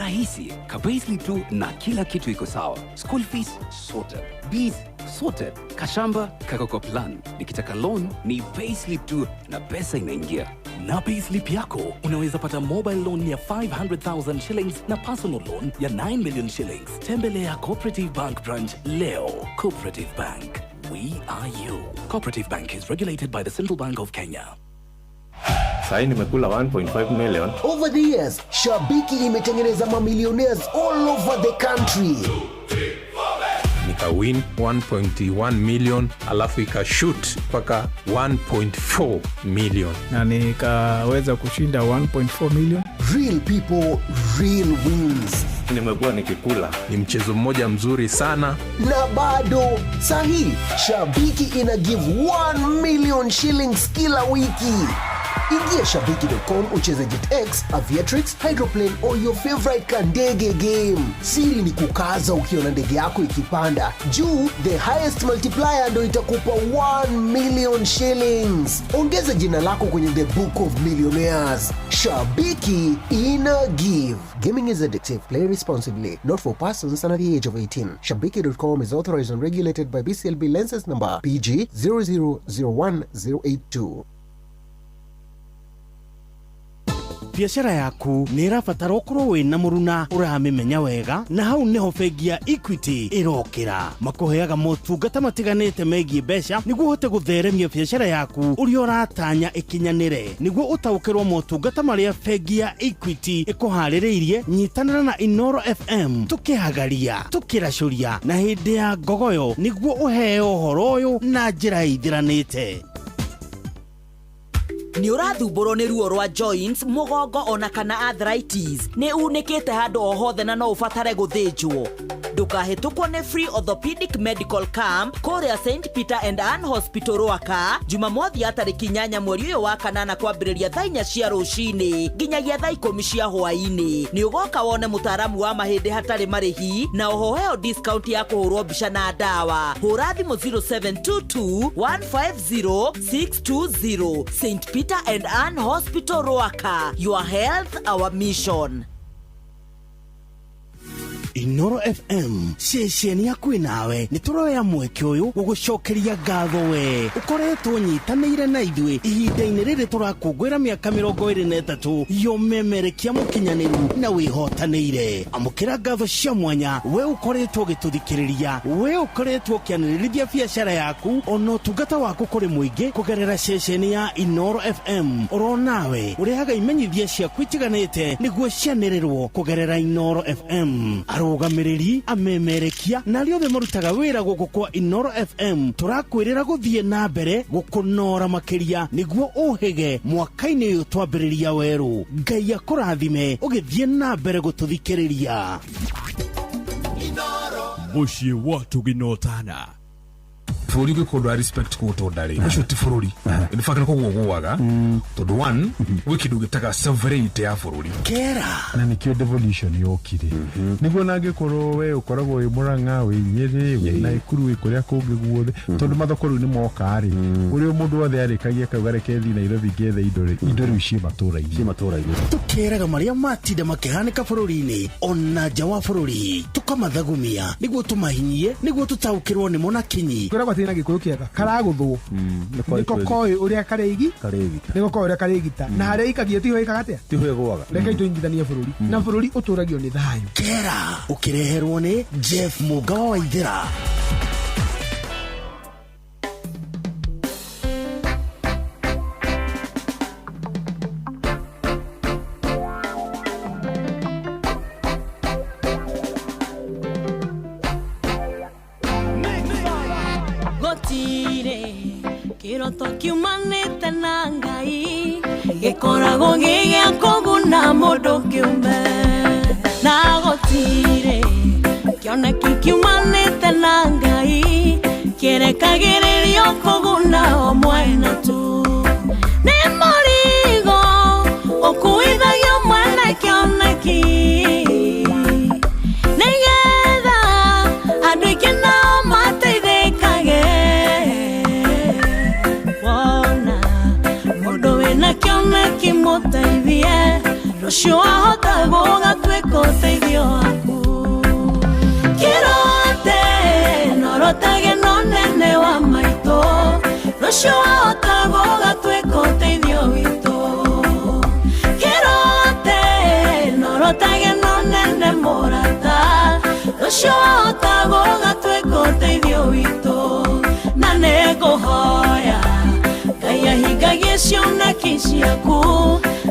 Rahisi, ka payslip tu na kila kitu iko sawa. School fees sorted, bills sorted, kashamba kako kwa plan. Nikitaka loan ni payslip tu na pesa inaingia. Na payslip yako unaweza pata mobile loan ya 500,000 shillings na personal loan ya 9 million shillings. Tembelea Cooperative Bank branch leo. Cooperative Bank, we are you. Cooperative Bank is regulated by the Central Bank of Kenya. Sahii nimekula 1.5 million. Over the years, Shabiki imetengeneza mamillionaires all over the country. Nikawin 1.1 million, alafu ikashoot mpaka 1.4 million. Na nikaweza kushinda 1.4 million. Real people, real wins. Nimekuwa nikikula. Ni mchezo mmoja mzuri sana. Na bado sahi Shabiki ina give 1 million shillings kila wiki. Ingia shabiki.com ucheze JetX, Aviatrix, Hydroplane or your favorite kandege game. Siri ni kukaza ukiona ndege yako ikipanda juu. The highest multiplier ndo itakupa 1 million shillings. Ongeza jina lako kwenye the book of millionaires. Shabiki ina give. Gaming is addictive. Play responsibly. Not for persons under the age of 18. Shabiki.com is authorized and regulated by BCLB license number PG 0001082. Biacara yaku nĩ ĩrabatara ũkorwo wĩna mũruna ũramĩmenya wega, na hau nĩho bengi ya Equity ĩrokĩra. Makũheaga motungata matiganĩte megiĩ mbeca nĩguo ũhote gũtheremia biacara yaku ũrĩa ũratanya ĩkinyanĩre. Nĩguo ũtaũkĩrwo motungata marĩa bengi ya Equity ĩkũharĩrĩirie, nyitanĩra na Inoro FM tũkĩhagaria, tũkĩracũria na hĩndĩ ya ngogoyo nĩguo ũheo ũhoro ũyũ na njĩra ĩithiranĩte. Nĩ ũrathumbũrwo nĩ ruo rwa joints, mũgongo ona kana arthritis, nĩ unĩkĩte handũ o hothe na no ũbatare gũthĩnjwo, ndũkahĩtũkwo nĩ free orthopedic medical camp kũrĩa St Peter and Ann Hospital, Rwaka, Jumamothi ya tarĩki 8 mweri ũyũ wa kanana, kwambĩrĩria thaa 4 cia rũcinĩ nginyagia thaa 10 cia hwaĩ-inĩ. Nĩ ũgoka wone mũtaaramu wa mahĩndĩ hatarĩ marĩhi na oho heo discount ya kũhũrwo mbica na ndawa. Hũra thimũ 0722 150 620. St Peter and Ann Hospital, Rwaka. Your health, our mission. Inoro FM, ceceni yaku nawe, nĩ tũroya mweke ũyũ gũgũcokeria ngatho we ũkoretwo nyitanĩire na ithuĩ ihinda-inĩ rĩrĩ tũrakũngũĩra mĩaka 23 yomemerekia mũkinyanĩru na wĩhotanĩire. Amũkĩra ngatho cia mwanya we ũkoretwo ũgĩtũthikĩrĩria, we ũkoretwo ũkĩanĩrĩrithia biacara yaku ona ũtungata waku kũrĩ mũingĩ kũgerera ceceni ya Inoro FM. Oro nawe ũrehaga imenyithia ciaku itiganĩte nĩguo cianĩrĩrwo kũgerera Inoro FM. Arũgamĩrĩri, amemerekia na arĩa othe marutaga wĩra gũkũ kwa Inoro FM, tũrakwĩrĩra gũthiĩ na mbere gũkũnora makĩria nĩguo ũhĩge mwaka-inĩ ũyũ twambĩrĩria werũ. Ngai akũrathime ũgĩthiĩ na mbere gũtũthikĩrĩria. Mũciĩ wa tũginotana. Bũrũri ũngĩkorwo ndũra respect kũũtonda rĩ, ũcio ti bũrũri. In fact, nĩ kũgũa gũaga, tondũ one, gwĩ kĩndũ gĩtaga sovereignty ya bũrũri. Kera. Na nĩkĩo devolution yokire, nĩguo nangĩkorwo we ũkoragwo wĩ Mũrang'a, wĩ Nyĩrĩ, wĩ Naikuru, wĩ kũrĩa kũngĩ guothe, tondũ mathoko rĩu nĩ moka rĩ, ũrĩa mũndũ wothe arĩkagia kauga, "Reke thiĩ Nairobi ngethe indo" rĩ, indo rĩu ciĩ matũra-inĩ. Ciĩ matũra-inĩ. Tũkeraga marĩa matinda makĩhanĩka bũrũri-inĩ ona nja wa bũrũri, tũkamathagumia nĩguo tũmahinyie nĩguo tũtaũkĩrwo nĩmo na kinyi. Kwĩragwo atĩ na Gĩkũyũ kĩega karagũthwo nĩko koĩ ũrĩa karĩigi. Karĩgita. Nĩko koĩ ũrĩa karĩgita na harĩa ikagia tiho ĩkaga atĩa. Tiho ĩgũaga. Rekei tũingithanie bũrũri, na bũrũri ũtũragio nĩ thayũ. Kera ũkĩreherwo nĩ Jeff Mũgawa wa Ithĩra. Gũtirĩ kĩroto kiumanĩte na Ngai gĩkoragwo gĩ gĩa kũguna mũndũ kĩũmbe, na gũtirĩ kĩoneki kiumanĩte na Ngai kĩrekagĩrĩrio kũguna o mwena tu. Nĩ mũrigo ũkuithagio mwene kĩoneki nĩgetha andũ aingĩ nao mateithĩkage. Wona mũndũ wĩna kĩoneki, mũteithie. Rũciũ wahota gũgatuĩka ũteithio waku. Kĩrote norotage no nene wa maitũ. Rũciũ wahota gũgatuĩka ũteithio witũ. Kĩrote norotage no nene mũrata. Rũciũ wahota gũgatuĩka ũteithio witũ. Na nĩngũhoya Ngai ahingagie cioneki ciaku.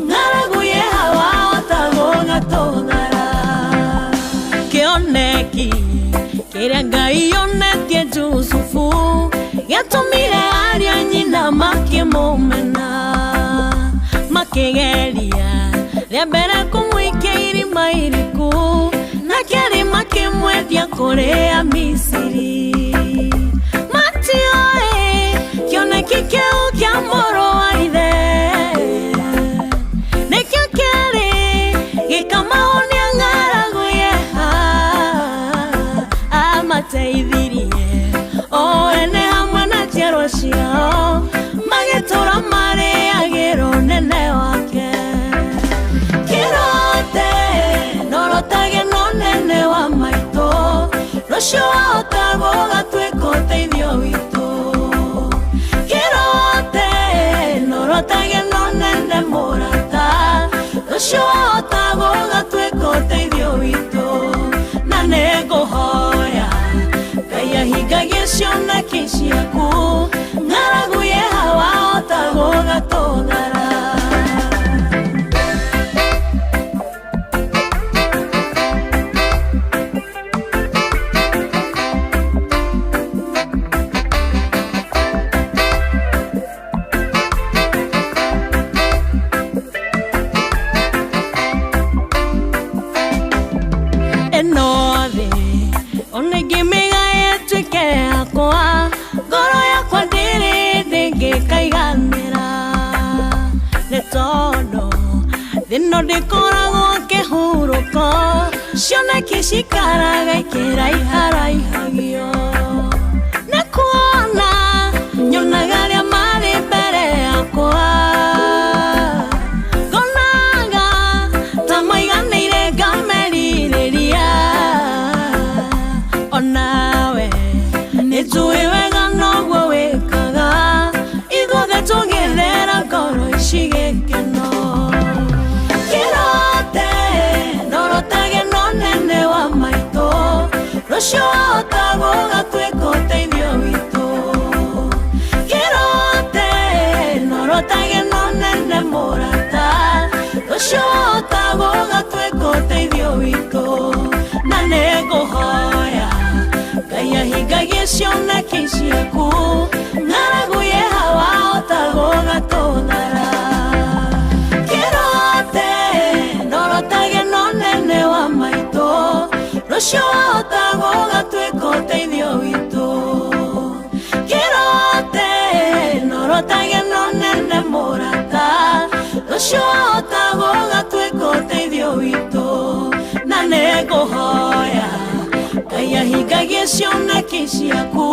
Ng'aragu yehawa wahota gũgatũthara. Kĩoneki kĩrĩa Ngai onetie Jusufu gĩatũmire arĩa nyina makĩmũmena. Makĩgeria rĩa mbere kũmũikia irima iriku, na kerĩ makĩmwendia kũrĩ Amisiri. Matioĩ kĩoneki kĩu kĩa mũrũ wa ithe nĩkĩo kĩarĩ gĩkamahonia ng'aragu yeha. Amateithirie o ene hamwe na njiarwa ciao, magĩtũũra marĩagĩra ũnene wake. Kĩrote norotage no nene wa maitũ. Rũciũ wahota gũgatuĩka ũteithio witũ. Kĩrote norotage no nene mũrata. Rũciũ wahota gũgatuĩka ũteithio witũ. Na nĩngũhoya Ngai ahingagie cioneki ciaku. Ng'aragu yeha wahota gũgatũthara. Ĩno thĩ ona ingĩmĩgaya ĩtuĩke yakwa, ngoro yakwa ndĩrĩ ndĩngĩkaiganĩra. Nĩ tondũ thĩ ĩno ndĩkoragwo kĩhurũko, cioneki cikaraga ikĩraiharaihagio. Nĩ kuona nyonaga arĩa marĩ mbere yakwa, ngonaga ta maiganĩire ngamerirĩria. Onawe nĩnjũĩ wega noguo wĩkaga, ithuothe tũgĩthera ngoro ici gĩkeno. Kĩrote norotage no nene wa maitũ. Rũciũ wahota gũgatuĩka ũteithio witũ. Kĩrote norotage no nene mũrata. Rũciũ wahota gũgatuĩka ũteithio witũ. Na nĩngũhoya Ngai ahingagie cioneki ciaku. Ng'aragu yeha wahota gũgatũthara. Kĩrote norotage no nene wa maitũ. Rũciũ wahota gũgatuĩka ũteithio witũ. Kĩrote norotage no nene mũrata. Rũciũ wahota gũgatuĩka ũteithio witũ. Na nĩngũhoya Ngai ahingagie cioneki ciaku.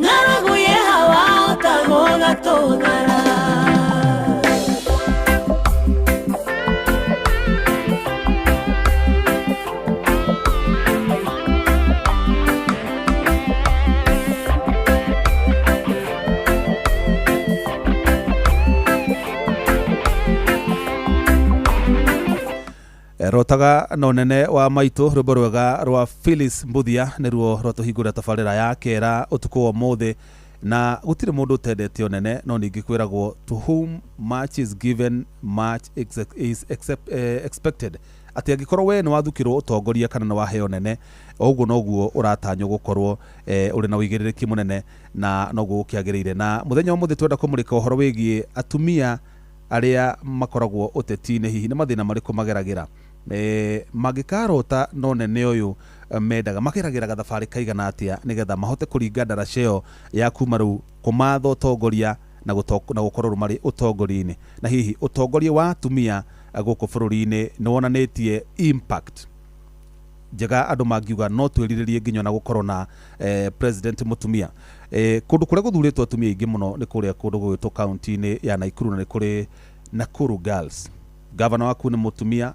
Ng'aragu yeha wahota gũgatũthara. Rotaga no nene wa maitũ, rwĩmbo rwega rwa Phyllis Mbuthia nĩruo rwatũhingũrĩra tabarĩra ya kera ũtukũ wa ũmũthĩ. Na gũtirĩ mũndũ ũtendete ũnene, no ningĩ kwĩragwo to whom much is given much is expected. Atĩ angĩkorwo we nĩ wathukĩrwo ũtongoria kana nĩ waheo nene, o ũguo noguo ũratanywo gũkorwo ũrĩ na ũigĩrĩrĩki mũnene na noguo gũkĩagĩrĩire. Na mũthenya wa ũmũthĩ twenda kũmũrĩka ũhoro wĩgiĩ atumia arĩa makoragwo ũteti-inĩ, hihi nĩ mathĩna marĩkũ mageragĩra. Mangĩkarota no nene ũyũ mendaga mageragĩra gathabarĩ kaigana atĩa nĩgetha mahote kũringa ndaraca ĩyo ya kuma rĩu kũmatha ũtongoria na gũkorwo marĩ ũtongoria-inĩ. Na hihi ũtongoria wa atumia gũkũ bũrũri-inĩ nĩ wonanĩtie impact njega, andũ mangiuga no twĩrirĩrie nginya na gũkorwo na president mũtumia. Kũndũ kũrĩa gũthurĩtwo atumia aingĩ mũno nĩ kũrĩa kũndũ gũgwĩtwo kaunti-inĩ ya Nakuru, na nĩ kũrĩ Nakuru Girls. Gavana waku nĩ mũtumia,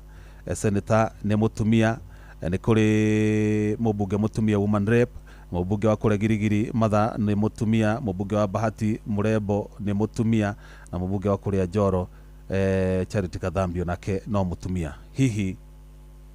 senator nĩ mũtumia, nĩ kũrĩ mũmbunge mũtumia, woman rep, mũmbunge wa kũrĩa Girigiri Matha nĩ mũtumia, mũmbunge wa Bahati Mũrembo nĩ mũtumia, na mũmbunge wa kũrĩa Njoro Charity Kathambio nake no mũtumia. Hihi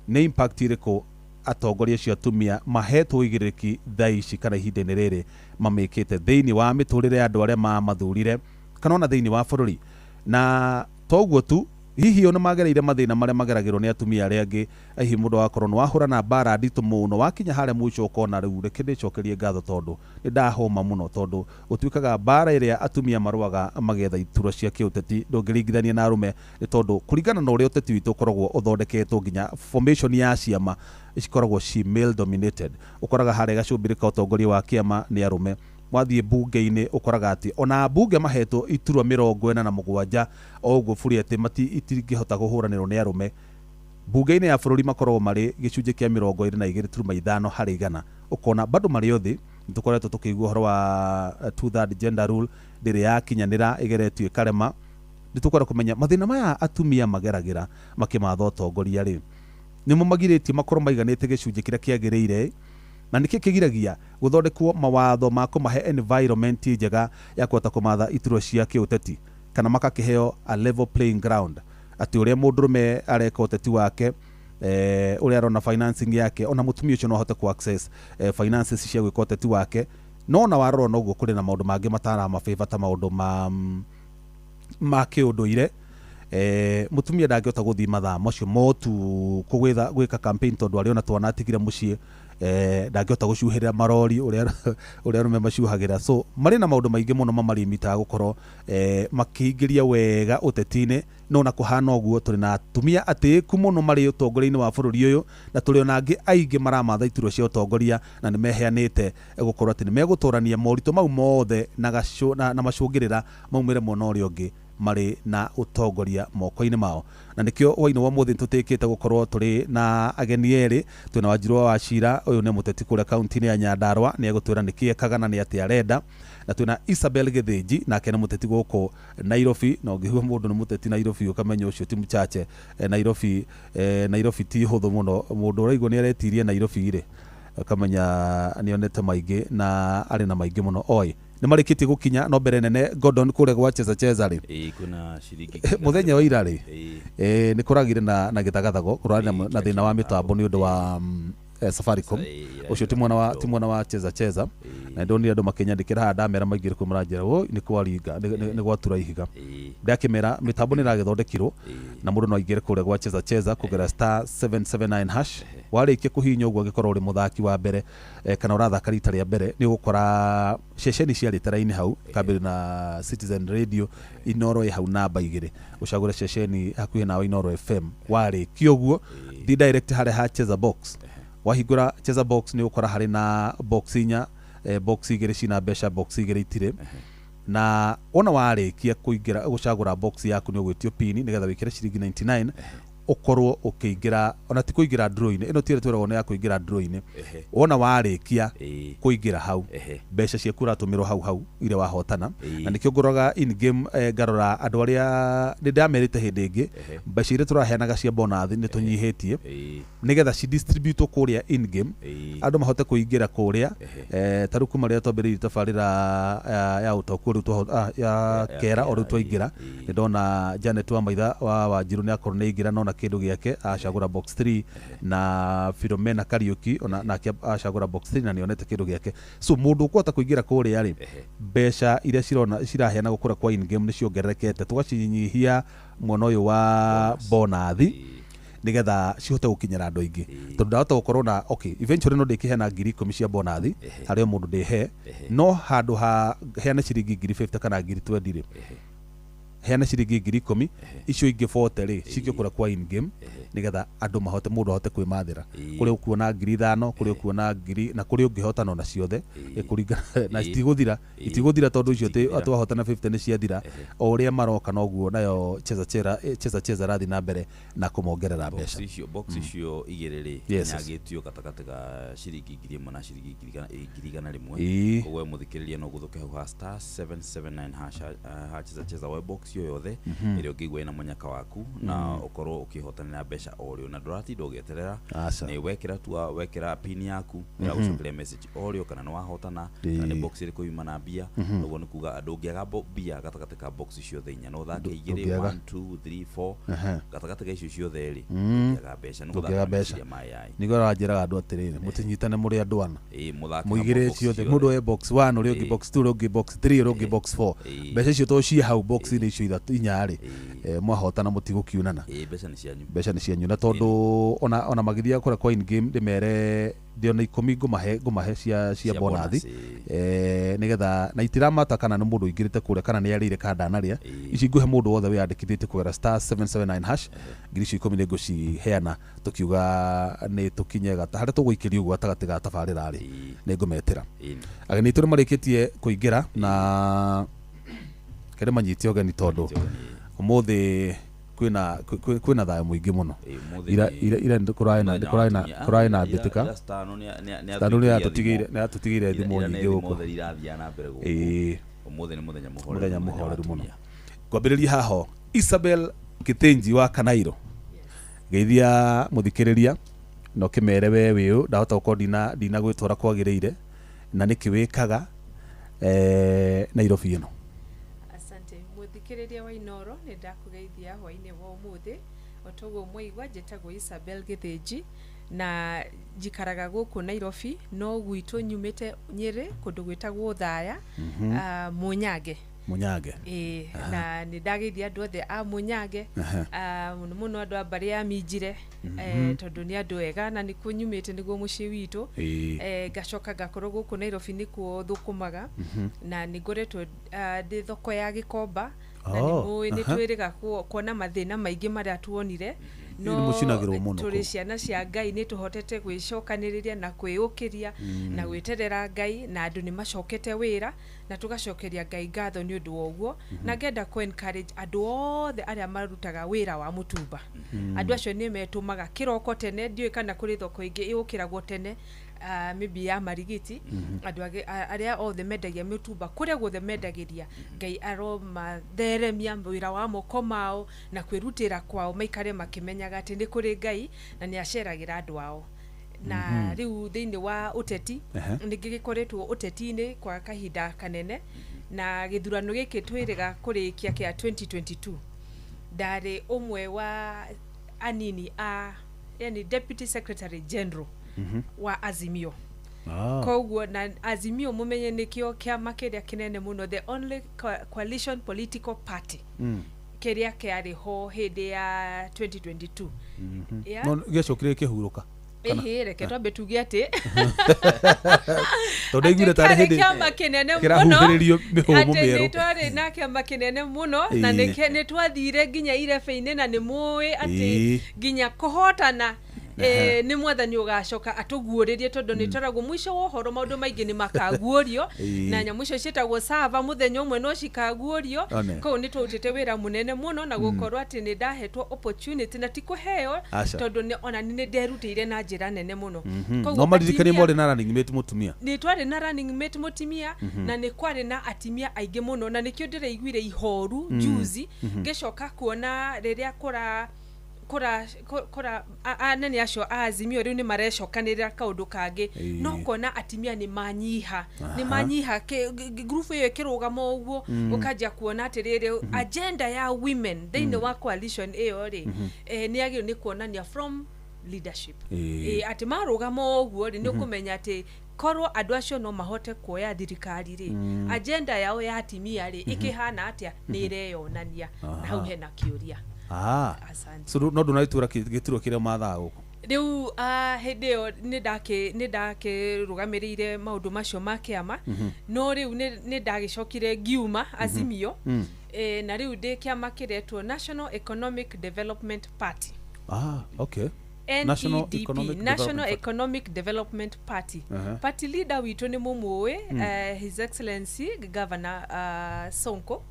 nĩ impact ĩrĩkũ atongoria acio atumia mahetwo ũigĩrĩrĩki thaa ici kana ihinda-inĩ rĩrĩ mamĩkĩte thĩinĩ wa mĩtũrĩre ya andũ arĩa mamathurire kana ona thĩinĩ wa bũrũri? Na toguo tu, hihi o nĩ magereire mathĩna marĩa mageragĩrwo nĩ atumia arĩa angĩ? Hihi mũndũ wakorwo nĩ wahũrana mbara nditũ mũno, wakinya harĩa mũico ũkona rĩu reke ndĩcokerie ngatho tondũ nĩ ndahũma mũno, tondũ gũtuĩkaga mbara ĩrĩa atumia marũaga magĩetha iturwa cia kĩũteti ndũngĩringithania na arũme, nĩ tondũ kũringana na ũrĩa ũteti witũ ũkoragwo ũthondeketwo, nginya formation ya ciama cikoragwo ci male dominated. Ũkoraga harĩa gacũmbĩrĩ ka ũtongoria wa kĩama nĩ arũme. Wathiĩ bunge-inĩ ũkoraga atĩ ona mbunge mahetwo iturwa 47 o ũguo bũrĩ atĩ itingĩhota kũhũranĩrwo nĩ arũme. Bunge-inĩ ya bũrũri makoragwo marĩ gĩcunjĩ kĩa 22.5 harĩ igana. Ũkona bado marĩ othe. Nĩtũkoretwo tũkĩigua ũhoro wa two-third gender rule ndĩrĩ yakinyanĩra, ĩgeretio ĩkarema. Nĩtũkwenda kũmenya mathĩna maya atumia mageragĩra makĩmatha ũtongoria rĩ, nĩmo magirĩtie makorwo maiganĩte gĩcunjĩ kĩrĩa kĩagĩrĩire, na nĩkĩ kĩgiragia gũthondekwo mawatho ma kũmahe environment njega ya kũhota kũmatha iturwa cia kĩũteti, kana makakĩheo a level playing ground, atĩ ũrĩa mũndũrũme areka ũteti wake, ũrĩa arona financing yake, ona mũtumia ũcio no ahote ku access finances cia gwĩka ũteti wake. No ona warora noguo kũrĩ na maũndũ mangĩ mataramabĩba ta maũndũ ma kĩũndũire. Mũtumia ndangĩhota gũthiĩ mathaa macio motu kũgwĩtha gwĩka campaign tondũ arĩ ona twana atigire mũciĩ, ndangĩhota gũcuhĩrĩra marori ũrĩa arũme macuhagĩra. So marĩ na maũndũ maingĩ mũno mamarimitaga gũkorwo makĩingĩria wega ũteti-inĩ. No na kũhana ũguo tũrĩ na atumia atĩĩku mũno marĩ ũtongoria-inĩ wa bũrũri ũyũ, na tũrĩ ona angĩ aingĩ maramatha iturwa cia ũtongoria na nĩ meheanĩte gũkorwo atĩ nĩ megũtũrania moritũ mau mothe na macũngĩrĩra maumĩre mwena ũrĩa ũngĩ marĩ na ũtongoria moko-inĩ mao. Na nĩkĩo hwaĩ-inĩ wa ũmũthĩ tũtĩkĩte gũkorwo tũrĩ na ageni erĩ. Twĩna Wanjirũ wa Wachira, ũyũ nĩ mũteti kũrĩa kaunti-inĩ ya Nyandarua, nĩ egũtwĩra nĩkĩ ekaga na nĩ atĩa arenda. Na twĩna Isabel Gĩthĩnji, nake nĩ mũteti gũkũ Nairobi, na ũngĩigua mũndũ nĩ mũteti Nairobi ũkamenya ũcio ti mchache. Nairobi, Nairobi ti hũthũ mũno, mũndũ ũraigua nĩ aretirie Nairobi rĩ, ũkamenya nĩonete maingĩ na arĩ na maingĩ mũno. Oi nĩ marĩkĩtie gũkinya, no mbere nene Gordon kũrĩa gwa Cheza Cheza rĩ, kuna ciringi mũthenya wa ira rĩ, nĩ kũragire na gĩthagathago, kũrarĩ na thĩna wa mĩtambo nĩ ũndũ wa Safaricom. Ũcio ti mwana wa Cheza Cheza, na ndonire andũ makĩnyandĩkĩra haha ndamera maingĩ kũ maranjĩra ũ nĩ kwaringa nĩ gwatura ihiga. Ndakĩmera mĩtambo nĩ ĩragĩthondekirwo na mũndũ no aingĩre kũrĩa gwa Cheza Cheza kũgera *779#. Warĩkia kũhihinya ũguo angĩkorwo ũrĩ mũthaki wa mbere kana ũrathaka rita rĩa mbere, nĩ ũgũkora ceceni ciarĩte raini hau kambĩrĩ na Citizen Radio Inoro ĩ hau namba 2, ũcagũre ceceni hakuhĩ nawe Inoro FM. Warĩkia ũguo thiĩ direct harĩa ha Cheza Box. Wahingũra Cheza Box nĩ ũgũkora harĩ na box inya, box 2 cina mbeca, box 2 itirĩ. Na ona warĩkia kũingĩra gũcagũra box yaku nĩ ũgwĩtio pin nĩgetha wĩkĩre ciringi 99 ũkorwo ũkĩingĩra, ona ti kũingĩra draw-inĩ ĩno, ti ĩrĩa twĩragwo nĩ ya kũingĩra draw-inĩ. Wona warĩkia kũingĩra hau, mbeca ciaku ũratũmĩrwo hau hau iria wahotana. Na nĩkĩo ngũroraga in game, ngarora andũ arĩa nĩ ndamerĩte hĩndĩ ĩngĩ, mbeca iria tũraheanaga cia bonus nĩ tũnyihĩtie nĩgetha ci distribute kũrĩa in game, andũ mahote kũingĩra kũrĩa. Ta rĩu kuma rĩrĩa twambĩrĩirie tabarĩra ya ũtoko rĩu ya kera o rĩu twaingĩra, nĩ ndona Janet wa Maitha wa Wanjirũ nĩ akorwo nĩ aingĩra nona kĩndũ gĩake acagũra box 3, na Philomena Kariuki ona nake acagũra box 3 na nĩonete kĩndũ gĩake. So mũndũ ũkũhota kũingĩra kũrĩa rĩ, mbeca iria ciraheana gũkũra kwa in game nĩ ciongererekete, tũgacinyihia mwena ũyũ wa bonathi nĩgetha cihote gũkinyĩra andũ aingĩ, tondũ ndahota gũkorwo na okay eventually no ndĩkĩheana 10,000 cia bonathi harĩ o mũndũ ndĩhe, no handũ ha heane ciringi 50,000 kana 20,000 rĩ, heana ciringi 10,000, icio ingĩ 40 rĩ cikio kũrĩa kwa in game nĩgetha andũ mahote, mũndũ ahote kwĩmathĩra. Kũrĩa ũkuona 5,000, kũrĩa ũkuona 1,000, na kũrĩa ũngĩhotana ona ciothe kũringana na itigũthira tondũ icio twahotana 50 nĩ ciathira. O ũrĩa maroka noguo nayo Cheza Cheza Cheza rathiĩ na mbere na kũmongerera mbeca. Box icio igĩrĩ rĩ nyagĩtio gatagatĩ ga ciringi 1,000 na ciringi 1,100. Koguo mũthikĩrĩria no gũthũke hau ha *779# ha Cheza Cheza we box box o yothe ĩrĩa ũngĩigua ĩna mũnyaka waku na ũkorwo ũkĩhotanĩra mbeca o rĩo, na ndũratinda ũgĩeterera. Aca. Nĩ wekĩra tu, wekĩra pin yaku, ĩragũcokeria message o rĩo kana nĩ wahotana, kana nĩ box ĩrĩkũ yuma na mbia. Ũguo nĩ kuga ndũngĩaga mbia gatagatĩ ka box ciothe inya, no ũthake igĩrĩ, Ndũngĩaga. 1, 2, 3, 4, gatagatĩ ga icio ciothe rĩ, ndũngĩaga mbeca. Nĩ Ndũngĩaga gũthaka na mbeca. meciria ma AI. Nĩguo aranjĩraga andũ atĩrĩrĩ, mũtinyitane mũrĩ andũ ana, Ĩĩ, mũthake mũigĩre hamwe box ciothe. ciothe. Mũndũ oe box 1, ũrĩa ũngĩ box 2, ũrĩa ũngĩ box 3, ũrĩa ũngĩ box 4. Mbeca icio to ciĩ hau box-inĩ icio ithatũ inya rĩ, mwahotana mũtigũkiunana. Ĩĩ, mbeca nĩ cianyu. Mbeca nĩ cianyu, na tondũ ona magĩthiaga kũrĩa kwa in game, ndĩmere ndĩona 10 ngũmahe cia Cia bonathi bonus, nĩgetha na itiramata kana nĩ mũndũ ũingĩrĩte kũrĩa kana nĩ arĩire kana ndanarĩa. Ici ngũhe mũndũ wothe wĩyandĩkithĩtie kũgera *779#. Ngiri icio 10 nĩ ngũciheana, tũkiuga nĩ tũkinye gata harĩa tũgũikĩria ũguo gatagatĩ ga tabarĩra rĩ, nĩ ngũmetĩra. Ageni aitũ nĩ marĩkĩtie kũingĩra na kere manyite ũgeni, tondũ ũmũthĩ kwĩna thayũ mũingĩ mũno. Ũmũthĩ Ira nĩ ira ira kũrarĩ na mũthenya wa kũrarĩ na atumia. kũrarĩ na Ira mbĩtĩka. Stano nĩ Stano nĩ atũikĩria atũtigĩire thimũ. nĩ atũtigĩire Ira thimũ ira nĩ nyingĩ thimũ gũkũ. theri irathiaga na mbere gũkũ. Ũmũthĩ nĩ mũthenya mũhoreru, Mũthenya mũthenya wa mũhoreru mũno. atumia. Ngwambĩrĩria haho Isabel Gĩtĩnji wa Kanairo, geithia mũthikĩrĩria na ũkĩmere we wĩũ, ndahota gũkorwo ndina gwĩtwara kwagĩrĩire na nĩkĩ wĩkaga Nairobi ĩno. Asante muthikiriria wa Inoro, nĩ ndakũgeithia hwainĩ wa ũmũthĩ. O toguo mwaigua, njĩtagwo Isabel Gĩthĩnji na njikaraga gũkũ Nairobi, no gwitũ nyumĩte Nyĩrĩ, kũndũ gwĩtagwo Thaya, Mũnyange. Mũnyange. Ĩĩ, na nĩ ndageithia andũ othe a Mũnyange, mũno mũno andũ a mbarĩ ya Minjire, tondũ nĩ andũ ega na nĩkuo nyumĩte, nĩguo mũciĩ witũ. Ngacoka ngakorwo gũkũ Nairobi nĩkuo thũkũmaga, na nĩ ngoretwo ndĩ thoko ya Gĩkomba na nĩ mũĩ nĩ twĩrĩga kuona mathĩna maingĩ marĩa tuonire, Nĩ mũcinagĩrwo mũno tũrĩ kũu. Ciana cia Ngai nĩ tũhotete gwĩcokanĩrĩria na kwĩũkĩria na gwĩterera Ngai, na andũ nĩ macokete wĩra na tũgacokeria Ngai ngatho nĩ ũndũ wa ũguo. Na ngenda kũ encourage andũ othe arĩa marutaga wĩra wa mũtumba. Andũ acio nĩ metũmaga kĩroko tene, ndiũĩ kana kũrĩ thoko ingĩ ĩũkĩragwo tene, maybe ya Marigiti. Andũ arĩa othe mendagia mĩtumba kũrĩa guothe mendagĩria, Ngai aromatheremia wĩra wa moko mao na kwĩrutĩra kwao, maikare makĩmenyaga atĩ nĩ kũrĩ Ngai na nĩ aceragĩra andũ ao. Na rĩu thĩinĩ wa ũteti, nĩ ngĩgĩkoretwo ũteti-inĩ kwa kahinda kanene, na gĩthurano gĩkĩ twĩrĩga kũrĩkia kĩa 2022 ndarĩ ũmwe wa anini a, yani deputy secretary general wa Azimio. Koguo na Azimio mũmenye nĩkĩo kĩama kĩrĩa kĩnene mũno, the only coalition political party kĩrĩa kĩarĩ ho hĩndĩ ya 2022. Yeah. No gĩacokire kĩhurũka? Ĩhĩ, reke twambe tuge atĩ Tondũ ndaiguire tarĩ kĩarĩ hĩndĩ kĩama kĩnene mũno, kĩrahuhĩrĩrio mĩhũmũ atĩ mĩerũ. nĩ twarĩ na kĩama kĩnene mũno na nĩ twathire nginya irebe-inĩ, na nĩ mũĩ atĩ nginya kũhotana, nĩ mwathani ũgacoka atũguũrĩrie, tondũ nĩ twaragwo mũico wa ũhoro maũndũ maingĩ nĩ makaguũrio. Na nyamũ icio ciĩtagwo sava, mũthenya ũmwe no cikaguũrio. One. Kũu nĩ twarutĩte wĩra mũnene mũno na gũkorwo atĩ nĩ ndahetwo opportunity na ti kũheo, Aca. tondũ ona nĩ nderutĩire na njĩra nene mũno. Koguo No maririkanie atumia morĩ na running mate mũtumia. Nĩ twarĩ na running mate mũtumia, na nĩ kwarĩ na atimia aingĩ mũno, na nĩkĩo ndĩraiguire ihoru juzi ngĩcoka kuona rĩrĩa kũra kũra kũra anene acio a Azimio rĩu nĩ marecokanĩrĩra kaũndũ kangĩ, no kuona atimia nĩ manyiha, nĩ manyiha ngurubu ĩyo ĩkĩrũgama ũguo, ũkanjia kuona atĩrĩrĩ, agenda ya women thĩinĩ wa coalition ĩyo rĩ, nĩ yagĩrĩirwo nĩ kuonania from leadership. Atĩ marũgama ũguo rĩ, nĩ ũkũmenya atĩ korwo andũ acio no mahote kuoya thirikari rĩ, agenda yao ya atimia rĩ ĩkĩhana atĩa? Nĩ ĩreyonania na hau hena kĩũria. Asante. So no ndũnagĩtura gĩturwa kĩrĩa mathaa gũkũ? Rĩu hĩndĩ ĩyo nĩ ndakĩrũgamĩrĩire maũndũ macio ma kĩama, no rĩu nĩ ndagĩcokire ngiuma Azimio, na rĩu ndĩ kĩama kĩretwo National Economic Development Party. Ah, okay. National NEDP, Economic National Development Party. Economic Development Party. Party leader witũ nĩ mũmũĩ, His Excellency Governor Sonko,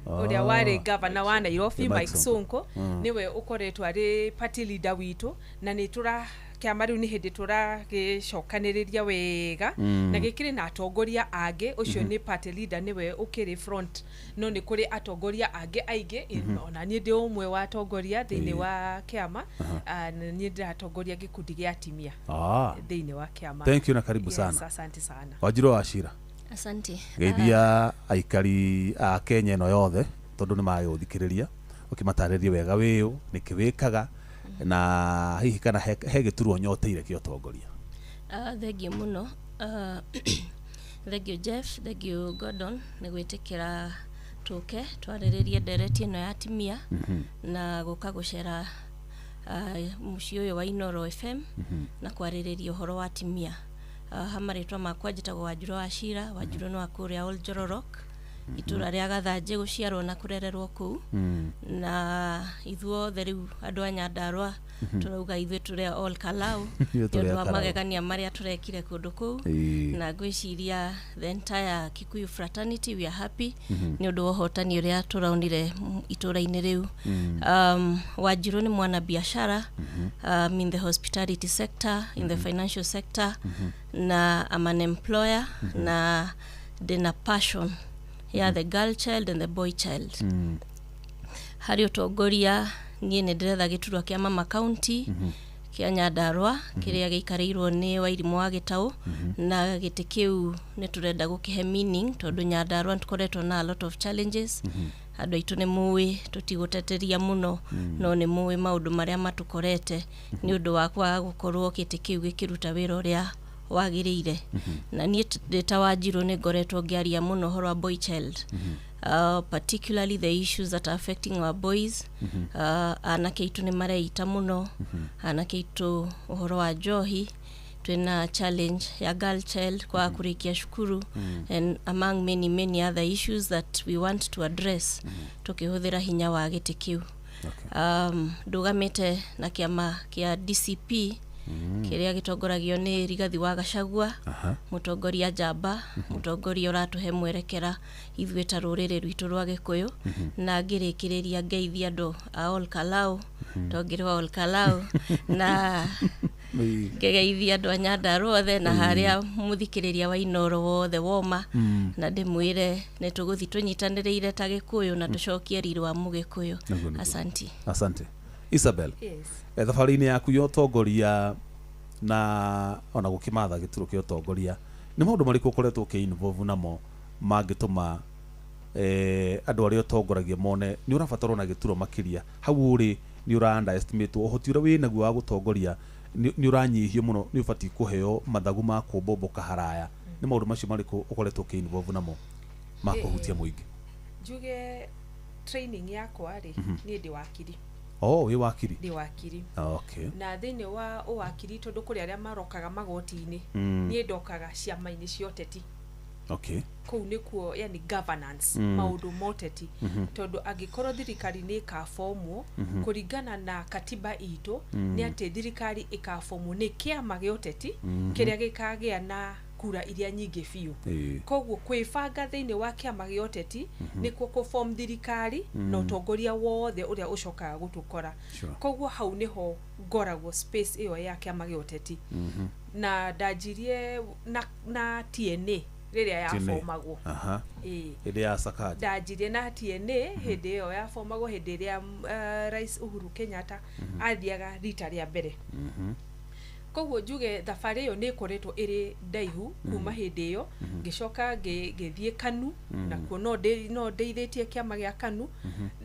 ũrĩa warĩ governor wa Nairobi. Mike Mike Sonko. Sonko nĩwe ũkoretwo arĩ party leader witũ, na nĩ tũra Kĩama rĩu nĩ hĩndĩ tũragĩcokanĩrĩria wega, na gĩkĩrĩ na atongoria angĩ. Ũcio nĩ party leader, nĩwe ũkĩrĩ front, no nĩ kũrĩ atongoria angĩ aingĩ. Ona niĩ ndĩ ũmwe wa atongoria thĩinĩ wa kĩama. Na niĩ ndĩratongoria gĩkundi gĩa atimia thĩinĩ wa kĩama. Thank you na karibu Yes, sana. Asante sana. Wanjiru wa Wachira. Asante. Geithia aikari a Kenya ĩno yothe, tondũ nĩ magũthikĩrĩria, ũkĩmatarĩrie wega wĩũ nĩkĩ wĩkaga, na hihi kana he gĩturwa nyoteire kĩa ũtongoria. Thengiũ mũno. Thengiũ Jeff, thengiũ Gordon nĩ gwĩtĩkĩra tũke twarĩrĩrie ndereti ĩno ya atimia, na gũka gũcera mũciĩ ũyũ wa Inooro FM, na kwarĩrĩria ũhoro wa atimia. Ha marĩtwa makwa njĩtagwo Wanjirũ wa Cira. Wanjirũ nĩ wa kũrĩa Old Njororok, itũra rĩa Gathanjĩ, gũciarwo na kũrererwo kũu. Na ithuothe rĩu andũ a Nyandarũa tũrauga ithuĩ tũrĩ a Ol Kalou, Ithuĩ tũrĩ nĩ ũndũ a wa Kalau. magegania marĩa tũrekire kũndũ kũu. Na ngwĩciria the entire Kikuyu fraternity, we are happy nĩ ũndũ wa ũhotani ũrĩa tũraonire itũra-inĩ rĩu. Wanjirũ nĩ mwana biashara, in the hospitality sector, in the financial sector, na I'm an employer, na ndĩna passion ya the girl child and the boy child. Harĩ ũtongoria, niĩ nĩ ndĩretha gĩturwa kĩa mama county kĩa Nyandarũa, kĩrĩa gĩikarĩirwo nĩ Wairimũ wa Gĩtaũ, na gĩtĩ kĩu nĩ tũrenda gũkĩhe meaning, tondũ Nyandarũa nĩ tũkoretwo na a lot of challenges. Andũ aitũ nĩ mũĩ, tũtigũteteria mũno, no nĩ mũĩ maũndũ marĩa matũkorete nĩ ũndũ wa kwaga gũkorwo gĩtĩ kĩu gĩkĩruta wĩra ũrĩa wagĩrĩire. Na niĩ ndĩ ta Wanjirũ nĩ ngoretwo ngĩaria mũno ũhoro wa boy child, particularly the issues that are affecting our boys. Anake aitũ nĩ mareita mũno, anake aitũ ũhoro wa njohi, twĩna challenge ya girl child kwaga kũrĩkia cukuru, and among many many other issues that we want to address tũkĩhũthĩra hinya wa gĩtĩ kĩu. Ndũgamĩte na kĩama kĩa DCP, kĩrĩa gĩtongoragio nĩ Rigathi wa Gachagua, mũtongoria njamba, mũtongoria ũratũhe mwerekera ithuĩ ta rũrĩrĩ rwitũ rwa Gĩkũyũ. Na ngĩrĩkĩrĩria, ngeithia andũ a Ol Kalou, tongĩrĩ wa Ol Kalou, na ngegeithia andũ a Nyandarũa othe, na harĩa mũthikĩrĩria wa Inooro wothe woma, na ndĩmwĩre nĩ tũgũthiĩ tũnyitanĩrĩire ta Gĩkũyũ na tũcokie riri wa Mũgĩkũyũ. Nĩguo, nĩguo. Asanti. Asante Isabel. Yes. Thabarĩ-inĩ yaku ya ũtongoria na ona gũkĩmatha gĩturwa kĩa ũtongoria, nĩ maũndũ marĩkũ ũkoretwo ũkĩ-involve namo mangĩtũma andũ arĩa ũtongoragia mone nĩ ũrabatarwo na gĩturwa makĩria? Hau ũrĩ nĩ ũra underestimate ũhoti ũrĩa wĩ naguo wa gũtongoria, nĩ ũranyihio mũno, nĩ ũbatiĩ kũheo mathagu ma kũmbũmbũka haraya. Nĩ maũndũ macio marĩkũ ũkoretwo ũkĩ-involve namo ma kũhutia mũingĩ? Njuge training yakwa rĩ, niĩ ndĩ wakiri. Oh, wĩ wakiri? Ndĩ wakiri. Na thĩinĩ wa ũwakiri, tondũ kũrĩ arĩa marokaga magoti-inĩ, niĩ ndokaga ciama-inĩ cia ũteti. Kũu nĩkuo yani governance, maũndũ ma ũteti, tondũ angĩkorwo thirikari nĩ ĩkabomwo, kũringana na katiba itũ, nĩ atĩ thirikari ĩkabomwo nĩ kĩama gĩa ũteti kĩrĩa gĩkagĩa na kura iria nyingĩ biũ. Koguo kwĩbanga thĩinĩ wa kĩama gĩa ũteti nĩkuo kũform thirikari na ũtongoria wothe ũrĩa ũcokaga gũtũkora. Koguo hau nĩho ngoragwo, space ĩyo ya kĩama gĩa ũteti. Na ndanjirie na TNA rĩrĩa TNA. yabomagwo. Ĩĩ. Hĩndĩ ya Sakaja. Ndanjirie na TNA hĩndĩ ĩyo yabomagwo, hĩndĩ ĩrĩa Rais Uhuru Kenyatta athiaga rita rĩa mbere. Koguo njuge thabarĩ ĩyo nĩ ĩkoretwo ĩrĩ ndaihu kuma hĩndĩ ĩyo. Ngĩcoka ngĩthiĩ KANU, nakuo no ndeithĩtie kĩama gĩa KANU,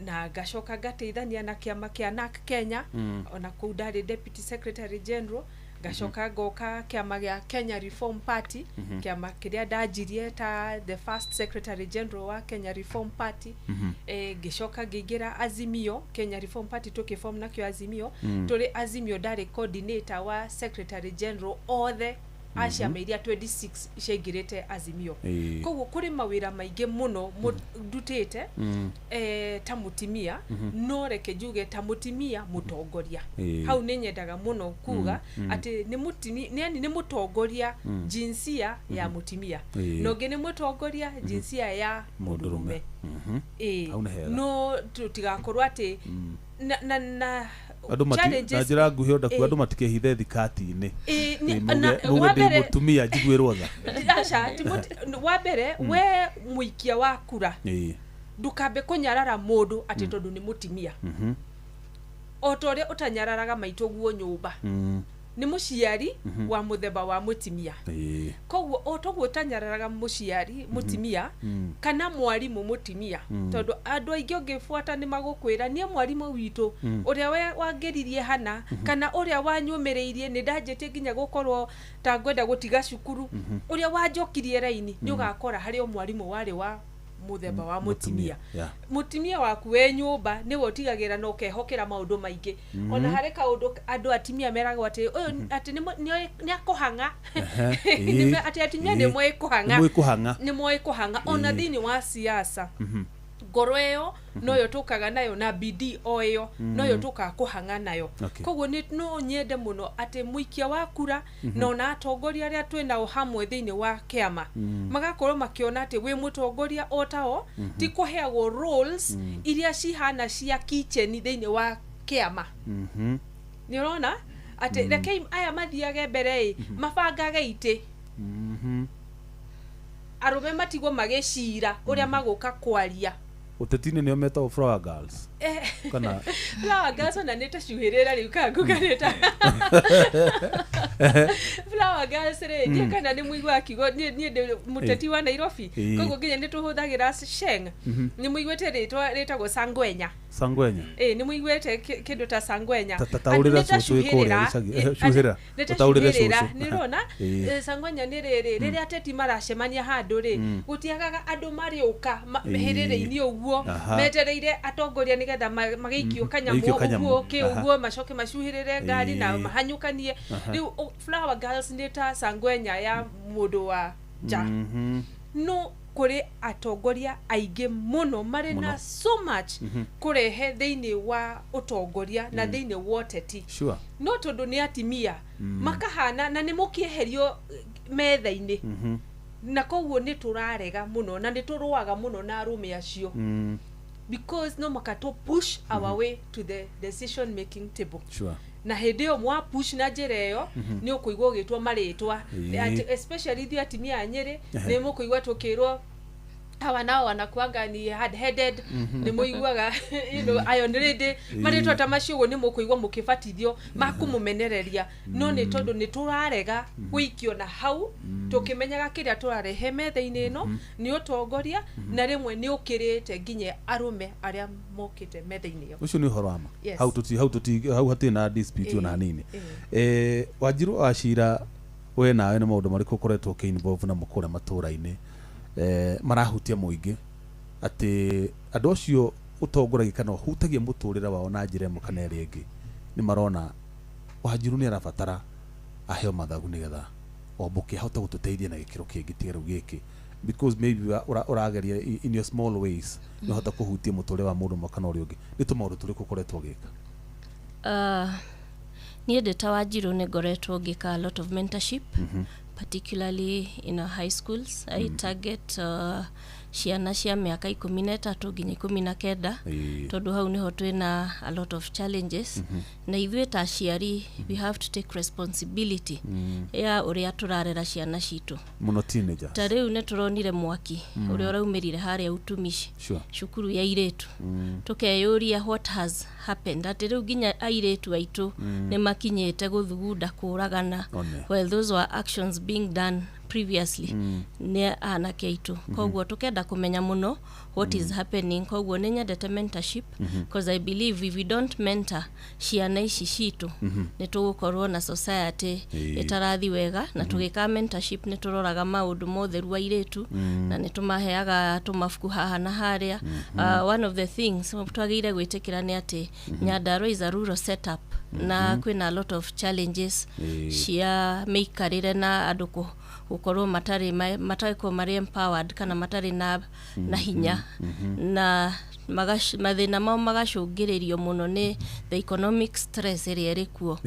na ngacoka ngateithania na kĩama kĩa NARC Kenya, ona kũu ndarĩ deputy secretary general. Ngacoka ngoka kĩama gĩa Kenya Reform Party, kĩama kĩrĩa ndanjirie ta the first secretary general wa Kenya Reform Party. Ngĩcoka ngĩingĩra Azimio, Kenya Reform Party tũkĩform nakĩo Azimio. Tũrĩ Azimio ndarĩ coordinator wa secretary general othe a ciama iria 26 ciaingĩrĩte Azimio. Koguo kũrĩ mawĩra maingĩ mũno ndutĩte ta mũtimia, no reke njuge ta mũtimia mũtongoria. Hau nĩ nyendaga mũno kuga atĩ nĩ mũtimia, yani nĩ mũtongoria jinsia ya mũtimia, na ũngĩ nĩ mũtongoria jinsia ya mũndũrũme. Ĩĩ. Hau nĩ hega. No tũtigakorwo atĩ na Andũ mati na njĩra nguhĩ onda kuga andũ matikehithe thikati-inĩ. Ĩ, Ĩ, wa muge ndĩ mbere- mũtumia njiguĩrwo tha. Aca, wa mbere, we mũikia wa kura, ndũkambe kũnyarara mũndũ atĩ tondũ nĩ mũtimia, o ta ũrĩa ũtanyararaga maitũ guo nyũmba, nĩ mũciari wa mũthemba wa mũtimia. Koguo o toguo ũtanyararaga mũciari mũtimia kana mwarimũ mũtimia, tondũ andũ aingĩ ũngĩbuata nĩ magũkwĩra, niĩ mwarimũ witũ ũrĩa wangĩririe hana, kana ũrĩa wanyũmĩrĩirie, nĩ ndanjĩtie nginya gũkorwo ta ngwenda gũtiga cukuru, ũrĩa wanjokirie raini, nĩ ũgakora harĩ o mwarimũ warĩ wa mũthemba wa mũtimia. Mũtimia waku wĩ nyũmba nĩwe ũtigagĩra na ũkehokera maũndũ maingĩ. Ona harĩ kaũndũ andũ atimia meragwo atĩ ũyũ atĩ nĩ akũhang'a. Atĩ atimia nĩ moĩ kũhang'a. Nĩ moĩ kũhang'a. Nĩ moĩ kũhang'a ona thĩinĩ wa siasa. Ngoro ĩyo noyo tũkaga nayo, na bidii o ĩyo noyo tũkaga kũhang'a nayo. Koguo nĩ no nyende mũno atĩ mũikia wa kura na ona atongoria arĩa twĩ nao hamwe thĩinĩ wa kĩama magakorwo makĩona atĩ wĩ mũtongoria o tao, ti kũheagwo roles iria cihana cia kitchen thĩinĩ wa kĩama. Nĩ ũrona atĩ rekei aya mathiage mbere ĩ, mabangage itĩ, arũme matigwo magĩcira ũrĩa magũka kwaria. Ũteti-inĩ nĩo metagwo flower girls kana? Flower girls ona nĩ ta cuhĩrĩra rĩu kangu kanĩta flower girls rĩ, ndiĩ kana nĩ mũiguaga kiugo. Niĩ ndĩ mũteti wa Nairobi, koguo nginya nĩ tũhũthagĩra sheng. Nĩ mũiguĩte rĩtwa rĩtagwo sangwenya? Sangwenya. Ĩ, nĩ mũiguĩte kĩndũ ta sangwenya? Ta taũrĩra Atĩ nĩ ta cũcũ wĩ kũrĩa cuhĩrĩra, gĩcagi. Atĩ Cuhĩra. nĩ ta Ũtaũrĩre cuhĩrĩra, cũcũ. nĩ ũrona? Sangwenya nĩ rĩrĩ, rĩrĩa ateti maracemania handũ rĩ, gũtiagaga andũ marĩũka hĩrĩrĩ-inĩ ũguo, metereire atongoria nĩgetha magĩikio kanyamũ Magĩikio kanyamũ. ũguo kĩ ũguo, macoke macuhĩrĩre ngari na mahanyũkanie. Rĩu flower girls nĩ ta sangwenya ya mũndũ wa nja. No kũrĩ atongoria aingĩ mũno marĩ na so much kũrehe thĩinĩ wa ũtongoria na thĩinĩ wa ũteti, no tondũ nĩ atimia, makahana na nĩ mũkĩeherio metha-inĩ, na koguo nĩ tũrarega mũno na nĩ tũrũaga mũno na arũme acio, because no maka tũ push our way to the decision making table. Na hĩndĩ ĩyo mwa push na njĩra ĩyo, nĩ ũkũigua ũgĩtwo marĩtwa. Atĩ especially ithuĩ atimia a Nyĩrĩ, nĩ mũkũigua tũkĩrwo hawa nao wanakuanga ni hard headed. Nĩ mũiguaga iron lady, marĩtwa ta macio ũguo nĩ mũkũigua mũkĩbatithio makũmũmenereria, no nĩ tondũ nĩ tũrarega gũikio na hau, tũkĩmenyaga kĩrĩa tũrarehe metha-inĩ ĩno nĩ ũtongoria, na rĩmwe nĩ ũkĩrĩte nginya arũme arĩa mokĩte metha-inĩ ĩyo. Ũcio nĩ ũhoro wa ma. Hau tũti hau tũti hau hatirĩ na dispute ona hanini. Wanjiru wa Cira, we nawe nĩ maũndũ marĩkũ ũkoretwo ũkĩ-involve namo kũrĩa matũũra-inĩ, marahutia mũingĩ, atĩ andũ acio ũtongoragia kana ũhutagia mũtũrĩre wao na njĩra ĩmwe kana ĩrĩa ĩngĩ, nĩ marona Wanjiru nĩ arabatara aheo mathagu nĩgetha ombũke ahote gũtũteithia na gĩkĩro kĩngĩ tiga rĩu gĩkĩ, because maybe ũrageria in your small ways nĩ ũhota kũhutia mũtũrĩre wa mũndũ ũmwe kana ũrĩa ũngĩ? Nĩ tũmaũndũ tũrĩkũ ũkoretwo ũgĩka? Niĩ ndĩ ta Wanjiru nĩ ngoretwo ngĩka a lot of mentorship, particularly in our high schools. I target ciana cia mĩaka 13 nginya 19, tondũ hau nĩho twĩna a lot of challenges, na ithuĩ ta aciari we have to take responsibility ya ũrĩa tũrarera ciana citũ. Mũno teenagers. Ta rĩu nĩ tũronire mwaki ũrĩa ũraumĩrire harĩa Utumishi, cukuru ya airĩtu. Tũkeyũria what has happened, atĩ rĩu nginya airĩtu aitũ nĩ makinyĩte gũthugunda kũragana. One. Well, those were actions being done previously nĩ anake aitũ. Koguo tũkenda kũmenya mũno what is happening. Koguo nĩ nyendete mentorship, because I believe if we don't mentor ciana ici citũ, nĩ tũgũkorwo na society ĩtarathi wega. Na tũgĩka mentorship nĩ tũroraga maũndũ mothe wa airĩtu, na nĩ tũmaheaga tũmabuku haha na harĩa. One of the things twagĩrĩire gwĩtĩkĩra nĩ atĩ Nyandarua is a rural setup, na kwĩna a lot of challenges cia mĩikarĩre na andũ gũkorwo matarĩ matarĩ marĩ empowered kana matarĩ na hinya, na mathĩna mao magacũngĩrĩrio mũno nĩ the economic stress ĩrĩa ĩrĩ kuo.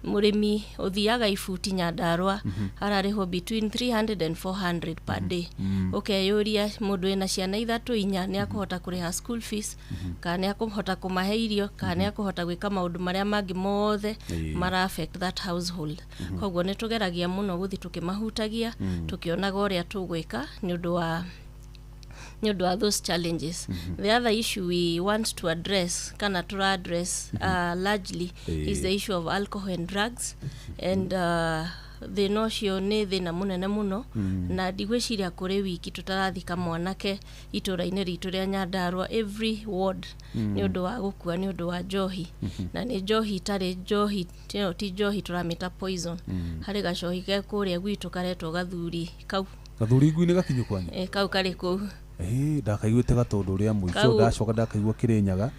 Mũrĩmi ũthiaga ibuti Nyandarua ararĩhwo between 300 and 400 per day. Ũkeyũria mũndũ wĩna ciana 3 4 nĩ akũhota kũrĩha school fees, kana nĩ akũhota kũmahe irio, kana nĩ akũhota gwĩka maũndũ marĩa mangĩ mothe mara affect that household. Koguo nĩ tũgeragia mũno gũthiĩ tũkĩmahutagia, tũkĩonaga ũrĩa tũgwĩka nĩ ũndũ wa those challenges. The other issue we want to address, kana tura address largely, is the issue of alcohol and drugs. And thĩna ũcio nĩ thĩna mũnene mũno, na ndigwĩciria kũrĩ wiki tũtarathika mwanake itũra-inĩ ritũ rĩa Nyandarua every ward nĩ ũndũ wa gũkua nĩ ũndũ wa njohi. Na nĩ njohi itarĩ njohi, ti njohi tũramĩta poison. Harĩ gacohi ke kũrĩa gwitũ karetwo gathuri kau. Gathuri ngui nĩ gakinyu kwanyu? Kau karĩ kũu. Ndakaiguĩte gatũndũ rĩa mũico, ndacoka ndakaigua Kĩrĩnyaga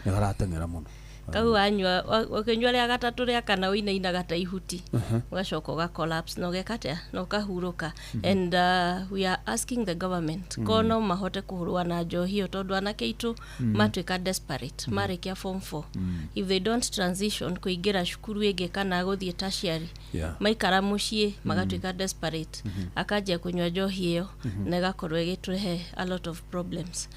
nĩ karateng'era mũno. Kau wanyua ũkĩnyua rĩa gatatũ rĩa kana ũinainaga ta ihuti, ũgacoka ũga collapse na ũgeka atĩa na ũkahurũka. And we are asking the government ko no mahote kũhũrũa na njohi ĩyo, tondũ anake aitũ matuĩka desperate marĩkia form 4. If they don't transition kũingĩra cukuru ĩngĩ kana gũthiĩ tertiary, maikara mũciĩ magatuĩka desperate, akanjia kũnyua njohi ĩyo na ĩgakorwo ĩgĩtũhe a lot of problems.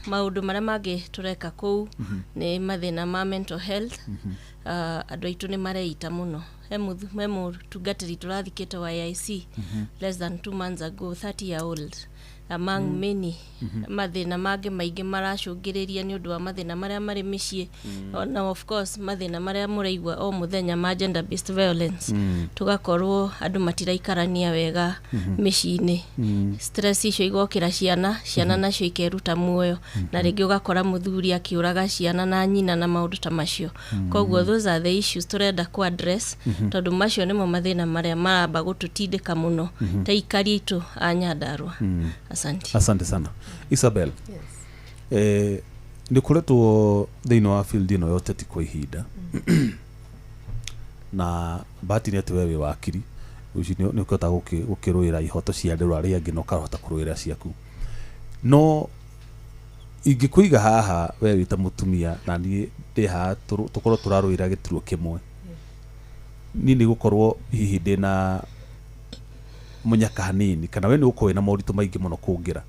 Maũndũ marĩa mangĩ tũreka kũu nĩ mathĩna ma mental health. Andũ aitũ nĩ mareita mũno. He mũtungatĩri tũrathikĩte wa AIC less than 2 months ago, 30-year-old, among many mathĩna mangĩ maingĩ maracũngĩrĩria nĩ ũndũ wa mathĩna marĩa marĩ mĩciĩ, na of course mathĩna marĩa mũraigua o mũthenya ma gender based violence. Tũgakorwo andũ matiraikarania wega mĩciĩ-inĩ, stress icio igokĩra ciana nacio ikeruta muoyo, na rĩngĩ ũgakora mũthuri akĩũraga ciana na nyina na maũndũ ta macio. Koguo those are the issues tũrenda ku address, tondũ macio nĩmo mathĩna marĩa maramba gũtũtindĩka mũno ta ikari aitũ a Nyandarua. Asante. Asante sana. Isabel. Yes. Nĩ ũkoretwo thĩinĩ wa field ĩno ya ũteti kwa ihinda. Na bahati nĩ atĩ we wĩ wakiri, ũcio nĩ ũkĩhota gũkĩrũĩra ihoto cia andũ arĩa angĩ na ũkahota kũrũĩra ciaku. No ingĩkũiga haha we wĩ ta mũtumia na niĩ ndĩ haha tũkorwo tũrarũĩra gĩturwa kĩmwe, niĩ nĩ gũkorwo hihi ndĩna mũnyaka hanini, kana we nĩ ũkorwo wĩna moritũ maingĩ mũno kũngĩra.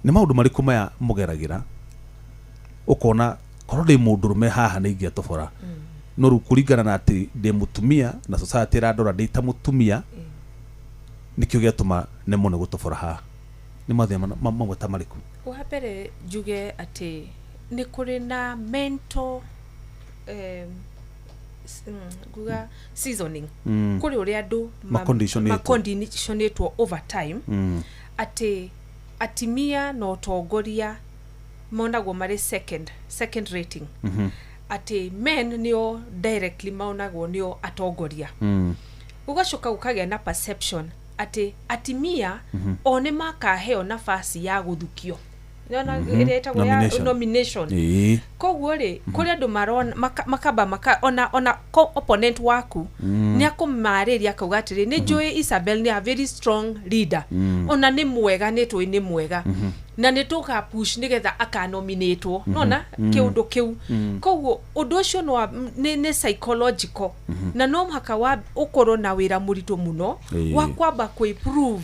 Nĩ maũndũ marĩkũ maya mũgeragĩra ũkona korwo ndĩ mũndũrũme haha nĩ ingĩatobora, no rĩu kũringana na atĩ ndĩ mũtumia na society ĩrandora ndĩ ta mũtumia, nĩkĩo gĩatũma nemwo nĩ gũtobora haha? Nĩ mathĩna mamwe ta marĩkũ? Wa mbere njuge atĩ nĩ kũrĩ na mental nguga seasoning, kũrĩ ũrĩa andũ makonditionĩtwo over time, atĩ atimia na ũtongoria monagwo marĩ second rating, atĩ men nĩo directly monagwo nĩo atongoria. Gũgacoka gũkagĩa na perception atĩ atimia o nĩ makaheo nafasi ya gũthukio, nĩona ĩrĩa ĩtagwo ya nomination. Koguo rĩ kũrĩ andũ marona makamba maka ona opponent waku nĩ akũmarĩria akauga atĩrĩ, nĩ njũĩ Isabel nĩ a very strong leader, ona nĩ mwega, nĩ tũĩ nĩ mwega, na nĩ tũga push nĩgetha akanominatwo, nona kĩũndũ kĩu. Koguo ũndũ ũcio no nĩ psychological, na no mũhaka wa ũkorwo na wĩra mũritũ mũno wa kwamba kũ-improve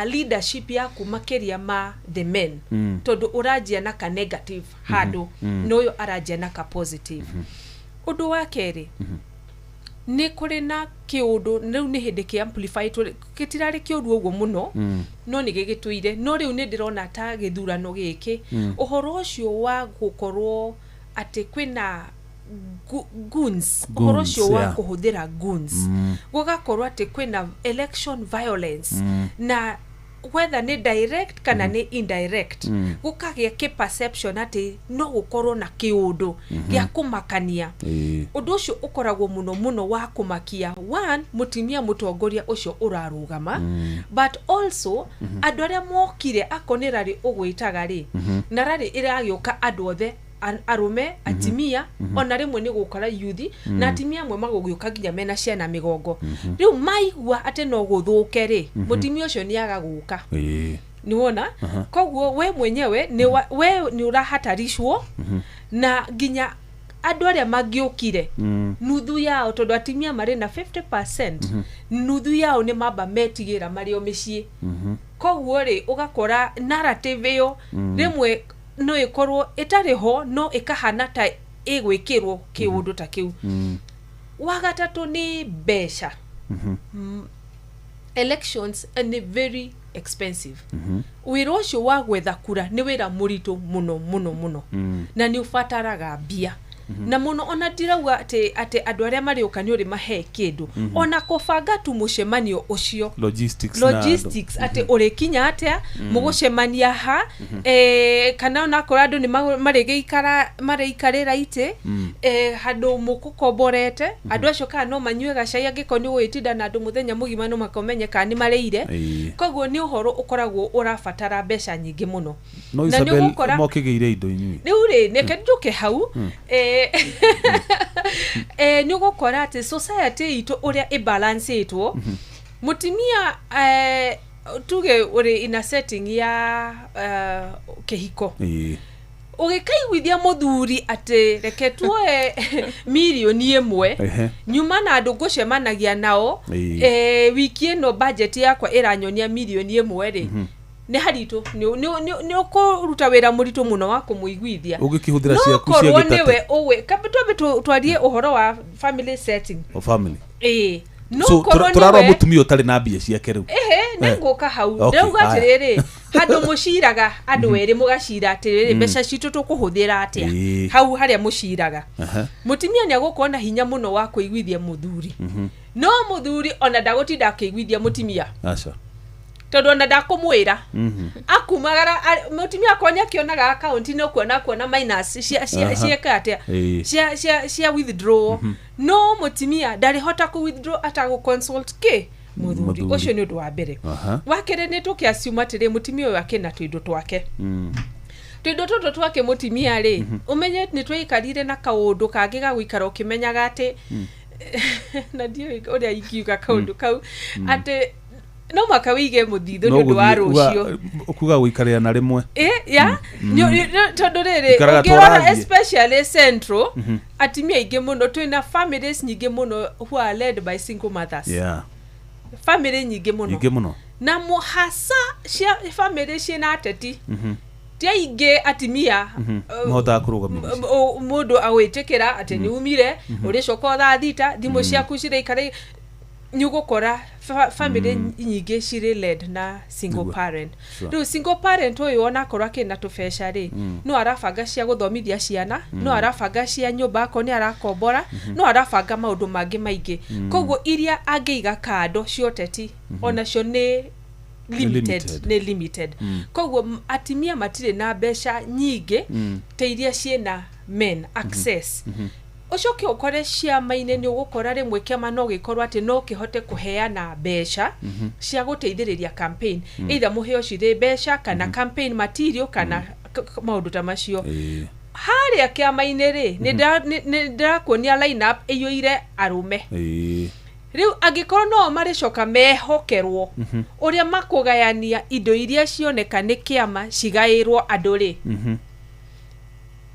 leadership yaku makĩria ma the men, tondũ ũranjia na ka negative handũ na ũyũ aranjia na ka positive. Ũndũ wa kerĩ, nĩ kũrĩ na kĩũndũ rĩu nĩ hĩndĩ kĩ amplify, gĩtirarĩ kĩũru ũguo mũno, no nĩ gĩgĩtũire, no rĩu nĩ ndĩrona ta gĩthurano gĩkĩ ũhoro ũcio wa gũkorwo atĩ kwĩna goons, ũhoro ũcio wa kũhũthĩra goons, gũgakorwo atĩ kwĩna election violence, na whether nĩ direct kana nĩ indirect, gũkagĩa kĩ perception atĩ no gũkorwo na kĩũndũ gĩa kũmakania. Ũndũ ũcio ũkoragwo mũno mũno wa kũmakia one mũtumia mũtongoria ũcio ũrarũgama, but also andũ arĩa mokire akorwo nĩ rarĩ ũgwĩtaga rĩ, na rarĩ ĩragĩũka andũ othe arũme, atimia, ona rĩmwe nĩ gũkora yuthi, na atimia amwe magũgĩũka nginya mena ciana mĩgongo. Rĩu maigua atĩ no gũthũke rĩ, mũtimia ũcio nĩ aga gũka. Nĩwona? Koguo we mwenyewe we nĩ ũrahataricwo na nginya andũ arĩa mangĩũkire nuthu yao, tondũ atumia marĩ na 50%, nuthu yao nĩ mamba metigĩra marĩ o mĩciĩ. Koguo rĩ, ũgakora narrative ĩyo rĩmwe no ĩkorwo ĩtarĩ ho, no ĩkahana ta ĩgwĩkĩrwo kĩũndũ ta kĩu. Wa gatatũ nĩ mbeca. Elections nĩ very expensive. Wĩra ũcio wa gwetha kura nĩ wĩra mũritũ mũno mũno mũno, na nĩ ũbataraga mbia na mũno. Ona ndirauga atĩ andũ arĩa marĩũka nĩ ũrĩ mahe kĩndũ, ona kũbanga tu mũcemanio ũcio, logistics na andũ. Logistics, atĩ ũrĩkinya atĩa, mũgũcemania ha, kana onakorwo andũ nĩ marĩgĩikara marĩikarĩra itĩ handũ mũkũkomborete andũ acio, kana no manyue gacai, angĩkorwo nĩ ũgũgĩtinda na andũ mũthenya mũgima, no mũhaka ũmenye kana nĩ marĩire. Koguo nĩ ũhoro ũkoragwo ũrabatara mbeca nyingĩ mũno. No Na nĩ Isabel, ũgũkora mokĩgĩire indo inyuĩ? Rĩu rĩ, reke njũke hau. Nĩ ũgũkora atĩ society itũ ũrĩa ĩbalancĩtwo, mũtumia, tuge ũrĩ in a setting ya kĩhiko, ũgĩkaiguithia mũthuri atĩ reke tuoe mirioni 1 nyuma na andũ ngũcemanagia nao, wiki ĩno budget yakwa ĩranyonia mirioni 1 rĩ, nĩ haritũ, nĩ ũkũruta wĩra mũritũ mũno wa kũmũiguithia. Ũngĩkĩhũthĩra No ciaku cia korwo gĩtate. nĩwe ũgwe kambe twambe twarie ũhoro wa family setting. O family. Ĩĩ, no So korwo tũrarora nĩwe mũtumia ũtarĩ na mbia ciake rĩu. Ehe, nĩ ngũka hau. Okay, Ndauga haya. atĩrĩrĩ, handũ mũciraga andũ erĩ, mũgacira atĩrĩrĩ, mbeca citũ tũkũhũthĩra atĩa, hau harĩa mũciraga, mũtumia nĩ agũkorwo na hinya mũno wa kũiguithia mũthuri, no mũthuri ona ndagũtinda akĩiguithia mũtumia, Aca. Tondũ ona ndakũmwĩra, akumagara mũtumia akorwo nĩ akĩonaga akaunti no kuona kuona minus cia cieka atĩa, cia withdraw, no mũtumia ndarĩhota kũ withdraw atagũ consult kĩ mũthuri. Mũthuri. Ũcio nĩ ũndũ wa mbere. Wa kerĩ, nĩ tũkĩ assume atĩrĩ, mũtumia ũyũ akĩna tũindo twake, tũindo tũtũ twake mũtumia rĩ, ũmenye nĩ twaikarire na kaũndũ kangĩ ga gũikara ũkĩmenyaga atĩ, na ndiũĩ ũrĩa ingiuga kaũndũ kau, atĩ no mũhaka wĩige mũthithũ nĩ ũndũ wa rũciũ. Kuga gũikarĩra na rĩmwe. Ya, tondũ rĩrĩ, Ikaraga ũngĩrora tũrathiĩ. especially central, atumia aingĩ mũno, twĩna families nyingĩ mũno who are led by single mothers, family nyingĩ mũno, Nyingĩ mũno. Na mũhasa cia family ciĩna ateti, ti aingĩ atimia Mahotaga kũrũgamia mĩciĩ. Mũndũ agwĩtĩkĩra atĩ nĩ umire, ũrĩcoka o thaa 6, thimũ ciaku ciraikara, nĩ ũgũkora family nyingĩ cirĩ led na single parent. Rĩu single parent ũyũ, onakorwo akĩna tũbeca rĩ, no arabanga cia gũthomithia ciana, no arabanga cia nyũmba akorwo nĩ arakombora, no arabanga maũndũ mangĩ maingĩ. Koguo iria angĩiga kando cia ũteti, onacio nĩ limited. Limited. Nĩ limited. Koguo atimia matirĩ na mbeca nyingĩ ta iria ciĩna men access. Ũcoke ũkore ciama-inĩ, nĩ ũgũkora rĩmwe kĩama no gĩkorwo atĩ no kĩhote kũheana mbeca cia gũteithĩrĩria campaign, either mũheo cirĩ mbeca kana campaign material kana maũndũ ta macio. Harĩa kĩama-inĩ rĩ, nĩ ndĩrakuonia line up ĩiyũire arũme. Rĩu angĩkorwo no marĩcoka mehokerwo ũrĩa makũgayania indo iria cioneka nĩ kĩama cigaĩrwo andũ rĩ,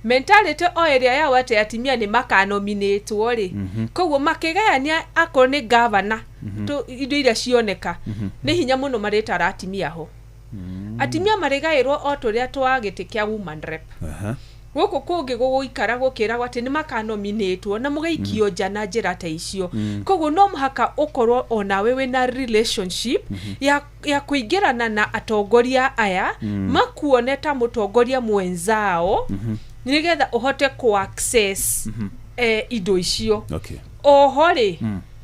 mentality o ĩrĩa yao atĩ atimia nĩ makanominĩtwo rĩ, koguo makĩgayania akorwo nĩ gavana, indo iria cioneka, nĩ hinya mũno marĩtara atimia ho. Atimia marĩgaĩrwo o tũrĩa twa gĩtĩ kĩa woman rep. Gũkũ kũngĩ gũgũikara gũkĩragwo atĩ nĩ makanominĩtwo na mũgaikio nja na njĩra ta icio. Koguo no mũhaka ũkorwo onawe wĩna relationship ya kũingĩrana na atongoria aya, makuone ta mũtongoria mwenzao, nĩgetha ũhote kũ access indo icio. Oho rĩ,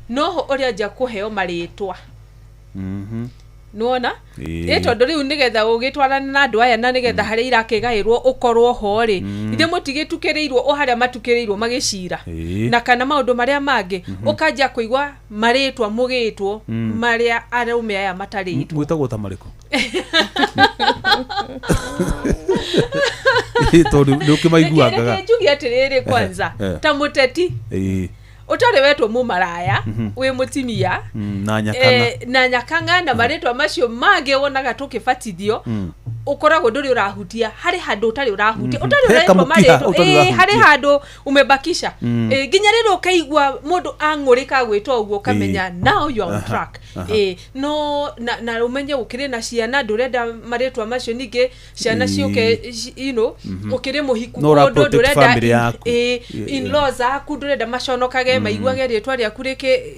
noho ũrĩanjia kũheo marĩtwa, nĩwona? Ĩ tondũ rĩu nĩgetha ũgĩtwarane na andũ aya na nĩgetha harĩa irakĩgaĩrwo ũkorwo ho rĩ, ithe mũtigĩtukĩrĩirwo o harĩa matukĩrĩirwo magĩcira na kana maũndũ marĩa mangĩ, ũkanjia kũigua marĩtwa mũgĩtwo marĩa arũme aya matarĩtwo. Mwĩtagwo ta marĩkũ? Ĩ, tondũ nĩ ũkĩmaiguangaga. Reke njuge atĩrĩrĩ, kwanza, ta mũteti, Ũtarĩ wetwo mũmaraya, wĩ mũtimia, Na nyakanga. Na nyakanga na marĩtwa macio mangĩ wonaga tũkĩbatithio, ũkoragwo ndũrĩ ũrahutia harĩ handũ ũtarĩ ũrahutia, ũtarĩ He ũretwo kamũkiha marĩtwa, ũtarĩ ũrahutia. Harĩ handũ umebakisha. Nginya rĩrĩa ũkaigua mũndũ ang'ũrĩka gwĩta ũguo, ũkamenya now you are on track. No na ũmenye ũkĩrĩ na ciana, ndũrenda marĩtwa macio ningĩ ciana ciũke ũkĩrĩ mũhiku No ũra kũndũ protect ndũrenda family yaku. In-laws aku ndũrenda maconokage, maiguage rĩtwa rĩaku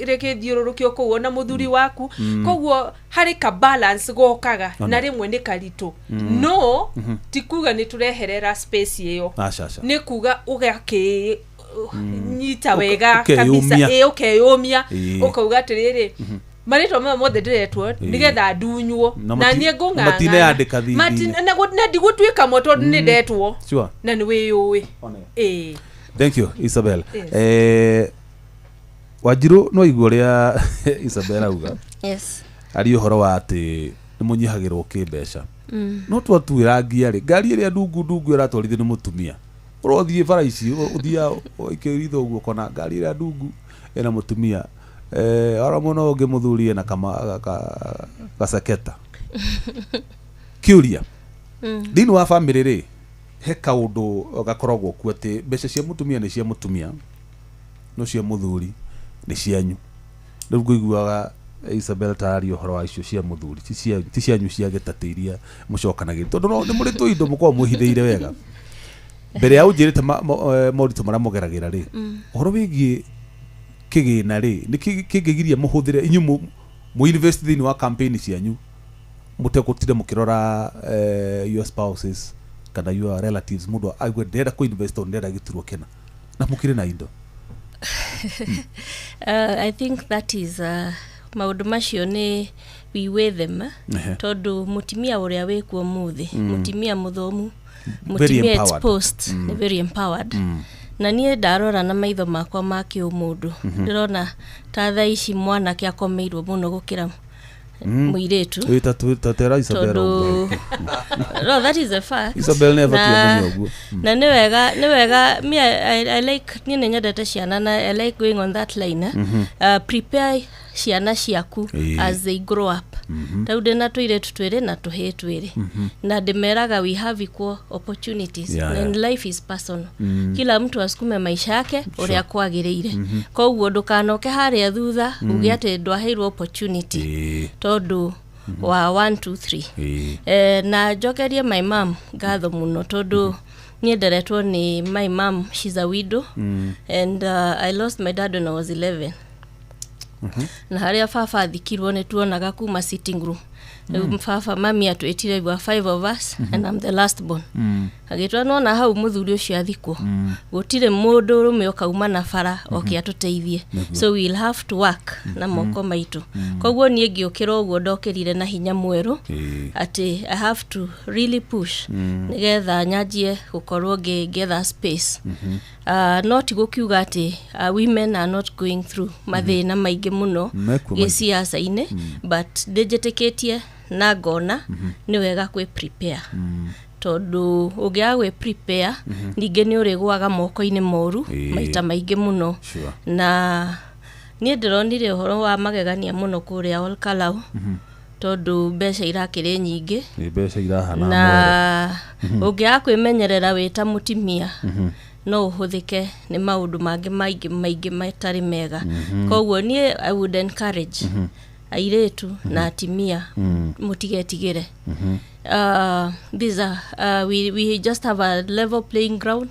rĩkĩthiũrũrũkio kũu ona mũthuri waku. Koguo harĩ ka balance gokaga, na rĩmwe nĩ karitũ, no ti kuga nĩ tũreherera space ĩyo. Aca, aca. Nĩ kuga ũgakĩ nyita wega ũkeyũmia. kabisa, ĩ, ũkeyũmia, ũkauga atĩrĩrĩ, marĩtwa maya mothe ndĩretwo nĩgetha ndunywo Na na niĩ na ngũng'ang'ana. matineyandĩka thithi-inĩ. Na ndigũtuĩka mo tondũ nĩ ndetwo. Na nĩ wĩyũĩ, ĩ. Thank you, Isabel. Yes. Wanjiru, no igua ũrĩa Isabel auga? Yes. Ari ũhoro wa atĩ nĩ mũnyihagĩrwo kĩmbeca, no twatuĩra ngia rĩ, ngari ĩrĩa ndungu ndungu ĩratwarithio nĩ mũtumia, ũrothiĩ bara ici ũthiaga ũkĩritha ũguo ũkona ngari ĩrĩa ndungu ĩna mũtumia, oro mũno ũngĩ mũthuri ena gaceketa. Kĩũria, thĩinĩ wa bamĩrĩ rĩ, he kaũndũ gakoragwo kuo atĩ mbeca cia mũtumia nĩ cia mũtumia, no cia mũthuri nĩ cianyu. Rĩu ngũiguaga Isabel tararia ũhoro wa icio cia mũthuri ti cianyu cia gĩtatĩ iria mũcokanagĩria, tondũ no nĩ mũrĩ tũindo mũkoragwo mwĩhithĩire wega mbere ya ũnjĩrĩte moritũ marĩa mũgeragĩra rĩ, ũhoro wĩgiĩ kĩgĩna rĩ, nĩ kĩngĩgiria mũhũthĩre inyuĩ mũ invest thĩinĩ wa campaign cianyu mũtegũtinda mũkĩrora your spouses kana your relatives, mũndũ aigue ndĩrenda kũ invest tondũ ndĩrenda gĩturwa kĩna na mũkĩrĩ na indo? I think that is maũndũ macio nĩ we weigh them, eh? Tondũ mũtimia ũrĩa wĩkuo mũthĩ, mũtimia mũthomu, Very mũtimia empowered. exposed, nĩ very empowered. Na niĩ ndarora na maitho makwa ma kĩũmũndũ, ndĩrona ta thaa ici mwanake akomeirwo mũno gũkĩra mũirĩtu. Ĩ, ta tera Isabel Tondũ ũguo. No, that is a fact. Isabel nĩ abatiĩ amenye ũguo. Na nĩ wega me I like, niĩ nĩ nyendete ciana na I like going on that line, eh? Prepare ciana ciaku as they grow up. Rĩu ndĩna tũirĩtu twĩrĩ na tũhĩĩ twĩrĩ, na ndĩmeraga we have equal opportunities and life is personal. Kila mtu asukume maisha yake ũrĩa kwagĩrĩire. Koguo ndũkanoke harĩa thutha uge atĩ ndwaheirwo opportunity tondũ wa 1 2 3. Na njokerie my mom ngatho mũno, tondũ niĩ nderetwo nĩ my mom. She's a widow, and I lost my dad when I was 11, na harĩa baba athikirwo nĩ tuonaga kuma sitting room. Rĩu baba, mami atwĩtire, we were five of us, and I'm the last born. Agĩtwa nona hau mũthuri ũcio athikwo, gũtirĩ mũndũ ũrũme ũkauma na bara oke atũteithie, so we'll have to work na moko maitũ. Koguo niĩ ngĩũkĩra ũguo ndokĩrire na hinya mwerũ atĩ I have to really push nĩgetha nyanjie gũkorwo ngĩetha space. No ti gũkiuga atĩ women are not going through mathĩna maingĩ mũno Mekuo maingĩ. gĩciaca-inĩ, but ndĩnjĩtĩkĩtie na ngona nĩ wega kwĩ prepare, tondũ ũngĩaga gwĩ prepare, ningĩ nĩ ũrĩgwaga moko-inĩ moru maita maingĩ mũno. Na niĩ ndĩronire ũhoro wa magegania mũno kũrĩa Olkalau, tondũ mbeca irakĩrĩ nyingĩ. Nĩ mbeca irahana Na mwere. Ũngĩaga kwĩmenyerera wĩ ta mũtimia, no ũhũthĩke nĩ maũndũ mangĩ maingĩ maingĩ matarĩ mega. Koguo niĩ I would encourage airĩtu na atimia, mũtigetigĩre. These are, we just have a level playing ground,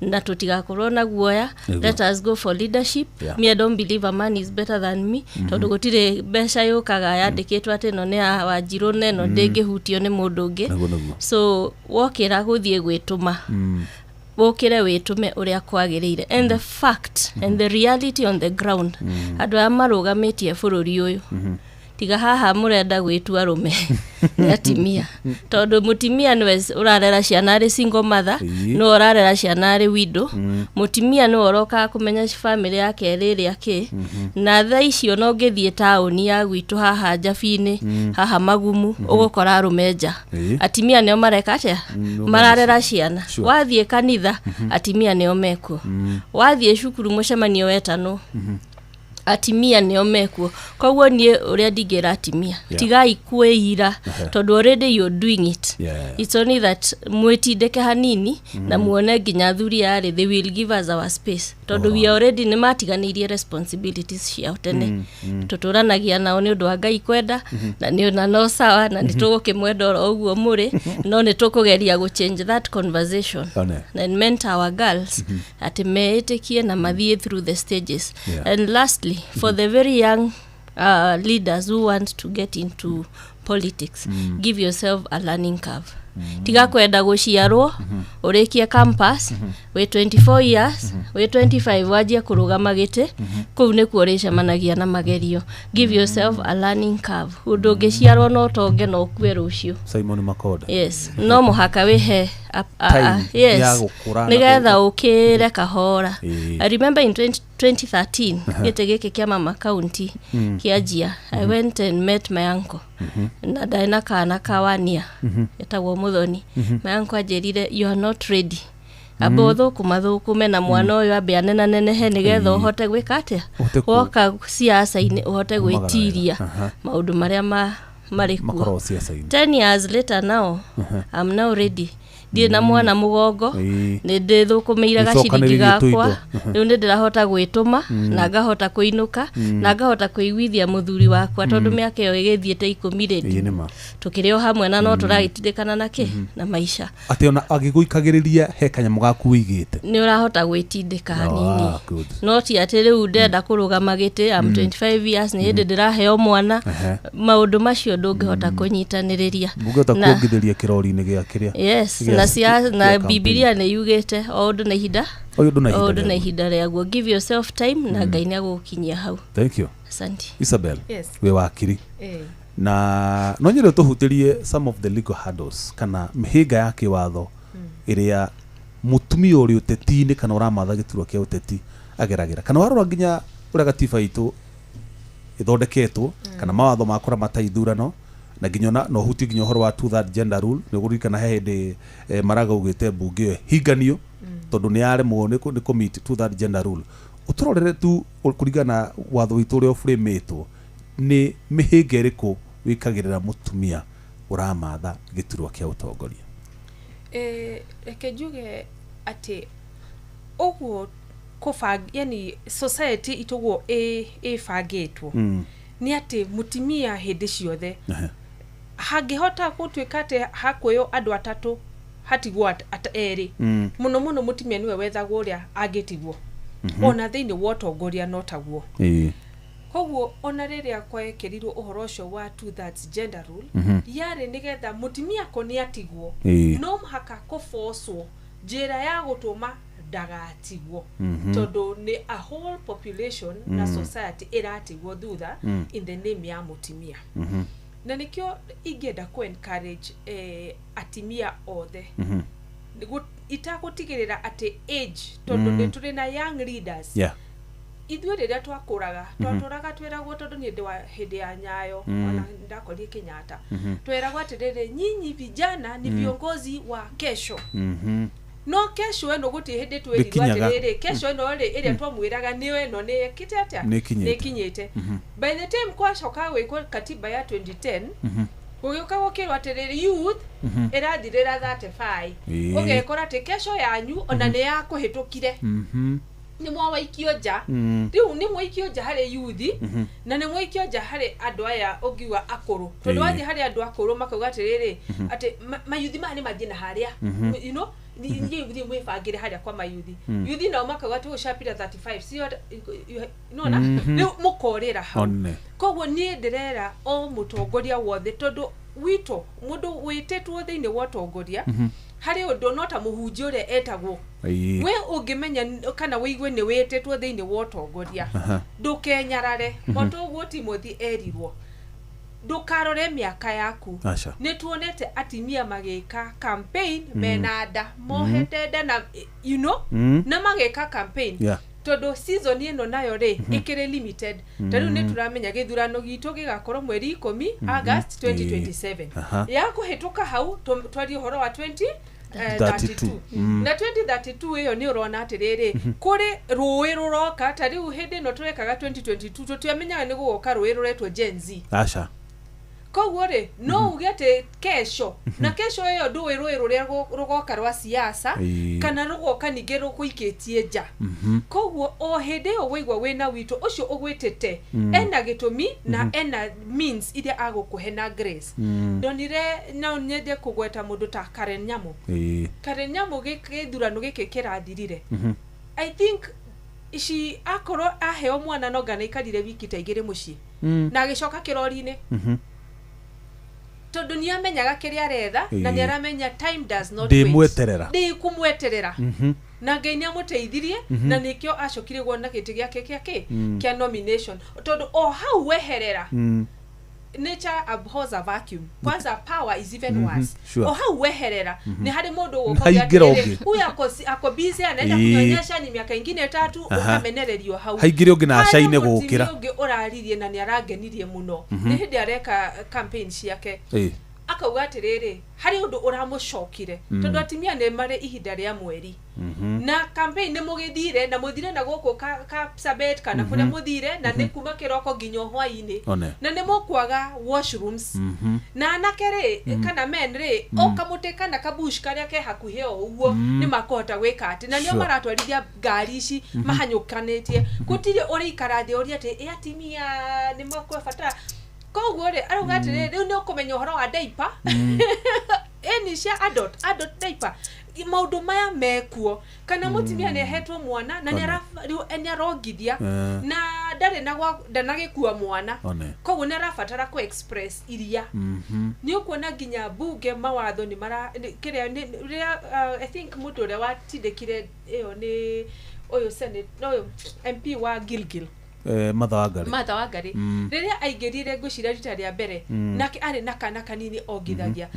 na tũtigakorwo na guoya. Nĩguo. Let us go for leadership. Me, I don't believe a man is better than me, tondũ gũtirĩ mbeca yũkaga yandĩkĩtwo atĩ ĩno nĩ ya Wanjirũ na ĩno ndĩngĩhutio nĩ mũndũ ũngĩ. Nĩguo, nĩguo. So wokĩra gũthiĩ gwĩtũma, wũkĩre wĩtũme ũrĩa kwagĩrĩire, and the fact and the reality on the ground, andũ aya marũgamĩtie bũrũri ũyũ, ti Tiga haha mũrenda gwĩtua arũme nĩ atimia, tondũ mũtimia nĩwe ũrarera ciana arĩ single mother, nĩwe ũrarera ciana arĩ widow. Mũtimia nĩwe ũrokaga kũmenya family yake ĩrĩ kĩ. Na thaa icio no ũngĩthiĩ taũni ya gwitũ haha Njabi-inĩ, haha Magumu, ũgũkora arũme nja. Atimia nĩo mareka atĩa? Mararera ciana. Wathiĩ kanitha, atimia nĩo mekuo. Wathiĩ cukuru, mũcemanio wetanwo, atimia nĩo mekuo. Koguo niĩ ũrĩa ndingĩra atimia, tigai kwĩira, tondũ already you're doing it. It's only that mwĩtindĩke hanini na muone nginya athuri arĩ, they will give us our space, tondũ we already nĩ matiganĩirie responsibilities ciao tene. Tũtũranagia nao nĩ ũndũ wa Ngai kwenda, na nĩ na no sawa, na nĩ tũgũkĩmwenda oro ũguo mũrĩ, no nĩ tũkũgeria gũ change that conversation and mentor our girls atĩ meĩtĩkie na mathiĩ through the stages. And lastly, for the very young leaders who want to get into politics, give yourself a learning curve. Tiga kwenda gũciarwo ũrĩkie campus wĩ 24 years, wĩ 25 wanjie kũrũgama gĩtĩ. Kũu nĩkuo ũrĩcemanagia na magerio. Give yourself a learning curve. Ũndũ ũngĩciarwo no ũtonge na ũkue rũciũ. Simon Makonda. Yes, no mũhaka wĩhe time ya gũkũra na nĩgetha ũkĩre kahora. I remember in 20, 2013 gĩtĩ gĩkĩ kĩa mama county kĩanjia, I went and met my uncle, na ndarĩ na kana kawania etagwo Muthoni. My uncle anjĩrire, "You are not ready, amba ũthũkũma thũkũme na mwana ũyũ ambe anenanenehe nĩgetha ũhote gwĩka atĩa?" Ũhote Woka siasa-inĩ ũhote Kumagara gwĩtiria wega. Maũndũ marĩa marĩ kuo. Makoragwo siasa-inĩ. 10 years later now, I'm now ready. Ndirĩ na mwana mũgongo, nĩ ndĩthũkũmĩire gaciringi Nĩũcokanĩrĩirie gakwa. tũindo. Rĩu nĩ ndĩrahota gwĩtũma na ngahota kũinũka na ngahota kũiguithia mũthuri wakwa, tondũ mĩaka ĩyo ĩgĩthiĩte 10 rĩ, Ĩĩ, nĩ ma. tũkĩrĩ o hamwe na no tũragĩtindĩkana na kĩ na maica. Atĩ ona agĩgũikagĩrĩria he kanyamũ gaku wĩigĩte. Nĩ ũrahota gwĩtindĩka hanini. Ah, good. No ti atĩ rĩu ndenda kũrũgama gĩtĩ, am 25 years, nĩ hĩndĩ ndĩraheo mwana. Maũndũ macio ndũngĩhota kũnyitanĩrĩria. Mũngĩhota kuongithĩria kĩrori-inĩ gĩa kĩrĩa Yes, na cia na gĩa campaign. Bibilia nĩ yugĩte o ũndũ na ihinda. O ũndũ na ihinda O ũndũ na rĩaguo. ihinda rĩaguo. Give yourself time na Ngai nĩ agũgũkinyia hau. Thank you. Asante. Isabel. Yes. Wĩ wakiri na no nyende tũhutĩrie some of the legal hurdles kana mĩhĩnga ya kĩwatho ĩrĩa mũtumia ũrĩ ũteti-inĩ kana ũramatha gĩturwa kĩa ũteti ageragĩra, kana warora nginya ũrĩa gatiba itũ ĩthondeketwo kana mawatho ma kũramata ithurano, na nginya ona no ũhutie nginya ũhoro wa two third gender rule. Nĩ ũkũririkana he hĩndĩ Maraga augĩte mbunge ĩyo hinganio tondũ nĩ yaremwo nĩ kũ meet two third gender rule. Ũtũrorere tu kũringana na watho witũ ũrĩa ũbũrĩmĩtwo, nĩ mĩhĩnga ĩrĩkũ wĩkagĩrĩra mũtumia ũramatha gĩturwa kĩa ũtongoria? Reke njuge atĩ ũguo kũbang, yani society itũ ũguo ĩbangĩtwo nĩ atĩ mũtumia hĩndĩ ciothe hangĩhota gũtuĩka atĩ hakuoywo andũ atatũ hatigwo erĩ, mũno mũno mũtumia nĩwe wethagwo ũrĩa angĩtigwo. Ona thĩinĩ wa ũtongoria no taguo. Koguo ona rĩrĩa kwekĩrirwo ũhoro ũcio wa two thirds gender rule, yarĩ nĩgetha mũtumia ko nĩ atigwo, no mũhaka kũbocwo njĩra ya gũtũma ndagatigwo, tondũ nĩ a whole population na society ĩratigwo thutha in the name ya mũtumia. Na nĩkĩo ingĩenda kũ encourage atimia othe itagũtigĩrĩra atĩ age, tondũ nĩ tũrĩ na young leaders. Ithuĩ rĩrĩa twakũraga, twatũraga twĩragwo, tondũ niĩ ndĩ wa hĩndĩ ya Nyayo, ona ndakorire Kenyatta, tweragwo atĩrĩrĩ, "Nyinyi vijana ni viongozi wa kesho." No kesho ĩno gũtirĩ hĩndĩ twĩrirwo Ndĩkinyaga. atĩrĩrĩ, kesho ĩno rĩ, ĩrĩa twamwĩraga nĩyo ĩno nĩ ĩkĩte atĩa? Nĩ ĩkinyĩte. Nĩ ĩkinyĩte. By the time kwacoka gwĩkwo katiba ya 2010, gũgĩũka gũkĩrwo atĩrĩrĩ, youth ĩrathirĩra 35. Ũgekora atĩ kesho yanyu ona nĩ yakũhĩtũkire, nĩ mwawaikio nja. Rĩu nĩ mwaikio nja harĩ yuthi na nĩ mwaikio nja harĩ andũ aya ũngiuga akũrũ, tondũ wathiĩ harĩ andũ akũrũ makauga atĩrĩrĩ, atĩ mayuthi maya nĩ mathiĩ na harĩa, inyuĩ thiĩ mwĩbangĩre harĩa kwa mayuthi. Yuthi nao makauga atĩ ũcapira 35 sio nona. Rĩu mũkorĩra hau. One. Koguo niĩ ndĩrera o mũtongoria wothe, tondũ wito mũndũ wĩtĩtwo thĩinĩ wa ũtongoria harĩ ũndũ no ta mũhunjia ũrĩa etagwo. We ũngĩmenya kana wĩigue nĩ wĩtĩtwo thĩinĩ wa ũtongoria, ndũkenyarare. O ta ũguo Timothy erirwo, Ndũkarore mĩaka yaku. Aca. Nĩ tuonete atimia magĩka campaign mena nda, mohete nda na na magĩka campaign, tondũ season ĩno nayo rĩ ĩkĩrĩ limited. Ta rĩu nĩ tũramenya gĩthurano gitũ gĩgakorwo mweri 10 August 2027. Ya kũhĩtũka hau twarie ũhoro wa 20 32. 32. Na 2032 ĩyo nĩ ũrona atĩrĩrĩ, kũrĩ rũĩ rũroka. Ta rĩu hĩndĩ ĩno tũrekaga 2022, tũtiamenyaga nĩ gũgoka rũĩ rũretwo Gen Z. Aca. Koguo rĩ, no uge atĩ kesho na kesho ĩyo ndũĩ rũĩ rũrĩa rũgoka rwa siasa kana rũgoka ningĩ rũkũikĩtie nja. Koguo o hĩndĩ ĩyo waigua wĩna wito ũcio ũgwĩtĩte, ena gĩtũmi na ena means iria agũkũhe na grace. Ndonire, no nyende kũgweta mũndũ ta Karen Nyamu. Karen Nyamu, gĩthurano gĩkĩ kĩrathirire, I think she akorwo aheo mwana no ngana aikarire wiki ta 2 mũciĩ na agĩcoka kĩrori-inĩ, tondũ nĩ amenyaga kĩrĩa aretha na nĩ aramenya time does not wait. Ndĩmweterera. Ndĩkũmweterera. Na Ngai nĩ amũteithirie, na nĩkĩo acokire kuona gĩtĩ gĩake kĩa kĩ kĩa nomination, tondũ o hau weherera, nature abhors a vacuum. Kwanza power is even worse. O hau weherera, nĩ harĩ mũndũ ũgũka Haingĩra ũngĩ. Huyu ako busy, anaenda kunyonyesha, ni miaka ingine 3, ũkamenererio hau. Haingĩre ũngĩ na Harĩ acaine mũtumia gũkĩra. ũngĩ ũraririe na nĩ arangenirie mũno. Nĩ hĩndĩ areka campaign ciake, akauga atĩrĩrĩ, harĩ ũndũ ũramũcokire, tondũ atimia nĩ marĩ ihinda rĩa mweri, na campaign nĩ mũgĩthire na mũthire na gũkũ Kapsabet kana kũrĩa mũthire, na nĩ kuma kĩroko nginya hwaĩ-inĩ, na nĩ mũkwaga washrooms, na anake rĩ, kana men rĩ, o kamũtĩ kana kabush karĩa ke hakuhĩ o ũguo, nĩ makũhota gwĩka atĩ na nĩo maratwarithia ngari ici mahanyũkanĩtie. Gũtirĩ ũrĩikara thĩ ũrie atĩ ĩ atimia nĩ makwebatara. Koguo rĩ, arauga atĩrĩrĩ, rĩu nĩ ũkũmenya ũhoro wa diaper, ĩni cia adult diaper, maũndũ maya mekuo, kana mũtumia nĩ ahetwo mwana na rĩu nĩ arongithia na ndarĩ na gwa ndanagĩkua mwana, koguo nĩ arabatara kũ express iria. Nĩ ũkuona nginya bunge mawatho nĩ mara kĩrĩa rĩrĩa, I think mũndũ ũrĩa watindĩkire ĩyo nĩ ũyũ senate, no ũyũ MP wa Gilgil. Martha Wangari. Martha Wangari. Rĩrĩa aingĩrire ngwĩciria rita rĩa mbere, nake arĩ na kana kanini ongithagia.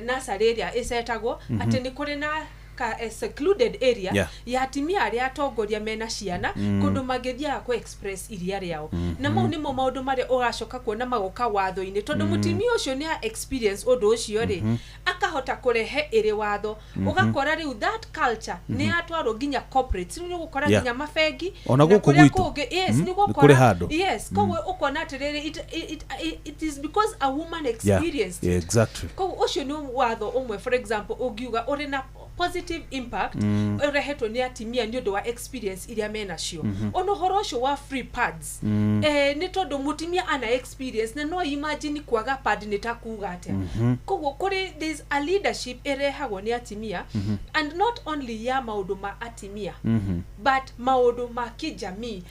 Nursery ĩrĩa ĩcetagwo atĩ nĩ kũrĩ na ka a secluded area ya atimia arĩa atongoria mena ciana, kũndũ mangĩthiaga kũ express iria rĩao. Na mau nĩmo maũndũ marĩa ũgacoka kuona magoka watho-inĩ, tondũ mũtumia ũcio nĩ a experience ũndũ ũcio rĩ, akahota kũrehe ĩrĩ watho. Ũgakora rĩu that culture nĩ yatwarwo nginya corporate. Rĩu nĩ ũgũkora nginya mabengi Ona na gũkũ kũrĩa gwitũ. kũngĩ, yes, nĩ Nĩ ũgũkora kũrĩ handũ. Yes, koguo ũkona atĩrĩrĩ, it is because a woman experienced it. Koguo ũcio nĩ watho ũmwe, for example, ũngiuga ũrĩ na positive impact, ũrehetwo nĩ atimia nĩ ũndũ wa experience iria menacio. Ona ũhoro ũcio wa free pads, nĩ tondũ mũtumia ana experience na no imagine kwaga pad nĩ ta kuga atĩa. Koguo kũrĩ, there's a leadership ĩrehagwo nĩ atimia, and not only ya maũndũ ma atimia, but maũndũ ma kijamii.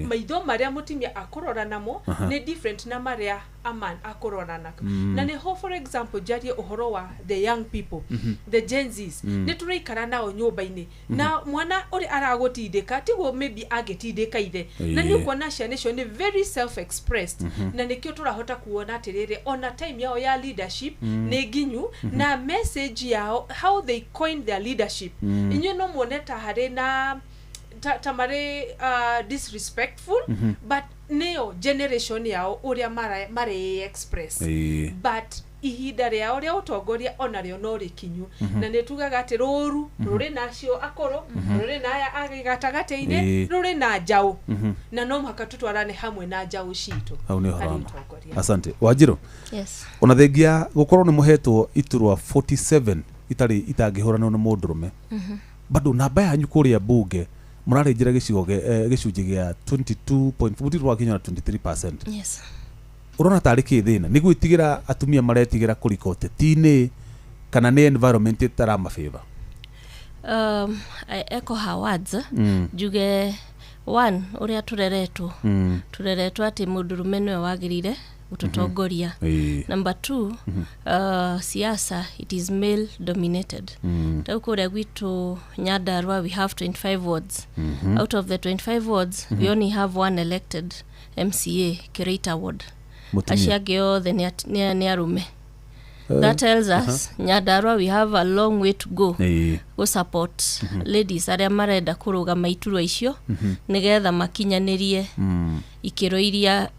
Maitho marĩa mũtumia akũrora namo nĩ different na marĩa a man akũrora nako. Na nĩho, for example, njarie ũhoro wa the young people, the Gen Zs. Nĩ tũraikara nao nyũmba-inĩ, na mwana ũrĩa aragũtindĩka tiguo maybe angĩtindĩka ithe, na nĩ ũkuona ciana icio nĩ very self expressed, na nĩkĩo tũrahota kuona atĩrĩrĩ, ona time yao ya leadership nĩ nginyu, na message yao, how they coin their leadership, inyuĩ no muone ta harĩ na ta marĩ disrespectful, but nĩyo generation yao ũrĩa marĩ express. But ihinda rĩao rĩa ũtongoria onarĩo no rĩkinyu. Na nĩ tugaga atĩ rũru rũrĩ na acio akũrũ, rũrĩ na aya agĩ gatagatĩ-inĩ, rũrĩ na njaũ, na no mũhaka tũtwarane hamwe na njaũ citũ Hau nĩ ũhoro harĩ wa ma. ũtongoria. Asante Wanjirũ. Yes. Ona thengia gũkorwo nĩ mũhetwo iturwa 47 itarĩ itangĩhũranwo nĩ mũndũrũme, bado namba yanyu kũrĩa bunge mũrarĩnjĩra gĩcigo gĩcunjĩ gĩa 22.4, mũtirĩ wakinya na 23%. Ũrona tarĩ kĩ thĩna? Nĩ gwĩtigĩra atumia maretigĩra kũrika ũteti-inĩ, kana nĩ environment ĩtaramabĩba? I echo her words. Njuge one, ũrĩa tũreretwo, tũreretwo atĩ mũndũrũme nĩwe wagĩrĩire gũtũtongoria. Number two, siasa, it is male dominated. Rĩu kũrĩa gwitũ Nyandarua we have 25 wards. Out of the 25 wards, we only have one elected MCA, Kereita ward. Mũtumia. Acio angĩ othe nĩ arũme. That tells us Nyandarua we have a long way to go go support ladies arĩa marenda kũrũgama iturwa icio nĩgetha makinyanĩrie ikĩro iria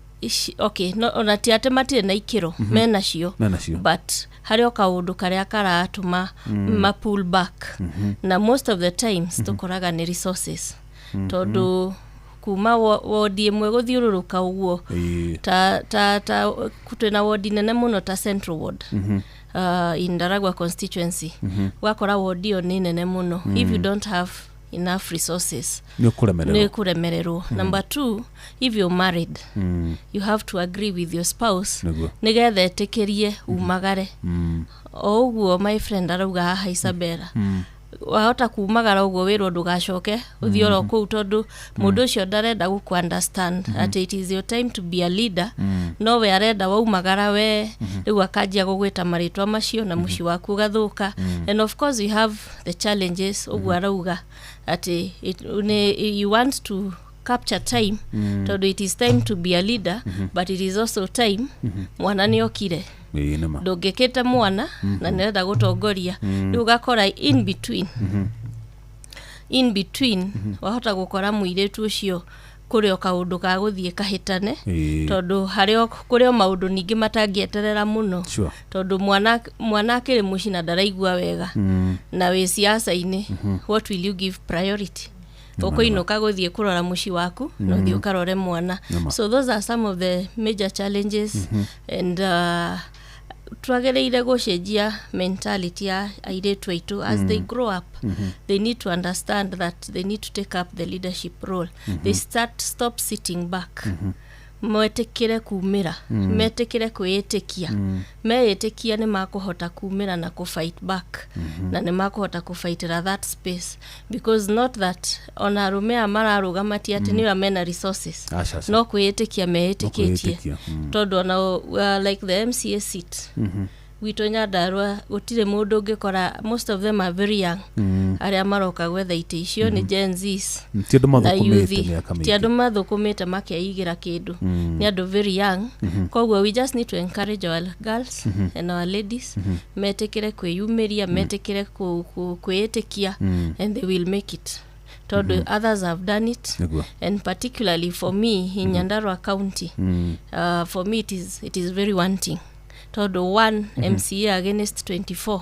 okay, no, ona ti atĩ matirĩ na ikĩro, menacio. Menacio. But harĩ o kaũndũ karĩa karatũma ma pull back, na most of the times tũkoraga nĩ resources, tondũ kuma wodi ĩmwe gũthiũrũrũka ũguo, ta twĩna wodi nene mũno ta Central Ward in Ndaragwa constituency, ũgakora wodi ĩyo nĩ nene mũno. If you don't have enough resources, nĩ ũkũremererwo. Nĩ kũremererwo. Number two, if you're married, you have to agree with your spouse nĩgetha ĩtĩkĩrie umagare. O ũguo my friend arauga haha, Isabella, wahota kumagara ũguo wĩrwo ndũgacoke, ũthiĩ oro kũu, tondũ mũndũ ũcio ndarenda gũkũ understand atĩ it is your time to be a leader, no we arenda waumagara we rĩu akanjia gũgwĩta marĩtwa macio na mũciĩ waku ũgathũka. And of course we have the challenges ũguo arauga atĩ you want to capture time, tondũ it is time to be a leader, but it is also time mwana nĩ okire. Ĩĩ, nĩma. Ndũngĩkĩte mwana na nĩrenda gũtongoria. Rĩu ũgakora in between wahota gũkora mũirĩtu ũcio kũrĩ o kaũndũ ka gũthiĩ kahĩtane, tondũ harĩ o kũrĩ o maũndũ ningĩ matangĩeterera mũno, tondũ mwana akĩrĩ mũciĩ na ndaraigua wega, na wĩ siasa-inĩ, what will you give priority? Ũkũinũka gũthiĩ kũrora mũciĩ waku na ũthiĩ ũkarore mwana. So those are some of the major challenges, and twagĩrĩire gũcenjia mentality ya airĩtu aitũ as they grow up. They need to understand that they need to take up the leadership role. They stop sitting back, metĩkĩre kumĩra, metĩkĩre kwĩĩtĩkia. Meĩtĩkia nĩ makũhota kumĩra na kũ-fight back, na nĩ makũhota kũ-fightĩra that space, because not that ona arũme aya mararũgama ti atĩ nĩo mena resources. Aca, aca. No kwĩĩtĩkia meĩtĩkĩtie. Kwĩĩtĩkia, Tondũ ona like the MCA seat gwitũ Nyandarua, gũtirĩ mũndũ ũngĩkora, most of them are very young. Arĩa maroka gwetha itĩ icio nĩ Gen Zs Ti andũ na mathũkũmĩte youth. mĩaka Ti mĩingĩ. andũ mathũkũmĩte makeigĩra kĩndũ, nĩ andũ very young. Koguo we just need to encourage our girls and our ladies metĩkĩre kwĩyumĩria, metĩkĩre kwĩĩtĩkia, and they will make it, tondũ others have done it. And particularly for me in Nyandarua County, for me it is very wanting, tondũ one MCA against 24,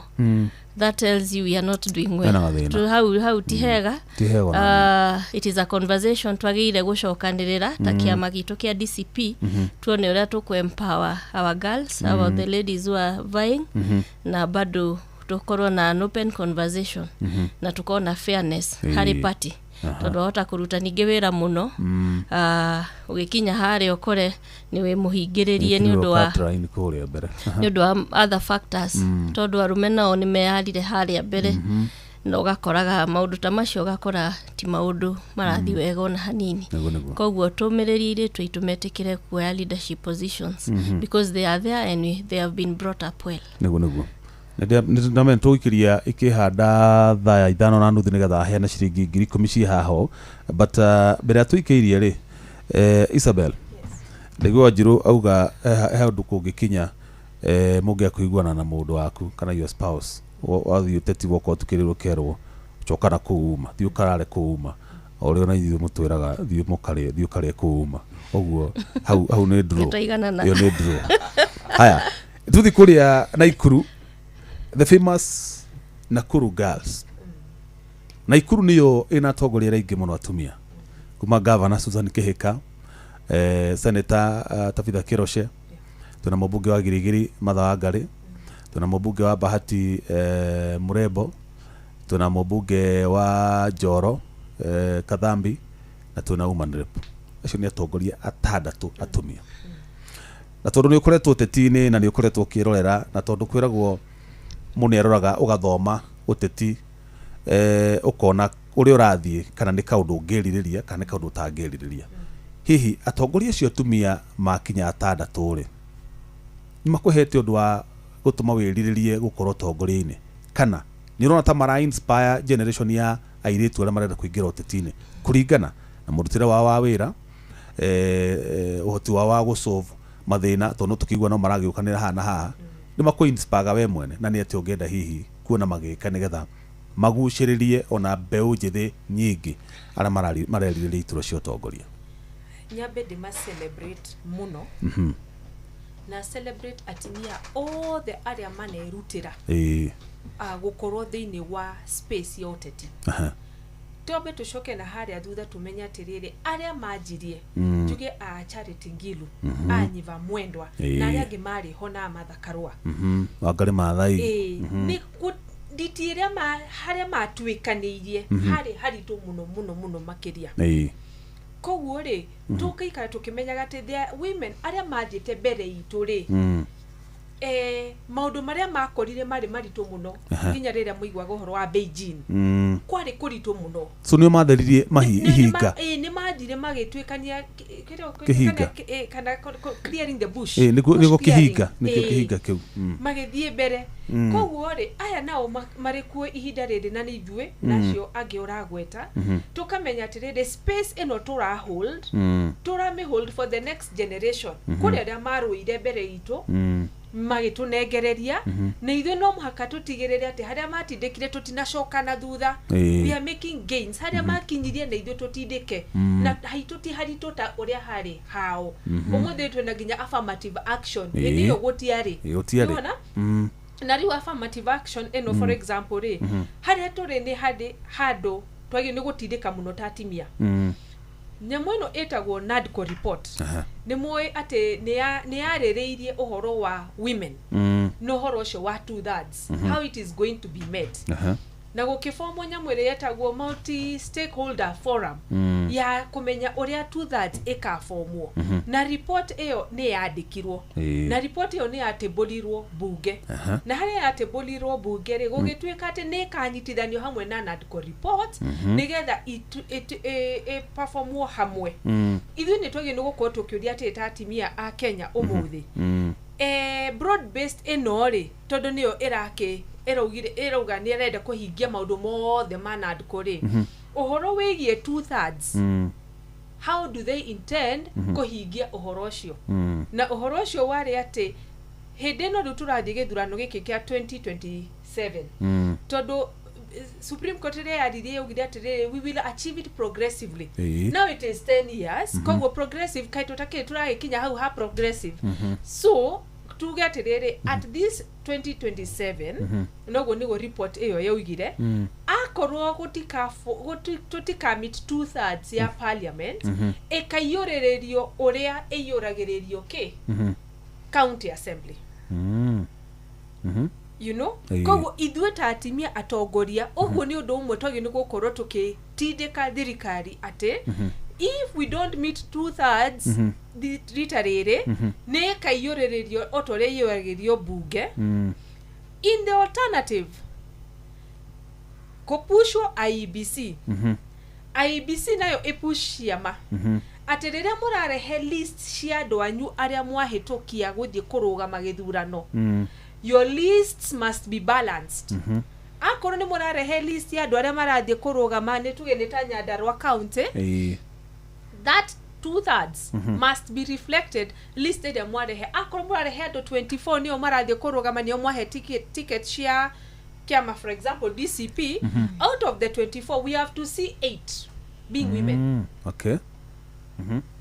that tells you we are not doing well. Hena gathĩna. Hau ti hega. Ti hega ona. It is a conversation twagĩrĩire gũcokanĩrĩra ta kĩama gitũ kĩa DCP, tuone ũrĩa tũkũ empower our girls, our the ladies who are vying, na bado tũkorwo na an open conversation na tũkorwo na fairness harĩ party, tondũ wahota kũruta ningĩ wĩra mũno, ũgĩkinya harĩa ũkore nĩ wĩ mũhingĩrĩrie nĩ ũndũ wa Cut line kũrĩa mbere. Nĩ ũndũ wa other factors, tondũ arũme nao nĩ meyarire harĩa mbere, na ũgakoraga maũndũ ta macio, ũgakora ti maũndũ marathiĩ wega ona hanini. Nĩguo, nĩguo. Koguo tũmĩrĩrie airĩtu aitũ metĩkĩre kuoya leadership positions, because they are there and they have been brought up well. Nĩguo, nĩndamenya tũgũikĩria ikĩhanda thaa 5:30 nĩgetha heane ciringi 10,000 ciĩ haho, but mbere ya tũikĩirie rĩ, Isabel, ndaigua Wanjirũ auga he ũndũ kũngĩkinya, mũngĩaga kũiguana na mũndũ waku kana your spouse, wathiĩ ũteti woka ũtukĩrĩrwo kerwo coka na kũu uma, thiĩ ũkarare kũu uma, o ũrĩa ona ithuĩ mũtwĩraga thiĩ mũkarĩe, thiĩ ũkarĩe kũu uma, ũguo hau nĩ draw. Nĩtwaiganana. Ĩyo nĩ draw. Haya, tuthi kũrĩa Naikuru, the famous Nakuru Girls. Naikuru niyo ĩna atongoria arĩa aingĩ mũno atumia, kuma Governor Susan Kihika, Senator Tabitha Kiroshe, twĩna mũmbunge wa Girigiri Martha Wangari, twĩna mũmbunge wa Bahati Murembo, twĩna mũmbunge wa Njoro Kathambi, na twĩna woman rep. Acio nĩ atongoria atandatũ atumia. Na tondũ nĩ ũkoretwo ũteti-inĩ na nĩ ũkoretwo ũkĩrorera, na tondũ kwĩragwo mũndũ nĩ aroraga ũgathoma ũteti, ũkona ũrĩa ũrathiĩ, kana nĩ kaũndũ ũngĩrirĩria kana nĩ kaũndũ ũtangĩrirĩria, hihi atongoria acio atumia makinya atandatũ rĩ, nĩ makũhete ũndũ wa gũtũma wĩrirĩrie gũkorwo ũtongoria-inĩ, kana nĩ ũrona ta mara inspire generation ya airĩtu arĩa marenda kũingĩra ũteti-inĩ kũringana na mũrutĩre wao wa wĩra, ũhoti wao wa gũsolve Mathĩna tondũ no tũkĩigua no maragĩũkanĩra haha na haha, nĩ makũ inspire we mwene, na nĩ atĩ ũngĩenda hihi kuona magĩka nĩgetha magucĩrĩrie ona mbeũ njĩthĩ nyingĩ arĩa marerirĩria iturwa cia ũtongoria? Nyambe ndĩma celebrate mũno na celebrate atumia othe arĩa manerutĩra gũkorwo thĩinĩ wa space ya ũteti. Twambe tũcoke na harĩa thutha, tũmenye atĩrĩrĩ, arĩa manjirie, njuge a Charity Ngilu, a Nyiva Mwendwa na arĩa angĩ marĩ ho na Martha Karũa. Wangari Maathai. Nĩ nditi ĩrĩa harĩa matuĩkanĩirie harĩ haritũ mũno mũno mũno makĩria. Koguo rĩ, tũkaikara tũkĩmenyaga atĩ there are women arĩa mathiĩte mbere itũ rĩ, maũndũ marĩa makorire marĩ maritũ mũno, nginya rĩrĩa mũiguaga ũhoro wa Beijing, kwarĩ kũritũ mũno. So nĩo matheririe ihinga. Nĩ mathire magĩtuĩkania Kĩhinga. Kana clearing the bush. Nĩguo Bush nĩguo clearing. Kĩhinga nĩkĩo, kĩhinga kĩu. Magĩthiĩ mbere. Koguo rĩ, aya nao marĩ kuo ihinda rĩrĩ na nĩ ithuĩ nacio angĩ ũragweta, tũkamenya atĩrĩrĩ, space ĩno tũra hold, tũramĩ hold for the next generation. Kũrĩ arĩa marũire mbere itũ, magĩtũnengereria, na ithuĩ no mũhaka tũtigĩrĩre atĩ harĩa matindĩkire tũtinacoka na thutha. We are making gains harĩa makinyirie, na ithuĩ tũtindĩke na haitũ ti haritũ ta ũrĩa harĩ hao. Ũmũthĩ twĩna nginya affirmative action. Hĩndĩ ĩyo gũtiarĩ. Gũtiarĩ. Nĩwona? Na rĩu affirmative action ĩno, for example rĩ, harĩa tũrĩ nĩ harĩ handũ twagĩrĩirwo nĩ gũtindĩka mũno ta atimia. Nyamũ ĩno ĩtagwo NADCO report. Nĩ mũĩ atĩ nĩ yarĩrĩirie ũhoro wa women na ũhoro ũcio wa two thirds, how it is going to be met, na gũkĩbomwo nyamũ ĩrĩa yetagwo multi stakeholder forum ya kũmenya ũrĩa two thirds ĩkabomwo. Na report ĩyo nĩ yandĩkirwo, na report ĩyo nĩ yatĩmbũrirwo bunge. Na harĩa yatĩmbũrirwo bunge rĩ, gũgĩtuĩka atĩ nĩ ĩkanyitithanio hamwe na NADCO report nĩgetha ĩperformwo hamwe. Ithuĩ nĩ twagĩrĩirwo nĩ gũkorwo tũkĩũria atĩ ta atimia a Kenya ũmũthĩ, broad based ĩno rĩ, tondũ nĩyo ĩrakĩ ĩraugire, ĩrauga nĩ ĩrenda kũhingia maũndũ mothe ma NADCO rĩ, ũhoro wĩgiĩ two thirds, how do they intend kũhingia ũhoro ũcio? Na ũhoro ũcio warĩ atĩ hĩndĩ ĩno rĩu tũrathiĩ gĩthurano gĩkĩ kĩa 2027, tondũ Supreme Court ĩrĩa yaririe yaugire atĩrĩrĩ, we will achieve it progressively. Now it is 10 years. Koguo progressive kaĩ tũtakĩrĩ tũragĩkinya hau ha progressive? So tuge atĩrĩrĩ, at this 2027, noguo nĩguo report ĩyo yaugire, akorwo tũtika meet two thirds ya parliament, ĩkaiyũrĩrĩrio ũrĩa ĩiyũragĩrĩrio kĩ county assembly. Koguo ithuĩ ta atimia atongoria, ũguo nĩ ũndũ ũmwe twagĩrĩirwo nĩ gũkorwo tũkĩtindĩka thirikari atĩ if we don't meet two thirds rita rĩrĩ, nĩ ĩkaiyũrĩrĩrio o ta ũrĩa ĩiyũragĩrio bunge. In the alternative, kũpushwo IEBC. IEBC nayo ĩpush ciama atĩ rĩrĩa mũrarehe list cia andũ anyu arĩa mwahĩtũkia gũthiĩ kũrũgama gĩthurano, your lists must be balanced. Akorwo nĩ mũrarehe list ya andũ arĩa marathiĩ kũrũgama, nĩ tuge nĩ ta Nyandarua County, that two thirds must be reflected list ĩrĩa mwarehe. Akorwo mũrarehe andũ 24 nĩo marathiĩ kũrũgama, nĩo mwahe ticket cia kĩama, for example DCP, out of the 24 we have to see 8 being women,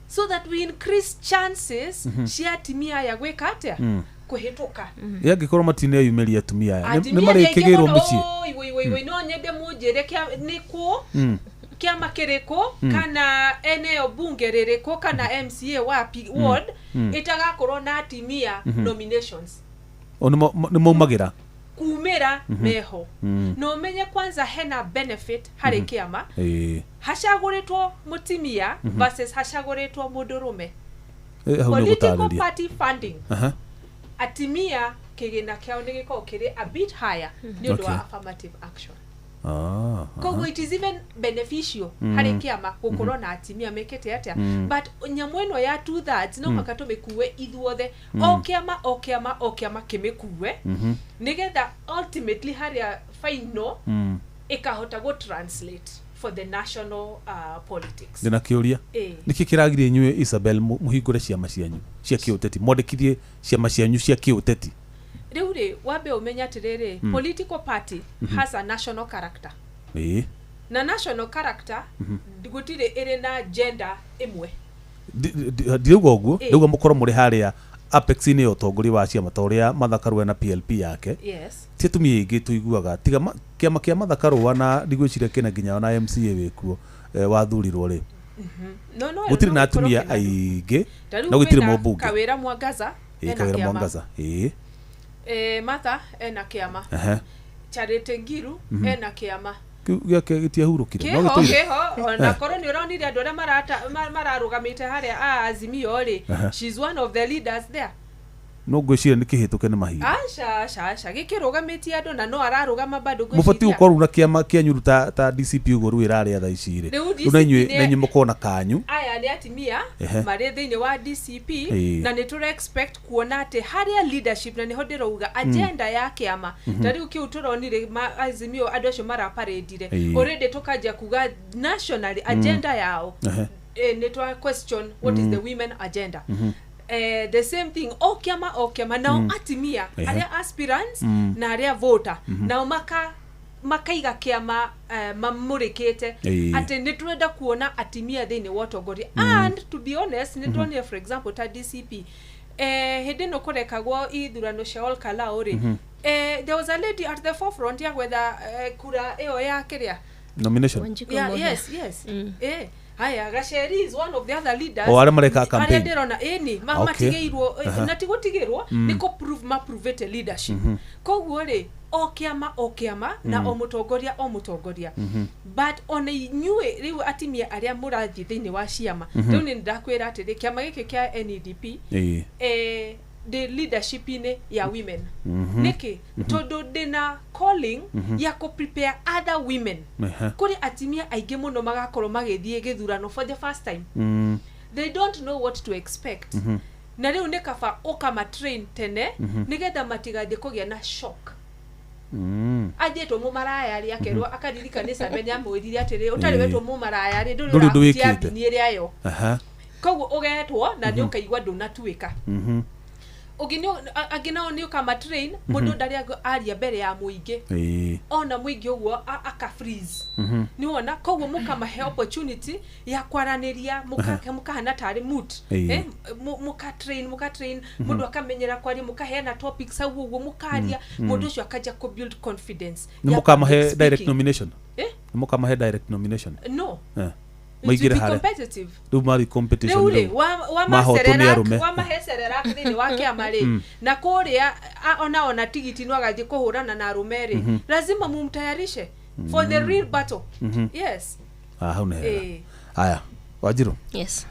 so that we increase chances cia atimia aya gwĩka atĩa? Kũhĩtũka. Ĩ angĩkorwo matineyumĩria atumia aya, nĩ Atimia nĩ aingĩ marĩkĩgĩrwo mũno. mũciĩ? Oi, woi, woi, woi, no nyende mũnjĩre nĩ kũ, kĩama kĩrĩkũ, kana eneo bunge rĩrĩkũ, kana MCA wapi ward ĩtagakorwo na atimia nominations. O nĩ maumagĩra. Kumĩra meho. Na ũmenye kwanza hena benefit harĩ kĩama hacagũrĩtwo mũtimia versus hacagũrĩtwo mũndũrũme. Ĩ, hau nĩ Political gũtarĩria. party funding, atimia kĩgĩna kĩao nĩ gĩkoragwo kĩrĩ a bit higher nĩ ũndũ wa affirmative action. Koguo it is even beneficial harĩ kĩama gũkorwo na atimia mekĩte atĩa. But nyamũ ĩno ya two thirds no mũhaka tũmĩkue ithuothe, o kĩama, o kĩama, o kĩama kĩmĩkue, nĩgetha ultimately harĩa final ĩkahota gũ translate for the national politics. Ndĩna kĩũria. Nĩkĩ kĩragiria inyuĩ, Isabel, mũhingũre ciama cianyu? cia kĩũteti, mwandĩkithie ciama cianyu cia kĩũteti. Rĩu rĩ, wambe ũmenye atĩrĩrĩ, political party has a national character. Na national character gũtirĩ ĩrĩ na gender ĩmwe. Ndirauga ũguo, ndauga mũkorwo mũrĩ harĩa apex-inĩ ya ũtongoria wa ciama ta ũrĩa Martha Karua na PLP yake. Ti atumia aingĩ tũiguaga tiga kĩama kĩa Martha Karua, na ndigwĩciria kĩna nginya ona MCA wĩkuo, wathurirwo rĩ, No, no, gũtirĩ no na gũkorwo atumia kĩna. aingĩ, Ta rĩu na gũtirĩ kwĩna mũmbunge. Kawĩra Mwangaza ena Kawĩra kĩama. Mwangaza, ĩĩ. Martha ena kĩama. Charity Ngiru ena kĩama. Kĩu gĩake gĩtiahurũkire, no Kĩho gĩtũire. kĩho, ona korwo nĩ ũronire andũ arĩa mararũgamĩte harĩa a Azimio rĩ, she's one of the leaders there. No ngwĩciria nĩ kĩhĩtũke nĩ mahinda. Aca, aca, aca, gĩkĩrũgamĩtie andũ na no ararũgama bado. Mũbatiĩ Ngwĩciria gũkorwo na kĩama kĩanyu ta DCP ũguo rĩu ĩrarĩa thaa ici rĩ. Rĩu Rĩu na inyuĩ DCP na inyuĩ mũkorwo na kanyu. Aya nĩ atimia marĩ thĩinĩ wa DCP, na nĩ tũra expect kuona atĩ harĩa leadership, na nĩho ndĩrauga agenda ya kĩama, ta rĩu kĩu tũronire Azimio andũ acio maraparĩndire, already tũkanjia kuga nationally agenda yao, nĩ twa question what is the women agenda. The same thing o kĩama o kĩama, nao atimia arĩa aspirants na arĩa voter, nao makaiga kĩama, mamũrĩkĩte atĩ nĩ tũrenda kuona atimia thĩinĩ wa ũtongoria. And to be honest, nĩ tuonire, for example, ta DCP, hĩndĩ ĩno kũrekagwo ithurano cia Ol Kalou rĩ, there was a lady at the forefront ya gwetha kura ĩyo ya kĩrĩa. Nomination. Wanjikũ Yeah, Muhia. yes. Haya, Gacheri is one of the other leaders O, arĩa mareka campaign. arĩa ndĩrona ĩni matigĩirwo, na ti gũtigĩrwo, nĩ kũ prove maprovĩte leadership. Koguo rĩ, o kĩama o kĩama na o mũtongoria o mũtongoria, but ona inyuĩ rĩu atimia arĩa mũrathiĩ thĩinĩ wa ciama, rĩu nĩ ndakwĩra atĩrĩ, kĩama gĩkĩ kĩa NEDP, ndĩ leadership-inĩ ya women. Nĩkĩ? Tondũ ndĩna calling ya kũ prepare other women. Kũrĩ atimia aingĩ mũno magakorwo magĩthiĩ gĩthurano for the first time. They don't know what to expect. Na rĩu nĩ kaba ũkama train tene, nĩgetha matigathiĩ kũgĩa na shock. Athiĩtwo mũmaraya rĩ, akerwo, akaririkana nĩ Sambe nĩamwĩrire atĩrĩ, ũtarĩ wetwo mũmaraya rĩ, ndũrĩ Ndũrĩ ũndũ ũrahutia wĩkĩte. mbini ĩrĩa yo. Koguo ũgetwo na nĩ ũkaigua ndũnatuĩka. Ũngĩ angĩ nao nĩ ũkama train mũndũ ndarĩ aria mbere ya mũingĩ, ona mũingĩ ũguo aka freeze. Nĩ wona? Koguo mũkamahe opportunity ya kwaranĩria, mũkahana tarĩ moot. Mũka train, mũka train mũndũ akamenyera kwaria, mũkaheana topics hau ũguo mũkaria, mũndũ ũcio akanjia kũ build confidence Nĩ ya mũkamahe public direct speaking. nomination? Eh? Nĩ mũkamahe direct nomination? No. It will Maingĩre be harĩa competitive. rĩu marĩ competition. Rĩu rĩ, Rĩu mahotwo nĩ arũme. Wamahe Cererac thĩinĩ wa kĩama rĩ, na kũrĩa ona tigiti no agathiĩ kũhũrana na arũme rĩ, lazima mumtayarishe for the real battle. Yes. Ah, hau nĩ hega. Aya, Wanjirũ. Yes.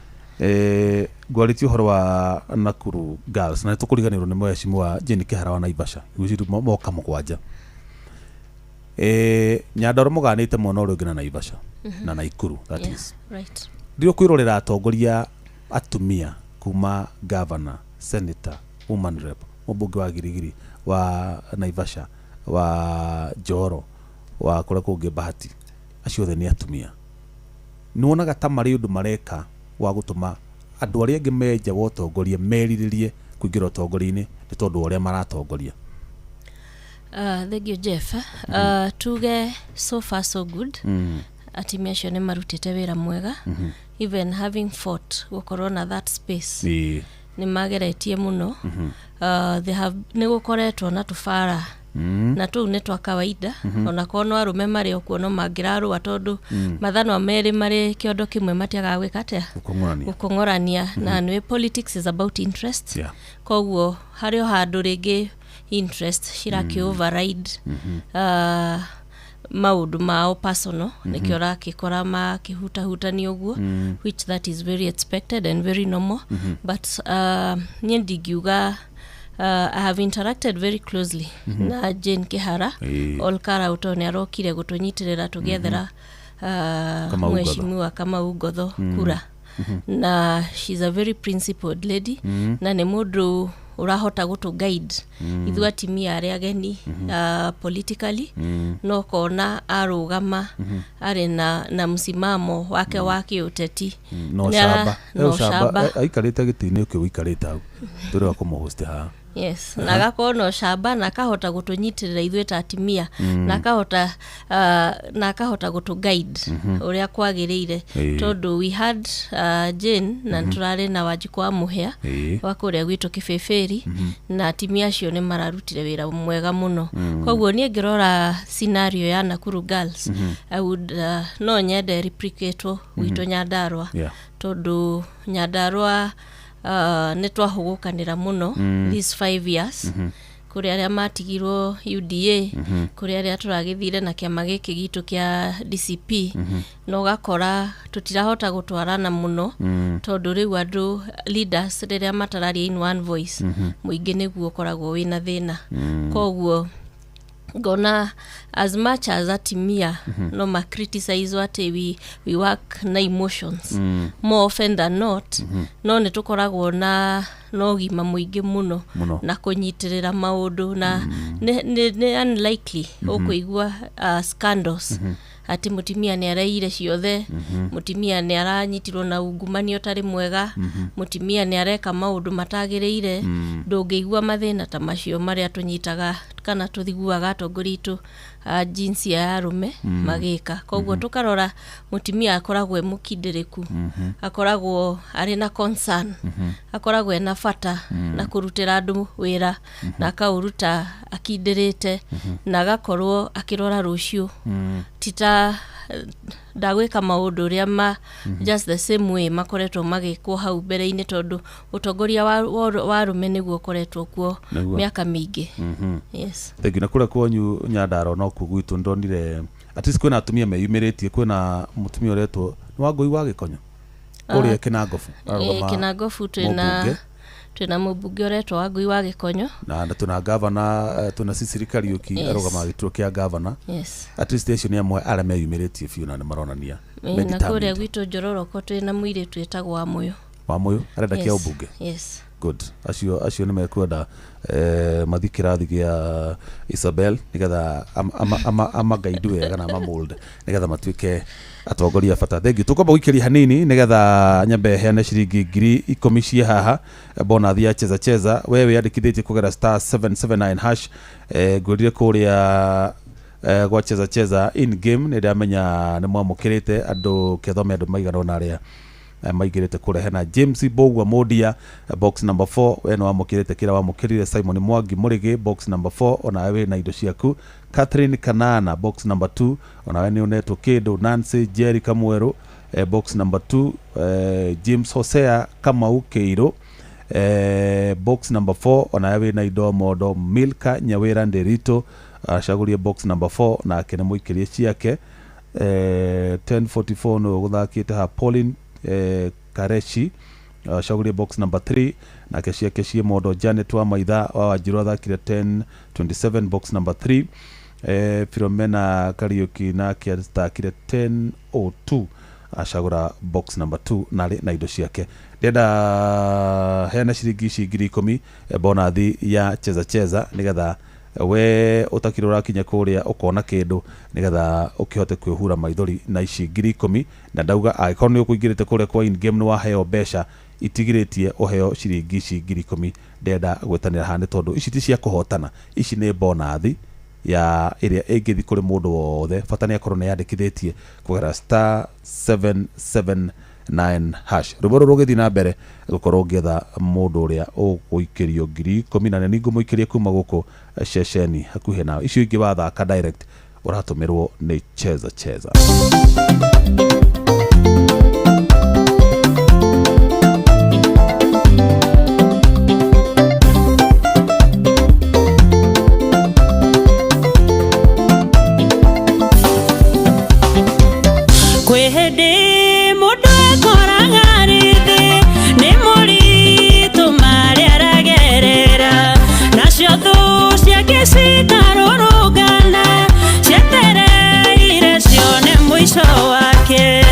Ngwarĩtie ũhoro wa Nakuru Girls na nĩtũkũriganĩrwo nĩ mheshimiwa Jane Kĩhara wa Naivasha, gwĩciria moka 7. Nyandarua mũganĩte mwena ũrĩa ũngĩ na Naivasha na Nakuru, that is rĩrĩa ũkwĩrorera atongoria atumia kuma governor, senator, woman rep, mũmbunge wa Girigiri, wa Naivasha, wa Njoro, wa kũrĩa kũngĩ Bahati, acio othe nĩ atumia, nĩ wonaga ta marĩ ũndũ mareka wa gũtũma andũ arĩa angĩ me nja wa ũtongoria merirĩrie kũingĩra ũtongoria-inĩ nĩ tondũ wa ũrĩa maratongoria? Thank you, Jeff. Tuge so far so good. Atimia acio nĩ marutĩte wĩra mwega. Even having fought gũkorwo na that space, nĩ mageretie mũno. They have, nĩ gũkoretwo na tũbara na tũu nĩ twa kawaida. Ona korwo no arũme marĩ o kuo, no mangĩrarũa, tondũ mathanwa merĩ marĩ kĩondo kĩmwe matiagaga gwĩka atĩa? Gũkong'orania. Gũkong'orania. Na nĩ politics is about interest. Koguo harĩ o handũ rĩngĩ interest cirakĩ override maũndũ mao personal. Nĩkĩo ũrakĩkora makĩhutahutania ũguo, which that is very expected and very normal. But niĩ ndingiuga, I have interacted very closely na Jane Kihara Olkara tondũ nĩ arokire gũtũnyitĩrĩra tũgĩethera Kamau Ngotho. Mheshimiwa Kamau Ngotho kura. Na she's a very principled lady, na nĩ mũndũ Ũrahota gũtũ guide ithuĩ atimia arĩa ageni politically, no kona arũgama arĩ na msimamo wake wa kĩũteti. No Nĩ ũcamba. No ũcamba. Aikarĩte gĩtĩ-inĩ kĩu ũikarĩte hau, tũrĩ wa kũmũhost haha. Yes, na agakorwo na ũcamba na akahota gũtũnyitĩrĩra ithuĩ ta atimia na akahota gũtũ guide ũrĩa kwagĩrĩire, tondũ we had Jane na tũrarĩ na Wanjikũ wa Mũhĩa wa kũrĩa gwitũ Kĩbĩbĩri, na atimia acio nĩ mararutire wĩra mwega mũno. Koguo niĩ ngĩrora scenario ya Nakuru Girls, I would, no nyende replicatwo gwitũ Nyandarua, tondũ Nyandarua nĩ twahũgũkanĩra mũno these 5 years, kũrĩ arĩa matigirwo UDA, kũrĩ arĩa tũragĩthire na kĩama gĩkĩ gitũ kĩa DCP, na ũgakora tũtirahota gũtwarana mũno, tondũ rĩu andũ leaders rĩrĩa matararia in one voice, mũingĩ nĩguo ũkoragwo wĩna thĩna. Koguo ngona as much as atimia no ma criticize atĩ we work na emotions more often than not, no nĩ tũkoragwo na ũgima mũingĩ mũno Mũno. na kũnyitĩrĩra maũndũ, na nĩ unlikely ũkũigua scandals atĩ mũtimia nĩ areire ciothe, mũtimia nĩ aranyitirwo na ungumania ũtarĩ mwega, mũtimia nĩ areka maũndũ matagĩrĩire. Ndũngĩigua mathĩna ta macio marĩa tũnyitaga kana tũthiguaga atongoria aitũ a jinsia ya arũme magĩka. Koguo tũkarora mũtimia akoragwo e mũkindĩrĩku, akoragwo arĩ na concern, akoragwo ena bata na kũrutĩra andũ wĩra, na akaũruta akindĩrĩte, na agakorwo akĩrora rũciũ, ti ta ndagwĩka maũndũ ũrĩa ma just the same way makoretwo magĩkwo hau mbere-inĩ, tondũ ũtongoria wa arũme nĩguo ũkoretwo kuo mĩaka mĩingĩ. Yes. Thank you. Na kũrĩa kwanyu Nyandarua nokuo gwitũ ndonire at least kwĩna atumia meyumĩrĩtie. Kwĩna mũtumia ũretwo nĩ Wangũi wa Gĩkonyo kũrĩa Kĩnangobu. Ararũgama Kĩnangobu twĩna mũmbunge. Twĩna mũmbunge ũretwo Wangũi wa Gĩkonyo. Na twĩna gavana, twĩna Cicely Kariũki, arũgamaga gĩturwa kĩa gavana. At least acio nĩ amwe arĩa meyumĩrĩtie biũ na nĩ maronania me Na kũrĩa determined. gwitũ Njororoko twĩna mũirĩtu wĩtagwo Wamũyũ. Wamũyũ arenda kĩa ũmbunge. Yes. Good. Acio nĩ mekwenda mathiĩ kĩrathi gĩa Isabel nĩgetha amagaidi wega na amamold nĩgetha matuĩke atongoria a bata. Thank you. Tũkwamba gũikĩria hanini nĩgetha nyambe heane ciringi 10,000 ciĩ haha, bonathi ya Cheza Cheza. We wĩyandĩkithĩtie kũgera *779#, ngwĩrire kũrĩa gwa Cheza Cheza in game nĩ ndamenya nĩ mwamũkĩrĩte andũ kĩathome, andũ maigana ũna arĩa maingĩrĩte kũrĩa. Hena James Bogwa Modia, box number 4, we nĩ wamũkĩrĩte kĩrĩa wamũkĩrire. Simon Mwangi Mũrĩgĩ, box number 4, onawe wĩna indo ciaku. Catherine Kanana, box number 2, onawe nĩ ũnetwo kĩndũ. Nancy Jerry Kamwerũ, box number 2. James Hosea Kamau Kĩirũ, box number 4, onawe wĩna indo mondo. Milka Nyawĩra Ndĩritũ acagũrie box number 4, nake nĩ mũikĩrie ciake. 1044 nĩwe ũgũthakĩte ha. Pauline Karechi acagũrie box number 3, nake ciake ciĩ mondo. Janet wa Maitha wa Wanjiru athakire 1027, box number 3. Philomena Kariuki nake athakire 1002, acagũra box number 2 narĩ na indo ciake. Ndĩrenda heana ciringi ici 10,000, bonathi ya Cheza Cheza, nĩgetha we ũtakire ũrakinya kũrĩa ũkona kĩndũ, nĩgetha ũkĩhote kwĩhura maithori na ici 10,000. Na ndauga angĩkorwo nĩ ũkũingĩrĩte kũrĩa kwa in game nĩ waheo mbeca, itigirĩtie ũheo ciringi ici 10,000. Ndĩrenda gwĩtanĩra haha nĩ tondũ ici ti cia kũhotana, ici nĩ bonathi ya ĩrĩa ĩngĩthiĩ kũrĩ mũndũ wothe, bata nĩ akorwo nĩ yandĩkithĩtie kũgera *779#. Rwĩmbo rũrũ rũgĩthiĩ na mbere gũkorwo ngĩetha mũndũ ũrĩa ũgũikĩrio 10,000, na nĩ ngũmũikĩria kuma gũkũ ceceni hakuhĩ nawe. Icio ingĩ wathaka direct ũratũmĩrwo nĩ Cheza Cheza. Kwĩ hĩndĩ mũndũ ekoraga rĩthĩ nĩ moritũ marĩa aragerera, nacio thũ ciake cikarũrũngana cietereire cione mũico wake.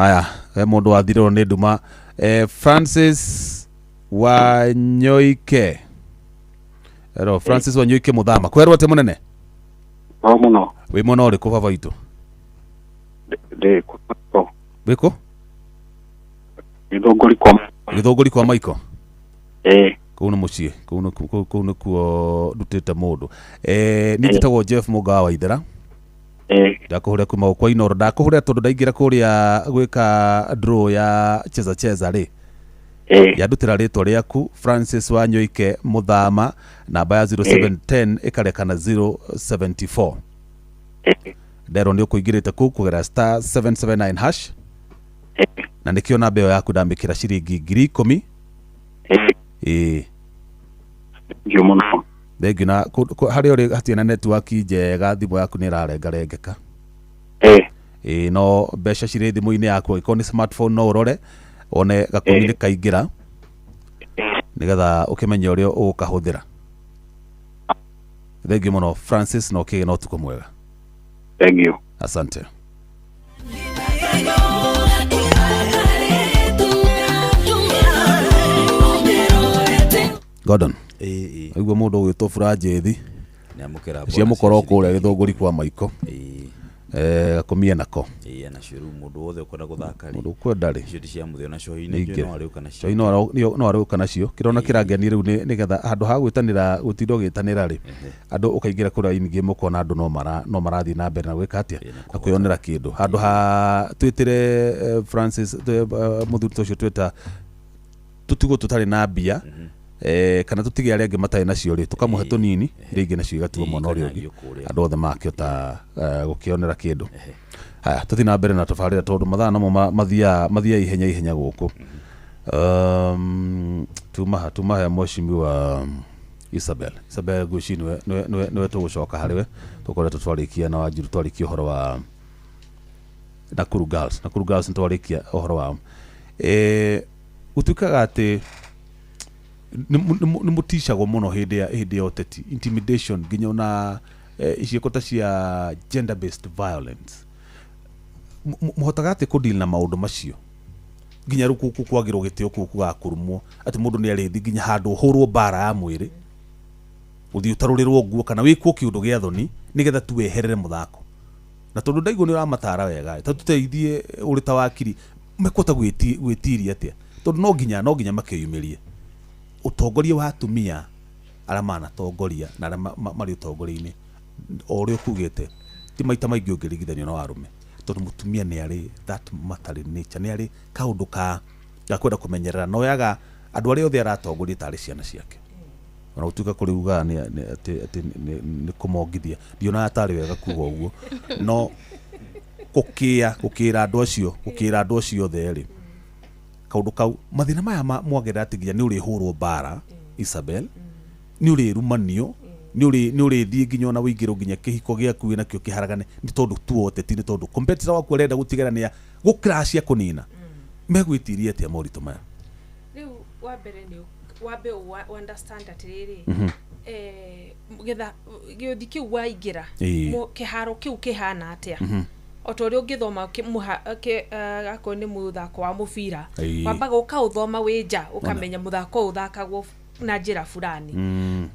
Aya, he mundu wathirwo ni nduma. Francis Wanyoike. Hello, Francis Wanyoike muthama. Kwerwo ate munene? O muno. Wi mwena uriku baba itu? Ndi ku. Wiko? Githunguri kwa. Githunguri kwa Maiko? Eh. Kuu ni muciĩ, kuu nikuo ndutĩte mũndũ. Niĩ njĩtagwo Jeff Mũgawa wa Ithera. Ndakũhũrĩra kuma kwa Inoro, ndakũhũrĩra tondũ ndaingĩra kũrĩa gwĩka draw ya cheza cheza rĩ. Yandutĩra rĩtwa rĩaku Francis Wanyoike Muthama, namba ya 0710 ĩkarekana 074. Nderwo nĩ ũkũingĩrĩte kũu kũgera star 779 hash. Na nĩkĩo namba ĩyo yaku ndamĩkĩra ciringi 10,000. Ĩĩ. Thengiũ mũno. Thengiũ. Na harĩa ũrĩ hatirĩ na network njega, thimũ yaku nĩ ĩrarengarengeka. Ĩĩ, no mbeca cirĩ thimũ-inĩ yaku, angĩkorwo nĩ smartphone no ũrore wone gakũmi nĩ kaingĩra nĩgetha ũkĩmenye ũrĩa ũgũkahũthĩra. Thengiũ mũno Francis, na ũkĩgĩe na ũtukũ mwega. Thengiũ. Asante. Gordon. Aigua mũndũ ũgwĩtwo Buranjĩthi cia mũkoro kũrĩa Gĩthũngũri kwa Maiko. Gakomie nako. Ĩĩ, nacio rĩu mũndũ wothe ũkwenda gũthaka rĩ, mũndũ ũkwenda rĩ, icio ti cia mũthĩ, ona cohi-inĩ no arĩũka nacio. Cohi no arĩũka nacio. Kĩrona kĩrangenia rĩu nĩgetha handũ ha gwĩtanĩra gũtinda ũgĩtanĩra rĩ, andũ ũkaingĩra kũrĩa in-game ũkona andũ no marathiĩ na mbere na gwĩka atĩa, na kwĩyonera kĩndũ. Handũ ha twĩtĩre Francis mũthuri ta ũcio twĩta tũtigwo tũtarĩ na mbia, kana tutige arĩa angĩ matarĩ nacio rĩ, tũkamũhe tũnini iria ingĩ nacio igatuo mwena ũrĩa ũngĩ, andũ othe makĩhota gũkĩonera kĩndũ. Haya, tũthiĩ na mbere na tabarĩra tondũ mathaa namo mathiaga ihenya ihenya gũkũ. Tuma he mheshimiwa Isabel. Isabel ngwĩciria nĩwe tũgũcoka harĩ we, tũkoretwo twarĩkia na Wanjiru, twarĩkia ũhoro wa Nakuru Girls. Nakuru Girls nĩtwarĩkia ũhoro wao. Gũtuĩkaga atĩ nĩ mũticagwo mũno hĩndĩ ya ũteti, intimidation nginya ona ciĩko ta cia gender based violence. Mũhotaga atĩ kũ deal na maũndũ macio nginya rĩu kwagĩrwo gĩtĩo kũu gũgakũrumwo atĩ mũndũ nĩ arĩthi nginya handũ ũhũrwo mbara ya mwĩrĩ, ũthiĩ ũtarũrĩrwo nguo kana wĩkwo kĩũndũ gĩa thoni nĩgetha tu weherere mũthako. Na tondũ ndaigua nĩ ũramatara wega, ta tũteithie ũrĩ ta wakiri, mekũhota gwĩtiria atĩa? Tondũ no nginya makĩyumĩrie ũtongoria wa atumia arĩa manatongoria na arĩa marĩ ũtongoria-inĩ, o ũrĩa ũkugĩte ti maita maingĩ ũngĩringithanio na arũme, tondũ mũtumia nĩ arĩ that matter in nature, nĩ arĩ kaũndũ ka kwenda kũmenyerera, na oyaga andũ arĩa othe aratongoria tarĩ ciana ciake. Ona gũtuĩka kũrĩ ugaga atĩ nĩ kũmongithia, ndionaga tarĩ wega kuga ũguo, no gũkĩra andũ acio, gũkĩra andũ acio othe rĩ, kaũndũ kau mathĩna maya mwagerera atĩ nginya nĩ ũrĩhũrwo mbara Isabel, nĩ ũrĩrumanio, nĩ ũrĩthiĩ nginya ona ũingĩrwo nginya kĩhiko gĩaku wĩnakĩo kĩharagane nĩ tondũ tu ũteti, nĩ tondũ competitor waku arenda gũtigana nĩ gũcrash kũnina. Megwĩtiria atĩa moritũ maya? Rĩu wa mbere nĩ wambe understand atĩrĩrĩ, getha gĩũthi kĩu waingĩra kĩharo kĩu kĩhana atĩa. O ta ũrĩa ũngĩthoma akorwo nĩ mũthako wa mũbira, wambaga ũkaũthoma wĩ nja, ũkamenya mũthako ũyũ ũthakagwo na njĩra fulani.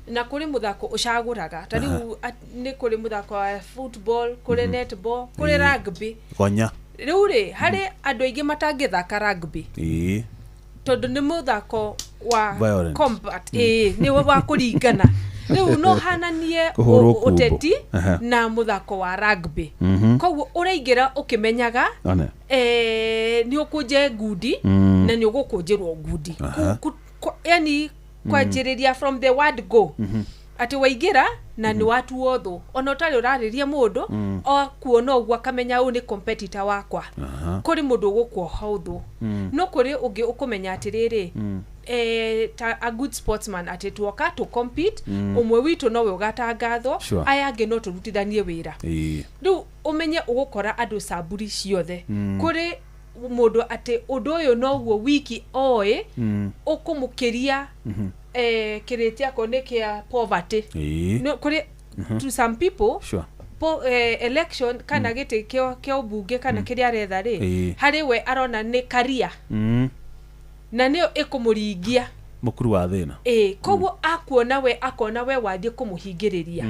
Na kũrĩ mũthako ũcagũraga, ta rĩu nĩ kũrĩ mũthako wa football, kũrĩ netball, kũrĩ rugby. Gonya. Rĩu rĩ, harĩ andũ aingĩ matangĩthaka rugby tondũ nĩ mũthako wa combat, nĩ wa kũringana. Rĩu no hananie ũteti na mũthako wa rugby. Koguo ũraingĩra ũkĩmenyaga nĩ ũkũnje ngundi na nĩ ũgũkũnjĩrwo ngundi. Yani kwanjĩrĩria from the word go, atĩ waingĩra na nĩ watuo thũ, ona ũtarĩ ũrarĩria mũndũ akuona ũguo akamenya ũyũ nĩ competitor wakwa. Kũrĩ mũndũ ũgũkuoha ũthũ, no kũrĩ ũngĩ ũkũmenya atĩrĩrĩ, ta a good sportsman atĩ tuoka tũ compete, ũmwe witũ nowe ũgatangathwo, aya angĩ no tũrutithanie wĩra. Rĩu ũmenye ũgũkora andũ camburi ciothe. Kũrĩ mũndũ atĩ ũndũ ũyũ noguo wiki oĩ, ũkũmũkĩria, kĩrĩti akorwo nĩ kĩa poverty. No, kũrĩ to some people, election kana gĩtĩ kĩa ũmbunge kana kĩrĩa aretha rĩ, harĩ we arona nĩ karia, na nĩyo ĩkũmũringia mũkuru wa thĩna. Ĩ, koguo akuona we, akona we wathiĩ kũmũhingĩrĩria.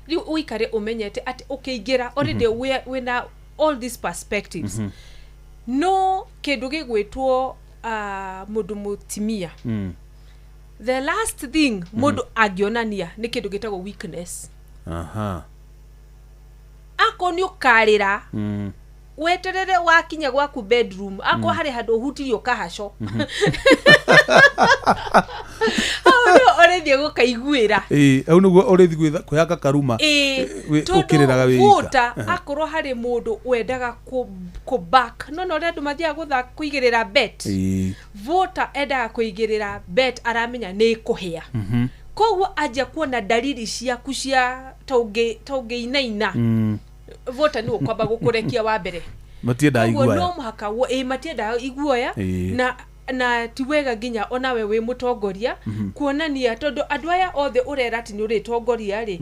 Rĩu ũikare ũmenyete atĩ ũkĩingĩra already wĩna all these perspectives. No kĩndũ gĩgwĩtwo mũndũ mũtimia, the last thing mũndũ angĩonania nĩ kĩndũ gĩtagwo weakness. Akorwo nĩ ũkarĩra, weterere wakinya gwaku bedroom, akorwo harĩ handũ ũhutirie ũkahaco, hau nĩho ũrĩthiĩ gũkaiguĩra. Ĩĩ, hau nĩguo ũrĩthiĩ kwĩhaka karuma. Ĩĩ, ũkĩrĩraga tondũ wĩ vota ika. Akorwo harĩ mũndũ wendaga kũ back, no na ũrĩa andũ mathiaga gũthaka kũigĩrĩra bet, vota endaga kũigĩrĩra bet, aramenya nĩ ĩkũhĩa. Koguo anjia kuona dalili ciaku cia ta ũngĩinaina, vota nĩ ũkwamba gũkũrekia wa mbere. Matiendaga Koguo iguoya. no mũhaka ĩ, matiendaga iguoya. Na ti wega nginya onawe wĩ mũtongoria kuonania, tondũ andũ aya othe ũrera atĩ nĩ ũrĩtongoria rĩ,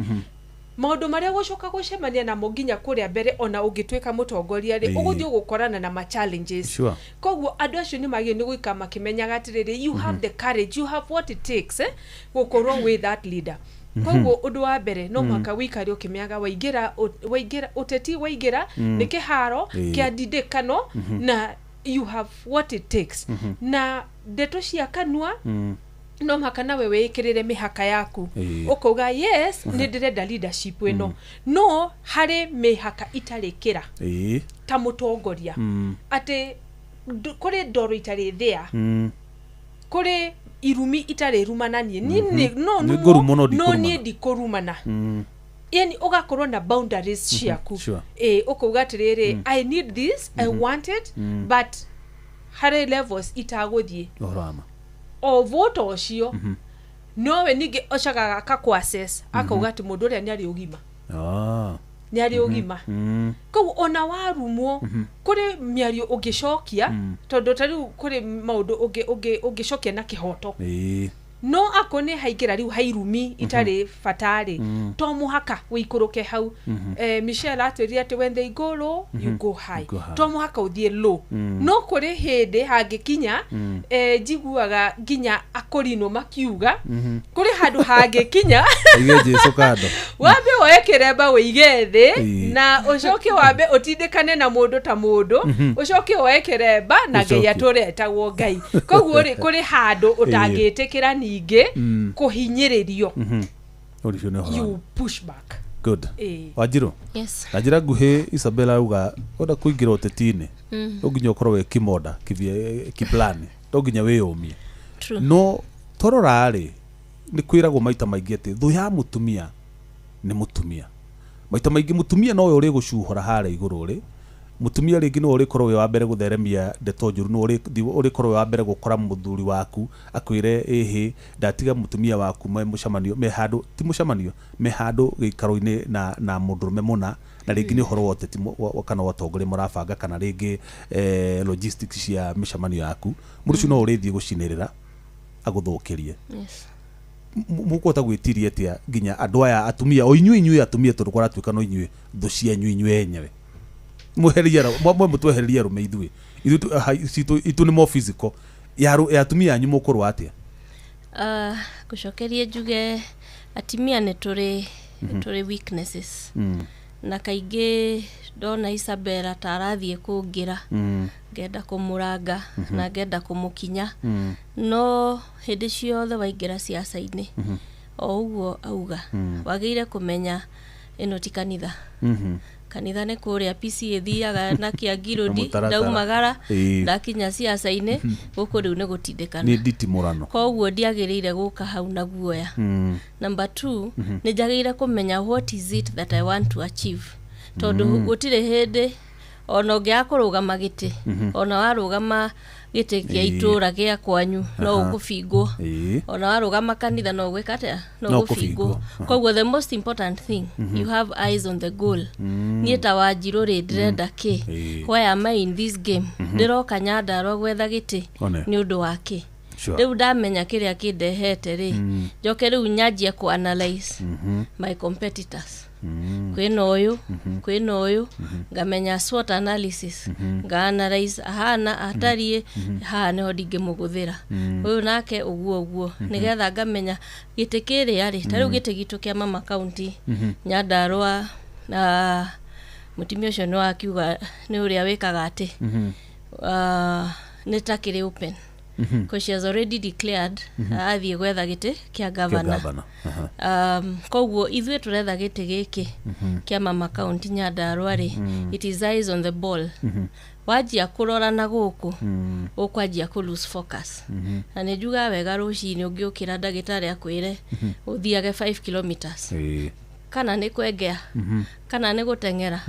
maũndũ marĩa gũcoka gũcemania namo nginya kũrĩa mbere, ona ũngĩtuĩka mũtongoria rĩ, ũgũthiĩ ũgũkorana na ma challenges. Koguo andũ acio nĩ magĩrĩirwo nĩ gũikara makĩmenyaga atĩrĩrĩ, you have the courage, you have what it takes, gũkorwo with that leader. Koguo ũndũ wa mbere, no mũhaka wĩikare ũkĩmenyaga waingĩra ũteti, waingĩra nĩ kĩharo kĩa ndindĩkano, na you have what it takes. Na ndeto cia kanua, no mũhaka nawe wĩĩkĩrĩre mĩhaka yaku. Ũkauga, yes, nĩ ndĩrenda leadership ĩno, no harĩ mĩhaka itarĩkĩra ta mũtongoria, atĩ kũrĩ ndoro itarĩ thĩa, kũrĩ irumi itarĩ rumana niĩ. Niĩ no Nĩ numwo, ngũrumwo no no ndikũrumana. niĩ ndikũrumana. Yani ũgakorwo na boundaries ciaku. Ĩ, ũkauga atĩrĩrĩ, I need this, I want it, but harĩ levels itagũthiĩ. Ũhoro wa ma. O vota ũcio nowe ningĩ ũcagaga akakũ-assess, akauga atĩ mũndũ ũrĩa nĩ arĩ ũgima, nĩ arĩ ũgima. Koguo ona warumwo, kũrĩ mĩario ũngĩcokia, tondũ ta rĩu kũrĩ maũndũ ũngĩcokia na kĩhoto, no akorwo nĩ haingĩra rĩu hairumi itarĩ batarĩ, to mũhaka wĩikũrũke hau. Michelle atwĩrire atĩ when they go low, you go high. Go high. To mũhaka ũthiĩ low, no kũrĩ hĩndĩ hangĩkinya, njiguaga nginya akũrinũ makiuga kũrĩ handũ hangĩkinya, Aige Jesu kando. Wambe woe kĩremba wĩige thĩ, na ũcoke wambe ũtindĩkane na mũndũ ta mũndũ, ũcoke woe kĩremba na Ngai Ũcokie. atũre etagwo Ngai. Koguo rĩ, kũrĩ handũ ũtangĩtĩkĩra ningĩ kũhinyĩrĩrio. Ũcio nĩ ũhoro wa ma. You push back. Good. Wanjirũ. Yes. Na njĩra nguhĩ, Isabella auga wenda kũingĩra ũteti-inĩ, no nginya ũkorwo wĩ kĩmonda kiplani, no nginya wĩyũmie. True. No twarora rĩ, nĩ kwĩragwo maita maingĩ atĩ thũ ya mũtumia nĩ mũtumia. Maita maingĩ mũtumia nowe ũrĩgũcuhũra harĩa igũrũ rĩ, mũtumia rĩngĩ nĩwe ũrĩkorwo wĩ wa mbere gũtheremia ndeto njũru, nĩwe ũrĩkorwo wĩ wa mbere gũkora mũthuri waku akwĩre, ĩhĩ, ndatiga mũtumia waku me mũcemanio, me handũ, ti mũcemanio, me handũ gĩikaro-inĩ na mũndũrũme mũna, na rĩngĩ nĩ ũhoro wa ũteti kana wa ũtongoria mũrabanga, kana rĩngĩ logistics cia mĩcemanio yaku, mũndũ ũcio no ũrĩthiĩ gũcinĩrĩra agũthũkĩrie. Mũkũhota gwĩtiria atĩa nginya andũ aya atumia, o inyuĩ atumia, tondũ kwaratuĩka no inyuĩ thũ cianyu inyuĩ enyewe? Mwehererie mwe mũtwehererie arũme, ithuĩ citũ itũ nĩ more physical ya atumia anyu mũkũrũa atĩa? Ngũcokerie njuge atimia nĩ tũrĩ tũrĩ weaknesses, na kaingĩ ndona Isabella ta arathiĩ kũngĩra, ngenda kũmũranga na ngenda kũmũkinya, no hĩndĩ ciothe waingĩra ciaca-inĩ, o ũguo auga, wagĩrĩire kũmenya ĩno ti kanitha. Kanitha nĩ kũrĩa PC ĩthiaga na kĩangirũndi. Na mũtaratara. Ndaumagara, ndakinya ciaca-inĩ gũkũ rĩu nĩ gũtindĩkana. Nĩ nditimũrano. Koguo ndiagĩrĩire gũka hau na guoya. Number 2, nĩ njagĩrĩire kũmenya what is it that I want to achieve, tondũ gũtirĩ hĩndĩ Ona ũngĩaga kũrũgama gĩtĩ, ona warũgama gĩtĩ kĩa itũra gĩa kwanyu no ũkũbingwo. Ona warũgama kanitha no ũgwĩka atĩa? No No ũkũbingwo. ũkũbingwo. Koguo the most important thing, you have eyes on the goal. Niĩ ta Wanjirũ rĩ, ndĩrenda kĩ? Why am I in this game? Ndĩroka Nyandarua gwetha gĩtĩ One. nĩ ũndũ wa kĩ? Sure. Rĩu ndamenya kĩrĩa kĩndehete rĩ, njoke rĩu nyanjie ku analyze my competitors. Kwĩna ũyũ, kwĩna ũyũ, ngamenya SWOT analysis, nga analyze ahana atariĩ haha nĩho ndingĩmũgũthĩra, ũyũ nake ũguo ũguo, nĩgetha ngamenya gĩtĩ kĩrĩa rĩ, ta rĩu gĩtĩ gitũ kĩa mama county Nyandarua, na mũtumia ũcio nĩ wakiuga nĩ ũrĩa wĩkaga atĩ nĩ ta kĩrĩ open, 'cause she has already declared athiĩ gwetha gĩtĩ kĩa gavana. Gavana. Aha. Koguo ithuĩ tũretha gĩtĩ gĩkĩ kĩa mama county Nyandarua rĩ, it is eyes on the ball. Wanjia kũrora na gũkũ, ũkwanjia kũ lose focus. Na nĩ njugaga wega rũcinĩ ũngĩũkĩra ndagĩtarĩ akwĩre ũthiage 5 kilometers, kana nĩ kwengea, kana nĩ gũteng'era,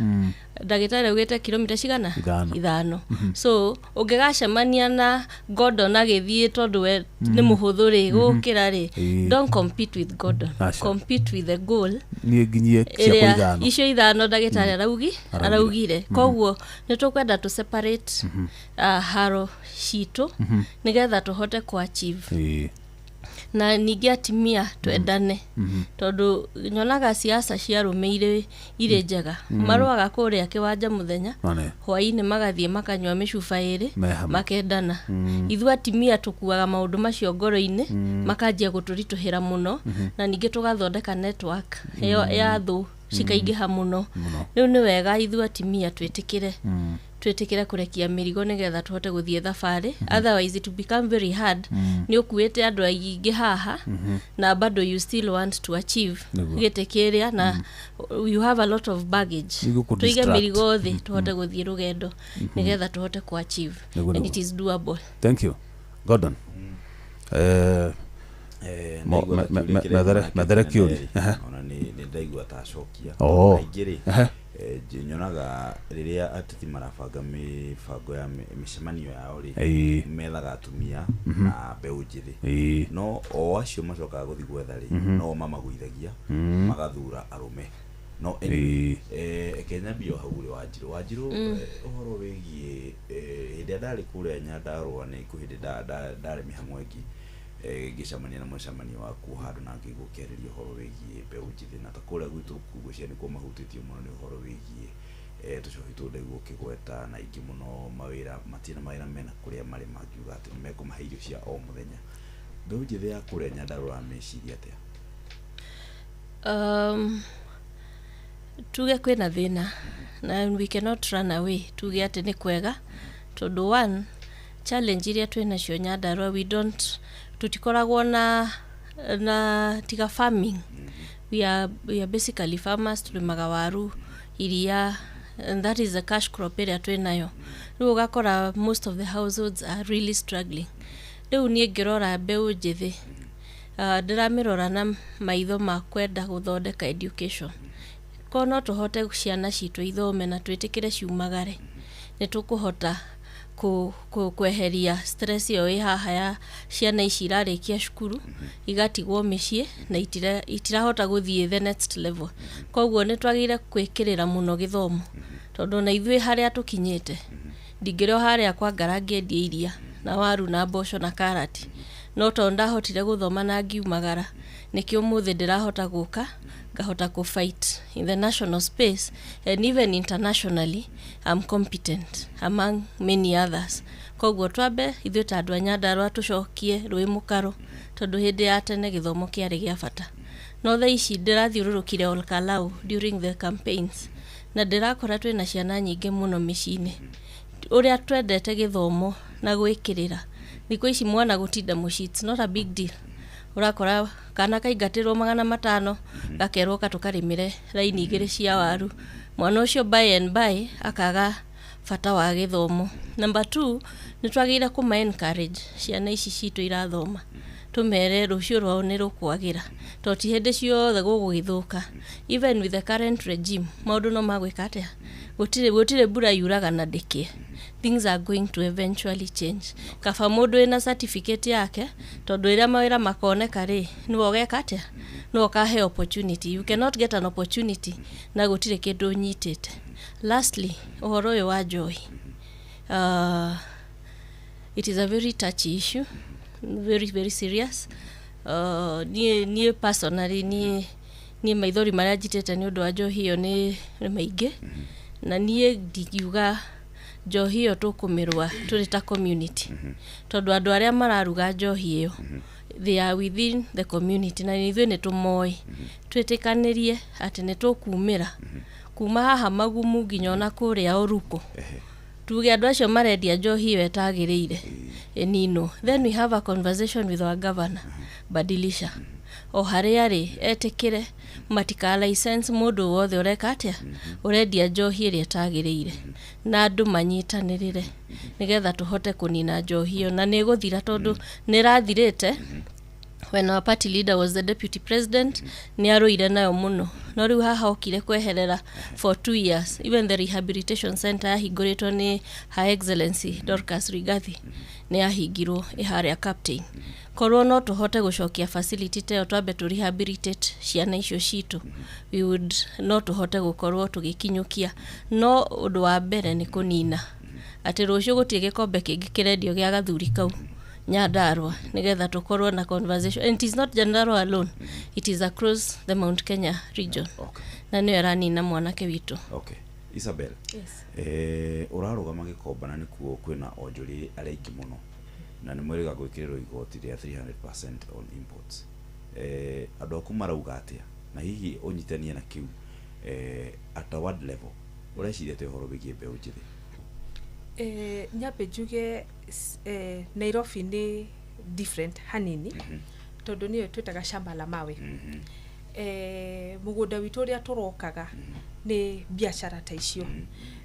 ndagĩtarĩ augĩte kilomita cigana? 5. 5. So ũngĩgacemania na Gordon agĩthiĩ, tondũ we nĩ mũhũthũ rĩ gũkĩra rĩ, don't compete with Gordon. Aca. Compete with the goal Niĩ nginyie ciakwa ĩrĩa 5. Icio 5 ndagĩtarĩ araugi Araugire. Araugire. Koguo nĩ tũkwenda tũ separate haro citũ nĩgetha tũhote kũ achieve. Na ningĩ atimia twendane, tondũ nyonaga siasa cia arũme irĩ njega. Marũaga kũrĩa kĩwanja mũthenya, One. hwaĩ-inĩ magathiĩ makanyua mĩcuba 2, Me hamwe. makendana. Ithuĩ atimia tũkuaga maũndũ macio ngoro-inĩ, makanjia gũtũritũhĩra mũno. Na ningĩ tũgathondeka network ĩyo ya thũ cikaingĩha mũno. Mũno. Rĩu nĩ wega ithuĩ atimia twĩtĩkĩre twĩtĩkĩre kũrekia mĩrigo nĩgetha tũhote gũthiĩ thabarĩ. Otherwise it will become very hard. Nĩ ũkuĩte andũ aingĩ haha na bado you still want to achieve Nĩguo. gĩtĩ kĩrĩa, na you have a lot of baggage. Nĩguo Tũige kũ-distract. mĩrigo thĩ tũhote gũthiĩ rũgendo nĩgetha tũhote kũ achieve. Nĩguo, And nĩguo. it is doable. Thank you, Gordon. Ndaigua ta kĩũria kĩrĩa Methere kĩnene kĩũria. rĩ, ona nĩ ndaigua ta acokia. Oh. Kaingĩ rĩ, nyonaga rĩrĩa ateti marabanga mĩbango ya mĩcemanio yao rĩ, methaga atumia na mbeũ njĩthĩ, no o acio macokaga gũthiĩ gwetha rĩ, no mamagũithagia, magathura arũme. No anyway, reke nyambie o hau rĩ, Wanjirũ. Wanjirũ, ũhoro wĩgiĩ hĩndĩ ĩrĩa ndarĩ kũrĩa Nyandarũa, nĩ kwĩ hĩndĩ ndarĩ mĩhang'o ĩngĩ, ngĩcemania na mũcemanio wakuo handũ na ngĩigua ũkĩarĩria ũhoro wĩgiĩ mbeũ njĩthĩ, na ta kũrĩa gwitũ ngwĩciria nĩkuo mahutĩtio mũno nĩ ũhoro wĩgiĩ tũcohi tũu ndaigua ũkĩgweta, na ingĩ mũno mawĩra matirĩ na mawĩra mena kũrĩa marĩ mangiuga atĩ nĩ mekũmahe irio cia o mũthenya. Mbeũ njĩthĩ ya kũrĩa Nyandarũa ũramĩciria atĩa? Tuge kwĩna thĩna na we cannot run away tuge atĩ nĩ kwega, tondũ one challenge iria twĩ nacio Nyandarua, we don't, tũtikoragwo na tiga farming. We are basically farmers. Tũrĩmaga waru, iria, and that is the cash crop ĩrĩa twĩ nayo. Rĩu ũgakora most of the households are really struggling. Rĩu niĩ ngĩrora mbeũ njĩthĩ, ndĩramĩrora na maitho ma kwenda gũthondeka education. Korwo no tũhote ciana citũ ithome na twĩtĩkĩre ciumagare, nĩ tũkũhota kweheria stress ĩyo ĩ haha ya ciana ici irarĩkia cukuru igatigwo mĩciĩ na itirahota gũthiĩ the next level. Koguo nĩ twagĩrĩire gwĩkĩrĩra mũno gĩthomo, tondũ ona ithuĩ harĩa tũkinyĩte, ndingĩrĩ o harĩa kwa ngara ngĩendia iria na waru na mboco na karati, no tondũ ndahotire gũthoma na ngiumagara, nĩkĩo ũmũthĩ ndĩrahota gũka ngahota kũ fight in the national space, and even internationally I'm competent among many others. Koguo twambe ithuĩ ta andũ a Nyandarũa tũcokie rũĩ mũkaro, tondũ hĩndĩ ya tene gĩthomo kĩarĩ gĩa bata, no thaa ici ndĩrathiũrũrũkire Ol Kalou during the campaigns na ndĩrakora twĩna ciana nyingĩ mũno mĩciĩ-inĩ. Ũrĩa twendete gĩthomo na gwĩkĩrĩra, thikũ ici mwana gũtinda mũciĩ, it's not a big deal. Ũrakora kana kaingatĩrwo 500, gakerwo katũkarĩmĩre raini 2 cia waru. Mwana ũcio by and by akaga bata wa gĩthomo. Number two, nĩ twagĩrĩire kũma encourage ciana ici citũ irathoma, Tũmere rũciũ rwao nĩ rũkwagĩra, to ti hĩndĩ ciothe gũgũgĩthũka. Even with the current regime, maũndũ no magwĩka atĩa, gũtirĩ mbura yuraga na ndĩkĩe. Things are going to eventually change. Kaba mũndũ wĩna certificate yake, tondũ rĩrĩa mawĩra makoneka rĩ, nĩwe ũgeka atĩa, nĩwe ũkahe opportunity. You cannot get an opportunity na gũtirĩ kĩndũ ũnyitĩte. Lastly, ũhoro ũyũ wa njohi, it is a very touchy issue, very very serious. Niĩ personally, niĩ maithori marĩa njitĩte nĩ ũndũ wa njohi ĩyo nĩ maingĩ, na niĩ ndingiuga njohi ĩyo tũkũmĩrũa tũrĩ ta community, tondũ andũ arĩa mararuga njohi ĩyo, they are within the community, na ithuĩ nĩ tũmoĩ. Twĩtĩkanĩrie atĩ nĩ tũkumĩra kuma haha Magumu nginya ona kũrĩa Oruko, tuge andũ acio marendia njohi ĩyo ĩtagĩrĩire ĩninwo. Then we have a conversation with our governor, Badilisha, o harĩa arĩ, etĩkĩre matika license mũndũ wothe ũreka atĩa, ũrendia njohi ĩrĩa ĩtagĩrĩire, na andũ manyitanĩrĩre nĩgetha tũhote kũnina njohi ĩyo, na nĩ ĩgũthira, tondũ nĩ ĩrathirĩte. When our party leader was the deputy president, nĩ arũire nayo mũno, no rĩu haha okire kweherera for 2 years. Even the rehabilitation center yahingũrĩtwo nĩ Her Excellency Dorcas Rigathi nĩ yahingirwo, ĩharĩa Captain. Korwo no tũhote gũcokia facility ta ĩyo, twambe tũ rehabilitate ciana icio citũ, we would, no tũhote gũkorwo tũgĩkinyũkia. No ũndũ wa mbere nĩ kũnina atĩ rũciũ gũtirĩ gĩkombe kĩngĩ kĩrendio gĩa gathuri kau Nyandarua, nĩgetha tũkorwo na conversation. And it is not Nyandarua alone, it is across the Mount Kenya region, na nĩyo ĩranina mwanake witũ. Okay, Isabel. Yes. Ũrarũgama Gĩkomba na nĩkuo kwĩna onjoria arĩa aingĩ mũno, na nĩ mwĩrĩga gwĩkĩrĩrwo igoti rĩa 300% on imports. Andũ aku marauga atĩa, na hihi ũnyitanie na kĩu, at a ward level ũreciria atĩa ũhoro wĩgiĩ mbeũ njĩthĩ? Nyambe njuge Nairobi nĩ different hanini, tondũ nĩyo twĩtaga shamba la mawe. Mũgũnda witũ ũrĩa tũrokaga nĩ biacara ta icio,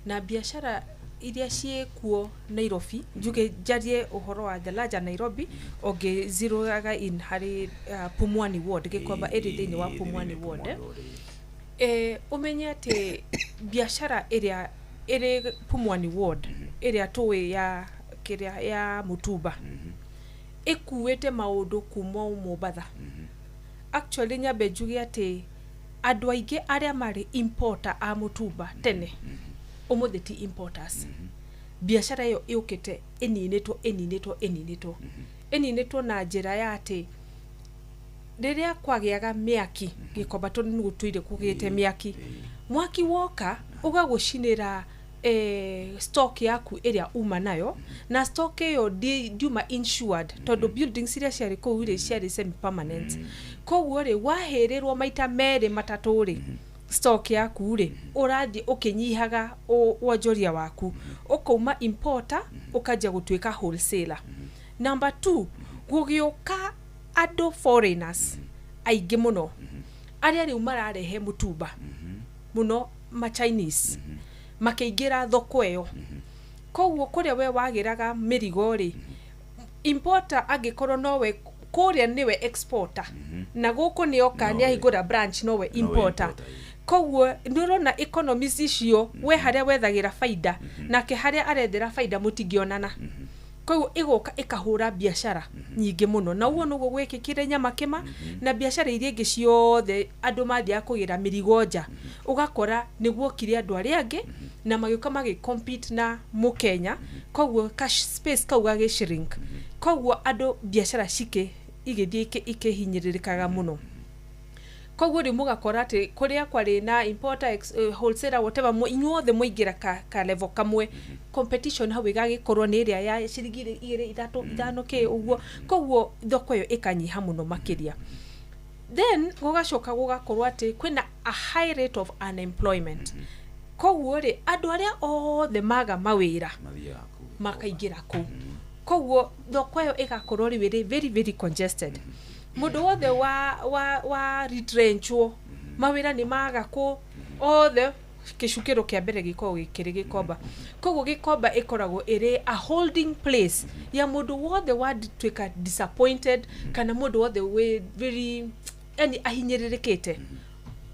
na biacara iria ciĩkuo Nairobi, njuge njarie ũhoro wa the larger Nairobi, ũngĩziroaga in harĩ Pumwani ward, Gĩkomba ĩrĩ thĩinĩ wa Pumwani ward, ũmenye atĩ biacara ĩrĩa ĩrĩ Pumwani ward, ĩrĩa tũĩ ya kĩrĩa ya mũtumba, ĩkuĩte maũndũ kuma Mombatha. Actually, nyambe njuge atĩ andũ aingĩ arĩa marĩ importer a mũtumba tene, ũmũthĩ ti importers. Biacara ĩyo ĩũkĩte ĩninĩtwo, ĩninĩtwo, ĩninĩtwo, ĩninĩtwo na njĩra ya atĩ rĩrĩa kwagĩaga mĩaki Gĩkomba, tondũ nĩ gũtũire kũgĩte mĩaki, mwaki woka ũgagũcinĩra stock yaku ĩrĩa uma nayo, na stock ĩyo ndiuma insured, tondũ buildings iria ciarĩ kũu rĩ, ciarĩ semi permanent. Koguo rĩ, wahĩrĩrwo maita merĩ matatũ rĩ, stock yaku rĩ, ũrathiĩ ũkĩnyihaga wonjoria waku, ũkauma importer ũkanjia gũtuĩka wholesaler. Number two, gũgĩũka andũ foreigners aingĩ mũno arĩa rĩu mararehe mũtumba mũno, ma Chinese makĩingĩra thoko ĩyo. Koguo kũrĩa we wagĩraga mĩrigo rĩ, importer angĩkorwo nowe kũrĩa nĩwe exporter, na gũkũ nĩ oka nĩ ahingũra branch, nowe importer. Koguo nĩ ũrona economies icio, we harĩa wethagĩra baida nake harĩa arethera baida mũtingĩonana. Koguo ĩgoka ĩkahũra biacara nyingĩ mũno, na ũguo nĩguo gwĩkĩkire Nyamakĩma na biacara iria ingĩ ciothe. Andũ mathiaga kũgĩra mĩrigo nja, ũgakora nĩguokire andũ arĩa angĩ na magĩũka magĩ compete na mũkenya. Koguo cash space kau gagĩ shrink, koguo andũ biacara cikĩ igĩthiĩ ikĩhinyĩrĩrĩkaga mũno. Koguo rĩu mũgakora atĩ kũrĩa kwarĩ na importer, wholesaler, whatever, inyuothe mũingĩra ka level kamwe, competition hau ĩgagĩkorwo nĩ ĩrĩa ya ciringi igĩrĩ, ithatũ, ithano, kĩ ũguo. Koguo thoko ĩyo ĩkanyiha mũno makĩria. Then gũgacoka gũgakorwo atĩ kwĩna a high rate of unemployment. Koguo rĩ, andũ arĩa othe maga mawĩra makaingĩra kũu. Koguo thoko ĩyo ĩgakorwo rĩu ĩrĩ very very congested. Mũndũ wothe wa retrenchwo, mawĩra nĩ maga kũ othe. Gĩcukĩro kĩa mbere gĩkoragwo gĩkĩrĩ Gĩkomba. Koguo Gĩkomba ĩkoragwo ĩrĩ a holding place ya mũndũ wothe watuĩka disappointed, kana mũndũ wothe wĩ very, yani, ahinyĩrĩrĩkĩte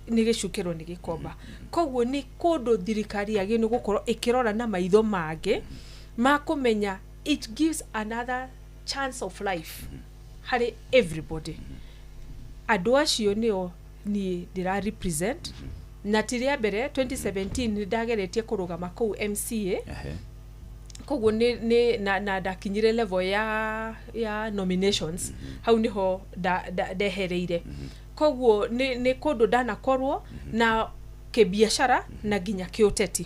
nĩ gĩcukĩro nĩ Gĩkomba. Koguo nĩ kũndũ thirikari yagĩrĩirwo nĩ gũkorwo ĩkĩrora na maitho mangĩ ma kũmenya it gives another chance of life harĩ everybody. Andũ acio nĩo niĩ ndĩra represent, na ti rĩa mbere. 2017 nĩ ndageretie kũrũgama kũu MCA. Koguo nĩ na ndakinyire level ya nominations, hau niho ndehereire. Koguo nĩ kũndũ ndanakorwo na kĩbiacara na nginya kĩũteti.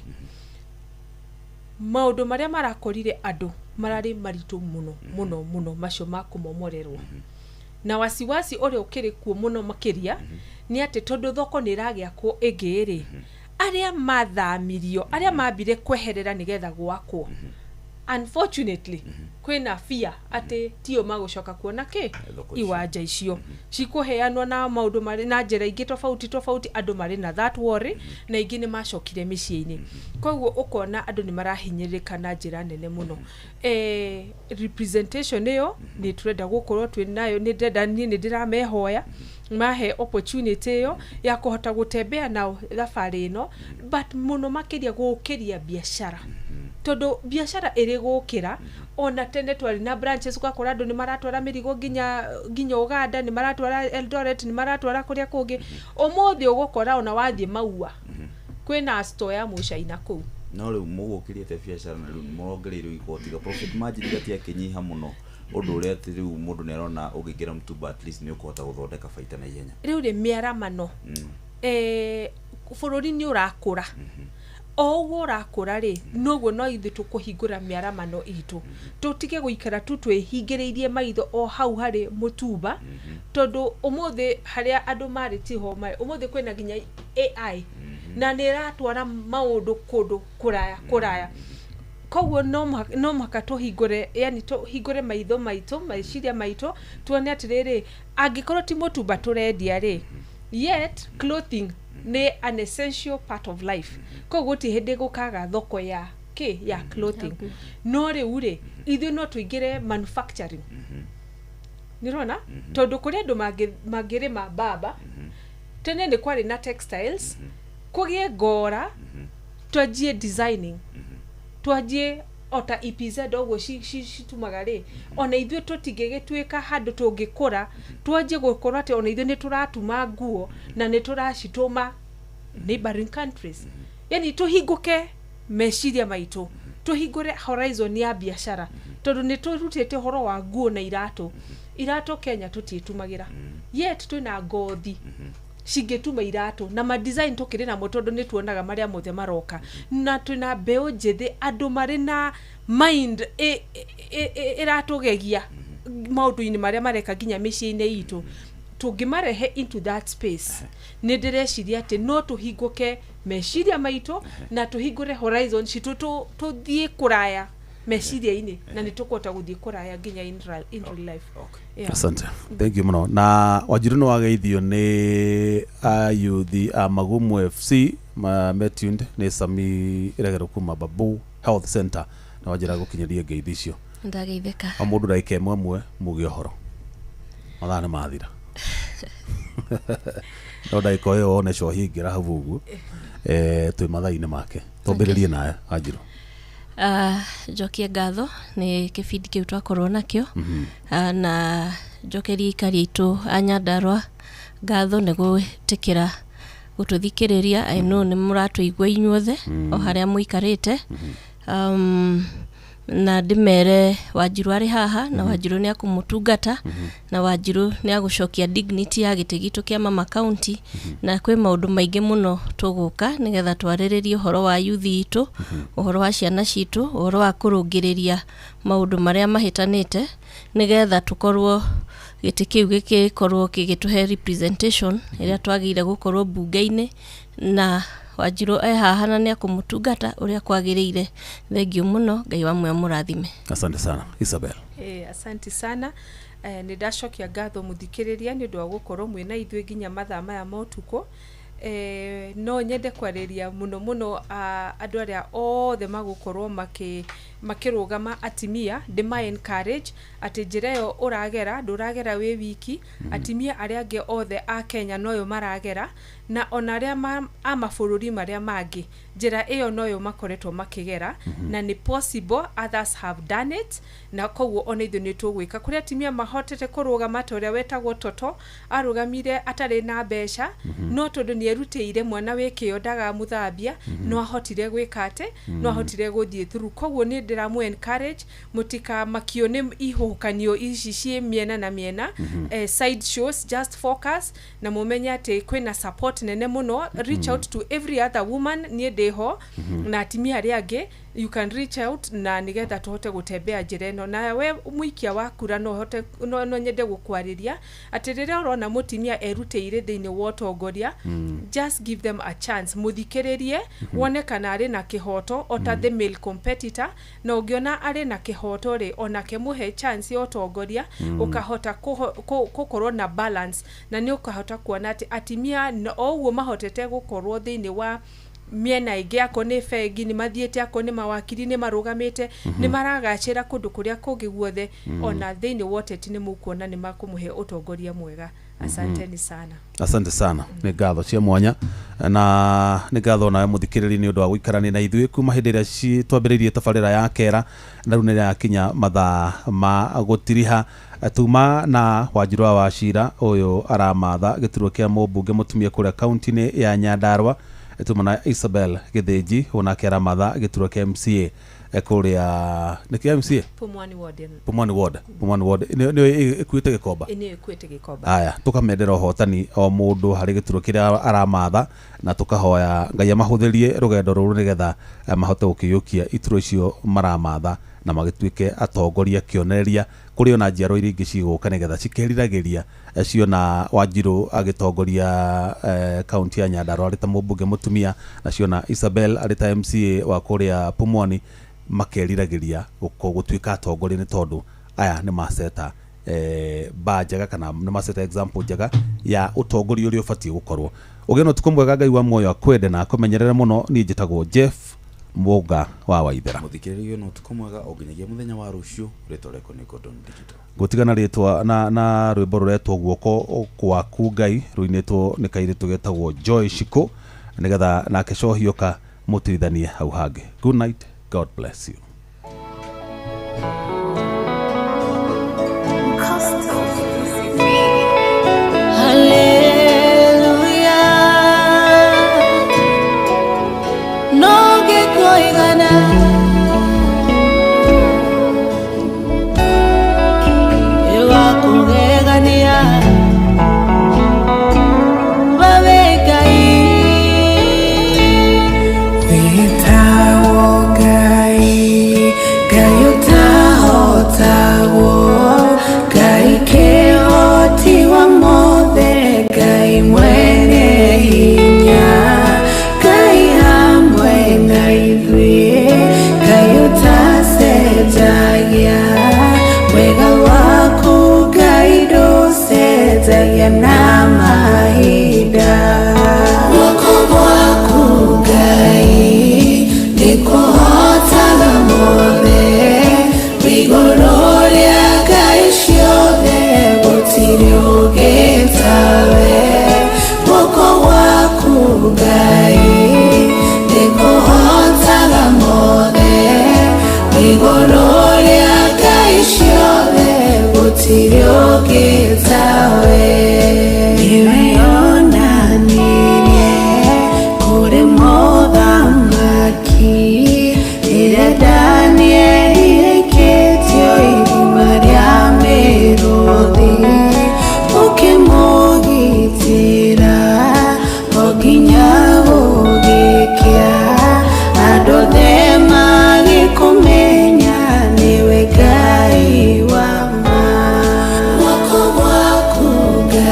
Maũndũ marĩa marakorire andũ mararĩ maritũ mũno mũno mũno, macio ma kũmomorerwo na wasiwasi ũrĩa ũkĩrĩ kuo mũno makĩria nĩ atĩ tondũ thoko nĩ ĩragĩakwo ĩngĩ rĩ, arĩa mathamirio, arĩa mambire kweherera nĩgetha gwakwo, unfortunately kwĩna fear atĩ tio magũcoka kuona kĩ thoko icio. Iwanja icio cikũheanwo na maũndũ marĩ na njĩra ingĩ tofauti tofauti. Andũ marĩ na that worry, na ingĩ nĩ macokire mĩciĩ-inĩ. Koguo ũkona andũ nĩ marahinyĩrĩrĩka na njĩra nene mũno. Representation ĩyo nĩ tũrenda gũkorwo twĩ nayo. Nĩ ndĩrenda, niĩ nĩ ndĩramehoya mahe opportunity ĩyo ya kũhota gũtembea nao thabarĩ ĩno, but mũno makĩria gũkĩria biacara, tondũ biacara ĩrĩ gũkĩra. Ona tene twarĩ na branches, ũgakora andũ nĩ maratwara mĩrigo nginya Uganda, nĩ maratwara Eldoret, nĩ maratwara kũrĩa kũngĩ. Ũmũthĩ ũgũkora ona wathiĩ Maua kwĩna store ya mũcaina kũu. No rĩu mũgũkĩrĩte biacara na rĩu nĩmũrongereirwo igoti, ga profit margin gatiakĩnyiha mũno, ũndũ ũrĩa atĩ rĩu mũndũ nĩ arona ũngĩingĩra mũtumba at least nĩ ũkũhota gũthondeka baita na ihenya? Rĩu rĩ mĩaramano, bũrũri nĩ ũrakũra. O ũguo ũrakũra rĩ, noguo no ithuĩ tũkũhingũra mĩaramano itũ, tũtige gũikara tu twĩhingĩrĩirie maitho o hau harĩ mũtumba, tondũ ũmũthĩ harĩa andũ marĩ tiho marĩ. Ũmũthĩ kwĩna nginya AI na nĩ ĩratwara maũndũ kũndũ kũraya kũraya. Koguo no mũhaka tũhingũre, yani tũhingũre maitho maitũ, meciria maitũ, tuone atĩrĩrĩ, angĩkorwo ti mũtumba tũrendia rĩ, yet clothing nĩ an essential part of life. Koguo ti hĩndĩ gũkaga thoko ya kĩ ya clothing. No rĩu rĩ, ithuĩ no tũingĩre manufacturing, nĩrona, tondũ kũrĩ andũ mangĩrĩma mbamba. Tene nĩ kwarĩ na textiles, kũgĩe ngora, twanjie designing, twanjie ota EPZ ũguo citumaga rĩ. Ona ithuĩ tũtingĩgĩtuĩka handũ tũngĩkũra, twanjie gũkorwo atĩ ona ithuĩ nĩ tũratuma nguo na nĩ tũracitũma neighboring countries. Yani tũhingũke meciria maitũ, tũhingũre horizon ya biacara, tondũ nĩ tũrutĩte ũhoro wa nguo na iratũ. Iratũ Kenya tũtiĩtumagĩra, yet twĩna ngothi cingĩtuma iratũ na madesign tũkĩrĩ namo, tondũ nĩ tuonaga marĩa mothe maroka, na twĩna mbeũ njĩthĩ, andũ marĩ na mind ĩratũgegia maũndũ-inĩ marĩa mareka nginya mĩciĩ-inĩ itũ. Tũngĩmarehe into that space, nĩ ndĩreciria atĩ no tũhingũke meciria maitũ na tũhingũre horizon citũ, tũthiĩ kũraya meciria-inĩ, na nĩ tũkũhota gũthiĩ kũraya nginya in real life. Yeah. Asante, thank you mũno. Na Wanjiru nĩ wageithio nĩ ayuthi a Magumu FC ma metuned nĩ Sami Regero kuma Babu Health Center, na wanjĩra gũkinyĩria ngeithi icio. Ndageithĩka. O mũndũ ndagĩka ĩmwe ĩmwe muge ũhoro, mathaa nĩ mathira, no ndagĩka ĩyo wone cohi ingĩra hau ũguo. Twĩ mathaa-inĩ make, twambĩrĩrie nawe, Wanjiru. Njokie ngatho nĩ kĩbindi kĩu twakorwo nakĩo. Na njokerie aikari aitũ a Nyandarũa ngatho nĩ gwĩtĩkĩra gũtũthikĩrĩria. I know nĩ mũratũigua inyuothe o harĩa mũikarĩte. Na ndĩmere Wanjiru arĩ haha, na Wanjiru nĩ akũmũtungata, na Wanjiru nĩ agũcokia dignity ya gĩtĩ gitũ kĩa mama county, na kwĩ maũndũ maingĩ mũno tũgũka nĩgetha twarĩrĩrie ũhoro wa yuthi itũ, ũhoro wa ciana citũ, ũhoro wa kũrũngĩrĩria maũndũ marĩa mahĩtanĩte, nĩgetha tũkorwo gĩtĩ kĩu gĩgĩkorwo gĩgĩtũhe representation ĩrĩa twagĩrĩire gũkorwo mbunge-inĩ. Na Wanjiru e haha na nĩ akũmũtungata ũrĩa kwagĩrĩire. Thengiũ mũno, Ngai wa muoyo mũrathime. Asante sana, Isabel. Asante sana. Nĩ ndacokia ngatho mũthikĩrĩria nĩ ũndũ wa gũkorwo mwĩna ithuĩ nginya mathaa maya ma ũtukũ. No nyende kwarĩria mũno mũno andũ arĩa othe magũkorwo makĩrũgama atimia, ndĩma encourage atĩ njĩra ĩyo ũragera ndũragera wĩ wiki. Atimia arĩa angĩ othe a Kenya noyo maragera, na ona arĩa a mabũrũri marĩa mangĩ njĩra ĩyo noyo makoretwo makĩgera. Na nĩ possible, others have done it, na koguo ona ithuĩ nĩ tũgwĩka. Kũrĩ atimia mahotete kũrũgama ta ũrĩa wetagwo Toto, arũgamire atarĩ na mbeca, no tondũ nĩ erutĩire mwana wĩ kĩo ndagamũthambia, no ahotire gwĩka atĩ no ahotire gũthiĩ through. Koguo nĩ ndĩramũ encourage mũtikamakio nĩ ihuhũkanio ici ciĩ mĩena na mĩena, side shows, just focus na mũmenye atĩ kwĩna support nene mũno. Reach out to every other woman, niĩ ndĩho na atimia arĩa angĩ you can reach out, na nĩgetha tũhote gũtembea njĩra ĩno. Na we mũikia wa kura, no hote no nyende gũkwarĩria atĩ rĩrĩa ũrona mũtimia erutĩire thĩinĩ wa ũtongoria, just give them a chance, mũthikĩrĩrie, wone kana arĩ na kĩhoto o ta the male competitor. Na ũngĩona arĩ na kĩhoto rĩ, onake mũhe chance ya ũtongoria. Ũkahota gũkorwo na balance, na nĩ ũkahota kuona atĩ atimia o ũguo mahotete gũkorwo thĩinĩ wa mĩena ĩngĩ, akorwo nĩ bengi nĩ mathiĩte, akorwo nĩ mawakiri nĩ marũgamĩte, nĩ maragacĩra kũndũ kũrĩa kũngĩ guothe, ona thĩinĩ wa ũteti nĩ mũkuona nĩ makũmũhe ũtongoria mwega. Asanteni sana. Asante sana, nĩ ngatho cia mwanya, na nĩ ngatho nawe mũthikĩrĩri nĩ ũndũ wa gũikarania na ithuĩ kuma hĩndĩ ĩrĩa twambĩrĩirie tabarĩra ya kera, na rĩu nĩ yakinya mathaa ma gũtiriha. Tuma na Wanjiru wa Wachira ũyũ aramatha gĩturwa kĩa mũmbunge mũtumia kũrĩa kaunti-inĩ ya Nyandarua. Tuma na Isabel Gĩthĩnji onake aramatha gĩturwa kĩa MCA kũrĩa nĩ kĩa MCA Pumwani Ward. Pumwani Ward, Pumwani Ward nĩ ĩkuĩte gĩkomba. Nĩ ĩkuĩte gĩkomba. Aya, tukamendera ũhotani o mũndũ harĩ gĩturwa kĩrĩa aramatha, na tukahoya Ngai amahũthĩrie rũgendo rũrũ nĩgetha mahote gũkĩiyũkia iturwa icio maramatha, na magĩtuĩke atongoria kĩonereria kũrĩ ona njiaro iria ingĩ cigũka, nĩgetha cikeriragĩria ciona Wanjiru agĩtongoria kaunti ya Nyandarua arĩ ta mũmbunge mũtumia, na ciona Isabel arĩ ta MCA wa kũrĩa Pumwani, makeriragĩria gũtuĩka atongoria, nĩ tondũ aya nĩ maceta ba njega, kana nĩ maceta example njega ya ũtongoria ũrĩa ũbatiĩ gũkorwo. Ũgĩe na ũtukũ mwega, Ngai wa muoyo akwende na akũmenyerere mũno. Niĩ njĩtagwo Jeff Mũnga wa Waithera. Mũthikĩrĩria, na ũtukũ mwega o nginyagia mũthenya wa rũciũ. Rĩtwa rĩakwa nĩ Gordon Digital. Ngũtigana rĩtwa na rwĩmbo rũretwo guoko kwaku Ngai, rũinĩtwo nĩ kairĩtu getagwo Joy Shiko, nĩgetha nake cohioka mũtirithanie hau hangĩ. Good night, God bless you. Hallelujah. No gĩkoigana ĩwakũgegania babe Ngai. Wĩtagwo Ngai, Ngai ũtahotagwo, Ngai kĩhoti wa mothe, Ngai mwene hinya, Ngai hamwe na ithuĩ, Ngai ũtacenjagia, wega waku Ngai ndũcenjagia na mahinda. Guoko gwaku Ngai nĩkũhotaga mothe, igũrũ rĩa ngai ciothe gũtirĩ ũngĩ tawe. Guoko gwaku Ngai nĩkũhotaga mothe, igũrũ rĩa ngai ciothe gũtirĩ ũngĩ tawe. Nĩwe yonanirie kũrĩ mothamaki rĩrĩa Danieli aikĩtio irima rĩa mĩrũthi, ũkĩmũgitĩra o nginya gũgĩkĩa, andũ othe magĩkũmenya nĩwe Ngai wa ma. Guoko gwaku Ngai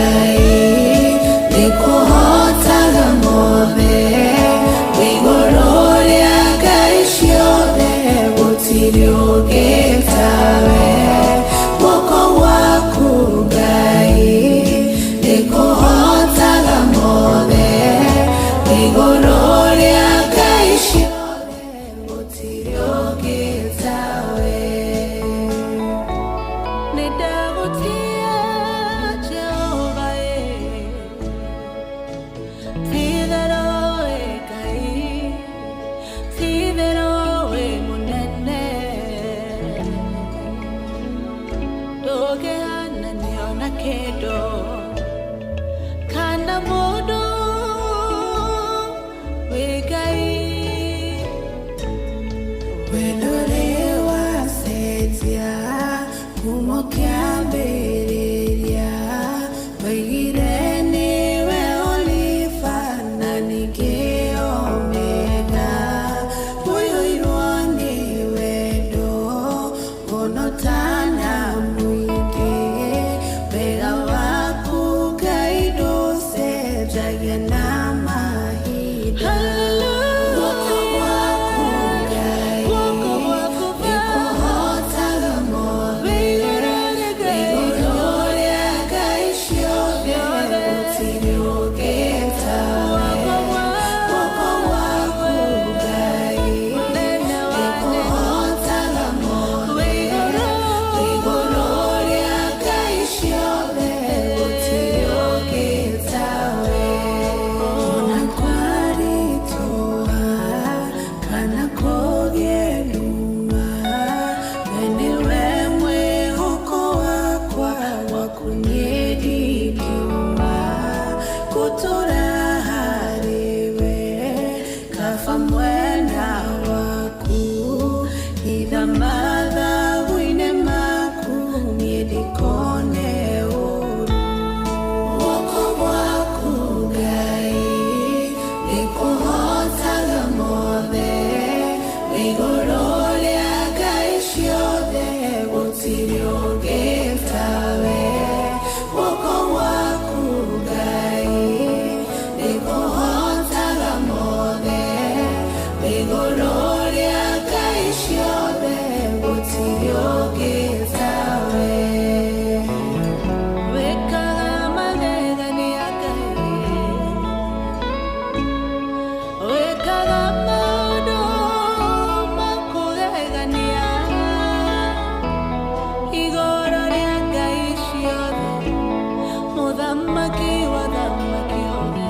Mũthamaki wa athamaki othe.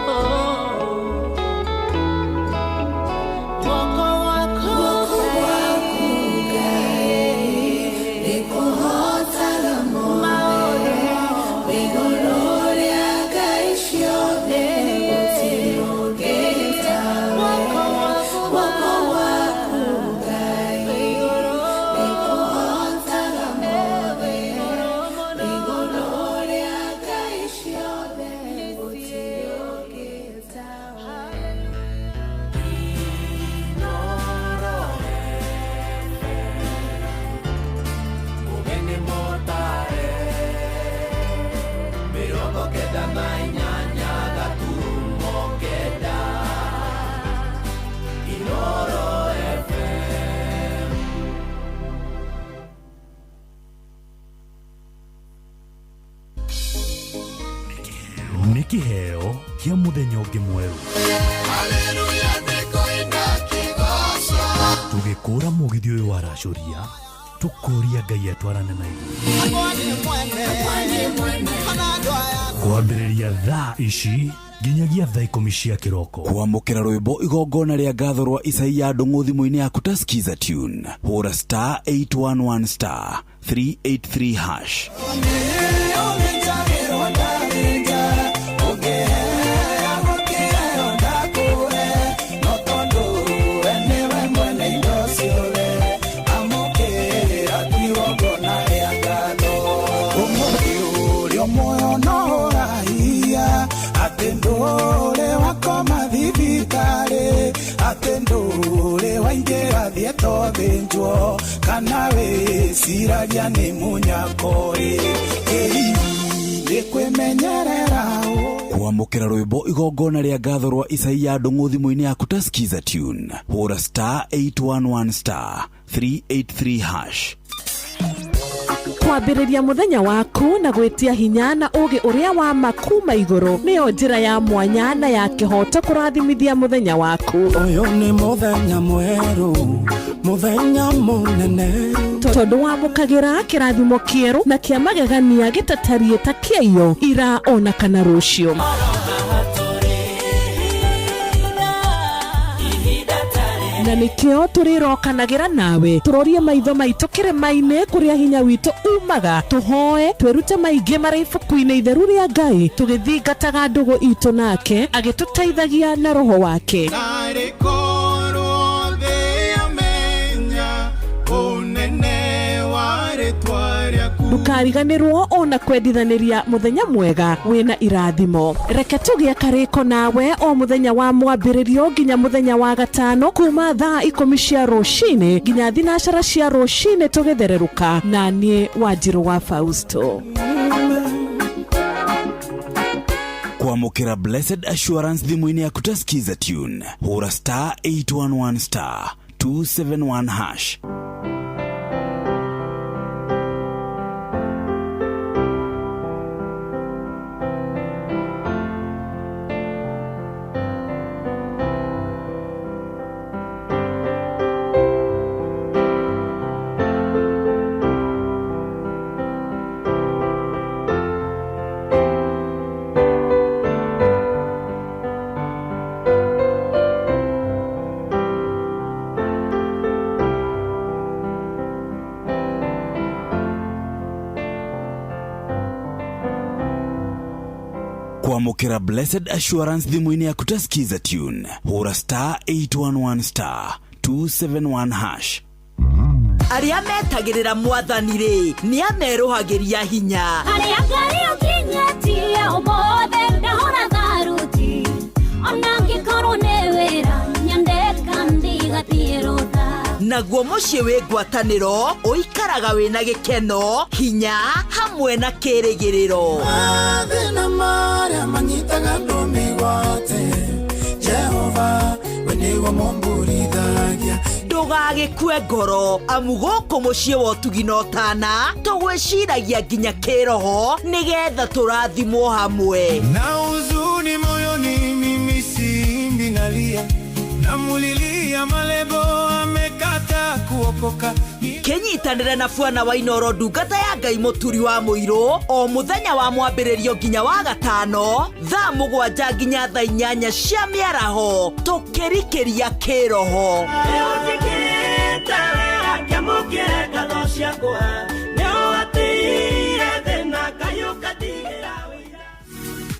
Oh. Guoko waku Ngai nĩkũhotaga maũndũ mothe. Igũrũ rĩa ngai ciothe gũtirĩ ũngĩ tawe. Guoko waku Ngai nĩkũhotaga mothe. Igũrũ rĩa ngai ciothe gũtirĩ ũngĩ tawe. Ugeni motare 98 gaturumo 9 Inoro FM. Nĩ kĩheo kĩa mũthenya ũngĩ mwerũ tũgĩkũra mũgithi ũyũ waracũria tũkũria Ngai atwarane na ithuĩ kwambĩrĩria thaa ici nginyagia thaa 10 cia kĩroko. Kwamũkĩra rwĩmbo igongona rĩa ngatho rwa Isaia Ndung'u thimũ-inĩ yaku ta Skiza Tune, hũra star 811 star 383 hash. Atĩ ndũrĩ waingĩra thiĩto thĩnjwo kana wĩciragia nĩ mũnyako-ĩ ĩi nĩ kwĩmenyerera. Kwamũkĩra rwĩmbo igongona rĩa ngatho rwa Isaia Ndung'u thimũ-inĩ yaku ta Skiza Tune, hũra star 811 star 383 hash. Kwambĩrĩria mũthenya waku na gwĩtia hinya na ũũgĩ ũrĩa wa ma kuma igũrũ nĩyo njĩra ya mwanya na ya kĩhooto kũrathimithia mũthenya waku. Ũyũ nĩ mũthenya mwerũ, mũthenya mũnene, tondũ wamũkagĩra kĩrathimo kĩerũ na kĩa magegania gĩtatariĩ ta kĩaiyo ira ona kana rũciũ. Na nĩkĩo tũrĩrokanagĩra nawe tũrorie maitho maitũ kĩrĩma-inĩ kũrĩa hinya witũ umaga, tũhoe twĩrute maingĩ marĩ ibuku-inĩ itheru rĩa Ngai tũgĩthingataga ndũgũ itũ nake agĩtũteithagia na roho wake. Narĩ korwo thĩ yamenya ũnene wa rĩtwa rĩaku. Ndũkariganĩrwo ona kwendithanĩria mũthenya mwega wĩna irathimo. Reke tũgĩe karĩko nawe o mũthenya wa mwambĩrĩrio nginya mũthenya wa gatano kuma thaa 10 cia rũcinĩ nginya 12 cia rũcinĩ tũgĩthererũka na niĩ Wanjirũ wa Fausto. Kwamũkĩra Blessed Assurance thimũ-inĩ yaku ta Skiza Tune, hũra star 811 star 271 hash. Kwamũkĩra Blessed Assurance thimũ-inĩ yaku ta Skiza Tune, hũra star 811 star 271 hash. Arĩa metagĩrĩra mwathani rĩ nĩ amerũhagĩria hinya. Harĩa Ngai ũkinyĩtie ũmũthĩ ndahũra tharuti, ona angĩkorwo nĩ wĩra nyandĩka ndigathiĩ rũtha. Naguo mũciĩ wĩ ngwatanĩro ũikaraga wĩna gĩkeno, hinya hamwe na kĩrĩgĩrĩro. Mathĩna marĩa manyitaga andũ mĩgwate, Jehova we nĩwe mũmburithagia. Ndũgagĩkue ngoro amu gũkũ mũciĩ wa ũtugi na ũtana tũgwĩciragia nginya kĩroho nĩgetha tũrathimwo hamwe. Na huzuni moyoni mimi simbi nalia, namulilia malebo amekata. Kuokoka. Kĩnyitanĩre na Bwana wa Inoro ndungata ya Ngai mũturi wa mũirũ o mũthenya wa mwambĩrĩrio nginya wa gatano thaa 7 nginya thaa 8 cia mĩaraho tũkĩrikĩria kĩroho. Nĩũnjĩkĩte wega ngĩamũkĩre ngatho ciakwa, nĩũhatĩire thĩna Ngai ũkandigĩra.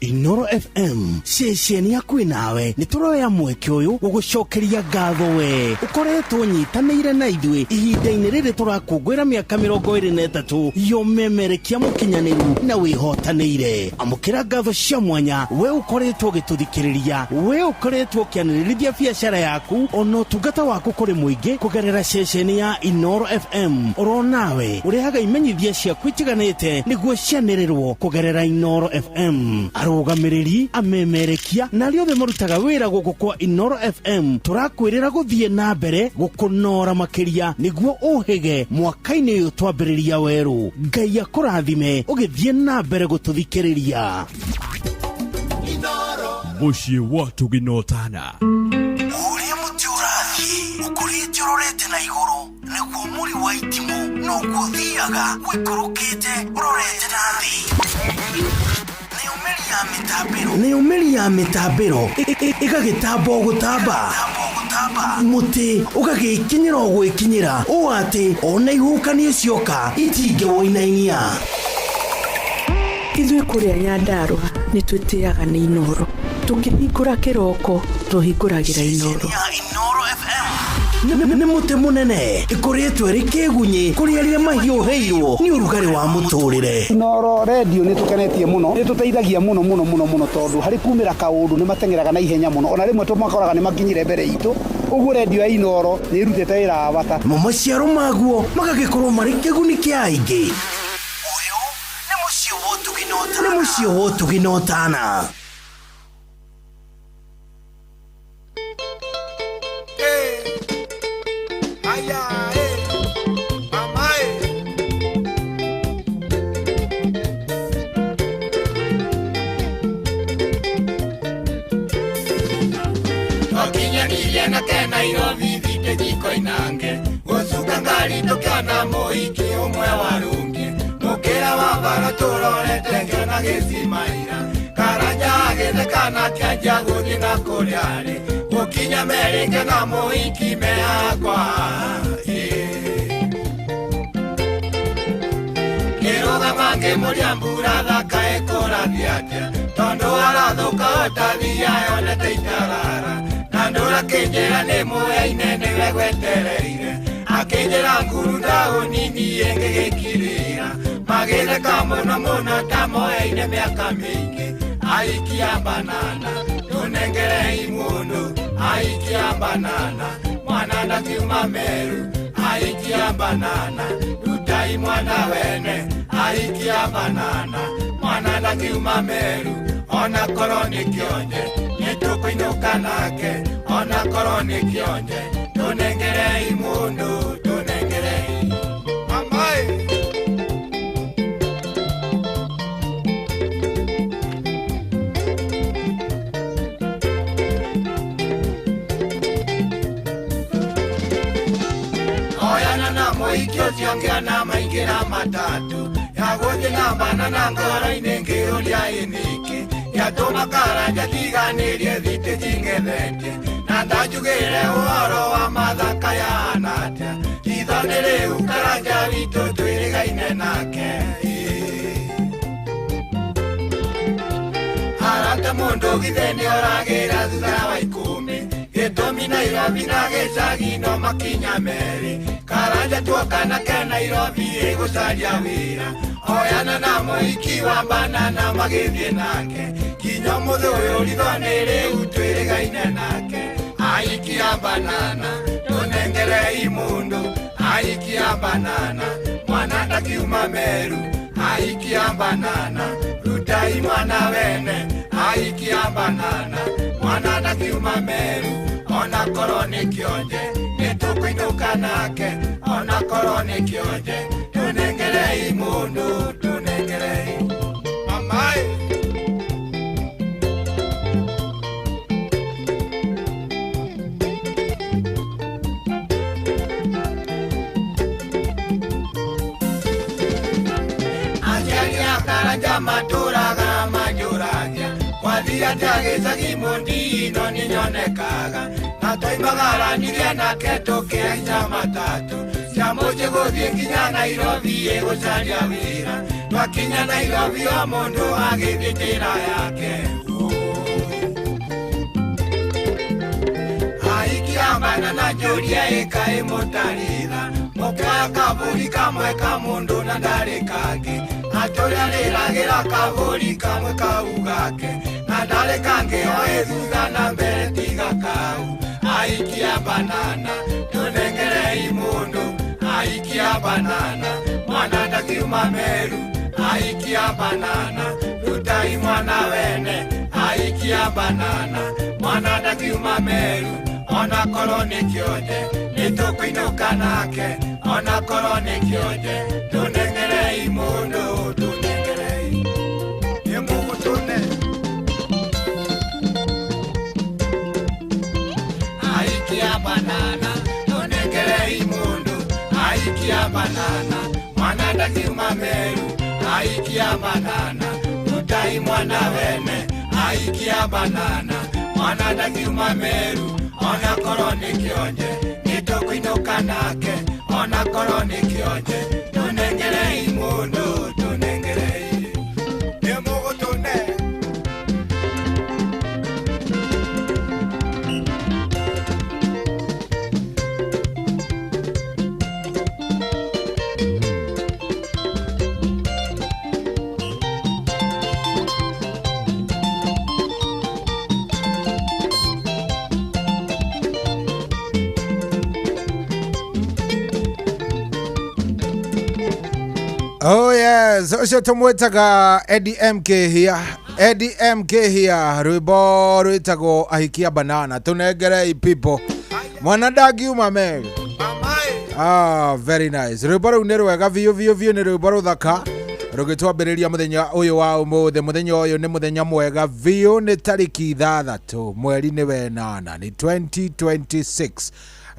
Inoro FM ceceni yaku nawe nĩ tũroya mweke ũyũ gũgũcokeria ngatho we ũkoretwo ũnyitanĩire na ithuĩ ihinda-inĩ rĩrĩ tũrakũngũĩra mĩaka 23 yomemerekia mũkinyanĩru na wĩhotanĩire. Amũkĩra ngatho cia mwanya we ũkoretwo ũgĩtũthikĩrĩria, we ũkoretwo ũkĩanĩrĩrithia biacara yaku ona ũtungata waku kũrĩ mũingĩ kũgerera ceceni ya Inoro FM. Oro nawe ũrehaga imenyithia ciaku itiganĩte nĩguo cianĩrĩrwo kũgerera Inoro FM. Arũgamĩrĩri, amemerekia na arĩa othe marutaga wĩra gũkũ kwa Inoro FM tũrakwĩrĩra gũthiĩ na mbere gũkũnora makĩria nĩguo ũhĩge mwaka-inĩ ũyũ twambĩrĩria werũ. Ngai akũrathime ũgĩthiĩ na mbere gũtũthikĩrĩria. Mũciĩ wa Tũginotana. Ũrĩa mũtĩ ũrathiĩ ũkũrĩte ũrorete na igũrũ nĩguo mũri wa itimũ noguo ũthiaga ũikũrũkĩte ũrorete na thĩ. Nayo mĩri ya mĩtambĩro ĩgagĩtamba o gũtamba, mũtĩ ũgagĩkinyĩra o gwĩkinyĩra ũũ atĩ ona ihuhũkanio cioka itingĩwũinainia. Ithuĩ kũrĩa Nyandarũa nĩ twĩtĩaga nĩ Inoro, tũkĩhingũra kĩroko tũhingũragĩra Inoro. Nĩ mũtĩ mũnene ĩkoretwo ĩrĩ kĩgunyĩ kũrĩ arĩa mahiũhĩirwo nĩ ũrugarĩ wa mũtũrĩre. Inoro redio nĩ tũkenetie mũno, nĩ tũteithagia mũno mũno mũno mũno tondũ harĩ kumĩra kaũndũ nĩ mateng'eraga na ihenya mũno, ona rĩmwe tũmakoraga nĩ makinyire mbere itũ. Ũguo redio ya Inoro nĩ ĩrutĩte wĩra wa bata. Mo maciaro maguo magagĩkorwo marĩ kĩguni kĩa aingĩ. Ũyũ nĩ mũciĩ wa ũtugi na ũtana. Twakinyanĩire nake Nairobi thite jiko-inange gũcuka ngari tũkĩona mũhiki ũmwe warũngi mũkĩra wa bara tũrorete ngĩona gĩcimaira Karanja agĩtheka na akĩanjia gũthiĩ na kũrĩa arĩ gũkinya merĩ ngĩona mũhiki me hakwa. Ngĩrũgama ngĩmũria mbura thaka ĩkũrathiĩ atĩa tondũ arathũka o ta thiia yonete itarara na ndũra akĩnjĩra nĩ mũyaine nĩwe gwetereire akĩnjĩra nguru ndaũnini ĩngĩgĩkirĩra magĩtheka mũno mũno ta moyaine mĩaka mĩingĩ. Aikia banana tũnengerei mũndũ, aikia banana mwana ndakiuma Meru, aikia banana rutai mwana wene, aikia banana mwana ndakiuma Meru, ona korwo nĩ kĩonje nĩ tũkũinũka nake, ona korwo nĩ kĩonje tũnengerei mũndũ, tũnengerei. Mamae. Oyana na mũhiki ũcio ngĩona maingĩra matatũ ya gũthiĩ na banana ngoro-inĩ ngĩũria ĩ nĩkĩ gĩatũma Karanja tiganĩrie thitĩji ng'ethetie na ndanjugĩre ũhoro wa mathaka yahana atĩa itho nĩ rĩu Karanja witũ twĩrĩgaine nake. Arata mũndũ githĩ nĩoragĩra thutha wa 10 gĩtũmi Nairobi na gĩcagi no makinya merĩ Karanja tuoka nake Nairobi ĩgũcaria wĩra oyana na mũhiki wa banana magĩthiĩ nake nginya ũmũthĩ ũyũ ritho nĩ rĩu twĩrĩgaine nake. Aikia banana tũnengerei mũndũ, aikia banana mwana ndakiuma Meru, aikia banana rutai mwana wene, aikia banana mwana ndakiuma Meru, ona korwo nĩ kĩonje nĩ tũkũinũka nake, ona korwo nĩ kĩonje tũnengerei mũndũ, tũnengerei. Mamae. Karanja matũraga manjũragia Kwathiĩ atĩa gĩcagi mũndino nĩnyonekaga Na twoimagaranirie nake tũkĩhaica matatũ Cia mũciĩ gũthiĩ nginya Nairobi ĩgũcaria wĩra Twakinya Nairobi o mũndũ agĩthiĩ njĩra yake Aikiambana na njũria ĩkaĩ mũtarĩra Mũkĩoya kabũri kamwe ka mũndũ na ndarĩ kangĩ Atũrĩa rĩragĩra kabũri kamwe kau gake Na ndarĩ kangĩ oĩ thutha na mbere tiga kau Aikia banana tũnengerei mũndũ Aikia banana mwana ndakiuma Meru Aikia banana rutai mwana wene Aikia banana mwana ndakiuma Meru Ona korwo nĩ kĩonje nĩtũkũinũka nake Ona korwo nĩ kĩonje tũnengerei mũndũ tũnengerei Nĩ mũgũtũne Aikia banana tũnengerei mũndũ Aikia banana mwana ndakiuma Meru Aikia banana rutai mwana wene Aikia banana mwana ndakiuma Meru Ona korwo nĩ kĩonje nĩtũkũinũka nake Ona korwo nĩ kĩonje tũnengerei mũndũ tũnengerei Nĩ mũgũtũne Oh yes, ũcio tũmwĩtaga Eddie MK here. Eddie MK here, rwĩmbo rwĩtagwo Ahikia Banana. Tũnengerei people. Mwana ndangiuma Meru. Ah, very nice. Rwĩmbo rũu nĩ rwega biũ biũ biũ, nĩ rwĩmbo rũthaka rũgĩtwambĩrĩria mũthenya ũyũ wa ũmũthĩ. Mũthenya ũyũ nĩ mũthenya mwega biũ, nĩ tarĩki 6 mweri nĩ wenana, nĩ 2026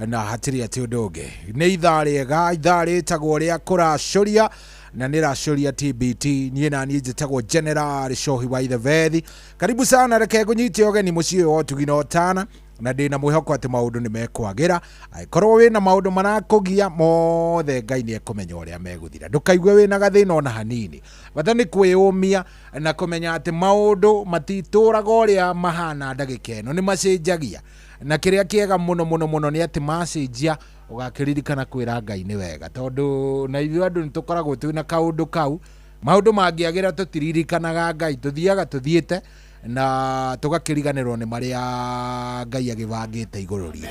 na hatirĩ atĩ ũndũ ũngĩ. Nĩ ithaa rĩega, ithaa rĩtagwo rĩa kũracũria na nĩ racũria TBT. Niĩ na niĩ njĩtagwo General Shohi wa Ithevethi. Karibu sana, reke ngũnyite ũgeni mũciĩ wa ũtugi na ũtana, na ndĩna mwĩhoko atĩ maũndũ nĩ mekwagĩra. Angĩkorwo wĩna maũndũ marakũgia mothe, Ngai nĩ ekũmenya ũrĩa megũthira. Ndũkaigue wĩna gathĩna ona hanini. Bata nĩ kwĩyũmia na kũmenya atĩ maũndũ matitũraga ũrĩa mahana ndagĩka ĩno, nĩ macenjagia. Na kĩrĩa kĩega mũno mũno mũno nĩ atĩ macenjia ũgakĩririkana kwĩra Ngai nĩ wega, tondũ na ithuĩ andũ nĩ tũkoragwo twĩna kaũndũ kau. Maũndũ mangĩagĩra tũtiririkanaga Ngai, tũthiaga tũthiĩte na tũgakĩriganĩrwo nĩ marĩa Ngai agĩbangĩte igũrũ ritũ.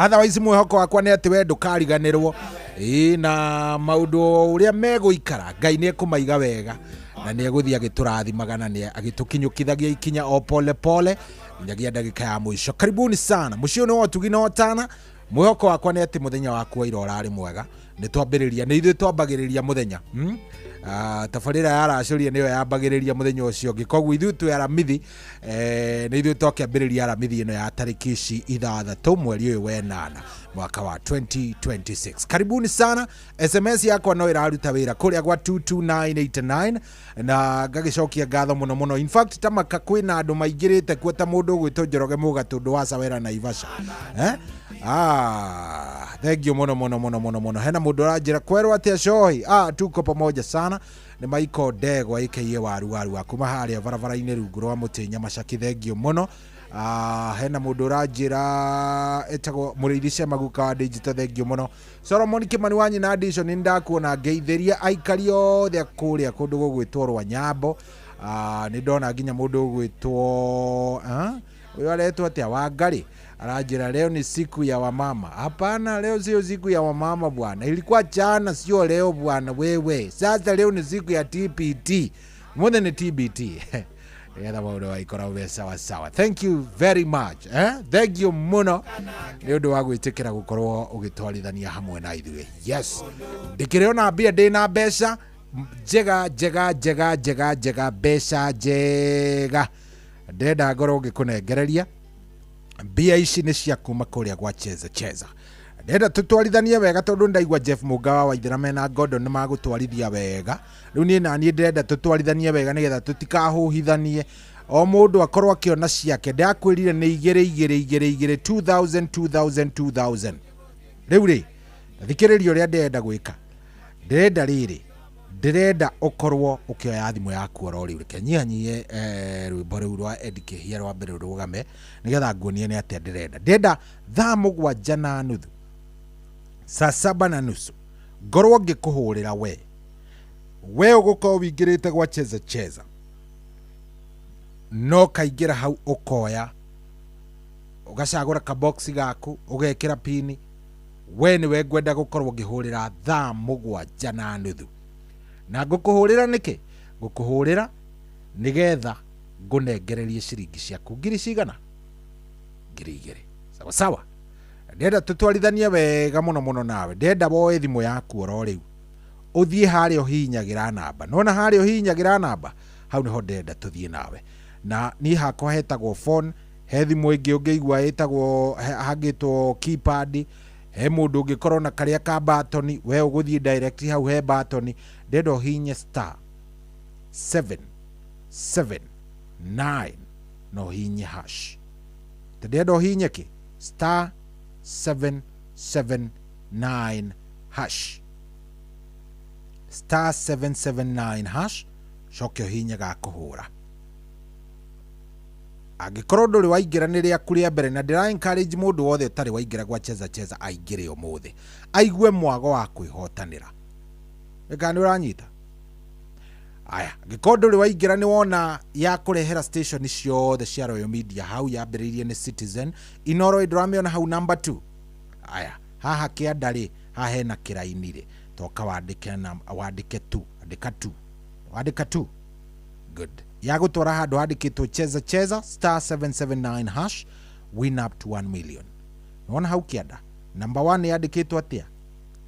Otherwise mwĩhoko wakwa nĩ atĩ we ndũkariganĩrwo ĩĩ, na maũndũ ũrĩa megũikara Ngai nĩ ekũmaiga wega na nĩ egũthiĩ agĩtũrathimaga na nĩ agĩtũkinyũkithagia ikinya o pole pole nginyagia ndagĩka ya mũico. Karibuni sana mũciĩ ũyũ nĩ wa ũtugi na ũtana. Mwĩhoko wakwa nĩ atĩ mũthenya waku wa ira ũrarĩ mwega. Nĩ twambĩrĩria, nĩ ithuĩ twambagĩrĩria mũthenya. Tabarĩra ya racũria nĩyo yambagĩrĩria mũthenya ũcio ũngĩ, koguo ithuĩ twĩ aramithi, nĩ ithuĩ twakĩambĩrĩria aramithi ĩno ya tarĩki ici 6 mweri ũyũ wenana mwaka wa 2026. Karibuni sana. SMS yakwa no ĩraruta wĩra kũrĩa gwa 22989 na ngagĩcokia ngatho mũno mũno. In fact tamaka kwĩna andũ maingĩrĩte kuo ta mũndũ ũgwĩtwo Njoroge Mũgatũndũ wa Sawera Naivasha. Thank you mũno mũno mũno mũno mũno. Hena mũndũ ũranjĩra kwerwo atĩa Shohi? Tuko pamoja sana. Nĩ Michael Ndegwa aka waru waru wa kuma harĩa barabara-inĩ rungu rwa mũtĩ Nyamacaki, thank you mũno. Hena mũndũ ũranjĩra etagwo Mũrĩithi Cemaguka wa Digital, thank you mũno. Solomon Kimani wa Nyina Addition, nĩ ndakuona ngeithĩria aikari othe kũrĩa kũndũ gũgwĩtwo Rwanyambo. Nĩ ndona nginya mũndũ ũgwĩtwo ũyũ aretwo atĩa, Wangari, aranjĩra leo ni siku ya wamama. Hapana, leo sio siku ya wamama bwana, ilikuwa jana, sio leo bwana wewe. Sasa leo ni siku ya TBT, mothe ni TBT. Nĩgetha maũndũ maikorwo me sawa sawa. Thank you very much. Thank you mũno nĩ ũndũ wa gwĩtĩkĩra gũkorwo ũgĩtwarithania hamwe na ithuĩ. Yes, ndĩkĩrĩ ona mbia, ndĩna mbeca njega njega njega njega njega, mbeca njega ndĩrenda ngorwo ngĩkũnengereria. Mbia ici nĩ cia kuma kũrĩa gwa Cheza Cheza. Ndĩrenda tũtwarithanie wega tondũ ndaigua Jeff Mũnga wa Waithĩra mena Gordon nĩ magũtwarithia wega. Rĩu niĩ naniĩ ndĩrenda tũtwarithanie wega nĩgetha tũtikahũhithanie, o mũndũ akorwo akĩona ciake. Ndakwĩrire nĩ igĩrĩ igĩrĩ igĩrĩ igĩrĩ, 2000 2000 2000. Rĩu rĩ, thikĩrĩria ũrĩa ndĩrenda gwĩka. Ndĩrenda rĩrĩ, ndĩrenda ũkorwo ũkĩoya thimũ yaku oro rĩu. Reke nyihanyihie rwĩmbo rũu rwa Eddie Kĩhia rwa mbere rũrũgame nĩgetha nguonie nĩ atĩa ndĩrenda. Ndĩrenda 7:30, saa 7:30, ngorwo ngĩkũhũrĩra we. We ũgũkorwo wĩingĩrĩte gwa Cheza Cheza, no kaingĩra hau ũkoya ũgacagũra kaboxi gaku, ũgekĩra pini. We nĩwe ngwenda gũkorwo ngĩhũrĩra 7:30. Na ngũkũhũrĩra nĩkĩ? Ngũkũhũrĩra nĩgetha ngũnengererie ciringi ciaku ngiri cigana? 2000. Sawa sawa. Ndĩrenda tũtwarithanie wega mũno mũno nawe. Ndĩrenda woe thimũ yaku oro rĩu, ũthiĩ harĩa ũhihinyagĩra namba. Nona harĩa ũhihinyagĩra namba, hau nĩho ndĩrenda tũthiĩ nawe. Na niĩ hakwa hetagwo phone, he thimũ ĩngĩ ũngĩigua ĩtagwo hangĩtwo keypad, he mũndũ ũngĩkorwo na karĩa ka batoni, we ũgũthiĩ direct hau he batoni. Ndĩrenda ũhihinye star 7 7 9 na ũhihinye hash. Ndĩrenda ũhihinye kĩ? Star 7 7 9 hash. Star 779 hash, coke ũhihinye ga kũhũra. Angĩkorwo ndũrĩ waingĩra nĩ rĩaku rĩa mbere, na ndĩra encourage mũndũ wothe ũtarĩ waingĩra gwa Cheza Cheza aingĩre ũmũthĩ, aigue mwago wa kwĩhotanĩra. Ĩka nĩ ũranyita? Aya, angĩkorwo ndũrĩ waingĩra nĩ wona ya kũrehera station ciothe cia Royal Media hau yambĩrĩirie nĩ Citizen. Inoro ndũramĩona hau number 2. Aya, haha kĩanda rĩ, haha hena kĩraini rĩ, toka wandĩke na wandĩke tu, andĩka tu, wandĩka tu. Good. Ya gũtwara handũ handĩkĩtwo Cheza Cheza star 779 hash, win up to 1 million. Nĩwona hau kĩanda number 1 yandĩkĩtwo atĩa?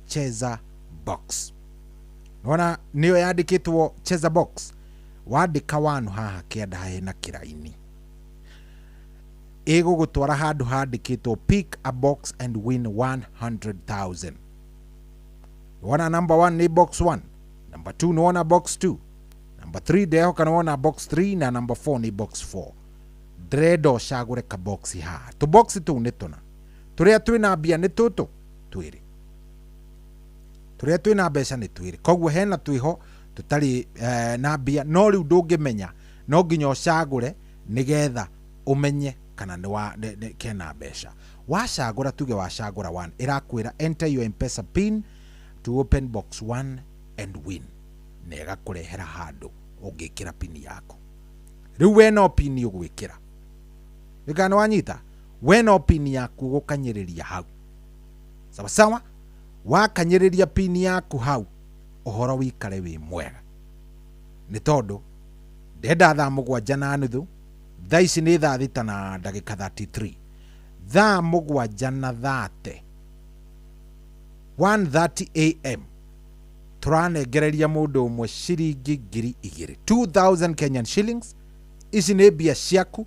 Cheza box. Nĩwona nĩyo yandĩkĩtwo Cheza box. Wandĩka 1 haha kĩanda hena kĩraini, ĩgũgũtwara handũ handĩkĩtwo pick a box and win 100,000. Nĩwona number 1 nĩ box 1, number 2 nĩwona box 2, number 3 ndehoka nĩwona box 3, na number 4 nĩ box 4. Ndĩrenda ũcagũre kaboxi haha. Tũboxi tũu nĩ tũna, tũrĩa twĩna mbia nĩ tũtũ twĩrĩ, tũrĩa twĩna mbeca nĩ twĩrĩ. Koguo hena twĩho tũtarĩ na mbia, no rĩu ndũngĩmenya, no nginya ũcagũre nĩgetha ũmenye kana nĩ wa kena mbeca. Wacagũra, tuge wacagũra 1, ĩrakwĩra enter your M-Pesa pin to open box 1 and win, na ĩgakũrehera handũ ũngĩkĩra pin yaku. Rĩu we no pin ũgwĩkĩra. Nĩkana nĩ wanyita? We no pin yaku ũgũkanyĩrĩria hau. Sawa sawa? Wakanyĩrĩria pin yaku hau, ũhoro wikare wĩ mwega. Nĩ tondũ ndenda 7:30, thaa ici nĩ 6:33, 7:30, 1:30 am, tũranengereria mũndũ ũmwe ciringi 2000, 2000 Kenyan shillings. Ici nĩ mbia ciaku,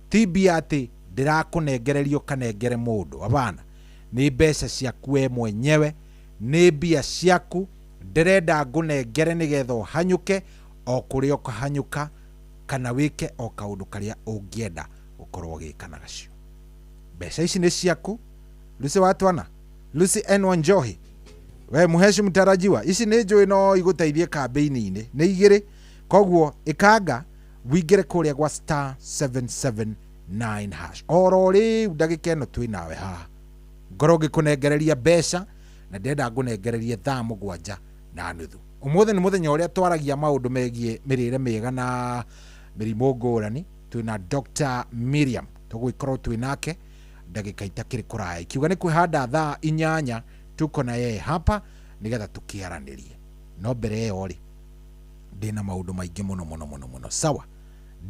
ti mbia atĩ ndĩrakũnengereria ũkanengere mũndũ. Hapana, nĩ mbeca ciaku we mwenyewe, nĩ mbia ciaku ndĩrenda ngũnengere nĩgetha ũhanyũke o kũrĩa ũkahanyũka, kana wĩke o kaũndũ karĩa ũngĩenda ũkorwo ũgĩka na gacio. Mbeca ici nĩ ciaku. Lucy watwana, Lucy N Wanjohi, we mũheci mtarajiwa, ici nĩ njũĩ no igũteithie kambĩini-inĩ. Nĩ igĩrĩ, koguo ĩkanga wingĩre kũrĩa gwa star 779 hash oro rĩu ndagĩka ĩno twĩ nawe haha. Ngorwo ngĩkũnengereria mbeca, na ndĩrenda ngũnengererie 7:30. Ũmũthĩ nĩ mũthenya ũrĩa twaragia maũndũ megiĩ mĩrĩre mĩega na mĩrimũ ngũrani. Twĩna Dr. Miriam, tũgũgĩkorwo twĩ nake ndagĩka itakĩrĩ kũraya. Ikiuga nĩ kwĩhanda 8:00, tuko na yeye hapa nĩgetha tũkĩaranĩrie. No mbere ĩyo rĩ, ndĩna maũndũ maingĩ mũno mũno mũno mũno. Sawa,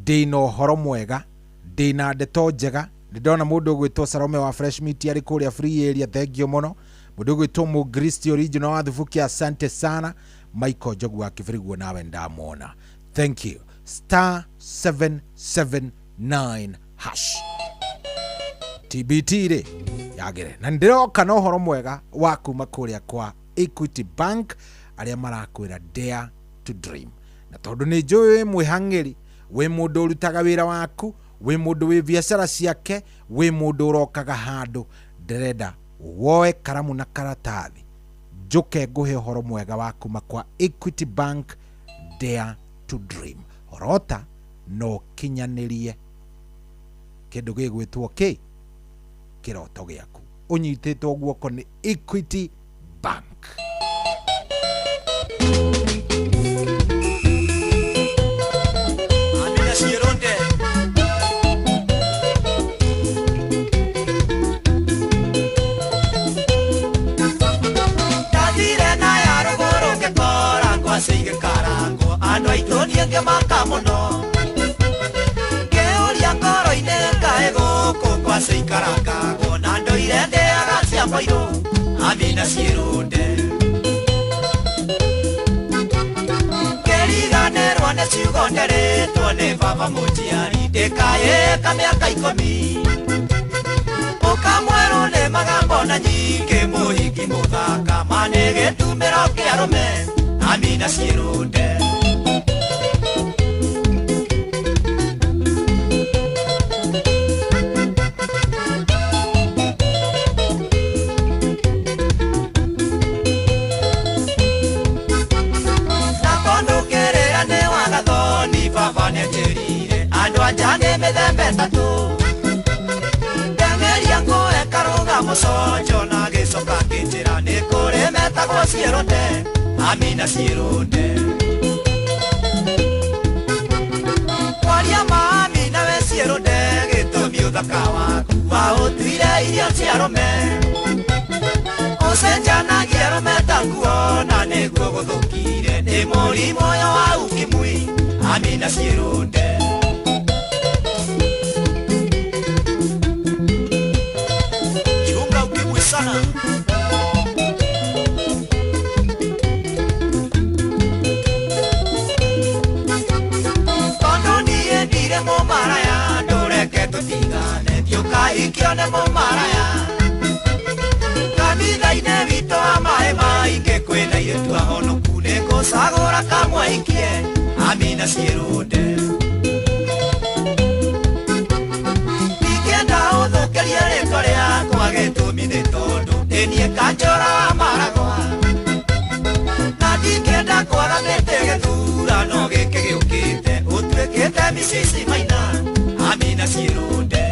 ndĩna ũhoro mwega, ndĩna ndeto njega. Nĩ ndona mũndũ ũgwĩtwo Salome wa Fresh Meat arĩ kũrĩa free area, thank you mũno. Mũndũ ũgwĩtwo Mũgristi original wa Thubuki, asante sana. Michael Njogu wa Kĩbĩriguo, nawe ndamwona, thank you. Star 779 hash. TBT rĩ Yagĩre na ndĩroka na ũhoro mwega wa kuma kũrĩa kwa Equity Bank arĩa marakwĩra dare to dream. Na tondũ nĩ njũĩ wĩ mwĩhang'ĩri, wĩ mũndũ ũrutaga wĩra waku, wĩ mũndũ wĩ biacara ciake, wĩ mũndũ ũrokaga handũ, ndĩrenda woe karamu na karatathi njũke ngũhe ũhoro mwega wa kuma kwa Equity Bank dare to dream. Rota no kinyanĩrie kĩndũ gĩgwĩtwo kĩ kĩroto gĩaku ũnyitĩtwo guoko nĩ Equity Bank. Amina Ciĩrũnde. Ndathire na ya rũgũrũ ngĩkora ngwacĩ igĩkarangwo andũ aitũ niĩ ngĩmaka mũno ngĩũria ngoro-inĩ kaĩ gũkũ ngwacĩ ikarangagwo na ndũire ndĩaga cia mboirũ. Amina Ciĩrũnde. Ngĩriganĩrwo nĩ ciugo nderĩtwo nĩ baba mũnjiari ndĩkaĩka mĩaka 10 ũkamwerũ nĩ magambo na nyingĩ mũhiki mũthaka ma nĩ gĩtumĩro kĩa arũme. Amina Ciĩrũnde. Andũ anja nĩ mĩthemba ĩtatũ ndeng'eria ngũe karũga mũconjo na gĩcoka kĩnjĩra nĩ kũrĩ metagwo Ciĩrũnde. Amina Ciĩrũnde. Kwaria ma Amina we Ciĩrũnde gĩtũmi ũthaka waku waũtuire irio cia arũme ũcenjanagia arũme ta nguo na nĩguo gũthũkire nĩ mũrimũ ũyũ wa ukimwi. Amina Ciĩrũnde. Chunga ukimwi sana. Tondũ niĩ ndirĩ mũmaraya ndũreke tũtigane thiũkahikio nĩ mũmaraya kanitha-inĩ witũ wa maĩ maingĩ kwĩna airĩtu ahonoku nĩngũcagũra kamwe hikie. Amina Ciĩrũnde. Ndingĩenda ũthũkĩrie rĩtwa rĩakwa gĩtũmi nĩ tondũ nĩ niĩ kanjũra wa maragwa na ndingĩenda kwaga mĩtĩ gĩthurano gĩkĩ gĩũkĩte ũtuĩkĩte micici maina. Amina Ciĩrũnde.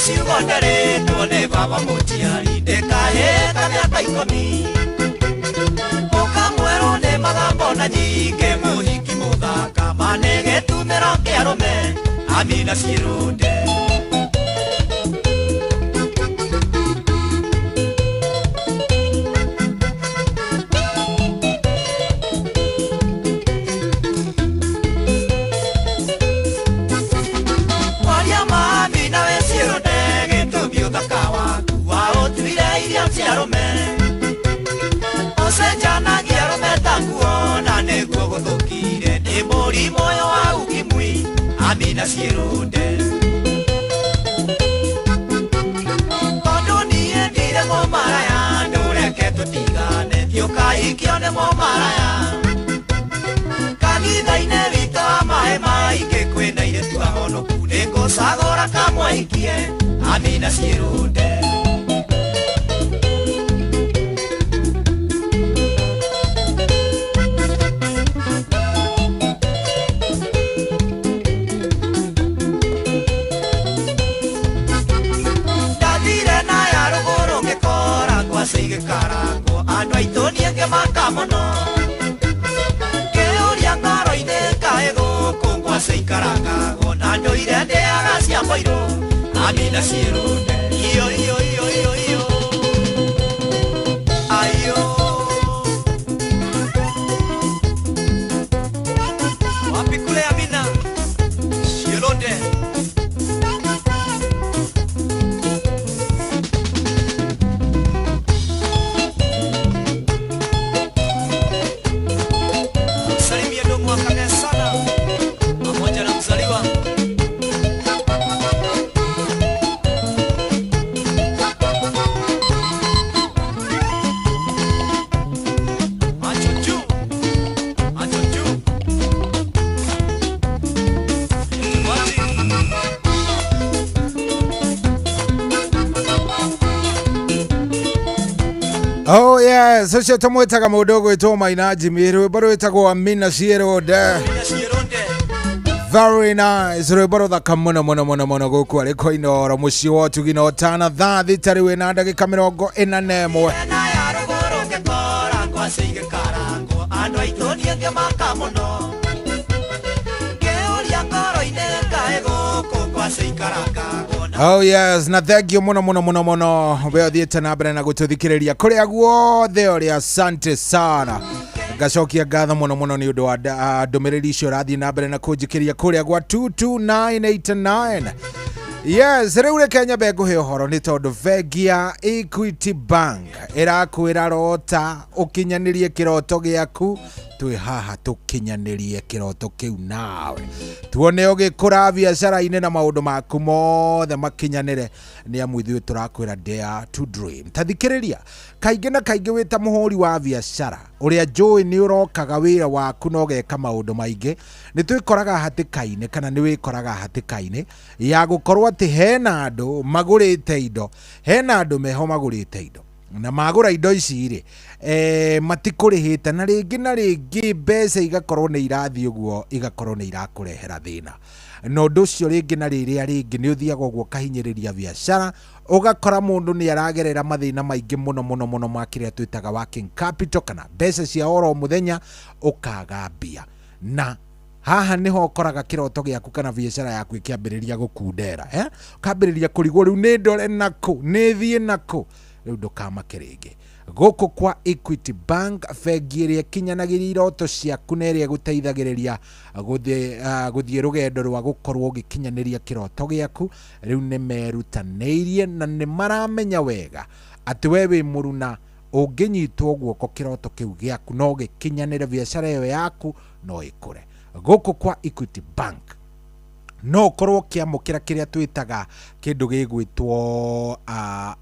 Ciugo nderĩtwo nĩ baba mũnjiari ndĩkaĩka mĩaka 10 ũkamwerũ nĩ magambo na nyingĩ mũhiki mũthaka ma nĩ gĩtumĩro kĩa arũme. Amina Ciĩrũnde. Ũcenjanagia arũme ta nguo na nĩguo gũthũkire nĩ mũrimũ ũyũ wa ukimwi. Amina Ciĩrũnde. Tondũ niĩ ndirĩ mũmaraya ndũreke tũtigane thiũkahikio nĩ mũmaraya kanitha-inĩ witũ wa maĩ maingĩ kwĩna airĩtu ahonoku nĩngũcagũra kamwe hikie. Amina Ciĩrũnde. Ndathire na ya rũgũrũ ngĩkora ngwacĩ igĩkarangwo andũ aitũ niĩ ngĩmaka mũno ngĩũria ngoro-inĩ kaĩ gũkũ ngwacĩ ikarangagwo na ndũire ndĩaga cia mboirũ. Amina Ciĩrũnde. Iyo iyo iyo iyo iyo ayo wapi kule Amina Ciĩrũnde. Yes, ũcio tũmwĩtaga mũndũ ũgwĩtwo Maina Jimmy, rwĩmbo rwĩtagwo Amina Cierũnde. Very nice, rwĩmbo rũthaka mũno mũno mũno mũno gũkũ arĩ kwa Inooro mũciĩ wa ũtugi na ũtana thaa thita rĩu ĩna ndagĩka 41. Andũ aitũ niĩ ngĩmaka mũno ngĩũria ngoro-inĩ kaĩ gũkũ gwacaikarangagwo. Oh yes, na thank you muno muno muno muno we ũthiĩte na mbere na gũtũthikĩrĩria kũrĩa guothe ũrĩ, asante sana. Ngacokia ngatho mũno mũno nĩ ũndũ wa ndũmĩrĩri icio ũrathiĩ na mbere na kũnjikĩria kũrĩa gwa 22989. Yes, rĩu reke nyambe ngũhe ũhoro nĩ tondũ bengi ya Equity Bank ĩrakwĩra rota ũkinyanĩrie kĩroto gĩaku, twĩ haha tũkinyanĩrie kĩroto kĩu nawe, tuone ũgĩkũra biacara-inĩ na maũndũ maku mothe makinyanĩre, nĩ amu ithuĩ tũrakwĩra dare to dream. Ta thikĩrĩria, kaingĩ na kaingĩ wĩ ta mũhũri wa biacara ũrĩa njũĩ nĩ ũrokaga wĩra waku na ũgeka maũndũ maingĩ, nĩ twĩkoraga hatĩka-inĩ kana nĩ wĩkoraga hatĩka-inĩ ya gũkorwo atĩ hena andũ magũrĩte indo, hena andũ meho magũrĩte indo na magũra indo ici rĩ, matikũrĩhĩte, na rĩngĩ na rĩngĩ mbeca igakorwo nĩ irathiĩ ũguo, igakorwo nĩ irakũrehera thĩna. Na ũndũ ũcio rĩngĩ na rĩrĩa rĩngĩ nĩ ũthiaga ũguo ũkahinyĩrĩria biacara, ũgakora mũndũ nĩ aragerera mathĩna maingĩ mũno mũno mũno ma kĩrĩa twĩtaga working capital kana mbeca cia oro mũthenya, ũkaga mbia. Na haha niho ũkoraga kĩroto gĩaku kana biacara yaku ĩkĩambĩrĩria gũkundera, ũkambĩrĩria kũrigwo rĩu nĩ ndore nakũ, nĩ thiĩ nakũ. Rĩu ndũkamake rĩngĩ. Gũkũ kwa Equity Bank, bengi ĩrĩa ĩkinyanagĩria iroto ciaku na ĩrĩa ĩgũteithagĩrĩria gũthiĩ rũgendo rwa gũkorwo ũgĩkinyanĩria kĩroto gĩaku, rĩu nĩ merutanĩirie na nĩ maramenya wega atĩ we wĩ mũruna, ũngĩnyitwo guoko kĩroto kĩu gĩaku no gĩkinyanĩre, biacara ĩyo yaku no ĩkũre. Gũkũ kwa Equity Bank no ũkorwo ũkĩamũkĩra kĩrĩa twĩtaga kĩndũ gĩgwĩtwo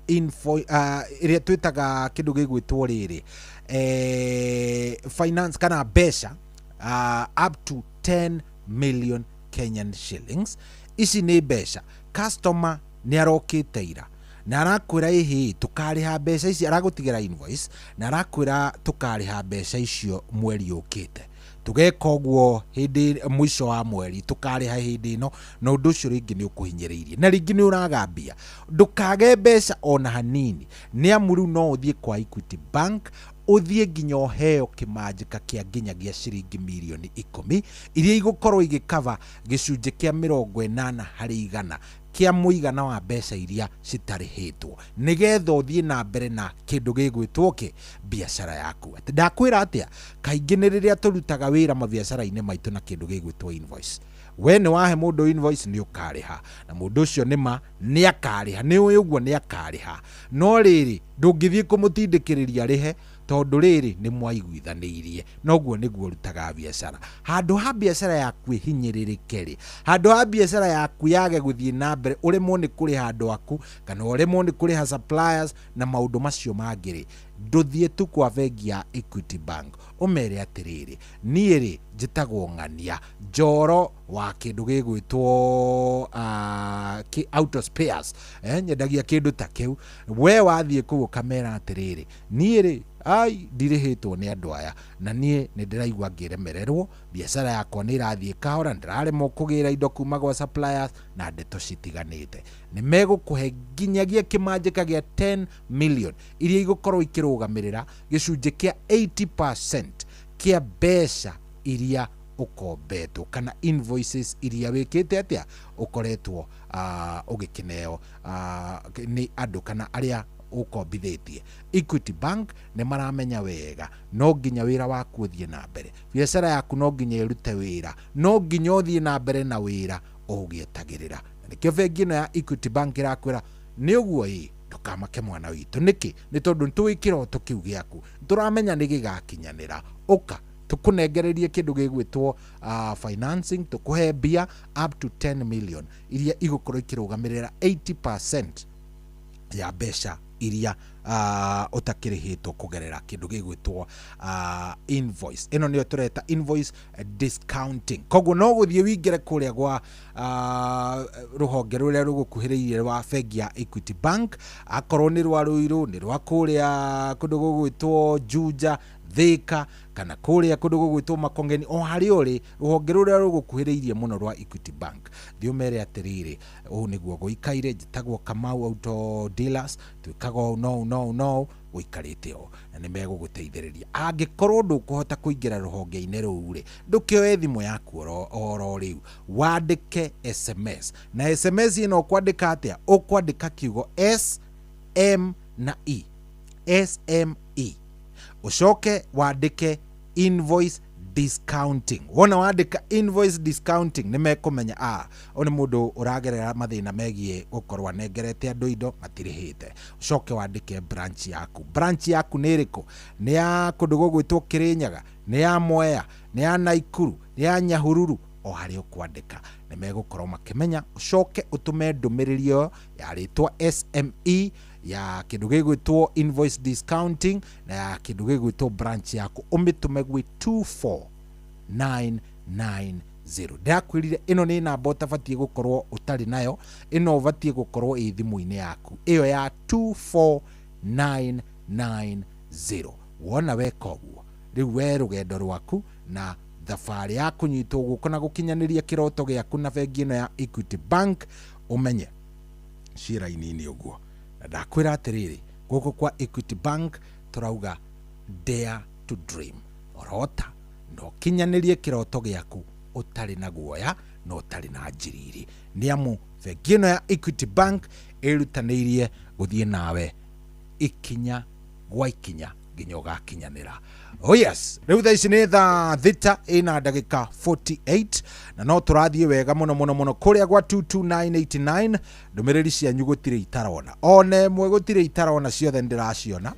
info, ĩrĩa twĩtaga kĩndũ gĩgwĩtwo rĩrĩ finance kana mbeca up to 10 million Kenyan shillings. Ici nĩ mbeca customer nĩ arokĩte ira na arakwĩra ĩhĩ tũkarĩha mbeca ici, aragũtigĩra invoice na arakwĩra tũkarĩha mbeca icio mweri ũkĩte, tũgeka ũguo hĩndĩ mũico wa mweri tũkarĩha hĩndĩ ĩno, na ũndũ ũcio rĩngĩ nĩ ũkũhinyĩrĩirie na rĩngĩ nĩ ũragambia. Ndũkage mbeca ona hanini, nĩ amu rĩu no ũthiĩ kwa Equity Bank ũthiĩ nginya ũheo kĩmanjĩka kĩa nginyagia ciringi mirioni 10 iria igũkorwo igĩkava gĩcunjĩ kĩa 80% kĩa mũigana wa mbeca iria citarĩhĩtwo, nĩgetha ũthiĩ na mbere na kĩndũ gĩgwĩtwo kĩ biacara yaku. Atĩ ndakwĩra atĩa, kaingĩ nĩ rĩrĩa tũrutaga wĩra mabiacara-inĩ maitũ na kĩndũ gĩgwĩtwo invoice. We nĩ wahe mũndũ invoice nĩ ũkarĩha, na mũndũ ũcio nĩma nĩ akarĩha, nĩ ũĩ ũguo nĩ akarĩha, no rĩrĩ ndũngĩthiĩ kũmũtindĩkĩrĩria arĩhe tondũ rĩrĩ nĩ mwaiguithanĩirie. Noguo nĩguo ũrutaga biacara. Handũ ha biacara yaku ĩhinyĩrĩrĩke rĩ, handũ ha biacara yaku yage gũthiĩ na mbere, ũremwo nĩ kũrĩha andũ aku kana ũremwo nĩ kũrĩha suppliers na maũndũ macio mangĩ rĩ, ndũthiĩ tu kwa bengi ya Equity Bank ũmere atĩrĩrĩ, niĩ rĩ njĩtagwo Ng'ania Njoro wa kĩndũ gĩgwĩtwo auto spares, nyendagia kĩndũ ta kĩu. We wathiĩ kũu ũkamera atĩrĩrĩ, niĩ rĩ ai ndirĩhĩtwo nĩ andũ aya na niĩ nĩ ndĩraigua ngĩremererwo, biacara yakwa nĩ ĩrathiĩ kahora, ndĩraremwo kũgĩra indo kuma gwa suppliers na ndeto citiganĩte. Nĩ megũkũhe nginyagia kĩmanjĩka gĩa 10 million iria igũkorwo ikĩrũgamĩrĩra gĩcunjĩ kĩa 80% kĩa mbeca iria ũkombetwo kana invoices iria wĩkĩte atĩa ũkoretwo ũgĩkĩneo nĩ andũ kana arĩa ũkombithĩtie. Equity Bank nĩ maramenya wega no nginya wĩra waku ũthiĩ na mbere, biacara yaku no nginya ĩrute wĩra, no nginya ũthiĩ na mbere na wĩra ũgĩetagĩrĩra. Na nĩkĩo bengi ĩno ya Equity Bank ĩrakwĩra nĩ ũguo ĩ, ndũkamake mwana witũ. Nĩkĩ? Nĩ tondũ nĩtũĩ kĩroto kĩu gĩaku, tũramenya nĩ gĩgakinyanĩra. Ũka tũkũnengererie kĩndũ gĩgwĩtwo financing, tũkũhe mbia up to 10 million iria igũkorwo ikĩrũgamĩrĩra 80% ya mbeca iria ũtakĩrĩhĩtwo kũgerera kĩndũ gĩgwĩtwo invoice. Ĩno nĩyo tũreta invoice discounting. Koguo no gũthiĩ wingĩre kũrĩa gwa rũhonge rũrĩa rũgũkuhĩrĩirie rwa bengi ya Equity Bank, akorwo nĩ rwa Ruiru, nĩ rwa kũrĩa kũndũ gũgwĩtwo Juja, Thika, kana kũrĩa kũndũ gũgwĩtwo Makongeni, o harĩa ũrĩ rũhonge rũrĩa rũgũkuhĩrĩirie mũno rwa Equity Bank, thiĩ ũmere atĩrĩrĩ, ũũ nĩguo gũikaire, njĩtagwo Kamau Auto Dealers, twĩkaga ũũ no no no gũikarĩte ũũ, na nĩ megũgũteithĩrĩria. Angĩkorwo ndũkũhota kũingĩra rũhonge-inĩ rũu rĩ, ndũkĩoe thimũ yaku oro rĩu, wandĩke SMS. Na SMS ĩno ũkwandĩka atĩa? Ũkwandĩka kiugo S M na E, S M E, ũcoke wandĩke invoice discounting. Wona wandĩka invoice discounting, nĩ mekũmenya ũyũ nĩ mũndũ ũragerera mathĩna megiĩ gũkorwo anengerete andũ indo matirĩhĩte. Ũcoke wandĩke branch yaku. Branch yaku nĩ ĩrĩkũ? Nĩ ya kũndũ gũgwĩtwo Kĩrĩnyaga, nĩ ya Mwea, nĩ ya Naikuru, nĩ ya Nyahururu, o harĩa ũkwandĩka nĩ megũkorwo makĩmenya. Ũcoke ũtũme ndũmĩrĩri ĩyo ya rĩtwa SME, ya kĩndũ gĩgwĩtwo invoice discounting, na ya kĩndũ gĩgwĩtwo branch yaku, ũmĩtũme gwĩ 24990. Ndĩrakwĩrire ĩno nĩ namba ũtabatiĩ gũkorwo ũtarĩ nayo, ĩno ũbatiĩ gũkorwo ĩ thimũ-inĩ yaku, ĩyo ya 24990. Wona weka ũguo, rĩu we rũgendo rwaku na thabarĩ ya kũnyitwo guoko na gũkinyanĩria kĩroto gĩaku na bengi ĩno ya Equity Bank, ũmenye ciĩra-inĩ ũguo. Na ndakwĩra atĩrĩrĩ, gũkũ kwa Equity Bank tũrauga dare to dream, orota na ũkinyanĩrie kĩroto gĩaku ũtarĩ na guoya na ũtarĩ na njiriri, nĩ amu bengi ĩno ya Equity Bank ĩrutanĩirie gũthiĩ nawe ikinya gwa ikinya nginya ũgakinyanĩra. Oh yes, rĩu thaa ici nĩ thaa 6 ĩna ndagĩka 48, na no tũrathiĩ wega mũno mũno mũno kũrĩa gwa 22989. Ndũmĩrĩri cianyu gũtirĩ itarona, ona ĩmwe gũtirĩ itarona, ciothe ndĩraciona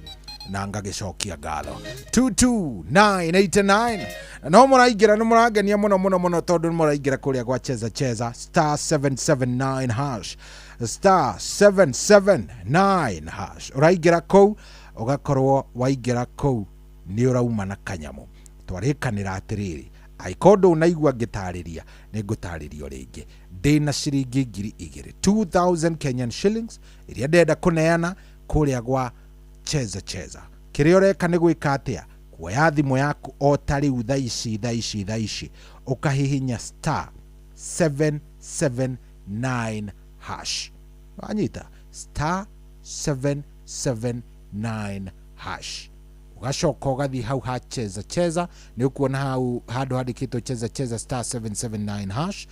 na ngagĩcokia ngatho. 22989, na no mũraingĩra, nĩ mũrangenia mũno mũno mũno, tondũ nĩ mũraingĩra kũrĩa gwa cheza cheza star 779 hash, star 779 hash. Ũraingĩra kũu, ũgakorwo waingĩra kũu nĩ ũrauma na kanyamũ. Twarĩkanĩra atĩrĩrĩ, angĩkorwo ndũnaigua ngĩtarĩria, nĩ ngũtarĩrio rĩngĩ. Ndĩna ciringi 2000, 2000 Kenyan shillings, iria ndĩrenda kũneana kũrĩa gwa cheza cheza. Kĩrĩa ũreka nĩ gwĩka atĩa? Kuoya thimũ yaku o ta rĩu thaa ici thaa ici thaa ici, ũkahihinya star 779 hash. Wanyita star 779 hash, ũgacoka ũgathiĩ hau ha cheza cheza, nĩ ũkuona hau handũ handĩkĩtwo cheza cheza star 779 hash,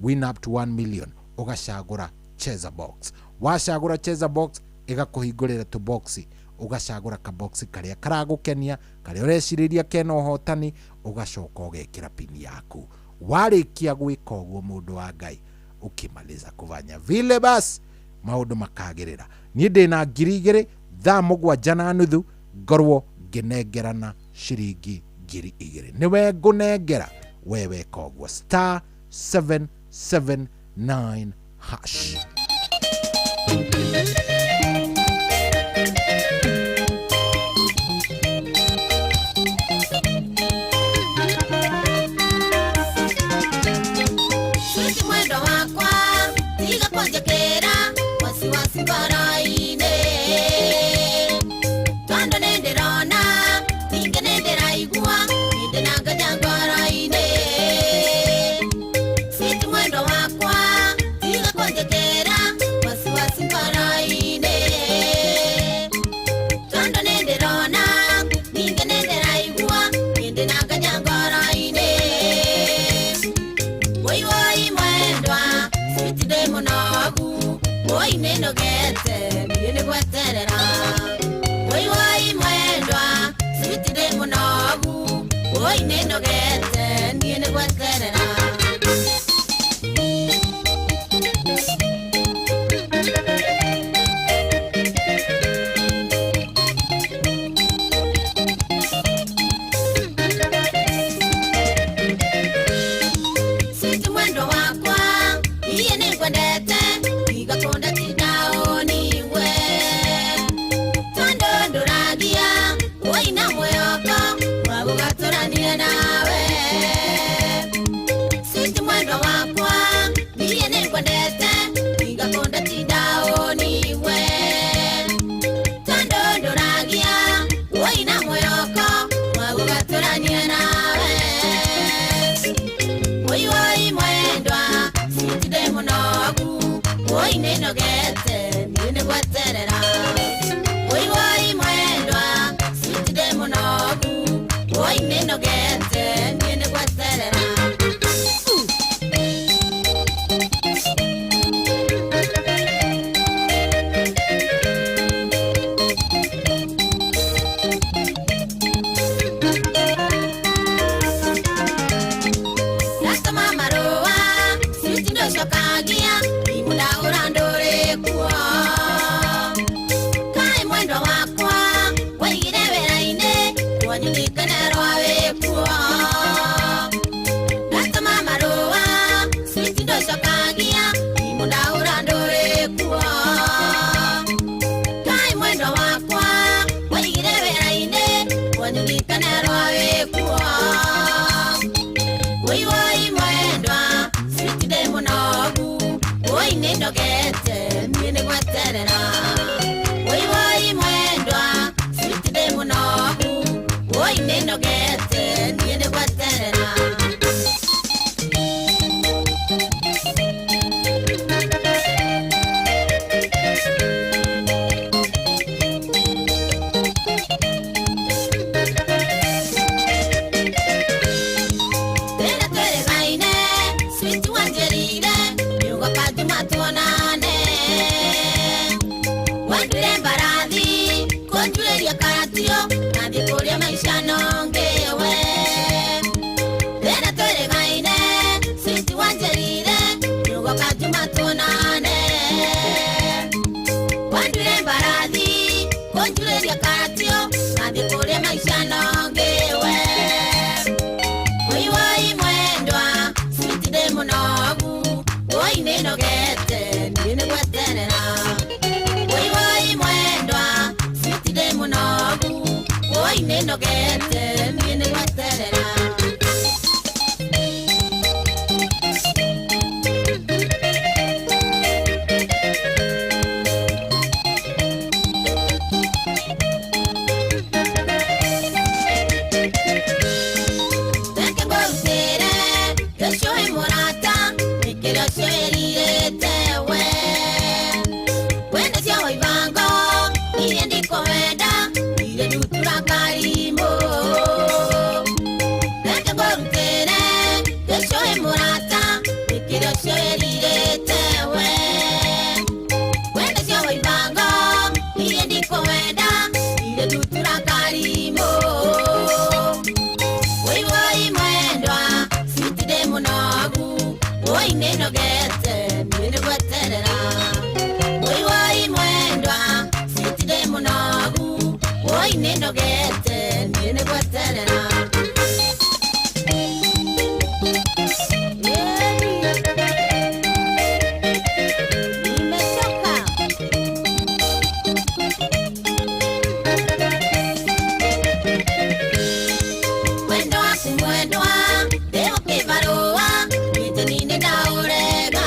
win up to 1 million. Ũgacagũra cheza box. Wacagũra cheza box, ĩgakũhingũrĩra tũboxi, ũgacagũra kaboxi karĩa karagũkenia, karĩa ũrecirĩria kena ũhotani, ũgacoka ũgekĩra pini yaku. Warĩkia gwĩka ũguo, mũndũ wa Ngai, ukimaliza kufanya vile, basi maũndũ makagĩrĩra. Niĩ ndĩna 2000, thaa 7:30 ngorwo ngĩnengerana ciringi 2000. Nĩwe ngũnengera, we weka ũguo star 779 hash. Switi mwendo wakwa, tiga kũnjĩkĩra wasiwasi ngoro-inĩ. Tondũ nĩndĩrona, ningĩ nĩndĩraigua, nĩndĩ na nganja ngoro-inĩ. Switi mwendo wakwa, tiga kũnjĩkĩra wasiwasi ngoro-inĩ. Tondũ nĩndĩrona, ningĩ nĩndĩraigua, nĩndĩ na nganja ngoro-inĩ. Woi woi mwendwa, switi ndĩ mũnogu, woi nĩnogete, niĩ nĩ gweterera. Woi woi mwendwa, switi ndĩ mũnogu, woi nĩnogete, niĩ nĩ gweterera. Switi mwendwa wakwa, iye nĩngwendete, tiga kũnda tindaũniwe. nĩnogete niĩ nĩ gweterera. Woi woi mwendwa switi ndĩ mũnogu, woi nĩnogete niĩ nĩ gweterera. Tena tweregaine switi wanjĩrire nĩũgoka Juma tuonane. Wanduire mbarathi kũnjurĩria karatio nathiĩ kũrĩa maica nongewe. Tena tweregaine switi wanjĩrire nĩũgoka Juma tuonane. Wanduire mbarathi kũnjurĩria karatio nathiĩ kũrĩa maica nongewe. Woi woi mwendwa switi ndĩ mũnogu, woi nĩnogete niĩ nĩ gweterera. Woi woi mwendwa switi ndĩ mũnogu, woi nĩnogete niĩ nĩ gweterera. Reke ngũrutĩre gĩcũhĩ mũrata nĩkĩrĩa ũcio we. Wende cia waibango iria ndikũwenda iria ndutura karimũ. Reke ngũrutĩre gĩcũhĩ mũrata nĩkĩrĩa ũcio we. Wende cia waibango iria ndikũwenda iria ndutura karimũ. Woi woi mwendwa switi ndĩ mũnogu, woi nĩnogete niĩ nĩ gweterera. Woi woi mwendwa switi ndĩ mũnogu, woi nĩnogete niĩ nĩ gweterera. Nimechoka. Mwendo waku mwendwa ndĩho kĩbarũa gĩtũmi nĩ ndaũrega.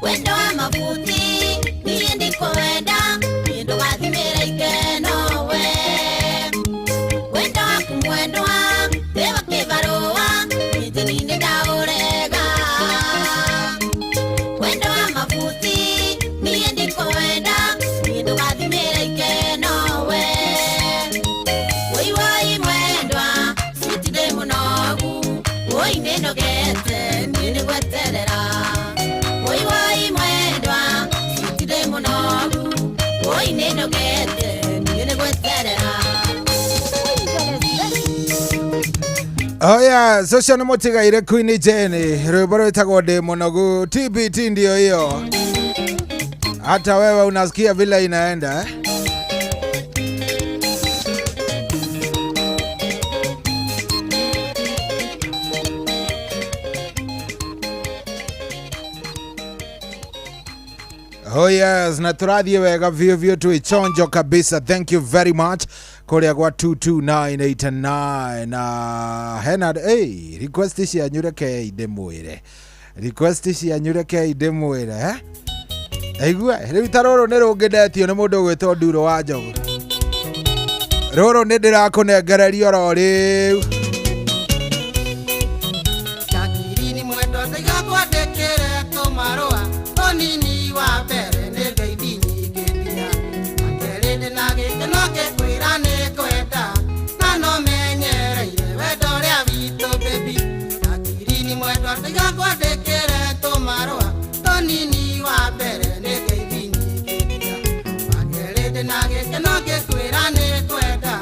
Wendo wa mabuti niĩ ndikũwenda niĩ ndũgathimĩre ikeno we. Wendo waku mwendwa ndĩho kĩbarũa gĩtũmi nĩ ndaũrega. Wendo wa mabuti niĩ ndikũwenda niĩ ndũgathimĩre ikeno we. Woi woi mwendwa switi ndĩ mũnogu, woi nĩnogete niĩ nĩ gweterera. Woi woi mwendwa switi ndĩ mũnogu, woi nĩnogete niĩ nĩ gweterera. Oh yeah, social nĩ mũtigaire Queen Jane, rwĩmbo rwĩtagwo ndĩ mũnogu. TBT ndio hiyo. Hata wewe unasikia vile inaenda eh? Oh yes, na turathiĩ wega vio vio tuichonjo kabisa. Thank you very much kũrĩa gwa 22989 na hena hey, request cianyu rekei ndĩmwĩre, request cianyu rekei ndĩmwĩre eh? Aigua rĩu ta rũrũ nĩ rũngĩ ndetio nĩ mũndũ ũgwĩtwo Nduro wa Njogu. Rũrũ nĩ ndĩrakũnengereria oro rĩu. Jacqueline mwendwa ndaiga kwandĩkĩre tũmarũa tũnini wa mbere nĩ ngeithi nyingĩ nginya wa kerĩ ndĩna gĩkeno ngĩkwĩra nĩ ngwenda na no menyereire wendo ũrĩa witũ baby. Jacqueline mwendwa ndaiga kwandĩkĩre tũmarũa tũnini wa mbere nĩ ngeithi nyingĩ nginya wa kerĩ ndĩna gĩkeno ngĩkwĩra nĩ ngwenda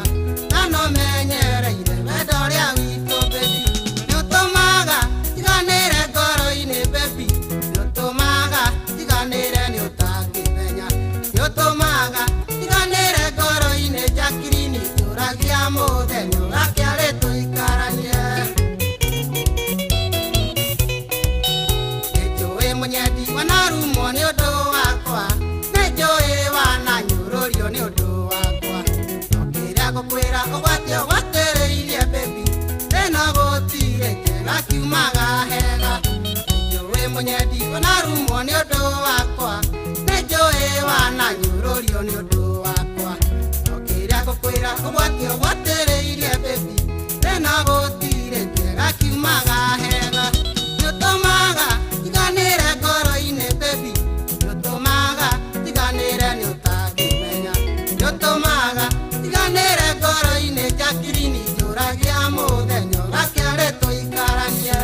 na no menyereire wendo ũrĩa witũ baby. Nĩũtũmaga tiganĩre ngoro-inĩ baby, nĩũtũmaga tiganĩre nĩũtangĩmenya, nĩũtũmaga tiganĩre ngoro-inĩ Jacqueline, tũragia mũthenya ũgakĩarĩ tũikaranie. Nĩnjũĩ mũnyendi wanarumwo nĩ ũndũ wakwa, nĩnjũĩ wananyũrũrio nĩ ũndũ wakwa, no kĩrĩa ngũkwĩra ũgwati ũgwatĩrĩirie baby, thĩna gũtirĩ kĩega kiumaga hega. Nĩnjũĩ mũnyendi wanarumwo nĩ ũndũ wakwa nĩ njũĩ wananyũrũrio nĩ ũndũ wakwa no kĩrĩa ngũkwĩra ũgwati ũgwatĩrĩirie baby thĩna gũtirĩ kĩega kiumaga hega nĩũtũmaga tiganĩre ngoro-inĩ baby nĩũtũmaga tiganĩre nĩũtangĩmenya nĩũtũmaga tiganĩre ngoro-inĩ Jacqueline njũragia mũthenya ũgakĩarĩ tũikaranie.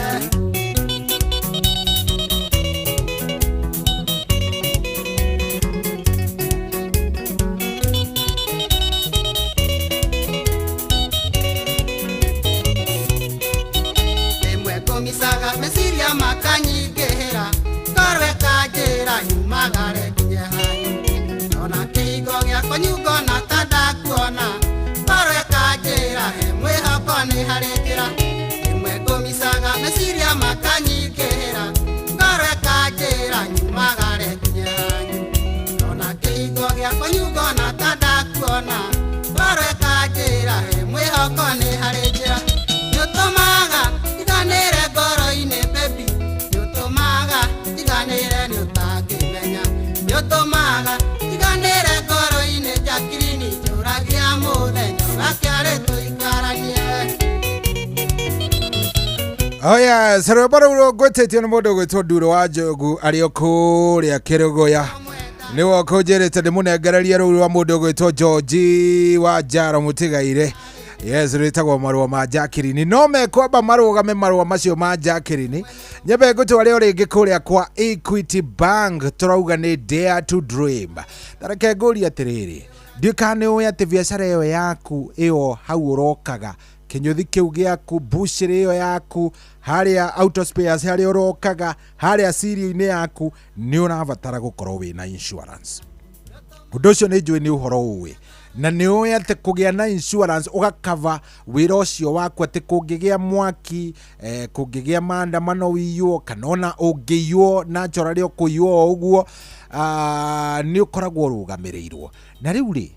Rĩmwe ngũmicaga meciria makanyingĩhĩra ngorwo ĩkanjĩra nyumagare nginye hanyu ona kĩhingo gĩakwa nyungona ta ndakuona ngorwo ĩkanjĩra he mwĩhoko nĩ harĩ njĩra. Rĩmwe ngũmicaga meciria makanyingĩhĩra ngorwo ĩkanjĩra nyumagare nginye hanyu ona kĩhingo gĩakwa nyungona ta ndakuona ngorwo ĩkanjĩra he mwĩhoko nĩ harĩ njĩra. Nĩũtũmaga tiganĩre ngoro-inĩ baby nĩũtũmaga tiganĩre nĩũtangĩmenya nĩũtũmaga tiganĩre ngoro-inĩ Jacqueline njũragia mũthenya ũgakĩarĩ tũikaranie. Oh yes, rwĩmbo rũu ngwĩtĩtio nĩ mũndũ ũgwĩtwo Nduro wa Njogu arĩ o kũrĩa Kĩrũgũya. Nĩwe ũkũnjĩrĩte ndĩmũnengererie rũu rwa mũndũ ũgwĩtwo George wa Njaro Mũtigaire. Yes, rwĩtagwo marũa ma Jacqueline. No mekwamba marũgame marũa macio ma Jacqueline. Nyambe ngũtware o rĩngĩ kũrĩa kwa Equity Bank tũrauga nĩ Dare to Dream. Ta reke ngũrie atĩrĩrĩ, ndiũĩ kana nĩ ũĩ atĩ biacara ĩyo yaku ĩyo hau ũrokaga kĩnyũthi kĩu gĩaku mbucĩrĩ ĩyo yaku harĩa auto spares harĩa ũrokaga harĩa cirio-inĩ yaku nĩ ũrabatara gũkorwo wĩna insurance. Ũndũ ũcio nĩ njũĩ nĩ ũhoro ũĩ na nĩ ũĩ atĩ kũgĩa na insurance ũgakava wĩra ũcio waku atĩ kũngĩgĩa mwaki kũngĩgĩa maandamano wĩiywo kana ona ũngĩiywo naturally ũkũiywo o ũguo nĩ ũkoragwo ũrũgamĩrĩirwo. Na rĩu rĩ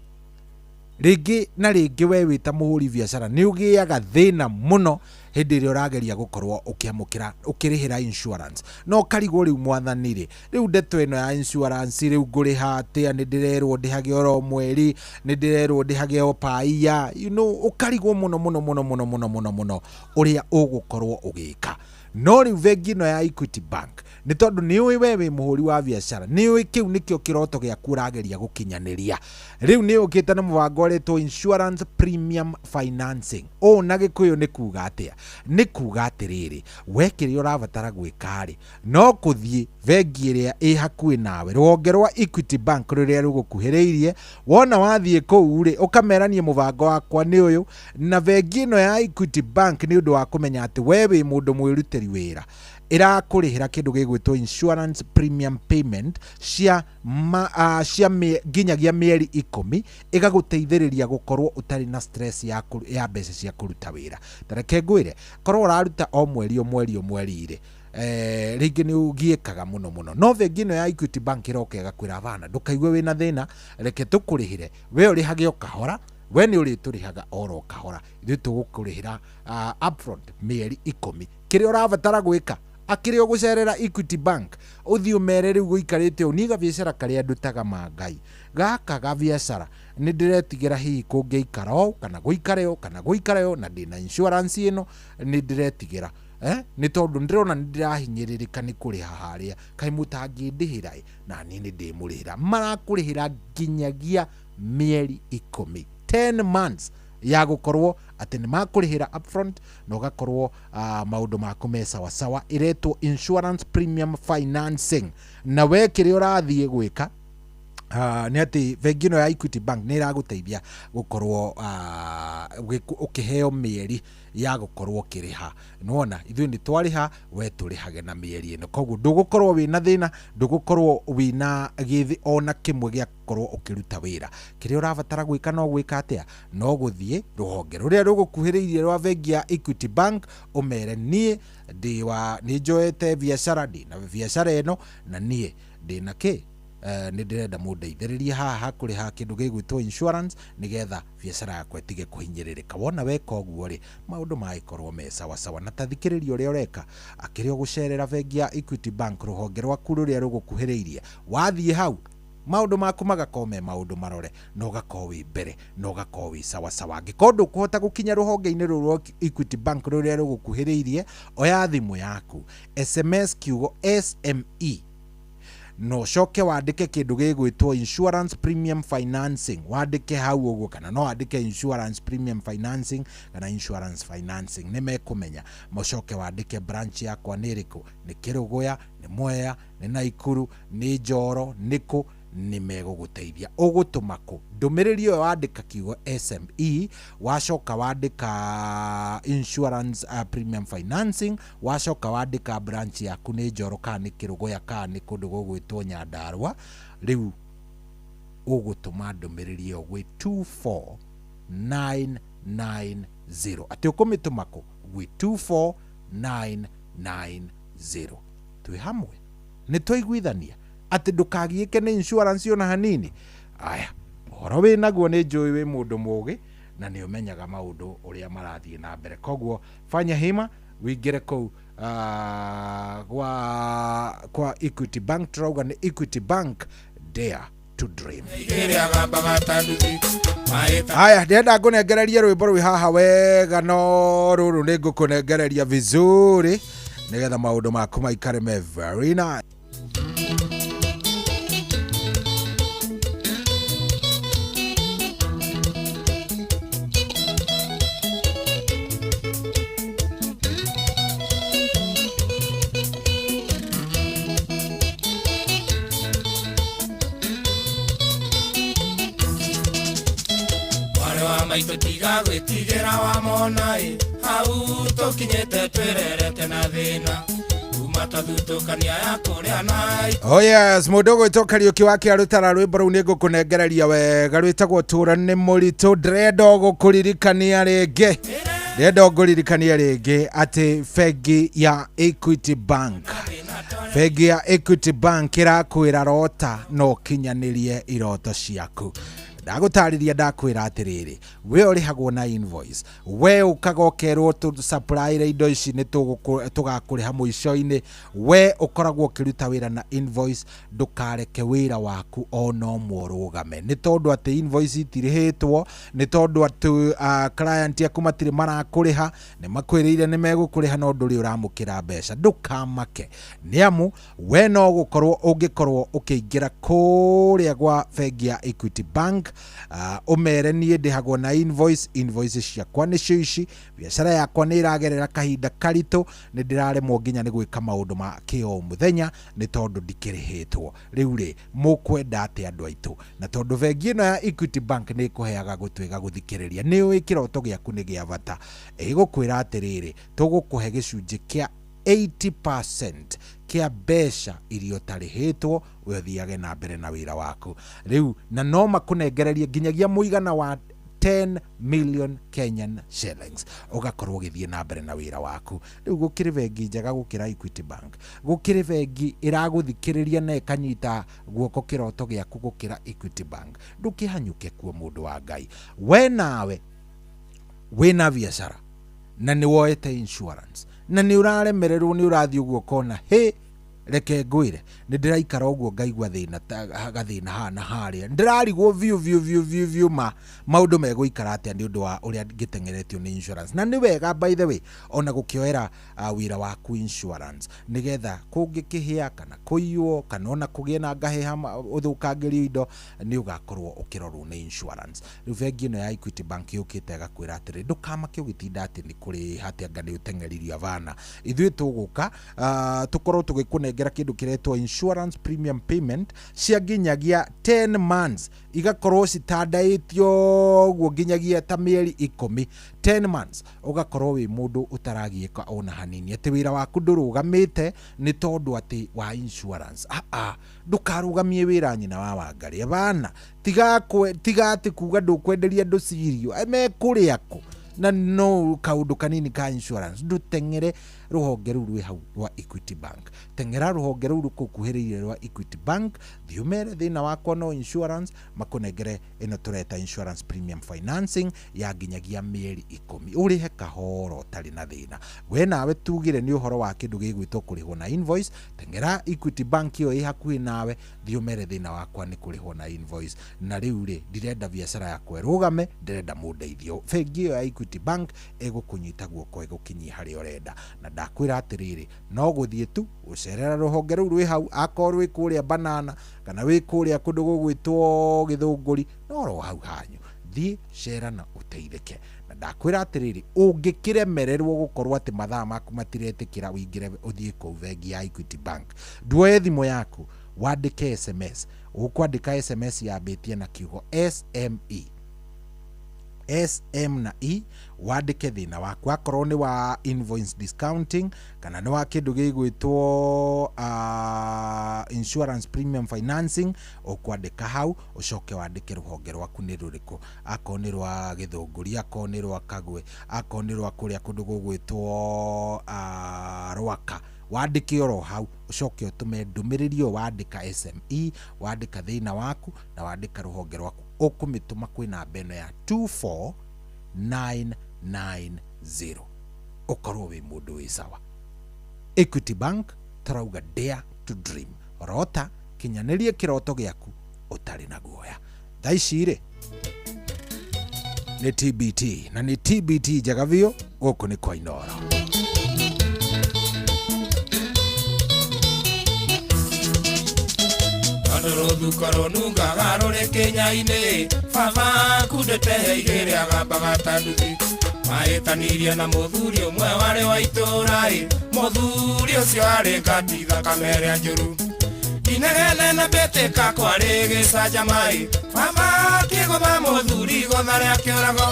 rĩngĩ na rĩngĩ we wĩ ta mũhũri biacara nĩ ũgĩaga thĩna mũno hĩndĩ ĩrĩa ũrageria gũkorwo ũkĩamũkĩra ũkĩrĩhĩra insurance no ũkarigwo rĩu mwathani rĩ rĩu ndeto ĩno ya insurance rĩu ngũrĩha atĩa nĩ ndĩrerwo ndĩhage oro mweri nĩ ndĩrerwo ndĩhage o paia you know ũkarigwo mũno mũno mũno mũno mũno mũno mũno ũrĩa ũgũkorwo ũgĩka. No rĩu bengi ĩno ya Equity Bank nĩ tondũ nĩ ũĩ we wĩ mũhũri wa biacara nĩ ũĩ kĩu nĩkĩo kĩroto gĩaku ũrageria gũkinyanĩria rĩu nĩ ũkĩte na mũbango ũretwo insurance premium financing. Ũũ na gĩkũyũ nĩ kuga atĩa? Nĩ kuga atĩrĩrĩ we kĩrĩa ũrabatara gwĩka rĩ no kũthiĩ bengi ĩrĩa ĩ hakuhĩ nawe rũhonge rwa Equity Bank rũrĩa rũgũkuhĩrĩirie wona wathiĩ kũu rĩ ũkamera niĩ mũbango wakwa nĩ ũyũ na bengi ĩno ya Equity Bank nĩ ũndũ wa kũmenya atĩ we wĩ mũndũ mwĩrutĩri wĩra ĩrakũrĩhĩra kĩndũ gĩgwĩtwo insurance premium payment cia nginyagia mĩeri 10 ĩgagũteithĩrĩria gũkorwo ũtarĩ na stress ya mbeca cia kũruta wĩra. Ta reke ngwĩre korwo ũraruta o mweri o mweri o mweri rĩ rĩngĩ nĩ ũgiĩkaga mũno mũno no bengi ĩno ya Equity Bank ĩroka ĩgakwĩra bana ndũkaigue wĩna thĩna reke tũkũrĩhĩre we ũrĩhage o kahora we nĩ ũrĩtũrĩhaga oro kahora ithuĩ tũgũkũrĩhĩra upfront mĩeri 10 kĩrĩa ũrabatara gwĩka akĩrĩ ũgũcerera Equity Bank ũthiĩ ũmere rĩu gũikarĩte ũũ niĩ gabiacara karĩa ndutaga ma Ngai gaka gabiacara nĩ ndĩretigĩra hihi kũngĩikara ũũ kana gũikare ũũ kana gũikare ũũ na ndĩna insurance ĩno nĩ ndĩretigĩra nĩ tondũ ndĩrona nĩ ndĩrahinyĩrĩrĩka nĩ kũrĩha harĩa kaĩ mũtangĩndĩhĩra ĩ na niĩ nĩ ndĩmũrĩhĩra. Marakũrĩhĩra nginyagia mĩeri 10 10 months ya gũkorwo atĩ nĩ makũrĩhĩra upfront na ũgakorwo maũndũ maku me sawasawa. Ĩretwo insurance premium financing na we kĩrĩa ũrathiĩ gwĩka nĩ atĩ bengi ĩno ya Equity Bank nĩ ĩragũteithia gũkorwo ũkĩheo mĩeri ya gũkorwo ũkĩrĩha. Nĩwona ithuĩ nĩ twarĩha we tũrĩhage na mĩeri ĩno koguo ndũgũkorwo wĩna thĩna ndũgũkorwo wĩna gĩthĩ ona kĩmwe gĩa gũkorwo ũkĩruta wĩra. Kĩrĩa ũrabatara gwĩka no gwĩka atĩa? No gũthiĩ rũhonge rũrĩa rũgũkuhĩrĩirie rwa bengi ya Equity Bank ũmere niĩ nĩ njoete biacara ndĩna biacara ĩno na niĩ ndĩna kĩ Nĩ ndĩrenda mũndeithĩrĩrie haha kũrĩha kĩndũ gĩgwĩtwo insurance nĩgetha biacara yakwa ĩtige kũhinyĩrĩrĩka. Wona weka ũguo rĩ, maũndũ magĩkorwo me sawasawa. Na ta thikĩrĩria ũrĩa ũreka akĩrĩ o gũcerera bengi ya Equity Bank rũhonge rwaku rũrĩa rũgũkuhĩrĩirie. Wathiĩ hau maũndũ maku magakorwo me maũndũ marore na ũgakorwo wĩ mbere na ũgakorwo wĩ sawasawa. Angĩkorwo ndũkũhota gũkinya rũhonge-inĩ rũrũ rwa Equity Bank rũrĩa rũgũkuhĩrĩirie, oya thimũ yaku, SMS kiugo SME na ũcoke wandĩke kĩndũ gĩgwĩtwo insurance premium financing, wandĩke hau ũguo, kana no wandĩke insurance premium financing kana insurance financing, nĩ mekũmenya. Mũcoke wandĩke branch yakwa nĩ ĩrĩkũ, nĩ Kĩrũgũya, nĩ Mwea, nĩ Naikuru, nĩ Njoro, nĩ kũ, nĩ megũgũteithia. Ũgũtũma kũ ndũmĩrĩri ĩyo? Wandĩka kiugo SME, wacoka wandĩka insurance premium financing, wacoka wandĩka branch yaku nĩ Njoro kana nĩ Kĩrũgũya kana nĩ kũndũ gũgwĩtwo Nyandarũa. Rĩu ũgũtũma ndũmĩrĩri ĩyo gwĩ 24990. Atĩ ũkũmĩtũma kũ? Gwĩ 24990. Twĩ hamwe, nĩ twaiguithania atĩ ndũkagiĩke nĩ insurance ona hanini. Aya, ũhoro wĩ naguo nĩ njũĩ wĩ mũndũ mũgĩ na nĩ ũmenyaga maũndũ ũrĩa marathiĩ na mbere, koguo fanya hima wĩingĩre kũu kwa Equity Bank. Tũrauga nĩ Equity Bank, dare to dream. Haya, ndĩrenda ngũnengererie rwĩmbo rwĩ haha wega, no rũrũ nĩ ngũkũnengereria vizuri nĩgetha maũndũ maku maikare me very nice. Mwarĩ wa maitũ, tiga gwĩtigĩra wamona ĩ hau tũkinyĩte, twĩrerete na thĩna kuma twathutũkania ya kũrĩa na. Oh yes, mũndũ ũgwĩtwo Kariũki wa Kĩarũtara, rwĩmbo rũu nĩ ngũkũnengereria wega, rwĩtagwo Tũra nĩ Mũritũ. Ndĩrenda gũkũririkania rĩngĩ, ndĩrenda ngũririkania rĩngĩ atĩ bengi ya Equity Bank, bengi ya Equity Bank ĩrakwĩra rota no ũkinyanĩrie iroto ciaku. Ndagũtarĩria, ndakwĩra atĩrĩrĩ, we ũrĩhagwo na invoice, we ũkaga ũkerwo tũsupplyre indo ici nĩ tũgakũrĩha mũico-inĩ. We ũkoragwo ũkĩruta wĩra na invoice, ndũkareke wĩra waku ona ũmwe ũrũgame nĩ tondũ atĩ invoice itirĩhĩtwo, nĩ tondũ atĩ client aku matirĩ marakũrĩha. Nĩ makwĩrĩire nĩ megũkũrĩha no ndũrĩ ũramũkĩra mbeca. Ndũkamake, nĩ amu we no gũkorwo ũngĩkorwo ũkĩingĩra kũrĩa gwa bengi ya Equity Bank, ũmere niĩ ndĩhagwo na invoice, invoice ciakwa nĩcio ici, biacara yakwa nĩ ĩragerera kahinda karitũ, nĩ ndĩraremwo nginya nĩ gwĩka maũndũ ma kĩo mũthenya nĩ tondũ ndikĩrĩhĩtwo. Rĩu rĩ, mũkwenda atĩ andũ aitũ? Na tondũ bengi ĩno ya Equity Bank nĩ ĩkũheaga gũtwĩga gũthikĩrĩria, nĩ ũĩ kĩroto gĩaku nĩ gĩa bata, ĩgũkwĩra atĩrĩrĩ, tũgũkũhe gĩcunjĩ kĩa 80% kĩa mbeca iria ũtarĩhĩtwo, we ũthiage na mbere na wĩra waku rĩu, na no makũnengererie nginyagia mũigana wa 10 million Kenyan shillings, ũgakorwo ũgĩthiĩ na mbere na wĩra waku. Rĩu gũkĩrĩ bengi njega gũkĩra Equity Bank? Gũkĩrĩ bengi ĩragũthikĩrĩria na ĩkanyita guoko kĩroto gĩaku gũkĩra Equity Bank? Ndũkĩhanyũke kuo, mũndũ wa Ngai. We nawe wĩna biacara na nĩ woete insurance na nĩ ũraremererwo, nĩ ũrathiĩ ũguo ũkona hĩ, reke ngwĩre, nĩ ndĩraikara ũguo ngaigua thĩna gathĩna haha na harĩa, ndĩrarigwo biũ biũ biũ biũ biũ ma maũndũ megũikara atĩa nĩ ũndũ wa ũrĩa ngĩteng'eretio nĩ insurance. Na nĩ wega, by the way, ona gũkĩoera wĩra waku insurance nĩgetha kũngĩkĩhĩa kana kũiywo kana ona kũgĩe na ngahĩha ũthũkangĩrio indo, nĩ ũgakorwo ũkĩrorwo nĩ insurance. Rĩu bengi ĩno ya Equity Bank yũkĩte ĩgakwĩra atĩrĩ, ndũkamake ũgĩtinda atĩ nĩ kũrĩha atĩ anga nĩ ũteng'eririo. Abana, ithuĩ tũgũka tũkorwo tũgĩkũnengera kĩndũ kĩretwo insurance premium payment cia nginyagia 10 months, igakorwo citandaĩtio ũguo nginyagia ta mĩeri 10, 10 months, ũgakorwo wĩ mũndũ ũtaragiĩka ona hanini atĩ wĩra waku ndũrũgamĩte nĩ tondũ atĩ wa insurance. Ndũkarũgamie wĩra, nyina wa Wangarĩ. Abana, tiga tiga atĩ kuga ndũkwenderia andũ cirio, mekũrĩa kũ? Na no kaũndũ kanini ka insurance, ndũteng'ere. Rũhonge rũu rwĩ hau rwa Equity Bank. Teng'era rũhonge rũu rũkũkuhĩrĩirie rwa Equity Bank, thiĩ ũmere thĩna wakwa no insurance, makũnengere ĩno tũreta insurance premium financing ya nginyagia mĩeri 10, ũrĩhe kahora ũtarĩ na thĩna. We nawe tugire nĩ ũhoro wa kĩndũ gĩgwĩtwo kũrĩhwo na invoice, teng'era Equity Bank ĩyo ĩ hakuhĩ nawe, thiĩ ũmere thĩna wakwa nĩ kũrĩhwo na invoice, na rĩu rĩ ndirenda biacara yakwa ĩrũgame, ndĩrenda mũndeithio. Bengi ĩyo ya Equity Bank ĩgũkũnyita guoko ĩgũkinyie harĩa ũrenda. Na ndakwĩra atĩrĩrĩ, no gũthiĩ tu gũcerera rũhonge rũu rwĩ hau, akorwo rwĩ kũrĩa Banana kana wĩ kũrĩa kũndũ gũgwĩtwo Gĩthũngũri, no ro hau hanyu, thiĩ cera na ũteithĩke. Na ndakwĩra atĩrĩrĩ, ũngĩkĩremererwo gũkorwo atĩ mathaa maku matiretĩkĩra ũingĩre ũthiĩ kũu bengi ya Equity Bank, nduoye thimũ yaku wandĩke SMS. Ũkwandĩka SMS yambĩtie na kiugo SME, SM na E, wandĩke thĩna waku, akorwo nĩ wa invoice discounting kana nĩ wa kĩndũ gĩgwĩtwo insurance premium financing, ũkwandĩka hau, ũcoke wandĩke rũhonge rwaku nĩ rũrĩkũ, akorwo nĩ rwa Gĩthũngũri, akorwo nĩ rwa Kagwe, akorwo nĩ rwa kũrĩa kũndũ gũgwĩtwo Rwaka, wandĩke oro hau, ũcoke ũtũme ndũmĩrĩri ĩyo wandĩka SME, wandĩka thĩna waku na wandĩka rũhonge rwaku, ũkũmĩtũma kwĩ namba ĩno ya 24990, ũkorwo wĩ mũndũ wĩ sawa. Equity Bank tũrauga dare to dream, rota, kinyanĩrie kĩroto gĩaku ũtarĩ na guoya. Thaa ici rĩ nĩ TBT, na nĩ TBT njega biũ, gũkũ nĩ kwa Inooro. Tondũ rũthuko rũnungaga rũrĩ kĩnya-inĩ, baba akundĩte igĩrĩ agambaga ta nduthi. Mahĩtanirie na mũthuri ũmwe warĩ wa itũũra-ĩ, mũthuri ũcio arĩ ngati thakame ĩrĩa njũru. Inegene na mbĩtĩka kwarĩ gĩcanjama-ĩ, baba akĩgũtha mũthuri igũtha rĩa kĩũrago.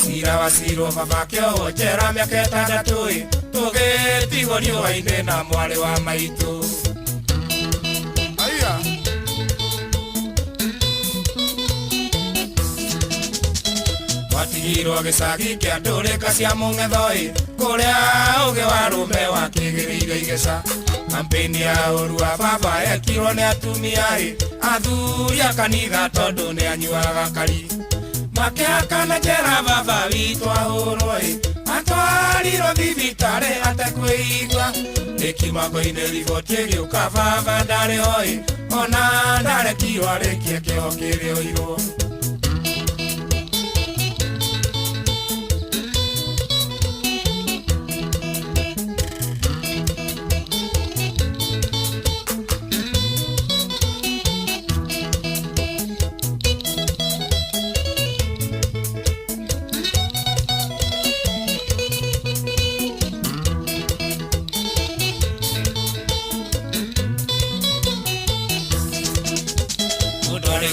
Cira wacirwo baba akĩohwo njera mĩaka 6-ĩ, tũgĩtigwo riũa-inĩ na mwarĩ wa maitũ. Aya. Twatigirwo gĩcagi kĩa ndũrĩka cia mũng'etho-ĩ, kũrĩa ũgĩ wa rũme wakĩgĩrĩire igeca. Kampeni ya ũru wa baba yekirwo nĩ atumia-ĩ, athuri a kanitha tondũ nĩ anyuaga kari. Makĩhakana njera baba witũ ahũrwo-ĩ, atwarirwo thibitarĩ atekwĩigua. Nĩkiuma-ngo-inĩ riboti ĩgĩũka baba ndarĩ ho-ĩ, ona ndarekirwo arĩkie kĩoho kĩrĩa oirwo.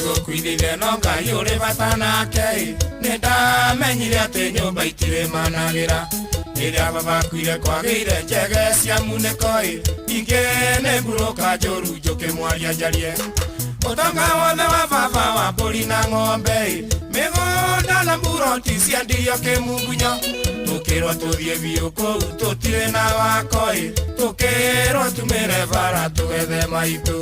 Gũkuithithia no Ngai ũrĩ bata nake-ĩ, nĩndamenyire atĩ nyũmba itirĩ managĩra. Rĩrĩa baba akuire kwagĩire njege cia munĩko-ĩ, ingĩ nĩ mburũka njũru njũkĩ mwaria njarie. Ũtonga wothe wa baba wa mbũri na ng'ombe-ĩ, mĩgũnda na mburoti ciendirio kĩmungunyo. Tũkĩrwo tũthiĩ biũ kũu tũtirĩ na wako-ĩ, tũkĩrwo tumĩre bara tũgethe maitũ.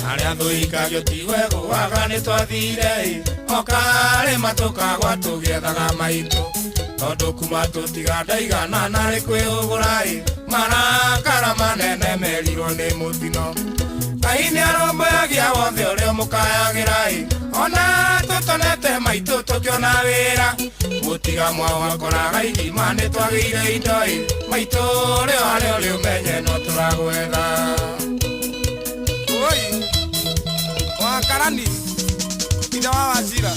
Arĩa thũikagio ti wegũaga nĩ twathire-ĩ, o karĩma tũkagwa tũgĩethaga maitũ. Tondũ kuma tũtiga ndaigana narĩ kwĩhũgũra-ĩ, marakara manene merirwo nĩ mũtino. Ngai nĩarũmbũyagia wothe ũrĩa ũmũkayagĩra-ĩ, ona tũtonete maitũ tũkĩona wĩra. Mũtiga mwao wakoraga ithima nĩ twagĩire indo-ĩ, maitũ rĩo harĩa ũrĩ ũmenye no tũragwetha. Oi, wakarani ithe wa Wachira.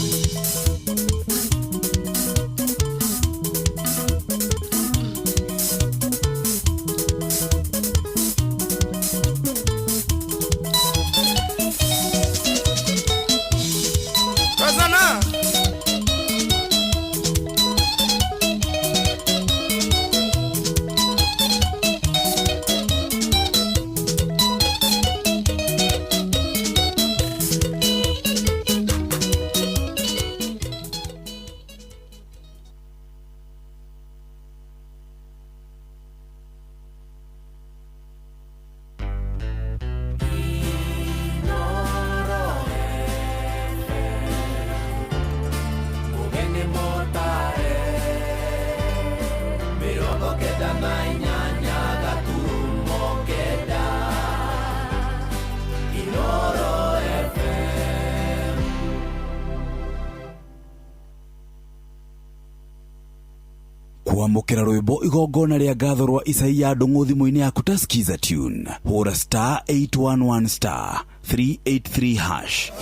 Rosana. 98 gaturumo kenda. Inoro FM. Kwamũkĩra rwĩmbo igongona rĩa ngatho rwa Isaia Ndung'u thimũ-inĩ yaku ta Skiza Tune, hũra star 811 star 383 hash.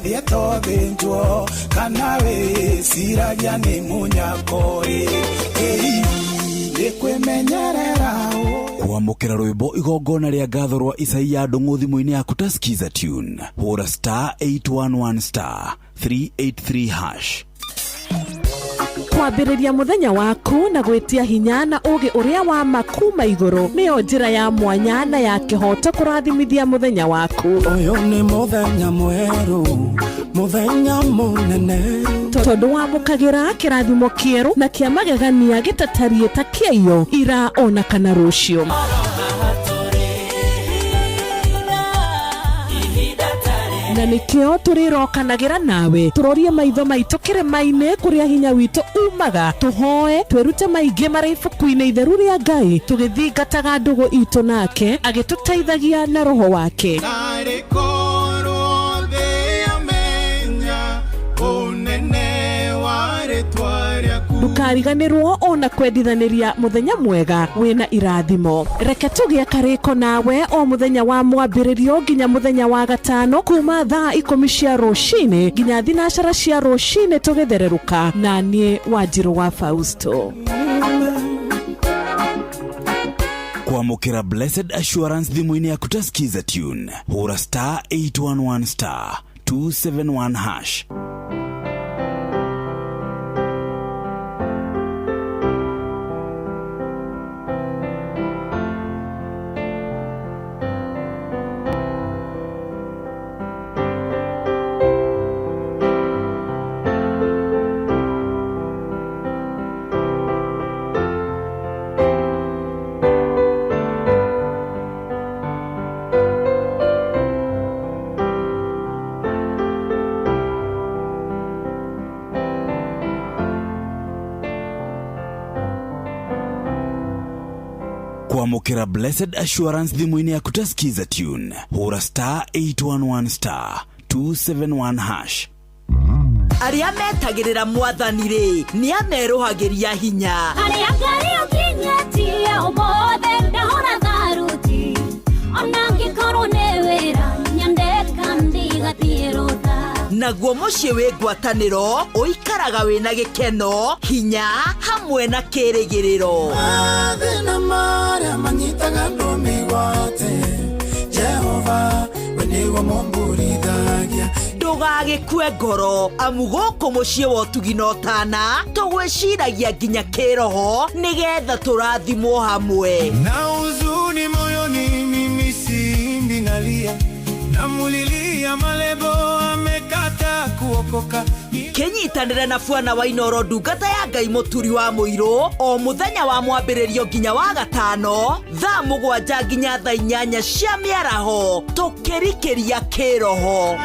Thietothinjwo kana wĩciragia nĩ mũnyakoi nĩ kwĩmenyerera. Kwamũkĩra rwĩmbo igongona rĩa ngatho rwa Isaia Ndung'u thimũ-inĩ yaku ta Skiza Tune, hũra star 811 star 383 hash. Kwambĩrĩria mũthenya waku na gwĩtia hinya na ũũgĩ ũrĩa wa ma kuma igũrũ nĩyo njĩra ya mwanya na ya kĩhooto kũrathimithia mũthenya waku. Ũyũ nĩ mũthenya mwerũ, mũthenya mũnene, tondũ wamũkagĩra kĩrathimo kĩerũ na kĩa magegania gĩtatariĩ ta kĩaiyo ira ona kana rũciũ. Na nĩkĩo tũrĩrokanagĩra nawe tũrorie maitho maitũ kĩrĩma-inĩ kũrĩa hinya witũ umaga, tũhoe twĩrute maingĩ marĩ ibuku-inĩ itheru rĩa Ngai tũgĩthingataga ndũgũ itũ nake agĩtũteithagia na roho wake. Ndũkariganĩrwo ona kwendithanĩria mũthenya mwega wĩna irathimo. Reke tũgĩe karĩko nawe o mũthenya wa mwambĩrĩrio nginya mũthenya wa gatano kuma thaa 10 cia rũcinĩ nginya 12 cia rũcinĩ tũgĩthererũka na niĩ Wanjirũ wa Fausto. Kwamũkĩra Blessed Assurance thimũ-inĩ yaku ta Skiza Tune, hũra star 811 star 271 hash. Kwamũkĩra Blessed Assurance thimũ-inĩ yaku ta Skiza Tune, hũra star 811 star 271 hash. Arĩa metagĩrĩra mwathani rĩ nĩ amerũhagĩria hinya. Arĩa Ngai ũkinyĩtie ũmũthĩ ndahũra tharuti ona ngĩkorwo nĩ wĩra nyandeka ndigathiĩ rũtha. Naguo mũciĩ wĩ ngwatanĩro ũikaraga wĩna gĩkeno, hinya hamwe na kĩrĩgĩrĩro. Mathĩna marĩa manyitaga andũ mĩgwate, Jehova we nĩguo mũmburithagia. Ndũgagĩkue ngoro amu gũkũ mũciĩ wa ũtugi na ũtana tũgwĩciragia nginya kĩroho nĩgetha tũrathimwo hamwe. Na huzuni moyoni mimi simbi nalia, namulilia malebo amekata kuokoka. Kĩnyitanĩre na Bwana wa Inoro ndungata ya Ngai mũturi wa mũirũ o mũthenya wa mwambĩrĩrio nginya wa gatano thaa 7 nginya thaa 8 cia mĩaraho tũkĩrikĩria kĩroho.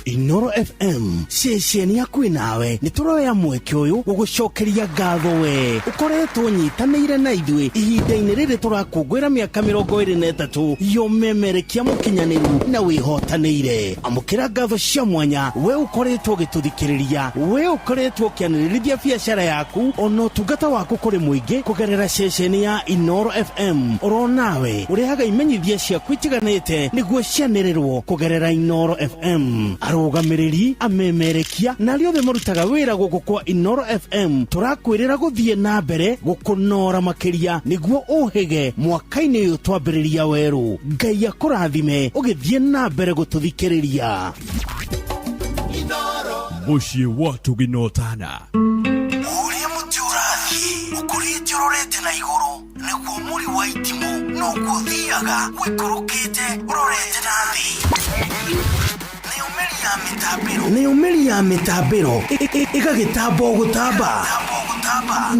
Inoro FM ceceni yaku nawe nĩ tũroya mweke ũyũ gũgũcokeria ngatho we ũkoretwo nyitanĩire na ithuĩ ihinda-inĩ rĩrĩ tũrakũngũĩra mĩaka 23 yomemerekia mũkinyanĩru na wĩhotanĩire. Amũkĩra ngatho cia mwanya we ũkoretwo ũgĩtũthikĩrĩria, we ũkoretwo ũkĩanĩrĩrithia biacara yaku ona ũtungata waku kũrĩ mũingĩ kũgerera ceceni ya Inoro FM. Oro nawe ũrehaga imenyithia ciaku itiganĩte nĩguo cianĩrĩrwo kũgerera Inoro FM. Arũgamĩrĩri, amemerekia na arĩa othe marutaga wĩra gũkũ kwa Inoro FM tũrakwĩrĩra gũthiĩ na mbere gũkũnora makĩria nĩguo ũhĩge mwaka-inĩ ũyũ twambĩrĩria werũ. Ngai akũrathime ũgĩthiĩ na mbere gũtũthikĩrĩria. Mũciĩ wa Ũtugi na Ũtana. na igũrũ nĩguo mũri wa itimũ noguo ũthiaga ũikũrũkĩte ũrorete na thĩ. Nayo mĩri ya mĩtambĩro ĩgagĩtamba o gũtamba,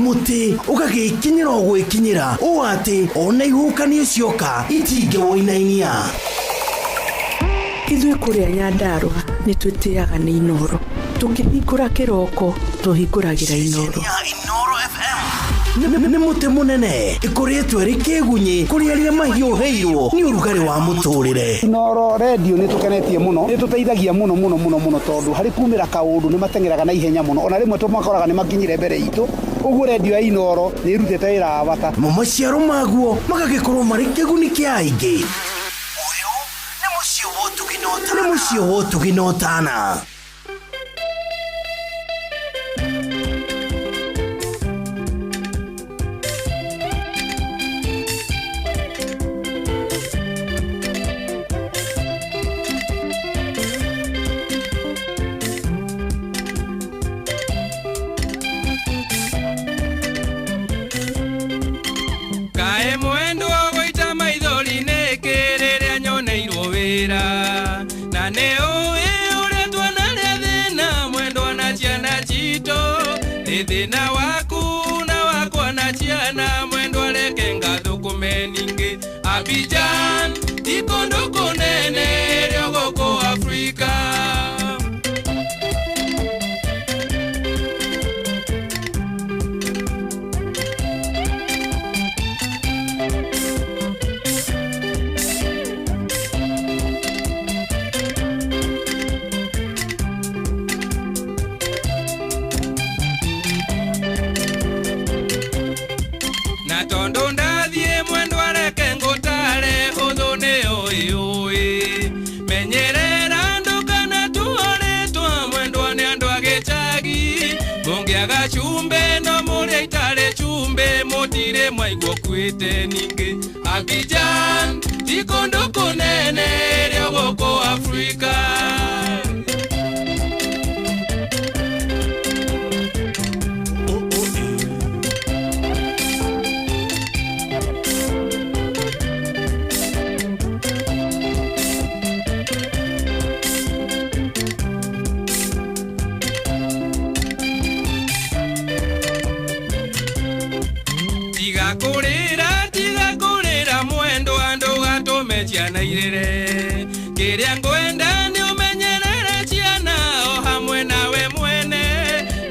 mũtĩ ũgagĩkinyĩra o gwĩkinyĩra ũũ atĩ ona ihuhũkanio cioka itingĩwũinainia. Ithuĩ kũrĩa Nyandarũa nĩ twĩtĩaga nĩ Inooro. Tũkĩhingũra kĩroko tũhingũragĩra Inooro. Nĩ mũtĩ mũnene ĩkoretwo ĩrĩ kĩgunyĩ kũrĩ arĩa mahiũhĩirwo nĩ ũrugarĩ wa mũtũrĩre. Inooro redio nĩ tũkenetie mũno, nĩ tũteithagia mũno mũno mũno mũno tondũ harĩ kumĩra kaũndũ nĩ mateng'eraga na ihenya mũno, ona rĩmwe tũmakoraga nĩ makinyire mbere itũ. Ũguo redio ya Inooro nĩ ĩrutĩte wĩra wa bata. Mo maciaro maguo magagĩkorwo marĩ kĩguni kĩa aingĩ. Nĩ mũciĩ wa ũtugi na ũtana. Kae mwendwa gũita maithori nĩkĩ rĩrĩa nyoneirwo wĩra, na nĩ ũĩ ũrĩa tuonarĩa thĩna mwendwa na ciana citũ, nĩ thĩna waku na wakwa na ciana mwendwa reke ngathũkũme ningĩ. Abidjan ti kũndũ kũnene rĩo gũkũ Afrika. Na tondu ndathie mwendwa reke ngũtare ũthũ nĩ ũĩ ũĩ, menyerera ndũkana tuorĩtwa mwendwa nĩ andũ a gĩcagi, mũngĩaga cumbĩ no mũrĩa itarĩ cumbĩ mũtirĩ mwaigua ũkuĩte ningĩ. Abidjan ti kũndũ kũnene rĩo gũkũ Afrika. Tiga kũrĩra mwendwa ndũgatũme ciana irĩre, kĩrĩa ngwenda nĩ ũmenyerere ciana o hamwe nawe mwene,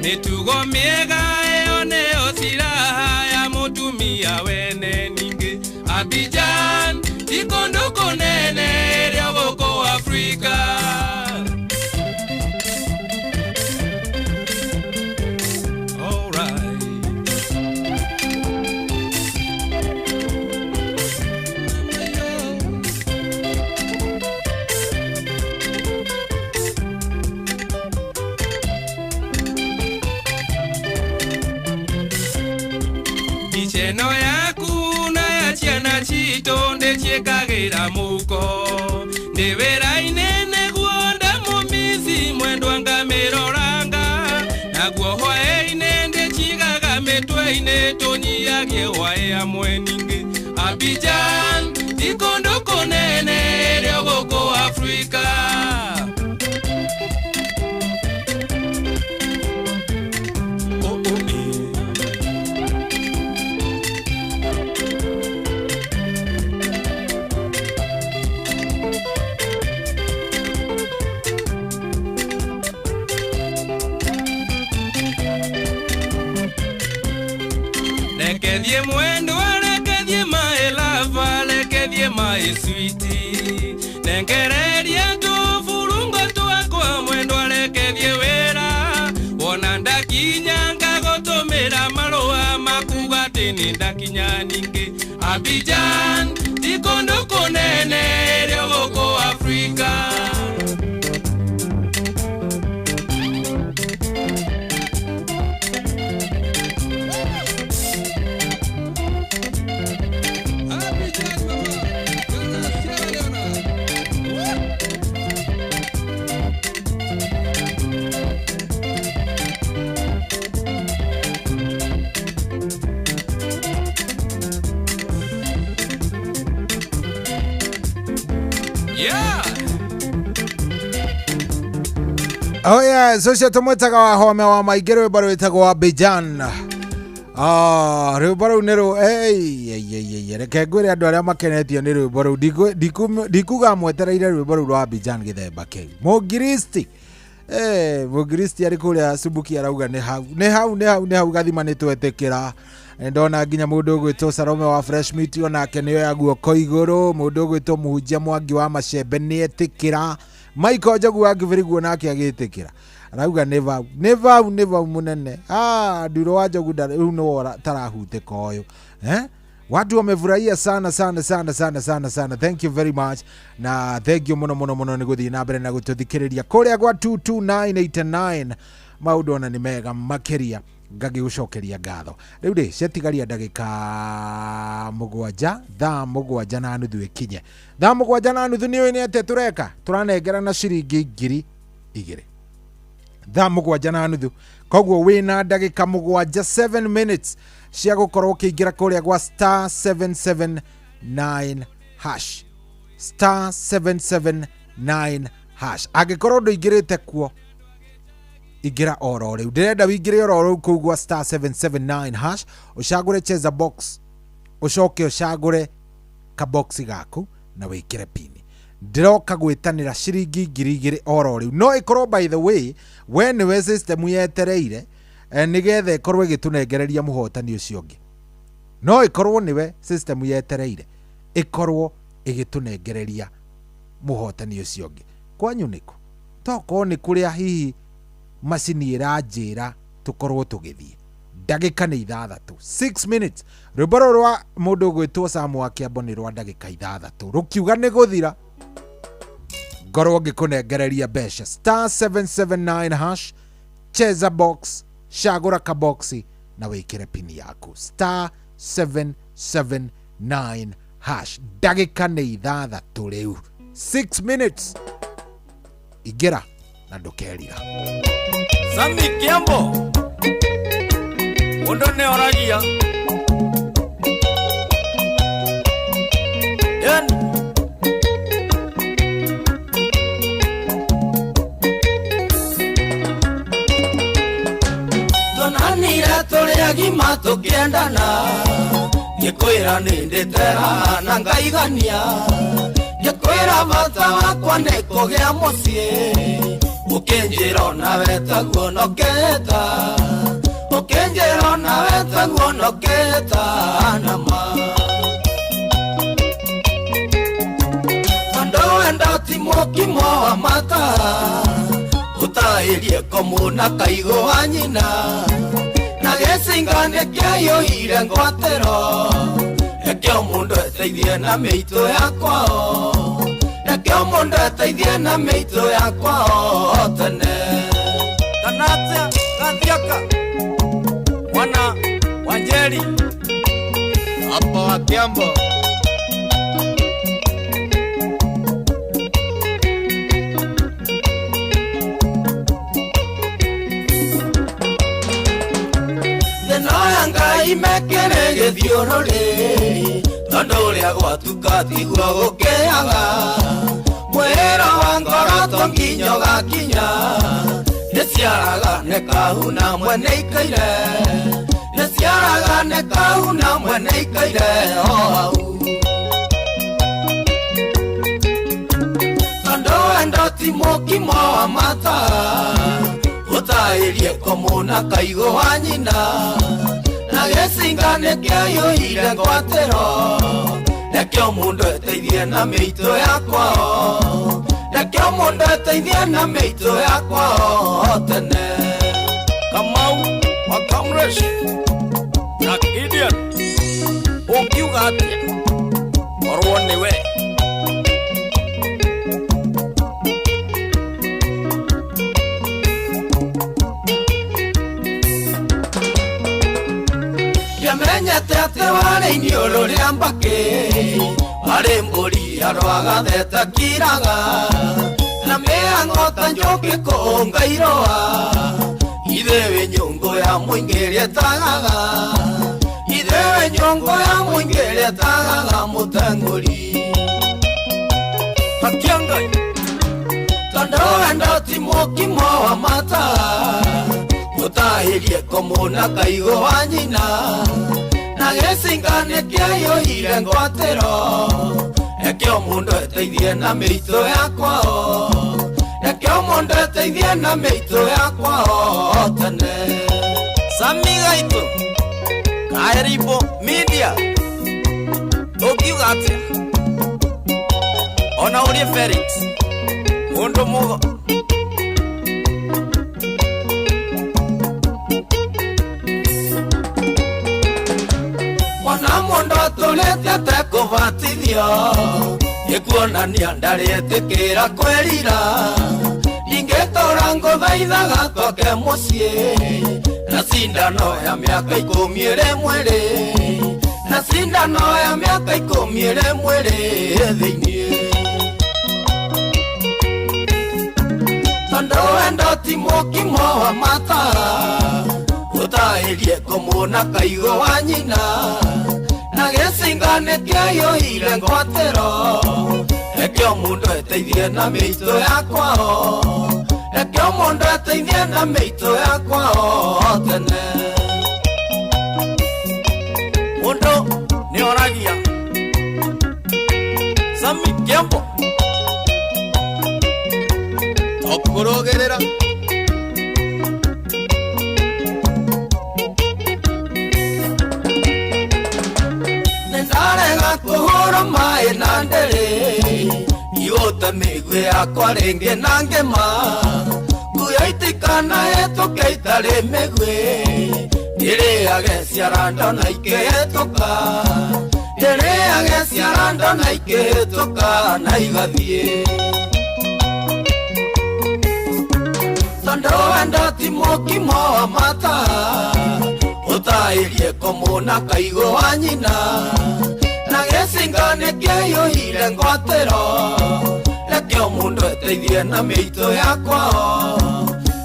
mĩtugo mĩega ĩyo nĩyo silaha ya mũtumia wene ningĩ. Abidjan ti kũndũ kũnene rĩo gũkũ Afrika. Mbica yaku na ya ciana citũ ndĩciĩkagĩra mũhuko, ndĩ wĩra-inĩ nĩguo ndamũmici mwendwa ngamĩroranga, naguo hwaĩ-inĩ ndĩcigaga mĩtwe-inĩ tũnyiagie hwaĩ hamwe ningĩ. Abidjan ti kũndũ kũnene rĩo gũkũ Afrika. Rekethie mwendwa, rekethie my lover, rekethie my sweetie, nengereria tũburungo twakwa mwendwa rekethie wĩra, wona ndakinya ngagũtũmĩra marũa makuga atĩ nĩ ndakinya ningĩ. Abidjan ti kũndũ kũnene rĩo gũkũ Afrika. Oh yes, ũcio tũmwĩtaga wa home wa maingĩ rwĩmbo rwĩtagwo Abidjan. Ah, rwĩmbo rũu nĩ rũ ei, ei, ei, ei, reke ngwĩre andũ arĩa makenetio nĩ rwĩmbo rũu. Ndikuga mwetereire rwĩmbo rũu rwa Abidjan gĩthemba kĩu. Mũngiristi. Eh, mũngiristi arĩ kũrĩa Subuki arauga nĩ hau nĩ hau nĩ hau nĩ hau gathima nĩ twetĩkĩra. Ndona nginya mũndũ ũgwĩtwo Salome wa Fresh Meat onake nĩ oya guoko igũrũ. Mũndũ ũgwĩtwo Mũhunjia Mwangi wa Macembe nĩ etĩkĩra. Michael Njogu wa Kibiriguo nake agĩtĩkĩra. Arauga nĩ vau nĩ vau nĩ vau mũnene. Ah, Nduro wa Njogu rĩu nĩwe tarahutĩka ũyũ. Eh? Watu wamefurahia sana sana sana sana sana sana. Thank you very much. Na thank you muno muno muno nĩ gũthiĩ na mbere na gũtũthikĩrĩria kũrĩa gwa 22989. Maũndũ ona nĩ mega makĩria, ngagĩgũcokeria ngatho. Rĩu rĩ, ciatigaria ndagĩka 7, thaa 7:30 ĩkinye. Thaa 7:30 nĩ ũĩ nĩ atĩa tũreka? Tũranengerana ciringi 2,000. Thaa 7:30. Koguo wĩna ndagĩka 7, 7 minutes cia gũkorwo ũkĩingĩra kũrĩa gwa star 779 hash. Star 779 hash. Angĩkorwo ndũingĩrĩte kuo, ingĩra oro rĩu. Ndĩrenda wĩingĩre oro rĩu kũu gwa star 779 hash, ũcagũre cheza box, ũcoke ũcagũre kaboxi gaku na wĩkĩre pini. Ndĩroka gwĩtanĩra ciringi 2,000 oro rĩu. No ĩkorwo by the way, we nĩwe system yetereire nĩgetha ĩkorwo ĩgĩtũnengereria mũhotani ũcio ũngĩ. No ĩkorwo nĩwe system yetereire ĩkorwo ĩgĩtũnengereria mũhotani ũcio ũngĩ. Kwanyu nĩkũ? Tokorwo nĩ kũrĩa hihi macini ĩranjĩra tũkorwo tũgĩthiĩ. Ndagĩka nĩ 6, 6 minutes. Rwĩmbo rũrũ rwa mũndũ ũgwĩtwo Sam wa Kĩambo nĩ rwa ndagĩka 6. Rũkiuga nĩ gũthira, ngorwo ngĩkũnengereria mbeca. Star 779 hash, cheza box, cagũra kaboxi na wĩkĩre pini yaku. Star 779 hash. Ndagĩka nĩ 6 rĩu, 6 minutes. Ingĩra na ndũkerira. Sami Kiambo, mũndũ nĩ oragia. Yani tuonanire tũrĩ agima tũkĩendana, ngĩkwĩra nĩ ndĩtera na ngaigania, ngĩkwĩra bata wakwa nĩ kũgĩa mũciĩ, ũkĩnjĩra onawe taguo nokĩta, ũkĩnjĩra onawe taguo nokĩta nama. Tondũ wendo ti mũkimo wa mata, ũtaĩrie komũ na kaigũ wa nyina, na gĩcinga nĩkĩaiyũire ngwatĩro, reke o mũndũ eteithie na mĩitũ ya kwao, reke o mũndũ eteithie na mĩitũ ya kwao tene. Kana atĩa Gathiaka mwana wa Njeri hapa wa Kiambo. Thĩna ya Ngai mekĩre gĩthiũrũrĩ, tondũ ũrĩa gwatuka tiguo gũkĩaga, mwĩra wa ngoro to nginya ũgakinya, nĩciaraga nĩ kahuna mwene ikaire, nĩciaraga nĩ kahuna mwene ikaire o hau. Tondũ wendo ti mũkimo wa mata, ũtaĩrie komũ na kaigũ wa nyina, na gĩcinga nĩkĩaiyũire ngwatĩro, reke o mũndũ eteithie na mĩitũ ya kwao, reke o mũndũ eteithie na mĩitũ ya kwao tene. Kamau wa Kamresh na Gideon, ũngiuga atĩa korwo nĩwe? Ndiamenyete atĩ warĩ iniũrũ rĩa mbakĩ, warĩ mbũri yarwagathete kiraga, na mĩhang'o ta njũkĩ kũũnga irũa, ithe wĩ nyũngũ ya mũingĩ ĩrĩa ĩtagaga, ithe wĩ nyũngũ ya mũingĩ ĩrĩa ĩtagaga mũteng'ũri. Hakia Ngai. Tondu wendo ti mũkimo wa mata Mũtahĩrie kũmũna kaigo wa nyina Na gĩcinga nĩkĩaiyũire ngwatĩro Reke o mũndũ eteithie na mĩitũ ya kwao Reke o mũndũ eteithie na mĩitũ ya kwao tene Sami Gaitũ Kaeribo Media Ũngiuga atĩa Ona ũrĩ Felix Mũndũ mũgo Mwana mũndũ atũrĩte atekũbatithio Nĩkuonania ndarĩtĩkĩra kwĩrira Ndingĩtũra ngũthaithaga twake mũciĩ Na cindano ya mĩaka 10 ĩrĩ mwĩrĩ Na cindano ya mĩaka 10 ĩrĩ mwĩrĩ thĩinĩ Tondu wendo ti mũkimo wa mata Ũtahĩrie kũmũna kaigo wa nyina Na gĩcinga nĩkĩaiyũire ngwatĩro Reke o mũndũ eteithie na mĩitũ ya kwao Reke o mũndũ eteithie na mĩitũ ya kwao tene Mũndũ nĩoragia Sami Kiambo Tũkũrũgĩrĩra Nĩndarega kũhũra maĩ na ndĩrĩ Igũte mĩguĩ yakwa rĩngĩ na ngĩma Nguyo itikanahĩtũke itarĩ mĩguĩ Ndĩrĩage ciarando na ikĩhĩtũka Ndĩrĩage ciarando na ikĩhĩtũka na igathiĩ Tondu wendo ti mũkimo wa mata Ũtahĩrie kũmũna kaigo wa nyina Na gĩcinga nĩkĩaiyũire ngwatĩro Reke o mũndũ eteithie na mĩitũ ya kwao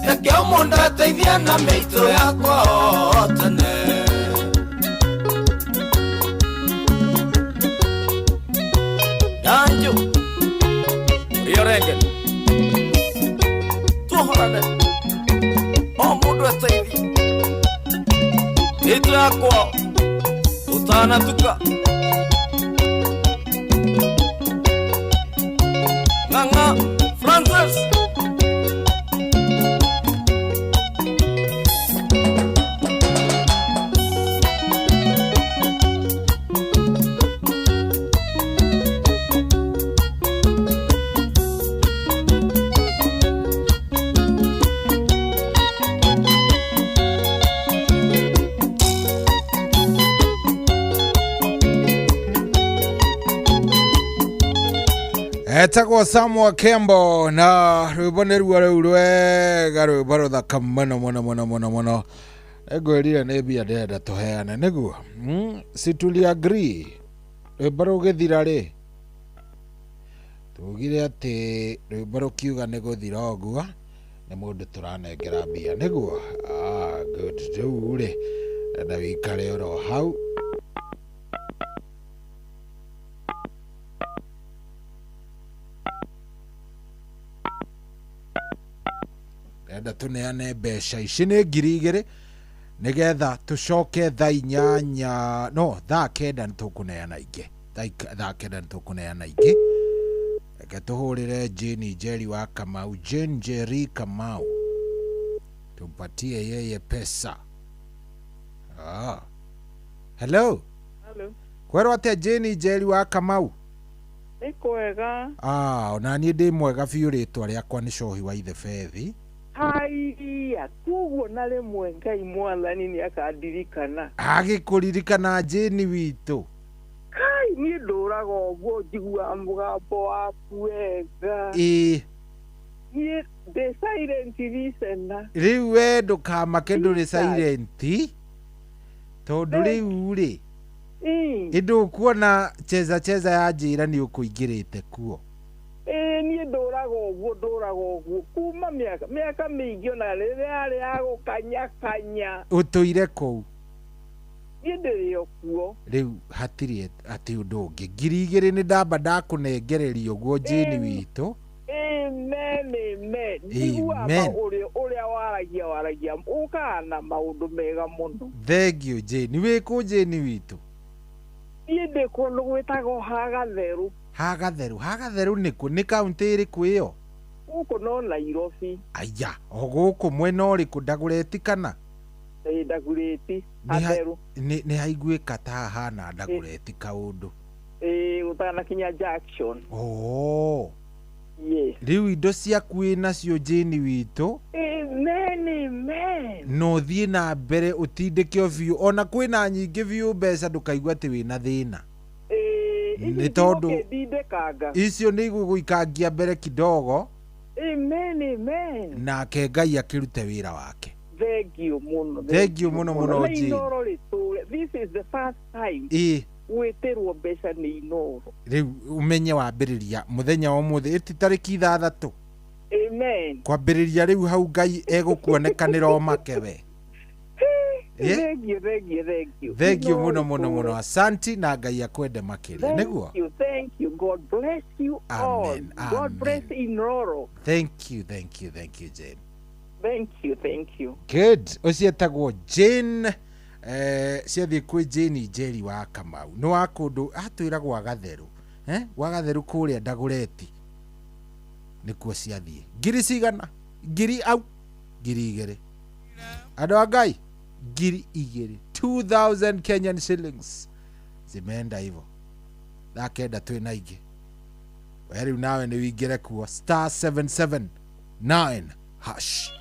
Reke o mũndũ eteithie na mĩitũ ya kwao tene Danjo Ũrĩa Tuohorane O mũndũ eteithie Mĩitũ ya kwao Ũtanatuka Ng'ang'a Francis Etagwo Samuel Kembo na rwĩmbo nĩ ruo rũu rwega rwĩmbo rũthaka mũno mũno mũno mũno mũno nĩngwĩrire nĩ mbia ndĩrenda tũheane nĩguo si tuli agree rwĩmbo rũgĩthira rĩ tugire atĩ rwĩmbo rũkiuga nĩ gũthira ũguo nĩ mũndũ tũranengera mbia nĩguo good rĩu rĩ ndenda wĩikare oro hau Enda tuneane mbeca ici nĩ 2000 nĩgetha tũcoke thaa 8 no thaa 9 nĩtũkũneana ingĩ thaa 9 nĩtũkũneana ingĩ reke tũhũrĩre Jane Njeri wa Kamau Jane Njeri Kamau tumpatie yeye pesa Hello. Hello. Kwerwo atĩa Jane Njeri wa Kamau Nĩ kwega ona niĩ ndĩ mwega biũ rĩtwa rĩakwa nĩ Cohi wa Ithe Bethi Haiya koguo na rĩmwe Ngai mwathani nĩ akandirikana agĩkũririkana Jane witũ Kai niĩ ndũraga ũguo njiguaga mũgambo waku wega ĩĩ niĩ ndĩ silent listener rĩu we ndũkamake ndũrĩ silent tondũ rĩu rĩ ĩndũkuona cheza cheza ya njĩra nĩ ũkũingĩrĩte kuo niĩ ndũraga ũguo kuma mĩaka mĩingĩ ona rĩrĩa yarĩ ya gũkanyakanya ũtũire kũu niĩ ndĩrĩ o kuo rĩu hatirĩ atĩ ũndũ ũngĩ 2000 nĩ ndamba ndakũnengereria ũguo Jane witũ Amen, amen. Njiguaga ũrĩa waragia ũkaga na maũndũ mega mũno. Thank you Jane. Wĩ kũ Jane witũ? Niĩ ndĩ kũndũ gwĩtagwo Hagatherũ. Hagatherũ. Hagatherũ nĩ kũ? Nĩ kaũntĩ ĩrĩkũ ĩyo? Gũkũ no Nairobi. Aya, o gũkũ mwena ũrĩkũ? Ndagũreti kana? Ĩĩ, Ndagũreti. Hatherũ. Nĩ haiguĩka ta hahana Ndagũreti kaũndũ. Ĩĩ, gũtanakinya Junction. Oh. Yes. Rĩu indo ciaku wĩ nacio Jane witũ. Amen, amen. No thiĩ na mbere ũtindĩke biũ, ona kwĩna nyingĩ biũ mbeca ndũkaigua atĩ wĩna thĩna. Nĩ tondũ icio nĩ igũgũikangia mbere kidogo. Amen, amen. Nake Ngai akĩrute wĩra wake. Thank you mũno. Thank you mũno mũno Jane. This is the first time. Gwĩtĩrwo mbeca nĩ Inooro. Rĩu ũmenye wambĩrĩria mũthenya wa ũmũthĩ ĩti tarĩki 6. Amen. Kwambĩrĩria rĩu hau Ngai egũkuonekanĩra o make we. Thank you, thank you, thank you. Thank you mũno mũno mũno. Asanti na Ngai akwende makĩria. Nĩguo? Thank you, thank you. God bless you all. Amen. God bless Inooro. Thank you, thank you, thank you Jane. Thank you, thank you. Good. Ũcio etagwo Jane. Ciathiĩ kwĩ Jane Njeri wa Kamau. Nĩ wa kũndũ atwĩra gwa Gatherũ. Gwa Gatherũ kũrĩa Ndagũreti. Nĩkuo ciathiĩ. Ngiri cigana? Ngiri au? Ngiri 2. Andũ a Ngai? Ngiri 2. 2000 Kenyan shillings. Zimeenda hivyo. Thaa 9 twĩna ingĩ. We rĩu nawe nĩ wĩingĩre kuo. Star 779 hash.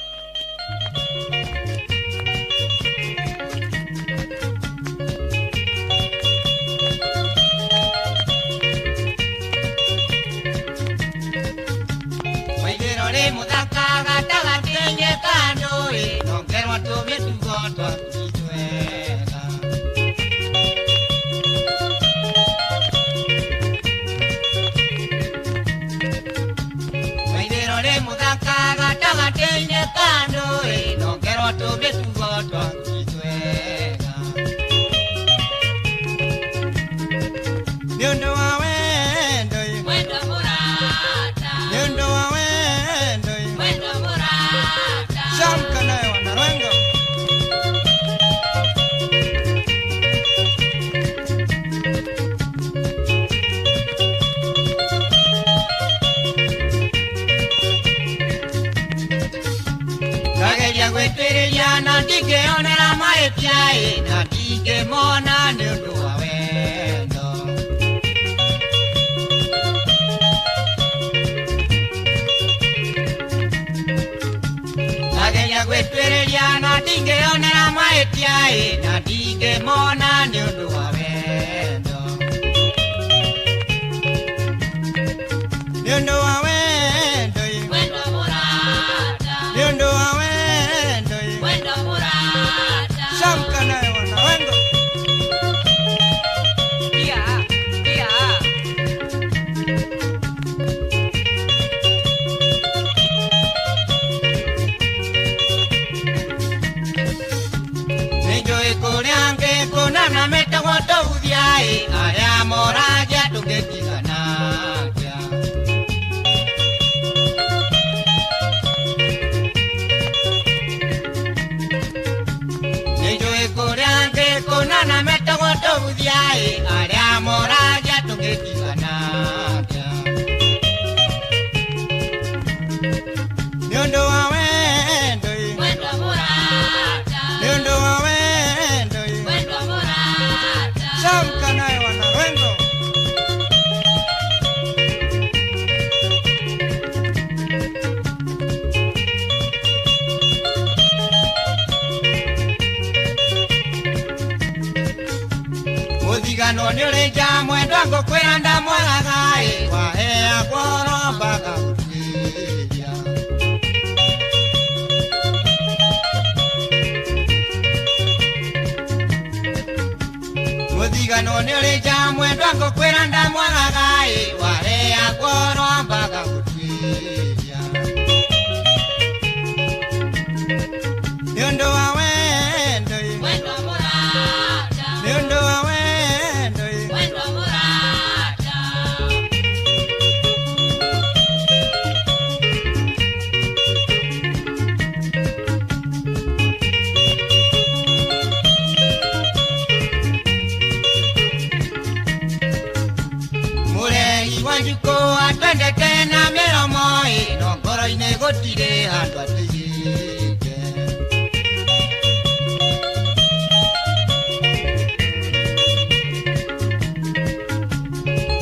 gũtirĩ handũ atigĩte.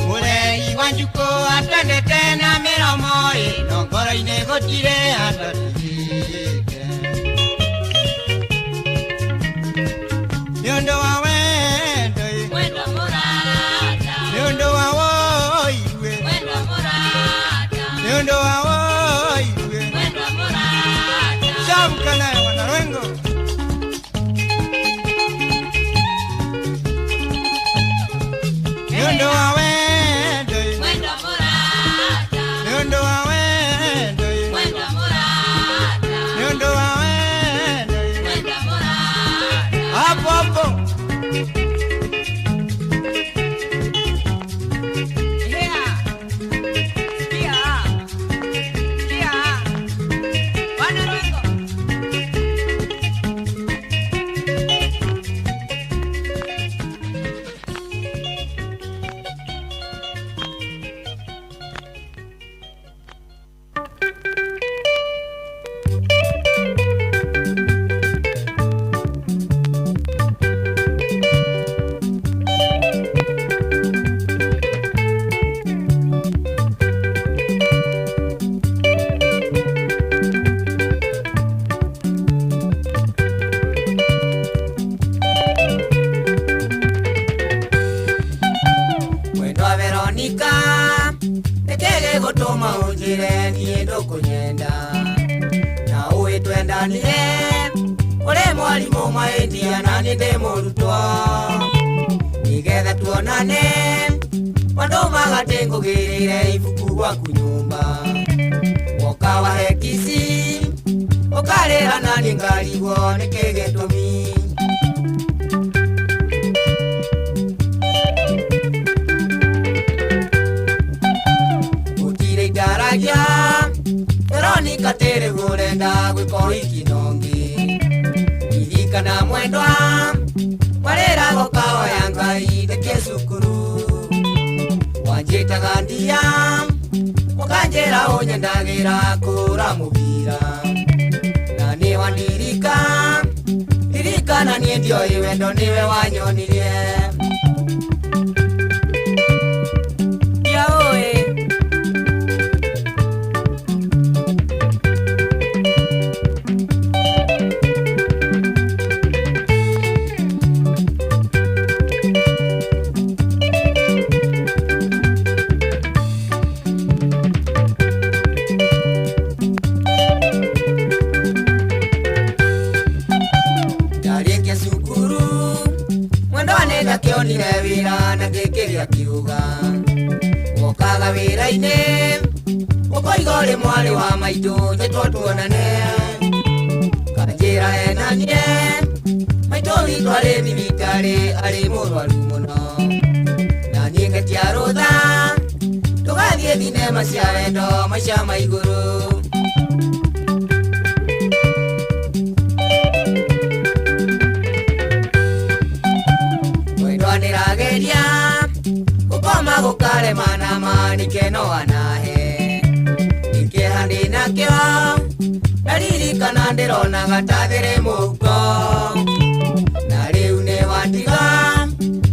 Mũrei wa njukũ atwendete na mĩromo ĩ, no ngoro-inĩ gũtirĩ handũ atigĩte. Nĩ ũndũ wa wendo ĩ, Mwendwa mũrata, nĩ ũndũ wa woiruĩ, mwendwa mũrata, nĩ ũndũ wa woiruĩ. Mwendwa mũrata. Shamka naye wanarengo. Nĩ ũndũ wa wendo ĩ, Mwendwa mũrata, nĩ ũndũ wa wendo ĩ, mwendwa mũrata, nĩ ũndũ wa wendo ĩ. Mwendwa mũrata. Hapo hapo. Mwendwa Veronica, nĩkĩ gĩgũtũma ũnjĩre niĩ ndũkũnyenda? Na ũĩ twendanire, ũrĩ mwarimũ mahĩtia na niĩ ndĩ mũrutwo. Nĩgetha tuonane, wandũmaga atĩ ngũgĩrĩre ibuku gwaku nyũmba. Woka wahe kici, ũkarĩra na niĩ ngarigwo nĩkĩ gĩtũmi. Gũtirĩ indaragia, Veronica tĩrĩ ũrenda gwĩka ũhiki na ũngĩ. Ririkana mwendwa, warĩraga ũkahoya Ngai ndĩkie cukuru. Wanjĩtaga ndia, ũkanjĩra ũnyendagĩra kũra mũbira. Na nĩ wandirika, ririkana niĩ ndioĩ wendo nĩwe wanyonirie. Ndiaũĩ. Ndarĩkia cukuru, mwendwa nĩ ndakĩonire wĩra na ngĩkĩria kiuga. Wokaga wĩra-inĩ, ũkoiga ũrĩ mwarĩ wa maitũ njĩtwo tuonane. Kanjĩra ena niĩ, maitũ witũ arĩ thibitarĩ arĩ mũrwaru mũno. Na niĩ ngetia rũtha, tũgathiĩ thinema cia wendo maica ma igũrũ. Mwendwa ndĩrageria gũkoma gũkarema na ma nĩkeno anahe. Nĩkĩeha ndĩnakĩo, ndaririkana ndĩronaga ta thĩrĩ mũhuko. Na rĩu nĩ wandiga,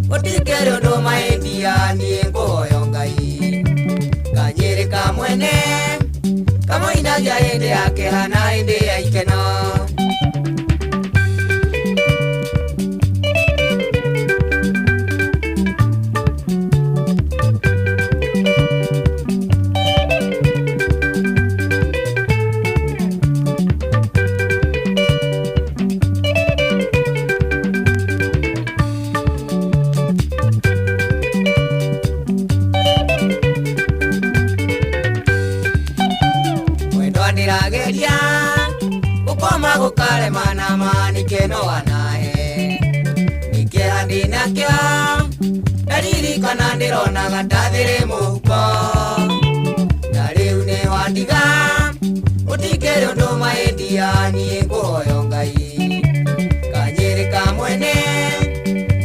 gũtikĩrĩ ũndũ mahĩtia niĩ ngũhoya Ngai. Kanyĩrĩ ka mwene, kamũinagia hĩndĩ ya kĩeha na hĩndĩ ya ikeno. Mwendwa ndĩrageria gũkoma gũkarema na ma nĩkeno anahe. Nĩkĩeha ndĩnakĩo, ndaririkana ndĩronaga ta thĩrĩ mũhuko. Na rĩu nĩ wandiga, gũtikĩrĩ ũndũ mahĩtia niĩ ngũhoya Ngai. Kanyĩrĩ ka mwene,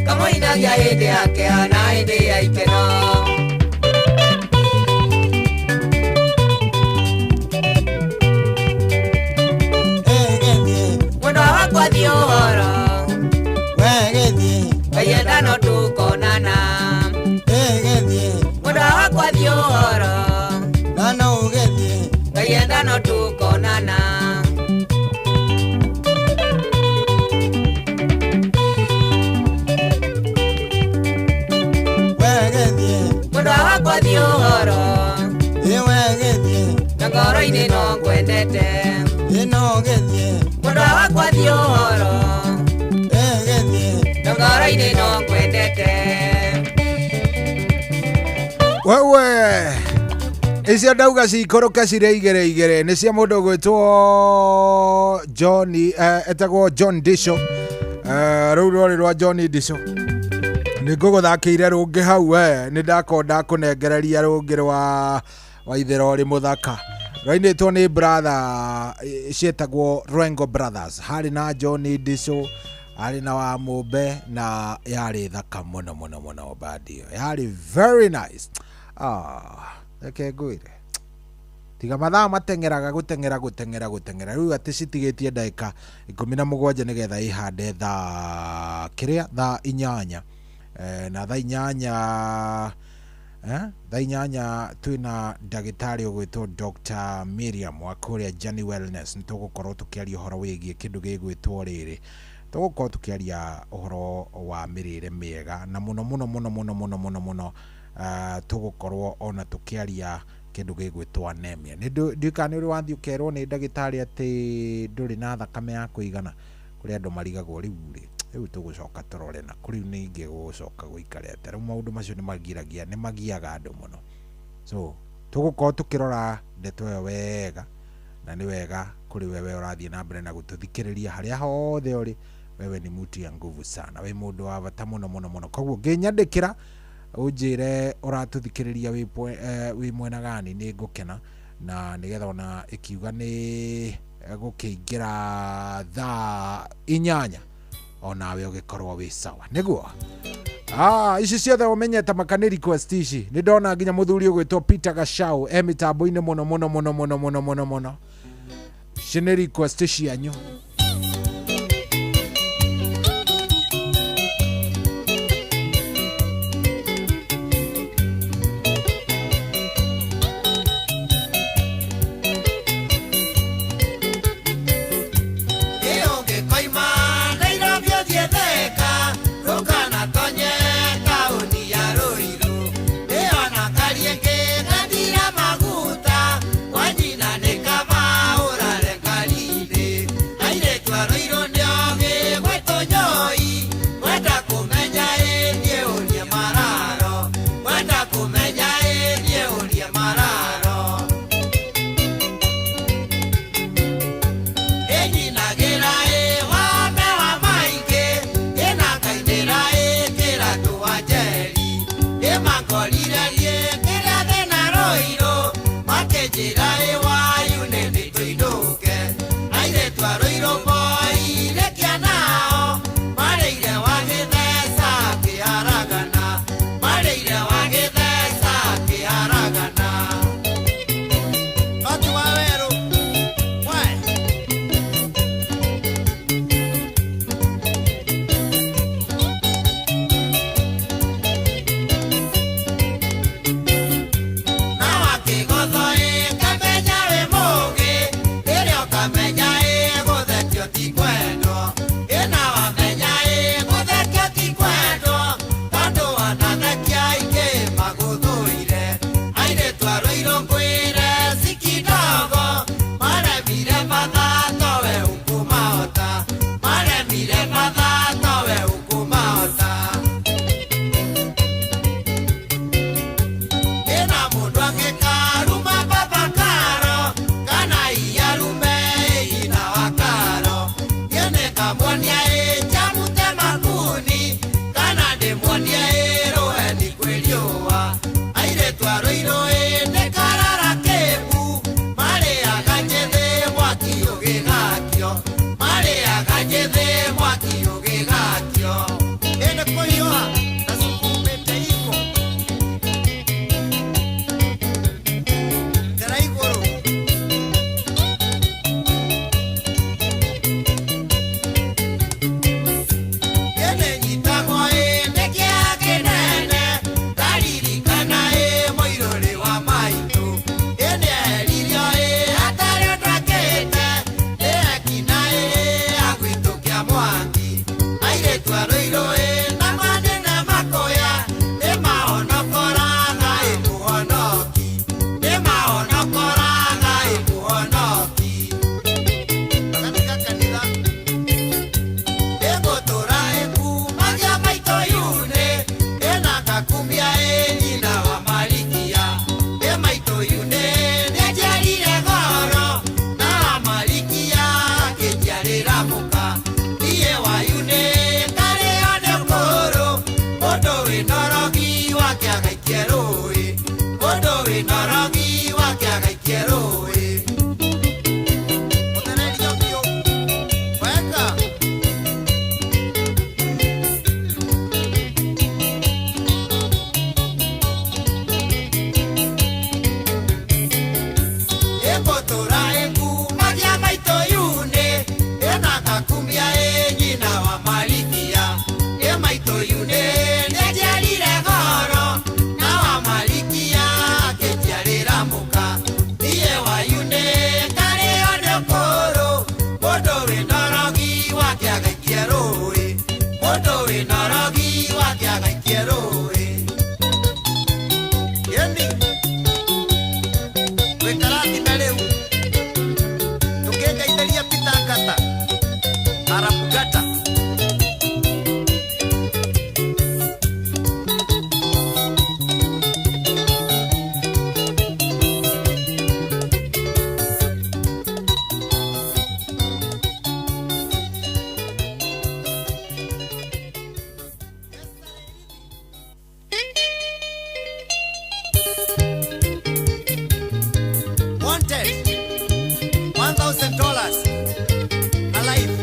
kamũinagia hĩndĩ ya kĩeha na hĩndĩ ya ikeno. Icio ndauga cikũrũke cirĩ igĩrĩ igĩrĩ nĩ cia mũndũ ũgwĩtwo John, etagwo John Disho. Rũu rwarĩ rwa John Disho. Nĩ ngũgũthakĩire rũngĩ hau we, nĩ ndakorwo ndakũnengereria rũngĩ rwa Waithera ũrĩ mũthaka. Rwainĩtwo nĩ brother ciĩtagwo Rwengo Brothers. Harĩ na John Disho, harĩ na Wamũmbe na yarĩ thaka mũno mũno mũno bandi ĩyo. Yarĩ very nice. Reke ngwĩre. Tiga mathaa mateng'eraga gũteng'era gũteng'era gũteng'era rĩu atĩ citigĩtie ndagĩka 17 nĩgetha ĩhande thaa kĩrĩa thaa 8 na thaa 8 thaa 8 twĩna ndagĩtarĩ ũgwĩtwo Dr. Miriam wa kũrĩa Journey Wellness. Nĩ tũgũkorwo tũkĩaria ũhoro wĩgiĩ kĩndũ gĩgwĩtwo rĩrĩ, tũgũkorwo tũkĩaria ũhoro wa mĩrĩre mĩega na mũno mũno mũno mũno mũno mũno mũno tũgũkorwo ona tũkĩaria kĩndũ gĩgwĩtwo anemia. Nĩ ndiũĩ kana nĩ ũrĩ wathiĩ ũkerwo nĩ ndagĩtarĩ atĩ ndũrĩ na thakame ya kũigana. Kũrĩ andũ marigagwo rĩu rĩ, rĩu tũgũcoka tũrore na kũrĩu ningĩ gũgũcoka gũikare atĩa. Rĩu maũndũ macio nĩ magiragia, nĩ magiaga andũ mũno. So tũgũkorwo tũkĩrora ndeto ĩyo wega, na nĩ wega kũrĩ wewe ũrathiĩ na mbere na gũtũthikĩrĩria harĩa hothe ũrĩ. Wewe ni mtu ya nguvu sana, wĩ mũndũ wa bata mũno mũno mũno. Koguo ngĩnyandĩkĩra ũnjĩre ũratũthikĩrĩria wĩ mwena gani, nĩ ngũkena, na nĩgetha ona ĩkiuga nĩ gũkĩingĩra thaa 8 onawe ũgĩkorwo wĩ sawa. Nĩguo ici ciothe ũmenyete maka nĩ request ici. Nĩ ndona nginya mũthuri ũgwĩtwo Peter Gachau e mĩtambo-inĩ mũno mũno mũno mũno mũno mũno mũno. Ici nĩ request cianyu. Agĩnjiarĩra mũka. Niĩ wayunĩ karĩo nĩ ũkũrũ, mũndũ wĩna ũrogi wake agaikie rũĩ, mũndũ wĩna ũrogi wake agaikie rũĩ. Mũthererio biũ. Weka. Ĩgũtũra ĩkumagia maitũ yunĩ, ĩna gakumia ĩ nyina wa Marikia. Ĩ maitũ yunĩ nĩnjiarire goro, na wa Marikia akĩnjiarĩra mũka. Niĩ wa yunĩ karĩo nĩ ũkũrũ, mũndũ wĩna ũrogi wake agaikie rũĩ, mũndũ wĩna ũrogi wake agaikie rũĩ. Yeni twĩkarathime rĩu tũkĩngeithĩria Peter Ngata Arap Ngata. Wanted $1,000 alive.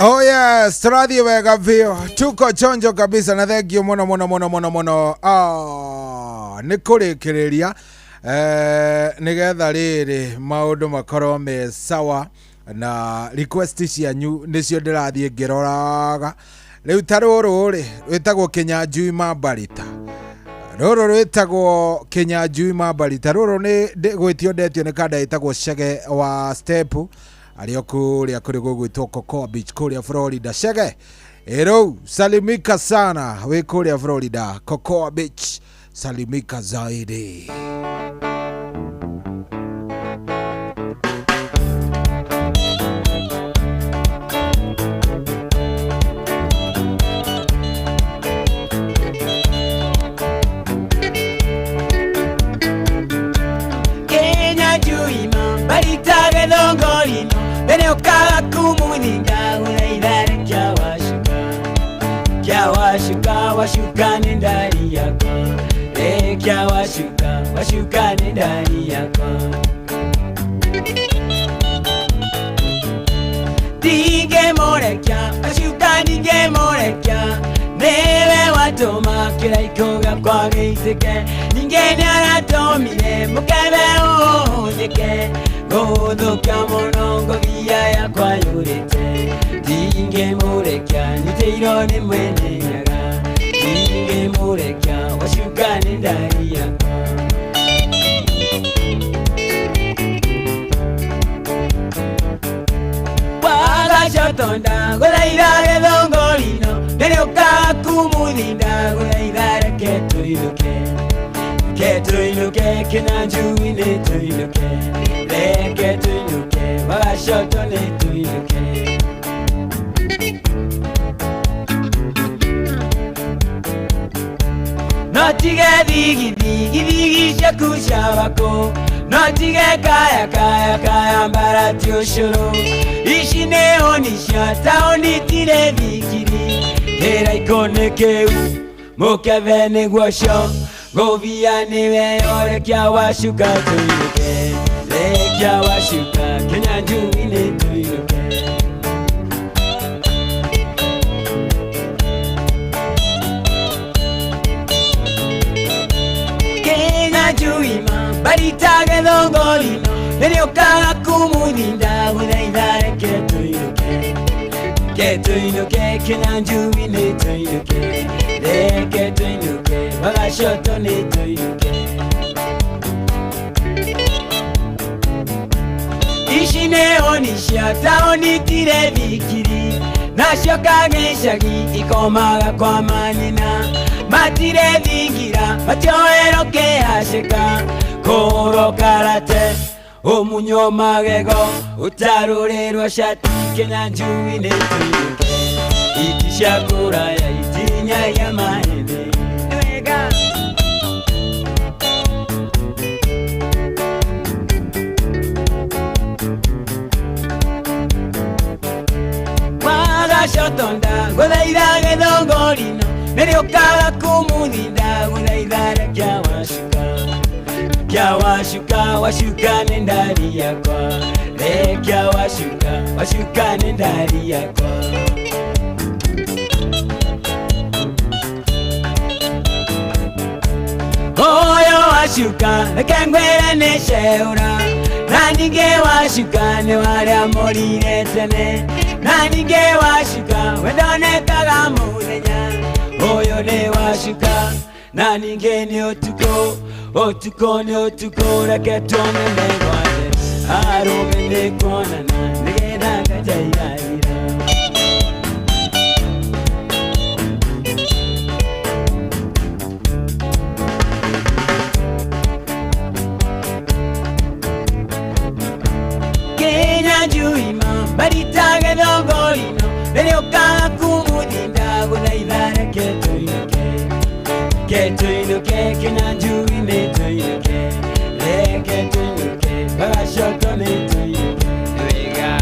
Oh yes, tũrathiĩ wega biũ, tuko chonjo kabisa na thengio mũno mũno mũno mũno mũno. Ah, nĩ kũrĩkĩrĩria nĩgetha rĩrĩ maũndũ makorwo me sawa na request cianyu nĩcio ndĩrathiĩ ngĩroraga. Rĩu ta rũrũ rĩ rwĩtagwo Kĩnyanjui Mambarita, rũrũ rwĩtagwo Kĩnyanjui Mambarita. Rũrũ nĩ gwĩtio ndetio nĩ kanda ĩtagwo Chege wa Step arĩ o kũrĩa kũrĩ gũgwĩtwo Cocoa Beach kũrĩa Florida. Chege ĩrũu salimika sana wĩ kũrĩa Florida, Cocoa Beach, salimika zaidi. Kĩnyanjui mambarita gĩthũngũri-no mbere ũkaga kumuthinga gũthaitha kĩa wacuka kĩa wacuka wacuka nĩ ndari yakwa kĩa wacuka wacuka nĩ ndari yakwa ndingĩmũrekia wacuka ndingĩmũrekia nĩwe watũma kĩraikũ gĩakwa gĩitĩke ningĩ nĩaratũmire mũkebe ũhũthĩke gũthũkia mũno ngogia yakwa yũrĩte ndingĩmũrekia nyitĩirwo nĩ mwene nyaga ndingĩmũrekia wacuka nĩ ndari yakwa. Wagacotonda gũthaitha gĩthũngũri-no mbere ũkaga kumuthinda gũthaitha reke tũinũke reke tũinũke Kĩnyanjui nĩ tũinũke reke tũinũke Wagacoto nĩ tũinũke. No tige thigithigi ciaku cia bako no tige kaya kaya kaya mbarati ũcũrũ ici nĩ honi cia taũni tirĩ thikiri kĩraikũ nĩ kĩu mũkebe nĩguo ũcio ngũbia nĩwe orekia wacuka tũinũke rekia wacuka Kĩnyanjui nĩ tũinũke. Kĩnyanjui mambarita gĩthũngũri-no rĩrĩa ũkaga kumuthinda gũthaitha reke tũinũke reke tũinũke Kĩnyanjui nĩ tũinũke reke tũinũke Wagacoto nĩ tũinũke. Ici nĩ honi cia taũni tirĩ thikiri nacio kagĩcagi ikomaga kwa manyina matirĩ thingira matioerwo kĩhacĩka kũhũrwo karate ũmunywo magego ũtarũrĩrwo cati Kĩnyanjui nĩ tũinũke iti cia kũraya itinyagia mahĩndĩ. Wagacotonda gũthaitha gĩthũngũri-no rĩrĩa ũkaga kumuthinda gũthaitha rekia wacuka kĩa wacuka wacuka nĩ ndari yakwa rekia wacuka wacuka nĩ ndari yakwa. Ũyũ wacuka reke ngwĩre nĩ ceũra na ningĩ wacuka nĩ warĩa mũrire tene na ningĩ wacuka we ndonekaga mũthenya ũyũ nĩ wacuka na ningĩ nĩ ũtukũ ũtukũ nĩ ũtukũ reke tuonane gwathe arũme nĩ kuonana nĩgetha ngajaigathira. Kĩnyanjui mambarita gĩthũngũri-no rĩrĩa ũkaga kumuthinda gũthaitha reke tũinũke reke tũinũke Kĩnyanjui nĩ tũinũke reke tũinũke Wagacoto nĩ tũinũke. Wega.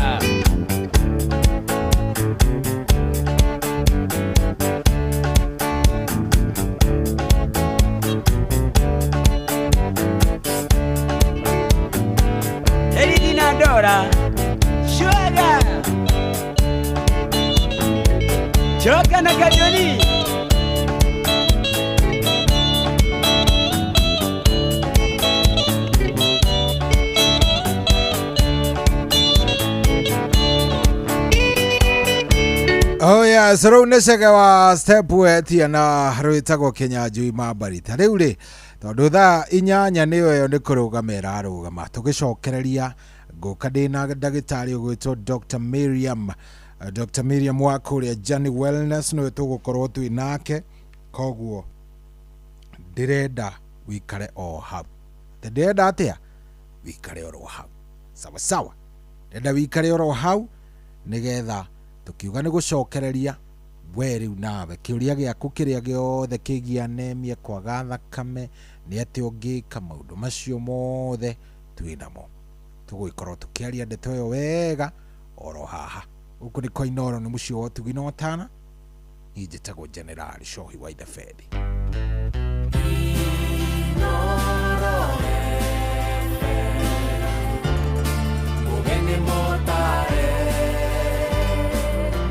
Eridi na Dora. Sugar. Coka na Kajoni. Oh yes, rĩu nĩ cege wa step wetia na rwĩtagwo Kĩnyanjui Mambarita. Rĩu rĩ, tondũ thaa 8 nĩyo ĩyo nĩ kũrũgama ĩrarũgama, tũgĩcokereria ngũka ndĩna ndagĩtarĩ ũgwĩtwo Dr. Miriam. Dr. Miriam wa kũrĩa Journey Wellness nĩwe tũgũkorwo twĩ nake, koguo ndĩrenda wikare o hau. Ndĩrenda atĩa? Wikare oro hau. Sawa sawa. Ndĩrenda wikare oro hau nĩgetha tukiuga nĩ gũcokereria we rĩu nawe kĩũria gĩaku kĩrĩa gĩothe kĩgiĩ anemia, kwaga thakame, nĩ atĩ ũngĩka maũndũ macio mothe twĩ namo. Tũgũgĩkorwo tũkĩaria ndeto ĩyo wega oro haha. Gũkũ nĩ kwa Inooro, nĩ mũciĩ wa ũtugi na ũtana. Niĩ njĩtagwo General Shohi wa Ithebedi. Mũgeni mũtare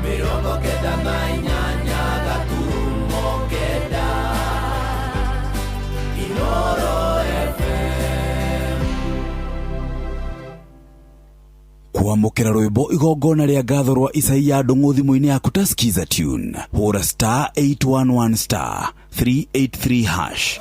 98.9 Inooro FM. Kwamũkĩra rwĩmbo igongona rĩa ngatho rwa Isaia Ndung'u thimũ-inĩ yaku ta Skiza Tune, hũra star 811 star 383 hash.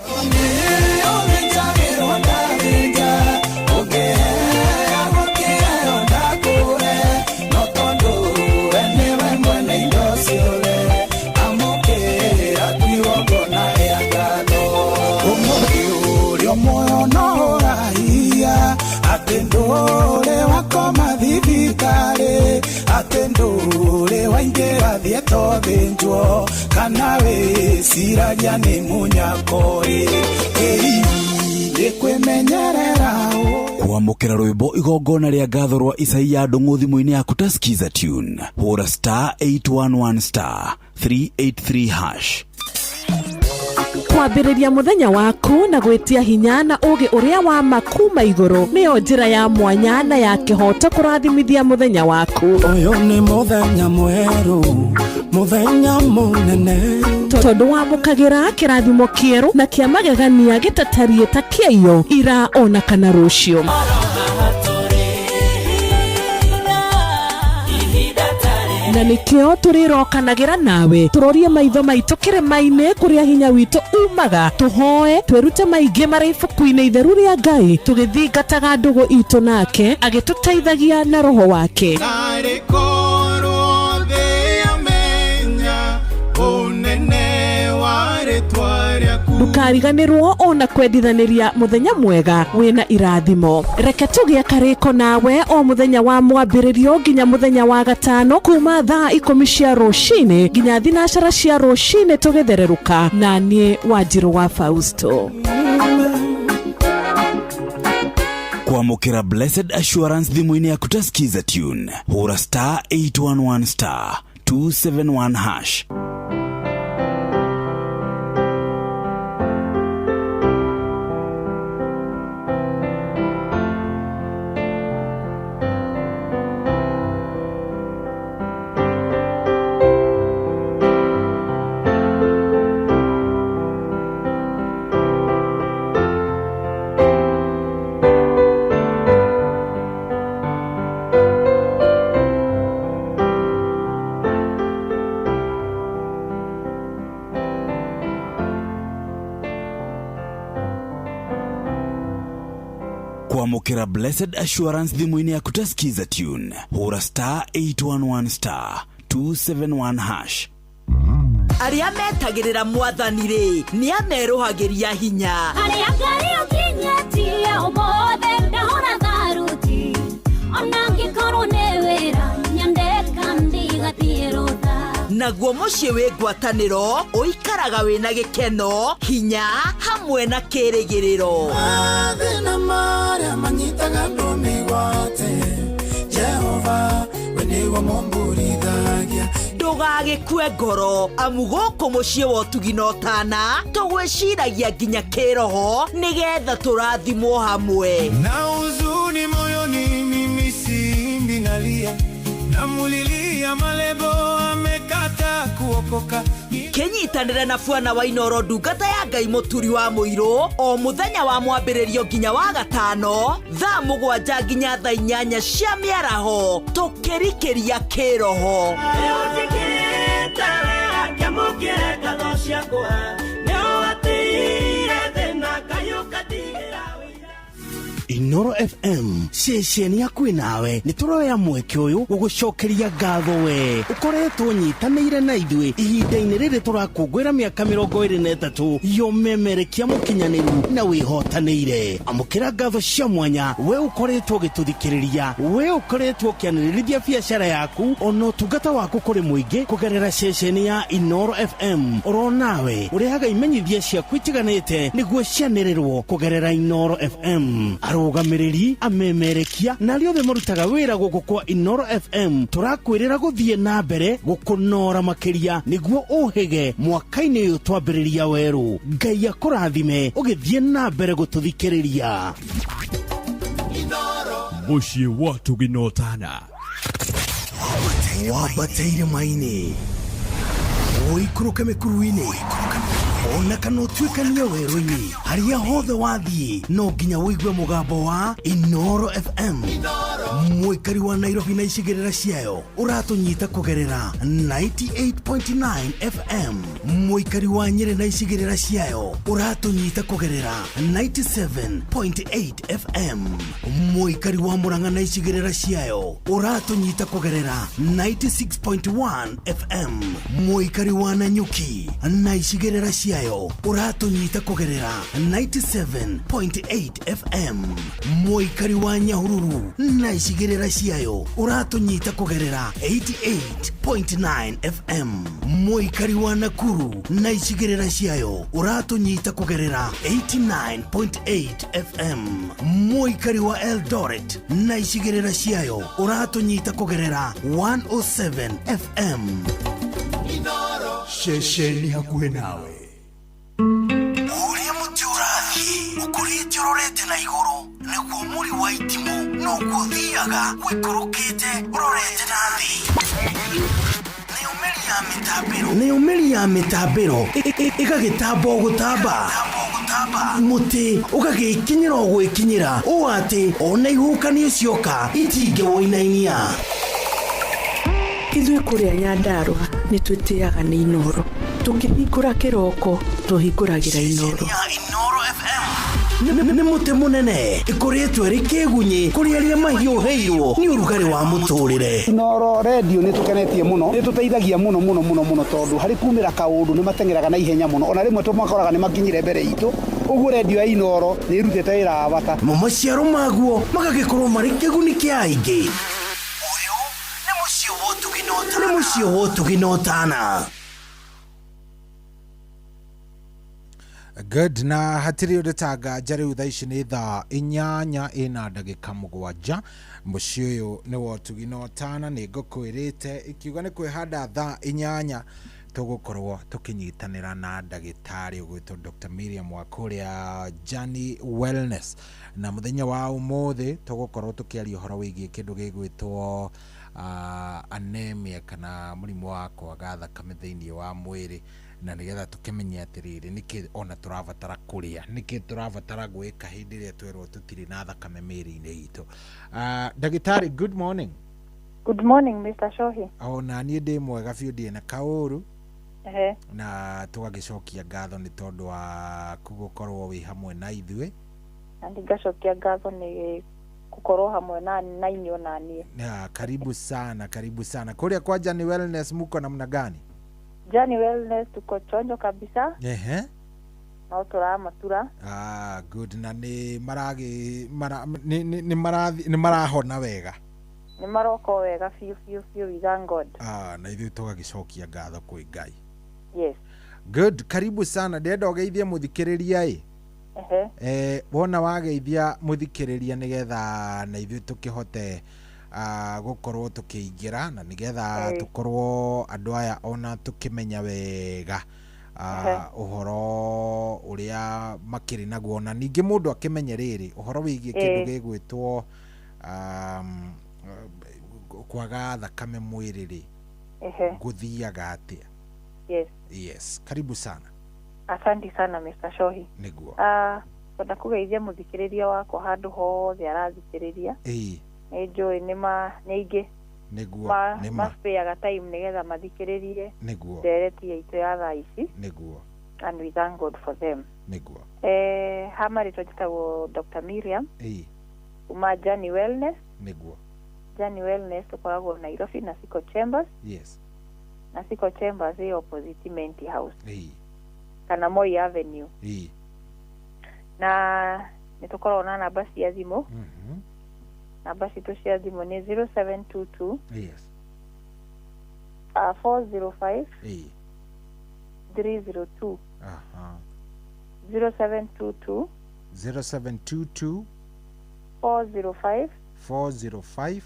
Atendure waingĩra thiĩ tũthĩnjwo kana wĩciragia nĩ mũnyakoi nĩ kwĩmenyerera. Kwamũkĩra rwĩmbo igongona rĩa ngatho rwa Isaia Ndung'u thimũ-inĩ yaku ta Skiza Tune, hũra star 811 star 383 hash. Kwambĩrĩria mũthenya waku na gwĩtia hinya na ũũgĩ ũrĩa wa ma kuma igũrũ nĩyo njĩra ya mwanya na ya kĩhooto kũrathimithia mũthenya waku. Ũyũ nĩ mũthenya mwerũ, mũthenya mũnene, tondũ wamũkagĩra kĩrathimo kĩerũ na kĩa magegania gĩtatariĩ ta kĩaiyo ira ona kana rũciũ. Na nĩkĩo tũrĩrokanagĩra nawe tũrorie maitho maitũ kĩrĩma-inĩ kũrĩa hinya witũ umaga, tũhoe twĩrute maingĩ marĩ ibuku-inĩ itheru rĩa Ngai, tũgĩthingataga ndũgũ itũ nake agĩtũteithagia na roho wake. Narĩ korwo thĩ yamenya ũnene wa rĩtwa rĩaku. Ndũkariganĩrwo ona kwendithanĩria mũthenya mwega wĩna irathimo. Reke tũgĩe karĩko nawe o mũthenya wa mwambĩrĩrio nginya mũthenya wa gatano kuma thaa 10 cia rũcinĩ nginya 9 cia rũcinĩ tũgĩthererũka na niĩ Wanjirũ wa Fausto. Kwamũkĩra Blessed Assurance thimũ-inĩ yaku ta Skiza Tune, hũra star 811 star 271 hash. Kwamũkĩra Blessed Assurance thimũ-inĩ yaku ta Skiza Tune, hũra star 811 star 271 hash. Arĩa metagĩrĩra mwathani rĩ, nĩ amerũhagĩria hinya. Arĩa Ngai ũkinyĩtie ũmũthĩ ndahũra tharuti, ona angĩkorwo nĩ wĩra nyandĩka ndigathiĩ rũtha. Naguo mũciĩ wĩ ngwatanĩro ũikaraga wĩna gĩkeno, hinya hamwe na kĩrĩgĩrĩro. Mathĩna marĩa manyitaga andũ mĩgwate, Jehova we nĩwe mũmburithagia. Ndũgagĩkue ngoro amu gũkũ mũciĩ wa ũtugi na ũtana tũgwĩciragia nginya kĩroho nĩgetha tũrathimwo hamwe. Na huzuni moyoni mimi simbi nalia, namulilia malebo amekata kuokoa. Kĩnyitanĩre na bwana wa Inoro ndungata ya Ngai mũturi wa mũirũ o mũthenya wa mwambĩrĩrio nginya wa gatano thaa 7 nginya thaa 8 cia mĩaraho tũkĩrikĩria kĩroho. Inoro FM ceceni yaku nawe nĩ tũroya mweke ũyũ gũgũcokeria ngatho we ũkoretwo nyitanĩire na ithuĩ ihinda-inĩ rĩrĩ tũrakũngũĩra mĩaka 23 yomemerekia mũkinyanĩru na wĩhotanĩire. Amũkĩra ngatho cia mwanya we ũkoretwo ũgĩtũthikĩrĩria, we ũkoretwo ũkĩanĩrĩrithia biacara yaku ona ũtungata waku kũrĩ mũingĩ kũgerera ceceni ya Inoro FM. Oro nawe ũrehaga imenyithia ciaku itiganĩte nĩguo cianĩrĩrwo kũgerera Inoro FM. Arũgamĩrĩri, amemerekia na arĩa othe marutaga wĩra gũkũ kwa Inoro FM tũrakwĩrĩra gũthiĩ na mbere gũkũnora makĩria nĩguo ũhĩge mwaka-inĩ ũyũ twambĩrĩria werũ. Ngai akũrathime ũgĩthiĩ na mbere gũtũthikĩrĩria. Mũciĩ wa Tũginotana. Wambateire maini ũikũrũke mĩkuru-inĩ ona kana ũtuĩkanie werũ-inĩ, harĩa hothe wathiĩ no nginya ũigue mũgambo wa Inoro FM. Mũikari wa Nairobi na icigĩrĩra ciayo ũratũnyita kũgerera 98.9 FM. Mũikari wa Nyĩrĩ na icigĩrĩra ciayo ũratũnyita kũgerera 97.8 FM. Mũikari wa Murang'a na icigĩrĩra ciayo ũratũnyita kũgerera 96.1 FM. Mũikari wa Nanyuki na icigĩrĩra ciayo ũratũnyita kũgerera 97.8 FM. Mũikari wa Nyahururu na icigĩrĩra ciayo ũratũnyita kũgerera 88.9 FM. Mũikari wa Nakuru na icigĩrĩra ciayo ũratũnyita kũgerera 89.8 FM. Mũikari wa Eldoret na icigĩrĩra ciayo ũratũnyita kũgerera 107 FM. Ceceni hakuhĩ nawe. Ũrĩa mũtĩ ũrathiĩ ũkũrĩte ũrorete na igũrũ nĩguo mũri wa itimũ noguo ũthiaga ũikũrũkĩte ũrorete na thĩ. Nayo mĩri ya mĩtambĩro ĩgagĩtamba o gũtamba, mũtĩ ũgagĩkinyĩra o gwĩkinyĩra ũũ atĩ ona ihuhũkanio cioka itingĩwũinainia. Ithuĩ kũrĩa Nyandarũa nĩ twĩtĩaga nĩ Inoro. Tũkĩhingũra kĩroko tũhingũragĩra Inoro. Nĩ mũtĩ mũnene ĩkũrĩtwo ĩrĩ kĩgunyĩ kũrĩ arĩa mahiũhĩirwo nĩ ũrugarĩ wa mũtũrĩre. Inoro radio nĩ tũkenetie mũno, nĩ tũteithagia mũno mũno mũno mũno tondũ harĩ kumĩra kaũndũ nĩ mateng'eraga na ihenya mũno, ona rĩmwe tũmakoraga nĩ makinyire mbere itũ. Ũguo radio ya Inoro nĩ ĩrutĩte wĩra wa bata. Mo maciaro maguo magagĩkorwo marĩ kĩguni kĩa aingĩ. Nĩ mũciĩ wa ũtugi na ũtana. Good na hatirĩ ũndũ ta nganja rĩu thaa ici nĩ thaa 8:07. Mũciĩ ũyũ nĩ wa ũtugi na ũtana, nĩ ngũkwĩrĩte ikiuga nĩ kwĩhanda thaa 8 tũgũkorwo tũkĩnyitanĩra na ndagĩtarĩ ũgwĩtwo Dr. Miriam wa kũrĩa Journey Wellness, na mũthenya wa ũmũthĩ tũgũkorwo tũkĩaria ũhoro wĩgiĩ kĩndũ gĩgwĩtwo anemia kana mũrimũ wa kwaga thakame thĩinĩ wa mwĩrĩ, na nĩgetha tũkĩmenye atĩrĩrĩ nĩkĩ ona tũrabatara kũrĩa, nĩkĩ tũrabatara gwĩka hĩndĩ ĩrĩa twerwo tũtirĩ na thakame mĩĩrĩ-inĩ itũ. Ndagĩtarĩ, good morning. Good morning, Mr. Shohi. Ona niĩ ndĩ mwega biũ, ndirĩ na kaũru. Na tũgagĩcokia ngatho nĩ tondũ wa gũkorwo wĩ hamwe na ithuĩ. Na ngacokia ngatho nĩ gũkorwo hamwe na inyuĩ na niĩ. Na karibu sana, karibu sana. Kũrĩa kwa Journey Wellness muko namna gani? Journey Wellness tuko chonjo kabisa. Ehe. No turamatura. Ah, good. Na nĩ maragi mara nĩ marahona wega. Nĩ maroko wega biũ biũ biũ, we thank God. Ah, na ithuĩ tũgagĩcokia ngatho kwĩ Ngai. Yes. Good, karibu sana. Ndĩrenda ũgeithie mũthikĩrĩria ĩ. Ehe. Wona wageithia mũthikĩrĩria nĩgetha na ithuĩ tũkĩhote gũkorwo tũkĩingĩra na nĩgetha tũkorwo andũ aya ona tũkĩmenya wega ũhoro ũrĩa makĩrĩ naguo, na ningĩ mũndũ akĩmenye rĩrĩ ũhoro wĩgiĩ kĩndũ gĩgwĩtwo kwaga thakame mwĩrĩ rĩ, gũthiaga atĩa? Yes. Yes, karibu sana. Asante sana Mr. Shohi. Nĩguo. Kwenda kũgeithia mũthikĩrĩria wakwa handũ hothe arathikĩrĩria. Ĩĩ. Nĩ njũĩ nĩ ma nĩ aingĩ. Nĩguo. Nĩ ma maspĩaga time nĩgetha mathikĩrĩrie. Nĩguo. Ndereti itũ ya thaa ici. Nĩguo. And we thank God for them. Nĩguo. Ha marĩtwa njĩtagwo Dr. Miriam. Ĩĩ. Kuma Journey Wellness. Nĩguo. Journey Wellness tũkoragwo Nairobi na Siko Chambers. Yes. Na Siko Chambers ĩ opposite Menti House. Ĩĩ. Kana Moi Avenue. Ĩĩ. Na nĩ tũkoragwo na namba cia thimũ. Namba citũ cia thimũ nĩ 0722. Yes. 405. Ĩĩ. 302. Aha. 0722. 0722. 405. 405.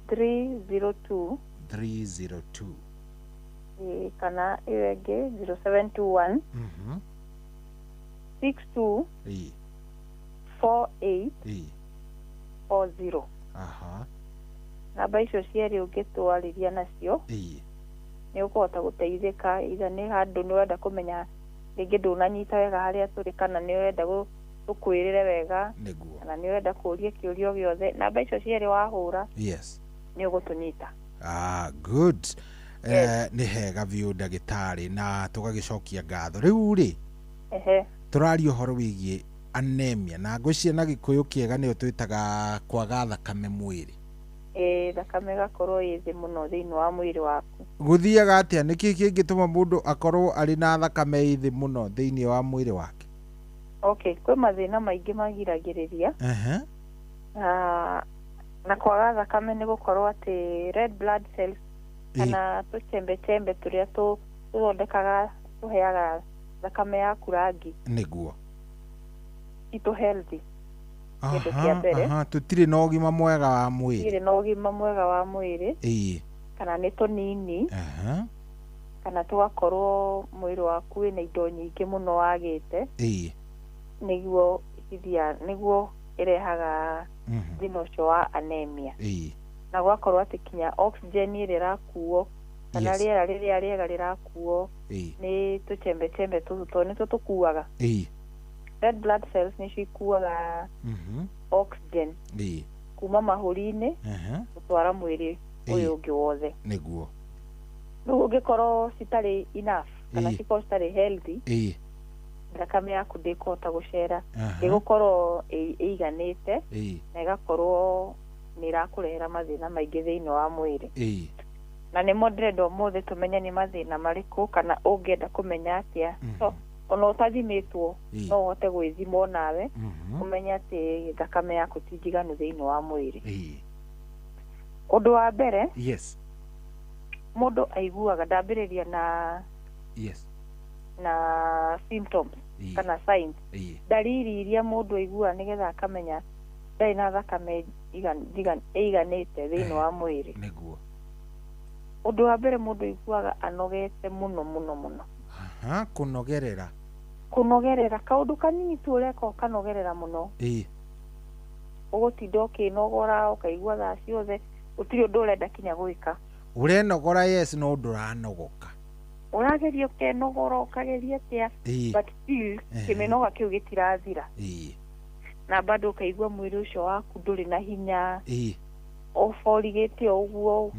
302. 302. Kana ĩyo ĩngĩ 0721. 62. Ĩĩ. 48. Ĩĩ. 40. Aha. Namba icio cierĩ ũngĩtwarĩria nacio. Ĩĩ. Nĩ ũkũhota gũteithĩka either nĩ handũ nĩ ũrenda kũmenya rĩngĩ ndũnanyita wega harĩa tũrĩ kana nĩ ũrenda tũkwĩrĩre wega. Nĩguo. Kana nĩ ũrenda kũũria kĩũria gĩothe namba icio cierĩ wahũra. Yes. Nĩ ũgũtũnyita. Ah, good. Nĩ hega biũ ndagĩtarĩ na tũgagĩcokia ngatho. Rĩu rĩ, ehe, tũraria ũhoro wĩgiĩ anemia na ngwĩciria na Gĩkũyũ kĩega nĩyo twĩtaga kwaga thakame mwĩrĩ. Ĩĩ, thakame ĩgakorwo ĩ thĩ mũno thĩinĩ wa mwĩrĩ waku. Gũthiaga atĩa? Nĩkĩ kĩngĩtũma mũndũ akorwo arĩ na thakame ĩ thĩ mũno thĩinĩ wa mwĩrĩ wake? Okay, kwĩ mathĩna maingĩ magiragĩrĩria. Ehe. Na kwaga thakame nĩ gũkorwo atĩ red blood cells kana tũchembechembe tũrĩa tũthondekaga tũheaga thakame yaku rangi. Nĩguo. Ti tũ healthy. Kĩndũ kĩa mbere. Aha, tũtirĩ na ũgima mwega wa mwĩrĩ. Tũtirĩ na ũgima mwega wa mwĩrĩ. Ĩĩ. Kana nĩ tũnini. Aha. Kana tũgakorwo mwĩrĩ waku wĩna indo nyingĩ mũno wagĩte. Ĩĩ. Nĩguo ithia nĩguo ĩrehaga thĩna ũcio wa anemia. Ĩĩ. Na gũgakorwo atĩ kinya oxygen ĩrĩa ĩrakuo kana rĩera rĩrĩa rĩega rĩrakuo nĩ tũchembechembe tũtũ tondũ nĩtwo tũkuaga. Ĩĩ. Red blood cells nĩcio ikuaga oxygen Ĩĩ. kuma mahũri-inĩ gũtwara mwĩrĩ ũyũ ũngĩ wothe. Nĩguo. Rĩu ũngĩkorwo citarĩ enough kana cikorwo citarĩ healthy, Ĩĩ. thakame yaku ndĩkũhota gũcera, ndĩgũkorwo ĩiganĩte na ĩgakorwo nĩ ĩrakũrehera mathĩna maingĩ thĩinĩ wa mwĩrĩ. Ĩĩ. Na nĩmo ndĩrenda ũmũthĩ tũmenye nĩ mathĩna marĩkũ kana ũngĩenda kũmenya atĩa. So ona ũtathimĩtwo no ũhote gwĩthima nawe ũmenye atĩ thakame yaku ti njiganu thĩinĩ wa mwĩrĩ. Ũndũ wa mbere, yes, mũndũ aiguaga ndambĩrĩria na yes, na symptoms kana signs, dalili iria mũndũ aiguaga nĩgetha akamenya ndarĩ na thakame ĩiganĩte thĩinĩ wa mwĩrĩ. Nĩguo. Ũndũ wa mbere mũndũ aiguaga anogete mũno mũno mũno. Aha, kũnogerera. Kũnogerera kaũndũ kanini tu ũreka ũkanogerera mũno. Ĩĩ. Ũgũtinda ũkĩnogora ũkaigua thaa ciothe gũtirĩ ũndũ ũrenda kinya gwĩka. Ũrenogora yes no ndũranogoka. Ũrageria ũkenogora ũkageria atĩa but still kĩmĩnoga kĩu gĩtirathira. Ĩĩ. Na bado ũkaigua mwĩrĩ ũcio waku ndũrĩ na hinya. Ĩĩ. Ũborigĩte o ũguo.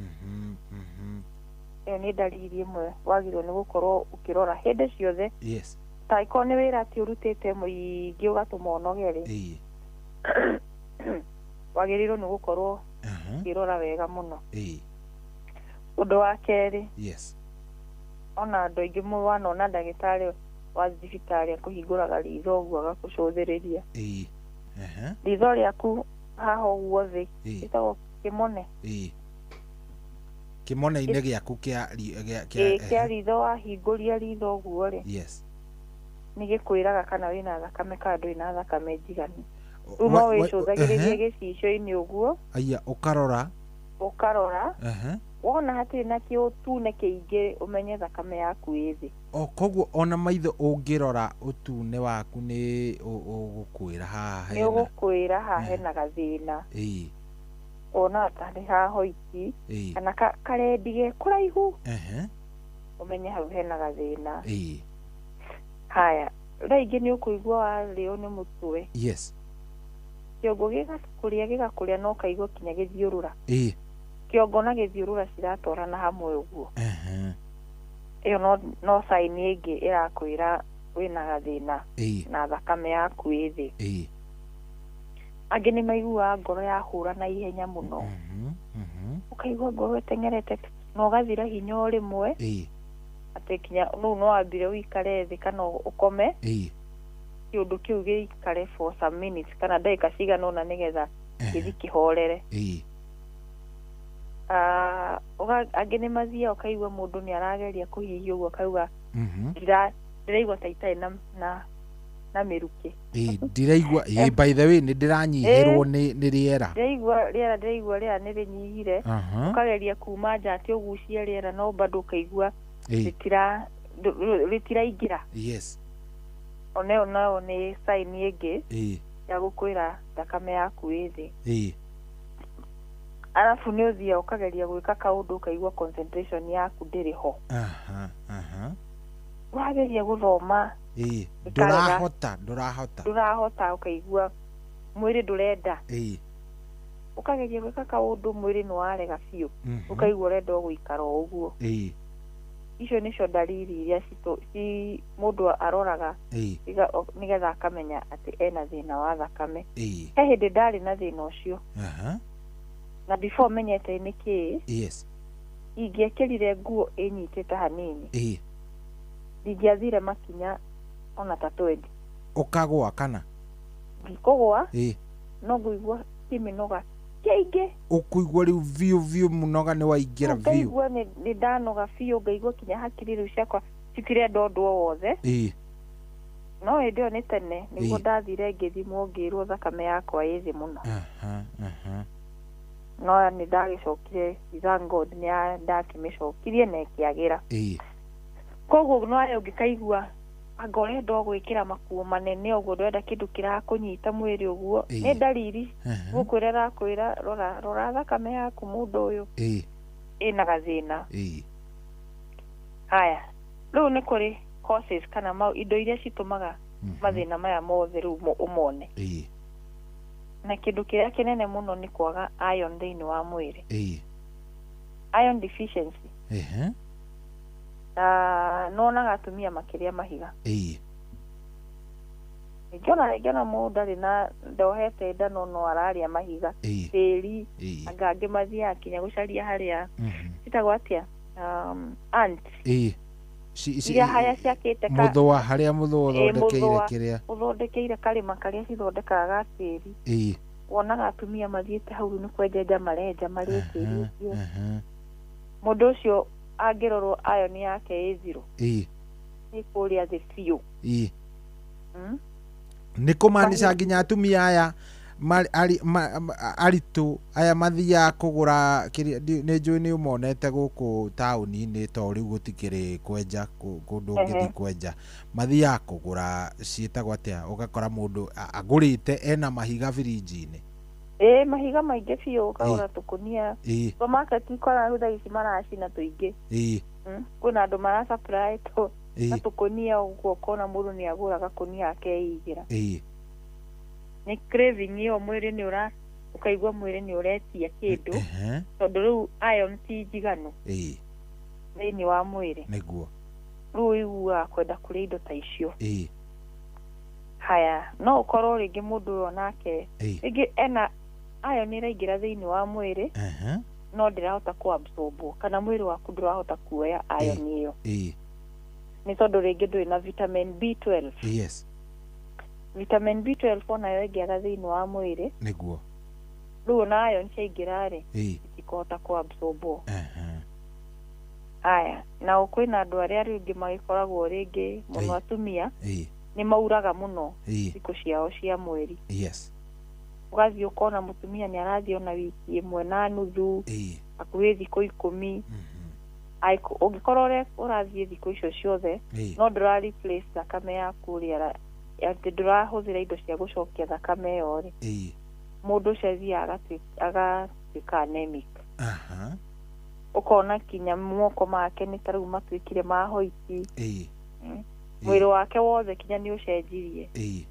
Ĩyo nĩ dalili ĩmwe wagĩrĩirwo nĩ gũkorwo ũkĩrora hĩndĩ ciothe. Yes. Ta ĩkorwo nĩ wĩra atĩ ũrutĩte mũingĩ ũgatũma ũnogere. Ĩĩ. Wagĩrĩirwo nĩ gũkorwo ũkĩrora wega mũno. Ĩĩ. Ũndũ wa kerĩ. Yes. Ona andũ aingĩ wanona ndagĩtarĩ wa thibitarĩ akũhingũraga ritho ũguo agakũcũthĩrĩria. Ĩĩ. Ritho rĩaku haha ũguo thĩ ĩtagwo kĩmone. Ĩĩ. Kĩmone-inĩ gĩaku kĩa ritho wahingũria ritho ũguo rĩ. Yes. Nĩ gĩkwĩraga kana wĩna thakame kana ndũrĩ na thakame njiganu. Rĩu no wĩcũthagĩrĩrie gĩcicio-inĩ ũguo. Aya, ũkarora. Ũkarora. Wona hatirĩ na kĩũtune kĩingĩ ũmenye thakame yaku ĩ thĩ. O koguo ona maitho ũngĩrora ũtune waku nĩ ũgũkwĩra haha hena. Nĩ ũgũkwĩra haha hena gathĩna. Ĩĩ. Wona tarĩ haha hoiti kana karendi ge kũraihu. Ũmenye hau hena gathĩna. Ĩĩ. Haya, rĩngĩ nĩ ũkũigua warĩo nĩ mũtwe. Yes. Kĩongo gĩgakũrĩa gĩgakũrĩa no ũkaigua kinya gĩthiũrũra. Ĩĩ. Kĩongo na gĩthiũrũra ciratwarana hamwe ũguo. Ehe. Ĩyo no sign ĩngĩ ĩrakwĩra wĩna gathĩna Ĩĩ. na thakame yaku ĩ thĩ. Ĩĩ. Angĩ nĩ maiguaga ngoro yahũra na ihenya mũno. Ũkaigua ngoro ĩteng'erete na ũgathira hinya o rĩmwe. Ĩĩ. Atĩ kinya rĩu no wambire ũikare thĩ kana ũkome. Ĩĩ. Kĩũndũ kĩu gĩikare for some minutes kana ndagĩka cigana ũna nĩgetha gĩthiĩ kĩhorere. Ĩĩ. Angĩ nĩ mathiaga ũkaigua mũndũ nĩ arageria kũhihia ũguo akauga ndĩraigua ta itarĩ na mĩrukĩ. Ĩĩ, ndiraigua. Ĩĩ, by the way nĩ ndĩranyihĩrwo nĩ rĩera. Ndĩraigua rĩera, ndĩraigua rĩera nĩ rĩnyihire. Ũkageria kuma nja atĩ ũgucie rĩera no bado ũkaigua rĩtiraingĩra. Yes. Ona ĩyo nayo nĩ sign ĩngĩ Ĩĩ. ya gũkwĩra thakame yaku ĩ thĩ. Ĩĩ. Arabu nĩ ũthiaga ũkageria gwĩka kaũndũ ũkaigua concentration yaku ndĩrĩ ho. Aha, aha. Ũrageria gũthoma Ĩĩ. ĩkarega. Ndũrahota, ndũrahota. Ndũrahota, ũkaigua mwĩrĩ ndũrenda. Ĩĩ. Ũkageria gwĩka kaũndũ mwĩrĩ nĩ warega biũ. Ũkaigua ũrenda o gũikara o ũguo. Ĩĩ. Icio nĩcio ndariri iria mũndũ aroraga Ĩĩ. nĩgetha akamenya atĩ ena thĩna wa thakame. Ĩĩ. He hĩndĩ ndarĩ na thĩna ũcio. Aha. Na before menyete nĩ kĩĩ, Yes. ingĩekĩrire nguo ĩnyitĩte hanini. Ĩĩ. Ndingĩathire makinya ona ta 20. Ũkagũa kana? Ndikũgũa. Ĩĩ. No ngũigua kĩmĩnoga kĩingĩ. Ũkũigua rĩu biũ biũ mũnoga nĩ waingĩra biũ. Ngaigua nĩ ndanoga biũ, ngaigua kinya hakiri rĩu ciakwa citirenda ũndũ o wothe. Ĩĩ. No hĩndĩ ĩyo nĩ tene nĩguo Ĩĩ. ndathire ngĩthimwo ngĩrwo thakame yakwa ĩ thĩ mũno. Aha, aha. No nĩ ndagĩcokire, thank God, nĩ ndakĩmĩcokirie na ĩkĩagĩra. Ĩĩ. Koguo no ayo ũngĩkaigua anga ũrenda o gwĩkĩra makuo manene ũguo, ndũrenda kĩndũ kĩrakũnyita mwĩrĩ ũguo. Ĩĩ. Nĩ ndariri Aha. gũkwĩra ĩrakwĩra rora rora thakame yaku mũndũ ũyũ Ĩĩ. ĩna gathĩna. Ĩĩ. Haya, rĩu nĩ kũrĩ causes kana indo iria citũmaga mathĩna maya mothe rĩu ũmone. Ĩĩ. Na kĩndũ kĩrĩa kĩnene mũno nĩ kwaga iron thĩinĩ wa mwĩrĩ. Ĩĩ. Iron deficiency. Ehe. Na nonaga atumia makĩrĩa mahiga. Ĩĩ. Rĩngĩ ona mũndũ ndarĩ na ndohete nda no ararĩa mahiga. Ĩĩ. Tĩri. Ĩĩ. Anga angĩ mathiaga kinya gũcaria harĩa citagwo atĩa? Ant. Ĩĩ. Iria haya ciakĩte Mũthũa, harĩa mũthũa ũthondekeire kĩrĩa. Ũthondekeire karĩma karĩa cithondekaga ga tĩri. Ĩĩ. Wonaga atumia mathiĩte hau nĩ kwenjenja marenja marĩe tĩri ũcio. Mũndũ ũcio angĩrorwo iron yake ĩ zero. Ĩĩ. Nĩ kũrĩa thĩ biũ. Ĩĩ. Nĩ kũmaanisha nginya atumia aya aritũ aya mathiaga kũgũra kĩrĩa nĩ njũĩ nĩ ũmonete gũkũ taũni-inĩ to rĩu gũtikĩrĩ kwenja kũndũ ũngĩthiĩ kwenja, mathiaga kũgũra ciĩtagwo atĩa, ũgakora mũndũ agũrĩte ena mahiga birinji-inĩ. Ĩĩ, mahiga maingĩ biũ, ũkagũra tũkũnia. Ĩĩ. Supermarket ikora rĩu thaa ici maracina tũingĩ. Ĩĩ. Kwĩna andũ mara supply Ĩĩ. na tũkũnia ũguo, ũkona mũndũ nĩ agũra gakũnia akeigĩra. Ĩĩ. Nĩ craving ĩyo, mwĩrĩ nĩ ũra ũkaigua mwĩrĩ nĩ ũretia kĩndũ. Tondũ rĩu iron ti njiganu Ĩĩ. thĩinĩ wa mwĩrĩ. Nĩguo. Rĩu ũiguaga kwenda kũrĩa indo ta icio. Ĩĩ. Haya, no ũkorwo rĩngĩ mũndũ ũyũ onake rĩngĩ ena iron ĩraingĩra thĩinĩ wa mwĩrĩ no ndĩrahota kũabsorbwo, kana mwĩrĩ waku ndũrahota kuoya iron ĩyo. Ĩĩ. Nĩ tondũ rĩngĩ ndũrĩ na vitamin B12. Yes. Vitamin B12 onayo ĩngĩaga thĩinĩ wa mwĩrĩ. Nĩguo. Rĩu ona iron ciaingĩra rĩ, Ĩĩ. itikũhota kũabsorbwo. Haya, nao kwĩna andũ arĩa rĩngĩ magĩkoragwo rĩngĩ mũno atumia Ĩĩ. nĩ mauraga mũno Ĩĩ. thikũ ciao cia mweri. Yes. Ũgathiĩ ũkona mũtumia nĩ arathiĩ ona wiki ĩmwe na nuthu, Ĩĩ. hakuhĩ thikũ 10. Ũngĩkorwo ũrathiĩ thikũ icio ciothe Ĩĩ. no ndũra replace thakame yaku ũrĩa atĩ ndũrahũthĩra indo cia gũcokia thakame ĩyo rĩ, Ĩĩ. mũndũ ũcio athiaga agatuĩka anemic. Aha. Ũkona kinya moko make nĩ ta rĩu matuĩkire ma hoiti. Ĩĩ. Mwĩrĩ wake wothe kinya nĩ ũcenjirie. Ĩĩ.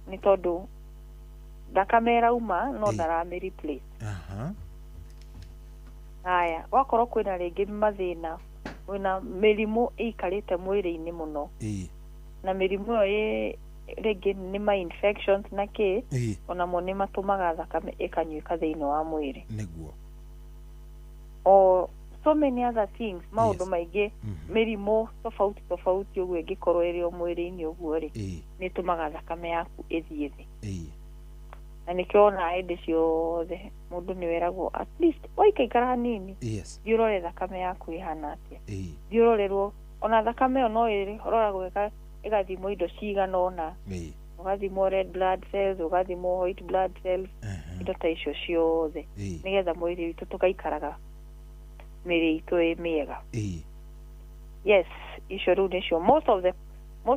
Nĩ tondũ thakame ĩrauma no ndaramĩ replace. Aha. Haya, wakorwo kwĩna rĩngĩ mathĩna, kwĩna mĩrimũ ĩikarĩte mwĩrĩ-inĩ mũno. Ĩĩ. Na mĩrimũ ĩyo rĩngĩ nĩ ma infections na kĩ, Ĩĩ. onamo nĩ matũmaga thakame ĩkanyuĩka thĩinĩ wa mwĩrĩ. Nĩguo. O so many other things, maũndũ maingĩ, mĩrimũ tofauti tofauti ũguo ĩngĩkorwo ĩrĩ o mwĩrĩ-inĩ ũguo rĩ, Ĩĩ. nĩ ĩtũmaga thakame yaku ĩthiĩ thĩ. Ĩĩ. Na nĩkĩo wonaga hĩndĩ ciothe mũndũ nĩ weragwo at least waikaikara hanini, Yes. thiĩ ũrore thakame yaku ĩhana atĩa. Ĩĩ. Thiĩ ũrorerwo ona thakame ĩyo no ĩroragwo ĩgathimwo indo cigana ũna. Ĩĩ. Ũgathimwo red blood cells, ũgathimwo white blood cells, indo ta icio ciothe, Ĩĩ. nĩgetha mwĩrĩ witũ tũgaikaraga mĩĩrĩ itũ ĩ mĩega. Ĩĩ. Yes, icio rĩu nĩcio most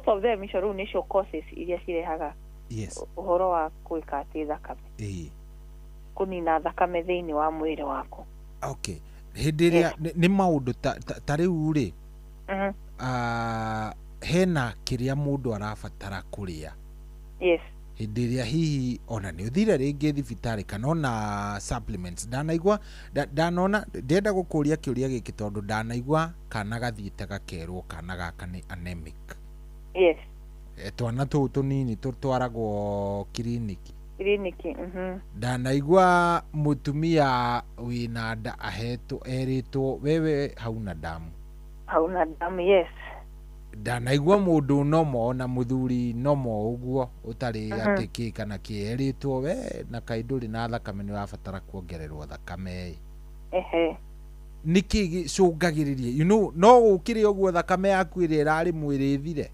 of them, icio rĩu nĩcio causes iria cirehaga Yes. ũhoro wa gwĩka atĩ thakame, Ĩĩ. kũnina thakame thĩinĩ wa mwĩrĩ waku. Okay, hĩndĩ ĩrĩa nĩ maũndũ ta rĩu rĩ, Mhm. hena kĩrĩa mũndũ arabatara kũrĩa Yes. hĩndĩ ĩrĩa hihi ona nĩ ũthire rĩngĩ thibitarĩ kana ona supplements, ndanaigua ndanona ndĩrenda gũkũria kĩũria gĩkĩ tondũ ndanaigua kana gathiĩte gakerwo kana gaka nĩ anemic. Yes. Twana tũu tũnini tũtwaragwo kiriniki. Kiriniki. Ndanaigua mũtumia wĩna nda ahetwo erĩtwo wewe hauna damu. Hauna damu, yes. Ndanaigua mũndũ nomo na mũthuri nomo ũguo ũtarĩ atĩ kĩ kana kĩ erĩtwo we na kaĩ ndũrĩ na thakame nĩ ũrabatara kuongererwo thakame ĩ. Ehe. Nĩkĩ gĩcũngagĩrĩria no gũkĩrĩ ũguo thakame yaku ĩrĩa ĩrarĩ mwĩrĩ ĩthire?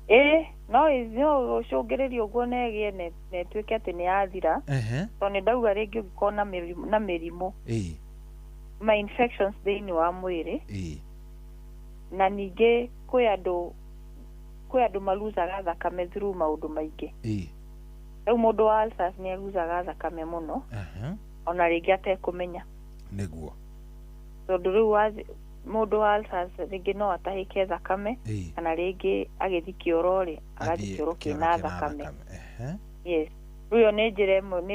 Ĩĩ, no no ũcũngĩrĩrie ũguo na ĩgĩe na ĩtuĩke atĩ nĩ yathira. Ehe. Tondũ nĩ ndauga rĩngĩ ũngĩkorwo na mĩrimũ, Ĩĩ. ma infections thĩinĩ wa mwĩrĩ. Ĩĩ. Na ningĩ kwĩ andũ maluzaga thakame through maũndũ maingĩ. Ĩĩ. Rĩu mũndũ wa ulcers nĩ aluzaga thakame mũno, Aha. ona rĩngĩ atekũmenya. Nĩguo. Tondũ rĩu mũndũ wa ulcers rĩngĩ no atahĩke thakame, Ĩĩ. kana rĩngĩ agĩthiĩ kĩoro rĩ, agathiĩ Athiĩ kĩoro kĩoro kĩna kĩna thakame. Ehe. Yes. Rĩu ĩyo nĩ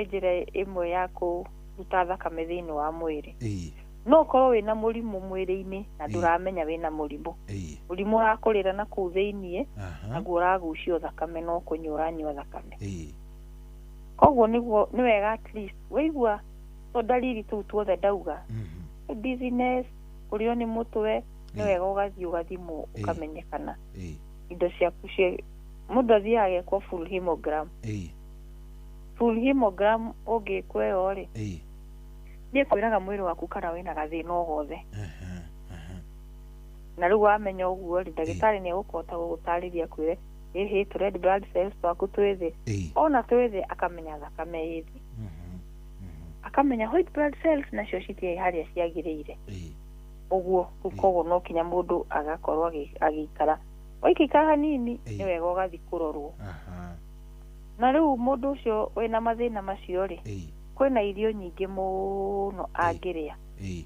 njĩra ĩmwe ya kũruta thakame thĩinĩ wa mwĩrĩ. Ĩĩ. No ũkorwo wĩna mũrimũ mwĩrĩ-inĩ na ndũramenya wĩna mũrimũ. Ĩĩ. Mũrimũ ũrakũrĩra na kũu thĩiniĩ, Aha. naguo ũragucio thakame no kũnyua ũranyua thakame. Ĩĩ. Koguo nĩguo nĩ wega at least waigua to ndariri tũu tuothe ndauga, dizziness, kũrĩo nĩ mũtwe, nĩ wega ũgathiĩ ũgathimwo ũkamenyekana Ĩĩ. indo ciaku cia mũndũ athiaga agekwo full hemogram. Ĩĩ. Full hemogram ũngĩkwo ĩyo rĩ, Ĩĩ. nĩ ĩkwĩraga mwĩrĩ waku kana wĩna gathĩna o gothe. Na rĩu wamenya ũguo rĩ, ndagĩtarĩ nĩ egũkũhota gũgũtarĩria akwĩre ĩhĩ tũ red blood cells twaku twĩ thĩ. Ona twĩ thĩ akamenya thakame ĩ thĩ, akamenya white blood cells nacio citirĩ harĩa ciagĩrĩire ũguo. Rĩu koguo no kinya mũndũ agakorwo agĩikara waikaikara hanini, nĩ wega ũgathiĩ kũrorwo. Na rĩu mũndũ ũcio wĩna mathĩna macio rĩ, kwĩna irio nyingĩ mũno angĩrĩa Ĩĩ.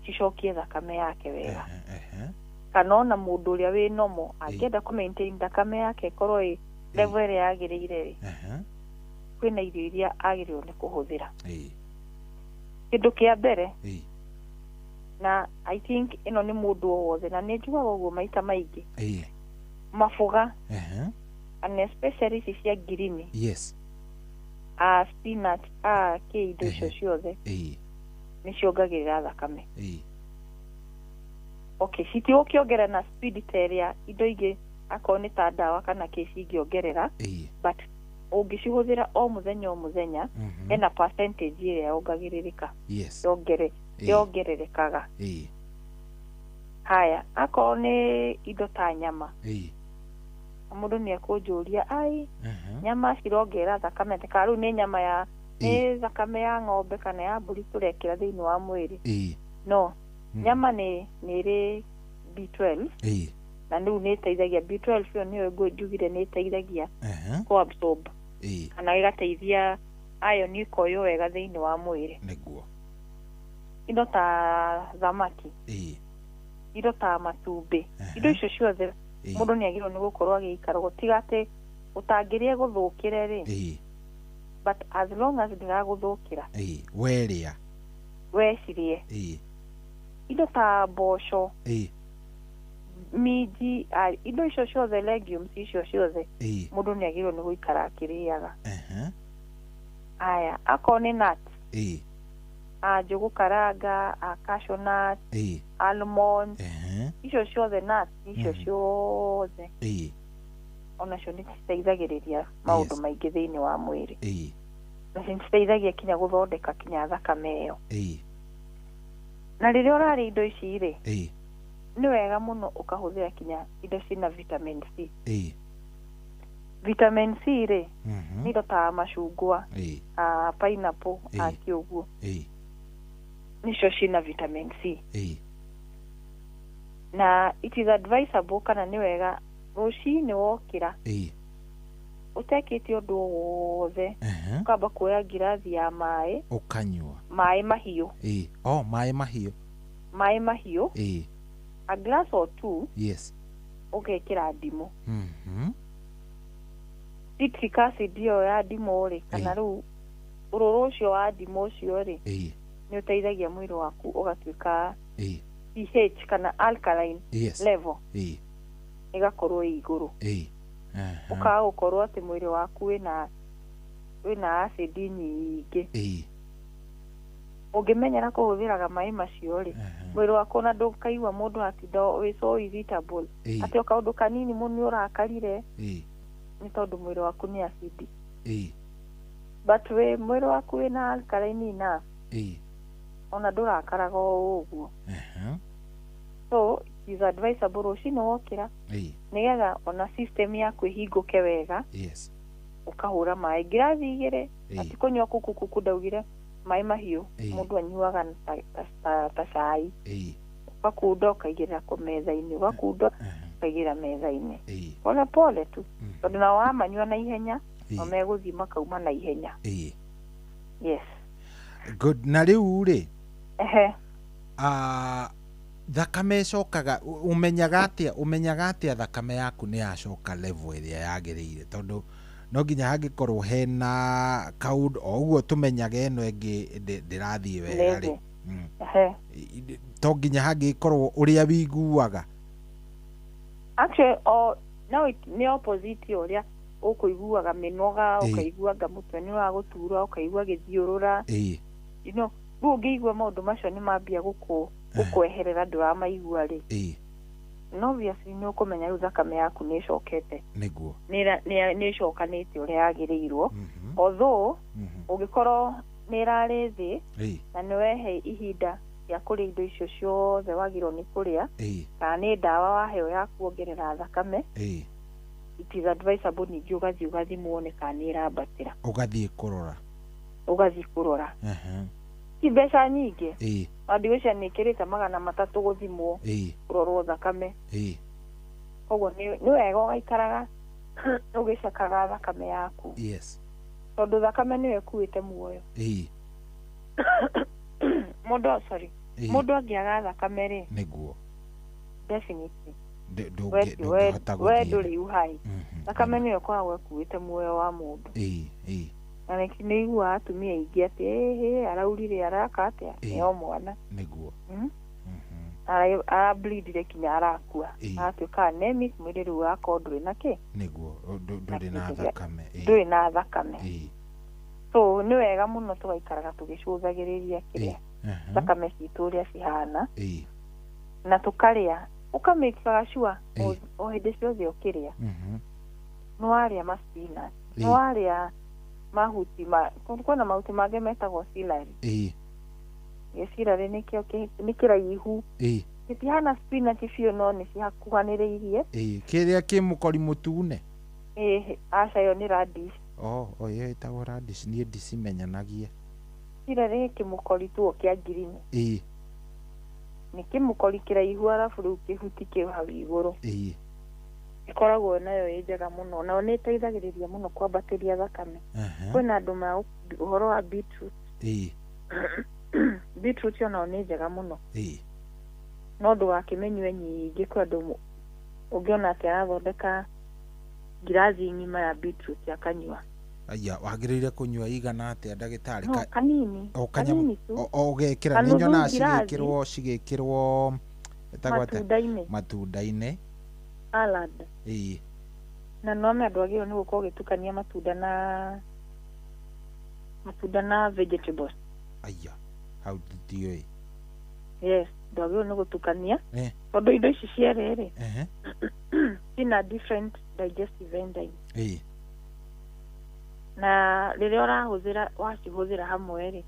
cicokie thakame yake wega. Kana ona mũndũ ũrĩa wĩ nomo angĩenda kũ maintain thakame yake ĩkorwo ĩ level ĩrĩa yagĩrĩire rĩ, kwĩna irio iria agĩrĩirwo nĩ kũhũthĩra. Ĩĩ. Kĩndũ kĩa mbere, Ĩĩ. na I think ĩno nĩ mũndũ o wothe na nĩ njugaga ũguo maita maingĩ, Ĩĩ. maboga, Ehe. and especially ici cia ngirini, Yes. Spinach, kĩ indo icio ciothe Ĩĩ. nĩ ciongagĩrĩra thakame. Ĩĩ. Okay, citigũkĩongerera na speed ta ĩrĩa indo ingĩ akorwo nĩ ta ndawa kana kĩ cingĩongerera, Ĩĩ. but ũngĩcihũthĩra o mũthenya o mũthenya, hena percentage ĩrĩa yongagĩrĩrĩka, Yes. yongererekaga. Ĩĩ. Haya, akorwo nĩ indo ta nyama, Ĩĩ. na mũndũ nĩ ekũnjũria ai nyama cirongerera thakame atĩ kana rĩu nĩ nyama ya nĩ thakame ya ng'ombe kana ya mbũri tũrekĩra thĩinĩ wa mwĩrĩ. Ĩĩ. No nyama nĩ ĩrĩ B12, Ĩĩ. na rĩu nĩ ĩteithagia B12 ĩyo nĩyo njugire nĩ ĩteithagia Ehe. kũ absorb Ĩĩ. kana ĩgateithia iron ĩkoywo wega thĩinĩ wa mwĩrĩ. Nĩguo. Indo ta thamaki, indo ta matumbĩ, indo icio ciothe mũndũ nĩ agĩrĩirwo nĩ gũkorwo agĩikara ũguo, tiga atĩ ũtangĩrĩa gũthũkĩre rĩ, but as long as ndĩragũthũkĩra, Werĩa. Wecirie indo ta mboco, minji, indo icio ciothe, legumes icio ciothe, mũndũ nĩ agĩrĩirwo nĩ gũikara akĩrĩaga. Aya, akorwo nĩ nuts, njũgũ karanga, cashew nut, almond, icio ciothe, nuts icio ciothe, onacio nĩ citeithagĩrĩria maũndũ maingĩ thĩinĩ wa mwĩrĩ, na nĩ citeithagia kinya gũthondeka kinya thakame ĩyo. Na rĩrĩa ũrarĩa indo ici rĩ, nĩ wega mũno ũkahũthĩra kinya indo ciĩna vitamin C. Vitamin C rĩ, nĩ indo ta macungwa, pineapple, kĩũguo, nicio ciĩna vitamin C. Na it is advisable, kana nĩ wega rũcinĩ wokĩra ũtekĩte ũndũ o wothe, ũkamba kuoya ngirathi ya maĩ, Ũkanyua. Maĩ mahiũ. Oh, maĩ mahiũ. Maĩ mahiũ, a glass or two, ũgekĩra ndimũ. Citric acid ĩyo ya ndimũ rĩ, kana rĩu ũrũrũ ũcio wa ndimũ ũcio rĩ, nĩ ũteithagia mwĩrĩ waku ũgatuĩka pH kana alkaline level ĩgakorwo ĩ igũrũ, ũkaga gũkorwo atĩ mwĩrĩ waku wĩna acid nyingĩ. Ũngĩmenyera kũhũthĩraga maĩ macio rĩ, mwĩrĩ waku ona ndũkaigua mũndũ atinda wĩ so irritable, atĩ o kaũndũ kanini mũno nĩ ũrakarire, nĩ tondũ mwĩrĩ waku nĩ acid. But wĩ mwĩrĩ waku wĩna alkaline enough, ona ndũrakaraga o ũguo. So it is advisable rũcinĩ wokĩra, nĩgetha ona system yaku ĩhingũke wega, ũkahũra maĩ ngirathi 2. Ati kũnyua kuku kuku, ndaugire maĩ mahiũ. Mũndũ anyuaga ta cai, ũgakunda ũkaigĩrĩra kũ metha-inĩ, ũgakunda ũkaigĩrĩra metha-inĩ, pole pole tu, tondũ nao wamanyua na ihenya, no megũthiĩ makauma na ihenya. Yes. Good. Na rĩu rĩ, thakame ĩcokaga, ũmenyaga atĩa thakame yaku nĩ yacoka level ĩrĩa yagĩrĩire? Tondũ no nginya hangĩkorwo hena kaũndũ o ũguo tũmenyaga ĩno ĩngĩ ndĩrathiĩ wega rĩ. Level. To nginya hangĩkorwo ũrĩa wiguaga. Actually, o no nĩ opposite ya ũrĩa ũkũiguaga mĩnoga, ũkaigua nga mũtwe nĩ ũragũtura, ũkaigua gĩthiũrũra. Rĩu ũngĩigua maũndũ macio nĩ mambia gũkweherera, ndũramaigua rĩ, no obviously nĩ ũkũmenya rĩu thakame yaku nĩ ĩcokete, nĩ ĩcokanĩte ũrĩa yagĩrĩirwo. Although ũngĩkorwo nĩ ĩrarĩ thĩ na nĩ wehe ihinda rĩa kũrĩa indo icio ciothe wagĩrĩirwo nĩ kũrĩa, kana nĩ ndawa waheo ya kuongerera thakame, it is advisable ningĩ ũgathiĩ ũgathimwo wone kana nĩ ĩrambatĩra. Ũgathiĩ kũrora. Ũgathiĩ kũrora. Ti mbeca nyingĩ. Na ndigwĩciria nĩ ĩkĩrĩte 300 gũthimwo, kũrorwo thakame. Koguo nĩ wega ũgaikaraga ũgĩcekaga thakame yaku, tondũ thakame nĩyo ĩkuĩte muoyo. Mũndũ, sorry, mũndũ angĩaga thakame rĩ, definitely Ndũngĩhota we gũthiĩ. Ndũrĩ uhai. Thakame nĩyo ĩkoragwo ĩkuĩte muoyo wa mũndũ. Na nĩ iguaga atumia aingĩ atĩ ĩhĩ araurire, araka atĩa, nĩo mwana. Arableedire kinya arakua, aratuĩka anemic, mwĩrĩ rĩu wakorwo ndũrĩ na kĩ. Nĩguo, ndũrĩ na thakame. Ndũrĩ na thakame. So nĩ wega mũno tũgaikaraga tũgĩcũthagĩrĩria kĩrĩa thakame citũ ũrĩa cihana, na tũkarĩa, ũkamĩkaga sure o hĩndĩ ciothe ũkĩrĩa, nĩ warĩa ma spinach, nĩ warĩa mahuti ma, kwĩna mahuti mangĩ metagwo celery. Gĩcirarĩ nĩkĩo nĩ kĩraihu, gĩtihana spinach biũ, no nĩ cihakuhanĩrĩirie. Kĩrĩa kĩ mũkori mũtune? Ĩĩ, aca, ĩyo nĩ radish. Oh, ĩyo ĩtagwo radish, niĩ ndicimenyanagia. Celery nĩ kĩmũkori tu o kĩa ngirini. Nĩ kĩmũkori kĩraihu, arabu rĩu kĩhuti kĩ hau igũrũ. Ĩkoragwo nayo ĩ njega mũno, nayo nĩ ĩteithagĩrĩria mũno kwambatĩria thakame. Kwĩna andũ ma ũhoro wa beetroot. Beetroot onayo nĩ njega mũno. No ndũgakĩmĩnyue nyingĩ, kwĩ andũ ũngĩona atĩ arathondeka ngirathi ng'ima ya beetroot akanyua. Aya, wagĩrĩire kũnyua igana atĩa, ndagĩtarĩ? No kanini. O kanyamũ. Kanini tu. O ũgekĩra nĩ Kanuthu nyonaga ngirathi. cigĩkĩrwo ĩtagwo atĩa? Matunda-inĩ. Matunda-inĩ. Salad. Na nome andũ agĩrĩirwo nĩ gũkorwo ũgĩtukania matunda na vegetables. Aya, hau ndiũĩ. Yes, ndwagĩrĩirwo nĩ gũtukania tondũ indo ici cierĩ rĩ, cina different digestive enzyme. Na rĩrĩa ũrahũthĩra, wacihũthĩra hamwe rĩ,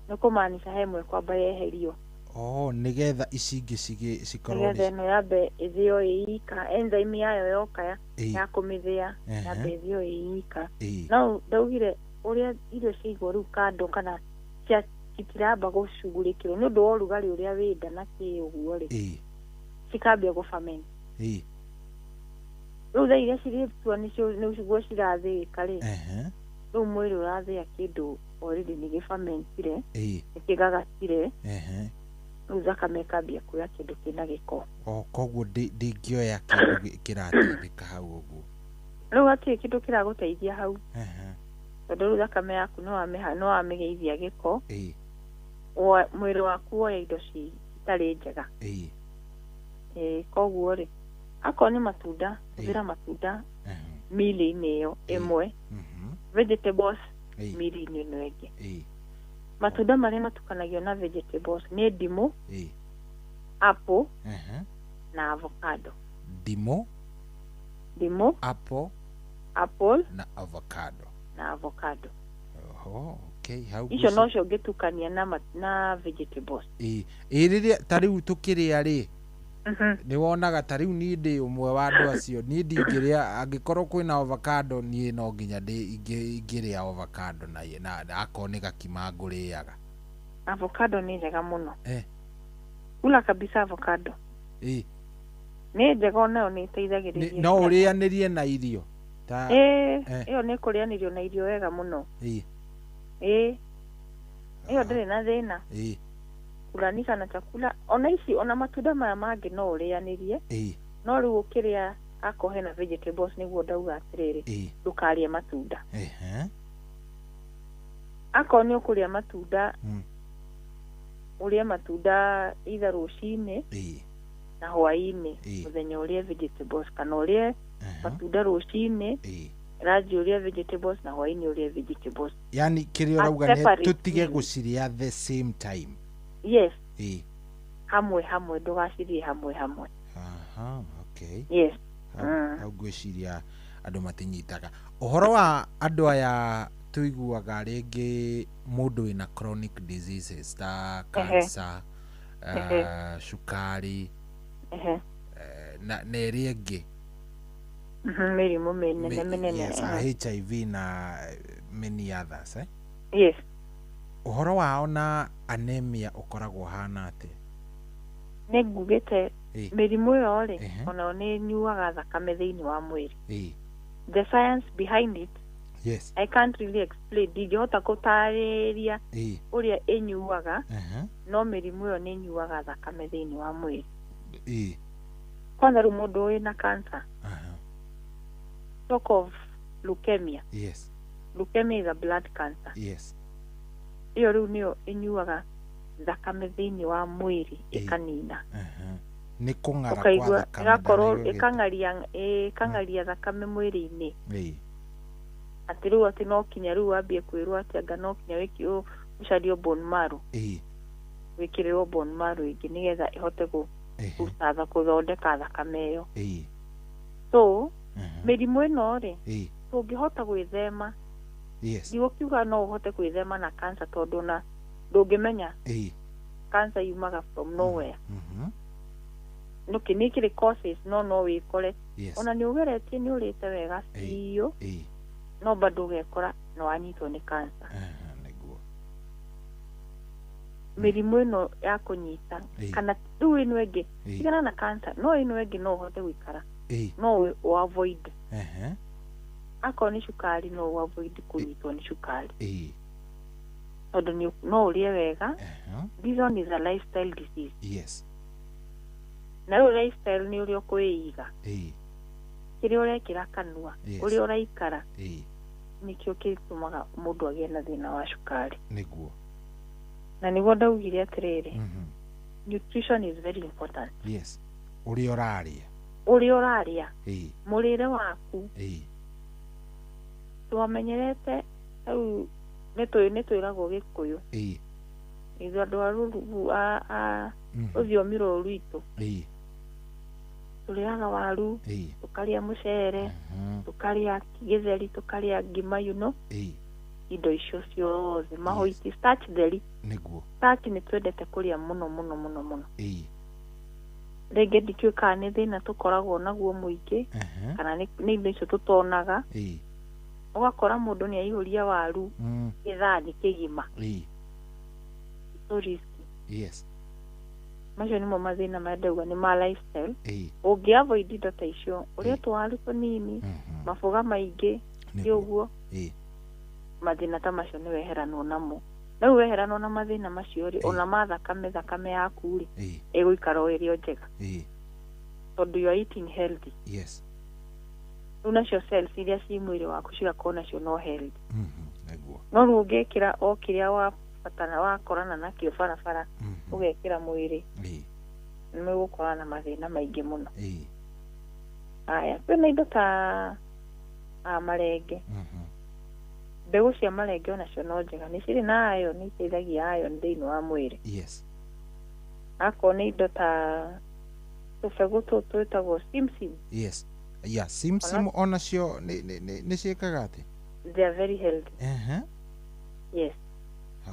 nĩ kũmaanisha he ĩmwe kwamba yeherio. Oh, nĩgetha ici ingĩ cikorwo nĩgetha ĩno yambe ĩthĩo ĩika, enzyme yayo yoka ya kũmĩthĩa yambe ĩthĩo ĩika. No ndaugire ũrĩa irio ciaigwo rĩu kando kana cia citiramba gũcugurĩkĩrwo nĩ ũndũ wa ũrugarĩ ũrĩa wĩ nda na kĩ ũguo rĩ, cikambia gũ-ferment. Rĩu thaa iria cirĩtua nĩguo cirathĩĩka rĩ, rĩu mwĩrĩ ũrathĩa kĩndũ already nĩ gĩfermentire, nĩ kĩgagatire. Rĩu thakame ĩkambia kuoya kĩndũ kĩna gĩko. O koguo ndingĩoya kĩndũ kĩrateithĩka hau ũguo? Rĩu hatirĩ kĩndũ kĩragũteithia hau, tondũ rĩu thakame yaku nĩ wamĩgeithia gĩko. Mwĩrĩ waku woya indo citarĩ njega. Koguo rĩ, akorwo nĩ matunda, hũthĩra matunda meal-inĩ ĩyo ĩmwe, vegetables meal-inĩ ĩno ĩngĩ. Matunda marĩa matukanagio na vegetables nĩ ndimũ, apple na avocado. Ndimũ. Ndimũ. Apple. Apple. Na avocado. Na avocado. Oho, okay, hau icio nocio ũngĩtukania na vegetables. Ĩ rĩrĩa ta rĩu tũkĩrĩa rĩ, nĩ wonaga ta rĩu niĩ ndĩ ũmwe wa andũ acio, niĩ ndingĩrĩa angĩkorwo kwĩna avocado, niĩ no nginya ingĩrĩa avocado na akorwo nĩ gakima ngũrĩaga. Avocado nĩ njega mũno. Kula kabisa avocado. Nĩ njega, onayo nĩ ĩteithagĩrĩria. No ũrĩanĩrie na irio ta? Ĩĩ. Ĩyo nĩ kũrĩanĩrio na irio wega mũno. Ĩĩ, ĩyo ndĩrĩ na thĩna. Kulanisha na chakula, ona ici, ona matunda maya mangĩ no ũrĩanĩrie. No rĩu ũkĩrĩa akorwo hena vegetables, nĩguo ndauga atĩrĩrĩ, ndũkarĩe matunda. Akorwo nĩ ũkũrĩa matunda, ũrĩe matunda either rũcinĩ na hwaĩ-inĩ, mũthenya ũrĩe vegetables, kana ũrĩe matunda rũcinĩ, lunch ũrĩe vegetables, na hwaĩ-inĩ ũrĩe vegetables. Yani kĩrĩa ũrauga nĩ Separate tũtige meals. gũcirĩa the same time? Yes. Hamwe hamwe, ndũgacirie hamwe hamwe. Aha, okay. Yes. Hau ngwĩciria andũ matinyitaga ũhoro wa andũ aya tũiguaga rĩngĩ mũndũ wĩna chronic diseases ta cancer, cukari, na ĩrĩa ĩngĩ. Mĩrimũ mĩnene mĩnene. Yes, HIV na many others, eh? Yes. Ũhoro wao na anemia ũkoragwo ũhana atĩa? Nĩ ngugĩte mĩrimũ ĩyo rĩ, onayo nĩ ĩnyuaga thakame thĩinĩ wa mwĩrĩ. The science behind it, I can't really explain, ndingĩhota gũtarĩria ũrĩa ĩnyuaga, no mĩrimũ ĩyo nĩ ĩnyuaga thakame thĩinĩ wa mwĩrĩ. Kwanza rĩu mũndũ wĩna cancer, talk of leukemia. Leukemia is a blood cancer. Ĩyo rĩu nĩyo ĩnyuaga thakame thĩinĩ wa mwĩrĩ ĩkanina. Nĩ kũng'ara kwa Ũkaigua thakame ĩgakorwo ndarĩo. ĩkang'aria thakame mwĩrĩ-inĩ, atĩ rĩu atĩ no kinya rĩu wambie kwĩrwo atĩ anga no kinya ũcario bone marrow, wĩkĩrĩrwo bone marrow ĩngĩ nĩgetha ĩhote kũruta, kũthondeka thakame ĩyo. So mĩrimũ ĩno rĩ, tũngĩhota gwĩthema, ndigũkiuga no ũhote gwĩthema na cancer, tondũ na ndũngĩmenya, cancer yumaga from nowhere. Nũkĩ nĩ kĩrĩ causes, no wĩkore ona nĩ ũgeretie, nĩ ũrĩte wega biũ, no bado ũgekora nĩ wanyitwo nĩ cancer. Nĩguo. Mĩrimũ ĩno ya kũnyita kana rĩu ĩno ĩngĩ, tigana na cancer, no ĩno ĩngĩ no ũhote gũikara, no ũ avoid. Akorwo nĩ cukari, no ũ avoid kũnyitwo nĩ cukari. Tondũ no ũrĩe wega. This one is a lifestyle disease. Yes. Na rĩu lifestyle nĩ ũrĩa ũkwĩiga, kĩrĩa ũrekĩra kanua, Yes. ũrĩa ũraikara, nĩkĩo gĩtũmaga mũndũ agĩe na thĩna wa cukari. Nĩguo. Na nĩguo ndaugire atĩrĩrĩ, nutrition is very important. Yes. Ũrĩa ũrarĩa. Ũrĩa ũrarĩa, mũrĩre waku. Twamenyerete rĩu nĩ twĩragwo Gĩkũyũ, ithuĩ andũ a rũrũ a rũthiomi rũrũ rwitũ, tũrĩaga waru, tũkarĩa mũcere, tũkarĩa gĩtheri, tũkarĩa ngima, indo icio ciothe mahoiti, starch theri. Starch nĩ twendete kũrĩa mũno mũno mũno mũno. Rĩngĩ ndikĩũĩ kana nĩ thĩna tũkoragwo naguo mũingĩ, kana nĩ indo icio tũtonaga. Ũgakora mũndũ nĩ aihũria waru gĩthani kĩgima. So risky. Macio nĩmo mathĩna marĩa ndauga nĩ ma lifestyle. Ũngĩ avoid indo ta icio, ũrĩe tũwaru tũnini, maboga maingĩ, ti ũguo, mathĩna ta macio nĩ weheranwo namo. Rĩu weheranwo na mathĩna macio rĩ, ona ma thakame, thakame yaku rĩ, ĩgũikara o ĩrĩ o njega, tondũ you are eating healthy. Rĩu nacio cells iria ci mwĩrĩ waku cigakorwo nacio no healthy. No rĩu ũngĩkĩra o kĩrĩa wabatara, wakorana nakĩo barabara, ũgekĩra mwĩrĩ, nĩ mũgũkorana na mathĩna maingĩ mũno. Haya, kwĩna indo ta marenge. Mbegũ cia marenge onacio no njega, nĩ cirĩ na iron, nĩ iteithagia iron thĩinĩ wa mwĩrĩ. Akorwo nĩ indo ta tũbegũ tũtũ twĩtagwo simsim. Yes. Yeah, simsim onacio nĩ ciĩkaga atĩ? They are very healthy. Yes.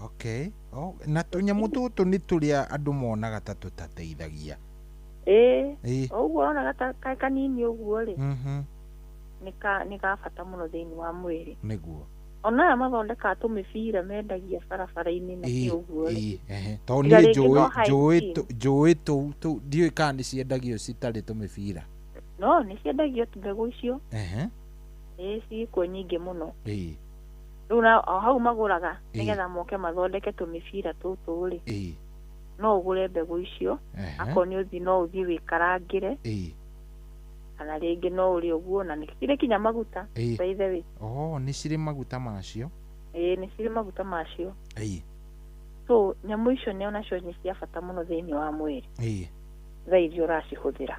Okay. Oh, na tũnyamũ tũtũ nĩ tũrĩa andũ monaga ta tũtateithagia. Ĩĩ. Ũguo ũronaga ta kanini ũguo rĩ, nĩ ka bata mũno thĩinĩ wa mwĩrĩ. Ona aya mathondekaga tũmĩbira mendagia barabara-inĩ na kĩ ũguo rĩ, Ehe. Tondũ Tiga niĩ rĩngĩ no njũĩ njũĩ hygiene. njũĩ tũu ndiũĩ kana nĩ ciendagio citarĩ tũmĩbira. No nĩ ciendagio mbegũ icio. Ĩĩ, ciĩkuo nyingĩ mũno. Rĩu na o hau magũraga nĩgetha moke mathondeke tũmĩbira tũtũ rĩ, no ũgũre mbegũ icio. Akorwo nĩ ũthiĩ, no ũthiĩ wĩkarangĩre, kana rĩngĩ no ũrĩe ũguo, na nĩ cirĩ kinya maguta, by the way. Oh, nĩ cirĩ maguta macio. Ĩĩ, nĩ cirĩ maguta macio. So nyamũ icio nĩ onacio nĩ cia bata mũno thĩinĩ wa mwĩrĩ thaa iria ũracihũthĩra.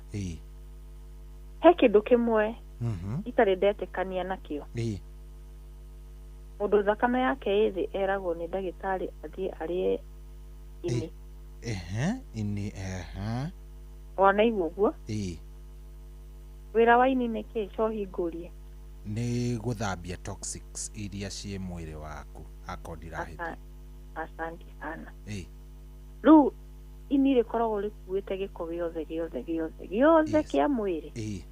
He kĩndũ kĩmwe itarĩ ndetĩkania nakĩo. Mũndũ thakame yake ĩ thĩ eragwo nĩ ndagĩtarĩ athiĩ arĩe ini. Ehe, ini, ehe. Wanaigua ũguo? Wĩra wa ini nĩ kĩ? Cohi ngũrie. Nĩ gũthambia toxics iria ciĩ mwĩrĩ waku akorwo ndirahĩtia. Asante sana. Rĩu ini rĩkoragwo rĩkuĩte gĩko gĩothe gĩothe gĩothe gĩothe kĩa mwĩrĩ.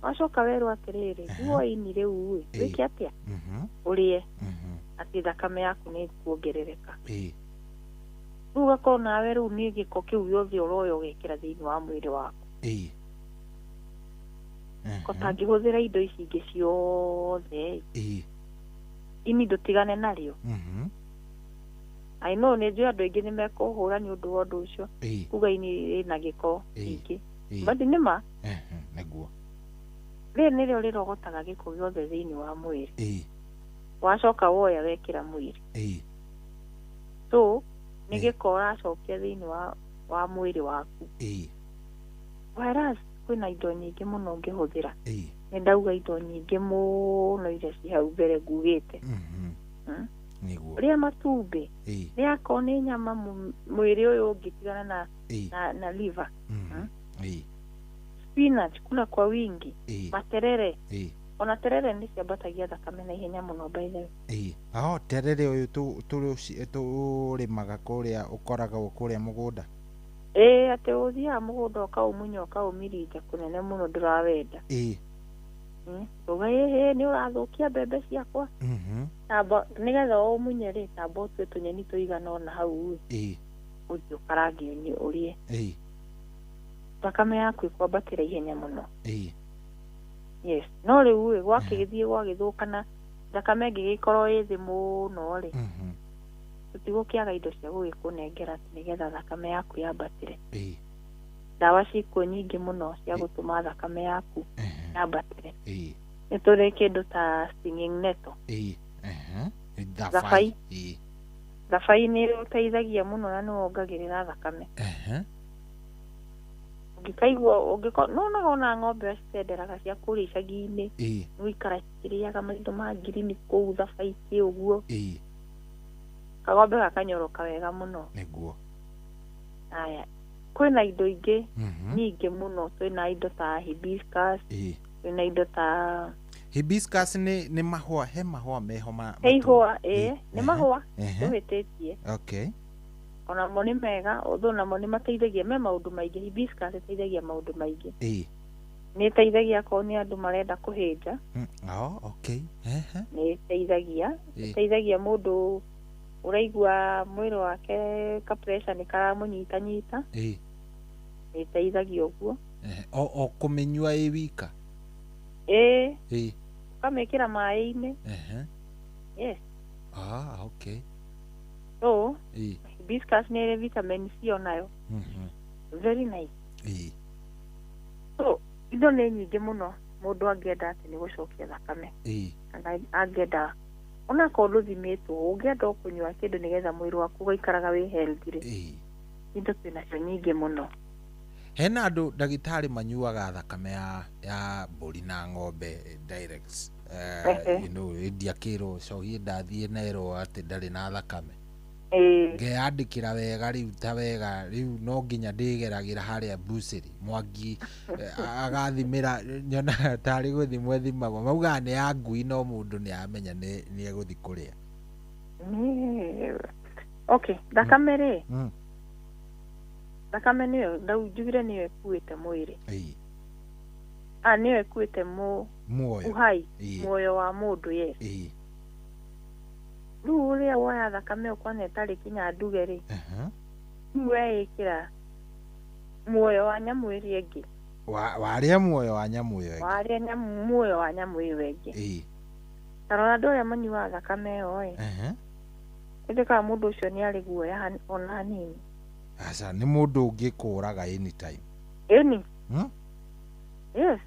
Wacoka werwo atĩrĩrĩ, ruo ini rĩu ĩ, wĩke atĩa? Ũrĩe, atĩ thakame yaku nĩ ĩkuongerereka. Rĩu ũgakorwo nawe rĩu nĩ gĩko kĩu gĩothe ũroya ũgekĩra thĩinĩ wa mwĩrĩ waku. Kotangĩhũthĩra indo ici ingĩ ciothe, ini ndũtigane narĩo. I know nĩ njũĩ andũ aingĩ nĩ mekũhũra nĩ ũndũ wa ũndũ ũcio, kuga ini rĩna gĩko kĩingĩ, but nĩ ma. Rĩrĩ nĩrĩo rĩrogotaga gĩko gĩothe thĩinĩ wa mwĩrĩ. Wacoka woya wekĩra mwĩrĩ, so nĩ gĩko ũracokia thĩinĩ wa mwĩrĩ waku, whereas kwĩna indo nyingĩ mũno ũngĩhũthĩra. Nĩ ndauga indo nyingĩ mũno iria ci hau mbere ngugĩte. Rĩa matumbĩ, rĩa akorwo nĩ nyama, mwĩrĩ ũyũ ũngĩtigana na na liver. Spinach kula kwa wingi, materere. Ona terere nĩ ciambatagia thakame na ihenya mũno, by the way. Oh, terere ũyũ tũrĩmaga kũrĩa, ũkoragwo kũrĩa mũgũnda. Ĩĩ, atĩ ũthiaga mũgũnda ũkaũmunya, ũkaũmirinja kũnene mũno, ndũrawenda. Uga ĩhĩ, nĩ ũrathũkia mbembe ciakwa. Tamba nĩgetha ũmunye rĩ, tamba ũtue tũnyeni tũigana ũna hau rĩ, ũthiĩ ũkarange ũrĩe. Thakame yaku ĩkwambatĩra ihenya mũno. Yes, no rĩu rĩ, gwakĩgĩthiĩ gwagĩthũka na thakame ĩngĩgĩkorwo ĩ thĩ mũno rĩ, Tũtigũkĩaga indo cia gũgĩkũnengera atĩ nĩgetha thakame yaku yambatĩre. Ĩĩ. Ndawa cikuo nyingĩ mũno cia gũtũma thakame yaku yambatĩre. Ĩĩ. Nĩ tũrĩ kĩndũ ta stinging nettle. Ĩĩ. Ehe. Thabai. Thabai. Ĩĩ. Thabai nĩ ũteithagia mũno na nĩ wongagĩrĩra thakame. Ehe. Ũngĩkaigua ũngĩko nĩwonaga ona ng'ombe citenderaga cia kũrĩa icagi-inĩ, Ĩĩ. nĩgũikara cikĩrĩaga maindo ma ngirini kũu thabai kĩ ũguo. Ĩĩ. Kagombe gakanyoroka wega mũno. Nĩguo. Aya, kwĩna indo ingĩ Mhm. nyingĩ mũno. Twĩna indo ta hibiscus, Ĩĩ. twĩna indo ta Hibiscus nĩ mahũa, he mahũa meho ma he ihũa. Ĩĩ, nĩ mahũa. Ehe. Ndũhĩtĩtie. Okay. Onamo nĩ mega, although namo nĩ mateithagia me maũndũ maingĩ. Hibiscus ĩteithagia maũndũ maingĩ. Ĩĩ. Nĩ ĩteithagia akorwo nĩ andũ marenda kũhĩnja. Oh, okay. Ehe. Nĩ ĩteithagia. Ĩĩ. Ĩteithagia mũndũ ũraigua mwĩrĩ wake ka pressure nĩ karamũnyitanyita. Ĩĩ. Nĩ ĩteithagia ũguo. Ehe. O kũmĩnyua ĩ wika? Ĩĩ. Ĩĩ. Ũkamĩkĩra maĩ-inĩ. Ehe. Yes. Ah, okay. So Ĩĩ. hibiscus nĩ ĩrĩ vitamin C onayo. Very nice. Ĩĩ. So indo nĩ nyingĩ mũno mũndũ angĩenda atĩ nĩ gũcokia thakame, Ĩĩ. kana angĩenda onakorwo ndũthimĩtwo, ũngĩenda o kũnyua kĩndũ nĩgetha mwĩrĩ waku ũgaikaraga wĩ healthy rĩ, Ĩĩ. indo twĩnacio nyingĩ mũno. Hena andũ, ndagĩtarĩ, manyuaga thakame ya mbũri na ng'ombe direct. Ndiakĩrwo cohie ndathiĩ nerwo atĩ ndarĩ na thakame. Ĩĩ. Ngeyandĩkĩra wega rĩu ta wega rĩu no nginya ndĩgeragĩra harĩa bucĩrĩ Mwangi agathimĩra, nyonaga tarĩ gũthimwo thimagwo, maugaga nĩ ya ngui, no mũndũ nĩ amenya nĩ egũthiĩ kũrĩa. Okay, thakame rĩ, thakame nĩyo njugire nĩyo ĩkuĩte mwĩrĩ. Ĩĩ. A nĩyo ĩkuĩte mu Muoyo. Uhai. Ĩĩ. Muoyo wa mũndũ, yes. Ĩĩ. Rĩu ũrĩa woya thakame ũkona ĩtarĩ kinya nduge rĩ, rĩu weĩkĩra muoyo wa nyamũ ĩrĩa ĩngĩ. Warĩa muoyo wa nyamũ ĩyo ĩngĩ. Warĩa nyamũ, muoyo wa nyamũ ĩyo ĩngĩ. Ĩĩ. Tarora andũ arĩa manyuaga thakame ĩyo ĩ, ĩndĩ kana mũndũ ũcio nĩ arĩ guoya ona hanini? Aca, nĩ mũndũ ũngĩkũraga anytime. Ĩni. Hmm? Yes,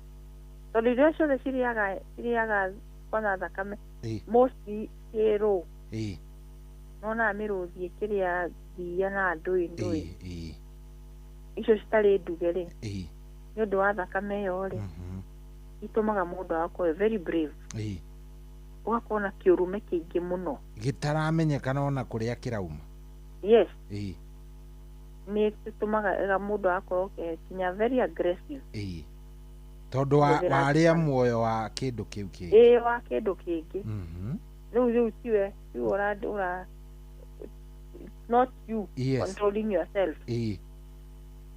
tondũ irio ciothe cirĩaga kwanza thakame mostly ciĩ raw. Ĩĩ. Nonaga mĩrũthi ĩkĩrĩa thiia na ndũĩ ndũĩ Ĩĩ. icio citarĩ nduge rĩ, Ĩĩ. nĩ ũndũ wa thakame ĩyo rĩ, itũmaga mũndũ agakorwo very brave, Ĩĩ. ũgakorwo na kĩũrũme kĩingĩ mũno. Gĩtaramenyekana ona kũrĩa kĩrauma. Yes. Ĩĩ. Nĩ ĩtũmaga mũndũ agakorwo kinya very aggressive. Ĩĩ, tondũ wa Hũthĩra warĩa muoyo wa kĩndũ kĩu kĩngĩ. Ĩĩ, wa kĩndũ kĩngĩ. Rĩu tiwe ũra not you controlling yourself. Ĩĩ.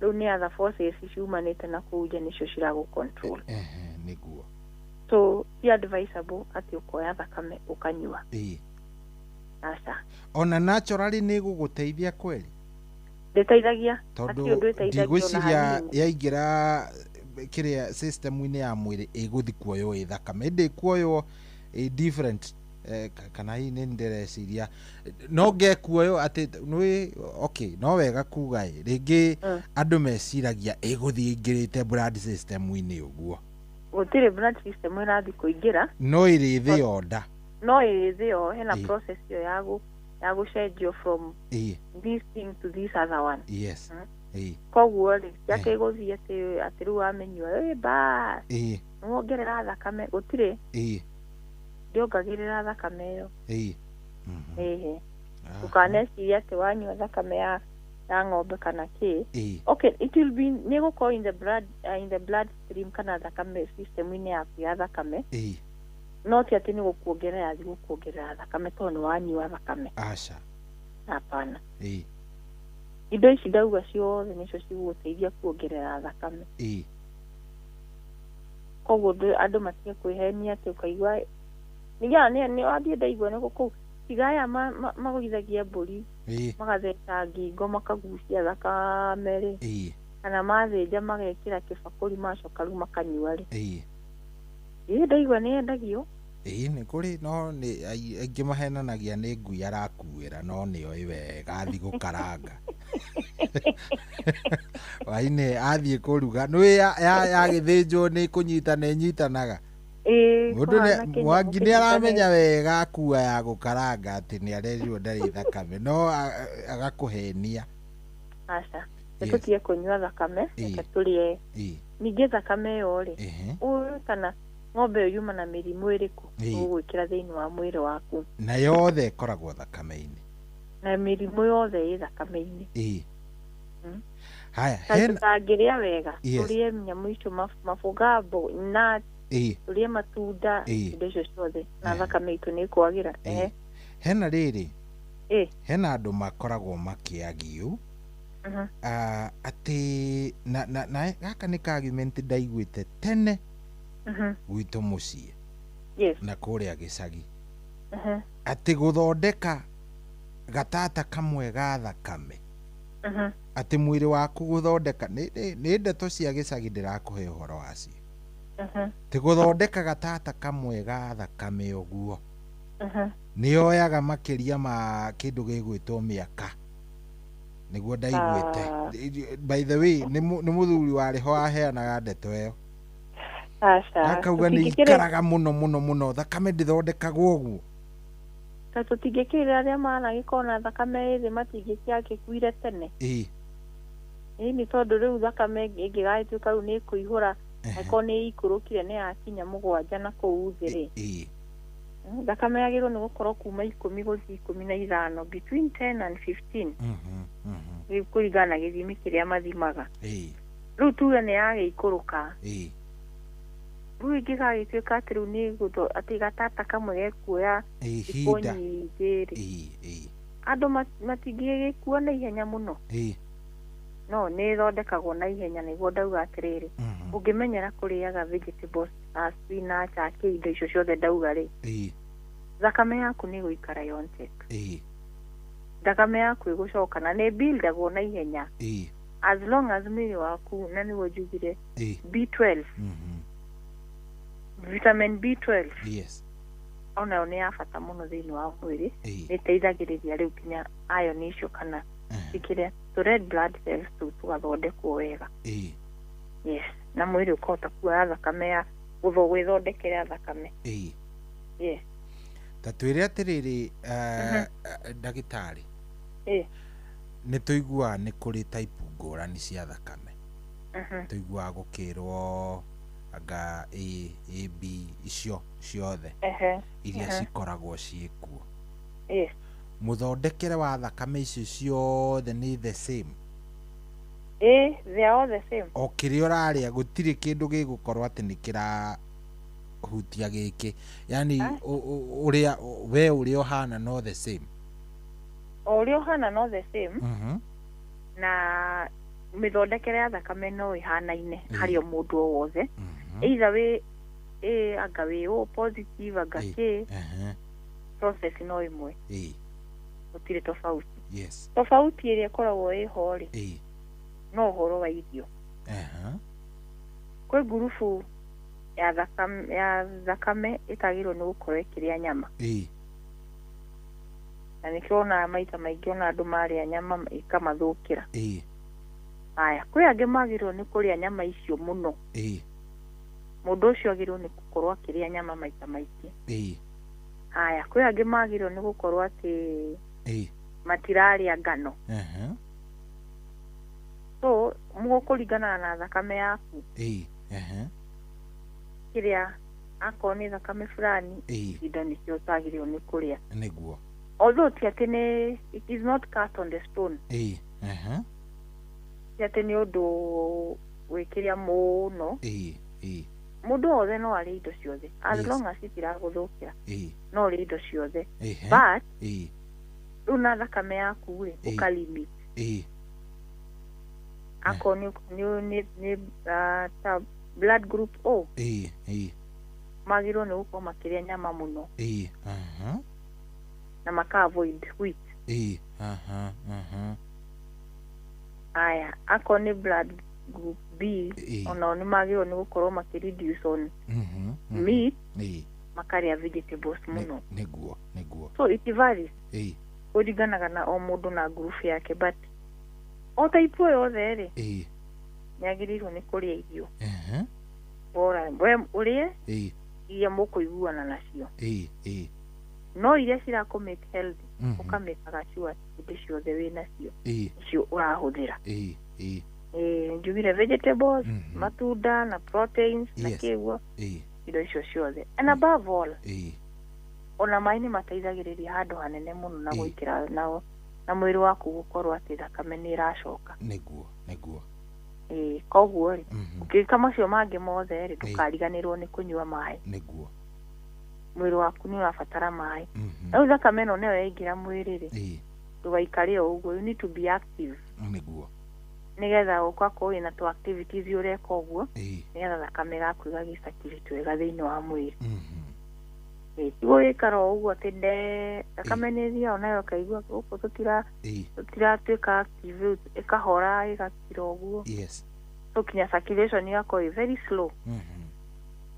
Rĩu nĩ other forces ciumanĩte na kũu nja nĩcio ciragũ control. Ehe, nĩguo. So ti advisable atĩ ũkoya thakame ũkanyua. Ĩĩ. Aca. Ona naturally nĩ ĩgũgũteithia kweli? Ndĩteithagia. Tondũ Hatirĩ ũndũ ĩteithagia ona ndigwĩciria hanini. yaingĩra kĩrĩa system-inĩ ya mwĩrĩ ĩgũthi kuoywo ĩ thakame, ĩndĩ ĩkuoywo ĩ different, kana hihi nĩ ndĩreciria no ngekuoywo atĩ nĩ okay, no wega kuga ĩ rĩngĩ andũ meciragia ĩgũthiĩ ĩingĩrĩte blood system-inĩ ũguo. Gũtirĩ blood system ĩrathiĩ kũingĩra. No ĩrĩthĩo nda. No ĩrĩthĩo, hena Ĩĩ. process ĩyo ya gũcenjio from Ĩĩ. this thing to this other one. Yes. Ĩĩ. Koguo rĩ, ti atĩ ĩgũthiĩ atĩ rĩu wamĩnyua ĩ bas Ĩĩ. nĩwongerera thakame, gũtirĩ. Ĩĩ. Ndĩongagĩrĩra thakame ĩyo. Ĩĩ. Ĩhĩ, ndũkanecirie atĩ wanyua thakame ya ng'ombe kana kĩ. Ĩĩ. Okay, it will be nĩ gũkorwo in the blood stream kana thakame system-inĩ yaku ya thakame, Ĩĩ. no ti atĩ nĩ gũkuongerera yathi gũkuongerera thakame tondũ nĩ wanyua thakame. Aca. Hapana. Ĩĩ. Indo ici ndauga ciothe nĩcio cigũgũteithia kuongerera thakame. Ĩĩ. Koguo andũ matige kwĩhenia atĩ ũkaigua ningĩ nĩ wathiĩ ndaigua nĩ kũu tiga aya magũithagia mbũri, Ĩĩ. magatheca ngingo makagucia thakame rĩ, Ĩĩ. kana mathĩnja magekĩra kĩbakũri, macoka rĩu makanyua rĩ. Ĩĩ. Ĩĩ, ndaigua nĩ yendagio. Ĩĩ nĩ kũrĩ, no nĩ aingĩ mahenanagia nĩ ngui arakuĩra, no nĩ oĩ wega athiĩ gũkaranga waine athiĩ kũruga nĩ yagĩthĩnjwo nĩ kũnyitana ĩnyitanaga. Ĩĩ, Mũndũ kũhana kĩnyamũ Mwangi nĩ aramenya kĩnyitanĩte. wega akua ya gũkaranga atĩ nĩ arerirwo ndarĩ thakame, no agakũhenia. Aca, nĩ Yes. tũtige kũnyua thakame, reke tũrĩe. Ningĩ thakame ĩyo rĩ, ũĩ kana ng'ombe ĩyo yuma na mĩrimũ ĩrĩkũ ũgwĩkĩra thĩinĩ wa mwĩrĩ waku? Na yothe ĩkoragwo thakame-inĩ. Na mĩrimũ yothe ĩ thakame-inĩ. Haya, Na hena tũtangĩrĩa wega, tũrĩe nyamũ icio, mabũga, nuts, tũrĩe matunda, indo icio ciothe, na thakame itũ nĩ ĩkwagĩra. Ehe. Hena rĩrĩ, hena andũ makoragwo makĩagiu atĩ na gaka nĩ ka argument ndaiguĩte tene gwitũ mũciĩ na kũrĩa gĩcagi, atĩ gũthondeka gatata kamwe ga thakame, atĩ mwĩrĩ waku gũthondeka, nĩ ndeto cia gĩcagi ndĩrakũhe ũhoro wacio, atĩ gũthondeka gatata kamwe ga thakame ũguo nĩ yoyaga makĩria ma kĩndũ gĩgwĩtwo mĩaka, nĩguo ndaiguĩte. By the way, nĩ mũthuri warĩ ho aheanaga ndeto ĩyo. Aca. Akauga nĩ ikaraga mũno mũno mũno, thakame ndĩthondekagwo ũguo. Ta tũtingĩkĩrĩra arĩa managĩkorwo na thakame ĩthĩ matingĩkĩagĩkuire tene. Ĩĩ, nĩ tondũ rĩu thakame ĩngĩgagĩtuĩka rĩu nĩ ĩkũihũra, angĩkorwo nĩ ĩikũrũkire nĩ yakinya 7 na kũu thĩ rĩ, thakame yagĩrĩirwo nĩ gũkorwo kuma 10 gũthiĩ 15, between 10 and 15, rĩu kũringana na gĩthimi kĩrĩa mathimaga. Rĩu tuge nĩ yagĩikũrũka, rĩu ĩngĩgagĩtuĩka atĩ rĩu nĩ atĩ gatata kamwe gekuoya thikũ ihinda nyingĩ rĩ, andũ matingĩgĩkua na ihenya mũno. No nĩ ĩthondekagwo na ihenya, nĩguo ndauga atĩrĩrĩ, ũngĩmenyera kũrĩaga vegetables, spinach, akĩ indo icio ciothe ndauga rĩ, thakame yaku nĩ ĩgũikara yontek. Thakame yaku ĩgũcoka na nĩ buildagwo na ihenya, as long as mwĩrĩ waku, na nĩguo njugire B12, vitamin B12, onayo nĩ ya bata mũno thĩinĩ wa mwĩrĩ. Nĩ ĩteithagĩrĩria rĩu nginya iron icio kana cikĩrĩa tũ red blood cells tũu tũgathondekwo wega. Yes, na mwĩrĩ ũkahota kuoya thakame ya gwĩthondekera thakame. Yes. Ta twĩre atĩrĩrĩ, ndagĩtarĩ, nĩ tũiguaga nĩ kũrĩ type ngũrani cia thakame. Tũiguaga gũkĩrwo anga A, A, B, icio ciothe iria cikoragwo ciĩkuo. Mũthondekere wa thakame icio ciothe nĩ the same? Ĩĩ, they are all the same. O kĩrĩa ũrarĩa gũtirĩ kĩndũ gĩgũkorwo atĩ nĩ kĩrahutia gĩkĩ, yani ũrĩa we ũrĩa ũhana no the same. O ũrĩa ũhana no the same. Na mĩthondekere ya thakame no ĩhanaine harĩ o mũndũ o wothe, either wĩ A anga wĩ O positive anga K, process no ĩmwe, gũtirĩ tofauti. Tofauti ĩrĩa ĩkoragwo ĩho rĩ, no ũhoro wa irio. Kwĩ ngurubu ya thakame ĩtagĩrĩirwo nĩ gũkorwo ĩkĩrĩa nyama. Na nĩkĩo wonaga maita maingĩ ona andũ marĩa nyama ĩkamathũkĩra. Haya, kwĩ angĩ magĩrĩirwo nĩ kũrĩa nyama icio mũno. Mũndũ ũcio agĩrĩirwo nĩ gũkorwo akĩrĩa nyama maita maingĩ. Haya, kwĩ angĩ magĩrĩirwo nĩ gũkorwo atĩ matirarĩa ngano. So mũkũringana na thakame yaku, kĩrĩa akorwo nĩ thakame fulani, indo nĩcio ũtagĩrĩirwo nĩ kũrĩa. Nĩguo. Although ti atĩ nĩ, it is not cut on the stone. Ti atĩ nĩ ũndũ wĩkĩrĩa mũno. Mũndũ wothe no arĩe indo ciothe, as long as itiragũthũkĩra, no ũrĩe indo ciothe. But rĩu na thakame yaku rĩ, ũka limit. Akorwo nĩ ta blood group O, magĩrĩirwo nĩ gũkorwo makĩrĩa nyama mũno na maka avoid wheat. Aya, akorwo nĩ blood group B, onao nĩ magĩrĩirwo nĩ gũkorwo makĩ reduce on meat. Makarĩa vegetables mũno. Nĩguo, nĩguo. So it varies, kũringanaga na o mũndũ na group yake, but o type o yothe rĩ, nĩ agĩrĩirwo nĩ kũrĩa irio bora we ũrĩe iria mũkũiguana nacio, ĩĩ ĩĩ no iria cirakũ make healthy, ũkamĩkaga sure hĩndĩ ciothe wĩ nacio, icio ũrahũthĩra. ĩĩ ĩĩ Ĩĩ, njugire vegetables, matunda na proteins na kĩguo, indo icio ciothe, and above all, ona maĩ nĩ mateithagĩrĩria handũ hanene mũno na gwĩkĩra na mwĩrĩ waku gũkorwo atĩ thakame nĩ ĩracoka. Nĩguo, nĩguo. Ĩĩ, koguo rĩ, ũkĩka macio mangĩ mothe rĩ, ndũkariganĩrwo nĩ kũnyua maĩ. Mwĩrĩ waku nĩ ũrabatara maĩ. Rĩu thakame ĩno nayo yaingĩra mwĩrĩ rĩ, ndũgaikare o ũguo, you need to be active, nĩgetha ũgakorwo wĩna tũ activities ũreka ũguo, nĩgetha thakame gaku ĩgagĩ circulate wega thĩinĩ wa mwĩrĩ. Ĩĩ, ti gũgĩikara o ũguo atĩ nde thakame nĩ ĩthiaga nayo ĩkaigua gũkũ tũtiratuĩka active, rĩu ĩkahora ĩgakira ũguo. So kinya circulation ĩgakorwo ĩ very slow.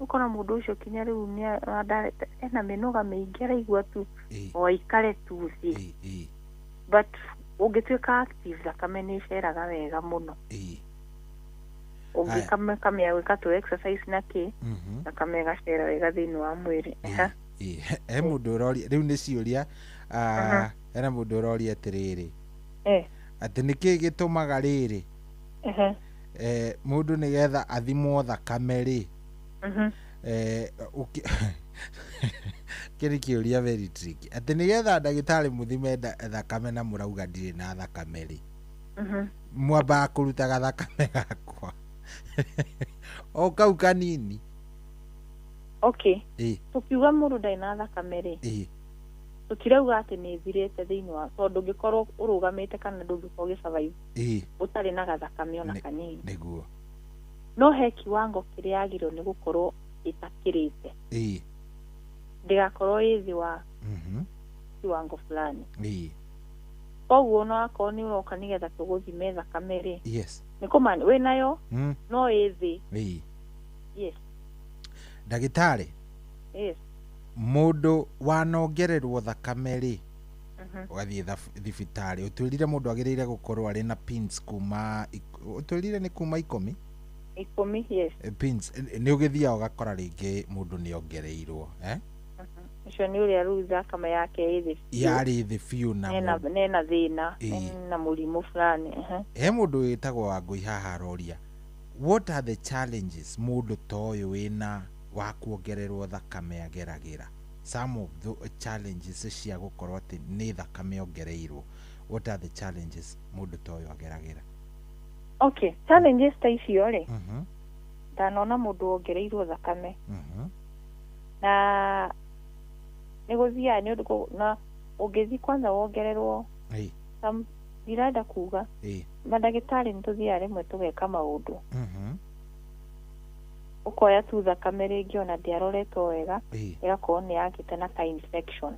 Ũkona mũndũ ũcio kinya rĩu ena mĩnoga mĩingĩ, araigua tu o aikare tu thĩ. But ũngĩtuĩka active, thakame nĩ ĩceraga wega mũno. Ũngĩkamĩa gwĩka tũ exercise na kĩ, thakame ĩgacera wega thĩinĩ wa mwĩrĩ. Ehe. Ĩĩ, he mũndũ ũroria rĩu nĩ ciũria, hena mũndũ ũroria atĩrĩrĩ, atĩ nĩkĩĩ gĩtũmaga rĩrĩ, mũndũ nĩgetha athimwo thakame rĩ, kĩrĩ kĩũria very tricky, atĩ nĩgetha ndagĩtarĩ mũthime thakame na mũrauga ndirĩ na thakame rĩ, mwambaga kũruta gathakame gakwa o kau kanini? Okay, tũkiuga mũndũ ndarĩ na thakame rĩ, tũtirauga atĩ nĩ ĩthirĩte thĩinĩ wa, tondũ ndũngĩkorwo ũrũgamĩte kana ndũngĩkorwo ũgĩ survive ũtarĩ na gathakame ona kanini. No he kiwango kĩrĩa yagĩrĩirwo nĩ gũkorwo ĩtakĩrĩte, ndĩgakorwo ĩ thĩ wa kiwango fulani. Koguo ona wakorwo nĩ ũroka nĩgetha tũgũthime thakame rĩ, nĩ kũma wĩnayo, no ĩ thĩ. Yes. Ndagĩtarĩ, mũndũ wanongererwo thakame rĩ, ũgathiĩ thibitarĩ, ũtwĩrire mũndũ agĩrĩire gũkorwo arĩ na pins kuma ũtwĩrire nĩ kuma 10? 10, yes. Pins nĩ ũgĩthiaga ũgakora rĩngĩ mũndũ nĩ ongereirwo, eh? Ũcio nĩ ũrĩa rĩu thakame yake ĩ thĩ biũ. Yarĩ thĩ biũ na Ena nena thĩna, ena mũrimũ fulani. He mũndũ wĩtagwo Wangũi haha aroria, what are the challenges mũndũ ta ũyũ wĩna wa kuongererwo thakame ageragĩra? Some of the challenges cia gũkorwo atĩ nĩ thakame ongereirwo, what are the challenges mũndũ ta ũyũ ageragĩra? Okay, challenges ta icio rĩ, ndanona mũndũ wongereirwo thakame na nĩ gũthiaga nĩ ũndũ na ũngĩthiĩ kwanza wongererwo, ndirenda kuga, mandagĩtarĩ nĩ tũthiaga rĩmwe tũgeka maũndũ, ũkoya tu thakame rĩngĩ ona ndĩaroretwo wega, ĩgakorwo nĩ yagĩte na ka infection.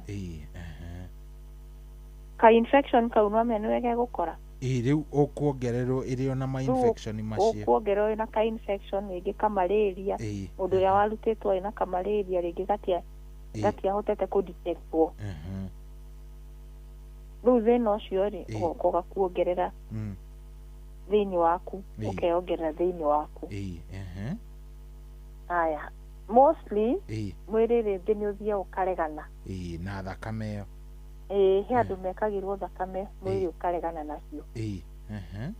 Ka infection kau no nĩwe gegũkora. Ĩĩ, rĩu ũkuongererwo ĩrĩ ona ma Rĩu infection macio. Ũkuongererwo ĩna ka infection, rĩngĩ kamalaria, mũndũ ũrĩa warutĩtwo ĩna kamalaria rĩngĩ gatiahotete kũdetectwo. Rĩu thĩna ũcio rĩ, ũgoka ũgakuongerera thĩinĩ waku, ũkeyongerera thĩinĩ waku. ĩĩ ehe Haya, mostly mwĩrĩ rĩngĩ nĩ ũthiaga ũkaregana. Ĩĩ, na thakame ĩyo. Ĩĩ, he andũ mekagĩrwo thakame mwĩrĩ ũkaregana nacio. ĩĩ ehe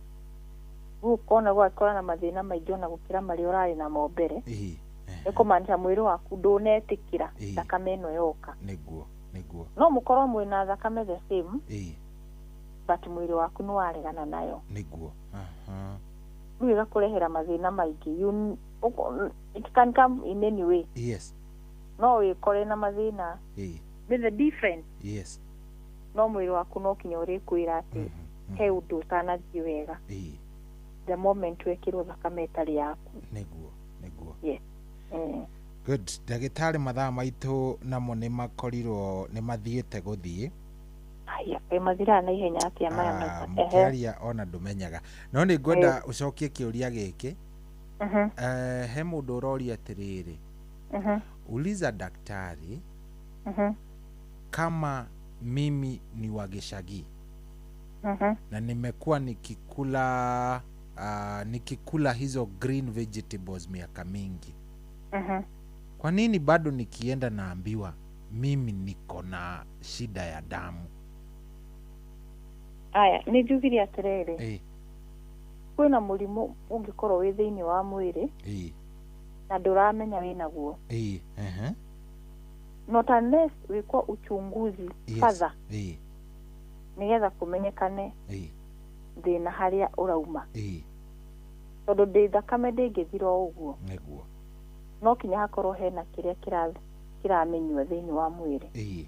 Rĩu ũkona gũgakorwo na mathĩna maingĩ ona gũkĩra marĩa ũrarĩ namo mbere. Nĩ kũmaanisha mwĩrĩ waku ndũnetĩkĩra thakame ĩno yoka. Nĩguo, nĩguo. No mũkorwo mwĩna thakame the same, but mwĩrĩ waku nĩ waregana nayo. Nĩguo. Aha. Rĩu ĩgakũrehera mathĩna maingĩ. It can come in any way. No wĩkore na mathĩna with the different, no mwĩrĩ waku no kinya ũrĩkwĩra atĩ he ũndũ ũtanathiĩ wega the moment wekĩrwo thakame ĩtarĩ yaku. Nĩguo, nĩguo. Yes. Good. Ndagĩtarĩ, mathaa maitũ namo nĩ makorirwo nĩ mathiĩte gũthiĩ. Haya, kaĩ mathiraga na ihenya atĩa maya maita? Mũkĩaria ona ndũmenyaga, no nĩ ngwenda ũcokie kĩũria gĩkĩ. He mũndũ ũroria atĩrĩrĩ, Uliza daktari kama mimi ni wa gĩcagi na nimekuwa nikikula hizo green vegetables miaka mingi, kwa nini bado nikienda naambiwa mimi niko na shida ya damu? Aya, nĩ njugire atĩrĩrĩ, kwĩna mũrimũ ũngĩkorwo wĩ thĩinĩ wa mwĩrĩ na ndũramenya wĩnaguo. Not unless wĩkwo uchunguzi further nĩgetha kũmenyekane thĩna harĩa ũrauma. Tondũ ndĩ thakame ndĩngĩthira o ũguo. Nĩguo. No kinya hakorwo hena kĩrĩa kĩramenywo thĩinĩ wa mwĩrĩ.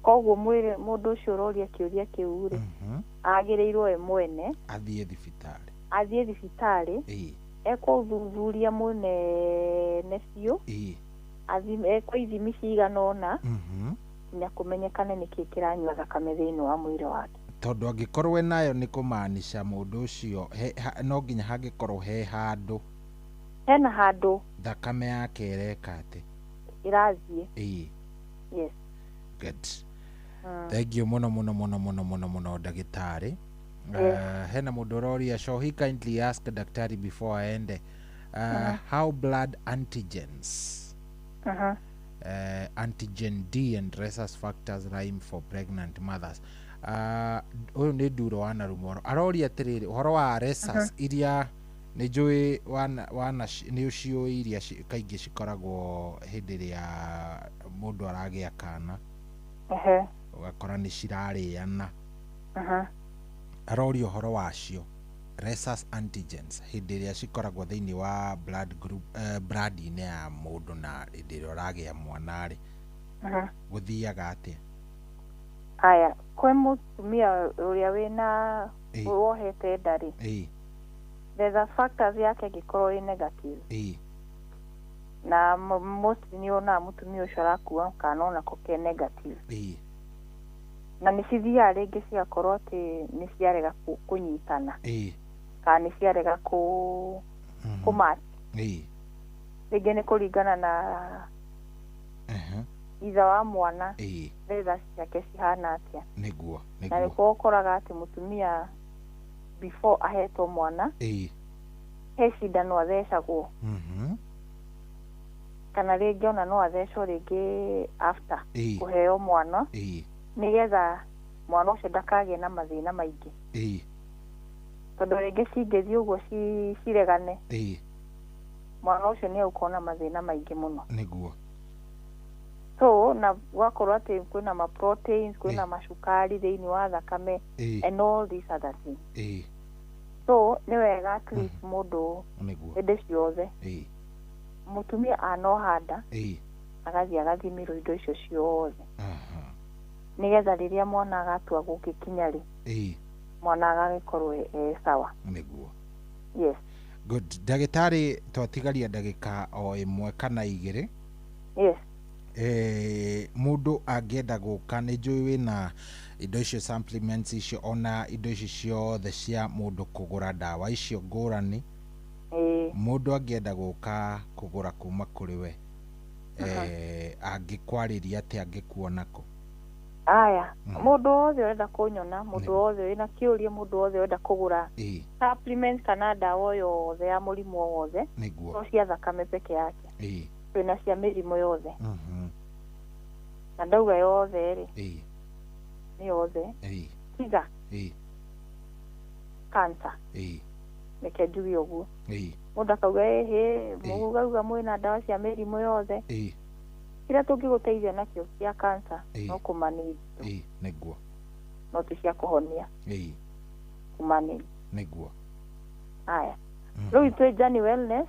Koguo mwĩrĩ mũndũ ũcio ũroria kĩũria kĩu rĩ, agĩrĩirwo we mwene athiĩ thibitarĩ. Athiĩ thibitarĩ ekwo ũthuthuria mũnene biũ, ekwo ithimi cigana ũna nginya kũmenyekane nĩkĩ kĩranyua thakame thĩinĩ wa mwĩrĩ wake. Tondũ angĩkorwo we nayo nĩ kũmaanisha mũndũ ũcio no nginya hangĩkorwo he handũ, hena handũ thakame yake ĩreka atĩ ĩrathiĩ. Yes. Good. Thank you mũno mũno mũno mũno mũno mũno ndagĩtarĩ. Hena mũndũ ũroria, shall he kindly ask daktari before aende how blood antigens antigen D and rhesus factors rhyme for pregnant mothers. Ũyũ nĩ Nduro wa Narumoro aroria atĩrĩrĩ, ũhoro wa rhesus iria nĩ njũĩ wana nĩ ũciũĩ iria kaingĩ cikoragwo hĩndĩ ĩrĩa mũndũ aragĩa kana, ũgakora nĩ cirarĩana. Aroria ũhoro wacio rhesus antigens hĩndĩ ĩrĩa cikoragwo thĩinĩ wa blood group, blood-inĩ ya mũndũ na hĩndĩ ĩrĩa ũragĩa mwana rĩ, gũthiaga atĩa? Aya, kwĩ mũtumia ũrĩa wĩna wohete nda rĩ, rhesus factors yake ĩngĩkorwo ĩ negative, na mostly nĩ wonaga mũtumia ũcio arakua kana onako ke negative, na nĩ cithiaga rĩngĩ cigakorwo atĩ nĩ ciarega kũnyitana kana nĩ ciarega kũmatch, rĩngĩ nĩ kũringana na ithe wa mwana rhesus ciake cihana atĩa. Nĩguo. Na nĩkuo ũkoraga atĩ mũtumia before ahetwo mwana he cindano athecagwo, kana rĩngĩ ona no athecwo rĩngĩ after kũheo mwana, nĩgetha mwana ũcio ndakagĩe na mathĩna maingĩ. Tondũ rĩngĩ cingĩthiĩ ũguo ciregane, mwana ũcio nĩ egũkorwo na mathĩna maingĩ mũno. Nĩguo. So na gwakorwo atĩ kwĩna ma proteins, kwĩna macukari thĩinĩ wa thakame and all these other things. So nĩ wega at least mũndũ hĩndĩ ciothe mũtumia anoha nda agathiĩ agathimĩrwo indo icio ciothe, nĩgetha rĩrĩa mwana agatua gũgĩkinya rĩ, mwana agagĩkorwo e sawa. Nĩguo. Yes. Good. Ndagĩtarĩ, twatigaria ndagĩka o ĩmwe kana igĩrĩ. Yes. Mũndũ angĩenda gũka, nĩ njũĩ wĩna indo icio supplements icio ona indo icio ciothe cia mũndũ kũgũra ndawa icio ngũrani, mũndũ angĩenda gũka kũgũra kuma kũrĩ we, angĩkwarĩria atĩa, angĩkuona kũ? Aya, mũndũ wothe ũrenda kũnyona, mũndũ wothe wĩna kĩũria, mũndũ wothe ũrenda kũgũra supplements kana ndawa o yothe ya mũrimũ o wothe, no cia thakame peke yake, twĩna cia mĩrimũ yothe. Na ndauga yothe rĩ, nĩ yothe tiga cancer. Reke njuge ũguo. Mũndũ akauga ĩhĩ, mũgauga mwĩna ndawa cia mĩrimũ yothe, kĩrĩa tũngĩgũteithia nakĩo kĩa cancer no kũmanage. Nĩguo. No ti cia kũhonia. Kũmanage. Nĩguo. Aya, rĩu twĩ Journey Wellness,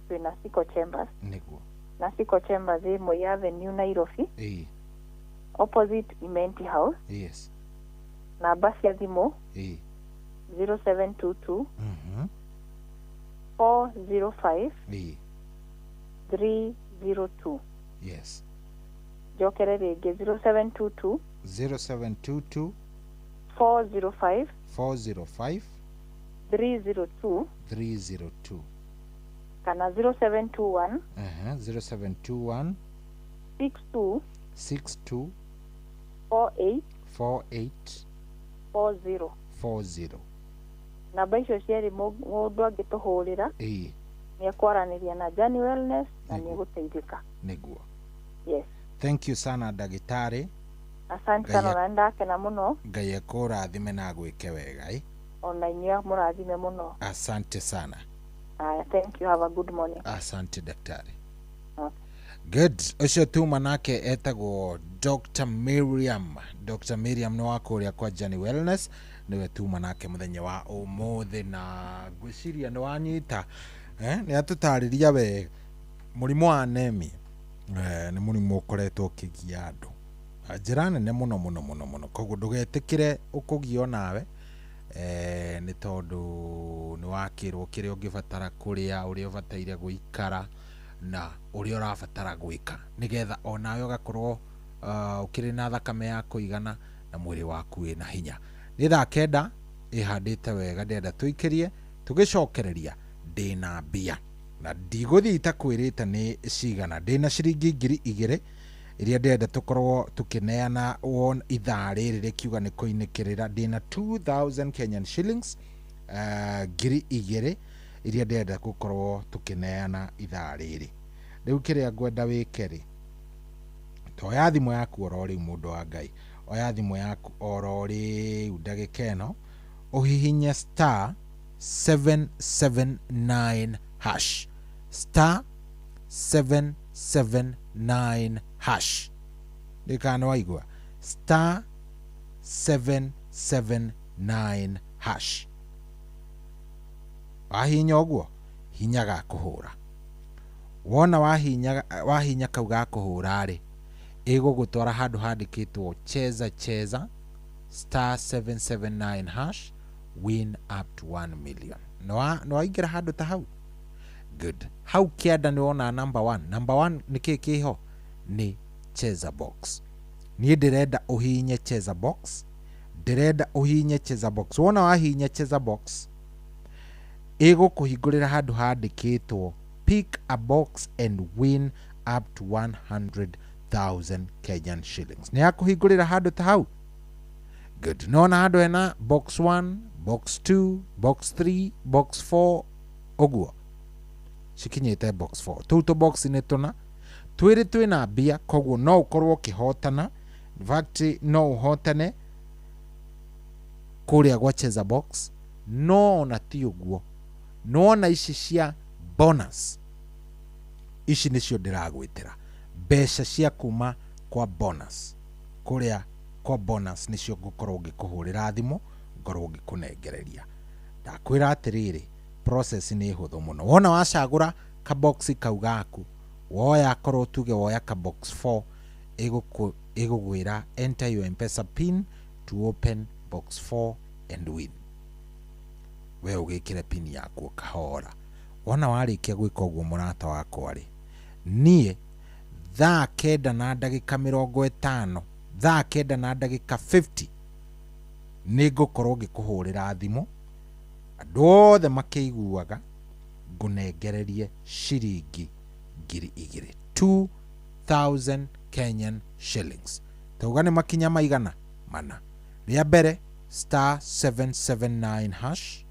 twĩna Siko Chambers. Nĩguo. Na Siko Chambers ĩ Moi Avenue, Nairobi, opposite Imenti House. Yes. Namba cia thimũ 0722 405 302. Yes. Njokere rĩngĩ, 0722 0722 405 405 302 302. Kana 0721 Ehe, 0721 62 62 48 48 40. 40. Namba icio cierĩ mũndũ angĩtũhũrĩra Ĩĩ. nĩ ekwaranĩria na Jani Wellness na nĩ egũteithĩka. Nĩguo. Yes. Thank you sana ndagĩtarĩ. Asante Ngai sana, ona nĩndakena mũno. Ngai ekũrathime na agwĩke wega ĩ. Ona inyuĩ mũrathime mũno. Asante sana. Aya, thank you, have a good morning. Asante daktari. Okay. Good. Ũcio tuma nake etagwo Dr. Miriam. Dr. Miriam nĩ wa kũrĩa kwa Jani Wellness, nĩwe tuma nake mũthenya wa ũmũthĩ, na ngwĩciria nĩ wanyita, nĩ atũtarĩria wega mũrimũ wa anemia, nĩ mũrimũ ũkoretwo ũkĩgia andũ na njĩra nene mũno mũno mũno mũno, koguo ndũgetĩkĩre ũkũgio nawe, nĩ tondũ nĩ wakĩrwo kĩrĩa ũngĩbatara kũrĩa, ũrĩa ũbataire gũikara na ũrĩa ũrabatara gwĩka nĩgetha onawe ũgakorwo ũkĩrĩ na thakame ya kũigana na mwĩrĩ waku wĩna hinya. Nĩ thaa 9 ĩhandĩte wega, ndĩrenda tũikĩrie tũgĩcokereria ndĩna mbia na ndigũthiĩ itakwĩrĩte nĩ cigana. Ndĩna ciringi 2000 iria ndĩrenda tũkorwo tũkĩneana won ithaa rĩrĩ rĩkiuga nĩ kũinĩkĩrĩra. Ndĩna 2000 Kenyan shillings, 2000 iria ndĩrenda gũkorwo tũkĩneana ithaa rĩrĩ. Rĩu kĩrĩa ngwenda wĩke rĩ, toya thimũ yaku oro rĩu, mũndũ wa Ngai, oya thimũ yaku oro rĩu ndagĩka ĩno, ũhihinye star 779 hash, star 779 hash. Ndikana nĩ waigua star 779 hash. Wahihinya ũguo, hinya ga kũhũra. Wona wahinya kau ga kũhũra rĩ, ĩgũgũtwara handũ handĩkĩtwo cheza cheza star 779 hash, win up to 1 million. Nĩ waingĩra handũ ta hau? Good. Hau kĩanda nĩ wona number 1. Number 1 nĩ kĩĩ kĩho? Nĩ cheza box. Niĩ ndĩrenda ũhihinye cheza box. Ndĩrenda ũhihinye cheza box. Wona wahihinya cheza box, ĩgũkũhingũrĩra handũ handĩkĩtwo pick a box and win up to 100,000 Kenyan shillings. Nĩ yakũhingũrĩra handũ ta hau? Good. Nona handũ hena box 1, box 2, box 3, box 4, ũguo cikinyĩte box 4. Tũu tũ box nĩ tũna twĩrĩ twĩna mbia, koguo no ũkorwo ũkĩhotana. In fact, no ũhotane kũrĩa gwa cheza box, no ona ti ũguo, nĩwona ici cia bonus, ici nĩcio ndĩragwĩtĩra mbeca cia kuma kwa bonus. Kũrĩa kwa bonus nĩcio ngũkorwo ngĩkũhũrĩra thimũ, ngorwo ngĩkũnengereria. Ndakwĩra atĩrĩrĩ, process nĩ hũthũ mũno. Wona wacagũra kabox kau gaku, woya korwo tuge woya kabox 4, ĩgũgwĩra enter your M-Pesa pin to open box 4 and win. We ũgĩkĩre pin yaku kahora. Wona warĩkia gwĩka ũguo mũrata wakwa rĩ, niĩ thaa 9 na ndagĩka 50, thaa 9 na ndagĩka 50 nĩ ngũkorwo ngĩkũhũrĩra thimũ, andũ othe makĩiguaga, ngũnengererie ciringi 2000, 2000 Kenyan shillings. Tauga nĩ makinya maigana mana. Rĩa mbere star 779 hash,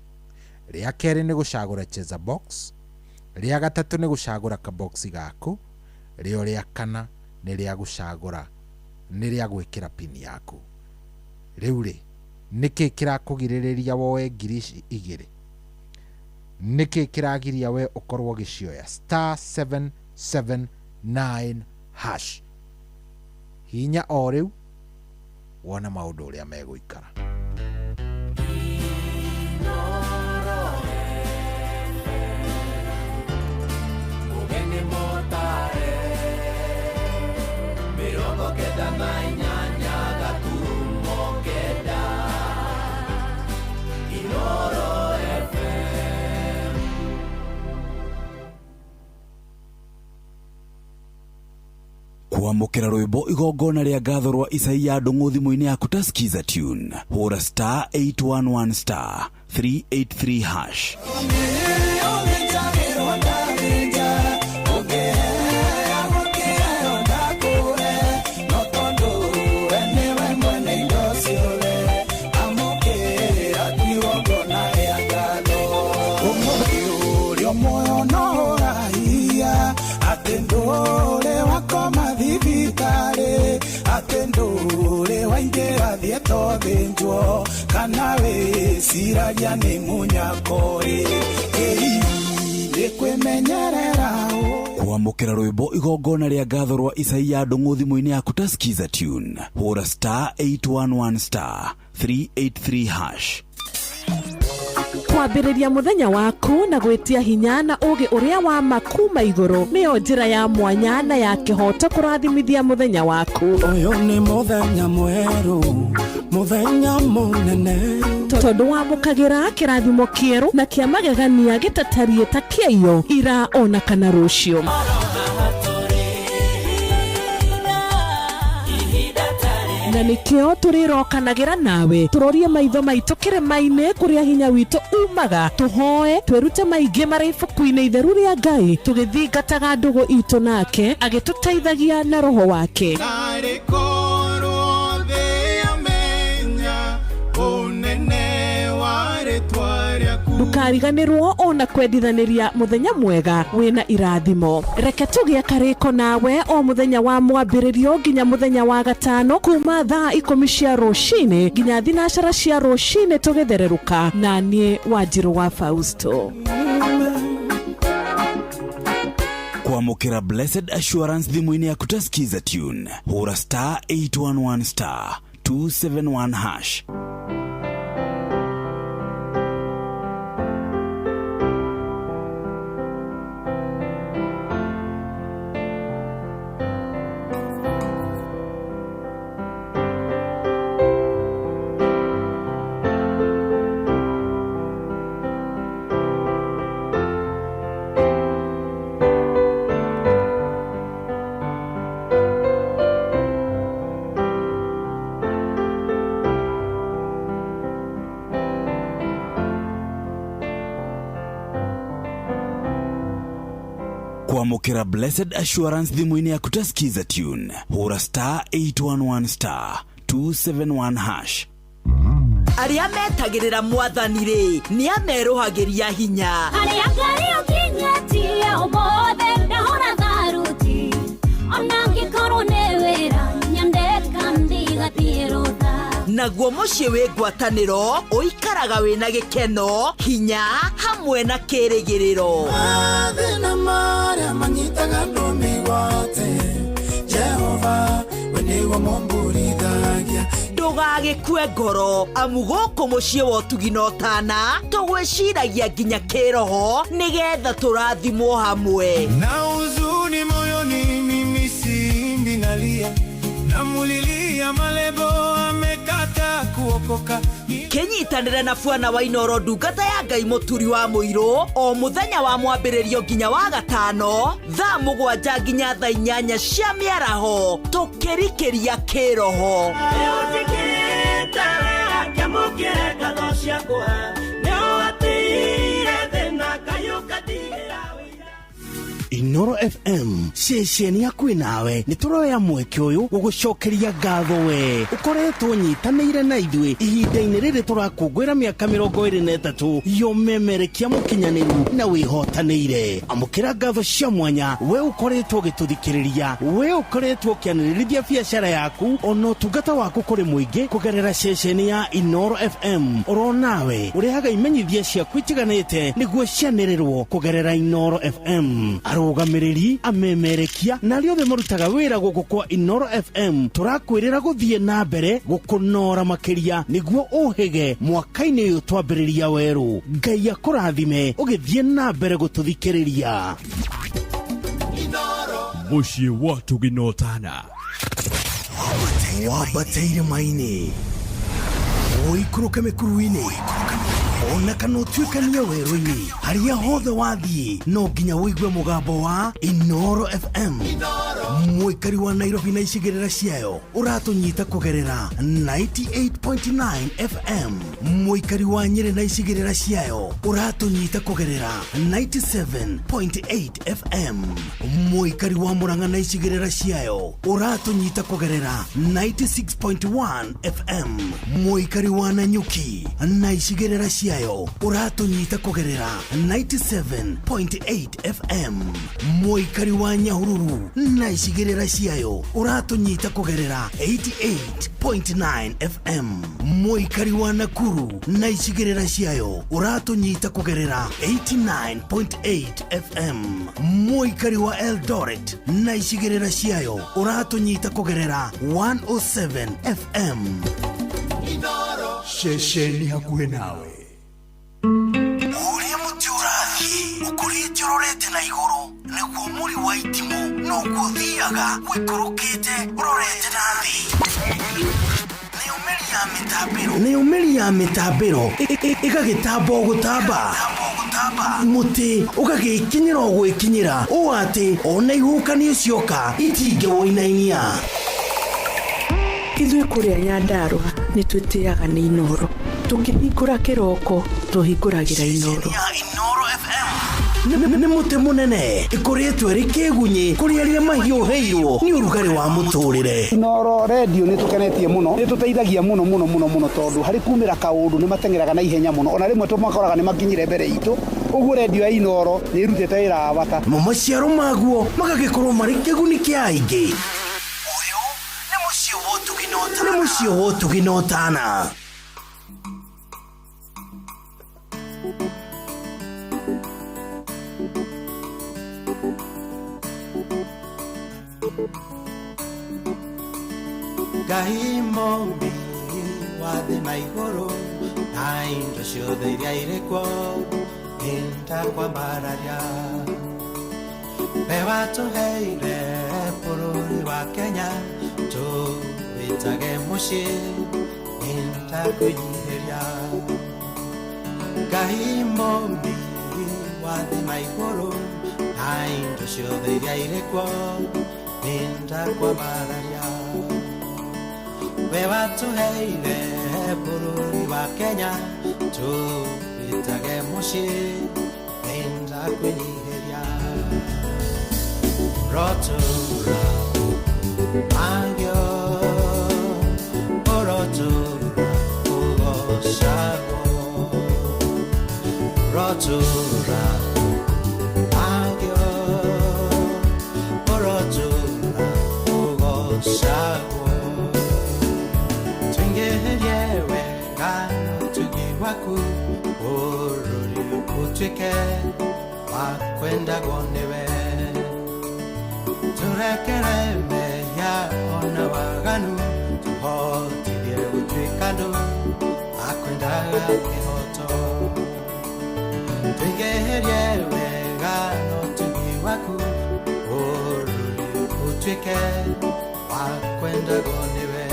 rĩa kerĩ nĩ gũcagũra cheza box, rĩa gatatũ nĩ gũcagũra kabox gaku, rĩo rĩa kana nĩ rĩa gũcagũra, nĩ rĩa gwĩkĩra pin yaku. Rĩu rĩ, nĩkĩ kĩrakũgirĩrĩria woe 2000? Nĩkĩ kĩragiria we ũkorwo ũgĩcioya? Star 779 hash. Hinya o rĩu wona maũndũ ũrĩa megũikara. Ũgeni mũtare, 98 gaturumo 9, Inooro FM. Kwamũkĩra rwĩmbo igongona rĩa ngatho rwa Isaia Ndung'u thimũ-inĩ yaku ta Skiza Tune, hũra star 811 star 383 hash. wendete ũthĩnjwo kana wĩciragia nĩ mũnyako ĩ nĩ kwĩmenyerera. Kwamũkĩra rwĩmbo igongona rĩa ngatho rwa Isaia Ndung'u thimũ-inĩ yaku ta Skiza Tune, hũra star 811 star 383 hash. Kwambĩrĩria mũthenya waku na gwĩtia hinya na ũũgĩ ũrĩa wa ma kuma igũrũ nĩyo njĩra ya mwanya na ya kĩhooto kũrathimithia mũthenya waku. Ũyũ nĩ mũthenya mwerũ, mũthenya mũnene, tondũ wamũkagĩra kĩrathimo kĩerũ na kĩa magegania gĩtatariĩ ta kĩaiyo ira ona kana rũciũ. Na nĩkĩo tũrĩrokanagĩra nawe tũrorie maitho maitũ kĩrĩma-inĩ kũrĩa hinya witũ umaga, tũhoe twĩrute maingĩ marĩ ibuku-inĩ itheru rĩa Ngai, tũgĩthingataga ndũgũ itũ nake agĩtũteithagia na roho wake. Narĩ korwo thĩ yamenya ũnene wa rĩtwa rĩaku. Ndũkariganĩrwo ona kwendithanĩria mũthenya mwega wĩna irathimo. Reke tũgĩe karĩko nawe o mũthenya wa mwambĩrĩrio nginya mũthenya wa gatano kuma thaa 10 cia rũcinĩ nginya 9 cia rũcinĩ tũgĩthererũka na niĩ Wanjirũ wa Fausto. Kwamũkĩra Blessed Assurance thimũ-inĩ yaku ta Skiza Tune, hũra star 811 star 271 hash. Kwamũkĩra Blessed Assurance thimũ-inĩ yaku ta Skiza Tune, hũra star 811 star 271 hash. Arĩa metagĩrĩra mwathani rĩ, nĩ amerũhagĩria hinya. Arĩa Ngai ũkinyĩtie ũmũthĩ ndahũra tharuti, ona ngĩkorwo nĩ wĩra nyandĩka ndigathiĩ rũtha. Naguo mũciĩ wĩ ngwatanĩro ũikaraga wĩna gĩkeno, hinya hamwe na kĩrĩgĩrĩro. Mathĩna marĩa manyitaga andũ mĩgwate, Jehova we nĩwe mũmburithagia. Ndũgagĩkue ngoro amu gũkũ mũciĩ wa ũtugi na ũtana tũgwĩciragia nginya kĩroho nĩgetha tũrathimwo hamwe. Na huzuni moyoni mimi simbi nalia, namulilia malebo amekata kuokoka. Kĩnyitanĩre na Bwana wa Inoro ndungata ya Ngai mũturi wa mũirũ o mũthenya wa mwambĩrĩrio nginya wa gatano thaa 7 nginya thaa 8 cia mĩaraho tũkĩrikĩria kĩroho. Inoro FM ceceni yaku nawe nĩ tũroya mweke ũyũ gũgũcokeria ngatho we ũkoretwo nyitanĩire na ithuĩ ihinda-inĩ rĩrĩ tũrakũngũĩra mĩaka 23 yomemerekia mũkinyanĩru na wĩhotanĩire. Amũkĩra ngatho cia mwanya we ũkoretwo ũgĩtũthikĩrĩria, we ũkoretwo ũkĩanĩrĩrithia biacara yaku ona ũtungata waku kũrĩ mũingĩ kũgerera ceceni ya Inoro FM. Oro nawe ũrehaga imenyithia ciaku itiganĩte nĩguo cianĩrĩrwo kũgerera Inoro FM. Arũgamĩrĩri, amemerekia na arĩa othe marutaga wĩra gũkũ kwa Inoro FM tũrakwĩrĩra gũthiĩ na mbere gũkũnora makĩria nĩguo ũhĩge mwaka-inĩ ũyũ twambĩrĩria werũ. Ngai akũrathime ũgĩthiĩ na mbere gũtũthikĩrĩria. Mũciĩ wa ũtugi na ũtana. Wambateire maini ũikũrũke mĩkuru-inĩ ona kana ũtuĩkanie werũ-inĩ, harĩa hothe wathiĩ no nginya ũigue mũgambo wa Inoro FM. Mũikari wa Nairobi na icigĩrĩra ciayo ũratũnyita kũgerera 98.9 FM. Mũikari wa Nyĩrĩ na icigĩrĩra ciayo ũratũnyita kũgerera 97.8 FM. Mũikari wa Murang'a na icigĩrĩra ciayo ũratũnyita kũgerera 96.1 FM. Mũikari wa Nanyuki na icigĩrĩra ciayo ciayo ũratũnyita kũgerera 97.8 FM. Mũikari wa Nyahururu na icigĩrĩra ciayo ũratũnyita kũgerera 88.9 FM. Mũikari wa Nakuru na icigĩrĩra ciayo ũratũnyita kũgerera 89.8 FM. Mũikari wa Eldoret na icigĩrĩra ciayo ũratũnyita kũgerera 107 FM. Ceceni hakuhĩ nawe. Ũrĩa mũtĩ ũrathiĩ ũkũrĩte ũrorete na igũrũ nĩguo mũri wa itimũ noguo ũthiaga ũikũrũkĩte ũrorete na thĩ. Nayo mĩri ya mĩtambĩro ĩgagĩtamba o gũtamba, mũtĩ ũgagĩkinyĩra o gwĩkinyĩra ũũ atĩ ona ihuhũkanio cioka itingĩwũinainia. Ithuĩ kũrĩa Nyandarũa nĩ twĩtĩaga nĩ Inooro. Tũkĩhingũra kĩroko tũhingũragĩra Inooro. Nĩ mũtĩ mũnene ĩkũrĩtwo ĩrĩ kĩgunyĩ kũrĩ arĩa mahiũhĩirwo nĩ ũrugarĩ wa mũtũrĩre. Inooro redio nĩ tũkenetie mũno, nĩ tũteithagia mũno mũno mũno mũno tondũ harĩ kumĩra kaũndũ nĩ mateng'eraga na ihenya mũno, ona rĩmwe tũmakoraga nĩ makinyire mbere itũ. Ũguo redio ya Inooro nĩ ĩrutĩte wĩra wa bata. Mo maciaro maguo magagĩkorwo marĩ kĩguni kĩa aingĩ. Nĩ mũciĩ wa ũtugi na ũtana. Ngai mũmbi wa thĩ na igũrũ na indo ciothe iria irĩ kuo nĩndakwambararia. We watũheire bũrũri wa Kenya tũwĩtage mũciĩ nĩndakwĩnyihĩria. Ngai mũmbi wa thĩ na igũrũ na indo ciothe iria irĩ kuo nĩndakwambararia. We watũheire bũrũri wa Kenya tũwĩtage mũciĩ nĩndakwĩnyihĩria. Rotũra agio ũrotũra ũgocagwo. Rotũra agio ũrotũra ũgocagwo. Twingĩhĩrie wega ũtugi waku bũrũri ũtuĩke wa kwendagwo nĩwe. Tũrekere mehia ona waganu tũhotithie gũtuĩka andũ a kwendaga kĩhooto. Twingĩhĩrie wega na ũtugi waku bũrũri ũtuĩke wa kwendagwo nĩwe.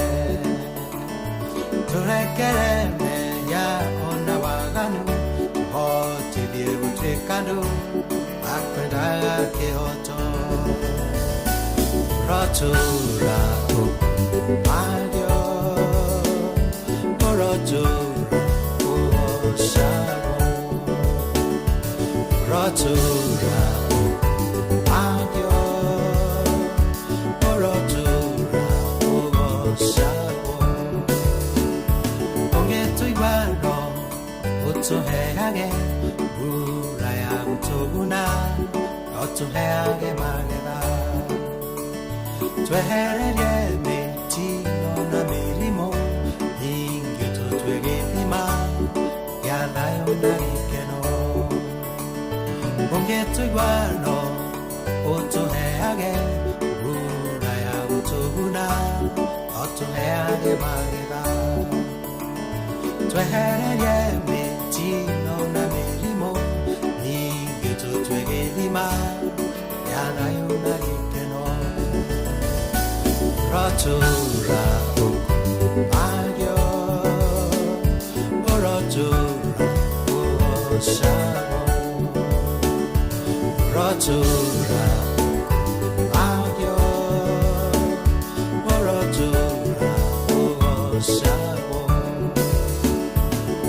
Tũrekere mehia ona waganu tũhotithie gũtuĩka andũ a kwendaga kĩhooto. Rotũra agio ũrotũra ũgocagwo. Rotũra agio ũrotũra ũgocagwo. Ũngĩtũigua no ũtũheage mbura ya gũtũguna no tũheage magetha. Twehererie mĩtino na mĩrimũ ningĩ tũtue gĩthima gĩa thayũ na gĩkeno. Ũngĩtũigua no ũtũheage mbura ya gũtũguna no tũheage magetha. Twehererie mĩtino na mĩrimũ ningĩ tũtue gĩthima gĩa thayũ na gĩkeno. Rotũra agio ũrotũra ũgocagwo. Rotũra agio ũrotũra ũgocagwo.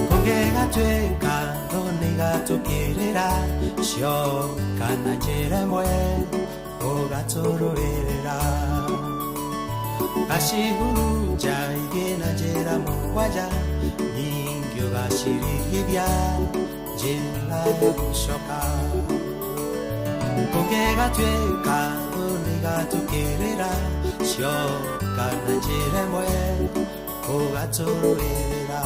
Kũngĩgatuĩka thũ nĩigatũkĩrĩra cioka na njĩra ĩmwe ũgatũrũĩrĩra. Gacihurunja igĩ na njĩra mũgwanja ningĩ ũgacirigithia njĩra ya gũcoka kũngĩgatuĩka thũ nĩigatũkĩrĩra cioka na njĩra ĩmwe ũgatũrũĩrĩra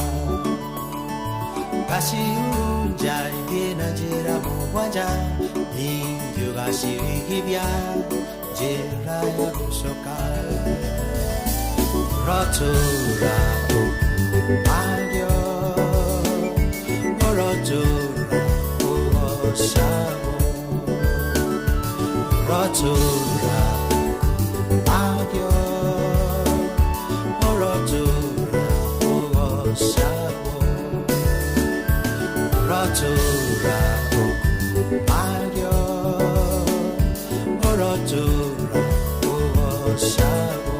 ngacihurunja ithiĩ na njĩra mũgwanja ningĩ ũgacirigithia njĩra ya gũcoka rotũra ũmagio ũrotũra ũgocagwo rotũra ũmagio ũrotũra ũgocagwo rotũra ũmagio ũrotũra ũgocagwo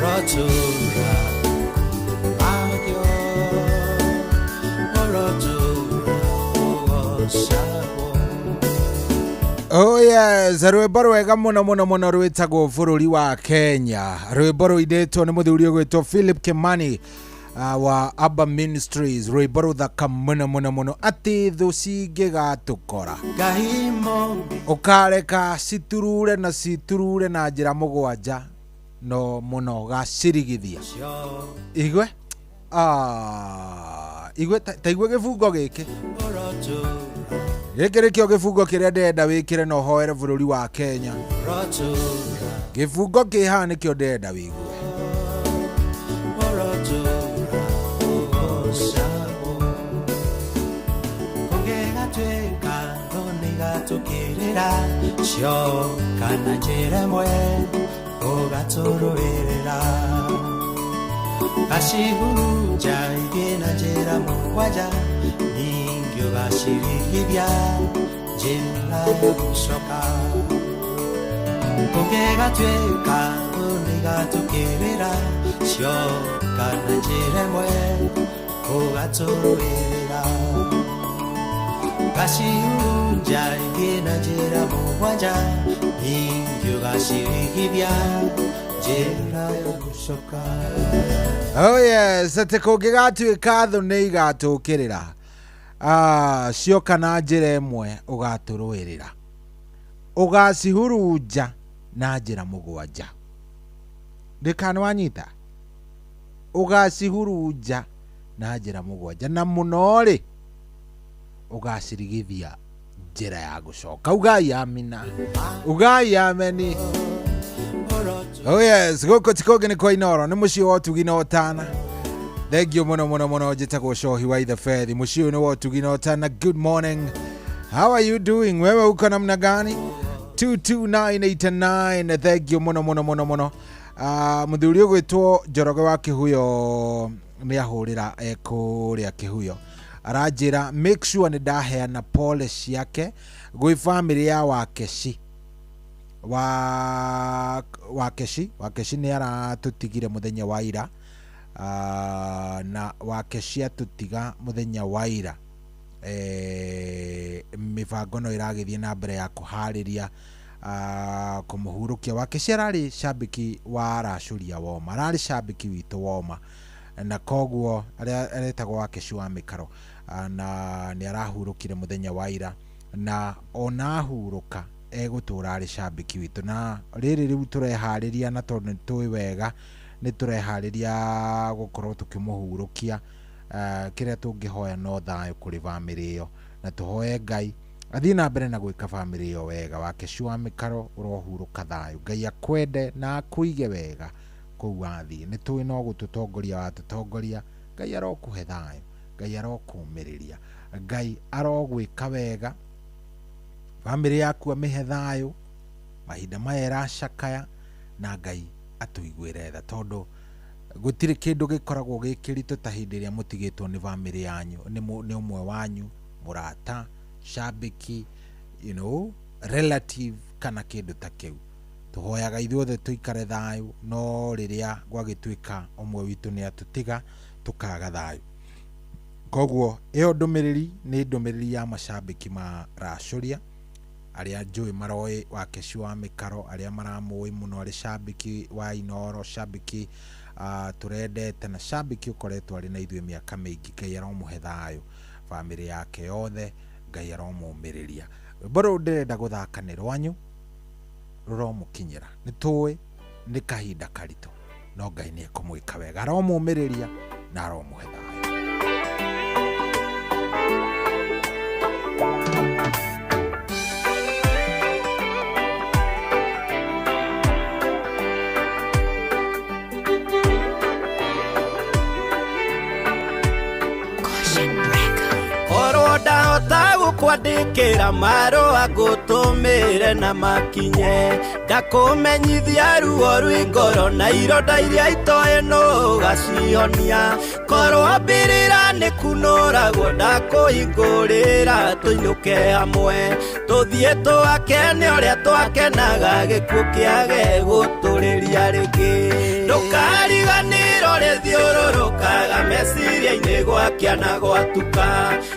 rotũra ũmagio ũrotũra ũgocagwo. Oh yes, rwĩmbo rwega mũno mũno mũno rwĩtagwo bũrũri wa Kenya. Rwĩmbo rũinĩtwo nĩ mũthuri ũgwĩtwo Philip Kimani wa Abba Ministries. Rwĩmbo rũthaka mũno mũno mũno atĩ thũ cingĩgatũkora Ngai mũmbi ũkareka citurure na citurure na njĩra mũgwanja no mũno gacirigithia igwe igwe ta igue gĩbungo gĩkĩ gĩkĩ nĩkĩo gĩbungo kĩrĩa ndĩrenda wĩkĩre na ũhoere bũrũri wa Kenya. Rotũra Gĩbungo kĩ haha nĩkĩo ndĩrenda wĩigue. Ũrotũra ũgocagwo kũngĩgatuĩka thũ nĩigatũkĩrĩra cioka na njĩra ĩmwe ũgatũrũĩrĩra ngacihurunja ithiĩ na njĩra mũgwanja ningĩ ũgacirigithia njĩra ya gũcoka kũngĩgatuĩka thũ nĩigatũkĩrĩra cioka na njĩra ĩmwe ũgatũrũĩrĩra ngacihurunja ithiĩ na njĩra mũgwanja ningĩ ũgacirigithia njĩra ya gũcoka. Oh yes, atĩ kũngĩgatuĩka thũ nĩ igatũkĩrĩra cioka na njĩra ĩmwe ũgatũrũĩrĩra ũgacihurunja na njĩra mũgwanja. Ndĩkana wanyita ũgacihurunja na njĩra mũgwanja na mũno rĩ ũgacirigithia njĩra ya gũcoka. Ugai amina, ugai ameni. Oh yes, gũkũ ti kũngĩ nĩ kwa Inooro, nĩ mũciĩ wa ũtugi na ũtana. Thank you mũno mũno mũno, njĩtagwo Cohi wa Ithe Fethi. Mũciĩ ũyũ nĩ wa ũtugi na ũtana. Good morning, how are you doing? Wewe uko namna gani? 22989. Thank you mũno mũno mũno mũno. Mũthuri ũgwĩtwo Njoroge wa Kĩhuyo nĩ ahũrĩra ekũrĩa Kĩhuyo, aranjĩra make sure nĩ ndaheana pole ciake gwĩ famĩlĩ ya Wakeshi wa Wakeshi. Wakeshi nĩ aratũtigire mũthenya wa ira, na Wakeshi atũtiga mũthenya wa ira. Mĩbango no ĩragĩthiĩ na mbere ya kũharĩria kũmũhurũkia. Wakeshi ararĩ cambĩki wa Racũria Woma, ararĩ cambĩki witũ Woma, na koguo aretagwo Wakeshi wa Mĩkaro, na nĩ arahurũkire mũthenya wa ira, na ona ahurũka egũtũra arĩ cambĩki witũ. Na rĩrĩ rĩu tũreharĩria, na tondũ nĩ tũĩ wega nĩ tũreharĩria gũkorwo tũkĩmũhurũkia. Kĩrĩa tũngĩhoya no thayũ kũrĩ bamĩrĩ ĩyo, na tũhoe Ngai athiĩ na mbere na gwĩka bamĩrĩ ĩyo wega. Wakeshi wa Mĩkaro ũrohurũka thayũ, Ngai akwende na akũige wega kũu wathiĩ. Nĩ tũĩ no gũtũtongoria watũtongoria, Ngai arokũhe thayũ, Ngai arokũmĩrĩria, Ngai arogwĩka wega, bamĩrĩ yaku amĩhe thayũ mahinda maya ĩracakaya, na Ngai atũiguĩre tha, tondũ gũtirĩ kĩndũ gĩkoragwo gĩ kĩritũ ta hĩndĩ ĩrĩa mũtigĩtwo nĩ bamĩrĩ yanyu, nĩ ũmwe wanyu, mũrata, cambĩki, you know, relative kana kĩndũ ta kĩu. Tũhoyaga ithuothe tũikare thayũ, no rĩrĩa gwagĩtuĩka ũmwe witũ nĩ atũtiga tũkaga thayũ. Koguo ĩyo ndũmĩrĩri nĩ ndũmĩrĩri ya macambĩki ma Racũria arĩa njũĩ maroĩ Wakeshi wa Mĩkaro, arĩa maramũĩ mũno arĩ cambĩki wa Inooro, cambĩki Tũrendete na shabiki ũkoretwo arĩ na ithuĩ mĩaka mĩingĩ. Ngai aromũhe thayũ, bamĩrĩ yake yothe Ngai aromũmĩrĩria. Rwĩmbo rũrũ ndĩrenda gũthaka nĩ rwanyu, rũromũkinyĩra. Nĩ tũĩ nĩ kahinda karitũ, no Ngai nĩ ekũmwĩka wega, aromũmĩrĩria na aromũhe thayũ. Korwo ndahota gũkwandĩkĩra marũa ngũtũmĩre na makinye, ndakũmenyithia ruo rwĩ ngoro na ironda iria itoĩ nũgacihonia. Korwo mbĩrĩra nĩ kunũragwo ndakũhingũrĩra tũinũke hamwe, tũthiĩ twakene ũrĩa twakenaga gĩkuũ kĩage gũtũrĩria rĩngĩ. Ndũkariganĩrwo rĩthiũrũrũkaga meciria-inĩ gwakĩa na gwatuka,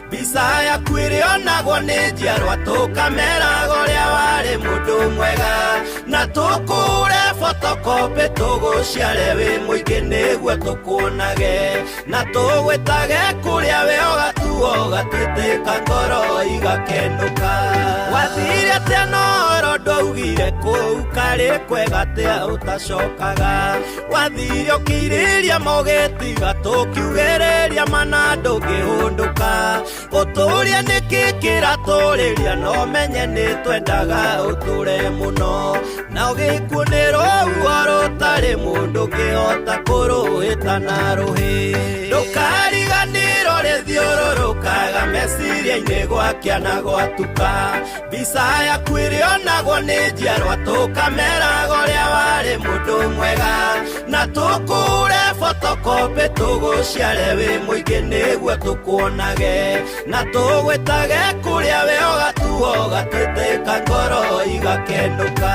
mbica yaku ĩrĩonagwo nĩ njiarwa tũkameraga ũrĩa warĩ mũndũ mwega, na tũkũre photocopy tũgũciare wĩ mũingĩ nĩguo tũkuonage, na tũgwĩtage kũrĩa we ũgatuo ũgatwĩtĩka ngoro igakenũka. Wathire atĩa noro ndwaugire kũu karĩ kwega atĩa ũtacokaga, wathire ũkĩirĩria mogĩtiga tũkiugĩrĩria mana ndũngĩhũndũka, ũtũrie nĩkĩ kĩratũrĩria no menye nĩ twendaga ũtũre mũno, na ũgĩkuũ nĩ rũhuho rũtarĩ mũndũ ũngĩhota kũrũhĩta na rũhĩ. Ndũkariganĩrwo rĩthiũrũrũkaga meciria-inĩ gwakĩa na gwatuka, mbica yaku ĩrĩonagwo nĩ njiarwa tũkameraga ũrĩa warĩ mũndũ mwega, na tũkũre photocopy tũgũciare wĩ mũingĩ nĩguo tũkuonage, na tũgwĩtage kũrĩa we ũgatuo ũgatwĩtĩka ngoro igakenũka.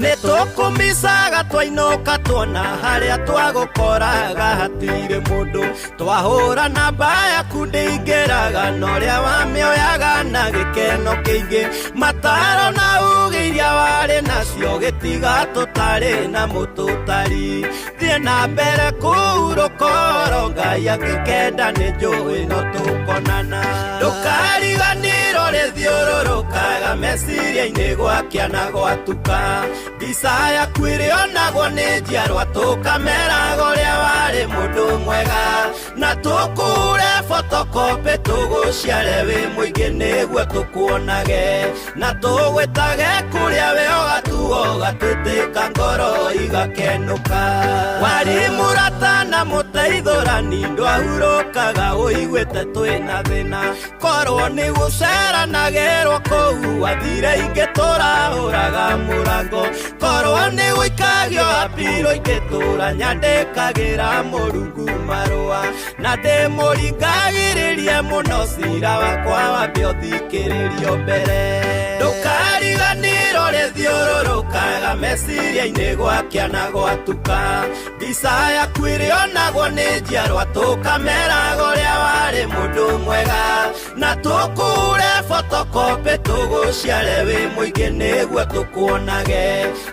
Nĩtũkũmicaga twainũka tuona harĩa twagũkoraga hatirĩ mũndũ, twahũra namba yaku ndĩingĩraga na ũrĩa wamĩoyaga na gĩkeno kĩingĩ, mataro na ũgĩ iria warĩ nacio gĩtiga tũtarĩ na mũtũtari, thiĩ na mbere kũhurũka oro Ngai angĩkenda nĩ njũĩ no tũkonana. Ndũkariganĩrwo rĩthiũrũrũkaga meciria-inĩ gwakĩa na gwatuka, mbica yaku ĩrĩonagwo nĩ njiarwa tũkameraga ũrĩa warĩ mũndũ mwega, na tũkũre photocopy tũgũciare wĩ mũingĩ nĩguo tũkuonage, na tũgwĩtage kũrĩa we ũgatuo ũgatwĩtĩka ngoro igakenũka. Warĩ mũrata na mũteithũrani ndwahurũkaga ũiguĩte twĩna thĩna, korwo nĩ gũceranagĩrwo kũu wathire ingĩ tũrahũraga mũrango, korwo nĩ gũikagio apiro ingĩtũra nyandĩkagĩra Mũrungu marũa, na ndĩmũringagĩrĩrie mũno cira wakwa wambe ũthikĩrĩrio mbere. Ndũkariganĩrwo rĩthiũrũrũkaga meciria-inĩ gwakĩa na gwatuka, mbica yaku ĩrĩonagwo nĩ njiarwa tũkameraga ũrĩa warĩ mũndũ mwega, na tũkũre photocopy tũgũciare wĩ mũingĩ nĩguo tũkuonage,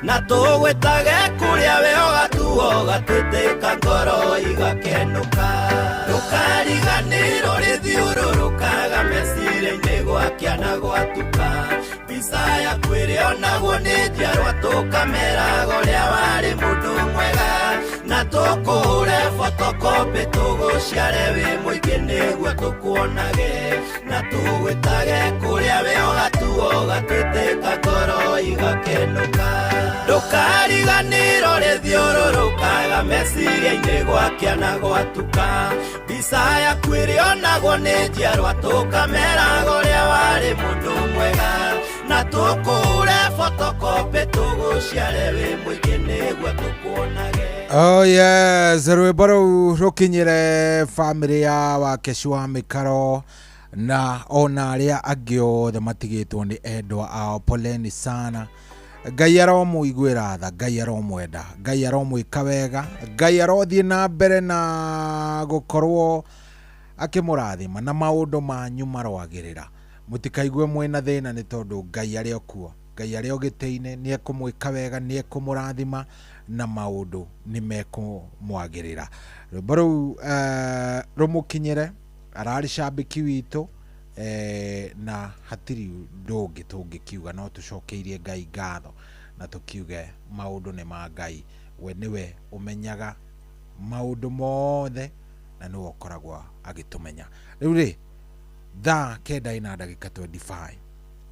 na tũgwĩtage kũrĩa we ũgatuo ũgatwĩtĩka ngoro igakenũka. Ndũkariganĩrwo rĩthiũrũrũkaga meciria-inĩ gwakĩa na gwatuka, mbica yaku ĩrĩonagwo nĩ njiarwa tũkameraga ũrĩa warĩ mũndũ mwega, na tũkũre photocopy tũgũciare wĩ mũingĩ nĩguo tũkuonage, na tũgwĩtage kũrĩa we ũgatuo ũgatwĩtĩka ngoro igakenũka. Ndũkariganĩrwo rĩthiũrũrũkaga meciria-inĩ gwakĩa na gwatuka, mbica yaku ĩrĩonagwo nĩ njiarwa tũkameraga ũrĩa warĩ mũndũ mwega, na tũkũre photocopy tũgũciare wĩ mũingĩ nĩguo tũkuonage. Oh yes, rwĩmbo rũu rũkinyĩre bamĩrĩ ya Wakecu wa Mĩkaro, Na ona arĩa angĩ othe matigĩtwo nĩ endwa ao, poleni sana. Ngai aromũiguĩra tha, Ngai aromwenda, Ngai aromwĩka wega, Ngai arothiĩ na mbere na gũkorwo akĩmũrathima na maũndũ manyu maroagĩrĩra. Mũtikaigue mwĩna thĩna nĩ tondũ Ngai arĩ o kuo, Ngai arĩ o gĩtĩ-inĩ, nĩ ekũmwĩka wega, nĩ ekũmũrathima na maũndũ nĩ mekũmwagĩrĩra. Rwĩmbo rũu rũmũkinyĩre, ararĩ cambĩki witũ, na hatirĩ ũndũ ũngĩ tũngĩkiuga no tũcokeirie Ngai ngatho na tũkiuge maũndũ nĩ ma Ngai. We nĩwe ũmenyaga maũndũ mothe na nĩwe ũkoragwo agĩtũmenya. Rĩu rĩ, thaa 9:25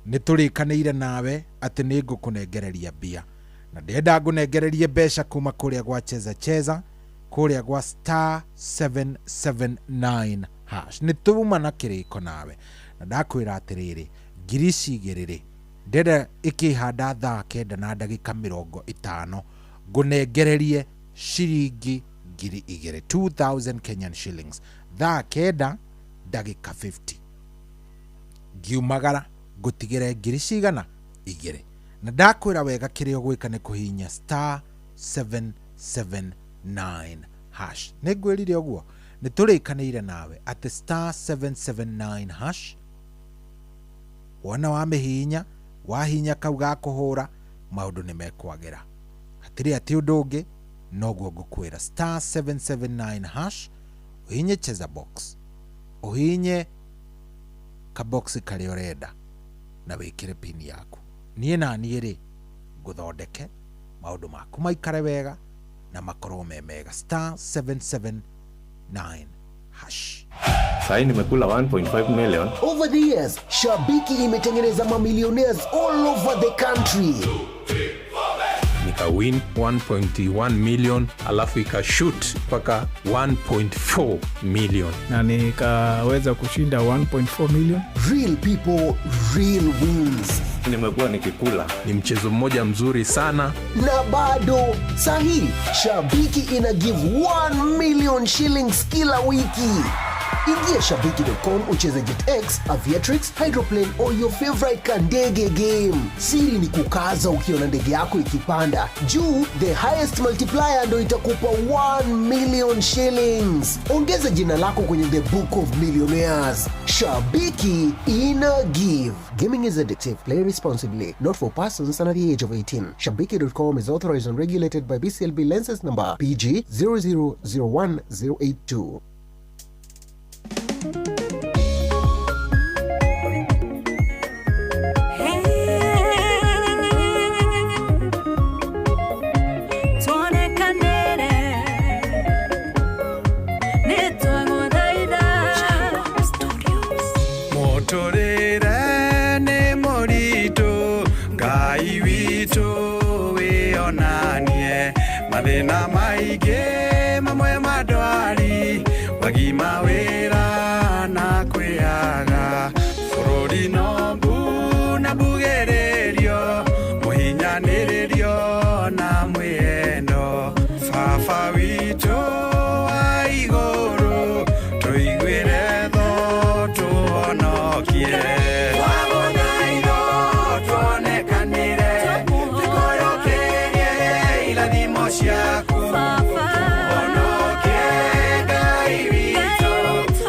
nĩ tũrĩkanĩire nawe atĩ nĩ ngũkũnengereria mbia, na ndĩrenda ngũnengererie mbeca kuma kũrĩa gwa Cheza Cheza, kũrĩa gwa star 779 hash. Nĩ tuma na kĩrĩko nawe na ndakwĩra atĩrĩrĩ, ngiri ici igĩrĩ rĩ, ndĩrenda ĩkĩhanda thaa 9:50 ngũnengererie ciringi 2,000, 2000 Kenyan shillings, thaa 9:50 ngiumagara ngũtigĩre ngiri cigana igĩrĩ. Na ndakwĩra wega kĩrĩa ũgwĩka nĩ kũhihinya star 779 hash. Nĩ ngwĩrire ũguo, nĩ tũrĩkanĩire nawe atĩ star 779 hash, wona wamĩhihinya, wahihinya kau ga kũhũra, maũndũ nĩ mekwagĩra. Hatirĩ atĩ ũndũ ũngĩ, noguo ngũkwĩra star 779 hash, ũhihinye cheza box, ũhihinye kaboxi karĩa ũrenda na wĩkĩre pin yaku. Niĩ na niĩ rĩ, ngũthondeke maũndũ maku maikare wega na makorwo me mega. Star 779 hash. Sahi nimekula 1.5 million. Over the years, Shabiki imetengeneza mamillionaires all over the country. Nika win 1.1 million, alafu ikashoot mpaka 1.4 million. Na nikaweza kushinda 1.4 million. Real people, real wins. Nimekuwa nikikula. Ni mchezo mmoja mzuri sana. Na bado sahi Shabiki ina give 1 million shillings kila wiki. Ingia shabiki.com ucheze JetX, Aviatrix, Hydroplane or your favorite kandege game. Siri ni kukaza ukiona ndege yako ikipanda juu, the highest multiplier ndo itakupa 1 million shillings. Ongeza jina lako kwenye the book of millionaires. Shabiki ina give. Gaming is addictive. Play responsibly. Not for persons under the age of 18. Shabiki.com is authorized and regulated by BCLB license number PG 0001082. Mathĩna maingĩ mamwe mandwari wagima wĩra na kwĩaga bũrũri no mbu na mbugĩrĩrio mũhinyanĩrĩrio na mwĩendo baba witũ wa igũrũ tũiguĩre tho tũhonokie. Ciaku honokie Ngai witũ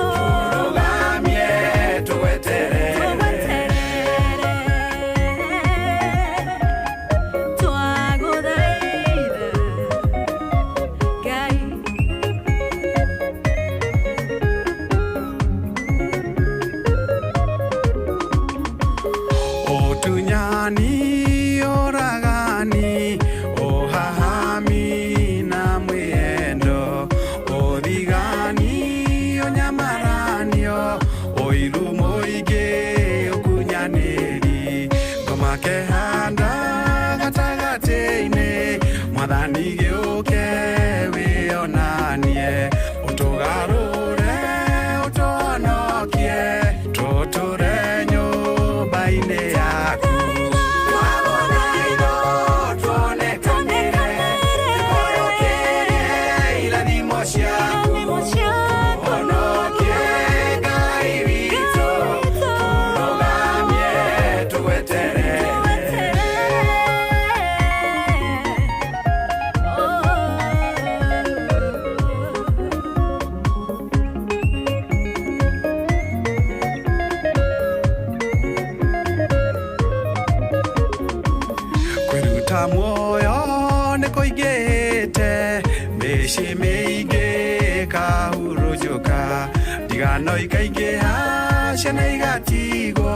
Ndigano ikaingĩha ciana igatigwo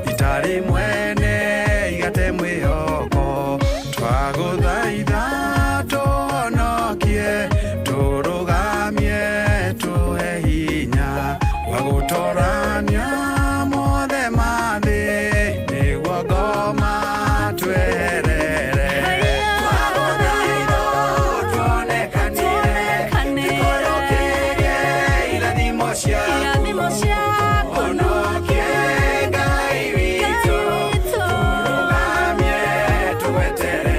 itarĩ mwene igate mwĩhoko. Twagũthaitha tũhonokie tũrũgamie tũhe hinya wa gũtorania mothe ma thĩ nĩguo ngoma tweherere. Twagũthaitha tuonekanĩre tũikũrũkĩrie irathimo ciaku honokie Ngai witũ tũrũgamie tũgweterere.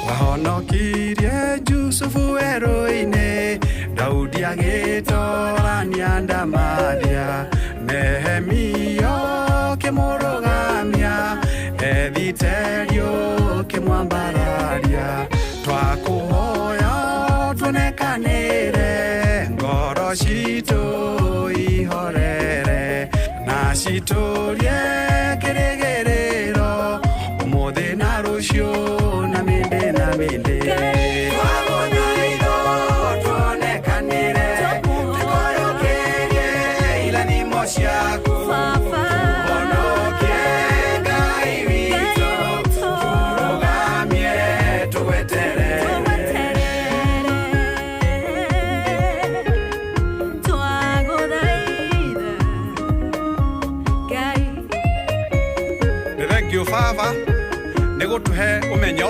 Wahonokirie Jusufu werũ-inĩ, Daudi agĩtorania ndamathia, Nehemia ũkĩmũrũgamia, Ethiteri ũkĩmwambararia. Twakũhoya tuonekanĩre, ngoro citũ ihorere, na citũrie kĩrĩgĩrĩro ũmũthĩ na rũciũ na mĩndĩ na mĩndĩ. Twagũthaitha tuonekanĩre tũikũrũkĩrie irathimo ciaku honokie Ngai witũ tũrũgamie tũgweterere. Nĩ thengiũ baba nĩ gũtũhe ũmenyo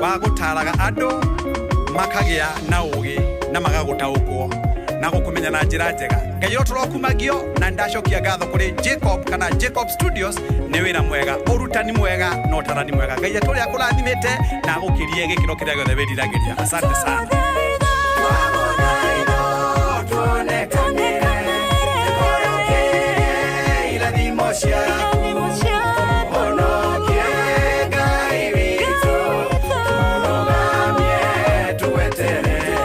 wa gũtaraga andũ makagĩa na ũgĩ na magagũtaũkwo na gũkũmenya na njĩra njega. Ngai ũrotũrokumagio na ndacokia ngatho kũrĩ Jacob kana Jacob Studios nĩ wĩra mwega, ũrutani mwega na ũtarani mwega. Ngai atũrĩa akũrathimĩte na agũkĩrie gĩkĩro kĩrĩa gĩothe wĩriragĩria. Asante sana. Twagũthaitha tuonekanĩre tũikũrũkĩrie irathimo ciaku honokie Ngai witũ tũrũgamie tũgweterere.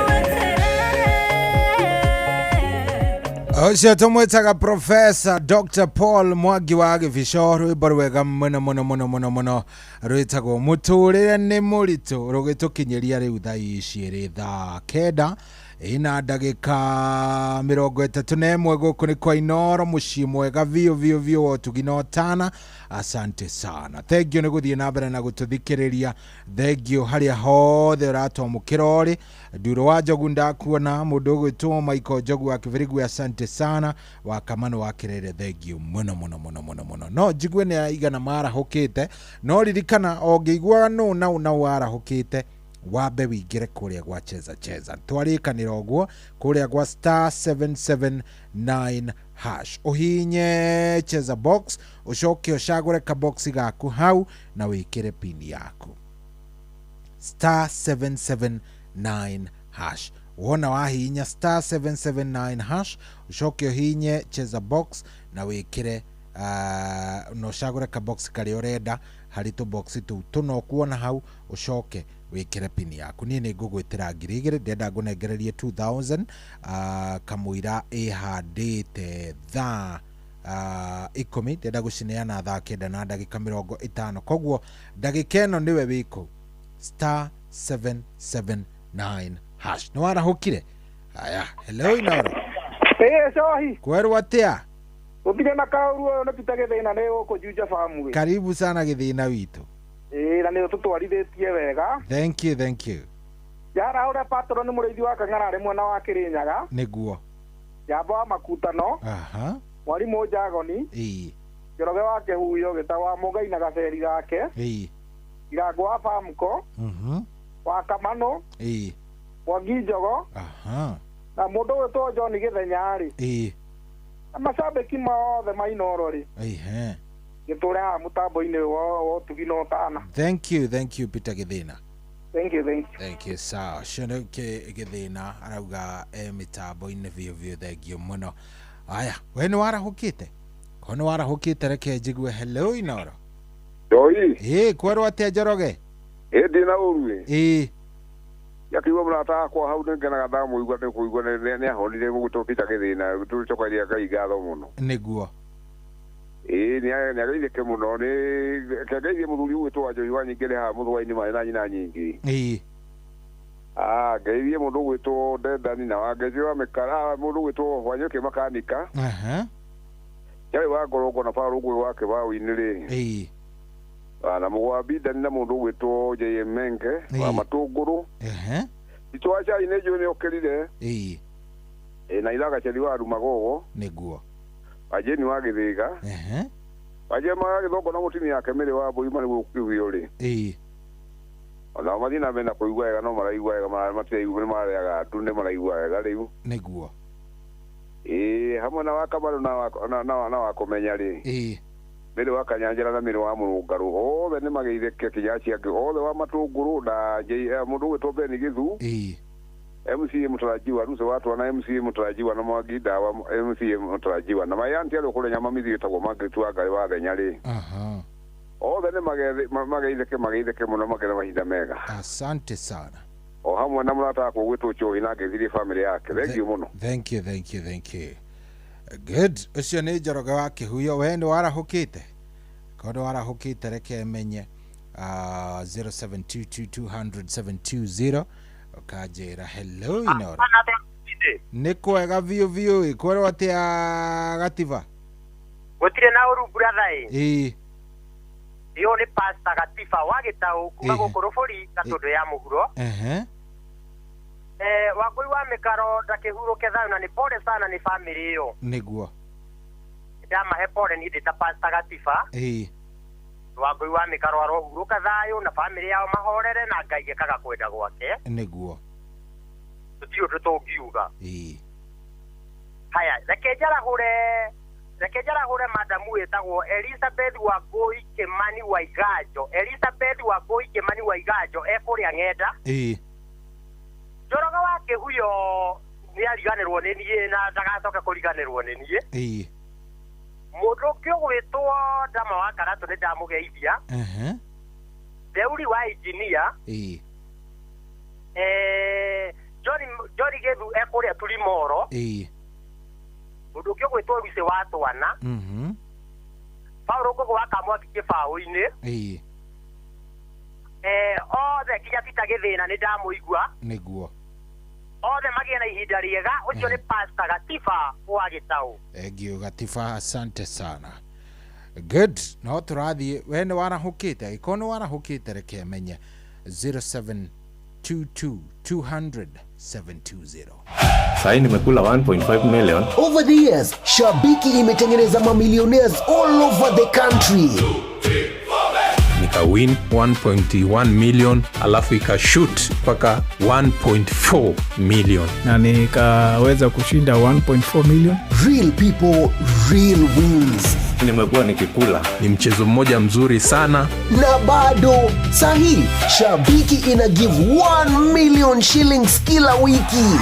Ũcio tũmwĩtaga Professor Dr. Paul Mwangi wa Gĩbico, rwĩmbo rwega mũno mũno mũno mũno mũno rwĩtagwo mũtũrĩre nĩ mũritũ, rũgĩtũkinyĩria rĩu thaa ici ĩrĩ thaa 9 ina ndagĩka 31. Gũkũ nĩ kwa Inooro, mũciĩ mwega biũ biũ biũ wa ũtugi na ũtana. Asante sana, thengio nĩ gũthiĩ na mbere na gũtũthikĩrĩria. Thengio harĩa hothe ũratwamũkĩra ũrĩ. Nduro wa Njogu ndakuona, mũndũ ũgwĩtwo Michael Njogu wa Kĩbĩrĩgu, asante sana. Wa Kamano wa Kĩrere, thengio mũno mũno mũno mũno mũno. No njigue nĩ aigana marahũkĩte, no ririkana ũngĩigua nũ na na warahũkĩte wambe wingĩre kũrĩa gwa cheza cheza. Twarĩkanĩra ũguo kũrĩa gwa star 779 hash, ũhinye cheza box, ũcoke ũcagũre kaboxi gaku hau na wĩkĩre pini yaku star 779 hash. Wona wahinya star 779 hash, ũcoke ũhinye cheza box na wĩkĩre na ũcagũre kaboxi karĩa ũrenda harĩ tũboxi tũu tũna ũkuona hau, ũcoke wĩkĩre pini yaku. Niĩ nĩ ngũgwĩtĩra 2000, ndĩrenda ngũnengererie 2000 kamũira ĩhandĩte thaa 10, ndĩrenda gũcineana thaa 9 na ndagĩka 50. Koguo ndagĩka ĩno nĩwe wĩkũ star 779 hash. Nĩ warahũkire? Haya, hello Inooro. Ĩĩ cohi. Kwerwo atĩa? Gũtirĩ na kaũru ũyũ nĩ Peter Gĩthĩna nĩ gũkũ Juja Farm. Karibu sana Gĩthĩna witũ. Ĩĩ na nĩ ũtũtwarithĩtie wega. Thank you, thank you. Njaraũre patron nĩ mũrĩithi wa Kang'ara arĩ mwena wa Kĩrĩnyaga. Nĩguo. Njamba wa Makutano. Aha. Mwarimũ Njagoni. Ĩĩ. Njoroge wa Kĩhuyo gĩtagwo wa Mũngai na gaceri gake. Ĩĩ. Irango wa Famco. Wa Kamano. Ĩĩ. Mwangi Njogo. Aha. Na mũndũ ũgwĩtwo John Gĩthenya rĩ. Ĩĩ. Na macambĩki mothe ma Inooro rĩ. Ĩhĩ. Gĩtũre haha mũtambo-inĩ wa ũtugi na ũtana. Thank you, thank you Peter Gĩthĩna. Thank you, thank you. Thank you, sawa. Ũcio Gĩthĩna arauga mĩtambo-inĩ biũ biũ, thengio mũno. Aya, we nĩ warahũkĩte? Ko nĩ warahũkĩte, reke njigue hello Inooro. Njoi. Ĩĩ, kwerwo atĩa Njoroge? Ĩĩ ndĩna ũru ĩ. Ĩĩ. Yakiuga mũrata wakwa hau nĩ ngenaga ndamũigua nĩ kũigua nĩ ahonire gũgĩtwo Peter Gĩthĩna tũcokagia Ngai ngatho mũno. Nĩguo. Ĩĩ nĩ ageithĩke mũno nĩ kĩangeithie mũthuri ũgwĩtwo Wanjohi wa nyingĩ nĩ haha mũthũa-inĩ marĩ na nyina nyingĩ. Ĩĩ. Ah, ngeithie mũndũ ũgwĩtwo Ndendani na wangeithie wa mĩkara mũndũ ũgwĩtwo Wanyũkĩ makanika. Aha. Yarĩ wa ngorongo na Paul ũgwe wa kĩbaũ-inĩ rĩ. Ĩĩ. Na mũgwambi Ndani na mũndũ ũgwĩtwo JM Menge wa matũngũrũ. Ehe. Itũ wa cai nĩ njũĩ nĩ okĩrire. Ĩĩ. Ĩ na ithagaceri wa Rumagogo. Nĩguo. Wajeni wa Gĩthĩga. Ehe. Wajema wa Gĩthongo na mũtumia yake Mĩrĩ wa Mbũi marĩ gũkũ Kĩhuyo rĩ. Ĩĩ. Ona mathiĩ na mbere na kũigua wega no maraigua wega matiraigua nĩ mararĩaga ndu nĩ maraigua wega rĩu. Nĩguo. Ĩĩ hamwe na wa Kamaru na wa Kũmenya rĩ. Ĩĩ. Mĩrĩ wa Kanyanjara na Mĩrĩ wa Mũrũngarũ othe nĩ mageithĩke kinya acio angĩ othe wa Matũngũrũ na mũndũ ũgwĩtwo Ben Gĩthu. Ĩĩ. MCA mũtarajiwa Ruso wa Twana MCA mũtarajiwa na Mwangi Ndawa MCA mũtarajiwa na Mayanti arĩ kũrĩa Nyamamithi ĩtagwo Margaret wa Ngai wa Thenya rĩ. Aha. Othe nĩ mageithĩke mũno magĩe mahinda mega. Asante sana. O hamwe na mũrata wakwa ũgwĩtwo Choi na ngeithirie family yake. Thank you mũno. Thank you, thank you, thank you. Good. Ũcio nĩ Njoroge wa Kĩhuyo. We nĩ warahũkĩte? Korwo nĩ warahũkĩte reke menye 0722200720 ũkanjĩra hello Inoro. Nĩ kwega biũ biũ ĩ kwerwo atĩa Gatiba? Gũtirĩ na ũru brother ĩ. Ĩĩ. Iyo nĩ Pastor Gatiba wa Gĩtaũ kuma gũkũ Rũbũri Gatũndũ ya mũhuro. Ehe. Wangũi wa Mĩkaro ndakĩhurũke thayũ na nĩ pole sana nĩ family ĩyo. Nĩguo. Ndamahe pole niĩ ndĩ ta Pastor Gatiba. Ĩĩ. Wangũi wa Mĩkaro arohurũka thayũ na family yao mahorere na Ngai ekaga kwenda gwake. Nĩguo. Tũtirĩ ũndũ tũngiuga. Ĩĩ. Haya, reke njarahũre madamu wĩtagwo Elizabeth Wangũi Kĩmani wa Iganjo. Elizabeth Wangũi Kĩmani wa Iganjo ekũrĩa ng'enda. Ĩĩ. Njoroge wa Kĩhuyo nĩ ariganĩrwo nĩ niĩ na ndagacoke kũriganĩrwo nĩ niĩ. Ĩĩ. Mũndũ ũngĩ ũgwĩtwo Ndama wa Karatũ nĩ ndamũgeithia. Ehe. Theuri wa injinia. Ĩĩ. John Gĩthu ekũrĩa Turimoro. Ĩĩ. Mũndũ ũngĩ ũgwĩtwo Lucy wa Twana. Mhm. Paul Ngũgũ wa Kamwangi Kĩbaũ-inĩ. Ĩĩ. Othe nginya Peter Gĩthĩna nĩ ndamũigua. Nĩguo. Othe magĩe na ihinda rĩega. Ũcio nĩ Pastor Gatiba wa Gĩtaũ. Thank you Gatiba, asante sana. Good. No tũrathiĩ. We nĩ warahũkĩte? Angĩkorwo nĩ warahũkĩte reke menye 0722200720. Sahi nimekula 1.5 million. Over the years, Shabiki imetengeneza mamillionaires all over the country. Nika win 1.1 million alafu ikashoot mpaka 1.4 million. Na nikaweza kushinda 1.4 million. Real people, real wins. Nimekuwa nikikula. Ni mchezo mmoja mzuri sana. Na bado sahi Shabiki ina give 1 million shillings kila wiki.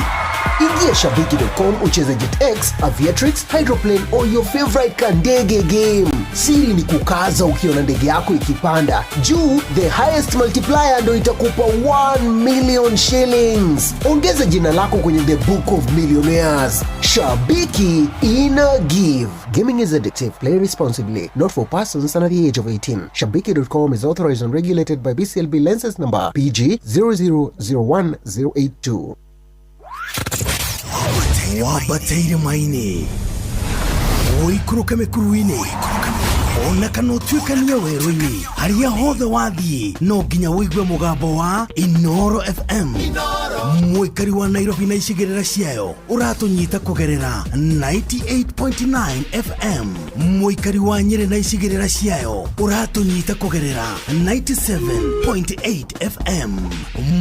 Ingia shabiki.com ucheze JetX, Aviatrix, Hydroplane or your favorite kandege game. Siri ni kukaza ukiona ndege yako ikipanda juu, the highest multiplier ndo itakupa 1 million shillings. Ongeza jina lako kwenye the book of millionaires. Shabiki ina give. Gaming is addictive. Play responsibly. Not for persons under the age of 18. Shabiki.com is authorized and regulated by BCLB license number PG 0001082. Wambateire maini ũikũrũke mĩkuru-inĩ ona kana ũtuĩkanie werũ-inĩ harĩa hothe wathiĩ no nginya ũigue mũgambo wa Inoro FM. Mũikari wa Nairobi na icigĩrĩra ciayo ũratũnyita kũgerera 98.9 FM. Mũikari wa Nyĩrĩ na icigĩrĩra ciayo ũratũnyita kũgerera 97.8 FM.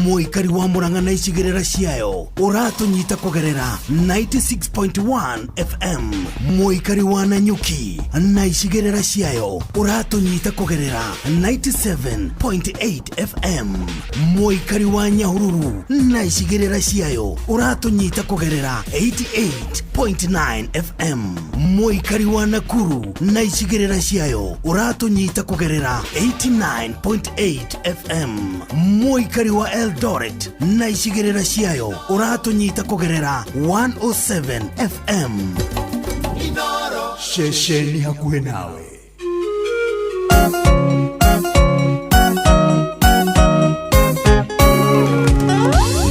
Mũikari wa Murang'a na icigĩrĩra ciayo ũratũnyita kũgerera 96.1 FM. Mũikari wa Nanyuki na icigĩrĩra ciayo ũratũnyita kũgerera 97.8 FM. Mũikari wa Nyahururu na icigĩrĩra ciayo ũratũnyita kũgerera 88.9 FM. Mũikari wa Nakuru na icigĩrĩra ciayo ũratũnyita kũgerera 89.8 FM. Mũikari wa Eldoret na icigĩrĩra ciayo ũratũnyita kũgerera 107 FM. Ceceni hakuhĩ nawe.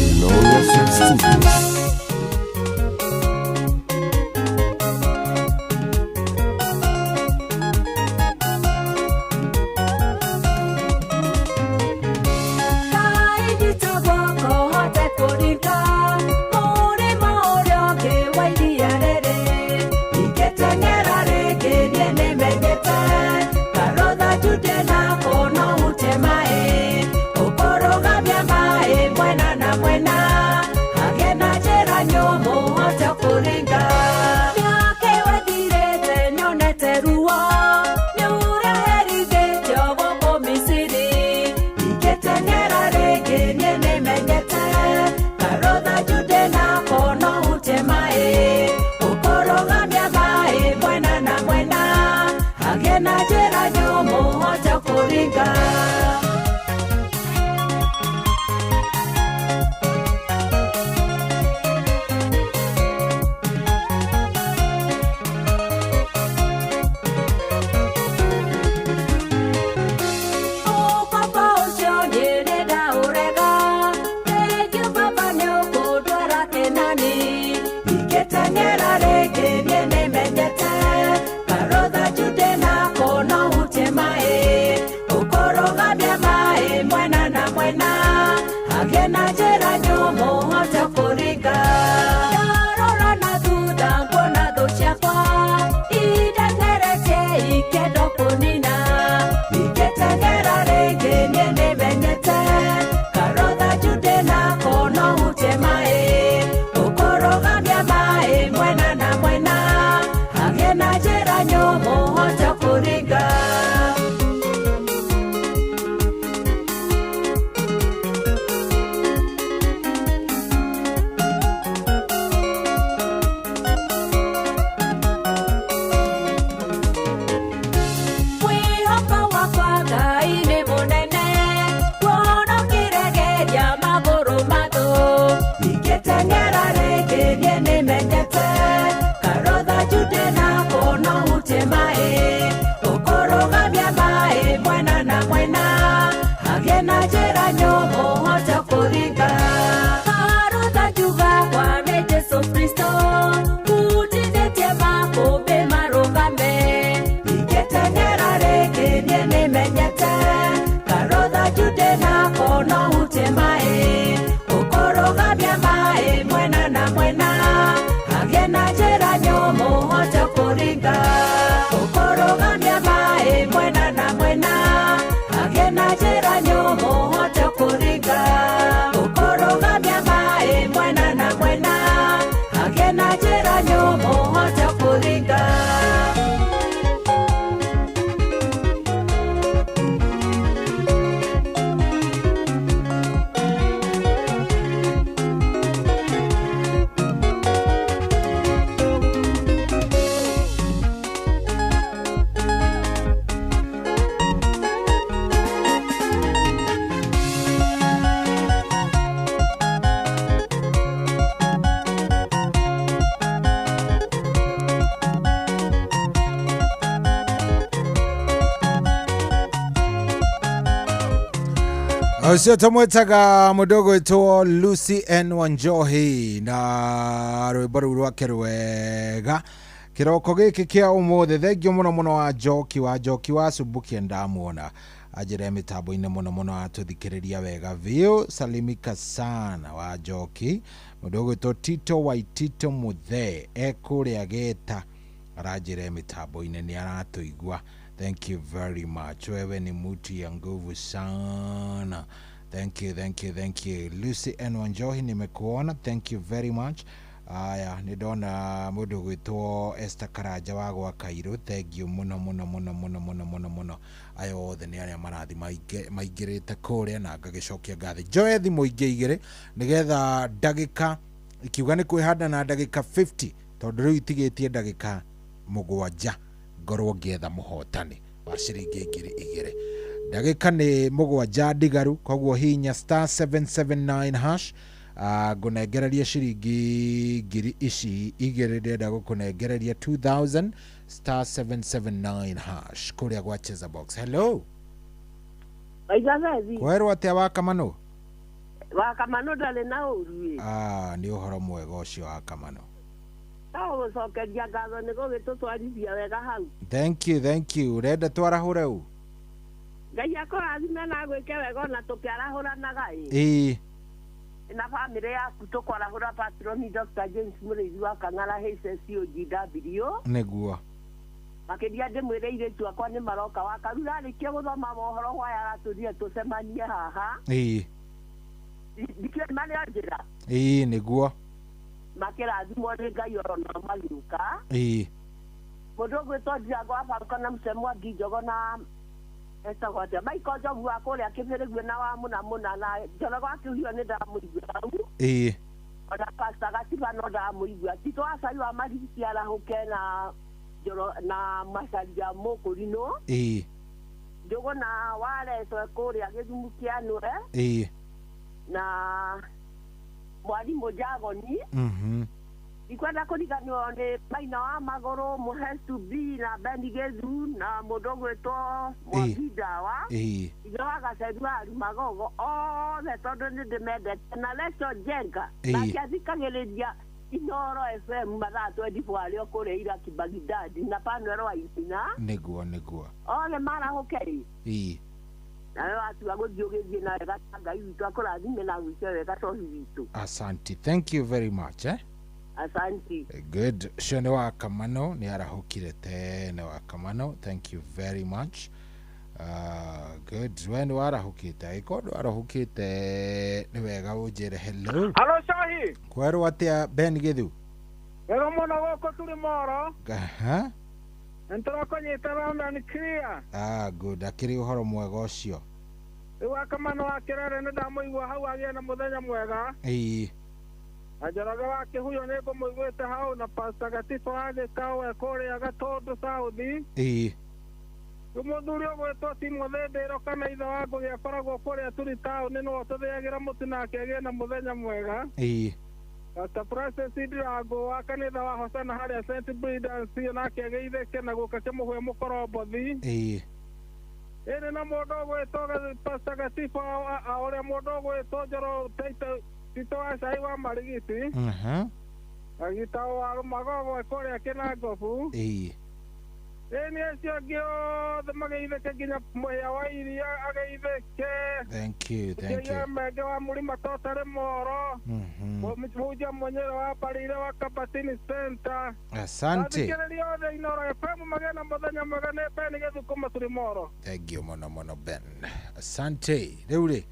Inooro FM Studios. Ũcio tũmwĩtaga mũndũ ũgwĩtwo Lucy N Wanjohi na rwĩmbo rũu rwake rwega kĩroko gĩkĩ kĩa ũmũthĩ. Thengio mũno mũno wa Njoki wa Njoki wa Subukia, ndamuona anjĩre mĩtambo-inĩ mũno mũno atũthikĩrĩria wega biũ. Salimika sana wa Njoki. Mũndũ ũgwĩtwo Tito Waitito Muthee ekũrĩa Geta aranjĩre mĩtambo-inĩ nĩ aratũigua. Thank you very much. Wewe ni mtu ya nguvu sana. Thank you, thank you, thank you. Lucy N. Wanjohi, nimekuona. Thank you very much. Aya, nĩ ndona mũndũ ũgwĩtwo Esther Karanja wa gwa Kairũ, thank you mũno mũno mũno mũno mũno mũno mũno. Aya othe nĩ arĩa marathi maingĩrĩte kũrĩa na ngagĩcokia ngatho. Njoe thimũ ingĩ igĩrĩ nĩgetha ndagĩka ikiuga nĩ kwĩhanda na ndagĩka 50, tondũ rĩu itigĩtie ndagĩka 7 ngorwo ngĩetha mũhotani wa ciringi 2,000. Ndagĩka nĩ 7 ndigaru, koguo hinya star 779 hash. Ngũnengereria ciringi ngiri ici igĩrĩ, ndĩrenda gũkũnengereria 2000 star 779 hash kũrĩa gwa Cheza Box. Hello. Waigabethi. Kwerwo atĩa wa Kamano? Wa Kamano ndarĩ na ũru ĩ. Nĩ ũhoro mwega ũcio wa Kamano. No gũcokeria ngatho nĩ gũgĩtũtwarithia wega hau. Thank you, thank you. Ũrenda twarahũre ũ? Ngai akũrathime na agwĩke wega ona tũkĩarahũranaga ĩ. Ĩĩ. Na bamĩrĩ yaku tũkwarahũra patroni Dr. James Mũrĩithi wa Kang'ara HSCOGW. Nĩguo. Makĩria ndĩmwĩre airĩtu akwa nĩ maroka wa Karura arĩkia gũthoma mohoro hwaĩ aratũrie tũcemanie haha. Ĩĩ. Ndikĩũĩ marĩ o njĩra. Ĩĩ nĩguo. Makĩrathimwo nĩ Ngai oro nao magĩũka. Ĩĩ. Mũndũ ũgwĩtwo Ndirango wa Baruka na Mũce Mwangi Njogo na etagwo atĩa Michael Njogu wa kũrĩa Kĩbĩrĩgwe na wa Mũna Mũna na Njorogo wa Kĩhuhio nĩ ndamũigua hau. Ĩĩ. Ona Pastor Gatiba no ndamũigua. Tito wa Cai wa Marigiti arahũke na Njoro na Macaria Mũkũrinũ. Ĩĩ. Njogo na Waretwe kũrĩa Gĩthumu kĩa Nũre. Ĩĩ. Na mwarimũ Jagoni. Ndikwenda kũriganĩrwo nĩ Maina wa Magũrũ, Mũhestu B na Beni Gĩthu na mũndũ ũgwĩtwo Mwangi Ndawa. Ĩĩ. Ithe wa Gaceru wa Rumagogo othe tondũ nĩ ndĩmendete na Leso Njenga. Ĩĩ. Nake athikagĩrĩria Inooro FM mathaa 24 arĩ o kũrĩa Iraki Baghdad na Panuel wa Irina. Nĩguo nĩguo. Othe marahũke ĩ. Ĩĩ. Nawe watua gũthiĩ ũgĩthiĩ na wega ta Ngai witũ akũrathime na agwĩke wega cohi witũ. Asante. Thank you very much. Asante. Good. Ũcio nĩ wa Kamano, nĩ arahũkire tene wa Kamano. Thank you very much. Good. We nĩ warahũkĩte, angĩkorwo ndwarahũkĩte nĩ wega ũnjĩre hello. Halo Shahi. Kwerwo atĩa Ben Gĩthu? Wega mũno gũkũ tũrĩ moro. Aha. Nĩtũrakũnyita round and clear. Good. Akĩrĩ ũhoro mwega ũcio. Rĩu wa Kamano wa Kĩrere nĩ ndamũigua hau agĩe na mũthenya mwega. Ĩĩ. Na Njoroge wa Kĩhuyo nĩ ngũmũiguĩte hau na Pastor Gatiba wa Gĩkaũ e kũrĩa Gatũndũ South. Ĩĩ. Rĩu mũthuri ũgwĩtwo Timothy Ndĩro kana ithe wa Ngũgĩ akoragwo kũrĩa Turi taũni nĩwe ũtũthĩagĩra mũtu nake agĩe na mũthenya mwega. Ĩĩ. Pastor Francis Ndirango wa kanitha wa Hosana harĩa St. Bridans nake ageithĩke na gũka kĩmũhwe mũkorombothi. Ĩĩ. Ĩrĩ na mũndũ ũgwĩtwo Pastor Gatiba ũrĩa mũndũ ũgwĩtwo Njoro Tito wa Cai wa Marigiti. Agitao wa Rũmagogo kũrĩa Kĩnangobu. Ĩĩ. Ĩni acio angĩ othe mageithĩke nginya Mũhĩa wa Iria ageithĩke. Thank you, thank you. Menge wa Mũrima Totarĩ Moro. Mũhunjia Mũnyĩro wa Barire wa Kabatini Center. Asante. Athikĩrĩria othe Inooro FM magĩe na mũthenya mwega nĩ Ben Gĩthu kuma Tũrĩ Moro. Thank you mũno mũno Ben. Asante. Rĩu rĩ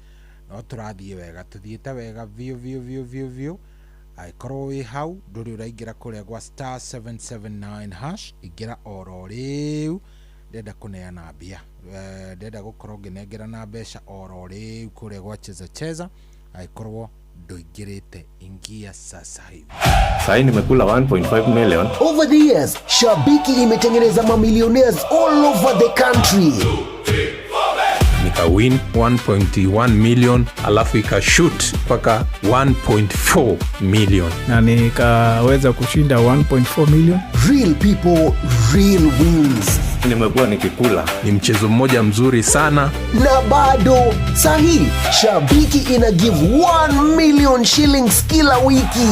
no tũrathiĩ wega, tũthiĩte wega biũ biũ biũ biũ biũ. Angĩkorwo wĩ hau ndũrĩ ũraingĩra kũrĩa gwa star 779 hash, ingĩra oro rĩu. Ndĩrenda kũneana mbia, ndĩrenda gũkorwo ngĩnengerana mbeca oro rĩu kũrĩa gwa Cheza Cheza. Angĩkorwo ndũingĩrĩte, ingia sasa hivi. Sahi nimekula 1.5 million. Over the years, Shabiki imetengeneza mamillionaires all over the country. Nika win 1.1 million, alafu ikashoot mpaka 1.4 million. Na nikaweza kushinda 1.4 million. Real people, real wins. Nimekuwa nikikula. Ni mchezo mmoja mzuri sana. Na bado sahi Shabiki ina give 1 million shillings kila wiki.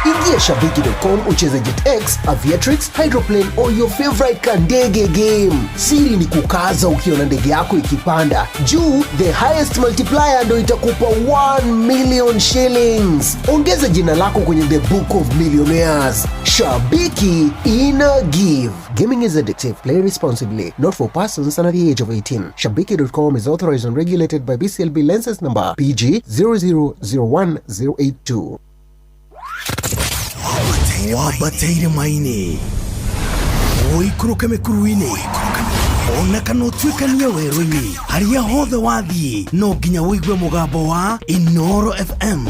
Ingia shabiki.com ucheze JetX, Aviatrix, Hydroplane or your favorite kandege game. Siri ni kukaza ukiona ndege yako ikipanda juu, the highest multiplier ndo itakupa 1 million shillings. Ongeza jina lako kwenye the book of millionaires. Shabiki ina give. Gaming is addictive. Play responsibly. Not for persons under the age of 18. Shabiki.com is authorized and regulated by BCLB license number PG 0001082. Wambate irĩma-inĩ, ũikũrũke mĩkuru-inĩ, ona kana ũtuĩkanie werũ-inĩ, harĩa hothe wathiĩ no nginya ũigue mũgambo wa Inoro FM.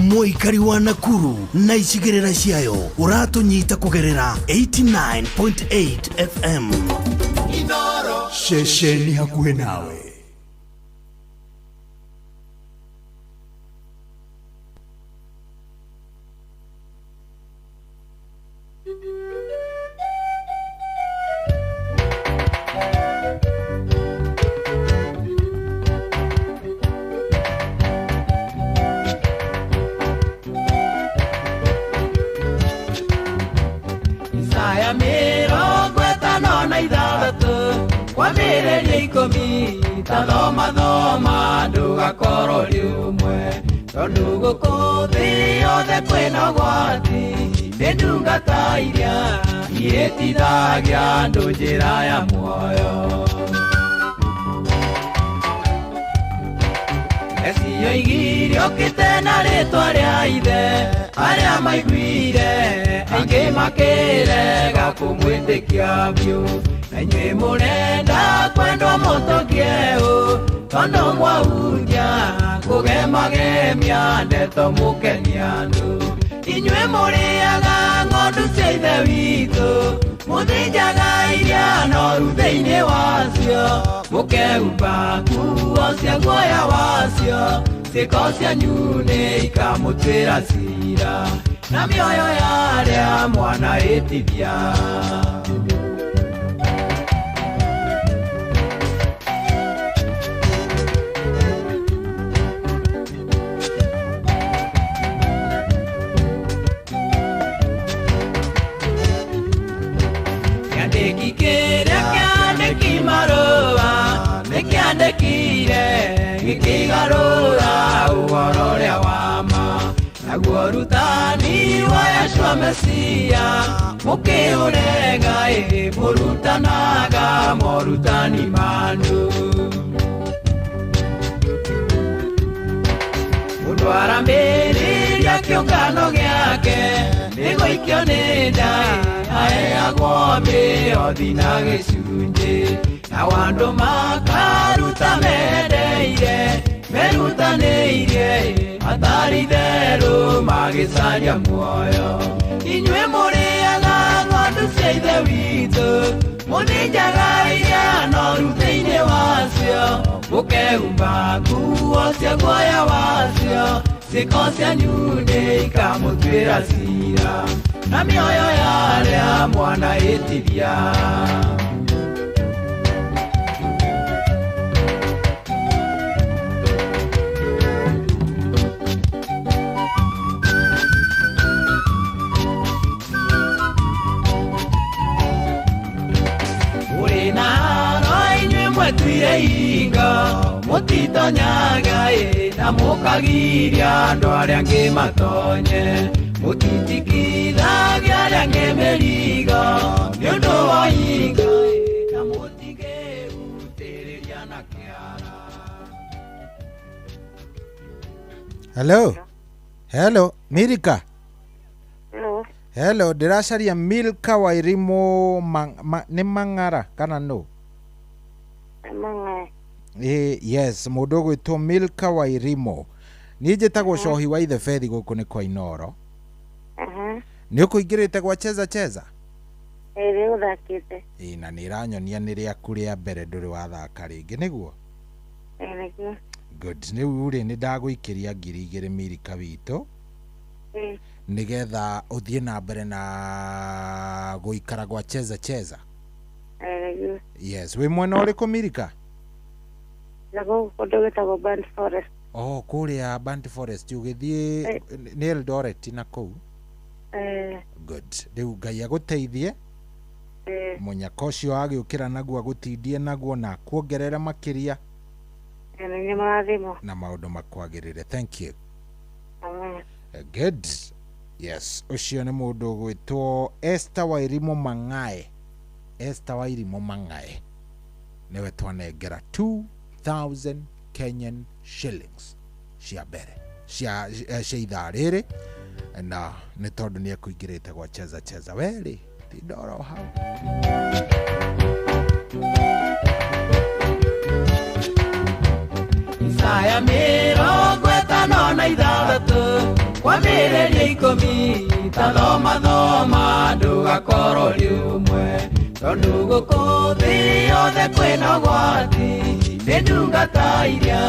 Mũikari wa Nakuru na icigĩrĩra ciayo ũratũnyita kũgerera 89.8 FM. Ceceni hakuhĩ nawe. Isaya 56 kwambĩrĩria 10 ta thoma thoma ndũgakorwo rĩ ũmwe tondũ gũkũ thĩ yothe kwĩna ũgwati nĩ ndungata iria ihĩtithagia andũ njĩra ya muoyo. Eci oigire okĩte na rĩtwa rĩa ithe arĩa maiguire aingĩ makĩrega kũmwĩtĩkia biũ na inyuĩ mũrenda kwendwo mũtũkie ũ tondũ mwahunjia kũgemagemia ndeto mũkenia andũ. Inyuĩ mũrĩaga ng'ondu cia ithe witũ mũthĩnjaga iria noru thĩinĩ wacio mũkehumba nguo cia guoya wacio ciĩko cianyu nĩ ikamũtuĩra cira na mĩoyo ya arĩa mwanahĩtithia. Kĩandĩki kĩrĩa kĩandĩki marũa nĩkĩandĩkire gĩkĩgarũra ũhoro ũrĩa wa ma naguo ũrutani wa Yeshua Mesia mũkĩũrega ĩ mũrutanaga morutani manyu. Mũndũ arambĩrĩria kĩũngano gĩake nĩgũikio nĩ nda aheagwo mĩhothi na gĩcunjĩ nao andũ makaruta mendeire merutanĩirie matarĩ itherũ magĩcaria muoyo. Inyuĩ mũrĩaga ng'ondu cia ithe witũ mũthĩnjaga iria noru thĩinĩ wacio mũkehumba nguo cia guoya wacio ciĩko cianyu nĩ ikamũtuĩra cira na mĩoyo ya arĩa mwanahĩtithia. Mũrĩ na haro inyuĩ mwetuire hingo mũtitonyaga ĩ na mũkagiria andũ arĩa angĩ matonye mũtitikithagia arĩa angĩ mĩrigo nĩ ũndũ wa hinga ĩ na mũtingĩhutĩrĩria na kĩara. Hello. Hello, Milka. Hello. Hello, ndĩracaria Milka Wairimu nĩ Mang'ara kana no? Mang'ara. Yes, mũndũ ũgwĩtwo Milka Wairimu. Niĩ njĩtagwo Cohi wa Ithe Bethi gũkũ nĩ kwa Inoro. Nĩ ũkũingĩrĩte gwa Cheza Cheza? Ĩĩ nĩ gũthakĩte. Ĩĩ na nĩ ĩranyonia nĩ rĩaku rĩa mbere ndũrĩ wathaka rĩngĩ nĩguo? Ĩĩ nĩguo. Good. Rĩu rĩ nĩ ndagũikĩria 2000 Milka witũ. Nĩgetha ũthiĩ na mbere na gũikara gwa Cheza Cheza. Ĩĩ nĩguo. Yes, wĩ mwena ũrĩkũ Milka? Na gũkũ kũndũ gwĩtagwo Burnt Forest. Oh, kũrĩa Burnt Forest ũgĩthiĩ nĩ Eldoret na kũu? Good. Rĩu Ngai agũteithie. Mũnyaka ũcio agĩũkĩra naguo agũtindie naguo na akuongerere makĩria. Nĩ mũrathimo. Na maũndũ makwagĩrĩre. Thank you. Amen. Good. Yes, ũcio nĩ mũndũ ũgwĩtwo Esther Wairimu Mang'ae. Esther Wairimu Mang'ae. Nĩwe twanengera 2000 Kenyan shillings cia mbere cia ithaa rĩrĩ. Na nĩ tondũ nĩ ekũingĩrĩte gwa cheza cheza. Werĩ tinda oro hau. Isaya 56 kwambĩrĩria 10 ta thoma thoma ndũgakorwo rĩ ũmwe tondũ gũkũ thĩ yothe kwĩna ũgwati nĩ ndungata iria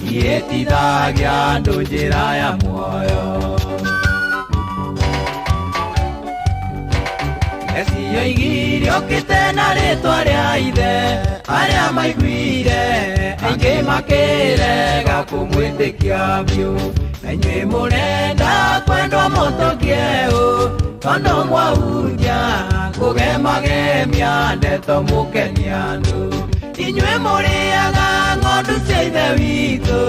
ihĩtithagia andũ njĩra ya muoyo. Mesia oigire okĩte na rĩtwa rĩa ithe arĩa maiguire aingĩ makĩrega kũmwĩtĩkia biũ na inyuĩ mũrenda kwendwo mũtũkie ũ tondũ mwahunjia kũgemagemia ndeto mũkenia andũ. Inyuĩ mũrĩaga ng'ondu cia ithe witũ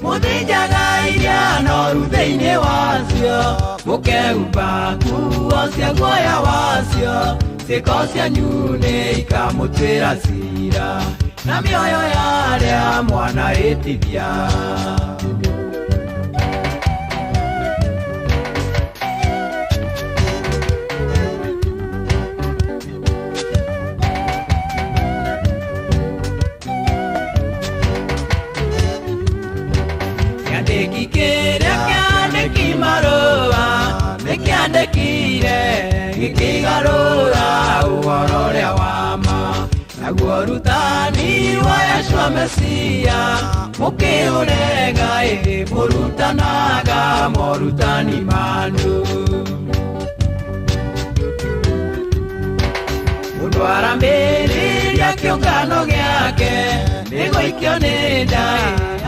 mũthĩnjaga iria noru thĩinĩ wacio mũkehumba nguo cia guoya wacio ciĩko cianyu nĩ ikamũtuĩra ciira na mĩoyo ya arĩa mwanahĩtithia. Kĩandĩki kĩrĩa kĩandĩki marũa nĩkĩandĩkire gĩkĩgarũra ũhoro ũrĩa wa ma naguo ũrutani wa Yeshua Mesia mũkĩũrega ĩ mũrutanaga morutani manyu. Mũndũ arambĩrĩria kĩũngano gĩake nĩgũikio nĩ nda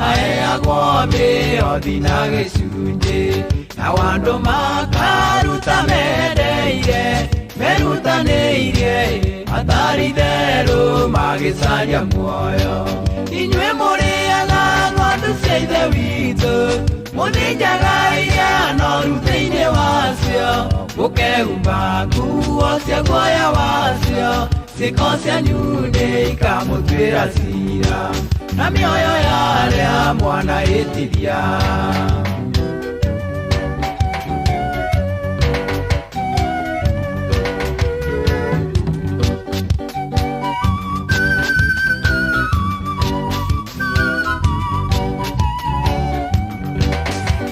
aheagwo mĩhothi na gĩcunjĩ nao andũ makaruta mendeire merutanĩirie matarĩ itherũ magĩcaria muoyo. Inyuĩ mũrĩaga ng'ondu cia ithe witũ mũthĩnjaga iria noru thĩinĩ wacio mũkehumba nguo cia guoya wacio ciĩko cianyu nĩ ikamũtuĩra ciira na mĩoyo ya arĩa mwanahĩtithia.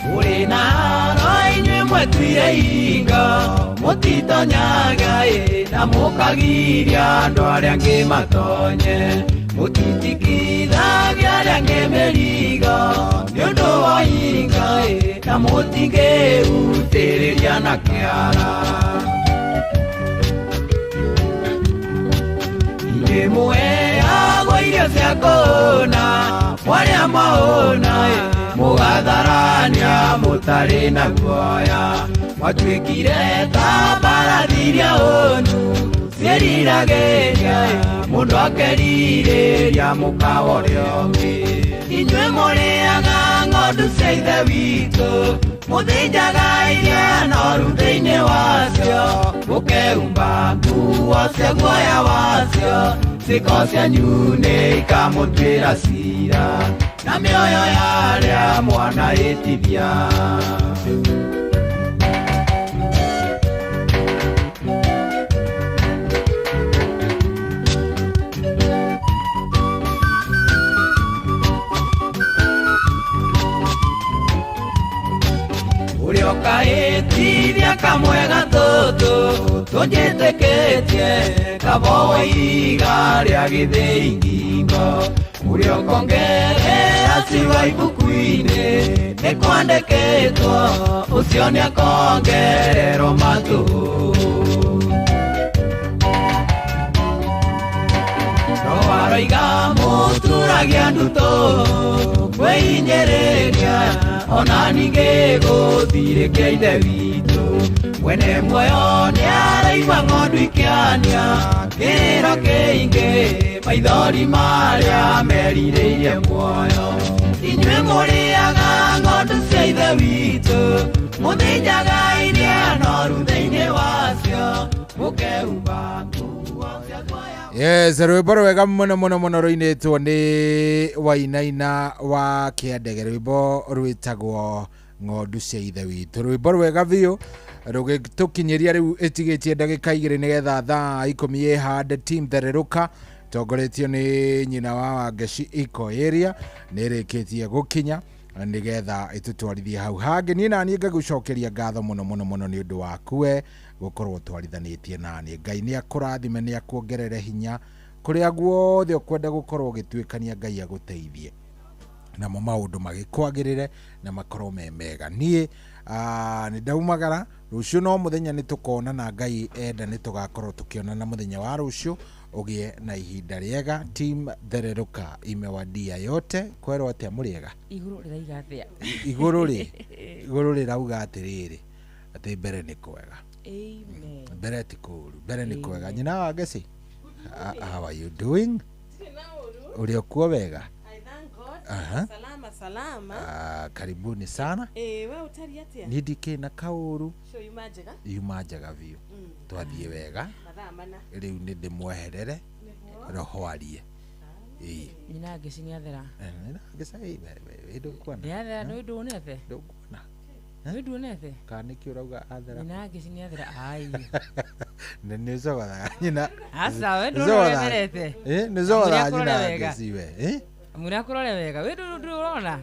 Mũrĩ na haro inyuĩ mwetuire hingo mũtitonyaga ĩ na mũkagiria andũ arĩa angĩ matonye mũtitikithagia arĩa angĩ mĩrigo nĩ ũndũ wa hinga ĩ na mũtingĩhutĩrĩria na kĩara. Inyuĩ mũheagwo irio cia kũhũna mwarĩa mwahũna ĩ mũgatharania mũtarĩ na guoya mwatuĩkire ta mbarathi iria hũnu ciĩriragĩria mũndũ akerirĩria mũkawa ũrĩa ũngĩ. Inyuĩ mũrĩaga ng'ondu cia ithe witũ mũthĩnjaga iria noru thĩinĩ wacio mũkehumba nguo cia guoya wacio ciĩko cianyu nĩ ikamũtuĩra ciira na mĩoyo ya arĩa mwanahĩtithia. Ũrĩa ũkahĩtithia kamwe gatũtũ tũnjĩtĩkĩtie kabowo ihiga rĩa gĩthĩi ngingo ũrĩa ũkongerera ciugo ibuku-inĩ nĩ kwandĩkĩtwo ũcio nĩakongererwo matũ. No aroiga mũturagia ndutu kwĩhinyĩrĩria ona ningĩ gũthirĩkia ithe witũ mwene muoyo nĩaraigua ng'ondu ikĩania kĩrĩro kĩingĩ maithori marĩa merirĩirie muoyo. Inyuĩ mũrĩaga ng'ondu cia ithe witũ mũthĩnjaga iria noru thĩinĩ wacio mũkehumba nguo cia guoya. Yes, rwĩmbo rwega mũno mũno mũno rũinĩtwo nĩ Wainaina wa Kĩandege rwĩmbo rwĩtagwo Ng'ondu cia ithe witũ, rwĩmbo rwega biũ rũgĩtũkinyĩria rĩu ĩtigĩtie ndagĩka 2 nĩgetha thaa 10 ĩhande. Team Thererũka tongoretio nĩ nyina wa Wangeci Iko area nĩ ĩrĩkĩtie gũkinya nĩgetha ĩtũtwarithie hau hangĩ. Niĩ naniĩ ngagũcokeria ngatho mũno mũno mũno nĩ ũndũ waku we gũkorwo twarithanĩtie naniĩ. Ngai nĩ akũrathime, nĩ akuongerere hinya kũrĩa guothe ũkwenda gũkorwo ũgĩtuĩkania. Ngai agũteithie namo maũndũ magĩkwagĩrĩre na makorwo me mega. Niĩ nĩ ndaumagara rũciũ, no mũthenya nĩ tũkonana. Ngai enda nĩ tũgakorwo tũkĩonana mũthenya wa rũciũ. Ũgĩe na ihinda rĩega. Team Thererũka imewadia yote. Kwerwo atĩa, mũrĩega? Igũrũ rĩraiga atĩa? Igũrũ rĩ, igũrũ rĩrauga atĩrĩrĩ, atĩ mbere nĩ kwega. Amen. Mbere ti kũũru, mbere nĩ kwega. Nyina wa Ngeci, how are you doing? Ũrĩ o kuo wega? Aha. Salama salama. Ah, karibuni sana. Eh, we ũtariĩ atĩa? Niĩ ndikĩ na kaũru. Cio yuma njega? Yuma njega biũ. Twathiĩ wega. Mathaa mana. Rĩu nĩ ndĩmweherere roho arie. Ĩĩ. Nyina Ngeci nĩ athera. Nyina Ngeci, ĩ ndũkuona? Nĩ athera, nĩ nduonete? Ndũkuona? Nĩ nduonete? Kana nĩkĩ ũrauga athera? Nyina Ngeci nĩ athera, ai. Nĩ ũcogothaga nyina. Aca, we ndũrona ũrĩa atherete? Ĩ, nĩ ũcogothaga Mwĩre akũrore nyina wega. Ngeci we. Ĩ? Mwĩre akũrore wega. We ndũrĩ ũrona?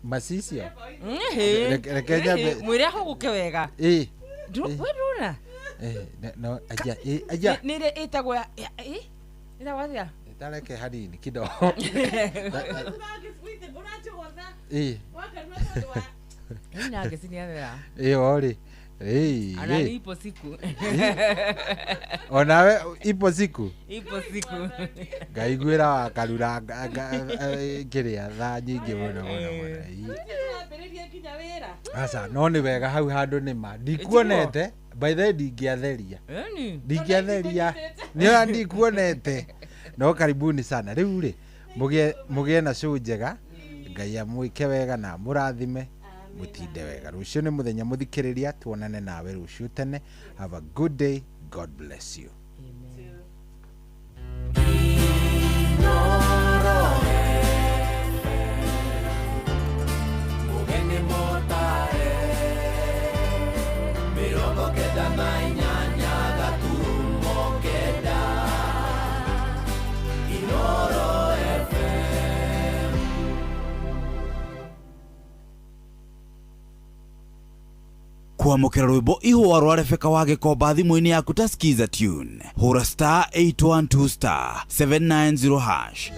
Macicio. Ĩhĩ. Reke nyambe. Mwĩre ahũgũke wega. Ĩ. We ndũrona? No, aja, ĩ, aja. Nĩ ĩrĩa ĩtagwo ya ĩ? Ĩtagwo atĩa? Tareke hanini kidogo. Ĩ. Nyina Ngeci nĩ athera. Ĩyo rĩ. Ĩ. Ona ni ipo siku. Onawe ipo siku. Ipo siku. Ngaiguĩra wakarura kĩrĩa thaa nyingĩ mũno mũno mũno. Ĩ. Tũrambĩrĩria nginya wĩra. Aca, no nĩ wega hau handũ nĩ ma. Ndikuonete. By the way, ndingĩatheria. Ĩni. Ndingĩatheria. Nĩ ona ndikuonete. No karibuni sana. Rĩu rĩ, mũgĩe na show njega. Ngai amwĩke wega na amũrathime. Mũtinde wega. Rũciũ nĩ mũthenya mũthikĩrĩria, tuonane nawe rũciũ tene. Have a good day. God bless you. Mũgeni mũtare 98.9 Inoro FM. Kwamũkĩra rwĩmbo ihũa rwa Rebecca wa Gĩkomba thimũ-inĩ yaku ta Skiza tune, hũra star 812 star 790 hash.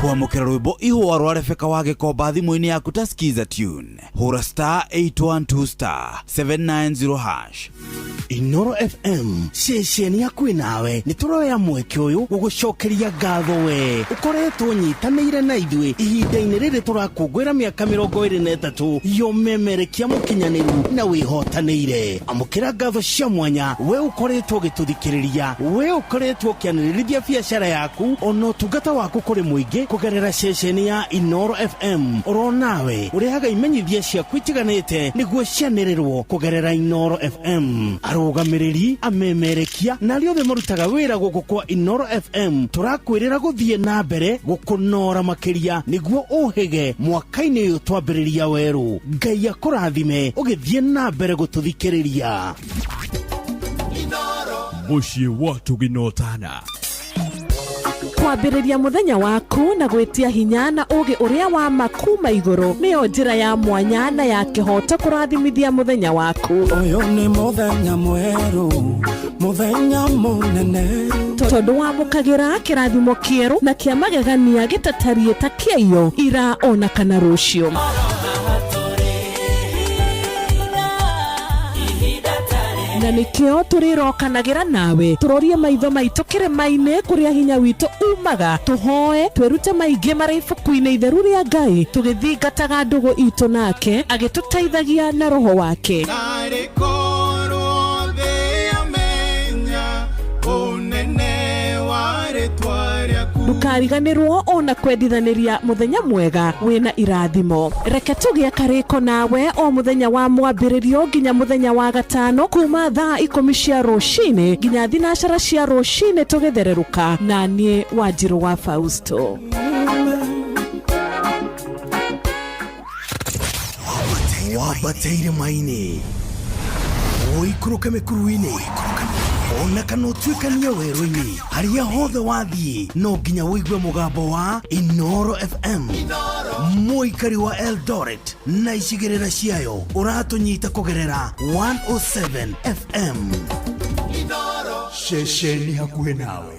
Kwamũkĩra rwĩmbo ihũa rwa Rebecca wa Gĩkomba thimũ-inĩ yaku ta Skiza tune, hũra star 812 star 790 hash. Inoro FM ceceni yaku nawe nĩ tũroya mweke ũyũ gũgũcokeria ngatho we ũkoretwo nyitanĩire na ithuĩ ihinda-inĩ rĩrĩ tũrakũngũĩra mĩaka 23 yomemerekia mũkinyanĩru na wĩhotanĩire. Amũkĩra ngatho cia mwanya we ũkoretwo ũgĩtũthikĩrĩria, we ũkoretwo ũkĩanĩrĩrithia biacara yaku ona ũtungata waku kũrĩ mũingĩ kũgerera ceceni ya Inoro FM. Oro nawe ũrehaga imenyithia ciaku itiganĩte nĩguo cianĩrĩrwo kũgerera Inoro FM. Arũgamĩrĩri, amemerekia na arĩa othe marutaga wĩra gũkũ kwa Inoro FM tũrakwĩrĩra gũthiĩ na mbere gũkũnora makĩria nĩguo ũhĩge mwaka-inĩ ũyũ twambĩrĩria werũ. Ngai akũrathime ũgĩthiĩ na mbere gũtũthikĩrĩria. Mũciĩ wa tũginotana. Kwambĩrĩria mũthenya waku na gwĩtia hinya na ũgĩ ũrĩa wa ma kuma igũrũ nĩyo njĩra ya mwanya na ya kĩhoto kũrathimithia mũthenya waku. Ũyũ nĩ mũthenya mwerũ, mũthenya mũnene. Tondũ wamũkagĩra kĩrathimo kĩerũ na kĩa magegania gĩtatariĩ ta kĩaiyo ira ona kana rũciũ. Na nĩkĩo tũrĩrokanagĩra nawe tũrorie maitho maitũ kĩrĩma-inĩ kũrĩa hinya witũ umaga, tũhoe twĩrute maingĩ marĩ ibuku-inĩ itheru rĩa Ngai tũgĩthingataga ndũgũ itũ nake agĩtũteithagia na roho wake. Narĩ korwo thĩ yamenya ũnene wa rĩtwa Ndũkariganĩrwo ona kwendithanĩria mũthenya mwega wĩna irathimo. Reke tũgĩe karĩko nawe o mũthenya wa mwambĩrĩrio nginya mũthenya wa gatano kuma thaa 10 cia rũcinĩ nginya 9 cia rũcinĩ tũgĩthererũka na niĩ Wanjirũ wa Fausto. Wambateire maini ũikũrũke mĩkuru-inĩ ona kana ũtuĩkanie werũ-inĩ harĩa hothe wathiĩ no nginya ũigue mũgambo wa Inoro FM. Mũikari wa Eldoret na icigĩrĩra ciayo ũratũnyita kũgerera 107 FM. Ceceni hakuhĩ nawe.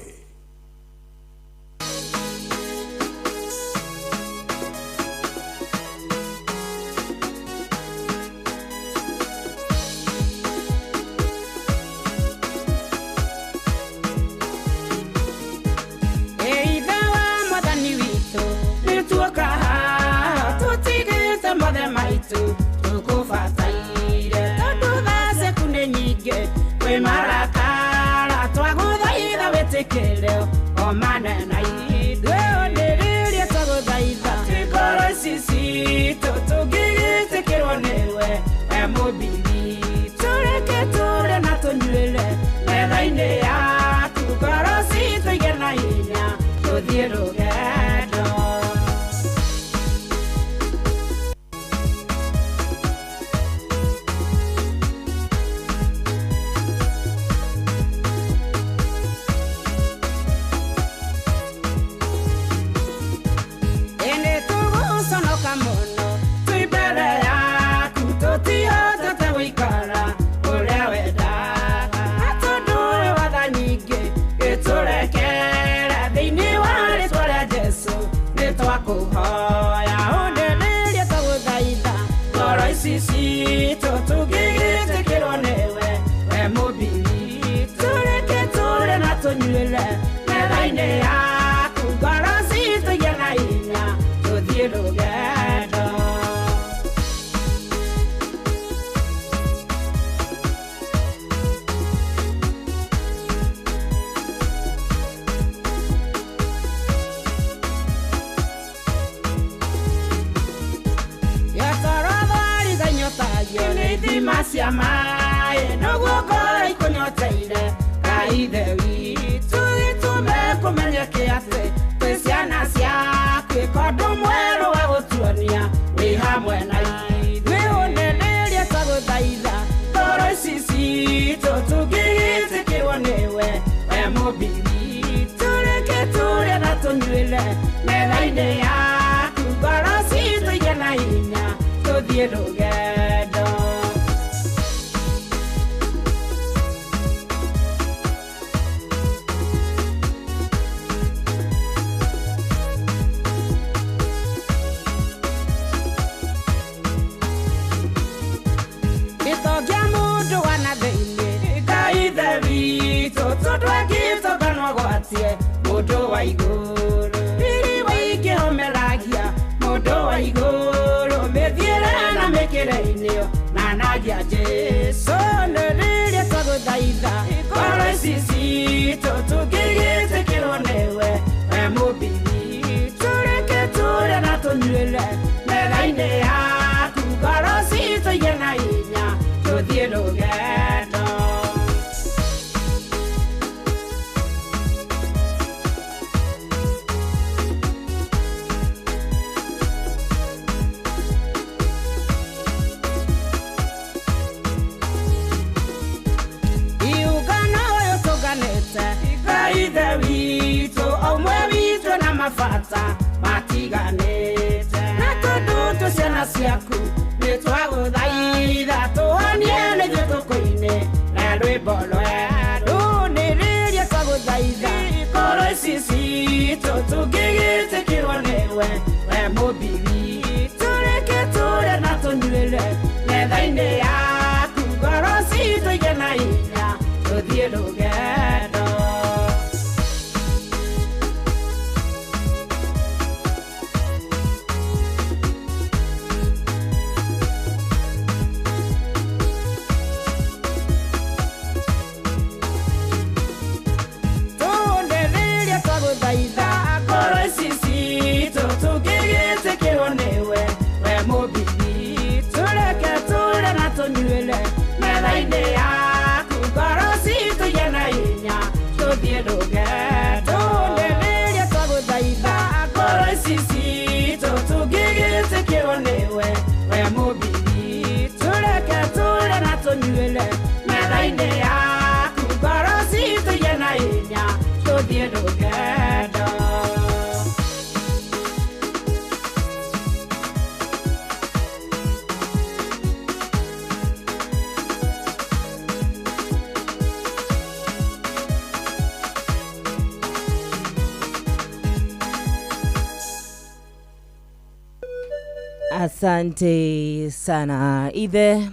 Asante sana ithe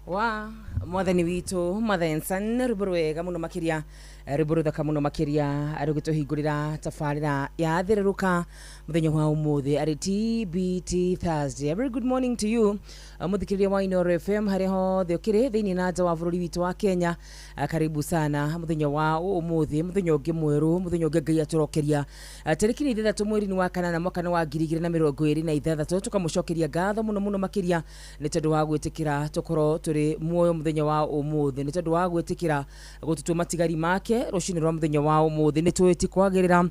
wa mwathani witũ Mother and Son, rwĩmbo rwega mũno makĩria, rwĩmbo rũthaka mũno makĩria, rũgĩtũhingũrĩra tabarĩra ya thererũka mũthenya wa ũmũthĩ arĩ TBT Thursday. A very good morning to you, mũthikĩrĩria wa Inooro FM harĩa hothe ũkĩrĩ thĩinĩ na nja wa bũrũri witũ wa Kenya. Karibu sana mũthenya wa ũmũthĩ, mũthenya ũngĩ mwerũ, mũthenya ũngĩ Ngai atũrokeria. Tarĩki nĩ 6 mweri-inĩ wa kanana mwaka-inĩ wa 2026, tũkamũcokeria ngatho mũno mũno makĩria nĩ tondũ wa gwĩtĩkĩra tũkorwo tũrĩ muoyo mũthenya wa ũmũthĩ, nĩ tondũ wa gwĩtĩkĩra gũtũtua matigari make rũcinĩ rwa mũthenya wa ũmũthĩ. Nĩ tũĩ ti kwagĩrĩra,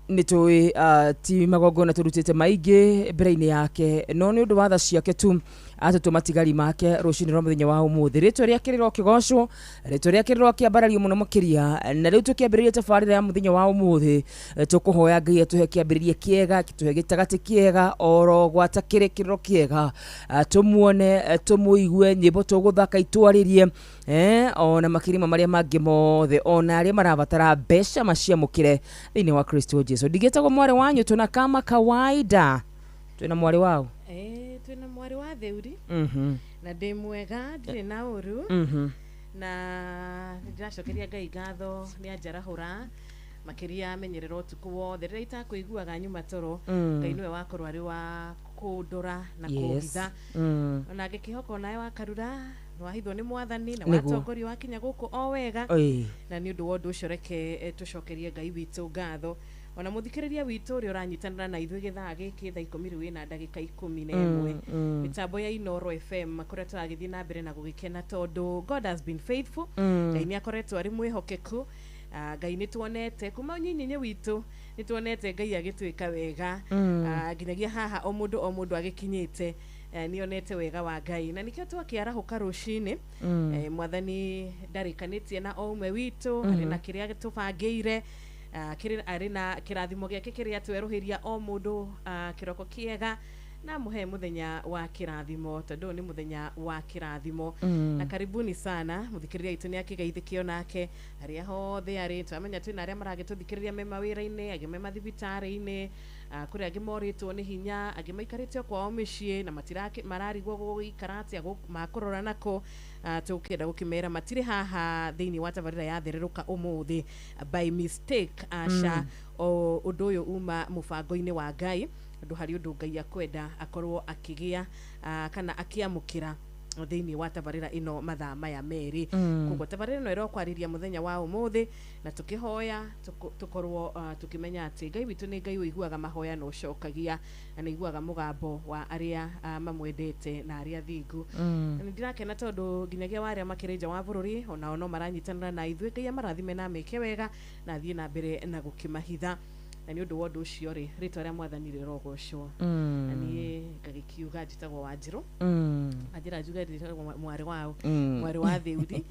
nĩ tũĩ ti magongona tũrutĩte maingĩ mbere-inĩ yake, no nĩ ũndũ wa tha ciake tu atũtua matigari make rũcinĩ rwa mũthenya wa ũmũthĩ. Rĩtwa rĩake rĩrokĩgocwo, rĩtwa rĩake rĩrokĩambarario mũno makĩria. Na rĩu tũkĩambĩrĩria tabarĩra ya mũthenya wa ũmũthĩ, tũkũhoya Ngai atũhe kĩambĩrĩria kĩega, tũhe gĩtagatĩ kĩega, oro gwata kĩrĩkĩrĩro kĩega, tũmuone, tũmũigue, nyĩmbo tũgũthaka itwarĩrie, ona makĩria ma marĩa mangĩ mothe, ona arĩa marabatara mbeca maciamũkĩre thĩinĩ wa Kristo Jesu. Ndigĩtagwo mwarĩ wanyu tuna kama kawaida twĩna mwarĩ wao. Twĩna mwarĩ wa Theuri. Na ndĩ mwega, ndirĩ na ũru. Na nĩndĩracokeria Ngai ngatho nĩ anjarahũra makĩria amenyerera ũtukũ wothe rĩrĩa itakũiguaga nyuma toro. Ngai nĩwe wakorwo arĩ wa kũndora na kũhitha. Ona ngĩkĩhoka onawe wakarura wahithwo nĩ mwathani na watongorio wakinya gũkũ o wega. Na nĩ ũndũ wa ũndũ ũcio reke tũcokerie Ngai witũ ngatho. Ona mũthikĩrĩria witũ ũrĩa ũranyitanĩra na ithuĩ gĩthaa gĩkĩ thaa 10 rĩu ĩna ndagĩka 11, mĩtambo ya Inooro FM kũrĩa tũragĩthiĩ na mbere na gũgĩkena tondũ God has been faithful. Ngai nĩ akoretwo arĩ mwĩhokeku. Ngai nĩ tuonete kuma ũnyinyi-inĩ witũ, nĩ tuonete Ngai agĩtwĩka wega. Nginyagia haha o mũndũ o mũndũ agĩkinyĩte, nĩonete wega wa Ngai, na nĩkĩo twakĩarahũka rũcinĩ. Mwathani ndarĩkanĩtie na o ũmwe witũ, arĩ na kĩrĩa tũbangĩire, arĩ na kĩrathimo gĩake kĩrĩa twerũhĩria o mũndũ, kĩroko kĩega na mũhe mũthenya wa kĩrathimo tondũ nĩ mũthenya wa kĩrathimo. Na karibuni sana mũthikĩrĩria witũ nĩ akĩgeithĩkio nake arĩa hothe arĩ. Twamenya twĩna arĩa maragĩtũthikĩrĩria me mawĩra-inĩ, angĩ me mathibitarĩ-inĩ, kũrĩ angĩ morĩtwo nĩ hinya, angĩ maikarĩte o kwao mĩciĩ na mararigwo gũgĩikara atĩa, makũrora nako. Tũkĩenda gũkĩmera matirĩ haha thĩinĩ wa tabarĩra ya thererũka ũmũthĩ by mistake, aca. Ũndũ ũyũ uma mũbango-inĩ wa Ngai, ũndũ harĩ ũndũ Ngai akwenda akorwo akĩgĩa, kana akĩamũkĩra thĩinĩ wa tabarĩra ĩno mathaa maya merĩ. Koguo tabarĩra ĩno ĩrokwarĩria mũthenya wa ũmũthĩ, na tũkĩhoya tũkorwo tũkĩmenya atĩ Ngai witũ nĩ Ngai ũiguaga mahoya na ũcokagia, na nĩ aiguaga mũgambo wa arĩa mamwendete na arĩa thingu. Na nĩ ndĩrakena tondũ nginyagia wa arĩa makĩrĩ nja wa bũrũri onao no maranyitanĩra na ithuĩ. Ngai amarathime na ameke wega na athiĩ na mbere na gũkĩmahitha. Na nĩ ũndũ wa ũndũ ũcio rĩ, rĩtwa rĩa mwathani rĩrogocwo. Na niĩ ngagĩkiuga njĩtagwo Wanjirũ. Anjĩra njuge njĩtagwo mwarĩ wao, mwarĩ wa Theuri.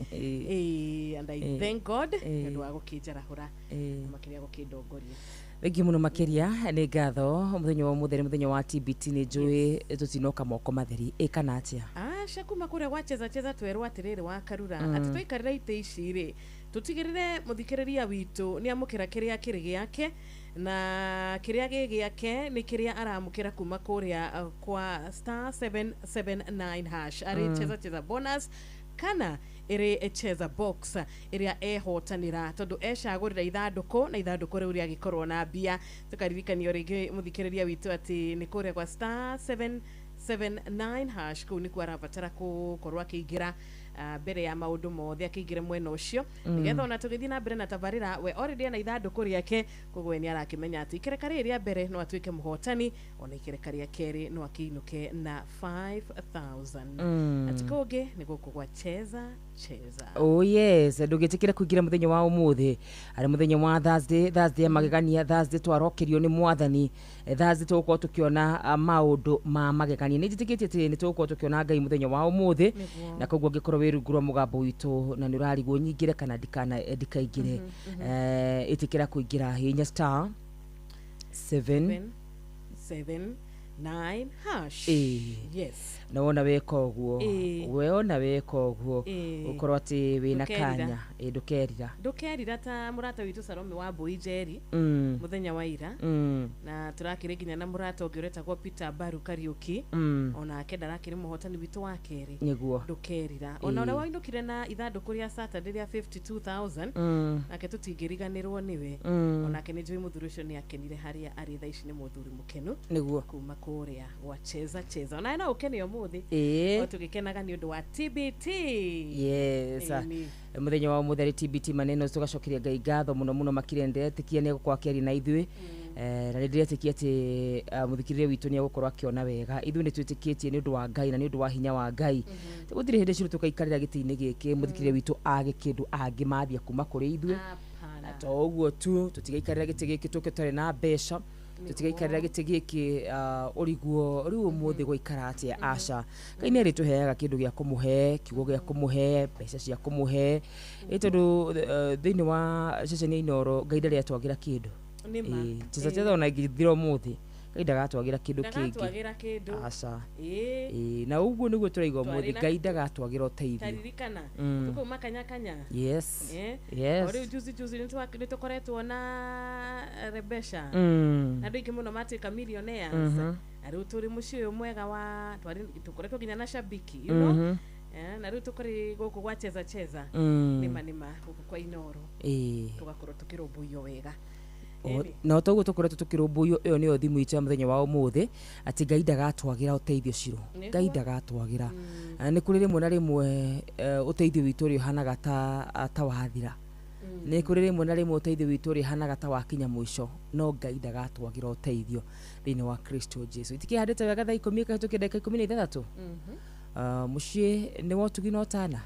And I thank God nĩ ũndũ wa gũkĩnjarahũra na makĩria gũkĩndongoria. Thengiũ mũno makĩria nĩ ngatho. Mũthenya wa ũmũthĩ nĩ mũthenya wa TBT, nĩ njũĩ tũtinoka moko matheri, ĩ kana atĩa? Aca, kuma kũrĩa gwa cheza cheza twerwo atĩrĩrĩ wakarura, atĩ twaikarĩra itĩ ici rĩ, tũtigĩrĩre mũthikĩrĩria witũ nĩ amũkĩra kĩrĩa kĩrĩ gĩake, na kĩrĩa gĩ gĩake nĩ kĩrĩa aramũkĩra kuma kũrĩa kwa *779# arĩ cheza cheza bonus kana ĩrĩ cheza box ĩrĩa ehotanĩra, tondũ ecagũrĩra ithandũkũ na ithandũkũ rĩu rĩagĩkorwo na mbia. Tũkaririkanio rĩngĩ mũthikĩrĩria witũ atĩ nĩ kũrĩa kwa *779# kũu nĩkuo arabatara gũkorwo akĩingĩra mbere ya maũndũ mothe, akĩingĩre mwena ũcio, nĩgetha ona tũgĩthiĩ na mbere na tabarĩra we already ena ithandũkũ rĩake, koguo nĩ arakĩmenya atĩ ikereka rĩrĩ rĩa mbere no atuĩke mũhotani, ona ikereka rĩa kerĩ no akĩinũke na 5000. Ati kũngĩ nĩ gũkũ gwa cheza cheza. Oh yes, ndũgĩtĩkĩre kũingĩra mũthenya wa ũmũthĩ arĩ mũthenya wa Thursday, Thursday ya magegania, Thursday twarokerio nĩ mwathani, Thursday tũgũkorwo tũkĩona maũndũ ma magegania. Nĩ njĩtĩkĩtie atĩ nĩ tũgũkorwo tũkĩona Ngai mũthenya wa ũmũthĩ, na koguo angĩkorwo wĩ rungu rwa mũgambo witũ na nĩ ũrarigwo nyingĩre kana ndikaingĩre, ĩtĩkĩra kũingĩra, hihinya *7 7 9 hash. Yes. Na wona weka ũguo, weona weka ũguo, ũkorwo atĩ wĩna Ndũkerira. kanya. Ĩ, ndũkerira. Ndũkerira ta mũrata witũ Salome wa Mbũi Njeri mũthenya wa ira, na tũrakĩrĩ nginya na mũrata ũngĩ ũretagwo Peter Baru Kariũki, onake ndarakĩrĩ mũhotani witũ wa kerĩ. Ndũkerira. Ona ũrĩa wainũkire na ithandũkũ rĩa Saturday rĩa 52,000, nake tũtingĩriganĩrwo nĩwe. Onake nĩ njũĩ mũthuri ũcio nĩ akenire harĩa arĩ thaa ici, nĩ mũthuri mũkenu kuma kũrĩa gwa Cheza Cheza. Onawe no ũkene ũmũthĩ, o tũgĩkenaga nĩ ũndũ wa TBT. Yes. Ĩni. Muthenya wa umuthi ari TBT maneno, tugacokeria Ngai ngatho muno muno makiria. Ndĩretĩkia nĩ egũkorwo akĩaria na ithuĩ. Na nĩ ndĩretĩkia atĩ mũthikĩrĩria witũ nĩ egũkorwo akĩona wega. Ithuĩ nĩ twĩtĩkĩtie nĩ ũndũ wa Ngai na nĩ ũndũ wa hinya wa Ngai, gũtirĩ hĩndĩ curu tũgaikarĩra gĩtĩ-inĩ gĩkĩ mũthikĩrĩria witũ age kĩndũ angĩmathia kuma kũrĩ ithuĩ. Na to ũguo tu, tũtigaikarĩra gĩtĩ gĩkĩ tũke tũtarĩ na mbeca, tũtigaikarĩra gĩtĩ gĩkĩ ũriguo rĩu ũmũthĩ gwaikara atĩa. Aca, Ngai nĩ arĩtũheaga kĩndũ gĩa kũmũhe, kiugo gĩa kũmũhe, mbeca cia kũmũhe, ĩ tondũ thĩinĩ wa ceceni ya Inoro Ngai ndarĩ atwagĩra kĩndũ. Nĩ ma. Ĩ, Cheza Cheza ona ĩngĩthira ũmũthĩ, Ngai ndagatwagĩra kĩndũ kĩngĩ. Ndagatwagĩra kĩndũ. Aca. Ĩ, na ũguo nĩguo tũraiga ũmũthĩ, Ngai ndagatwagĩra ũteithio. Taririkana tũkauma kanya kanya. O rĩu juzi juzi nĩ tũkoretwo na Rebesha, na andũ aingĩ mũno matuĩka millionaires. Na rĩu tũrĩ mũciĩ ũyũ mwega wa tũkoretwo nginya na shabiki. Na rĩu tũkũrĩ gũkũ gwa Cheza Cheza. Nĩma nĩma gũkũ kwa Inoro tũgakorwo tũkĩrũmbũiyo wega. Na toguo tũkoretwo tũkĩrũmbũiyo, ĩyo nĩyo thimũ itũ ya mũthenya wa ũmũthĩ, atĩ Ngai ndagatwagĩra ũteithio ciro. Ngai ndagatwagĩra. Na nĩ kũrĩ rĩmwe na rĩmwe ũteithio witũ ũrĩa ũhanaga ta wathira, nĩ kũrĩ rĩmwe na rĩmwe ũteithio witũ ũrĩa ũhanaga ta wakinya mũico, no Ngai ndagatwagĩra ũteithio thĩinĩ wa Kristo Jesu. Itikĩhandĩte wega, thaa 10 ĩkahĩtũkia ndagĩka 16. Mũciĩ nĩ wa ũtugi na ũtana.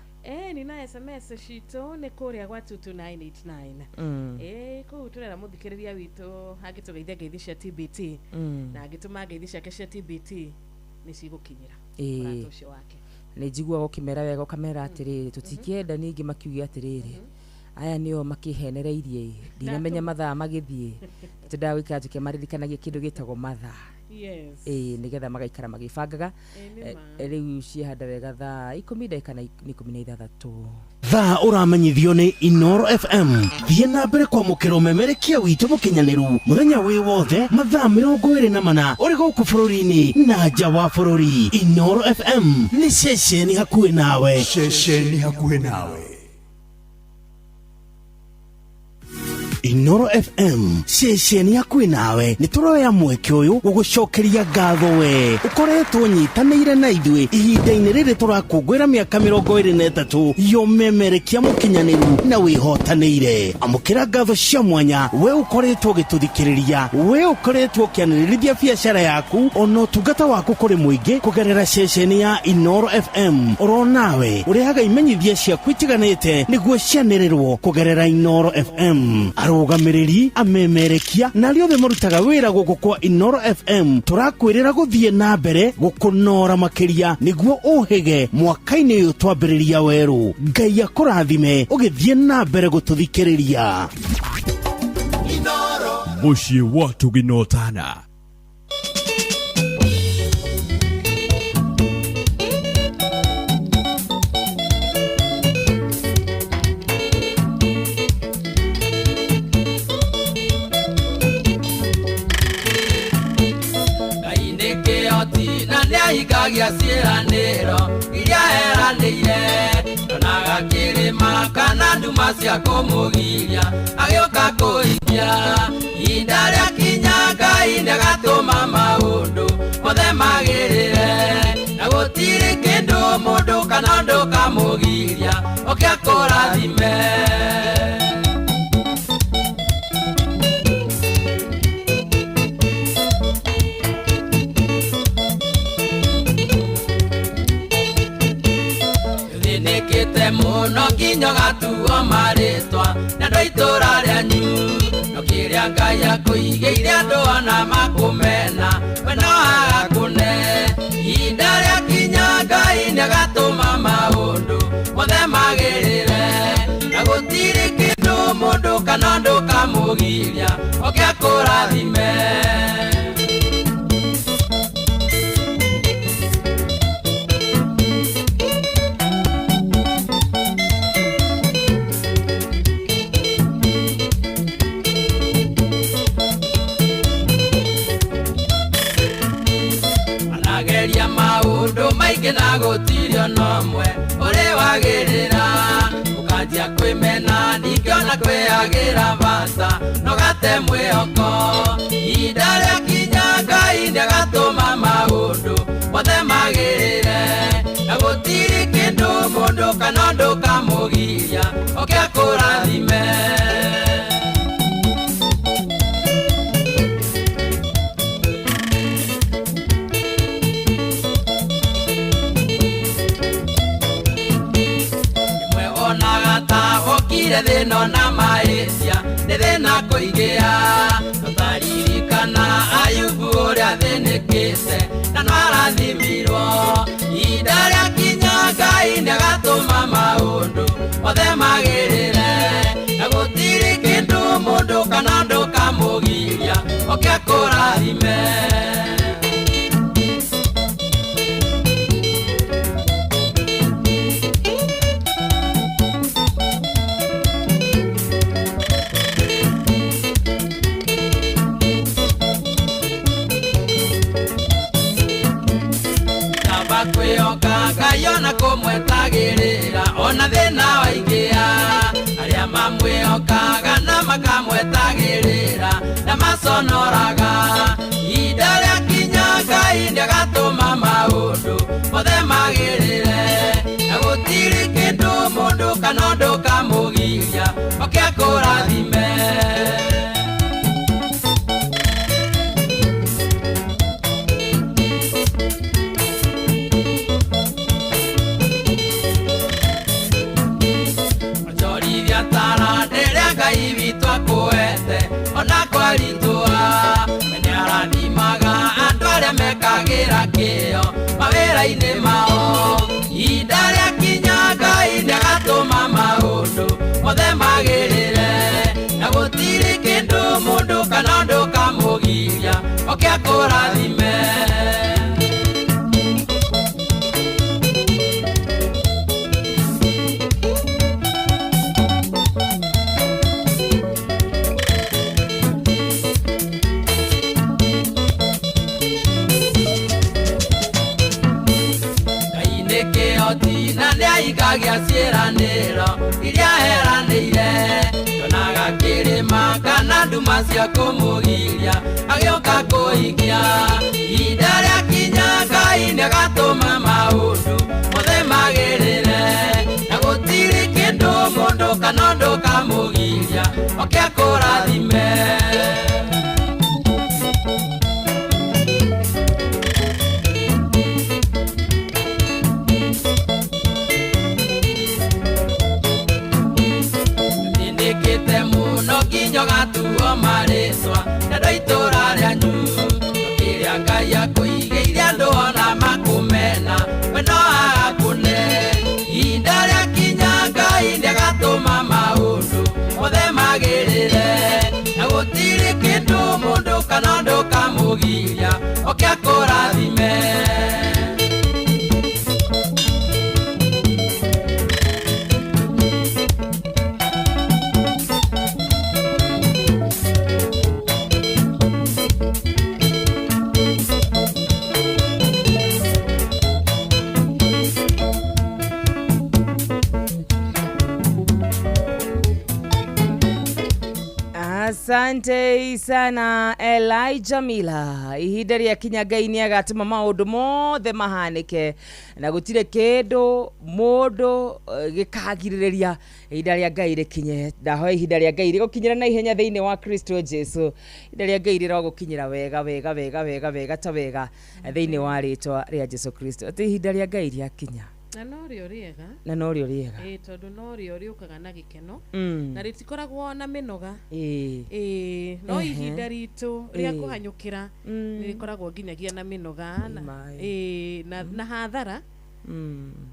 Nina SMS citũ nĩ kũrĩa gwa 22989. Kũu tũrera mũthikĩrĩria witũ angĩtũgeithia ngeithi cia TBT, na angĩtũma ngeithi ciake cia TBT nĩ cigũkinyĩra mũrata ũcio wake. Nĩ njiguaga ũkĩmera wega, ũkamera atĩrĩrĩ, tũtingĩenda ningĩ makiuge atĩrĩrĩ, aya nĩo makĩhenereirie, ndinamenya mathaa magĩthiĩ. Twendaga gũikara tũkĩmaririkanagia kĩndũ gĩtagwo mathaa. Ĩĩ, nĩgetha magaikara magĩbangaga. Ĩĩ, nĩ ma. Rĩu ciehanda wega thaa 10 ndagĩka na 16. Thaa ũramenyithio nĩ Inoro FM. Thiĩ na mbere kwamũkĩra ũmemerekia witũ mũkinyanĩru mũthenya wĩ wothe, mathaa 24, ũrĩ gũkũ bũrũri-inĩ na nja wa bũrũri. Inoro FM nĩ ceceni hakuhĩ nawe. Ceceni hakuhĩ nawe. Inoro FM, ceceni hakuhĩ nawe. Nĩ tũroya mweke ũyũ gũgũcokeria ngatho we ũkoretwo nyitanĩire na ithuĩ ihinda-inĩ rĩrĩ tũrakũngũĩra mĩaka 23 ya ũmemerekia mũkinyanĩru na wĩhotanĩire. Amũkĩra ngatho cia mwanya we ũkoretwo ũgĩtũthikĩrĩria, we ũkoretwo ũkĩanĩrĩrithia biacara yaku ona ũtungata waku kũrĩ mũingĩ kũgerera ceceni ya Inoro FM. Oro nawe ũrehaga imenyithia ciaku itiganĩte nĩguo cianĩrĩrwo kũgerera Inoro FM. Arũgamĩrĩri, amemerekia na arĩa othe marutaga wĩra gũkũ kwa Inoro FM, tũrakwĩrĩra gũthiĩ na mbere gũkũnora makĩria nĩguo ũhĩge mwaka-inĩ ũyũ twambĩrĩria werũ. Ngai akũrathime ũgĩthiĩ na mbere gũtũthikĩrĩria. Mũciĩ wa Tũginotana. Ngai nĩ kĩhoti na nĩahingagia ciĩranĩro iria eranĩire. Ndonaga kĩrĩma kana nduma cia kũmũgiria agĩũka kũhingia. Ihinda rĩakinya Ngai nĩagatũma maũndũ mothe magĩrĩre, na gũtirĩ kĩndũ mũndũ kana ũndũ kamũgiria oke akũrathime. Thĩnĩkĩte mũno nginya ũgatuo marĩtwa na andũ a itũũra rĩanyu, no kĩrĩa Ngai akũigĩire andũ ona makũmena we no agakũne. Ihinda rĩakinya Ngai nĩagatũma maũndũ mothe magĩrĩre, na gũtirĩ kĩndũ mũndũ kana ũndũ kamũgiria oke akũrathime. Maũndũ maingĩ na gũtirio no mwe ũrĩ wagĩrĩra ũkanjia kwĩmena ningĩ ona kwĩagĩra bata no gate mwĩhoko ihinda rĩakinya Ngai nĩagatũma maũndũ mothe magĩrĩre na gũtirĩ kĩndũ mũndũ kana ũndũ kamũgiria oke akũrathime. Wokire thĩna na mahĩtia nĩ thĩna kũigĩa tũtaririkana Ayubu ũrĩa athĩnĩkĩte na no arathimirwo ihinda rĩakinya Ngai nĩagatũma maũndũ mothe magĩrĩre na gũtirĩ kĩndũ mũndũ kana ũndũ kamũgiria oke akũrathime. Kwĩhoka Ngai ona kũmwetagĩrĩra ona thĩna waingĩa arĩa mamwĩhokaga na makamwetagĩrĩra na maconoraga ihinda rĩakinya Ngai nĩagatũma maũndũ mothe magĩrĩre na gũtirĩ kĩndũ mũndũ kana ũndũ kamũgiria oke akũrathime. Ngai witũ akũhete ona kwaritũha we nĩarathimaga andũ arĩa mekagĩra kĩyo mawĩra-inĩ mao ihinda rĩakinya Ngai nĩagatũma maũndũ mothe magĩrĩre na gũtirĩ kĩndũ mũndũ kana ũndũ kamũgiria oke akũrathime. Na nĩahingagia ciĩranĩro iria eranĩire ndonaga kĩrĩma kana nduma cia kũmũgiria agĩũka kũhingia ihinda rĩakinya Ngai nĩagatũma maũndũ mothe magĩrĩre na gũtirĩ kĩndũ mũndũ kana ũndũ kamũgiria oke akũrathime. Nginya ũgatuo marĩtwa nĩ andũ a itũũra rĩanyu kĩrĩa Ngai akũigĩire andũ ona makũmena we no agakũne ihinda rĩakinya Ngai nĩagatũma maũndũ mothe magĩrĩre na gũtirĩ kĩndũ mũndũ kana ũndũ kamũgiria oke akũrathime. Asante sana Elijah Miller. Ihinda rĩakinya Ngai nĩagatũma maũndũ mothe mahanĩke na gũtirĩ kĩndũ mũndũ gĩkagirĩrĩria ihinda rĩa Ngai rĩkinye. Ndahoya ihinda rĩa Ngai rĩgũkinyĩra na ihenya thĩinĩ wa Kristo Jesu. Ihinda rĩa Ngai rĩrogũkinyĩra wega wega wega wega wega ta wega thĩinĩ wa rĩtwa rĩa Jesu Kristo. Atĩ ihinda rĩa Ngai rĩakinya na norio rĩega na norio rĩega ĩ tondu norio rĩũkaga na gĩkeno na rĩtikoragwo na mĩnoga ĩ no ihinda ritũ rĩa kũhanyũkĩra nĩrĩkoragwo nginyagia na mĩnoga ĩ na hathara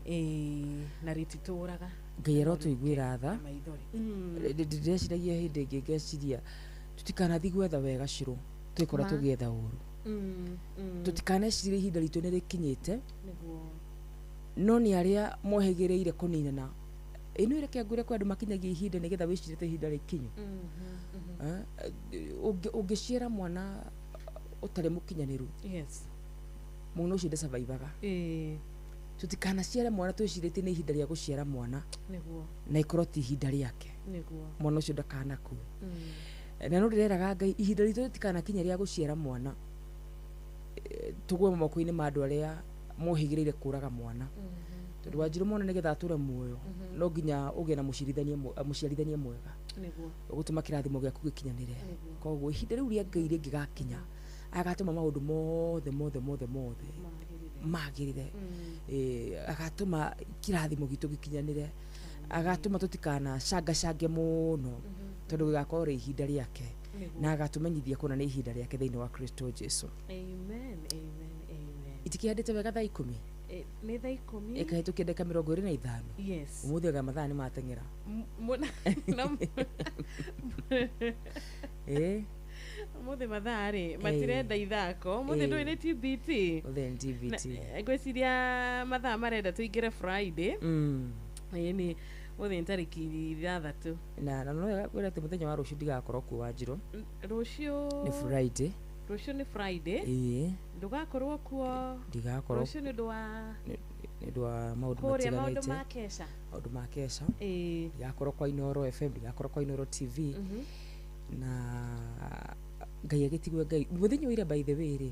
ĩ na rĩtitũraga. Ngai arotũiguĩra tha. Ndĩreciragia hĩndĩ ĩngĩ ngeciria tũtikanathi gwetha wega Shiro twĩkora tũgĩetha ũru tũtikanecirie ihinda ritũ nĩrĩkinyĩte no nĩ arĩa mohĩgĩrĩire kũninana ĩno ĩreke ngwĩre kwĩ andũ makinyagia ihinda nĩgetha wĩcirĩte ihinda rĩkinyu. Ũngĩciara mwana ũtarĩ mũkinyanĩru, yes, Mwana ũcio ndasurvivaga. Tutikanaciare mwana twĩcirĩtie nĩ ihinda rĩa gũciara mwana. Nĩguo. Na ikorwo ti ihinda rĩake. Nĩguo. Mwana ũcio ndakanakue. Na no ndĩreraga Ngai ihinda ritũ rĩtikanakinya rĩa gũciara mwana, tũgwe moko-inĩ ma andũ arĩa mohĩgĩrĩire kũraga mwana. Tondũ Wanjirũ mwana nĩgetha atũre muoyo, no nginya ũgĩe na mũciarithania mwega. Nĩguo. Ũgũtũma kĩrathimo gĩaku gĩkinyanĩre. Koguo ihinda rĩu rĩa Ngai rĩngĩgakinya, agatũma maũndũ mothe mothe mothe mothe magĩrĩre. Agatũma kĩrathimo gitũ gĩkinyanĩre. Agatũma tũtikana cangacange mũno, tondũ gĩgakorwo rĩ ihinda rĩake. Na agatũmenyithia kũna nĩ ihinda rĩake thĩinĩ wa Kristo Jesu. Amen, amen, amen. Itikĩhandĩte wega thaa 10? Nĩ thaa 10. Ĩkahĩtũkia ndagĩka 25. Yes. Ũmũthĩ aga mathaa nĩ mateng'era. Ũmũthĩ mathaa rĩ matirenda ithako. Ũmũthĩ ndũĩ nĩ TBT. Ũmũthĩ nĩ TBT. Ngwĩciria mathaa marenda tũingĩre Friday. Ĩni ũmũthĩ nĩ tarĩki 6. Na no wega kwĩra atĩ mũthenya wa rũciũ ndigakorwo kuo Wanjirũ. Rũciũ nĩ Friday. Rũciũ nĩ Friday. Ĩĩ. Ndũgakorwo kuo. Ndigakorwo. Rũciũ nĩ ũndũ wa nĩ ũndũ wa maũndũ matiganĩte. Maũndũ ma kesha. Maũndũ ma kesha. Ĩĩ. Ndigakorwo kwa Inooro FM, ndigakorwo kwa Inooro TV. Na Ngai agĩtigwe Ngai. Mũthenya ũira by the way rĩ.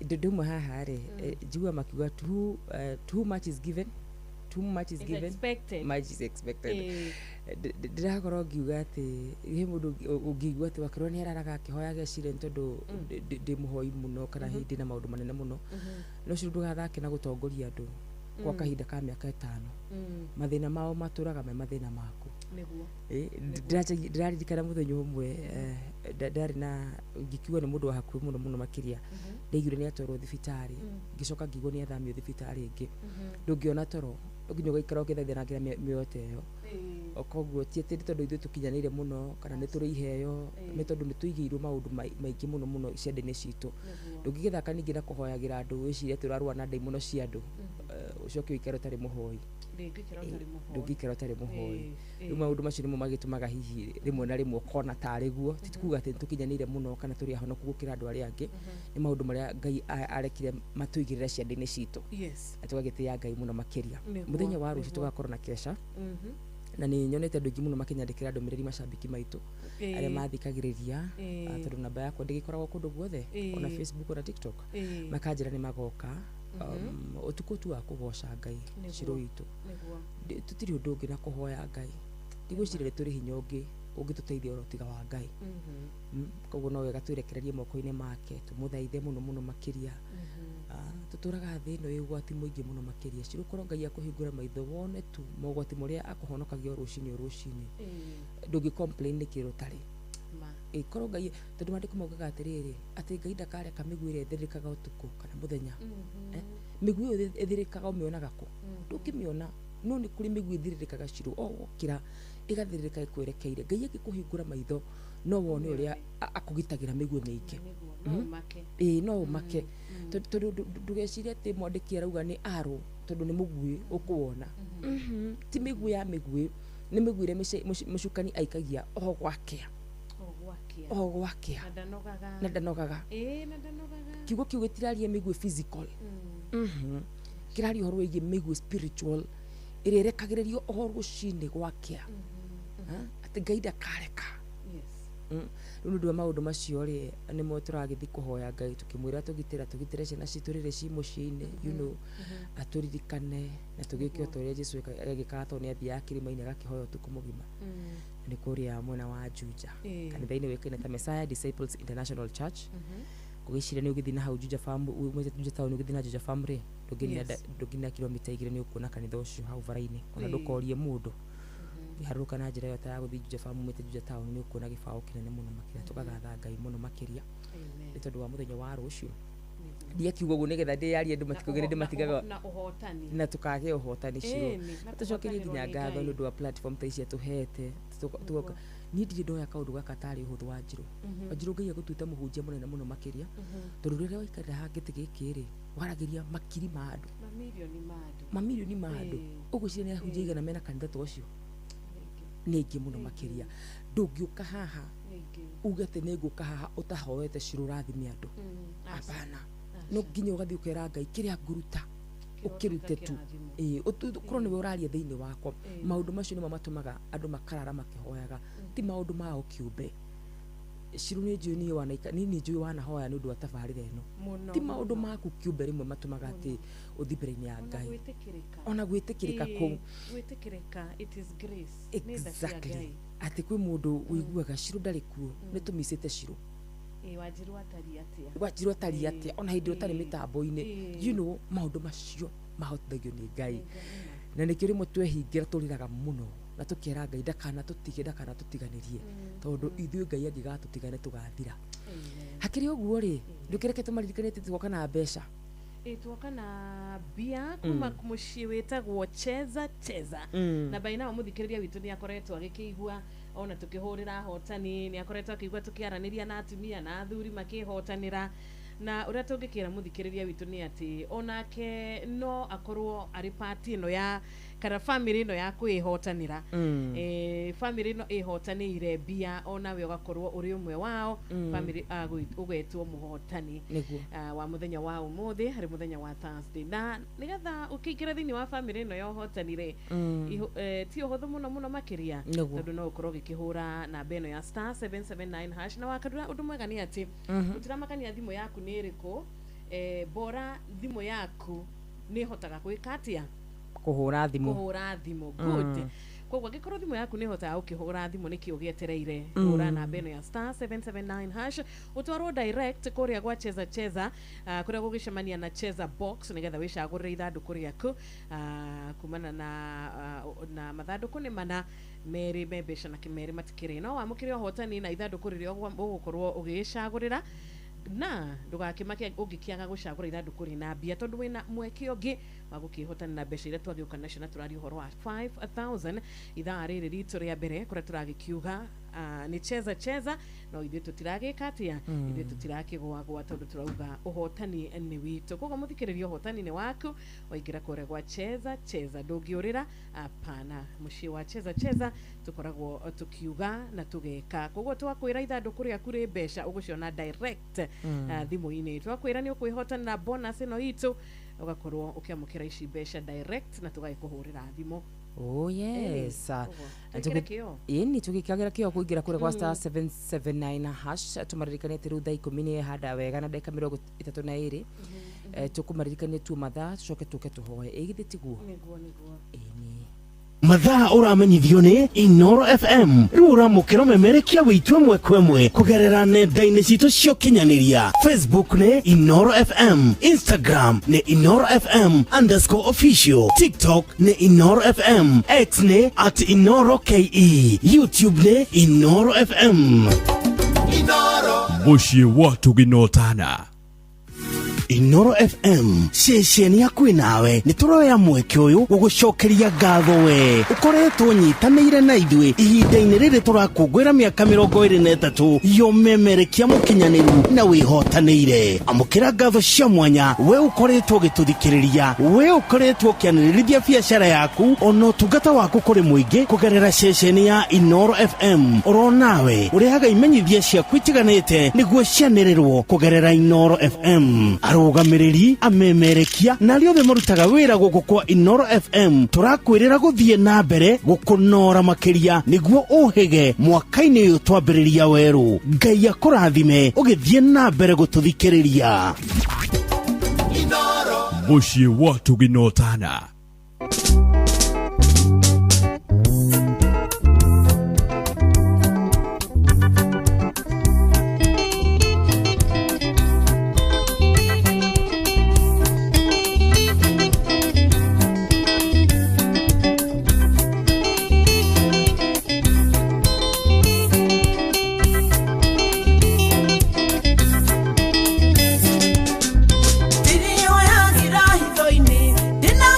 Ndũmwe haha rĩ, njigua makiuga too much is given. Too much is given, much is expected. Ndĩrakorwo ngiuga atĩ he mũndũ ũngĩigua atĩ wakĩrwo nĩ araraga akĩhoya gecire nĩ tondũ ndĩ mũhoi mũno kana hihi ndĩna maũndũ manene mũno. No ũcio ndũgathake na gũtongoria andũ kwa kahinda ka mĩaka 5. Mathĩna mao matũraga me mathĩna maku. Nĩguo. Ndĩraririkana mũthenya ũmwe ndarĩ na ngĩkiuga nĩ mũndũ wa hakuhĩ mũno mũno makĩria. Ndaiguire nĩ atwarwo thibitarĩ, ngĩcoka ngĩigua nĩ athamio thibitarĩ ĩngĩ. Ndũngĩona toro, nginya ũgaikara ũgĩthaithanagĩra mĩoyo ta ĩyo. Koguo ti atĩ nĩ tondũ ithuĩ tũkinyanĩire mũno kana nĩ tũrĩ iheo, nĩ tondũ nĩ tũigĩirwo maũndũ maingĩ mũno mũno ciande-inĩ citũ. Ndũngĩgĩthaka ningĩ na kũhoyagĩra andũ wĩcirie atĩ ũrarũa na ndaimono cia andũ, ũcoke ũikare ũtarĩ mũhoi. Ndũngĩikara ũtarĩ mũhoi. Rĩu maũndũ macio nĩmo magĩtũmaga hihi rĩmwe na rĩmwe ũkona tarĩ guo. Ti kuga atĩ nĩtũkinyanĩire mũno kana tũrĩ ahonoku gũkĩra andũ arĩa angĩ. Nĩ maũndũ marĩa Ngai arekire matũigĩrĩre ciande-inĩ citũ. Na tũgagĩtĩĩa Ngai mũno makĩria. Mũthenya wa rũciũ tũgakorwo na kesha. Na nĩ nyonete andũ aingĩ mũno makĩnyandĩkĩra ndũmĩrĩri macambĩki maitũ arĩa mathikagĩrĩria, tondũ namba yakwa ndĩgĩkoragwo kũndũ guothe, ona Facebook ona TikTok. Makanjĩra nĩ magoka. Ũtukũ tu wa kũgoca Ngai Shiro witũ. Tũtirĩ ũndũ ũngĩ na kũhoya Ngai. Ndigwĩciria nĩ tũrĩ hinya ũngĩ ũngĩtũteithia oro tiga wa Ngai. Koguo no wega twĩrekererie moko-inĩ make, tũmũthaithe mũno mũno makĩria. Tũtũraga thĩ ĩno ĩ ũgwati mũingĩ mũno makĩria. Shiro korwo Ngai akũhingũra maitho wone tu mogwati marĩa akũhonokagia o rũcinĩ o rũcinĩ. Ndũngĩ complain nĩ kĩrũ ũtarĩ. Korwo Ngai, tondũ maandĩko maugaga atĩrĩrĩ, atĩ Ngai ndakareka mĩguĩ ĩrĩa ĩthĩrĩkaga ũtukũ kana mũthenya. Mĩguĩ ĩyo ĩthĩrĩkaga ũmĩonaga kũ? Ndũngĩmĩona. No nĩ kũrĩ mĩguĩ ĩthĩrĩrĩkaga Shiro o wokĩra ĩgathĩrĩrĩka ĩkwerekeire. Ngai angĩkũhingũra maitho no wone ũrĩa akũgitagĩra mĩguĩ mĩingĩ. No ũmake. Tondũ ndũgecirie atĩ mwandĩki arauga nĩ arũ tondũ nĩ mũguĩ ũkũwona. Ti mĩguĩ ya mĩguĩ, nĩ mĩguĩ ĩrĩa mũcukani aikagia o gwakĩa. O gwakĩa. Na ndanogaga. Kiugo kĩu gĩtiraria mĩguĩ physical. Kĩraria ũhoro wĩgiĩ mĩguĩ spiritual ĩrĩa ĩrekagĩrĩrio o rũcinĩ gwakĩa. Atĩ Ngai ndakareka. Rĩu nĩ ũndũ wa maũndũ macio rĩ, nĩmo tũragĩthiĩ kũhoya Ngai tũkĩmwĩra tũgitĩre ciana citũ rĩrĩ ci mũciĩ-inĩ, you know, atũririkane na tũgĩke o ta ũrĩa Jesũ egĩkaga tondũ nĩ athiaga kĩrĩma-inĩ agakĩhoya ũtukũ mũgima. Nĩ kũrĩa mwena wa Juja, kanitha-inĩ ũĩkaine ta Messiah Disciples International Church. Ngũgĩciria nĩ ũgĩthiĩ na hau Juja Farm, umĩte Juja Town ũgĩthiĩ na Juja Farm rĩ, ndũngĩna kilomita 2 nĩ ũkuona kanitha ũcio hau bara-inĩ, ona ndũkorie mũndũ. Ũngĩharũrũka na njĩra ĩyo ta ya gũthiĩ Juja Farm umĩte Juja Town nĩ ũkuona gĩbaũ kĩnene mũno makĩria. Tũkagatha Ngai mũno makĩria nĩ tondũ wa mũthenya wa rũciũ. Ndiakiuga ũguo nĩgetha ndĩyarie andũ matikauge nĩ ndĩmatigaga na ũhotani, na tũkagĩa ũhotani Shiro. Tũcokerie nginya ngatho nĩ ũndũ wa platform ta ici atũhete. Niĩ ndirĩ ndoya kaũndũ gaka tarĩ ũhũthũ wa Njirũ. Wanjirũ Ngai agũtuĩte mũhunjia mũnene mũno makĩria, tondũ rĩrĩa waikarĩra haha gĩtĩ gĩkĩ rĩ, waragĩria makiri ma andũ, mamirioni ma andũ. Ũgwĩciria nĩ ahunjia igana mena kanitha ta ũcio? Nĩ aingĩ mũno makĩria. Ndũngĩũka haha uge atĩ nĩ ngũka haha ũtahoete Shiro ũrathime andũ. Hapana. No nginya ũgathiĩ ũkera Ngai kĩrĩa ngũruta ũkĩrute tu, ĩĩ, ũkorwo nĩwe ũraria thĩinĩ wakwa. Maũndũ macio nĩmo matũmaga andũ makarara makĩhoyaga, ti maũndũ mao kĩũmbe. Ciru nĩ njũĩ niĩ wanaika niĩ nĩ njũĩ wanahoya nĩ ũndũ wa tabarĩra ĩno. Mũno, ti maũndũ mũno. Maku kĩũmbe rĩmwe matũmaga atĩ ũthiĩ mbere-inĩ ya Ona Ngai. Gwĩtĩkĩrĩka. Ona gwĩtĩkĩrĩka kũu. Gwĩtĩkĩrĩka, it is grace. Nĩ tha cia Exactly. Ngai. Atĩ kwĩ mũndũ ũiguaga Ciru ndarĩ kuo, nĩ tũmicĩte Ciru. Ĩĩ, Wanjiru atariĩ atĩa? Wanjiru atariĩ atĩa ona hĩndĩ ĩrĩa ũtarĩ mĩtambo-inĩ? Maũndũ macio mahotithagio nĩ Ngai, na nĩkĩo rĩmwe twehingĩra tũrĩraga mũno na tũkera Ngai ndakana tũtige, ndakana tũtiganĩrie, tondũ ithuĩ Ngai angĩgatũtiga nĩ tũgathira. Hakĩrĩ ũguo rĩ, ndũkĩreke tũmaririkane atĩ tuoka na mbeca. Ĩ, tuoka na mbia kuma mũciĩ wĩtagwo Cheza Cheza. Na by now mũthikĩrĩria witũ nĩ akoretwo agĩkĩigua ona tũkĩhũrĩra ahotani, nĩ akoretwo akĩigua tũkĩaranĩria na atumia na athuri makĩhotanĩra. Na ũrĩa tũngĩkĩra mũthikĩrĩria witũ nĩ atĩ onake no akorwo arĩ part ĩno ya kana family ĩno ya kwĩhotanĩra. Family ĩno ĩhotanĩire mbia, onawe ũgakorwo ũrĩ ũmwe wao. Family ũgetwo mũhotani wa mũthenya wa ũmũthĩ, harĩ mũthenya wa Thursday. Na nĩgetha ũkĩingĩra thĩinĩ wa family ĩno ya ũhotani rĩ, ti ũhũthũ mũno mũno makĩria, tondũ no ũkorwo ũgĩkĩhũra namba ĩno ya *779#. Na wakadura ũndũ mwega nĩ atĩ gũtiramakania thimũ yaku nĩ ĩrĩkũ, bora thimũ yaku nĩ ĩhotaga gwĩka atĩa? Kũhũra thimũ. Kũhũra thimũ. Good. Koguo angĩkorwo thimũ yaku nĩ ĩhotaga gũkĩhũra thimũ, nĩkĩ ũgĩetereire? Hũra namba ĩno ya *779# ũtwarwo direct kũrĩa gwa Cheza Cheza, kũrĩa gũgĩcemania na Cheza Box, nĩgetha wĩcagũrĩre ithandũkũ rĩaku kumana na mathandũkũ nĩ mana, merĩ me mbeca na merĩ matikĩrĩ. No wamũkĩre ũhotani na ithandũkũ rĩrĩa ũgũkorwo ũgĩcagũrĩra, na ndũgakĩmake ũngĩkĩaga gũcagũra ithandũkũ rĩna mbia, tondũ wĩna mweke ũngĩ wa gũkĩhotana na mbeca iria twagĩũka nacio. Na tũraria ũhoro wa 5000 ithaa rĩrĩ ritũ rĩa mbere, kũrĩa tũragĩkiuga nĩ Cheza Cheza. No ithuĩ tũtiragĩka atĩa? Ithuĩ tũtirakĩgwagwa, tondũ tũrauga ũhotani nĩ witũ. Koguo mũthikĩrĩria, ũhotani nĩ waku waingĩra kũrĩa gwa Cheza Cheza, ndũngĩũrĩra apana. Mũciĩ wa Cheza Cheza tũkoragwo tũkiuga na tũgeka. Koguo twakwĩra ithandũkũ rĩaku rĩ mbeca, ũgũciona direct thimũ-inĩ. Twakwĩra nĩ ũkwĩhotanĩra bonus ĩno itũ, ũgakorwo ũkĩamũkĩra ici mbeca direct na tũgagĩkũhũrĩra thimũ. Oh yes. Ũguo. Twĩkĩre kĩo. Ĩni tũgĩkagĩra kĩo kũingĩra kũrĩa gwa *779#. Tũmaririkanie atĩ rĩu thaa 10 nĩ handa wega na ndagĩka 32. Tũkũmaririkanie tu mathaa, tũcoke tũke tũhoe. Ĩ githĩ tiguo? Nĩguo, nĩguo. Ĩni. Mathaa ũramenyithio nĩ Inoro FM. Rĩu ũramũkĩra ũmemerekia wĩitũ ĩmwe kwa ĩmwe kũgerera nenda-inĩ citũ cia ũkinyanĩria. Facebook nĩ Inoro FM, Instagram nĩ InoroFM_official, TikTok nĩ Inoro FM, X nĩ @InoroKE, YouTube nĩ Inoro FM. Mũciĩ wa tũginotana. Inoro FM, ceceni yaku nawe. Nĩ tũroya mweke ũyũ gũgũcokeria ngatho we ũkoretwo nyitanĩire na ithuĩ ihinda-inĩ rĩrĩ tũrakũngũĩra mĩaka 23 yomemerekia mũkinyanĩru na wĩhotanĩire. Amũkĩra ngatho cia mwanya we ũkoretwo ũgĩtũthikĩrĩria, we ũkoretwo ũkĩanĩrĩrithia biacara yaku ona ũtungata waku kũrĩ mũingĩ kũgerera ceceni ya Inoro FM. Oro nawe ũrehaga imenyithia ciaku itiganĩte nĩguo cianĩrĩrwo kũgerera Inoro FM. Arũgamĩrĩri, amemerekia na arĩa othe marutaga wĩra gũkũ kwa Inoro FM, tũrakwĩrĩra gũthiĩ na mbere gũkũnora makĩria nĩguo ũhĩge mwaka-inĩ ũyũ twambĩrĩria werũ. Ngai akũrathime ũgĩthiĩ na mbere gũtũthikĩrĩria. Mũciĩ wa tũginotana. Ndiriyoyagira hitho-inĩ ndĩna.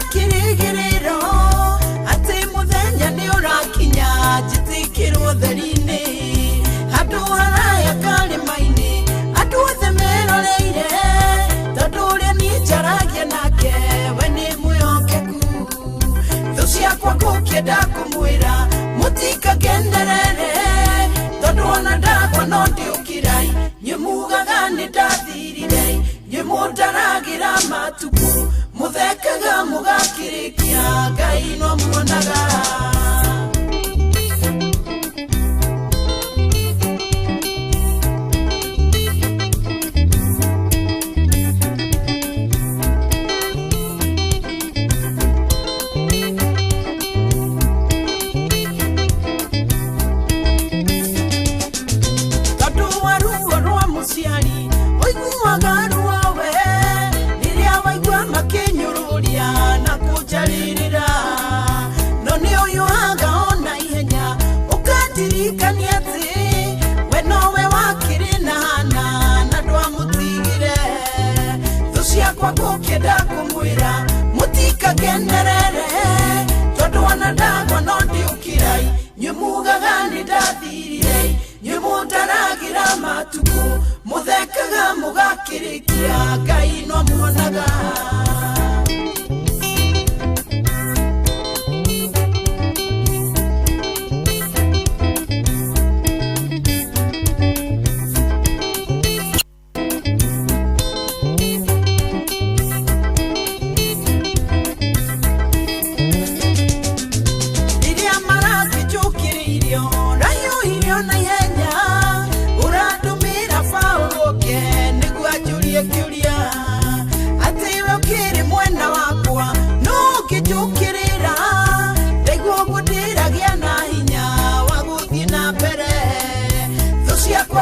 matukũ mũthekaga mũgakĩrĩkia Ngai no muonaga. Gũkĩenda kũmwĩra mũtikakenerere tondũ ona ndagwa no ndiũkĩrai nyuĩ mugaga nĩ ndathirire nyuĩ mũndaragĩra matukũ mũthekaga mũgakĩrĩkia Ngai no muonaga.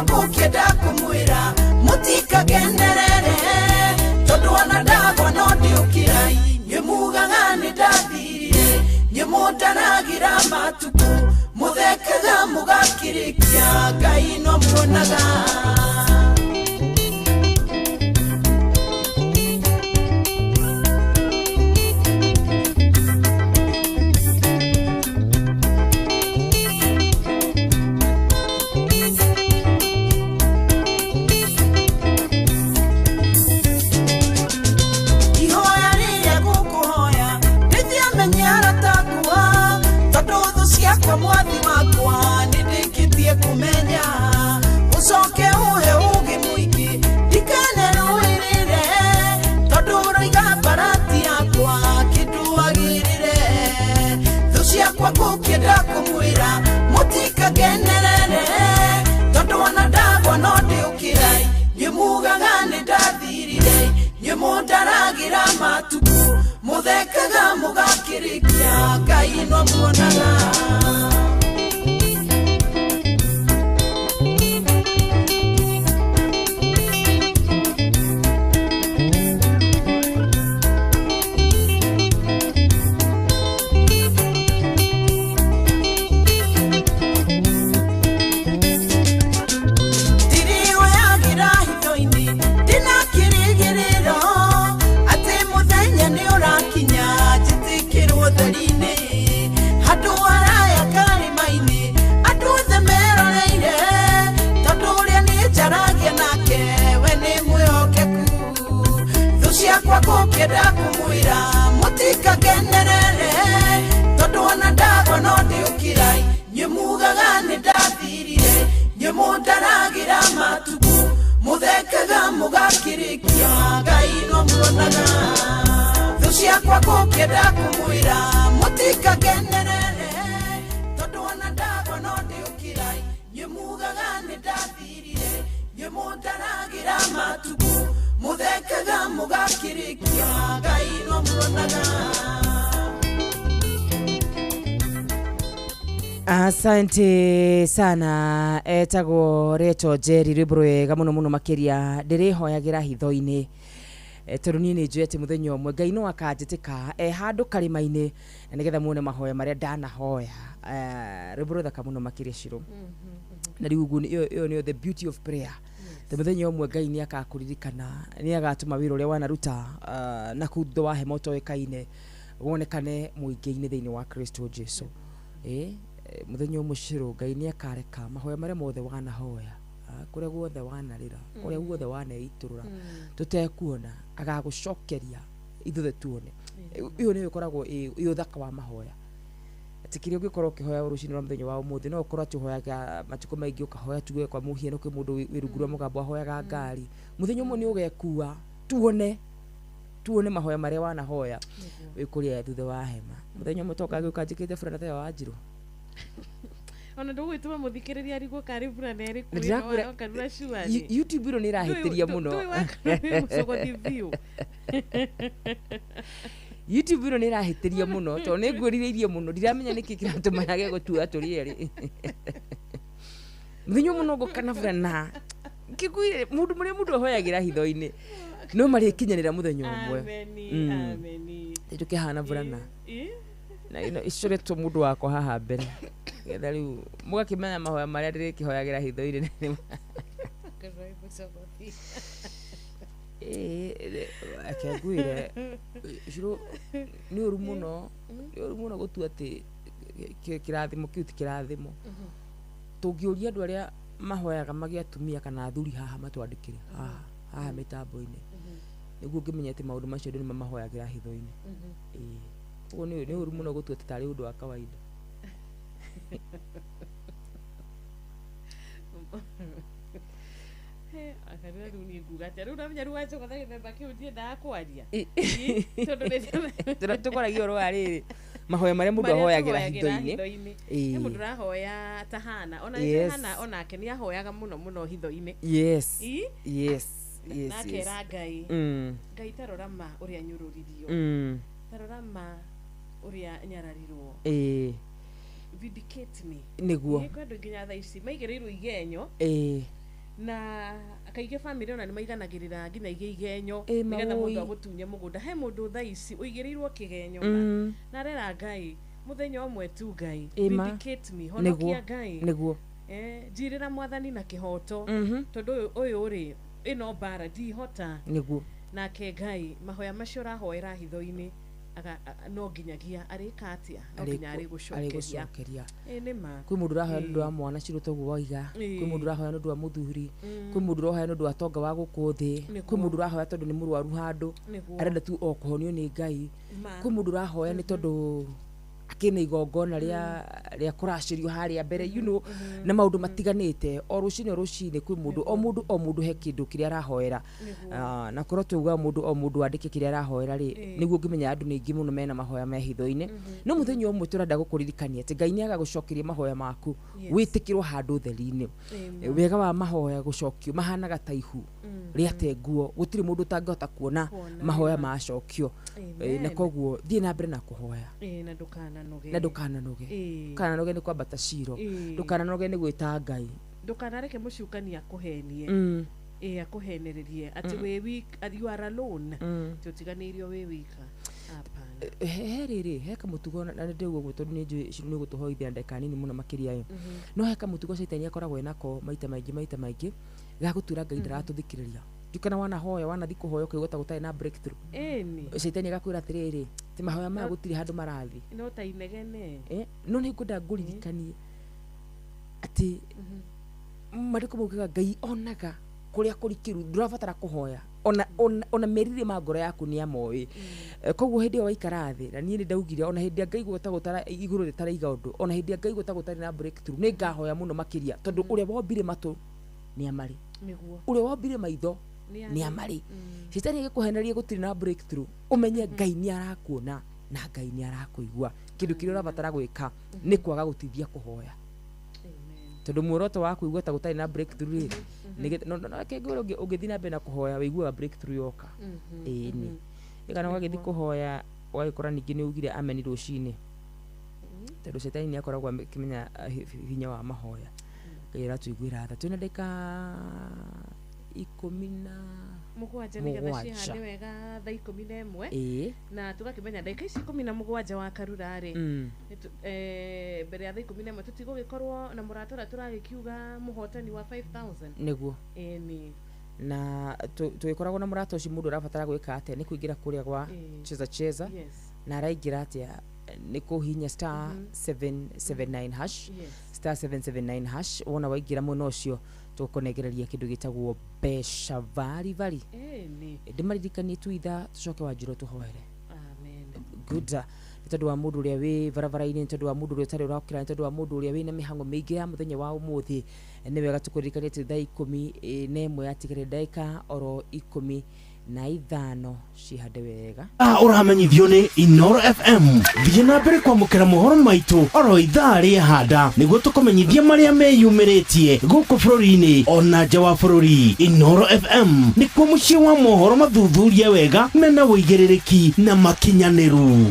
Gũkĩenda kũmwĩra mũtikakenerere tondũ ona ndagwa no ndiũkĩrai nyuĩ mugaga nĩ ndathirire nyuĩ mũndaragĩra matukũ mũthekaga mũgakĩrĩkia Ngai no muonaga. Mwathi wakwa nĩ ndĩkĩtie kũmenya ũcoke ũhe ũũgĩ mũingĩ ndikanerũĩrĩre tondũ ũroiga mbarati yakwa kĩndũ agĩrĩre thũ ciakwa gũkĩenda kũmwĩra mũtikakenerere tondũ ona ndagwa no ndĩũkĩrai nyuĩ mugaga nĩ ndathirire nyuĩ mũndaragĩra matukũ mũthekaga mũgakĩrĩkia Ngai no muonaga. Gũkĩenda kũmwĩra mũtikakenerere tondũ ona ndagwa no ndĩũkĩrai nyuĩ mugaga nĩ ndathirire nyuĩ mũndaragĩra matukũ mũthekaga mũgakĩrĩkia Ngai no muonaga. Thũ ciakwa gũkĩenda kũmwĩra mũtikakenerere tondũ ona ndagwa no ndĩũkĩrai nyuĩ mugaga nĩ ndathirire nyuĩ mũndaragĩra matukũ mũthekaga mũgakĩrĩkia Ngai no muonaga. Asante sana etagwo Reto Jerry rwĩmbo rwega mũno mũno makĩria ndĩrĩhoyagĩra hitho-inĩ tondũ niĩ nĩ njũĩ atĩ mũthenya ũmwe Ngai no akanjĩtĩka handũ karĩma-inĩ na nĩgetha muone mahoya marĩa ndanahoya. Rwĩmbo rũthaka mũno makĩria Shiro. Na rĩu ũguo ĩyo nĩyo the beauty of prayer. Te mũthenya ũmwe Ngai nĩ akakũririkana nĩ agatũma wĩra ũrĩa wanaruta na kũu thutha wa hema ũtoĩkaine wonekane mũingĩ-inĩ thĩinĩ wa Kristo Jesu. Mũthenya ũmwe Shiro Ngai nĩ akareka mahoya marĩa mothe wanahoya kũrĩa guothe wanarĩra kũrĩa guothe waneitũrũra tũtekuona agagũcokeria ithuothe tuone. Ĩyo nĩyo ĩkoragwo ĩ ũthaka wa mahoya atĩ kĩrĩa ũngĩkorwo ũkĩhoya rũcinĩ rwa mũthenya wa ũmũthĩ no ũkorwo atĩ ũhoyaga matukũ maingĩ ũkahoya tuge kwa mũhiano kwĩ mũndũ wĩ rungu rwa mũgambo ahoyaga ngari mũthenya ũmwe nĩ ũgekua tuone Tuone mahoya marĩa wanahoya wĩ kũrĩa thutha wa hema. Mũthenya ũmwe toka gĩũka njĩkĩte burana ta ya Wanjirũ. Ona ndũgwĩtũma mũthikĩrĩria arigwo karĩ burana ĩrĩkũ Ndĩrakwĩra- Karura surely. YouTube ĩno nĩ ĩrahĩtĩria mũno. Ndũĩ wa Karura mũcogothi biũ. YouTube ĩno nĩ ĩrahĩtĩria mũno tondũ nĩ nguĩrĩirie mũno, ndiramenya nĩkĩ kĩratũma yage gũtua tũrĩ erĩ. Mũthenya ũmwe no ngũka na burana ngĩkwĩre mũndũ mũrĩa mũndũ ahoyagĩra hitho-inĩ no marĩkinyanĩra mũthenya ũmwe. Ameni, ameni. Tũkĩhana burana Ĩ? Na ĩno icoretwo mũndũ wakwa haha mbere getha rĩu mũgakĩmenya mahoya marĩa ndĩrĩkĩhoyagĩra hitho-inĩ. Karura mũcogothi. Reke ngwĩre Shiro, nĩ ũru mũno, nĩ ũru mũno gũtua atĩ kĩrathimo kĩu ti kĩrathimo. Tũngĩũria andũ arĩa mahoyaga magĩe atumia kana athuri haha matwandĩkĩre haha haha mĩtambo-inĩ nĩguo ngĩmenya atĩ maũndũ macio andũ nĩ mamahoyagĩra hitho-inĩ. Ĩĩ, ũguo nĩ ũru mũno gũtua atĩ tarĩ ũndũ wa kawaida. Akarura rĩu niĩ nguga atĩa rĩu ũramenya rĩu wanjogotha gĩthemba kĩu ndiendaga kwaria. Tondũ Tũkwaragia ũhoro wa rĩrĩ mahoya marĩa mũndũ ahoyagĩra hitho-inĩ. He mũndũ ũrahoya ta Hana, ona nĩ Hana onake nĩ ahoyaga mũno mũno hitho-inĩ. Yes. Ĩ? Yes. Yes. Na akera Ngai, Ngai tarora ma ũrĩa nyũrũririo, tarora ma ũrĩa nyararirwo, Ĩĩ. vindicate me. Nĩguo. Nĩ kwĩ andũ nginya thaa ici maigĩrĩirwo igenyo Ĩĩ. na kaingĩ bamĩrĩ ona nĩ maiganagĩrĩra nginya igĩ igenyo Ĩ, nĩgetha mawũi. mũndũ agũtunye mũgũnda. He mũndũ thaa ici ũigĩrĩirwo kĩgenyo na arera Ngai mũthenya ũmwe tu Ngai Ĩ, ma. vindicate me, Nĩguo. honokia Ngai. Nĩguo. Njirĩra mwathani na kĩhoto tondũ ũyũ rĩ ĩno mbara ndihota. Nĩguo. Nake Ngai mahoya macio ũrahoera hitho-inĩ no nginyagia arĩka atĩa, no nginya arĩgũcokeria. Arĩgũcokeria. Ĩ, nĩ ma. Kwĩ mũndũ ũrahoya nĩ ũndũ wa mwana Shiro toguo waiga, kwĩ mũndũ ũrahoya nĩ ũndũ wa mũthuri, kwĩ mũndũ ũrahoya nĩ ũndũ wa tonga wa gũkũ thĩ, kwĩ mũndũ ũrahoya tondũ nĩ mũrwaru handũ arenda tu o kũhonio nĩ Ngai, kwĩ mũndũ ũrahoya nĩ tondũ akĩna igongona rĩa kũracĩrio harĩa mbere, you know, na maũndũ matiganĩte. O rũcinĩ o rũcinĩ kwĩ mũndũ o mũndũ o mũndũ he kĩndũ kĩrĩa arahoera. Na korwo twauga mũndũ o mũndũ andĩke kĩrĩa arahoera rĩ, nĩguo ũngĩmenya andũ nĩ aingĩ mũno mena mahoya me hitho-inĩ. No mũthenya ũmwe tũrenda gũkũririkania atĩ Ngai nĩ agagũcokeria mahoya maku wĩtĩkĩrwo handũ ũtheri-inĩ. Wega wa mahoya gũcokio mahanaga ta ihu rĩate nguo, gũtirĩ mũndũ ũtangĩhota kuona mahoya macokio. Na koguo thiĩ na mbere na kũhoya. Na ndũkananoge. Na ndũkananoge. Ndũkananoge nĩ kwambata Shiro, ndũkananoge nĩ gwĩta Ngai, Ndũkanareke mũcukani akũhenie. Ĩ, akũhenererie atĩ wĩ wika, you are alone, atĩ ũtiganĩirio wĩ wika. Hapana. He rĩrĩ he kamũtugo na nĩ ndĩrauga ũguo tondũ nĩ njũĩ Shiro nĩ ũgũtũhoithia ndagĩka nini mũno makĩria ĩ. No he kamũtugo caitani akoragwo enako maita maingĩ maita maingĩ ga gũtuĩra Ngai ndaratũthikĩrĩria. Ndikana wanahoya wanathi kũhoya ũkaigua ta gũtarĩ na breakthrough. Ĩni. Caitani agakwĩra atĩrĩrĩ ti mahoya maya gũtirĩ handũ marathiĩ. No ta inegene. No nĩ ngwenda ngũririkanie atĩ maandĩko maugaga Ngai onaga kũrĩa kũrikĩru, ndũrabatara kũhoya ona merirĩria ma ngoro yaku nĩ amoĩ. Koguo hĩndĩ ĩyo waikara thĩ, na niĩ nĩ ndaugire ona hĩndĩ ĩrĩa ngaigua ta gũtara igũrũ rĩtaraiga ũndũ, ona hĩndĩ ĩrĩa ngaigua ta gũtarĩ na breakthrough, nĩ ngahoya mũno makĩria tondũ ũrĩa wombire matũ nĩ amarĩ, ũrĩa wombire maitho nĩ amarĩ. Caitani agĩkũheneria gũtirĩ na breakthrough, ũmenye Ngai nĩ arakuona na Ngai nĩ arakũigua. Kĩndũ kĩrĩa ũrabatara gwĩka nĩ kwaga gũtithia kũhoya, tondũ muoroto wa kũigua ta gũtarĩ na breakthrough rĩ, no reke ngwĩre ũngĩthiĩ na mbere na kũhoya wĩiguaga breakthrough yoka. Ĩni kana ũgagĩthiĩ kũhoya ũgagĩkora ningĩ nĩ ugire ameni rũcinĩ, tondũ caitani nĩ akoragwo akĩmenya hinya wa mahoya. Ngai aratũiguĩra tha. Twĩna ndagĩka 17 nĩgetha cihande wega thaa 11 na tũgakĩmenya ndagĩka ici 17 wa Karura rĩ, mbere ya thaa 11 tũtigũgĩkorwo na mũrata ũrĩa tũragĩkiuga mũhotani wa 5000. Nĩguo. Ĩni. Na tũgĩkoragwo na mũrata ũcio mũndũ ũrabatara gwĩka atĩa nĩ kũingĩra kũrĩa gwa cheza cheza, na araingĩra atĩa nĩ kũhihinya star 779 hash, star 779 hash. Wona waingĩra mwena ũcio tũkũnengereria kĩndũ gĩtagwo mbeca vari vari. Ndĩmaririkanie tu ithaa tũcoke Wanjirũ tũhoere. Amen. Good. Nĩ tondũ wa mũndũ ũrĩa wĩ barabara-inĩ, nĩ tondũ wa mũndũ ũrĩa ũtarĩ ũrokĩra, nĩ tondũ wa mũndũ ũrĩa wĩna mĩhang'o mĩingĩ ya mũthenya wa ũmũthĩ, nĩ wega tũkũririkanie atĩ thaa 11 yatigarire ndagĩka oro 15 na 5 cihande wega. Ũramenyithio nĩ Inoro FM. Thiĩ na mbere kwamũkĩra mohoro maitũ oro ithaa rĩa handa nĩguo tũkũmenyithie marĩa meyumĩrĩtie gũkũ bũrũri-inĩ ona nja wa bũrũri. Inoro FM nĩkuo mũciĩ wa mohoro mathuthurie wega mena ũigĩrĩrĩki na makinyanĩru.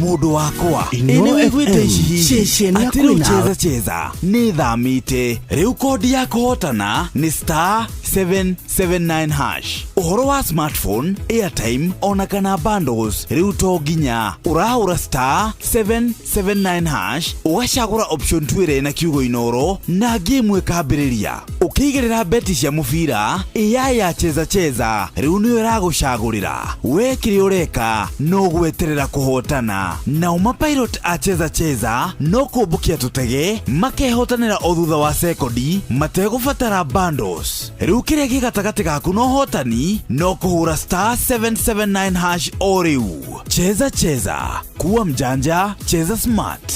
Mundu wakwa Inoro nĩwĩiguĩte FM, ici hihi ceceni ya atĩ rĩu kwĩna. cheza cheza nĩ thamĩte rĩu kodi ya kũhotana nĩ star 779 hash. Ũhoro wa smartphone, airtime ona kana bundles rĩu to nginya ũrahũra star 779 hash ũgacagũra option 2 ĩrĩa ĩna kiugo Inoro na game ĩkambĩrĩria. Ũkĩigĩrĩra beti cia mũbira AI ya cheza cheza rĩu nĩyo ĩragũcagũrĩra. We kĩrĩa ũreka no gweterera kũhotana. Nao mapilot a cheza cheza no kũmbũkia tũtege makehotanĩra o thutha wa sekondi mategũbatara bundles. Rĩu kĩrĩa gĩ gatagatĩ gaku na ũhotani no kũhũra star 779 hash o rĩu. Cheza cheza, kuwa mjanja, cheza smart.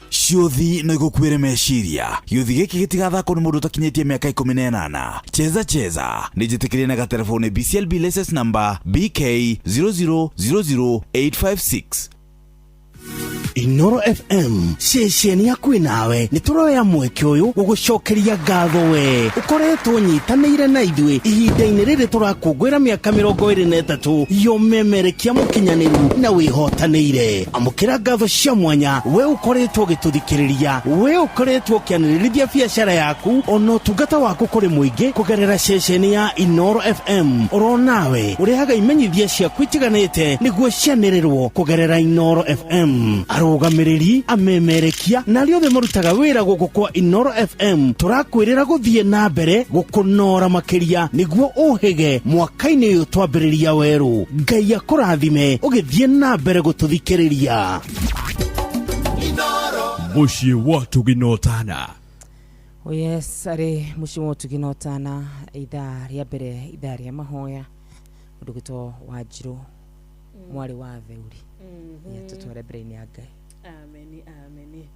Ciũthi no igũkuĩre meciria. Gĩũthi gĩkĩ gĩtigathakwo nĩ mũndũ ũtakinyĩtie mĩaka 18. Cheza cheza nĩ njĩtĩkĩrie na gatelefoni BCLB license number BK 0000856. Inoro FM ceceni ya kwĩ nawe nĩ tũroya mweke ũyũ gũgũcokeria ngatho we ũkoretwo nyitanĩire na ithuĩ ihinda-inĩ rĩrĩ tũrakũngũĩra mĩaka 23 yomemerekia mũkinyanĩru na wĩhotanĩire. Amũkĩra ngatho cia mwanya we ũkoretwo ũgĩtũthikĩrĩria, we ũkoretwo ũkĩanĩrĩrithia biacara yaku ona ũtungata waku kũrĩ mũingĩ kũgerera ceceni ya Inoro FM. Oro nawe ũrehaga imenyithia ciaku itiganĩte nĩguo cianĩrĩrwo kũgerera Inoro FM. Arũgamĩrĩri, amemerekia na arĩa othe marutaga wĩra gũkũ kwa Inoro FM tũrakwĩrĩra gũthiĩ na mbere gũkũnora makĩria nĩguo ũhĩge mwaka-inĩ ũyũ twambĩrĩria werũ. Ngai akũrathime ũgĩthiĩ na mbere gũtũthikĩrĩria. Mũciĩ wa Tũginotana. Oh yes, arĩ mũciĩ wa Tũginotana, ithaa rĩa mbere, ithaa rĩa mahoya, mũndũ gwĩtwo Wanjirũ mwarĩ wa Theuri. Tũtware mbere-inĩ ya Ngai. Ameni, ameni.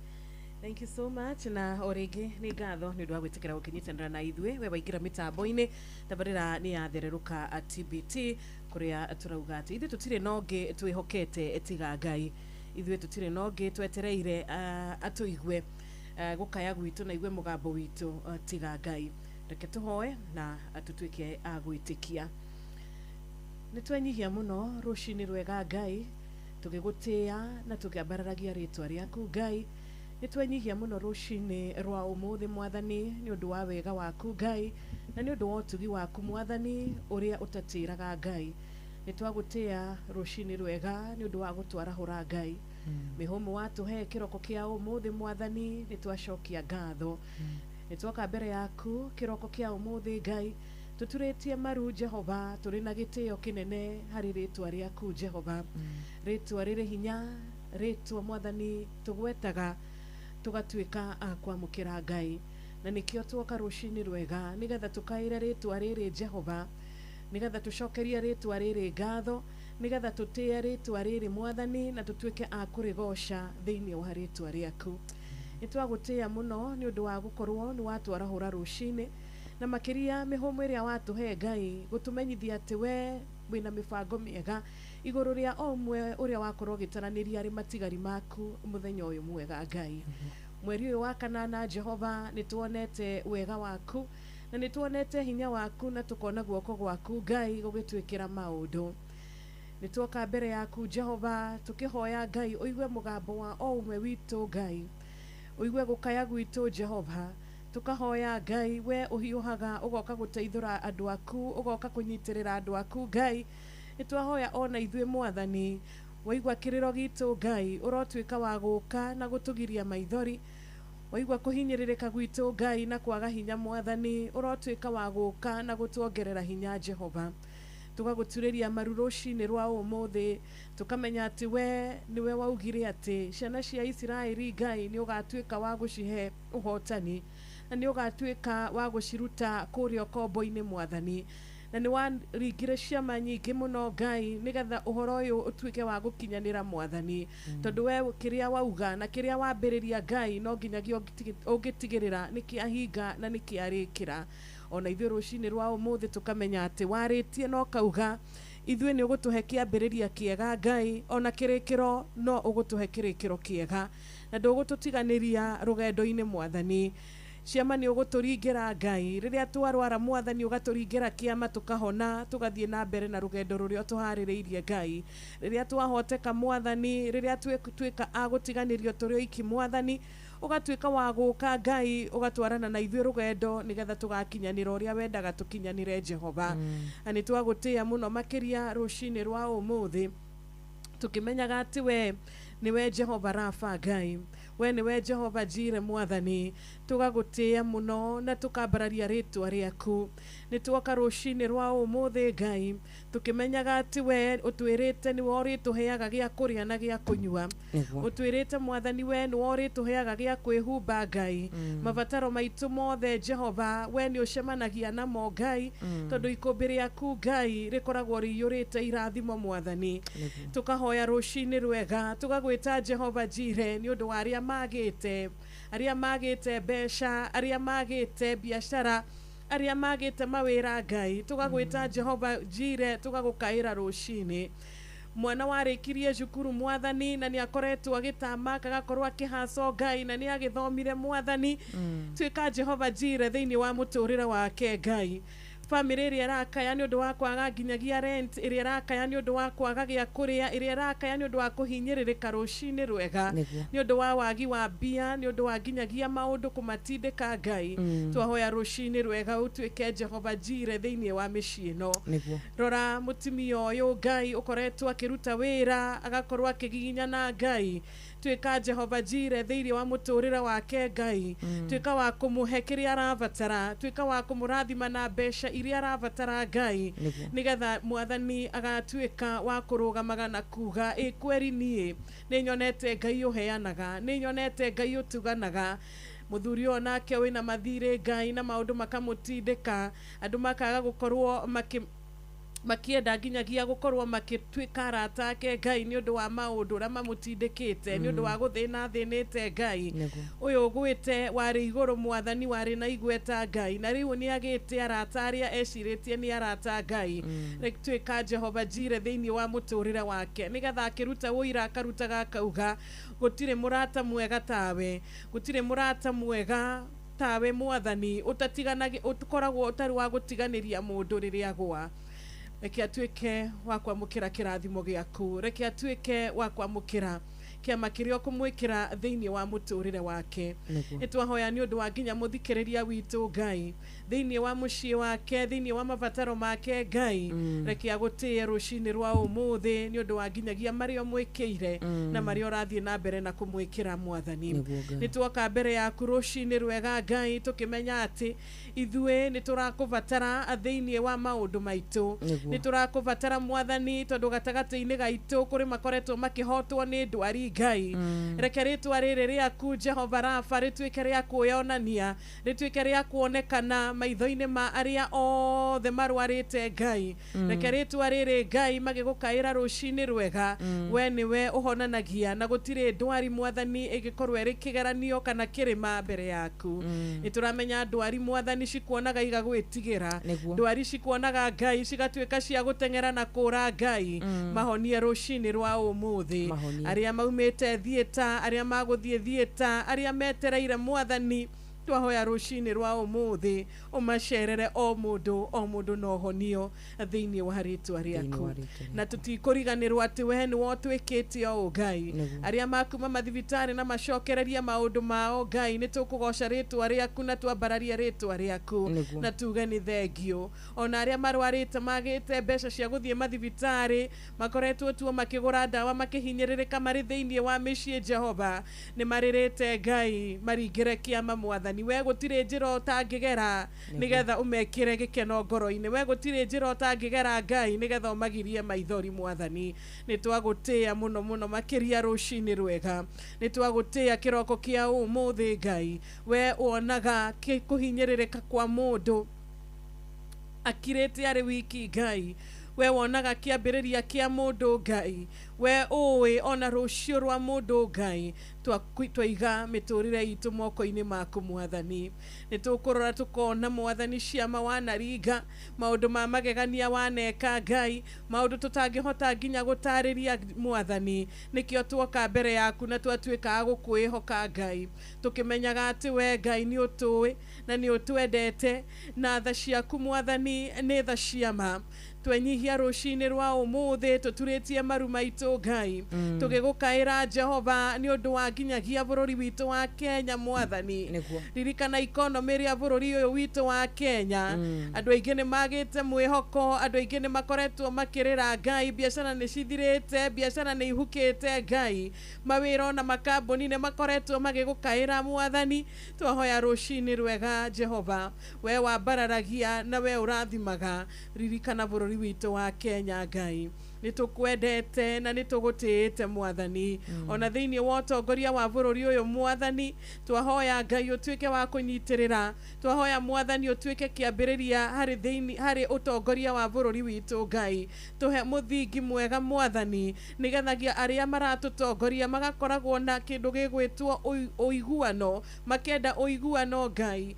Thank you so much. Na o rĩngĩ nĩ ngatho nĩ ũndũ wa gwĩtĩkĩra gũkĩnyitanĩra na ithuĩ. We waingĩra mĩtambo-inĩ, tabarĩra nĩ yathererũka TBT kũrĩa tũrauga atĩ ithuĩ tũtirĩ na ũngĩ twĩhokete tiga Ngai. Ithuĩ tũtirĩ na ũngĩ twetereire atũigue gũkaya gwitũ na igue mũgambo witũ tiga Ngai. Reke tũhoe na tũtuĩke a gwĩtĩkia. Nĩ twenyihia mũno rũcinĩ rwega Ngai, tũgĩgũtĩĩa na tũkĩambararagia rĩtwa rĩaku Ngai. Nĩ twenyihia mũno rũcinĩ rwa ũmũthĩ Mwathani nĩ ũndũ wa wega waku Ngai na nĩ ũndũ wa ũtugi waku Mwathani ũrĩa ũtatĩraga Ngai. Nĩ twagũtĩĩa rũcinĩ rwega nĩ ũndũ wa gũtwarahũra Ngai. Mĩhũmũ watũhe kĩroko kĩa ũmũthĩ Mwathani nĩ twacokia ngatho. Nĩ twoka mbere yaku kĩroko kĩa ũmũthĩ Ngai, tũturĩtie maru Jehova, tũrĩ na gĩtĩo kĩnene harĩ rĩtwa rĩaku Jehova. Rĩtwa rĩrĩ hinya, rĩtwa Mwathani tũgwetaga tũgatuĩka a kwamũkĩra Ngai. Na nĩkĩo tuoka rũcinĩ rwega nĩgetha tũkaĩre rĩtwa rĩrĩ Jehova, nĩgetha tũcokerie rĩtwa rĩrĩ ngatho, nĩgetha tũtĩe rĩtwa rĩrĩ Mwathani na tũtuĩke a kũrĩgoca thĩinĩ wa rĩtwa rĩaku. Nĩ twagũtĩĩa mũno nĩ ũndũ wa gũkorwo nĩ watwarahũra rũcinĩ na makĩria mĩhũmũ ĩrĩa watũhe Ngai gũtũmenyithia atĩ we wĩna mĩbango mĩega igũrũ rĩa o ũmwe ũrĩa wakorwo ũgĩtaranĩria arĩ matigari maku mũthenya ũyũ mwega Ngai. Mweri ũyũ wa kanana Jehova nĩ tuonete wega waku na nĩ tuonete hinya waku na tũkona guoko gwaku Ngai gũgĩtwĩkĩra maũndũ. Nĩ tuoka mbere yaku Jehova tũkĩhoya Ngai ũigue mũgambo wa o ũmwe witũ Ngai, ũigue gũkaya gwitũ Jehova. Tũkahoya Ngai we ũhiũhaga ũgoka gũteithũra andũ aku, ũgoka kũnyitĩrĩra andũ aku Ngai. Nĩ twahoya ona ithuĩ Mwathani waigua kĩrĩro gitũ Ngai ũrotuĩka wa gũka na gũtũgiria maithori, waigua kũhinyĩrĩrĩka gwitũ Ngai na kwaga hinya Mwathani ũrotuĩka wa gũka na gũtuongerera hinya Jehova. Tũgagũturĩria maru rũcinĩ rwa ũmũthĩ tũkamenya atĩ we nĩwe waugire atĩ ciana cia Isiraeli Ngai nĩ ũgatuĩka wa gũcihe ũhotani na nĩ ũgatuĩka wa gũciruta kũrĩa ũkombo-inĩ Mwathani. Na nĩ waringire ciama nyingĩ mũno Ngai, nĩgetha ũhoro ũyũ ũtuĩke wa gũkinyanĩra Mwathani, tondũ we kĩrĩa wauga na kĩrĩa wambĩrĩria Ngai no nginyagia ũngĩtigĩrĩra nĩ kĩahinga na nĩ kĩarĩkĩra. Ona ithuĩ rũcinĩ rwa ũmũthĩ tũkamenya atĩ warĩtie na ũkauga ithuĩ nĩ ũgũtũhe kĩambĩrĩria kĩega Ngai, ona kĩrĩkĩro no ũgũtũhe kĩrĩkĩro kĩega, na ndũgũtũtiganĩria rũgendo-inĩ Mwathani. Ciama nĩ ũgũtũringĩra Ngai, rĩrĩa twarwara Mwathani ũgatũringĩra kĩama tũkahona, tũgathiĩ na mbere na rũgendo rũrĩa ũtũharĩrĩirie Ngai. Rĩrĩa twahoteka Mwathani, rĩrĩa twĩka a gũtiganĩrio tũrĩ oiki Mwathani, ũgatuĩka wa gũka Ngai, ũgatwarana na ithuĩ rũgendo nĩgetha tũgakinyanĩra ũrĩa wendaga tũkinyanĩre Jehova. Na nĩ twagũtĩĩa mũno makĩria rũcinĩ rwa ũmũthĩ, tũkĩmenyaga atĩ we nĩwe Jehova Rafa Ngai, we nĩwe Jehova Jire Mwathani, tũgagũtĩĩa mũno na tũkambararia rĩtwa rĩaku. Nĩ tuoka rũcinĩ rwa ũmũthĩ Ngai, tũkĩmenyaga atĩ we ũtwĩrĩte nĩwe ũrĩtũheaga gĩa kũrĩa na gĩa kũnyua, ũtwĩrĩte Mwathani we nĩwe ũrĩtũheaga gĩa kwĩhumba Ngai. Mabataro maitũ mothe Jehova we nĩ ũcemanagia namo Ngai, tondũ ikũmbĩ rĩaku Ngai rĩkoragwo rĩiyũrĩte irathimo Mwathani. Tũkahoya rũcinĩ rwega, tũgagwĩta Jehova Jire nĩ ũndũ wa arĩa magĩte, arĩa magĩte mbeca, arĩa magĩte biacara, arĩa magĩte mawĩra Ngai, tũgagwĩta Jehova Jire, tũgagũkaĩra rũcinĩ. Mwana warĩkirie cukuru Mwathani na nĩ akoretwo agĩtama agakorwo akĩhaco Ngai na nĩ agĩthomire Mwathani, tuĩka Jehova Jire thĩinĩ wa mũtũrĩre wake Ngai. Bamĩrĩ ĩrĩa ĩrakaya nĩ ũndũ wa kwaga nginyagia rent, ĩrĩa ĩrakaya nĩ ũndũ wa kwaga gĩa kũrĩa, ĩrĩa ĩrakaya nĩ ũndũ wa kũhinyĩrĩrĩka rũcinĩ rwega, nĩ ũndũ wa wagi wa mbia, nĩ ũndũ wa nginyagia maũndũ kũmatindĩka Ngai, twahoya rũcinĩ rwega ũtuĩke Jehova Jire thĩinĩ wa mĩciĩ ĩno. Rora mũtumia ũyũ Ngai ũkoretwo akĩruta wĩra agakorwo akĩgiginyana Ngai, tuĩka Jehova Jire thĩinĩ wa mũtũrĩre wake Ngai, tuĩka wa kũmũhe kĩrĩa arabatara, tuĩka wa kũmũrathima na mbeca iria arabatara Ngai, nĩgetha Mwathani agatuĩka wa kũrũgamaga na kuga ĩ kweri niĩ nĩ nyonete Ngai ũheanaga, nĩ nyonete Ngai ũtuganaga. Mũthuri ũyũ nake wĩna mathirĩ Ngai na maũndũ makamũtindĩka, andũ makaga gũkorwo makienda nginyagia gũkorwo makĩtuĩka arata ake Ngai nĩ ũndũ wa maũndũ ũrĩa mamũtindĩkĩte, nĩ ũndũ wa gũthĩna thĩnĩte Ngai. Ũyũ ũgwĩte warĩ igũrũ Mwathani, warĩ na igweta Ngai, na rĩu nĩ agĩte arata arĩa ecirĩtie nĩ arata Ngai. Tuĩka Jehova Jire thĩinĩ wa mũtũrĩre wake, nĩgetha akĩruta ũira akarutaga akauga gũtirĩ mũrata mwega tawe, gũtirĩ mũrata mwega tawe Mwathani, ũtatiganagi ũkoragwo ũtarĩ wa gũtiganĩria mũndũ rĩrĩa agwa. Reke atuĩke wa kwamũkĩra kĩrathimo gĩaku, reke atuĩke wa kwamũkĩra kĩama kĩrĩa ũkũmwĩkĩra thĩinĩ wa mũtũrĩre wake. Nĩ twahoya nĩ ũndũ wa nginya mũthikĩrĩria witũ Ngai, thĩinĩ wa mũciĩ wake, thĩinĩ wa mabataro make Ngai, reke agũtĩe rũcinĩ rwa ũmũthĩ nĩ ũndũ wa nginyagia marĩa ũmwĩkĩire na marĩa ũrathiĩ na mbere na kũmwĩkĩra Mwathani. Nĩ tuoka mbere yaku rũcinĩ rwega Ngai, tũkĩmenya atĩ ithuĩ nĩ tũrakũbatara thĩinĩ wa maũndũ maitũ, nĩ tũrakũbatara Mwathani, tondũ gatagatĩ-inĩ gaitũ kũrĩ makoretwo makĩhotwo nĩ ndwari Ngai. Reke rĩtwa rĩrĩ rĩaku Jehova Rafa rĩtuĩke rĩa kwĩyonania, rĩtuĩke rĩa kuonekana maitho-inĩ ma arĩa othe marwarĩte Ngai. Reke rĩtwa rĩrĩ Ngai magĩgũkaĩra rũcinĩ rwega, we nĩwe ũhonanagia na gũtirĩ ndwari Mwathani ĩngĩkorwo ĩrĩ kĩgeranio kana kĩrĩma mbere yaku. Nĩ tũramenya ndwari Mwathani cikuonaga igagwĩtigĩra, ndwari cikuonaga Ngai cigatuĩka cia gũteng'era na kũra Ngai. Mahonie rũcinĩ rwa ũmũthĩ, arĩa maumĩte thieta, arĩa magũthiĩ thieta, arĩa metereire Mwathani, twahoya rũcinĩ rwa ũmũthĩ ũmacerere o mũndũ na ũhonio thĩinĩ wa rĩtwa rĩaku. Na tũtikũriganĩrwo atĩ we nĩwe ũtwĩkĩte ũũ Ngai. Arĩa makuma mathibitarĩ na macokereria maũndũ mao Ngai, nĩ tũkũgoca rĩtwa rĩaku na twambararie rĩtwa rĩaku na tuge nĩ thengio. Ona arĩa marwarĩte magĩte mbeca cia gũthiĩ mathibitarĩ, makoretwo tuo makĩgũra ndawa makĩhinyĩrĩrĩka marĩ thĩinĩ wa mĩciĩ Jehova, nĩ marĩrĩte Ngai maringĩre kĩama Mwathani. We gũtirĩ njĩra ũtangĩgera nĩgetha ũmekĩre gĩkeno ngoro-inĩ, we gũtirĩ njĩra ũtangĩgera Ngai nĩgetha ũmagirie maithori Mwathani. Nĩ twagũtĩĩa mũno mũno makĩria rũcinĩ rwega, nĩ twagũtĩĩa kĩroko kĩa ũmũthĩ Ngai. We wonaga kũhinyĩrĩrĩka kwa mũndũ Akirĩte arĩ wiki Ngai. We wonaga kĩambĩrĩria kĩa mũndũ Ngai, we ũĩ ona rũciũ rwa mũndũ Ngai. Twaiga mĩtũrĩre itũ moko-inĩ maku Mwathani. Nĩ tũkũrora tũkona Mwathani ciama wanaringa, maũndũ ma magegania waneka Ngai, maũndũ tũtangĩhota nginya gũtarĩria Mwathani. Nĩkĩo tuoka mbere yaku na twatuĩka a gũkwĩhoka Ngai, tũkĩmenyaga atĩ we Ngai nĩ ũtũĩ na nĩ ũtwendete, na tha ciaku Mwathani nĩ tha ciama. Twenyihia rũcinĩ rwa ũmũthĩ tũturĩtie maru maitũ Ngai, tũgĩgũkaĩra Jehova nĩ ũndũ wa nginyagia bũrũri witũ wa Kenya Mwathani. Ririkana ikonomĩ rĩa bũrũri ũyũ witũ wa Kenya. Andũ aingĩ nĩ magĩte mwĩhoko, andũ aingĩ nĩ makoretwo makĩrĩra Ngai, biacara nĩ cithirĩte, biacara nĩ ihukĩte Ngai, mawĩra ona makambuni nĩ makoretwo magĩgũkaĩra Mwathani. Twahoya rũcinĩ rwega Jehova, we wambararagia na we ũrathimaga, ririkana bũrũri witũ wa Kenya Ngai. Nĩ tũkwendete na nĩ tũgũtĩĩte Mwathani. Ona thĩinĩ wa ũtongoria wa bũrũri ũyũ Mwathani, twahoya Ngai ũtuĩke wa kũnyitĩrĩra, twahoya Mwathani ũtuĩke kĩambĩrĩria harĩ thĩinĩ harĩ ũtongoria wa bũrũri witũ Ngai. Tũhe mũthingi mwega Mwathani, nĩgethagia arĩa maratũtongoria magakoragwo na kĩndũ gĩgwĩtwo ũiguano, makenda ũiguano Ngai,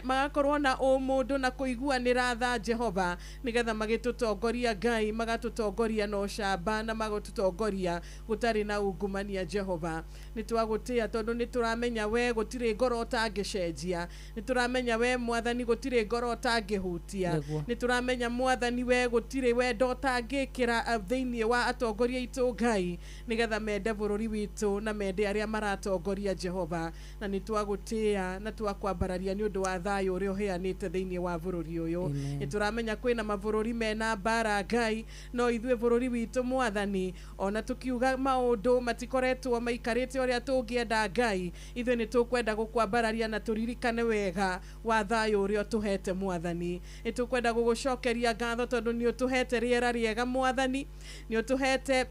magakorwo na ũmũndũ na kũiguanĩra tha Jehova, nĩgetha magĩtũtongoria Ngai, magatũtongoria na ũcamba na magũtũtongoria gũtarĩ na ungumania Jehova. Nĩ twagũtĩĩa tondũ nĩ tũramenya we gũtirĩ ngoro ũtangĩcenjia, nĩ tũramenya we Mwathani gũtirĩ ngoro ũtangĩhutia, nĩ tũramenya Mwathani we gũtirĩ wendo ũtangĩkĩra thĩinĩ wa atongoria aitũ Ngai, nĩgetha mende bũrũri witũ na mende arĩa maratongoria Jehova. Na nĩ twagũtĩĩa na twakwambararia nĩ ũndũ wa thayũ ũrĩa ũheanĩte thĩinĩ wa bũrũri ũyũ. Nĩ tũramenya kwĩna mabũrũri mena mbara Ngai, no ithuĩ bũrũri witũ Mwathani, ona tũkiuga maũndũ matikoretwo maikarĩte ũrĩa tũngĩenda Ngai, ithuĩ nĩ tũkwenda gũkwambararia na tũririkane wega wa thayũ ũrĩa ũtũhete Mwathani. Nĩ tũkwenda gũgũcokeria ngatho tondũ nĩ ũtũhete rĩera rĩega Mwathani, nĩ ũtũhete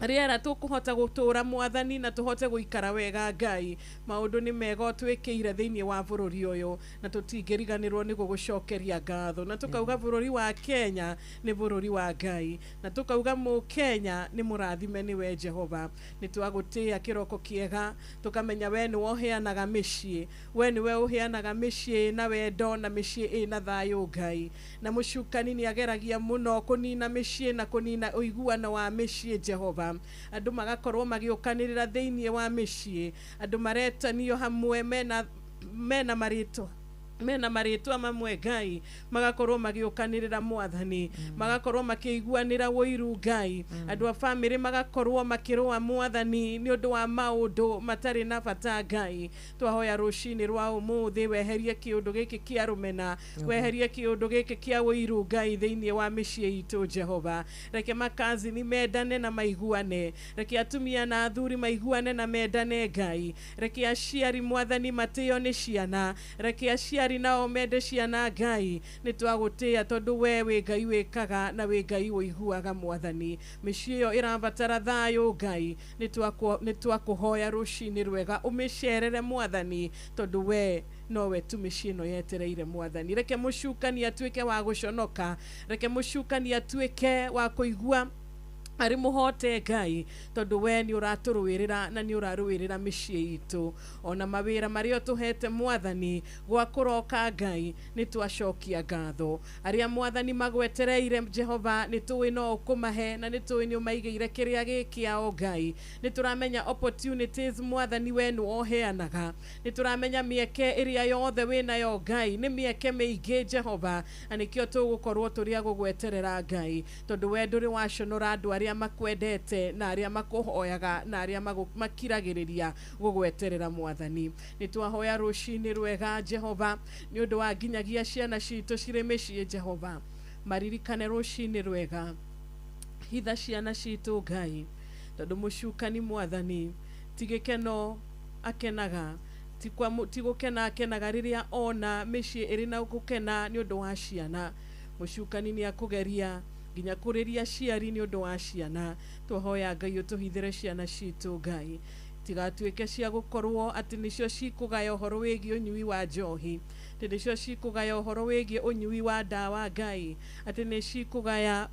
rĩera tũkũhota gũtũra Mwathani na tũhote gũikara wega Ngai. Maũndũ nĩ mega ũtwĩkĩire thĩinĩ wa bũrũri ũyũ, na tũtingĩriganĩrwo nĩ gũgũcokeria ngatho. Na tũkauga bũrũri wa Kenya nĩ bũrũri wa Ngai, na tũkauga mũkenya nĩ mũrathime nĩwe Jehova. Nĩ twagũtĩĩa kĩroko kĩega, tũkamenya we nĩwe ũheanaga mĩciĩ, we nĩwe ũheanaga mĩciĩ na wendo na mĩciĩ ĩna thayũ Ngai. Na mũcukani nĩ ageragia mũno kũnina mĩciĩ na kũnina ũiguano wa mĩciĩ Jehova. Andũ magakorwo magĩũkanĩrĩra thĩinĩ wa mĩciĩ, andũ maretanio hamwe mena marĩtwa mamwe Ngai, magakorwo magĩũkanĩrĩra Mwathani, magakorwo makĩiguanĩra ũiru Ngai, andũ a bamĩrĩ magakorwo makĩrũa Mwathani nĩ ũndũ wa maũndũ matarĩ na bata Ngai. Twahoya rũcinĩ rwa ũmũthĩ weherie kĩũndũ gĩkĩ kĩa rũmena, weherie kĩũndũ gĩkĩ kĩa ũiru Ngai thĩinĩ wa mĩciĩ itũ Jehova. Reke makazini mendane na maiguane, reke atumia na athuri maiguane na mendane Ngai, reke aciari Mwathani matĩo nĩ ciana, reke aciari nao mende ciana Ngai. Nĩ twagũtĩĩa tondũ we wĩ Ngai wĩkaga na wĩ Ngai ũiguaga Mwathani. Mĩciĩ ĩyo ĩrabatara thayũ Ngai, nĩ twakũhoya rũcinĩ rwega ũmĩcerere Mwathani, tondũ we nowe tu mĩciĩ ĩno yetereire Mwathani. Reke mũcukani atuĩke wa gũconoka, reke mũcukani atuĩke wa kũigua arĩ mũhote Ngai, tondũ we nĩ ũratũrũĩrĩra na nĩ ũrarũĩrĩra mĩciĩ itũ. Ona mawĩra marĩa ũtũhete Mwathani gwa kũroka Ngai, nĩ twacokia ngatho. Arĩa Mwathani magwetereire Jehova, nĩ tũĩ no ũkũmahe na nĩ tũĩ nĩ ũmaigĩire kĩrĩa gĩ kĩao Ngai. Nĩ tũramenya opportunities Mwathani we nĩwe ũheanaga, nĩ tũramenya mĩeke ĩrĩa yothe wĩnayo Ngai nĩ mĩeke mĩingĩ Jehova, na nĩkĩo tũgũkorwo tũrĩ a gũgweterera Ngai, tondũ we ndũrĩ waconora andũ arĩa makwendete na arĩa makũhoyaga na arĩa makiragĩrĩria gũgweterera Mwathani. Nĩ twahoya rũcinĩ rwega Jehova nĩ ũndũ wa nginyagia ciana citũ cirĩ mĩciĩ Jehova, maririkane rũcinĩ rwega, hitha ciana citũ Ngai, tondũ mũcukani Mwathani ti gĩkeno akenaga, ti gũkena akenaga rĩrĩa ona mĩciĩ ĩrĩ na gũkena nĩ ũndũ wa ciana. Mũcukani nĩ akũgeria nginya kũrĩria ciari nĩ ũndũ wa ciana. Twahoya Ngai ũtũhithĩre ciana citũ Ngai, tigatuĩke cia gũkorwo atĩ nĩcio cikũgaya ũhoro wĩgiĩ ũnyui wa njohi, Atĩ nĩcio cikũgaya ũhoro wĩgiĩ ũnyui wa ndawa Ngai, atĩ nĩ cikũgaya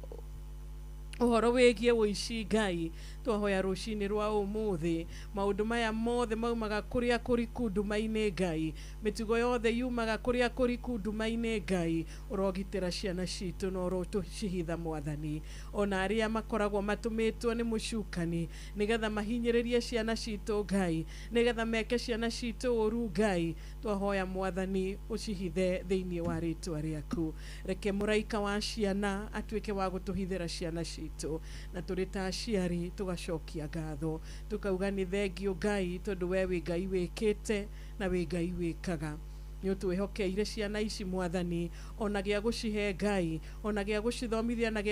ũhoro wĩgiĩ ũici Ngai. Twahoya rũcinĩ rwa ũmũthĩ maũndũ maya mothe maumaga kũrĩa kũriku nduma-inĩ Ngai, mĩtugo yothe yumaga kũrĩa kũriku nduma-inĩ Ngai. Ũrogitĩra ciana citũ na ũrotũcihitha Mwathani, ona arĩa makoragwo matũmĩtwo nĩ mũcukani nĩgetha mahinyĩrĩrie ciana citũ Ngai, nĩgetha meke ciana citũ ũru Ngai. Twahoya Mwathani ũcihithe thĩinĩ wa rĩtwa rĩaku. Reke mũraika wa ciana atuĩke wa gũtũhithĩra ciana citũ, na tũrĩ ta aciari tũgacokia ngatho tũkauga nĩ thengio Ngai, tondũ we wĩ Ngai wĩkĩte na wĩ Ngai wĩkaga. Nĩ ũtwĩhokeire ciana ici Mwathani, ona gĩa gũcihe Ngai, ona gĩa gũcithomithia, na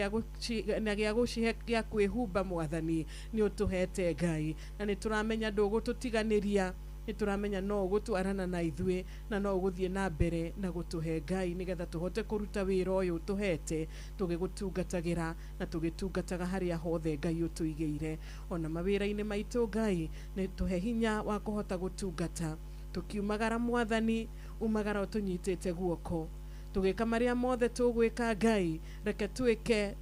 gĩa gũcihe gĩa kwĩhumba Mwathani, nĩ ũtũhete Ngai, na nĩ tũramenya ndũgũtũtiganĩria, nĩ tũramenya no ũgũtwarana na ithuĩ na no ũgũthiĩ na mbere na gũtũhe Ngai, nĩgetha tũhote kũruta wĩra ũyũ ũtũhete tũgĩgũtungatagĩra na tũgĩtungataga harĩa hothe Ngai ũtũigĩire. Ona mawĩra-inĩ maitũ Ngai, nĩ tũhe hinya wa kũhota gũtungata. Tũkiumagara Mwathani, umagara ũtũnyitĩte guoko, tũgĩka marĩa mothe tũgwĩka Ngai, reke twĩke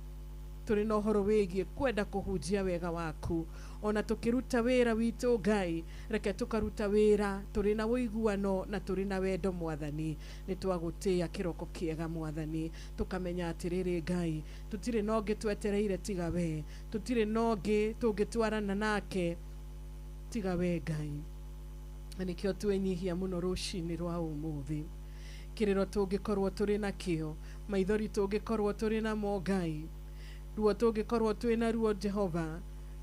tũrĩ na ũhoro wĩgiĩ kwenda kũhunjia wega waku. Ona tũkĩruta wĩra witũ Ngai, reke tũkaruta wĩra tũrĩ na ũiguano na tũrĩ na wendo Mwathani. Nĩ twagũtĩĩa kĩroko kĩega Mwathani, tũkamenya atĩrĩrĩ Ngai, tũtirĩ na ũngĩ twetereire tiga we, tũtirĩ na ũngĩ tũngĩtwarana nake tiga we Ngai. Na nĩkĩo twenyihia mũno rũcinĩ rwa ũmũthĩ, kĩrĩro tũngĩkorwo tũrĩ nakĩo, maithori tũngĩkorwo tũrĩ namo Ngai, ruo tũngĩkorwo twĩ na ruo Jehova,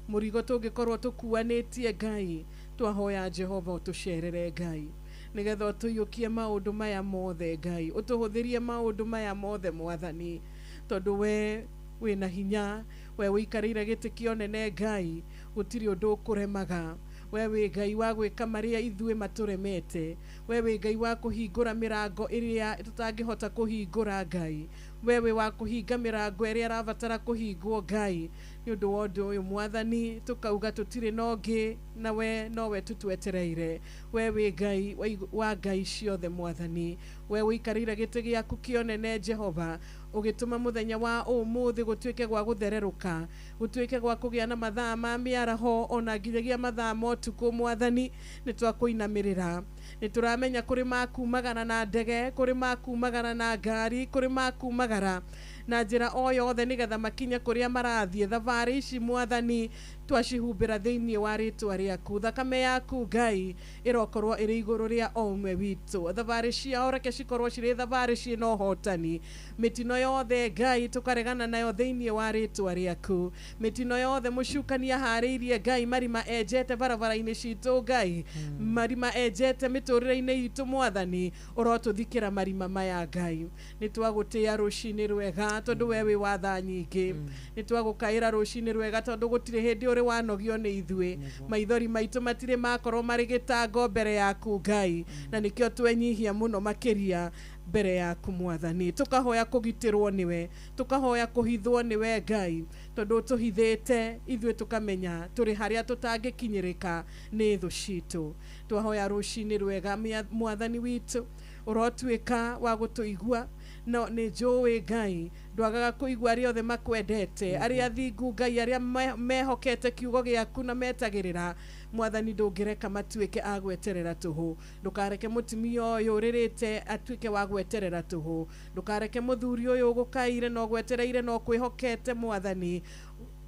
mũrigo tũngĩkorwo tũkuanĩtie Ngai, twahoya Jehova ũtũcerere Ngai, nĩgetha ũtũiyũkie maũndũ maya mothe Ngai, ũtũhũthĩrie maũndũ maya mothe Mwathani, tondũ we wĩna hinya, we ũikarĩire gĩtĩ kĩa ũnene Ngai, gũtirĩ ũndũ ũkũremaga. We wĩ Ngai wa gwĩka marĩa ithuĩ matũremete, we wĩ Ngai wa kũhingũra mĩrango ĩrĩa tũtangĩhota kũhingũra Ngai, we wĩ wa kũhinga mĩrango ĩrĩa ĩrabatara kũhingwo Ngai. Nĩ ũndũ wa ũndũ ũyũ Mwathani, tũkauga tũtirĩ na ũngĩ na we nowe tũtwetereire. We wĩ Ngai wa Ngai ciothe Mwathani, we ũikarĩire gĩtĩ gĩaku kĩa ũnene Jehova, ũgĩtũma mũthenya wa ũmũthĩ gũtuĩke gwa gũthererũka, gũtuĩke gwa kũgĩa na mathaa ma mĩaraho ona nginyagia mathaa ma ũtukũ Mwathani, nĩ twakũinamĩrĩra. Nĩ tũramenya kũrĩ makumagara na ndege, kũrĩ makumagara na ngari, kũrĩ makumagara na njĩra o yothe nĩgetha makinye kũrĩa marathiĩ. Thabarĩ ici Mwathani twacihumbĩra thĩinĩ wa rĩtwa rĩaku. Thakame yaku Ngai ĩrokorwo ĩrĩ igũrũ rĩa o ũmwe witũ. Thabarĩ ciao reke cikorwo cirĩ thabarĩ ciĩna ũhotani. Mĩtino yothe Ngai tũkaregana nayo thĩinĩ wa rĩtwa rĩaku. Mĩtino yothe mũcukani aharĩirie Ngai, marima enjete barabara-inĩ citũ Ngai, marima enjete mĩtũrĩre-inĩ itũ Mwathani, ũrotũthikĩra marima maya Ngai. Nĩ twagũtĩĩa rũcinĩ rwega tondũ we wĩ wa tha nyingĩ. Nĩ twagũkaĩra rũcinĩ rwega tondũ gũtirĩ hĩndĩ ũrĩ wanogio nĩ ithuĩ. Maithori maitũ matirĩ makorwo marĩ gĩtango mbere yaku Ngai, na nĩkĩo twenyihia mũno makĩria mbere yaku Mwathani. Tũkahoya kũgitĩrwo nĩwe, tũkahoya kũhithwo nĩwe Ngai, tondũ ũtũhithĩte ithuĩ tũkamenya tũrĩ harĩa tũtangĩkinyĩrĩka nĩ thũ citũ. Twahoya rũcinĩ rwega Mwathani witũ, ũrotuĩka wa gũtũigua. No nĩ njũĩ Ngai ndwagaga kũigua arĩa othe makwendete, arĩa athingu Ngai, arĩa mehokete kiugo gĩaku na metagĩrĩra Mwathani, ndũngĩreka matuĩke a gweterera tũhũ. Ndũkareke mũtumia ũyũ ũrĩrĩte atuĩke wa gweterera tũhũ. Ndũkareke mũthuri ũyũ ũgũkaire na ũgwetereire na ũkwĩhokete Mwathani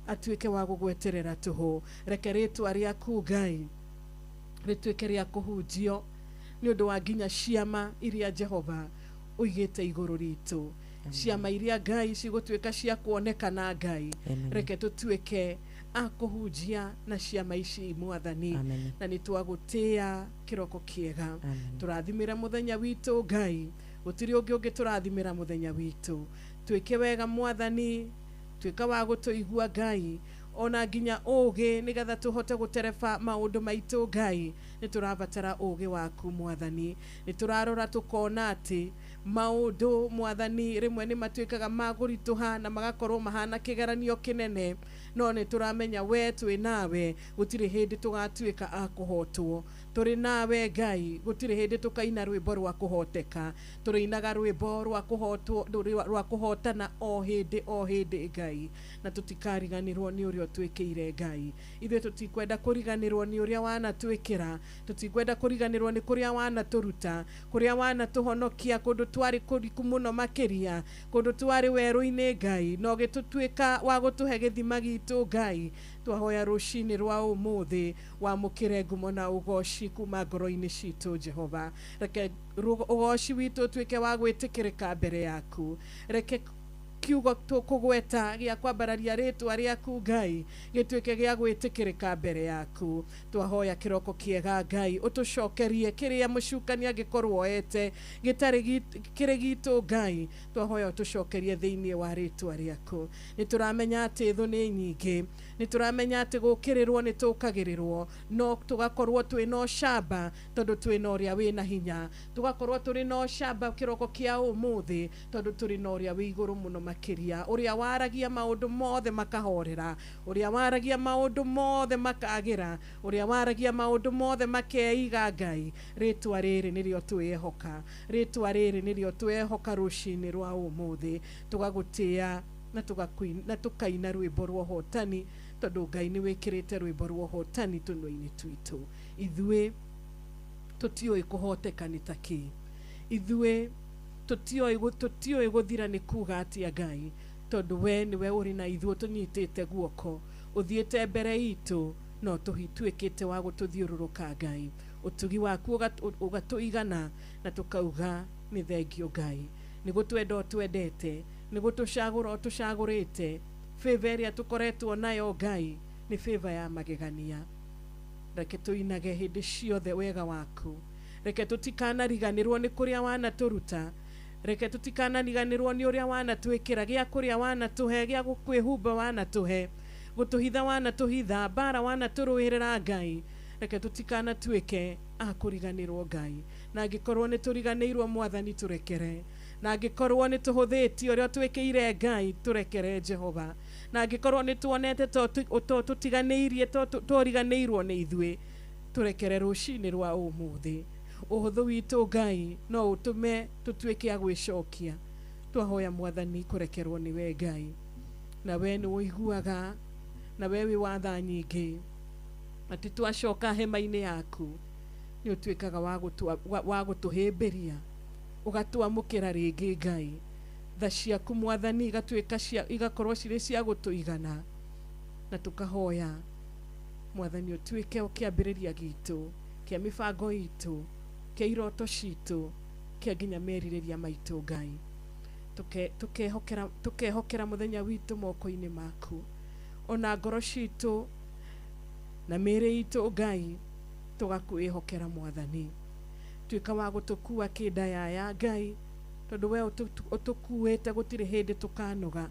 atuĩke wa gũgweterera tũhũ. Reke rĩtwa rĩaku Ngai rĩtuĩke rĩa kũhunjio nĩ ũndũ wa nginya ciama iria Jehova ũigĩte igũrũ ritũ, ciama iria Ngai cigũtuĩka cia kuonekana Ngai. Reke tũtuĩke a kũhunjia na ciama ici Mwathani, na nĩ twagũtĩĩa kĩroko kĩega. Tũrathimĩra mũthenya witũ Ngai, gũtirĩ ũngĩ ũngĩtũrathimĩra mũthenya witũ. Twĩke wega Mwathani, tuĩka wa gũtũigua Ngai, Ona nginya ũũgĩ nĩgetha tũhote gũtereba maũndũ maitũ Ngai. Nĩ tũrabatara ũũgĩ waku Mwathani. Nĩ tũrarora tũkona atĩ maũndũ Mwathani rĩmwe nĩ matuĩkaga ma kũritũha na magakorwo mahana kĩgeranio kĩnene, no nĩ tũramenya we twĩ nawe gũtirĩ hĩndĩ tũgatuĩka a kũhotwo. Tũrĩ nawe Ngai gũtirĩ hĩndĩ tũkaina rwĩmbo rwa kũhoteka, tũrĩinaga rwĩmbo rwa kũhotwo rwa kũhotana o hĩndĩ Ngai, na tũtikariganĩrwo nĩ ũrĩa ũtwĩkĩire Ngai. Ithuĩ tũtikwenda kũriganĩrwo nĩ ũrĩa wanatwĩkĩra, tũtikwenda kũriganĩrwo nĩ kũrĩa wanatũruta, kũrĩa wanatũhonokia kũndũ twarĩ kũriku mũno makĩria, kũndũ twarĩ werũ-inĩ Ngai, no gĩtũtuĩka wa gũtũhe gĩthima gitũ Ngai. Twahoya rũcinĩ rwa ũmũthĩ wamũkĩre ngumo na ũgoci kuma ngoro-inĩ citũ Jehova. Reke ũgoci witũ ũtuĩke wa gwĩtĩkĩrĩka mbere yaku. Reke kiugo tũkũgweta gĩa kwambararia rĩtwa rĩaku Ngai gĩtuĩke gĩa gwĩtĩkĩrĩka mbere yaku. Twahoya kĩroko kĩega Ngai ũtũcokerie kĩrĩa mũcukani angĩkorwo oete gĩtarĩ kĩrĩ gitũ Ngai. Twahoya ũtũcokerie thĩinĩ wa rĩtwa rĩaku. Nĩ tũramenya atĩ thũ nĩ nyingĩ, nĩ tũramenya atĩ gũkĩrĩrwo nĩ tũkagĩrĩrwo, no tũgakorwo twĩ na ũcamba tondũ twĩ na ũrĩa wĩna hinya, tũgakorwo tũrĩ na ũcamba kĩroko kĩa ũmũthĩ tondũ tũrĩ na ũrĩa wĩ igũrũ mũno makĩria, ũrĩa waragia maũndũ mothe makahorera, ũrĩa waragia maũndũ mothe makagĩra, ũrĩa waragia maũndũ mothe makeiga Ngai. Rĩtwa rĩrĩ nĩrĩo twĩhoka, rĩtwa rĩrĩ nĩrĩo twehoka rũcinĩ rwa ũmũthĩ. Tũgagũtĩa na tũkaina rwĩmbo rwa ũhotani tondũ Ngai nĩ wĩkĩrĩte rwĩmbo rwa ũhotani tũnua-inĩ twitũ. Ithuĩ tũtiũĩ kũhoteka nĩ ta kĩ, ithuĩ tũtiũĩ gũthira nĩ kuga atĩa Ngai, tondũ we nĩwe ũrĩ na ithuĩ tũnyitĩte guoko, ũthiĩte mbere itũ no tũhituĩkĩte wa gũtũthiũrũrũka Ngai. Ũtugi waku ũgatũigana na tũkauga nĩ thengio Ngai, nĩ gũtwenda ũtwendete, nĩ gũtũcagũra ũtũcagũrĩte. Favor ĩrĩa tũkoretwo nayo Ngai nĩ favor ya magegania. Reke tũinage hĩndĩ ciothe wega waku, reke tũtikanariganĩrwo nĩ kũrĩa wanatũruta, reke tũtikanariganĩrwo nĩ ũrĩa wanatwĩkĩra, gĩa kũrĩa wanatũhe, gĩa kwĩhumba wanatũhe, gũtũhitha wanatũhitha, mbara wanatũrũĩrĩra Ngai. Reke tũtikanatuĩke a kũriganĩrwo Ngai, na angĩkorwo nĩ tũriganĩirwo Mwathani tũrekere, na angĩkorwo nĩ tũhũthĩtie ũrĩa twĩkĩire Ngai tũrekere Jehova, na angĩkorwo nĩ tuonete to tũtiganĩirie tũriganĩirwo nĩ ithuĩ tũrekere rũcinĩ rwa ũmũthĩ. Ũhũthũ witũ Ngai no ũtũme tũtuĩke a gwĩcokia. Twahoya Mwathani kũrekerwo nĩwe Ngai, na we nĩ ũiguaga, na we wĩ wa tha nyingĩ, atĩ twacoka hema-inĩ yaku nĩ ũtuĩkaga wa gũtũhĩmbĩria, ũgatwamũkĩra rĩngĩ Ngai. Tha ciaku Mwathani igatuĩka igakorwo cirĩ cia gũtũigana, na tũkahoya Mwathani ũtuĩke ũkĩambĩrĩria gitũ kĩa mĩbango itũ, kĩa iroto citũ, kĩa nginya merirĩria maitũ Ngai. Tũkehokera mũthenya witũ moko-inĩ maku, ona ngoro citũ na mĩĩrĩ itũ Ngai tũgakwĩhokera Mwathani. Tuĩka wa gũtũkua kĩndayaya Ngai, tondũ we ũtũkuĩte gũtirĩ hĩndĩ tũkanoga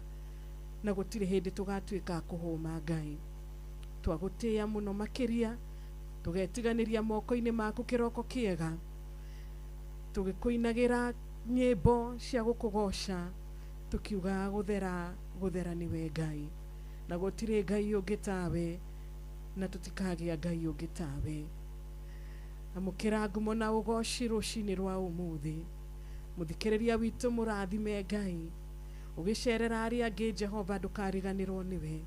na gũtirĩ hĩndĩ tũgatuĩka kũhũma Ngai. Twagũtĩĩa mũno makĩria, tũgetiganĩria moko-inĩ maku kĩroko kĩega, tũgĩkũinagĩra nyĩmbo cia gũkũgoca, tũkiuga gũthera gũthera nĩwe Ngai, na gũtirĩ Ngai ũngĩ tawe, na tũtikagĩa Ngai ũngĩ tawe. Amũkĩra ngumo na ũgoci rũcinĩ rwa ũmũthĩ. Mũthikĩrĩria witũ mũrathime Ngai, ũgĩcerera arĩa angĩ Jehova ndũkariganĩrwo nĩwe,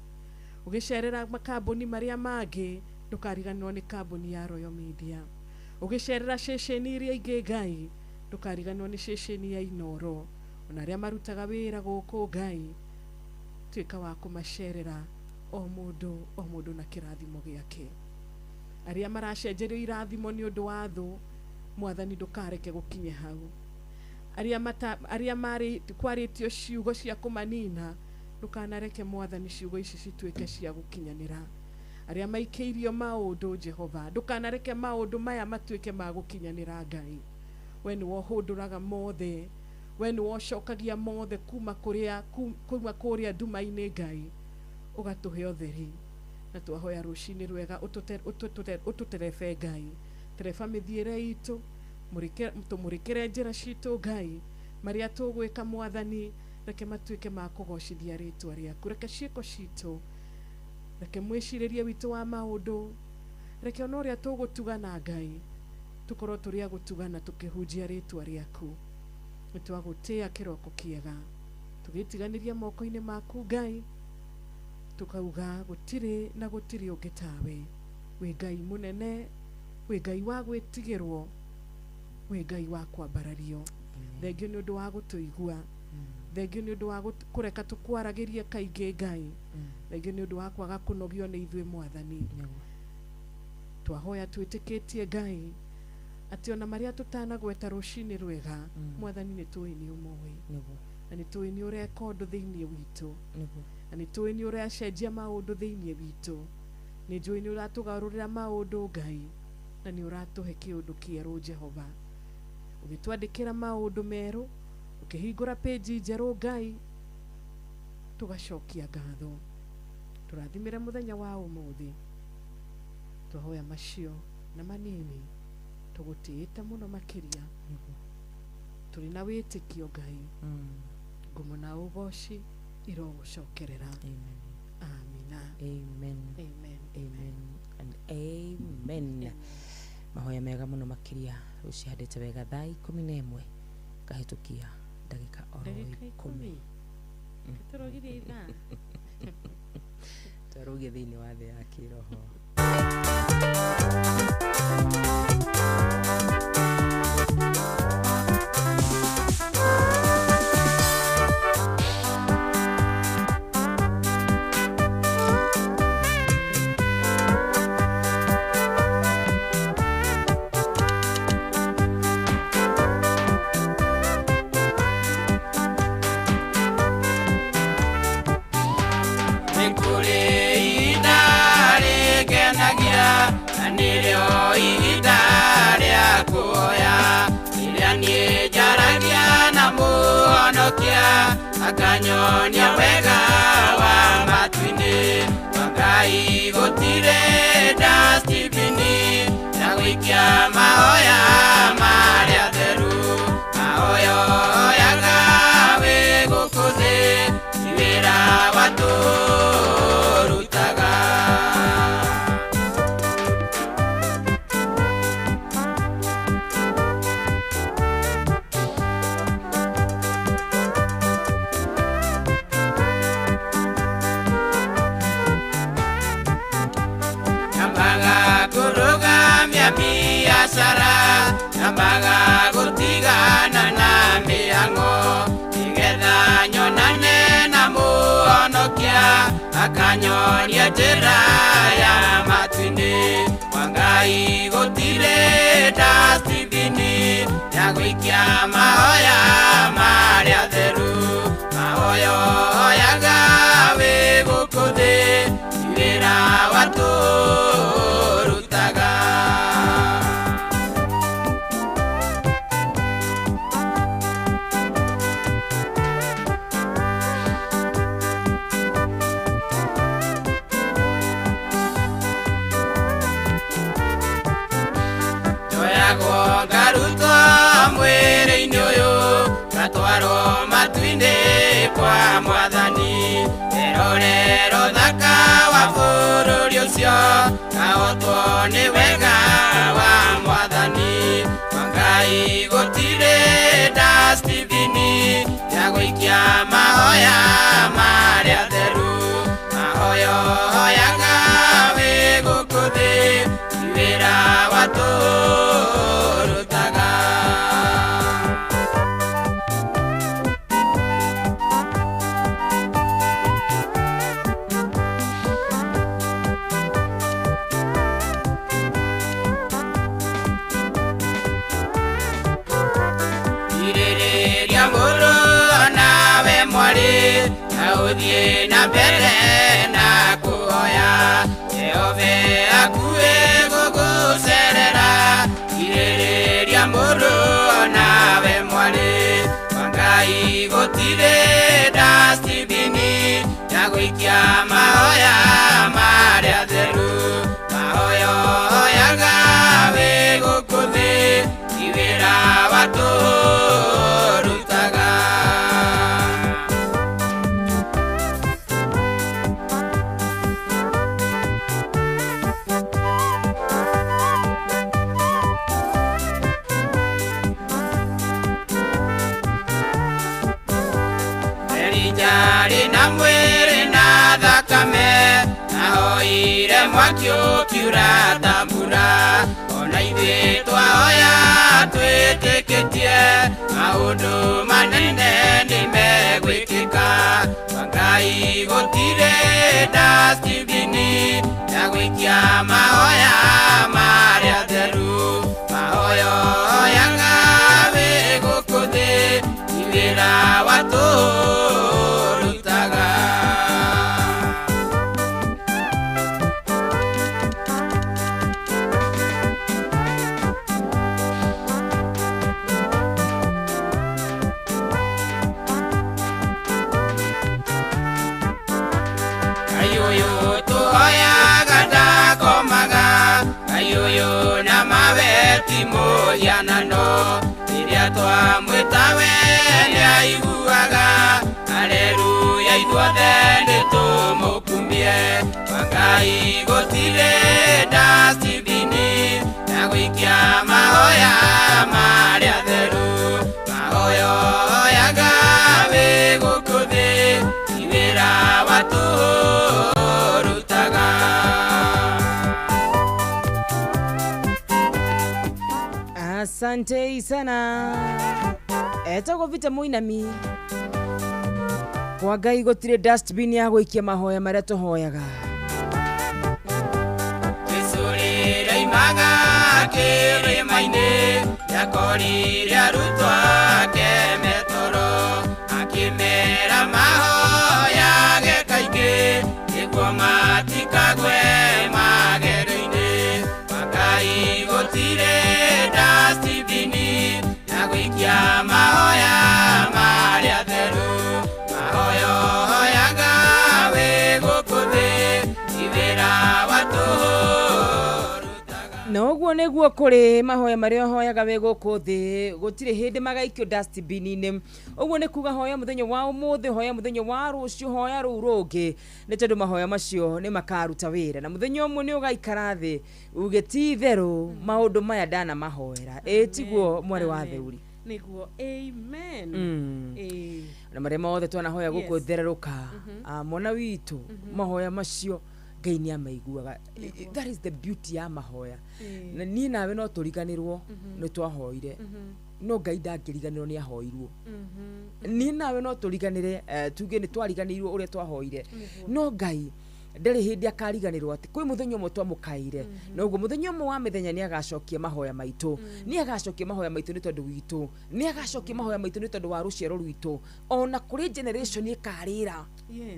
ũgĩcerera makambuni marĩa mangĩ ndũkariganĩrwo nĩ kambuni ya Royal Media, ũgĩcerera ceceni iria ingĩ Ngai ndũkariganĩrwo nĩ ceceni ya Inoro, ona arĩa marutaga wĩra gũkũ Ngai tuĩka wa kũmacerera o mũndũ na kĩrathimo gĩake. Arĩa maracenjerio irathimo nĩ ũndũ wa thũ Mwathani ndũkareke gũkinye hau. Arĩa marĩ kwarĩtio ciugo cia kũmanina ndũkanareke Mwathani ciugo ici cituĩke cia gũkinyanĩra. Arĩa maikĩirio maũndũ Jehova ndũkanareke maũndũ maya matuĩke ma gũkinyanĩra Ngai. We nĩwe ũhũndũraga mothe, we nĩwe ũcokagia mothe kuma kũrĩa nduma-inĩ Ngai, ũgatũhe ũtheri. Na twahoya rũcinĩ rwega ũtũterebe Ngai, tereba mĩthiĩre itũ, tũmũrĩkĩre njĩra citũ Ngai, marĩa tũgwĩka Mwathani, reke matuĩke ma kũgocithia rĩtwa rĩaku, reke ciĩko citũ, reke mwĩcirĩrie witũ wa maũndũ, reke ona ũrĩa tũgũtugana Ngai, tũkorwo tũrĩ a gũtugana tũkĩhunjia rĩtwa rĩaku. Nĩ twagũtĩĩa kĩroko kĩega, tũgĩtiganĩria moko-inĩ maku Ngai, tukauga gũtirĩ na gũtirĩ ũngĩ tawe. Wĩ Ngai mũnene, wĩ Ngai wa gwĩtigĩrwo, wĩ Ngai wa kwambarario. Thengio nĩ ũndũ wa gũtũigua, thengio nĩ ũndũ wa kũreka tũkwaragĩrie kaingĩ Ngai, thengio nĩ ũndũ wa kwaga kũnogio nĩ ithuĩ Mwathani. Twahoya twĩtĩkĩtie Ngai atĩ ona marĩa tũtanagweta rũcinĩ rwega, Mwathani nĩ tũĩ nĩ ũmoĩ, na nĩ tũĩ nĩ ũreka ũndũ thĩinĩ witũ, na nĩ tũĩ nĩ ũracenjia maũndũ thĩinĩ witũ, nĩ njũĩ nĩ ũratũgarũrĩra maũndũ Ngai, na nĩ ũratũhe kĩũndũ kĩerũ Jehova. Ũgĩtwandĩkĩra maũndũ merũ, ũkĩhingũra pĩnji njerũ Ngai, tũgacokia ngatho. Tũrathimĩre mũthenya wa ũmũthĩ, twahoya macio na manini, tũgũtĩĩte mũno makĩria, tũrĩ na wĩtĩkio Ngai, ngumo na ũgoci irogũcokerera. Amina. Amen. Amen. Amen and amen. Mahoya mega mũno makĩria, ũcihandĩte wega thaa 11 kahĩtũkia ndagĩka oro 10. Tũrogirie ithaa. Twarogie thĩinĩ wa thĩ ya kĩroho. Akanyonia wega wa matuinĩ, Ngai gũtirĩ dustbin ya gũikia mahoya marĩa theru, mahoya oyaga wĩ gũkũ thĩ, ti wĩra watũrutaga. Biashara nyambaga gũtigana na mĩhang'o, nĩgetha nyonane na Mũhonokia, akanyonia njĩra ya matu-inĩ. Kwa Ngai gũtirĩ dustbin ya gũikia mahoya marĩa theru, mahoya oyaga wĩ gũkũ thĩ, ti wĩra watũrutaga. Ngarutwo mwĩrĩ-inĩ ũyũ, ngatwarwo matu-inĩ kwa Mwathani, erorero thaka wa bũrũri ũcio, ngahotwo nĩ wega wa Mwathani. Kwa Ngai gũtirĩ dustbin ya gũikia mahoya marĩa theru, mahoya oyaga wĩ gũkũ thĩ, ti wĩra watũrutaga. Irĩrĩria mũrũ nawe mwarĩ, na ũthiĩ na mbere na kũhoya, Jehova akuĩ gũgũcerera. Irĩrĩria mũrũ nawe mwarĩ, kwa Ngai gũtirĩ dustbin ya gũikia mahoya marĩa Arĩ na mwĩrĩ na thakame ahoire mwaki ũkiura ta mbura ona ithuĩ twahoya twĩtĩkĩtie maũndũ manene nĩmegwĩkĩka kwa Ngai gũtirĩ dustbini ya gũikia mahoya marĩa theru mahoyo yaga wĩ gũkũ thĩ ti wĩra wa tũrutaga. Ayuyu na mawe ti mũhianano rĩrĩa twamwĩta we nĩaiguaga Haleluya ithuothe nĩtũmũkumie kwa Ngai gũtirĩ dustbini ya gũikia mahoya marĩa theru mahoyo yaga wĩ gũkũ thĩ ti wĩra wa tũrutaga. Asante sana. Etagwo Vita Muinami. Kwa Ngai gũtirĩ dustbin ya gũikia mahoya marĩa tũhoyaga. Jesũ rĩraimaga kĩrĩma-inĩ nĩakorire arutwo ake me toro akĩmera mahoyage kaingĩ nĩguo matikagwe magerio-inĩ kwa Ngai gũtirĩ dustbini ya gũikia mahoya marĩa theru mahoyo yaga wĩ gũkũ thĩ ti wĩra wa tũrutaga. Na ũguo nĩguo kũrĩ mahoya marĩa ũhoyaga wĩ gũkũ thĩ gũtirĩ hĩndĩ magaikio dustbin-inĩ. Ũguo nĩ kuga hoya mũthenya wa ũmũthĩ, hoya mũthenya wa rũciũ, hoya rũu rũngĩ, nĩ tondũ mahoya macio nĩ makaruta wĩra na mũthenya ũmwe nĩ ũgaikara thĩ uge ti itherũ maũndũ maya ndanamahoera. Ĩ tiguo mwarĩ wa Theuri? Nĩguo, amen. Na marĩa mothe twanahoya gũkũ thererũka mwana witũ mahoya macio Ngai nĩ amaiguaga. That is the beauty ya mahoya. Na niĩ nawe no tũriganĩrwo nĩ twahoire no Ngai ndangĩriganĩrwo nĩ ahoirwo. Niĩ nawe no tũriganĩre tuge nĩ twariganĩirwo ũrĩa twahoire no Ngai ndarĩ hĩndĩ akariganĩrwo atĩ kwĩ mũthenya ũmwe twamũkaire na ũguo mũthenya ũmwe wa mĩthenya nĩ agacokia mahoya maitũ, nĩ agacokia mahoya maitũ nĩ tondũ witũ, nĩ agacokia mahoya maitũ nĩ tondũ wa rũciaro rwitũ ona kũrĩ generation ĩkarĩra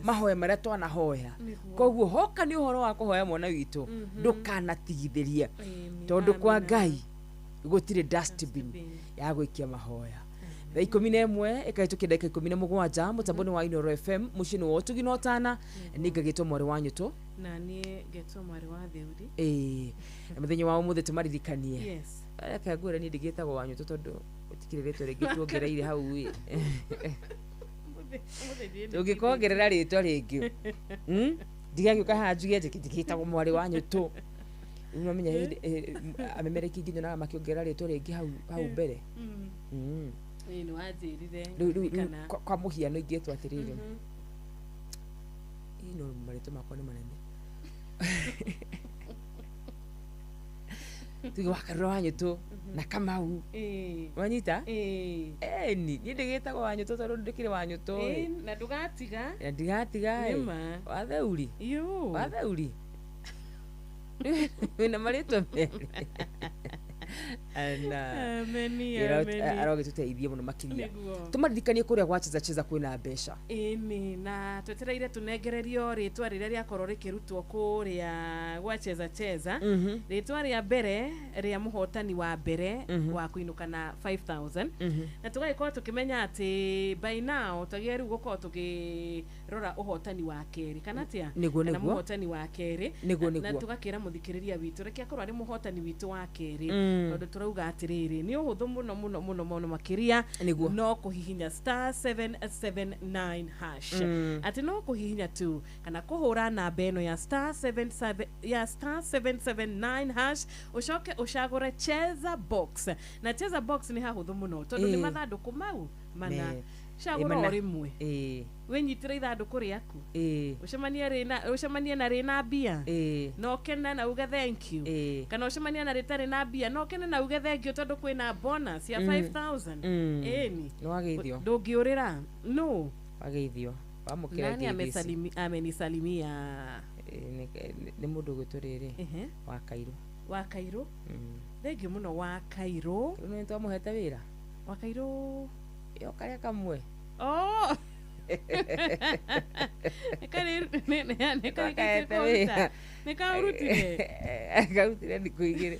mahoya marĩa twanahoya. Koguo hoka nĩ ũhoro wa kũhoya mwana witũ ndũkanatigithĩrie tondũ kwa Ngai gũtirĩ dustbin ya gũikia mahoya. Thaa 11 ĩkahĩtũkia ndagĩka 17 mũtambo-inĩ wa Inooro FM mũciĩ nĩ wa ũtugi na ũtana. Nĩ ngagĩtwo mwarĩ wa Nyũtũ na niĩ ngetwo mwarĩ wa Theuri. Ĩĩ na mũthenya wa ũmũthĩ tũmaririkanie. Reke ngwĩre niĩ ndigĩtagwo wa Nyũtũ tondũ gũtikĩrĩ rĩtwa rĩngĩ tuongereire hau ĩ. Tũngĩkongerera rĩtwa rĩngĩ ndigagĩũka haha njuge atĩ ndigĩtagwo mwarĩ wa Nyũtũ. Unamenya hĩndĩ amemereki nginya nyonaga makĩongerera rĩtwa rĩngĩ hau mbere. Nĩ wanjĩrire kwa mũhiano ingĩtwo atĩrĩrĩ no marĩtwa makwa nĩ manene tuge Wakarura wa Nyũtũ na Kamau wanyita ĩni niĩ ndĩgĩtagwo wa Nyũtũ tondũ ndĩkĩrĩ wa Nyũtũ na ndũgatiga na ndigatiga wa Theuri wa Theuri wĩna marĩtwa merĩ arogĩtũteithie mũno makĩria tũmaririkanie kũrĩa gwa Cheza Cheza kwĩna mbeca. Ĩni na twetereire tũnengererio rĩtwa rĩrĩa rĩakorwo rĩkĩrutwo kũrĩa gwa Cheza Cheza. Rĩtwa rĩa mbere rĩa mũhotani wa mbere wa kũinũka na 5000 na tũgagĩkorwo tũkĩmenya atĩ by now twagĩrĩire rĩu gũkorwo tũkĩrora ũhotani wa kerĩ kana atĩa kana mũhotani wa kerĩ na tũgakĩra mũthikĩrĩria witũ reke akorwo arĩ mũhotani witũ wa kerĩ tondũ tũrauga atĩrĩrĩ nĩ ũhũthũ mũno mũno mũno mũno makĩria no kũhihinya star 779 hash atĩ no kũhihinya tu kana kũhũra namba ĩno ya star 77 ya star 779 hash ũcoke ũcagũre Cheza Box na Cheza Box nĩ hahũthũ mũno tondũ nĩ mathandũkũ mau mana Cagũra o rĩmwe. Ĩĩ. Wĩnyitĩre ithandũkũ rĩaku. Ĩĩ. Ũcemanie na rĩna mbia. Ĩĩ. Na ũkene na uge thank you. Ĩĩ. Kana ũcemanie na rĩtarĩ na mbia na ũkene na uge thank you tondũ kwĩna bonus ya 5000. Ĩni. Nĩ wageithio. Ndũngĩũrĩra. No. Wageithio. Wamũkĩra Nani ngeithi ici. amenisalimia? Nĩ mũndũ ũgwĩtwo rĩrĩ. Wa Kairũ. Wa Kairũ. Thank you mũno wa Kairũ. Rĩu nĩ twamũhete wĩra. Wa Kairũ. Yo karĩa kamwe. Oh. Twakahete wĩra. Nĩ kaũrutire. Karutire thikũ igĩrĩ.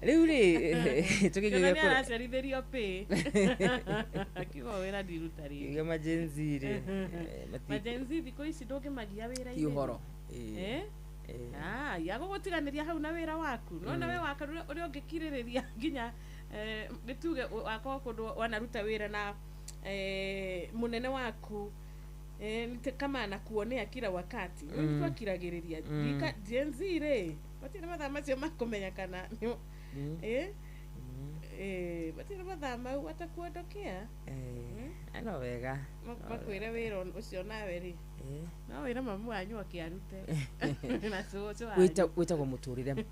Rĩu rĩ tũkĩgeria Nĩ aracerithĩrio pĩ. Akiuga wĩra ndiruta rĩngĩ. Kiuga majenzi rĩ. Majenzi thikũ ici ndũngĩmagia wĩra-inĩ. Ti ũhoro. Ya gũgũtiganĩria hau na wĩra waku. Nona we waka ũrĩa ũngĩkirĩrĩria nginya nĩ tuge wakorwo kũndũ wanaruta wĩra na mũnene waku kama anakuonea kila wakati. Mm. Twakiragĩrĩria. Gen Z rĩ matirĩ mathaa macio makũmenya kana matirĩ mathaa mau atakuondokea. No wega. Makwĩre wĩra ũcio nawe rĩ. No wĩra mamu wanyu akĩarute. Na cũcũ wanyu. Wĩtagwo mũtũrĩre.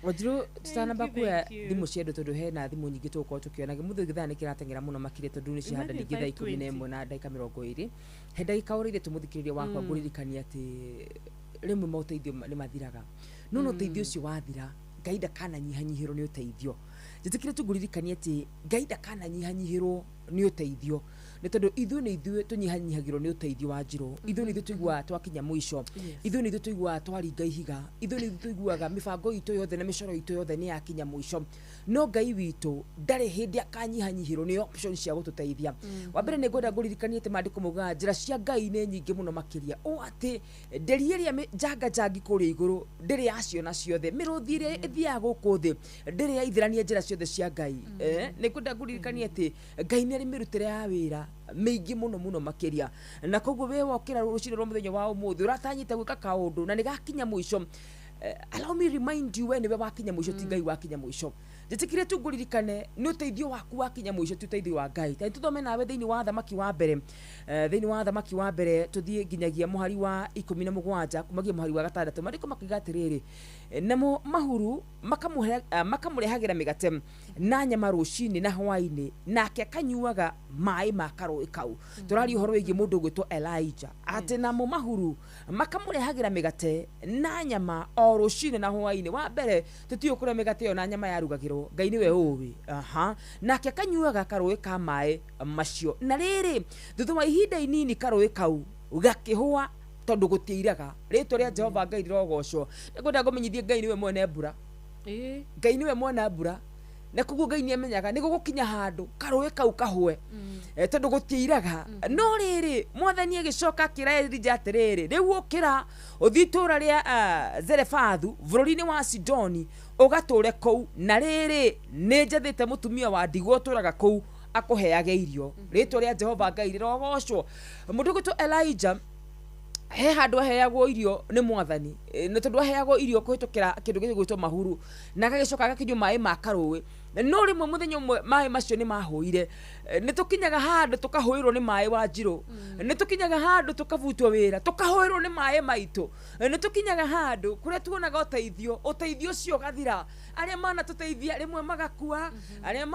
Wanjiru tũtanamba kuoya thimũ cia andũ tondũ hena thimũ nyingĩ tũgũkorwo tũkĩona gĩmũthĩ gĩthaa nĩ kĩrateng'era mũno makĩria tondũ nĩ cihanda ningĩ thaa 11 na ndagĩka 20. He ndagĩka ũrĩire tũmũthikĩrĩria wakwa ngũririkania atĩ rĩmwe maũteithio nĩ mathiraga. No no ũteithio ũcio wathira Ngai ndakananyihanyihĩrwo nĩ ũteithio. Njĩtĩkĩre tu ngũririkanie atĩ Ngai ndakananyihanyihĩrwo nĩ ũteithio. Nĩ tondũ ithuĩ nĩ ithuĩ tũnyihanyihagĩrwo nĩ ũteithio wa Njirũ. Ithuĩ nĩ ithuĩ tũiguaga twakinya mũico. Ithuĩ nĩ ithuĩ tũiguaga twaringa ihiga. Ithuĩ nĩ ithuĩ tũiguaga mĩbango itũ yothe na mĩcoro itũ yothe nĩ yakinya mũico. No Ngai witũ ndarĩ hĩndĩ akanyihanyihĩrwo nĩ option cia gũtũteithia. Wa mbere nĩ ngwenda ngũririkanie atĩ maandĩko maugaga njĩra cia Ngai nĩ nyingĩ mũno makĩria. Ũũ atĩ nderi ĩrĩa njanganjangi kũrĩa igũrũ ndĩrĩ yaciona ciothe. Mĩrũthi ĩrĩa ĩthiaga gũkũ thĩ ndĩrĩ yaithĩrania njĩra ciothe cia Ngai. Nĩ ngwenda ngũririkanie atĩ Ngai nĩ arĩ mĩrutĩre ya wĩra mĩingĩ mũno mũno makĩria. Na koguo we wokĩra rũcinĩ rwa mũthenya wa ũmũthĩ ũratanyĩte gwĩka kaũndũ na nĩ gakinya mũico. Allow me remind you we nĩwe wakinya mũico ti Ngai wakinya mũico. Njĩtĩkĩre tu ngũririkane nĩ ũteithio waku wakinya mũico ti ũteithio wa Ngai. Ta tũthome nawe thĩinĩ wa Thamaki wa mbere. Thĩinĩ wa Thamaki wa mbere tũthiĩ nginyagia mũhari wa 17 kumagia mũhari wa 6. Maandĩko makiuga atĩrĩrĩ, namo mahuru makamũrehagĩra mĩgate na nyama rũcinĩ na hwaĩ-inĩ, nake akanyuaga maĩ ma karũĩ kau. Tũraria ũhoro wĩgiĩ mũndũ ũgwĩtwo Elijah. Atĩ namo mahuru makamũrehagĩra mĩgate na nyama o rũcinĩ na hwaĩ-inĩ. Wa mbere tũtiũĩ kũrĩa mĩgate ĩyo na nyama yarugagĩrwo, Ngai nĩwe ũĩ. Nake akanyuaga karũĩ ka maĩ macio. Na rĩrĩ thutha wa ihinda inini karũĩ kau gakĩhũa tondũ gũtiiraga. Rĩtwa rĩa Jehova Ngai rĩrogocwo. Nĩngwenda ngũmenyithie Ngai nĩwe mwene mbura. Ngai nĩwe mwene mbura. Na koguo Ngai nĩamenyaga nĩ gũgũkinya handũ karũĩ kau kahũe tondũ gũtiiraga. No rĩrĩ mwathani agĩcoka akĩra Elijah atĩrĩrĩ, rĩu ũkĩra ũthiĩ itũũra rĩa Zerefathu bũrũri-inĩ wa Sidoni ũgatũũre kũu, na rĩrĩ nĩ njathĩte mũtumia wa ndigwa ũtũũraga kũu akũheage irio. Rĩtwa rĩa Jehova Ngai rĩrogocwo. Mũndũ ũgwĩtwo Elijah he handũ aheagwo irio nĩ mwathani, nĩ tondũ aheagwo irio kũhĩtũkĩra kĩndũ gĩgwĩtwo mahuru, na agagĩcoka agakĩnyua maĩ ma karũĩ. No rĩmwe mũthenya ũmwe maĩ macio nĩ mahũire. Nĩ tũkinyaga handũ tũkahũĩrwo nĩ maĩ wa Njirũ. Nĩ tũkinyaga handũ tũkabutwo wĩra, tũkahũĩrwo nĩ maĩ maitũ. Nĩ tũkinyaga handũ kũrĩa tuonaga ũteithio, ũteithio ũcio ũgathira. Arĩa manatũteithia rĩmwe magakua, arĩa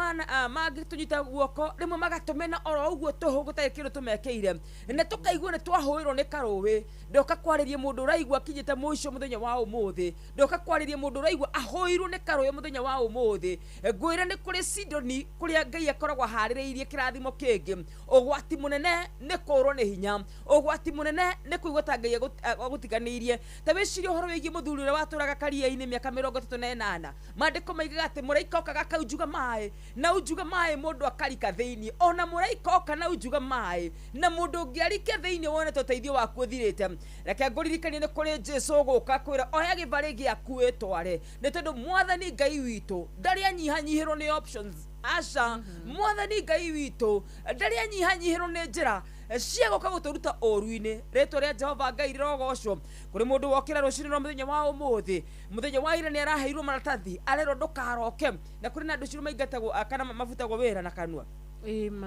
mangĩtũnyita guoko rĩmwe magatũmena oro ũguo tũhũ gũtarĩ kĩndũ tũmekĩire. Na tũkaigua nĩ twahũĩrwo nĩ karũĩ. Ndoka kwarĩria mũndũ ũraigua akinyĩte mũico mũthenya wa ũmũthĩ. Ndoka kwarĩria mũndũ ũraigua ahũirwo nĩ karũĩ mũthenya wa ũmũthĩ. Ngwĩra nĩ kũrĩ Sidoni kũrĩa Ngai akoragwo aharĩrĩirie kĩrathimo kĩngĩ. Ũgwati mũnene nĩ kũũrwo nĩ hinya. Ũgwati mũnene nĩ kũigua ta Ngai agũtiganĩirie. Ta wĩcirie ũhoro wĩgiĩ mũthuri ũrĩa watũraga karia-inĩ mĩaka 38. Maandĩko maigaga atĩ mũraika okaga akaunjuga maĩ, na unjuga maĩ mũndũ akarika thĩinĩ. Ona mũraika oka na unjuga maĩ, na mũndũ ũngĩ arike thĩinĩ wone ta ũteithio waku ũthirĩte. Reke ngũririkanie nĩ kũrĩ Jesũ ũgũka kwĩra oya gĩbarĩ gĩaku wĩtware, nĩ tondũ mwathani Ngai witũ ndarĩ anyihanyihĩrwo nĩ options. Aca, mwathani Ngai witũ ndarĩ anyihanyihĩrwo nĩ njĩra cia gũka gũtũruta ũru-inĩ. Rĩtwa rĩa Jehova Ngai rĩrogocwo. Kũrĩ mũndũ wokĩra rũcinĩ rwa mũthenya wa ũmũthĩ, mũthenya wa ira nĩ araheirwo maratathi arerwo ndũkaroke, na kũrĩ na andũ ciro maingatagwo kana mabutagwo wĩra na kanua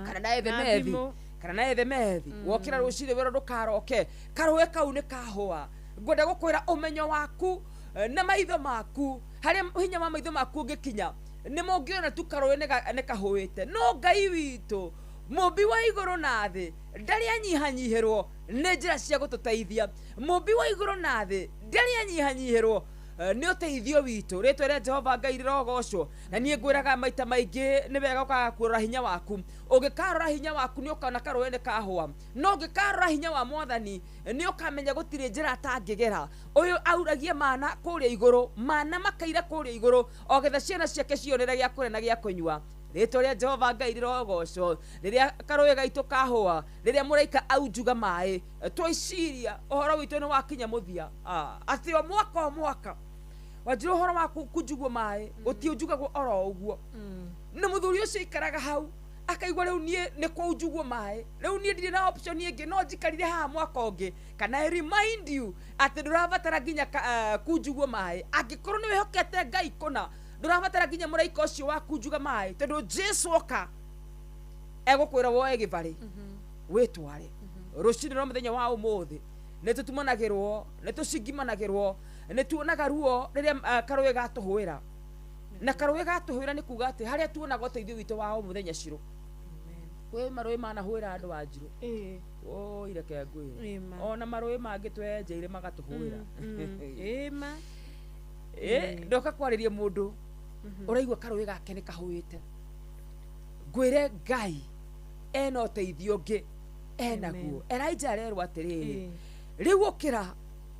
kana na ethemethi, kana na ethemethi. Wokĩra rũcinĩ wĩra ndũkaroke, karũĩ kau nĩ kahũa. Ngwenda gũkwĩra ũmenyo waku na maitho maku, harĩa hinya wa maitho maku ũngĩkinya nĩ mũngĩona tu karũĩ nĩ kahũĩte. No Ngai witũ mũmbi wa igũrũ na thĩ ndarĩ anyihanyihĩrwo nĩ njĩra cia gũtũteithia. Mũmbi wa igũrũ na thĩ ndarĩ anyihanyihĩrwo nĩ ũteithio witũ. Rĩtwa rĩa Jehova Ngai rĩrogocwo. Na niĩ ngwĩraga maita maingĩ nĩ wega ũkaga kũrora hinya waku. Ũngĩkarora hinya waku nĩ ũkona karũĩ nĩ kahũa, no ũngĩkarora hinya wa mwathani nĩ ũkamenya gũtirĩ njĩra atangĩgera. Ũyũ auragia mana kũrĩa igũrũ, mana makaira kũrĩa igũrũ, o getha ciana ciake cionere gĩa kũrĩa na gĩa kũnyua. Rĩtwa rĩa Jehova Ngai rĩrogocwo. Rĩrĩa karũĩ gaitũ kahũa, rĩrĩa mũraika aunjuga maĩ, tweciria ũhoro witũ nĩ wakinya mũthia. Atĩ o mwaka o mwaka wanjira ũhoro wa kunjugwo maĩ gũtiunjugagwo oro ũguo. Na mũthuri ũcio aikaraga hau akaigua rĩu niĩ nĩ kũunjugwo maĩ, rĩu niĩ ndirĩ na option ĩngĩ, no njikarire haha mwaka ũngĩ. Kana I remind you atĩ ndũrabatara nginya kunjugwo maĩ. Angĩkorwo nĩ wĩhokete Ngai kũna, ndũrabatara nginya mũraika ũcio wa kunjuga maĩ, tondũ Jesu oka egũkwĩra woe gĩbarĩ wĩtware. Rũcinĩ rwa mũthenya wa ũmũthĩ nĩ tũtumanagĩrwo, nĩ tũcingimanagĩrwo, nĩ tuonaga ruo rĩrĩa karũĩ gatũhũĩra. Na karũĩ gatũhũĩra nĩ kuga atĩ harĩa tuonaga ũteithio witũ wa o mũthenya Ciro, kwĩ marũĩ manahũĩra andũ a Njirũ. Oi, reke ngwĩre, ona marũĩ mangĩ twenjeire magatũhũĩra. Ndoka kwarĩria mũndũ ũraigua karũĩ gake nĩ kahũĩte, ngwĩre Ngai ena ũteithio ũngĩ enaguo. Elijah arerwo atĩrĩrĩ, rĩu ũkĩra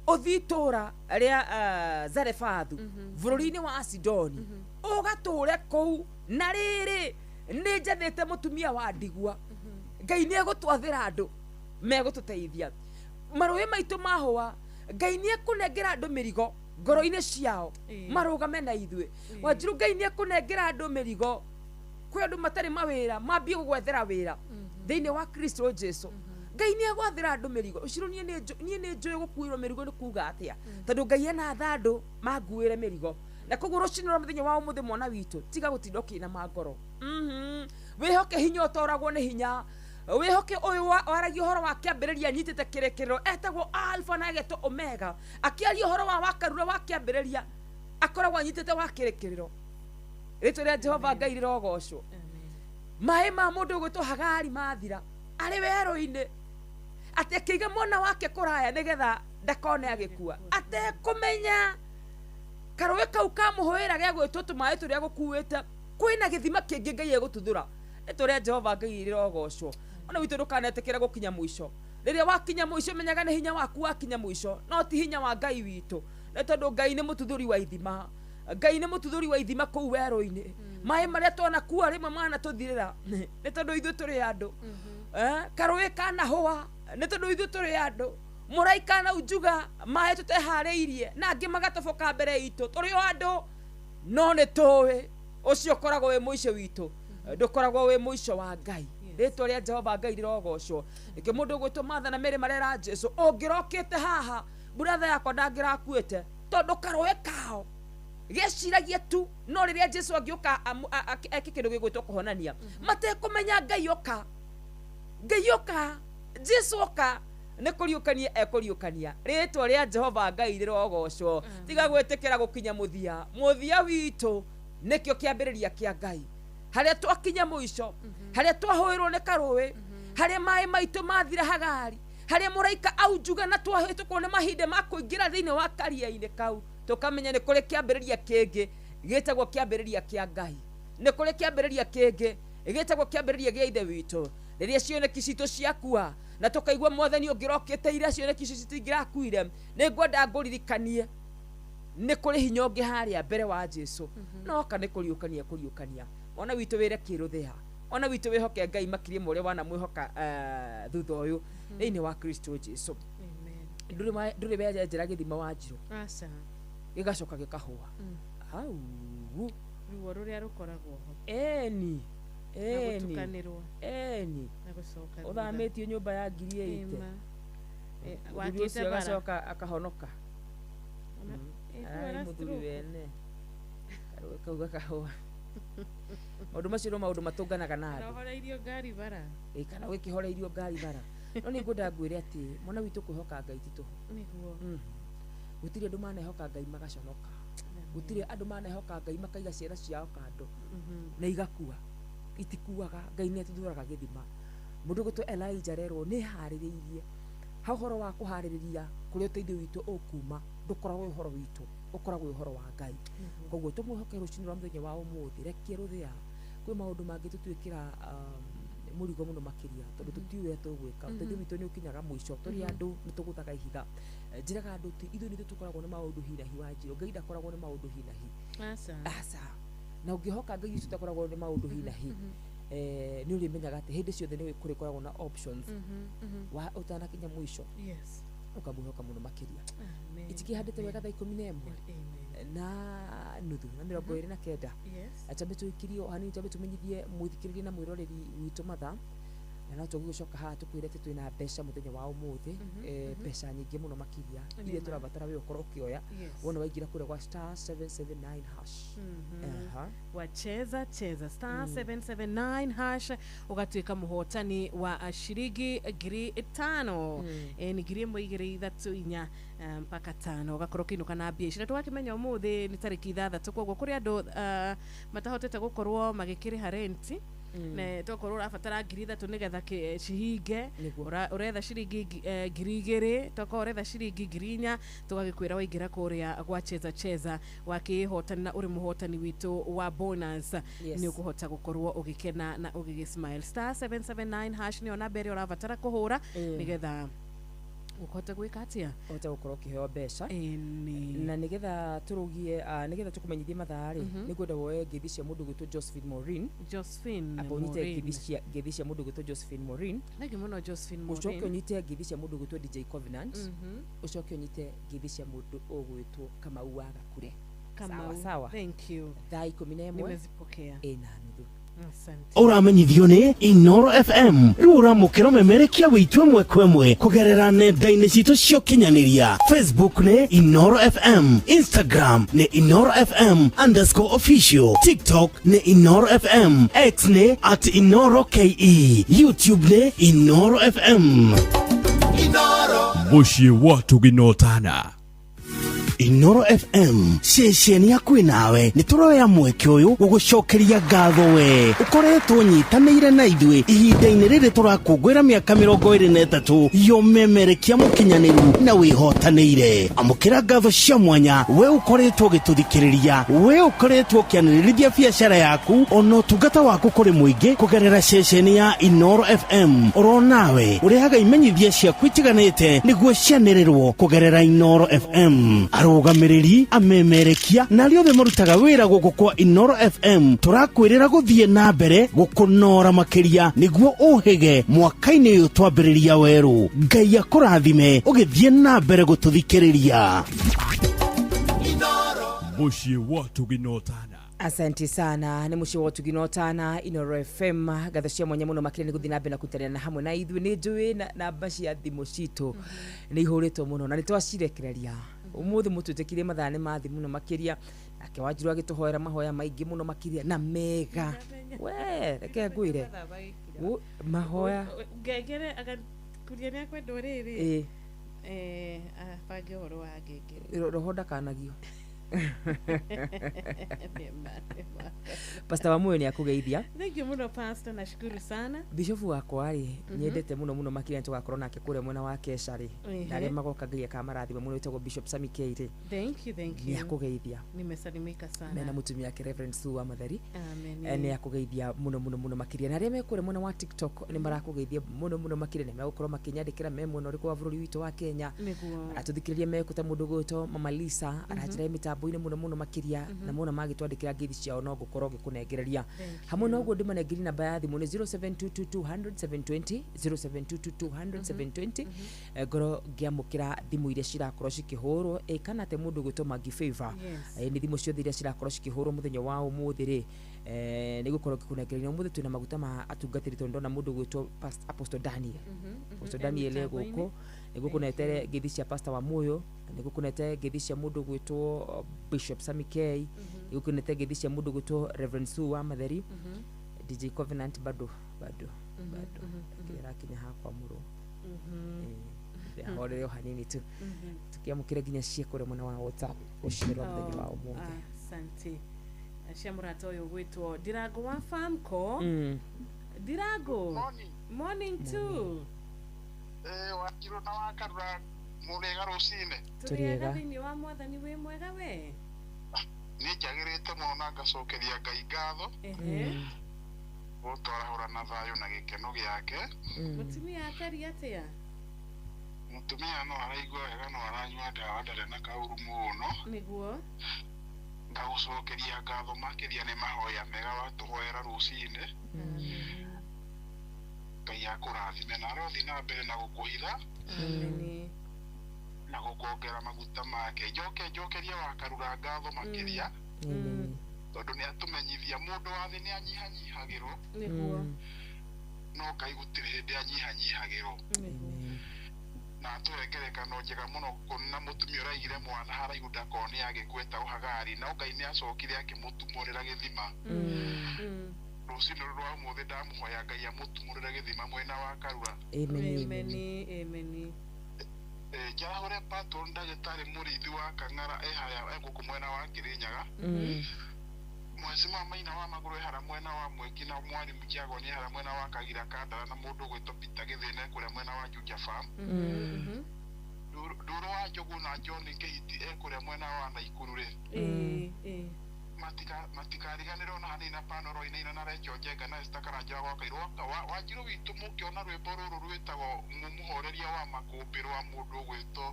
ũthiĩ itũũra rĩa Zarefathu bũrũri-inĩ wa Sidoni, ũgatũũre kũu, na rĩrĩ nĩ njathĩte mũtumia wa ndigwa. Ngai nĩ egũtwathĩra andũ megũtũteithia. Marũĩ maitũ mahũa, Ngai nĩ ekũnengera andũ mĩrigo ngoro-inĩ ciao marũgame na ithuĩ. Wanjiru, Ngai nĩ ekũnengera andũ mĩrigo. Kwĩ andũ matarĩ mawĩra mambie gũgwethera wĩra thĩinĩ wa Kristo Jesu. Ngai nĩ egwathĩra andũ mĩrigo. Ũcirũ niĩ nĩ njũĩ gũkuĩrwo mĩrigo nĩ kuga atĩa, tondũ Ngai ena tha andũ manguĩre mĩrigo. Na koguo rũcinĩ rwa mũthenya wa ũmũthĩ mwana witũ, tiga gũtinda ũkĩina ma ngoro. Wĩhoke hinya ũtoragwo nĩ hinya. Wĩhoke ũyũ waragia ũhoro wa kĩambĩrĩria anyitĩte kĩrĩkĩrĩro, etagwo Alpha na agetwo Omega. Akĩaria ũhoro wa wakarura wa kĩambĩrĩria akoragwo anyitĩte wa kĩrĩkĩrĩro. Rĩtwa rĩa Jehova Ngai rĩrogocwo. Maĩ ma mũndũ ũgwĩtwo Hagari mathira arĩ werũ-inĩ, atĩ akĩiga mwana wake kũraya nĩgetha ndakone agĩkua, atekũmenya karũĩ kau kamũhũĩra gĩa gwĩtwo tũmaĩ tũrĩa gũkuĩte, kwĩna gĩthima kĩngĩ Ngai egũtuthũra. Rĩtwa rĩa Jehova Ngai rĩrogocwo. Ona witũ ndũkanetĩkĩre gũkinya mũico. Rĩrĩa wakinya mũico menyaga nĩ hinya waku wakinya mũico, no ti hinya wa Ngai witũ. Nĩ tondũ Ngai nĩ mũtuthũri wa ithima. Ngai nĩ mũtuthũri wa ithima kũu werũ-inĩ. Maĩ marĩa twanakua rĩmwe manatũthirĩra nĩ tondũ ithuĩ tũrĩ andũ. Karũĩ kanahũa nĩ tondũ ithuĩ tũrĩ andũ. Mũraika na unjuga maĩ tũteharĩirie, na angĩ magatoboka mbere itũ, tũrĩ o andũ. No nĩ tũĩ ũcio ũkoragwo wĩ mũico witũ, ndũkoragwo wĩ mũico wa Ngai. Rĩtwa rĩa Jehova Ngai rĩrogocwo. Nĩkĩo mũndũ ũgwĩtwo Martha na Mary marera Jesu, ũngĩrokĩte haha buratha yakwa ndangĩrakuĩte, tondũ karũĩ kao geciragia tu. No rĩrĩa Jesu angĩũka eke kĩndũ gĩgwĩtwo kũhonania, matekũmenya Ngai oka, Ngai oka, Jesu oka, nĩ kũriũkania ekũriũkania. Rĩtwa rĩa Jehova Ngai rĩrogocwo. Tiga gwĩtĩkĩra gũkinya mũthia. Mũthia witũ nĩkĩo kĩambĩrĩria kĩa Ngai. Harĩa twakinya mũico, harĩa twahũĩrwo nĩ karũĩ, harĩa maĩ maitũ mathira Hagari, harĩa mũraika aunjuga na twahĩtũkwo nĩ mahinda ma kũingĩra thĩinĩ wa karia-inĩ kau, tũkamenya nĩ kũrĩ kĩambĩrĩria kĩngĩ gĩtagwo kĩambĩrĩria kĩa Ngai. Nĩ kũrĩ kĩambĩrĩria kĩngĩ gĩtagwo kĩambĩrĩria gĩa Ithe witũ. Rĩrĩa cioneki citũ ciakua na tũkaigua mwathani ũngĩrokĩte ira cioneki icio citingĩrakuire, nĩ ngwenda ngũririkanie nĩ kũrĩ hinya ũngĩ harĩa mbere wa Jesu. Noka nĩ kũriũkania kũriũkania. Mwana witũ wĩre kĩrũthĩa, mwana witũ wĩhoke Ngai makĩria ma ũrĩa wanamwĩhoka thutha ũyũ thĩinĩ wa Kristo Jesu. Ndũrĩ wenjera gĩthima wa Njirũ gĩgacoka gĩkahũa. Au. Ruo rũrĩa rũkoragwo ho. Eni. Na gũtukanĩrwo. Eni. Na gũcoka thutha. Ũthamĩtio nyũmba ya 8,000. Ĩma. Mũthuri Wakĩte ũcio bara. agacoka akahonoka. Ona- Ararĩ mũthuri wene. Karũĩ kau gakahũa. Maũndũ macio no maũndũ matũnganaga na andũ. Ũhoreirio ngari bara. Ĩ, kana ũgĩkĩhoreirio ngari bara. No nĩ ngwenda ngwĩre atĩ mwana witũ kwĩhoka Ngai ti tũhũ. Nĩguo. Gũtirĩ andũ manehoka Ngai magaconoka. Gũtirĩ andũ manehoka Ngai makaiga ciana ciao kando na igakua. Itikuaga. Ngai nĩ atuthuũraga gĩthima. Mũndũ ũgwĩtwo Elijah arerwo nĩ harĩrĩirie. Ha ũhoro wa kũharĩrĩria kũrĩa ũteithio witũ ũkuma ndũkoragwo wĩ ũhoro witũ, ũkoragwo wĩ ũhoro wa Ngai. Koguo tũmwĩhoke rũcinĩ rwa mũthenya wa ũmũthĩ, rekie rũthĩa. Kwĩ maũndũ mangĩ tũtwĩkĩra mũrigo mũno makĩria tondũ tũtiũĩ ũrĩa tũgwĩka. Ũteithio witũ nĩ ũkinyaga mũico. Tũrĩ andũ nĩ tũgũthaga ihiga. Njĩraga andũ ti ithuĩ nithuĩ tũkoragwo na maũndũ hi na hi wa Njirũ. Ngai ndakoragwo na maũndũ hi na hi. Aca. Aca. Na ũngĩhoka Ngai ũcio ũtakoragwo na maũndũ hi na hi, nĩ ũrĩmenyaga atĩ hĩndĩ ciothe nĩ kũrĩkoragwo na options wa ũtanakinya mũico. Yes. Ũkamwĩhoka mũno makĩria. Amen. Itikĩhandĩte wega thaa 11 na nuthu na 29. Yes. Twambe tũikirie hanini, twambe tũmenyithie mũthikĩrĩria na mwĩroreri witũ mathaa, na no tũgĩgĩcoka haha tũkwĩre atĩ twĩna mbeca mũthenya wa ũmũthĩ, mbeca nyingĩ mũno makĩria iria tũrabatara we ũkorwo ũkĩoya. Wona waingĩra kũrĩa gwa *779 hash. Wacheza cheza *779 hash ũgatuĩka mũhotani wa ciringi 5,000. Nĩ 1 2 3 4 mpaka 5 ũgakorwo ũkĩinũka na mbia ici. Na tũgakĩmenya ũmũthĩ nĩ tarĩki 6, koguo kũrĩ andũ matahotete gũkorwo magĩkĩrĩha renti. Ne tokorwo ũrabatara 3,000 nĩgetha cihinge, ũretha ciringi 2,000, tokorwo ũretha ciringi 4,000, tũgagĩkwĩra waingĩra kũrĩa gwa cheza cheza wakĩhotana na ũrĩ mũhotani witũ wa bonus, nĩ ũkũhota gũkorwo ũgĩkena na ũgĩgĩ smile. *779 hash nĩyo namba ĩrĩa ũrabatara kũhũra nĩgetha ũkũhota gwĩka atĩa, ũhote gũkorwo ũkĩheo mbeca. Na nĩgetha tũrũgie, nĩgetha tũkũmenyithie mathaa rĩ, nĩngwenda woe ngeithi cia mũndũ ũgwĩtwo Josephine Maureen. Josephine Amba ũnyite Maureen. ngeithi cia mũndũ ũgwĩtwo Josephine Maureen. Thank you mũno Josephine Ũcoke Maureen. ũnyite ngeithi cia mũndũ ũgwĩtwo DJ Covenant. Ũcoke ũnyite ngeithi cia mũndũ ũgwĩtwo Kamau wa Gakure. Kamau. Sawa sawa. Thank you. Thaa 11 Nimezipokea. Ĩna nuthu. Asante. Ũramenyithio nĩ Inoro FM rĩu ũramũkĩra ũmemerekia wĩitũ ĩmwe kwa ĩmwe kũgerera nenda-inĩ citũ cia ũkinyanĩria. Facebook nĩ Inoro FM, Instagram nĩ Inoro FM _official, TikTok nĩ Inoro FM, X nĩ @InoroKE, YouTube nĩ Inoro FM. Mũciĩ wa Tũginotana. Inoro FM ceceni yaku nawe nĩ tũroya mweke ũyũ gũgũcokeria ngatho we ũkoretwo ũnyitanĩire na ithuĩ ihinda-inĩ rĩrĩ tũrakũngũĩra mĩaka 23 yomemerekia mũkinyanĩru na wĩhotanĩire. Amũkĩra ngatho cia mwanya we ũkoretwo ũgĩtũthikĩrĩria, we ũkoretwo ũkĩanĩrĩrithia biacara yaku ona ũtungata waku kũrĩ mũingĩ kũgerera ceceni ya Inoro FM. Oro nawe ũrehaga imenyithia ciaku itiganĩte nĩguo cianĩrĩrwo kũgerera Inoro FM. Arũgamĩrĩri, amemerekia na arĩa othe marutaga wĩra gũkũ kwa Inoro FM tũrakwĩrĩra gũthiĩ na mbere gũkũnora makĩria nĩguo ũhĩge mwaka-inĩ ũyũ twambĩrĩria werũ. Ngai akũrathime ũgĩthiĩ na mbere gũtũthikĩrĩria. Mũciĩ wa Tũginotana. Asante sana nĩ mũciĩ wa Tũginotana Inoro FM. Ngatho cia mwanya mũno makĩria nĩ gũthiĩ na mbere na kũnyitanĩra na hamwe na ithuĩ. Nĩ njũĩ namba cia thimũ citũ nĩ ihũrĩtwo mũno na nĩ twacirekereria ũmũthĩ. Mũtwĩtĩkirie mathaa nĩ mathi mũno makĩria, nake Wanjiru agĩtũhoera mahoya maingĩ mũno makĩria na mega. We reke ngwĩre mahoya Ngengere agakuria nĩ akwendwo rĩrĩ. Abange ũhoro wa ngengere. Roho ndakanagio. Pastor wa Muyo nĩ akũgeithia. Thank you mũno Pastor, nashukuru sana. Bishofu wakwa rĩ, nyendete mũno mũno makĩria, tũgakorwo nake kũrĩa mwena wa Kesha rĩ, na arĩa magoka Ngai akamarathima mũno, wĩtagwo Bishop Sami K rĩ. Thank you, thank Nĩ you. akũgeithia. Nimesalimika sana. Mena mũtumia wake Reverend Sue wa Matheri. Amen. Nĩ akũgeithia mũno mũno mũno makĩria, na arĩa me kũrĩa mwena wa TikTok nĩ marakũgeithia mũno mũno makĩria, nĩ megũkorwo makĩnyandĩkĩra me mwena ũrĩkũ wa bũrũri witũ wa Kenya. Nĩguo. Aratũthikĩrĩria mekũ ta mũndũ ũgwĩtwo Mama Lisa, aranjĩra mĩtambo mĩtambo-inĩ mũno mũno makĩria na mona magĩtwandĩkĩra ngeithi ciao no ngũkorwo ngĩkũnengereria hamwe na ũguo ndĩmanengerie namba ya thimũ nĩ 0722200720 0722200720. Ngorwo ngĩamũkĩra thimũ iria cirakorwo cikĩhũrwo kana atĩ mũndũ ũgwĩtwo Maggie Favor. Nĩ thimũ ciothe iria cirakorwo cikĩhũrwo mũthenya wa ũmũthĩ rĩ nĩ gũkorwo ngĩkũnengereria. Ũmũthĩ twĩna maguta ma atungatĩri tondũ ndona mũndũ ũgwĩtwo Apostle Daniel. Apostle Daniel e gũkũ nĩgũkũnetere ngeithi cia Pastor wa Muyo, nĩgũkũnete ngeithi cia mũndũ ũgwĩtwo Bishop Sammy K, nĩgũkũnete ngeithi cia mũndũ ũgwĩtwo Reverend Sue wa Matheri, DJ Covenant bado bado bado kĩrakinya hakwa mũro ahorere o hanini tu tukiamũkĩra nginya cia kũrĩa mwena wa WhatsApp rũcinĩ rwa mũthenya wa ũmũthĩ. Asante. Cia mũrata ũyũ ũgwĩtwo Ndirango wa Famco. Ndirango, morning too. Wanjiru na Wakarura mũrĩega rũcinĩ. Tũrĩega thĩinĩ wa mwathani. Wĩ mwega we? Niĩ njagĩrĩte mũno na ngacokeria Ngai ngatho gũtwarahũra na thayũ na gĩkeno gĩake. Mũtumia atariĩ atĩa? Mũtumia no araigua wega, no aranyua ndawa, ndarĩ na kaũru mũno. Nĩguo. Ngagũcokeria ngatho makĩria nĩ mahoya mega watũhoera rũcinĩ. Ngai akũrathime na arothi na mbere na gũkũhitha na gũkuongera maguta make. Njoke njokerie Wakarura ngatho makĩria tondũ nĩ atũmenyithia mũndũ wa thĩ nĩ anyihanyihagĩrwo. Nĩguo. No Ngai gũtirĩ hĩndĩ anyihanyihagĩrwo. Na atũhe ngerekano njega mũno na mũtumia ũraigire mwana haraihu ndakone agĩkwetagwo Hagari, no Ngai nĩ acokire akĩmũtumũrĩra gĩthima. Rũcinĩ rũrũ rwa ũmũthĩ ndamũhoya Ngai amũtumũrĩre gĩthima mwena wa Karura. Amen. Amen. Njahũre patron ndagĩtarĩ mũrĩithi wa Kang'ara e harĩa e gũkũ mwena wa Kĩrĩnyaga. Mwecima Maina wa Magũrũ e harĩa mwena wa Mweki na mwarimũ Kĩago nĩ harĩa mwena wa Kagira Kandara na mũndũ ũgwĩtwo Peter Gĩthĩna e kũrĩa mwena wa Juja Farm. Ndũrũ wa Njogu na John Kĩhiti e kũrĩa mwena wa Naikuru rĩ. Matikariganĩrwo na hanini na Panoro inaina na Recho Njenga na Esther Karanja wa Kairũ. Wanjiru witũ mũkĩona rwĩmbo rũrũ rwĩtagwo mũhoreria wa makũmbĩ rwa mũndũ ũgwĩtwo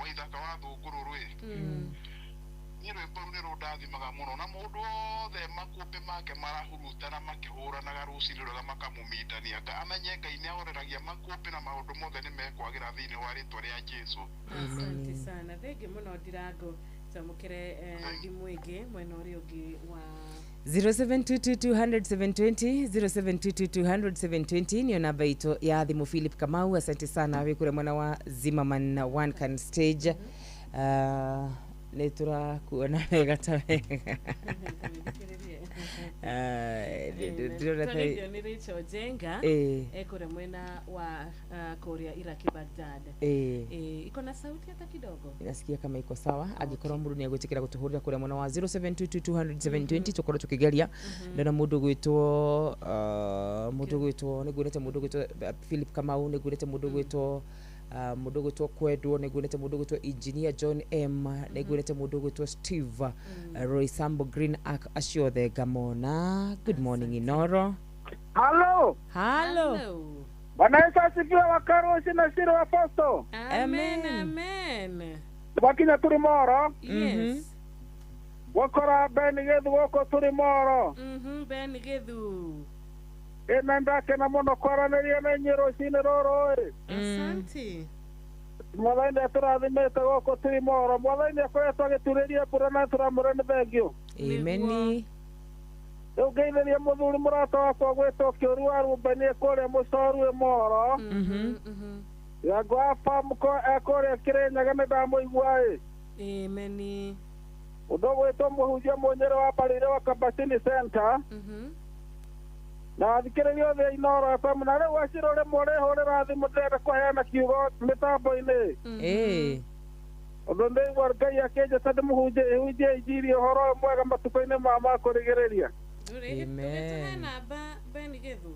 Waithaka wa Thũngũrũ rwĩ. Niĩ rwĩmbo rũu nĩ rũndathimaga mũno na mũndũ wothe makũmbĩ make marahurutana makĩhũranaga rũcinĩ rwega makamũmindania amenye Ngai nĩ ahoreragia makũmbĩ na maũndũ mothe nĩ mekwagĩra thĩinĩ wa rĩtwa rĩa Jesũ. Asante sana. Thengi mũno Ndirango. Twamũkĩre thimũ ĩngĩ mwena ũrĩa ũngĩ wa 0722200720 0722200720 niyo namba itũ ya thimũ. Philip Kamau, asante sana wĩ kũrĩa mwena wa Zimmerman One Can Stage. Nĩ tũrakuona wega ta wega. Ndĩrona nĩ Rachel Njenga e kũrĩa mwena wa kũrĩa Iraki Baghdad. Iko na sauti hata kidogo? Nasikia kama iko sawa. Angĩkorwo mũndũ nĩ egwĩtĩkĩra gũtũhũrĩra kũrĩa mwena wa 0722200720 tũkorwo tũkĩgeria. Ndona mũndũ ũgwĩtwo mũndũ ũgwĩtwo nĩ nguonete mũndũ ũgwĩtwo Philip Kamau, nĩ nguonete mũndũ ũgwĩtwo mũndũ ũgwĩtwo Kwendwo, nĩ nguonete mũndũ ũgwĩtwo Engineer John M, nĩ nguonete mũndũ ũgwĩtwo Steve Roy Sambo Green Ark, acio othe ngamona. Good morning Inoro. Hello. Hello. Bwana Yesu asifiwe. Wakarosi na Shiro Apostle. Amen. Amen. Wakinya turi moro. Yes. Wakora Ben Gethu gũkũ turi moro. Ben Gethu. Ĩna ndakena mũno kwaranĩria na inyuĩ rũcinĩ rũrũ ĩ. Asante. Mwathani nĩatũrathimĩte gũkũ turi moro. Mwathani nĩakoretwo agĩturĩria mbura na tũramũre nĩ thengio. Amen. Rĩu ngeithĩria mũthuri mũrata wakwa gwĩtwo Kĩũru wa Rubeni kũrĩa Mũcoru ĩ moro. Yango wa Famco e kũrĩa Kĩrĩnyaga nĩ ndamũigua ĩ. Amen. Ũndũ ũgwĩtwo mũhunjia Mũnyĩrĩ wa Mbarĩire wa Kabatini Center. Na athikĩrĩria othe Inoro FM na rĩu Wacirũ rĩmwe ũrĩhũrĩra thimũ ndĩrenda kũheana kiugo mĩtambo-inĩ. Ũndũ ndĩigua Ngai akĩnjĩta ndĩmũhunjie hunjie injiri ũhoro ũyũ mwega matukũ-inĩ maya ma kũrigĩrĩria. Amen. Namba Ben Gethu.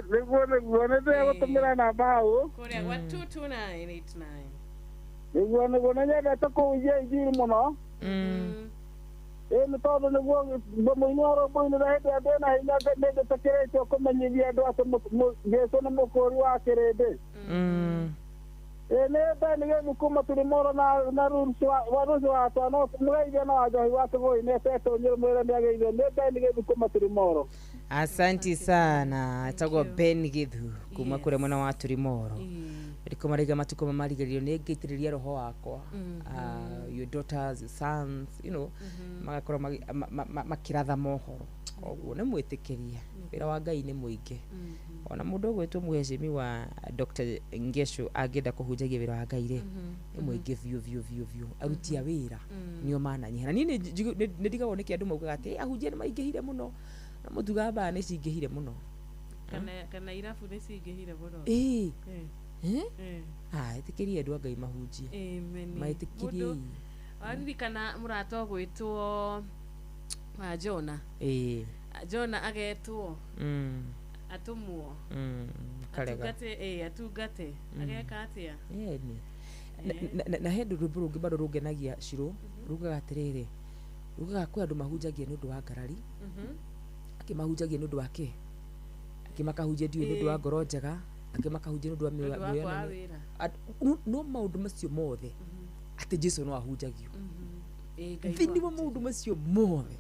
Nĩguo nĩguo nĩ ndĩgũtũmĩra namba hau. Kũrĩa gwa 22989. Nĩguo nĩguo nĩ nyendete kũhunjia injiri mũno. Nĩ tondũ nĩguo mũini wa rwĩmbo-inĩ na hĩndĩ ĩrĩa ndĩna hinya nĩnjĩtĩkĩrĩtio kũmenyithia andũ atĩ Jesũ nĩ mũkũũri wa kĩrĩndĩ. Nĩ Ben Gĩthu kuma Tũrĩmoro na Ruth wa Ruth wakwa no mũgeithie na Wanjohi wa Kĩbũi nĩ etwo Nyĩrĩ mwĩre nĩ ageithio. Nĩ Ben Gĩthu kuma Tũrĩmoro. Asanti sana. Etagwo Ben Githu kuma kũrĩa mwena wa Tũrĩmoro. Riko maraiga matukũ mamarigĩrĩrio nĩ ngĩitĩrĩria roho wakwa. Your daughters, your sons, you know, magakorwo makiratha mohoro. Koguo nĩ mwĩtĩkĩrie. Wĩra wa Ngai nĩ mũingĩ. Ona mũndũ ũgwĩtwo mũhecimiwa Dr. Ngesho angĩenda kũhunjagia wĩra wa Ngai rĩ, nĩ mũingĩ biũ biũ biũ biũ. Aruti a wĩra nĩo mananyiha. Na niĩ nĩ ndigagwo nĩkĩ andũ maugaga atĩ ahunjia nĩ maingĩhire mũno. Na mũtuga mbaa nĩ cingĩhire mũno. Kana irabu nĩ cingĩhire mũno. Ĩĩ. Ĩtĩkĩrie andũ a Ngai mahunjie. Maĩtĩkĩrie. Waririkana mũrata ũgwĩtwo wa Jona. Ĩĩ. Jona agetwo. Atumwo. Karega. Atungate, atungate. Ageka atia? Ĩni. Na he rwĩmbo rũngĩ bado rũngenagia Shiro, rugaga atĩrĩrĩ. Rugaga kwĩ andũ mahunjagia nĩ ũndũ wa ngarari. Angĩ mahunjagia nĩ ũndũ wa kĩ? Angĩ makahunjia ndiũĩ nĩ ũndũ wa ngoro njega, angĩ makahunjia nĩ ũndũ wa mĩoyo. No maũndũ macio mothe atĩ Jesu no ahunjagio. Thĩinĩ wa maũndũ macio mothe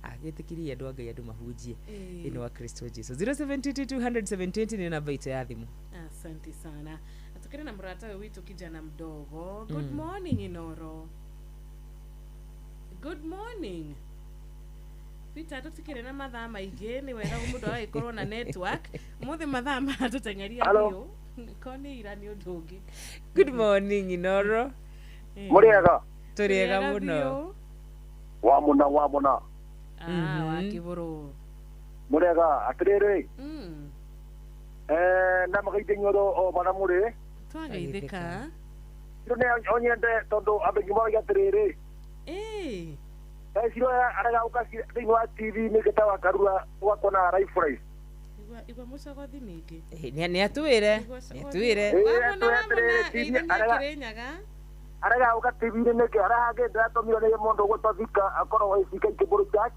agĩtĩkĩria andũ a Ngai andũ mahunjie thĩinĩ wa Kristo Jesu. 0722 nĩ namba itũ ya thimũ. Asante sana. Atukire na mũrata ũyũ witũ kijana mdogo. Good morning Inoro. Good morning. Peter tutikire na mathaa maingĩ nĩ wega mũndũ agagĩkorwo na network. Mũthĩ mathaa maratũteng'eria biũ. Ko nĩ ira nĩ ũndũ ũngĩ. Good morning Inoro. Mũrĩega? Tũrĩega mũno. Wa mũna wa mũna. Wa kĩbũrũ. Mũrĩega atĩrĩrĩ. Na magaithie inyuothe o barĩa mũrĩ. Twageithĩka. Rĩu no nyende tondũ andũ aingĩ marauga atĩrĩrĩ. Ciro arega gũka thĩinĩ wa TV nĩ gĩtawa Karura ũgakona Life Life. Igua mũcogothi ningĩ. Nĩ atwĩre. Nĩ atwĩre. Arega gũka TV-inĩ nĩkĩ harĩa hangĩ ndĩratũmirwo nĩ mũndũ ũgwĩtwo Thika akorwo ACK Kĩbũrũ Church.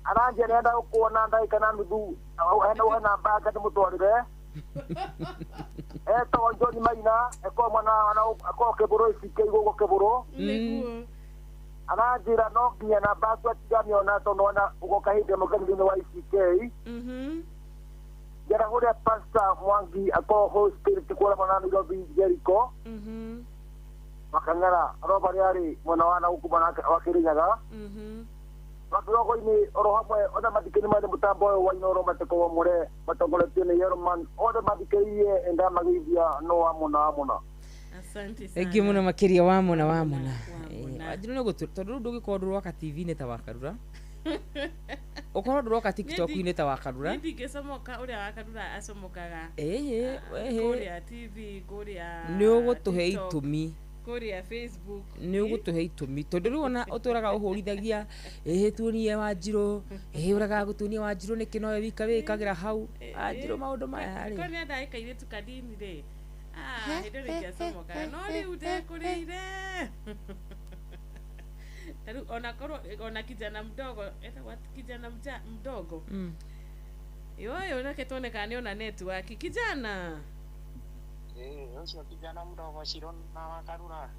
Aranjia nĩenda gũkuona ndagĩka na nuthu hena namba yake ndĩmũtwarĩre. Etagwo John Maina akorwo mwana akorwo Kĩbũrũ ACK gũkũ Kĩbũrũ. Nĩguo. Aranjĩra no nginya namba yaku atigamĩona tondũ ona ũgoka hĩndĩ ĩmwe kanitha-inĩ wa ACK. Njera kũrĩa Pastor Mwangi akorwo Holy Spirit kũrĩa mwena wa Nairobi Jericho. Makang'ara roba rĩarĩ mwena wa nagũkũ mwena wa Kĩrĩnyaga. Makirogo-inĩ oro hamwe othe mathikĩrĩrie marĩ mũtambo ũyũ wa Inooro matekorwo mũre matongoretio nĩ Yeroman othe mathikĩrĩrie ndamageithia no wa mũna wa mũna. Asante sana. Thank you mũno makĩria wa mũna wa mũna. Wanjiru nĩ gũtũ tondũ rĩu ndũgĩkorwo ndũroka TV-inĩ ta Wakarura. Ũkorwo ndũroka TikTok-inĩ ta Wakarura. Niĩ ndingĩcomoka ũrĩa Wakarura acomokaga. Kũrĩa TV, kũrĩa nĩ ũgũtũhe itũmi. Kũrĩa Facebook. Nĩ ũgũtũhe itũmi tondũ rĩu ona ũtũraga ũhũrithagia tuonie Wanjirũ, ũragaga gũtuonia Wanjirũ nĩkĩ nowe wika wĩkagĩra hau. Wanjirũ maũndũ maya rĩ. Ko nĩ endaga kairĩtu kanini rĩ. Hĩndĩ ĩyo ndingĩacomokaga no rĩu ndekũrĩire. Tarĩu ona korwo ona kijana mdogo etagwo kijana mdogo. Yoyo nake tuone kana nĩ ona network kijana. Ũcio kijana mdogo Shiro na Wakarura.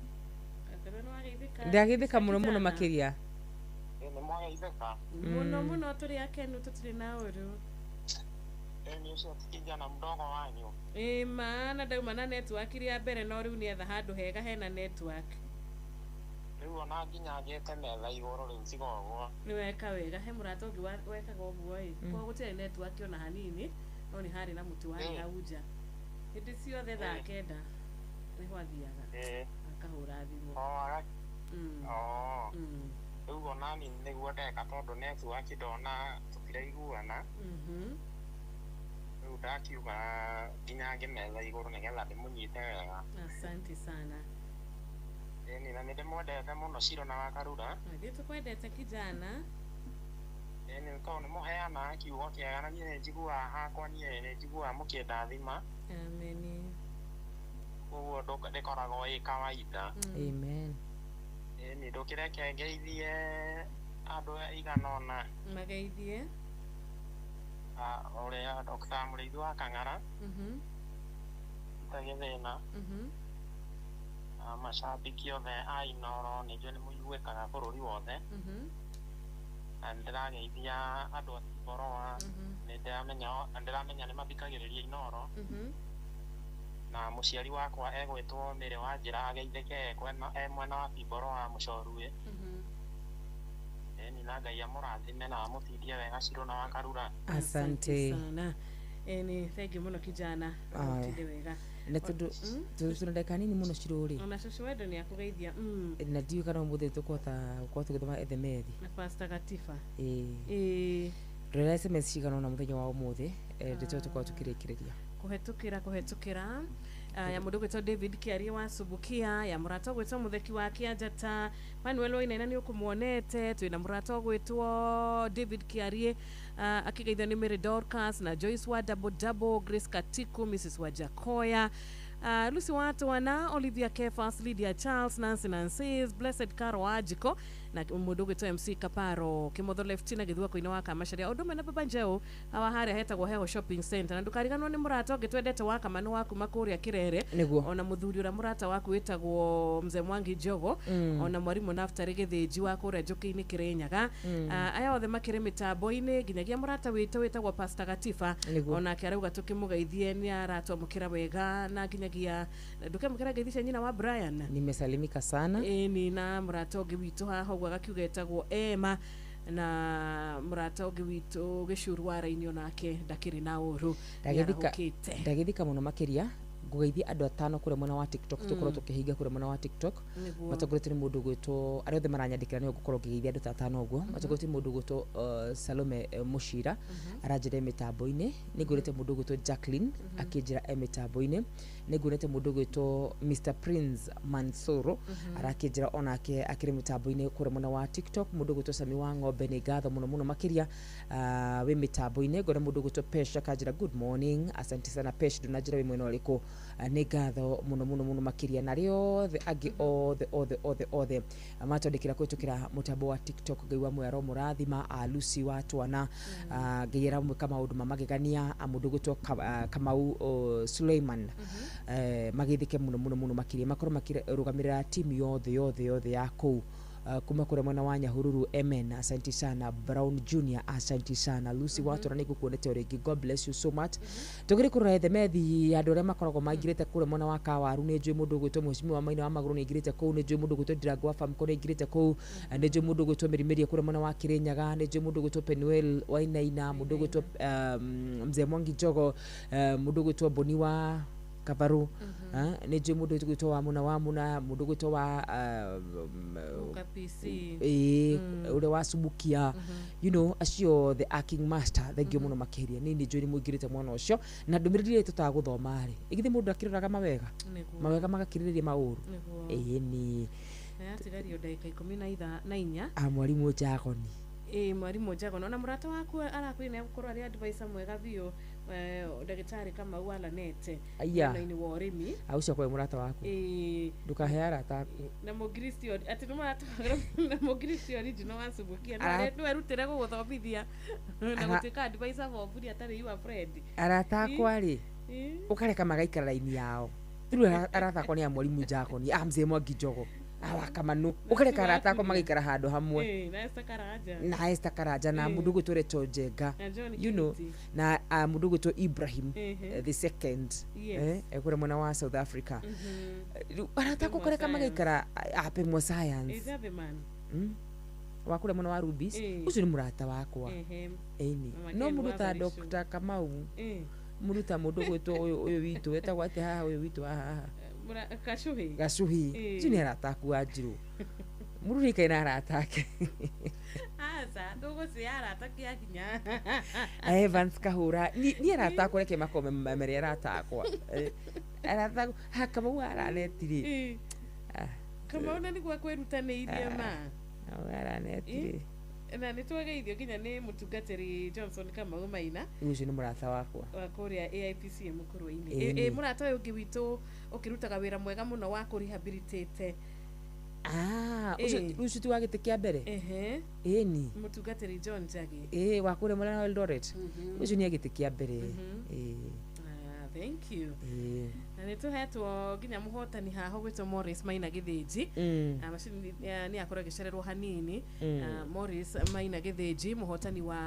Ndageithĩka mũno mũno makĩria. Nĩ mwageithĩka. Mũno mũno tũrĩ akenu tũtirĩ na ũru. Nĩ ũcio kijana mdogo wanyu. Maana ndauma na network rĩa mbere no rĩu nĩetha handũ hega hena network. Rĩu ona nginya ngĩte metha igũrũ rĩu tiga ũguo. Nĩ weka wega he mũrata ũngĩ wekaga ũguo ĩ. Kwa gũtirĩ network ona hanini no nĩ harĩ na mũtĩ warĩ hau nja. Hĩndĩ ciothe thaa 9 nĩho athiaga akahũra thimũ. Rĩu ona niĩ nĩguo ndeka tondũ network ndona tũtiraiguana. Rĩu ndakiuga nginya ngĩmetha igũrũ nĩgetha ndĩmũnyite wega. Asante sana. Ĩni na nĩ ndĩmwendete mũno Shiro na Wakarura. Ithuĩ tũkwendete kijana. Ĩni tondũ nĩ mũheanaga kiugo kĩega na niĩ nĩ njiguaga hakwa niĩ nĩ njiguaga mũkĩndathima. Amen. Koguo ndĩkoragwo ĩ kawaida. Amen. Ĩni ndũkĩreke ngeithie andũ aigana ũna. Mageithie. Ũrĩa Dr. Mũrĩithi wa Kang'ara. Peter Gĩthĩna. Macambĩki othe a Inoro nĩ njũĩ nĩ mũiguĩkaga bũrũri wothe. Na nĩndĩrageithia andũ a Boroa, nĩ ndĩramenya nĩ mathikagĩrĩria Inoro. Na mũciari wakwa egwĩtwo Mĩrĩ wa Njĩra, ageithĩke e mwena wa Boroa Mũcoruĩ. Ĩni, na Ngai amũrathime na amũtindie wega Cirũ na Wakarura. Asante sana. Ni thank you muno kijana. Aya. Ũtinde wega. Na tondũ tũna ndagĩka nini mũno Cirũ rĩ, Ona cũcũ wendo nĩ akũgeithia. Na ndiũĩ kana ũmũthĩ tũkũhota gũkorwo tũgĩthoma ethemethi. Na Pastor Gatifa. Ĩĩ. Ĩĩ. Ndũrera SMS cigana ũna mũthenya wa ũmũthĩ, ndĩtũ tũkorwo tũkĩrĩkĩrĩria. Kũhetũkĩra ya mũndũ ũgwĩtwo David Kĩarie wa Subukia, ya mũrata ũgwĩtwo Mũtheki wa Kĩanjata Manuel Wainaina, nĩ ũkũmuonete. Twĩna mũrata ũgwĩtwo David Kĩarie, akĩgeithio nĩ Mary Dorcas na Joyce wa Double Double, Grace Katiku, Mrs Wajakoya, Lucy Watwana, Olivia Kefas, Lydia Charles, Nancy Nancy's, Blessed Caro Wajiko na mũndũ ũgwĩtwo MC Kaparo Kĩmotho Left na gĩthua-inĩ wa Kamacaria, ũndũ ũmwe na Baba Njeu hawa harĩa hetagwo Heho Shopping Center. Na ndũkariganwo nĩ mũrata ũngĩ twendete wa Kamanu wa kuma kũrĩa Kĩrere. Nĩguo. Ona mũthuri ũrĩa mũrata waku wĩtagwo Mzee Mwangi Njogo, ona mwarimũ Naftari Gĩthĩnji wa kũrĩa Njũkĩ-inĩ Kĩrĩnyaga. Aya othe makĩrĩ mĩtambo-inĩ, nginyagia mũrata witũ wĩtagwo Pastor Gatifa. Nĩguo. Onake arauga tũkĩmũgeithie, nĩ aratwamũkĩra wega, na nginyagia ndũkemũkĩra ngeithi cia nyina wa Brian. Nimesalimika sana. Ĩni, na mũrata ũngĩ witũ haha ũguo agakiuga etagwo Ema, na mũrata ũngĩ witũ Gĩcuru wa Raini, onake ndakĩrĩ na ũru. Nĩarahũkĩte. Ndagĩthika mũno makĩria. Ngũgeithia andũ atano kũrĩa mwena wa TikTok. Tũkorwo tũkĩhinga kũrĩa mwena wa TikTok. Matongoretio nĩ mũndũ ũgwĩtwo, arĩa othe maranyandĩkĩra nĩo ngũkorwo ngĩgeithia andũ ta atano ũguo. Matongoretio nĩ mũndũ ũgwĩtwo Salome Mũcira, aranjĩra e mĩtambo-inĩ. Nĩ nguonete mũndũ ũgwĩtwo Jacqueline akĩnjĩra e mĩtambo-inĩ. Nĩ nguonete mũndũ ũgwĩtwo Mr Prince Mansoro, arakĩnjĩra onake akĩrĩ mĩtambo-inĩ kũrĩa mwena wa TikTok. Mũndũ ũgwĩtwo Sami wa Ng'ombe, nĩ ngatho mũno mũno makĩria, wĩ mĩtambo-inĩ. Ngona mũndũ ũgwĩtwo Pesh akanjĩra good morning, asante sana Pesh, ndũnanjĩra wĩ mwena ũrĩkũ. Nĩ ngatho mũno mũno mũno makĩria, na arĩa othe angĩ othe othe othe othe matwandĩkĩra kũhĩtũkĩra mũtambo wa TikTok, Ngai wa muoyo aromũrathima. Lucy wa Twana, Ngai aramwĩka maũndũ ma magegania. Mũndũ ũgwĩtwo Kamau Suleiman, magĩthĩke mũno mũno mũno makĩria, makorwo makĩrũgamĩrĩra timu yothe yothe yothe ya kũu kuma kũrĩa mwena wa Nyahururu. Amen, asante sana Brown Junior, asante sana Lucy Watũra, nĩ ngũkuonete o rĩngĩ, God bless you so much. Tũgĩrĩ kũrora ethemethi andũ arĩa makoragwo maingĩrĩte kũrĩa mwena wa Kawaru. Nĩ njũĩ mũndũ ũgwĩtwo Mheshimiwa Maina wa Magũrũ nĩ aingĩrĩte kũu. Nĩ njũĩ mũndũ ũgwĩtwo Ndirango wa Famco nĩ aingĩrĩte kũu. Nĩ njũĩ mũndũ ũgwĩtwo Mĩrimĩria kũrĩa mwena wa Kĩrĩnyaga. Nĩ njũĩ mũndũ ũgwĩtwo Penuel Wainaina, mũndũ ũgwĩtwo Mzee Mwangi Njogo, mũndũ ũgwĩtwo Boni wa Kabaru. Nĩ njũĩ mũndũ ũgwĩtwo wa Muna, mũndũ ũgwĩtwo wa Guka PC. Ĩĩ, ũrĩa wa Subukia, acio othe a King Master, thengio mũno makĩria. Nĩ njũĩ nĩ mũingĩrĩte mwena ũcio na ndũmĩrĩri ĩrĩa tũtagũthoma rĩ, ĩgithĩ mũndũ akĩroraga mawega, mawega magakirĩrĩria maũru. Ĩĩ, nĩ Na yatigario ndagĩka 14 a mwarimũ Njagoni. Ĩ, mwarimũ Njagon, ona mũrata waku arakwĩra nĩ egũkorwo arĩ advisor mwega biũ, ndagĩtarĩ Kamau wa Lanete Aya. mwena-inĩ wa ũrĩmi. A ũcio akorwo mũrata waku. Ĩ. Ndũkahe arata aku. Na mũngiristi atĩ nĩ mũrata na mũngiristi original wa Subukia no erutĩre gũgũthomithia na gũtuĩka advisor for free atarĩ your friend. Arata akwa rĩ, Ĩ. ũkareka magaikara raini yao. Rĩu arata akwa nĩ a mwarimũ Njagoni, a Mzee Mwangi Njogo, a wa Kamanu, ũkareka arata akwa magaikara handũ hamwe. Ĩ, na Esther Karanja. Na Esther Karanja na mũndũ ũgwĩtwo Reto Njenga. Na John Kiti. Na mũndũ ũgwĩtwo Ibrahim the second, ekũrĩa mwena wa South Africa. Rĩu arata akwa ũkareka Science. magaikara apemwo science. Is that the man? Wa kũrĩa mwena wa Rubis. Ũcio nĩ mũrata wakwa. Ĩni. Mama No Ken mũndũ wa ta Barishu. Dr. Kamau, mũndũ ta mũndũ ũgwĩtwo ũyũ witũ wetagwo atĩa haha, ũyũ witũ haha haha? Gacuhi. Gacuhi. Ũcio nĩ arata aku a Njirũ, mũndũ nĩ na arata ake. Aca, ndũgũcĩa arata kĩa hinya. Evans Kahũra, niĩ arata akwa reke makorwo mere arata akwa. Arata akwa ha Kamau araneti rĩ. Kamau na nĩguo akwĩrutanĩirie ma. Kamau araneti rĩ. Na nĩ twageithio nginya nĩ mũtungatĩri Johnson Kamau Maina. Ũcio nĩ mũrata wakwa. Wa kũrĩa AIPCA Mũkũrwe-inĩ. Ĩĩ, Ĩ nĩ. Mũrata ũyũ ũngĩ witũ ũkĩrutaga wĩra mwega mũno wa kũrehabilitate. Ah, ũcio ũcio ti wa gĩtĩ kĩa mbere. Ĩni. Mũtungatĩri John Njagi. Ĩĩ, wa kũrĩa mwena wa Eldoret. Ũcio nĩ gĩtĩ kĩa mbere. Ĩĩ. Ah, thank you. Ĩĩ. Na nĩ tũhetwo nginya mũhotani haha ũgwĩtwo Morris Maina Gĩthĩnji. Macini nĩ akorwo agĩcererwo hanini. Morris Maina Gĩthĩnji mũhotani wa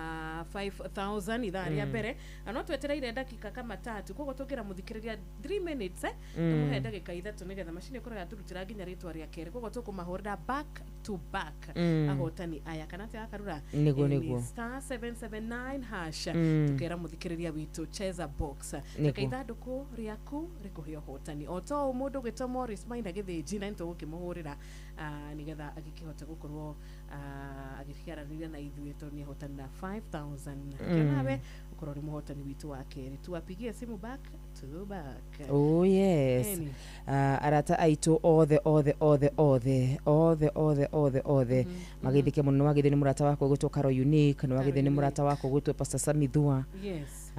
5000 ithaa rĩa mbere. Na no twetereire ndagĩka kama tatu, koguo tũngĩra mũthikĩrĩria 3 minutes, tũmũhe ndagĩka ithatũ nĩgetha macini ĩkorwo yatũrutĩra nginya rĩtwa rĩa kerĩ. Koguo tũkũmahũrĩra back to back ahotani aya kana atĩa Karura? Nĩguo, Ĩĩ, nĩguo. star 779 hash. Tukera mũthikĩrĩria witũ cheza box. Reke ithandũkũ rĩaku rĩkũhe ũhotani o to ũũ mũndũ ũgwĩtwo Morris Maina Gĩthĩnji, na nĩtũgũkĩmũhũrĩra nĩgetha agĩkĩhote gũkorwo agĩkĩaranĩria na ithuĩ tondũ nĩ ahotani na 5000. Nawe ũkorwo ũrĩ mũhotani witũ wa kerĩ, tuwapigie simu back to back. Oh yes. Ĩni. Arata aitũ othe othe othe othe othe othe othe othe magĩthike mũno. Nĩ wagĩthio nĩ mũrata wakwa ũgwĩtwo Caro Unique, nĩ wagĩthio nĩ mũrata wakwa ũgwĩtwo Pastor Samithua. Yes.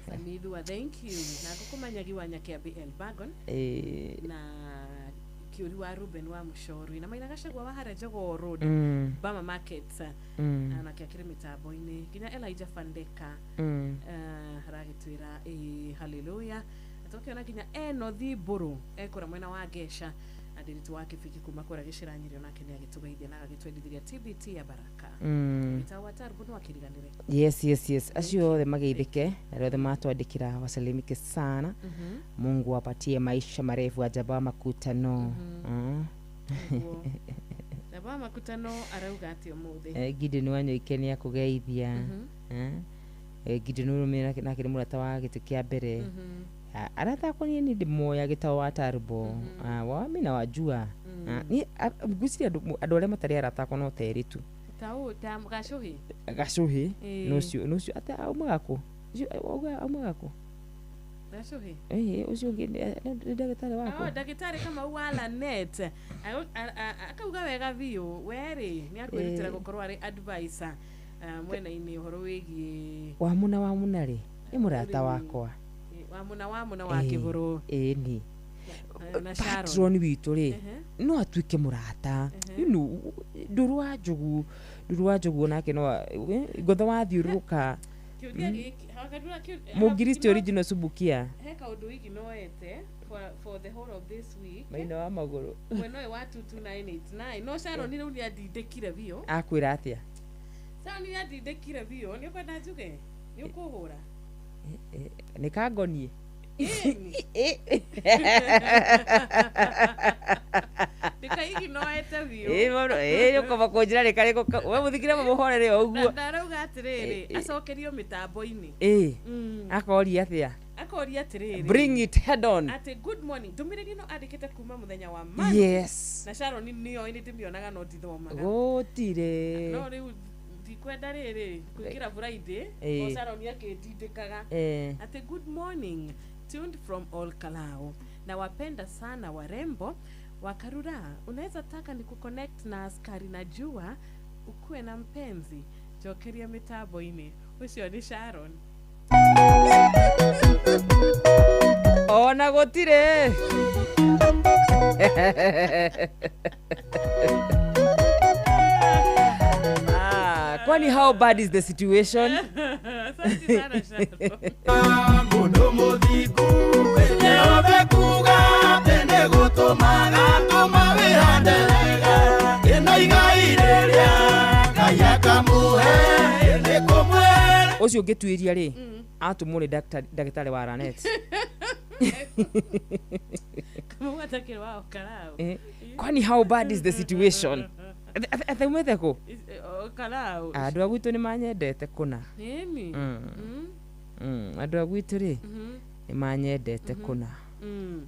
Samithua, thank you. Na ngũkũmanyagi wa Nyakiambi El Bagon na Kiuri wa Ruben wa Mucori na Maina Gacagua wa harĩa Jogoo Road, Bama Market, nake akĩrĩ mĩtambo-inĩ nginya Elijah Fandeka, aragĩtwĩra ĩ haleluya. Na tũkĩona nginya Enothi Mbũrũ ekũra mwena wa Ngesha na ndĩritũ wa Kĩbiki kuma kũrĩa Gĩcĩra Nyĩrĩ, onake nĩ agĩtũgeithia na agagĩtwendithĩria TBT ya baraka. Gĩtau wa Tarbo no akĩriganĩre. Yes, acio othe mageithĩke na arĩa othe matwandĩkĩra wasalimike sana. Mungu apatie maisha marefu ajaba makutano. Nĩguo. Jaba makutano arauga atĩ ũmũthĩ Gideon Wanyoike nĩ akũgeithia. Gideon Ũrũmĩ nake nĩ mũrata wa gĩtĩ kĩa mbere. Arata akwa niĩ nĩ ndĩmoya gĩtao wa Tarbo. Wa mi na wajua. Niĩ ngwĩciria andũ arĩa matarĩ arata akwa no terĩ tu. Ta ũ ta Gacũhĩ. Gacũhĩ. Ĩĩ. Nũcio atĩ aumaga kũ? Ũcio aumaga kũ? Gacũhĩ. Ĩĩ, ũcio ũngĩ nĩ ndagĩtarĩ Oh, wakwa. Ndagĩtarĩ Kamau wa Lanet akauga wega biũ werĩ nĩ akwĩrutĩra gũkorwo arĩ advisor mwena-inĩ ũhoro wĩgiĩ Wamuna rĩ nĩ mũrata Ũrĩmi. wakwa. Wamuna wa Kĩbũrũ. Ĩĩ ni. Na Sharon. Patron witũ rĩ no atuĩke mũrata. Ndũrũ wa Njogu onake no ngotho wathiũrũrũka. Kĩũria gĩkĩ Karura, Mũngiristi original Subukia. He kaũndũ iginoete for the whole of this week. Maina wa magũrũ. Mwena ũyũ wa 22989, no Sharon rĩu nĩ andindĩkire biũ. Akwĩra atĩa? Sharon nĩ andindĩkire biũ. Nĩ ũkwenda njuge nĩ ũkũhũra? Nĩ kangoniĩ. Ĩni. Ndĩkaiginoete biũ. Ĩ mũno, ĩ ũkoba kũnjĩra nĩ karĩkũ we mũthikire mũhorere o ũguo. Ndarauga atĩrĩrĩ, acokerio mĩtambo-inĩ. Ĩ akoria atĩa? Akoria atĩrĩrĩ, Bring it head on. Atĩ good morning. Ndũmĩrĩri ĩno andĩkĩte kuma mũthenya wa Monday. Na Sharon nĩoĩ nĩ ndĩmĩonaga no ndithomaga. Gũtirĩ. No rĩu ndikwenda rĩrĩ kũingĩra Friday o Sharon akĩndindĩkaga atĩ good morning, tuned from Ol Kalou, na wapenda sana warembo Wakarura. Unaweza taka ni kuconnect na askari na jua ukuwe na mpenzi. Jokeria mĩtambo-inĩ. Ũcio nĩ Sharon. Ona gũtirĩ. Kwani how bad is the situation? Asante sana, Sharon. Mũndũ mũthingu wĩnyothe kuga atĩ nĩ gũtũmaga tũma wĩhande wega ĩno igai rĩrĩa Ngai akamũhe nĩ kũmwĩra. Ũcio ũngĩtuĩria rĩ atũmwo nĩ ndagĩtarĩ wa Ranet. Kamau atakĩrĩ wa Ol Kalou. Kwani how bad is the situation? Athaumĩte kũ? Ol Kalou. Andũ a gwitũ nĩ manyendete kũna. Nĩni. Andũ a gwitũ rĩ nĩ manyendete kũna.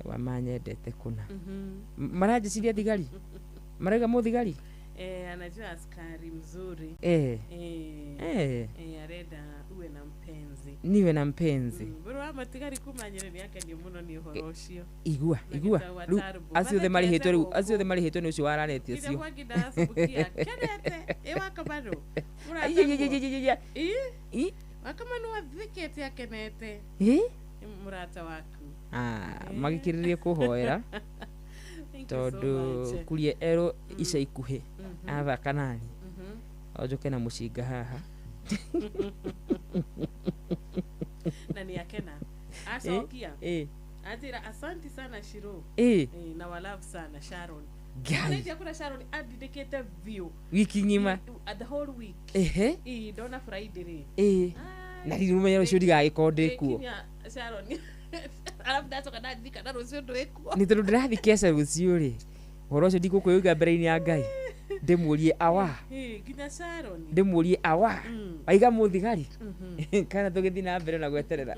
Wa manyendete kũna. Maranjĩciria thigari, marauga mũthigari. Anajua askari mzuri. Arenda uwe na mpenzi. Niwe na mpenzi. Mbũrũ wa matigari kuma Nyĩrĩ nĩ akenio mũno nĩ ũhoro ũcio. Igua Na igua gĩtau wa rĩu Tarbo. acio othe marĩhĩtwo rĩu Mathekete acio othe marĩhĩtwo nĩ ũcio wa Ranet Nginya ũcio. Mwangi ndaracubukia kenete ĩ Wakamanũ. Ai, ai, ai, ai, ai, ai. Ĩ Ĩ? Wakamanũ athekete akenete. Ĩ? Nĩ mũrata waku. Ah, magĩkĩrĩrie kũhoera. Thank you so Tondũ much. kuria erũ ica ikuhĩ athaka nani onjoke na mũcinga haha. Na nĩ akena. Acokia. Eh. Anjĩra asanti sana Shiro. Eh. Na wa love sana Sharon. Ngai. Ngai. Kuna Sharon andindĩkĩte biũ. Wiki ng'ima. The whole week. Ehe. Ĩ, ndona Friday rĩ. Ĩ. Na rĩu ũmenye rũciũ ndigagĩkorwo ndĩ kuo. Nginya Sharon. Arabu ndacoka ndandirikana rũciũ ndwĩ kuo. Nĩ tondũ ndĩrathiĩ keca rũciũ rĩ. Ũhoro ũcio ndigũkwĩuga mbere-inĩ ya Ngai. Ndĩmũrie awa. Ĩ, nginya Sharon. Ndĩmũrie awa. Waiga mũthigari. Mhm. Kana tũgĩthiĩ na mbere na gweterera.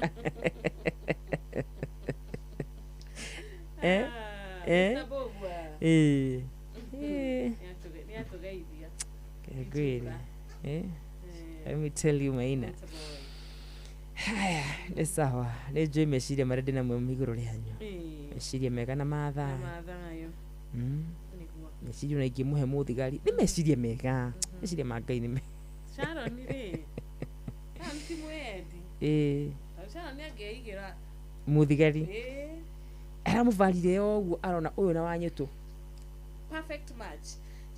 Eh? Eh? Mr. Bogwa. Eh. Eh. Nĩatũgeithia. Ngwĩre. Eh? Let me tell you Maina. Haya, nĩ sawa. Nĩ njũĩ meciria marĩa ndĩ namo igũrũ rĩanyu. Meciria mega na mathayo. Mathayo. Nĩguo. Meciria ona ingĩmũhe mũthigari. Nĩ meciria mega. Meciria ma Ngai nĩ mega. Sharon rĩ. Sharon ti mwendi. Ĩĩ. Tondũ Sharon nĩangĩigĩra. Mũthigari. Ĩ. Aramũbarire o ũguo arona ũyũ na wanyũtũ. Perfect match.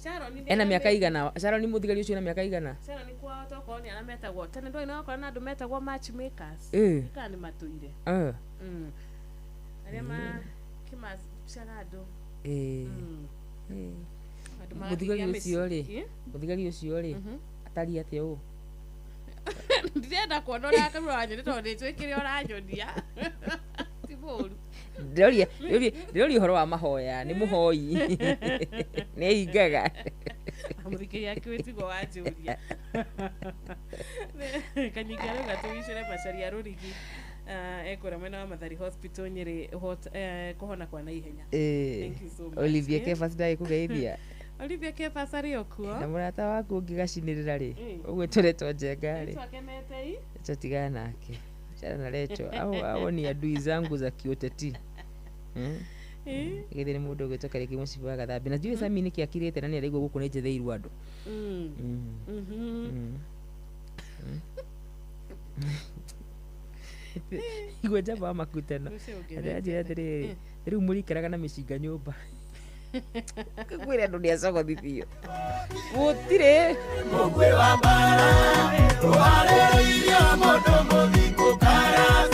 Sharon nĩ Ena mĩaka igana. Sharon mũthigari ũcio ena mĩaka igana. Sharon kwao tokorwo nĩ arĩa metagwo tene ndũĩ nĩ wakora na andũ metagwo matchmakers. Ĩ. Kana nĩ matũire. Eh. Arĩa makĩmacaga andũ. Ĩĩ. Ĩĩ. Andũ Mũthigari magathiĩ ũcio rĩ. mĩciĩ. Mũthigari ũcio rĩ. Atariĩ atĩa ũũ? Ndirenda kuona ũrĩa kanua wanyonia tondũ nĩnjũĩ kĩrĩa ũranyonia. Ti mũru. Ndĩroria ndĩroria ũhoro wa mahoya nĩ mũhoi. Nĩ ehingaga. Mũthikĩria akĩwĩ tiguo wanjũria. Kanyingi arauga tũgicĩre Macharia Rũrigi ekũrĩa mwena wa Mathari Hospital Nyĩrĩ kũhona kwa naihenya. Ĩĩ. Thank you so much. Olivia Eh. Kefas ndagĩkũgeithia. Olivia Kefas arĩ o kuo. Na mũrata waku ũngĩgacinĩrĩra rĩ. Ĩ. Ũguo tũretwo Njenga rĩ. Rĩtwa akenete i. Acha tigana nake. Achana na Recho. Au ni adui zangu za kiuteti. Ĩ. Githĩ nĩ mũndũ ũgwĩtwo Karĩki mũcibi wa Gathambi. Na ndiũĩ Sami nĩkĩ akirĩte na nĩ araigua gũkũ nĩ njetheirwo andũ. Igua njamba wa makutano. Ũcio ũngĩ Aranjĩra atĩrĩrĩ, rĩu mũrikaraga na mĩcinga nyũmba. Ngwĩre andũ nĩ acogothithio. Gũtirĩ. Mũguĩ wa mbara, ũharĩrĩirio mũndũ.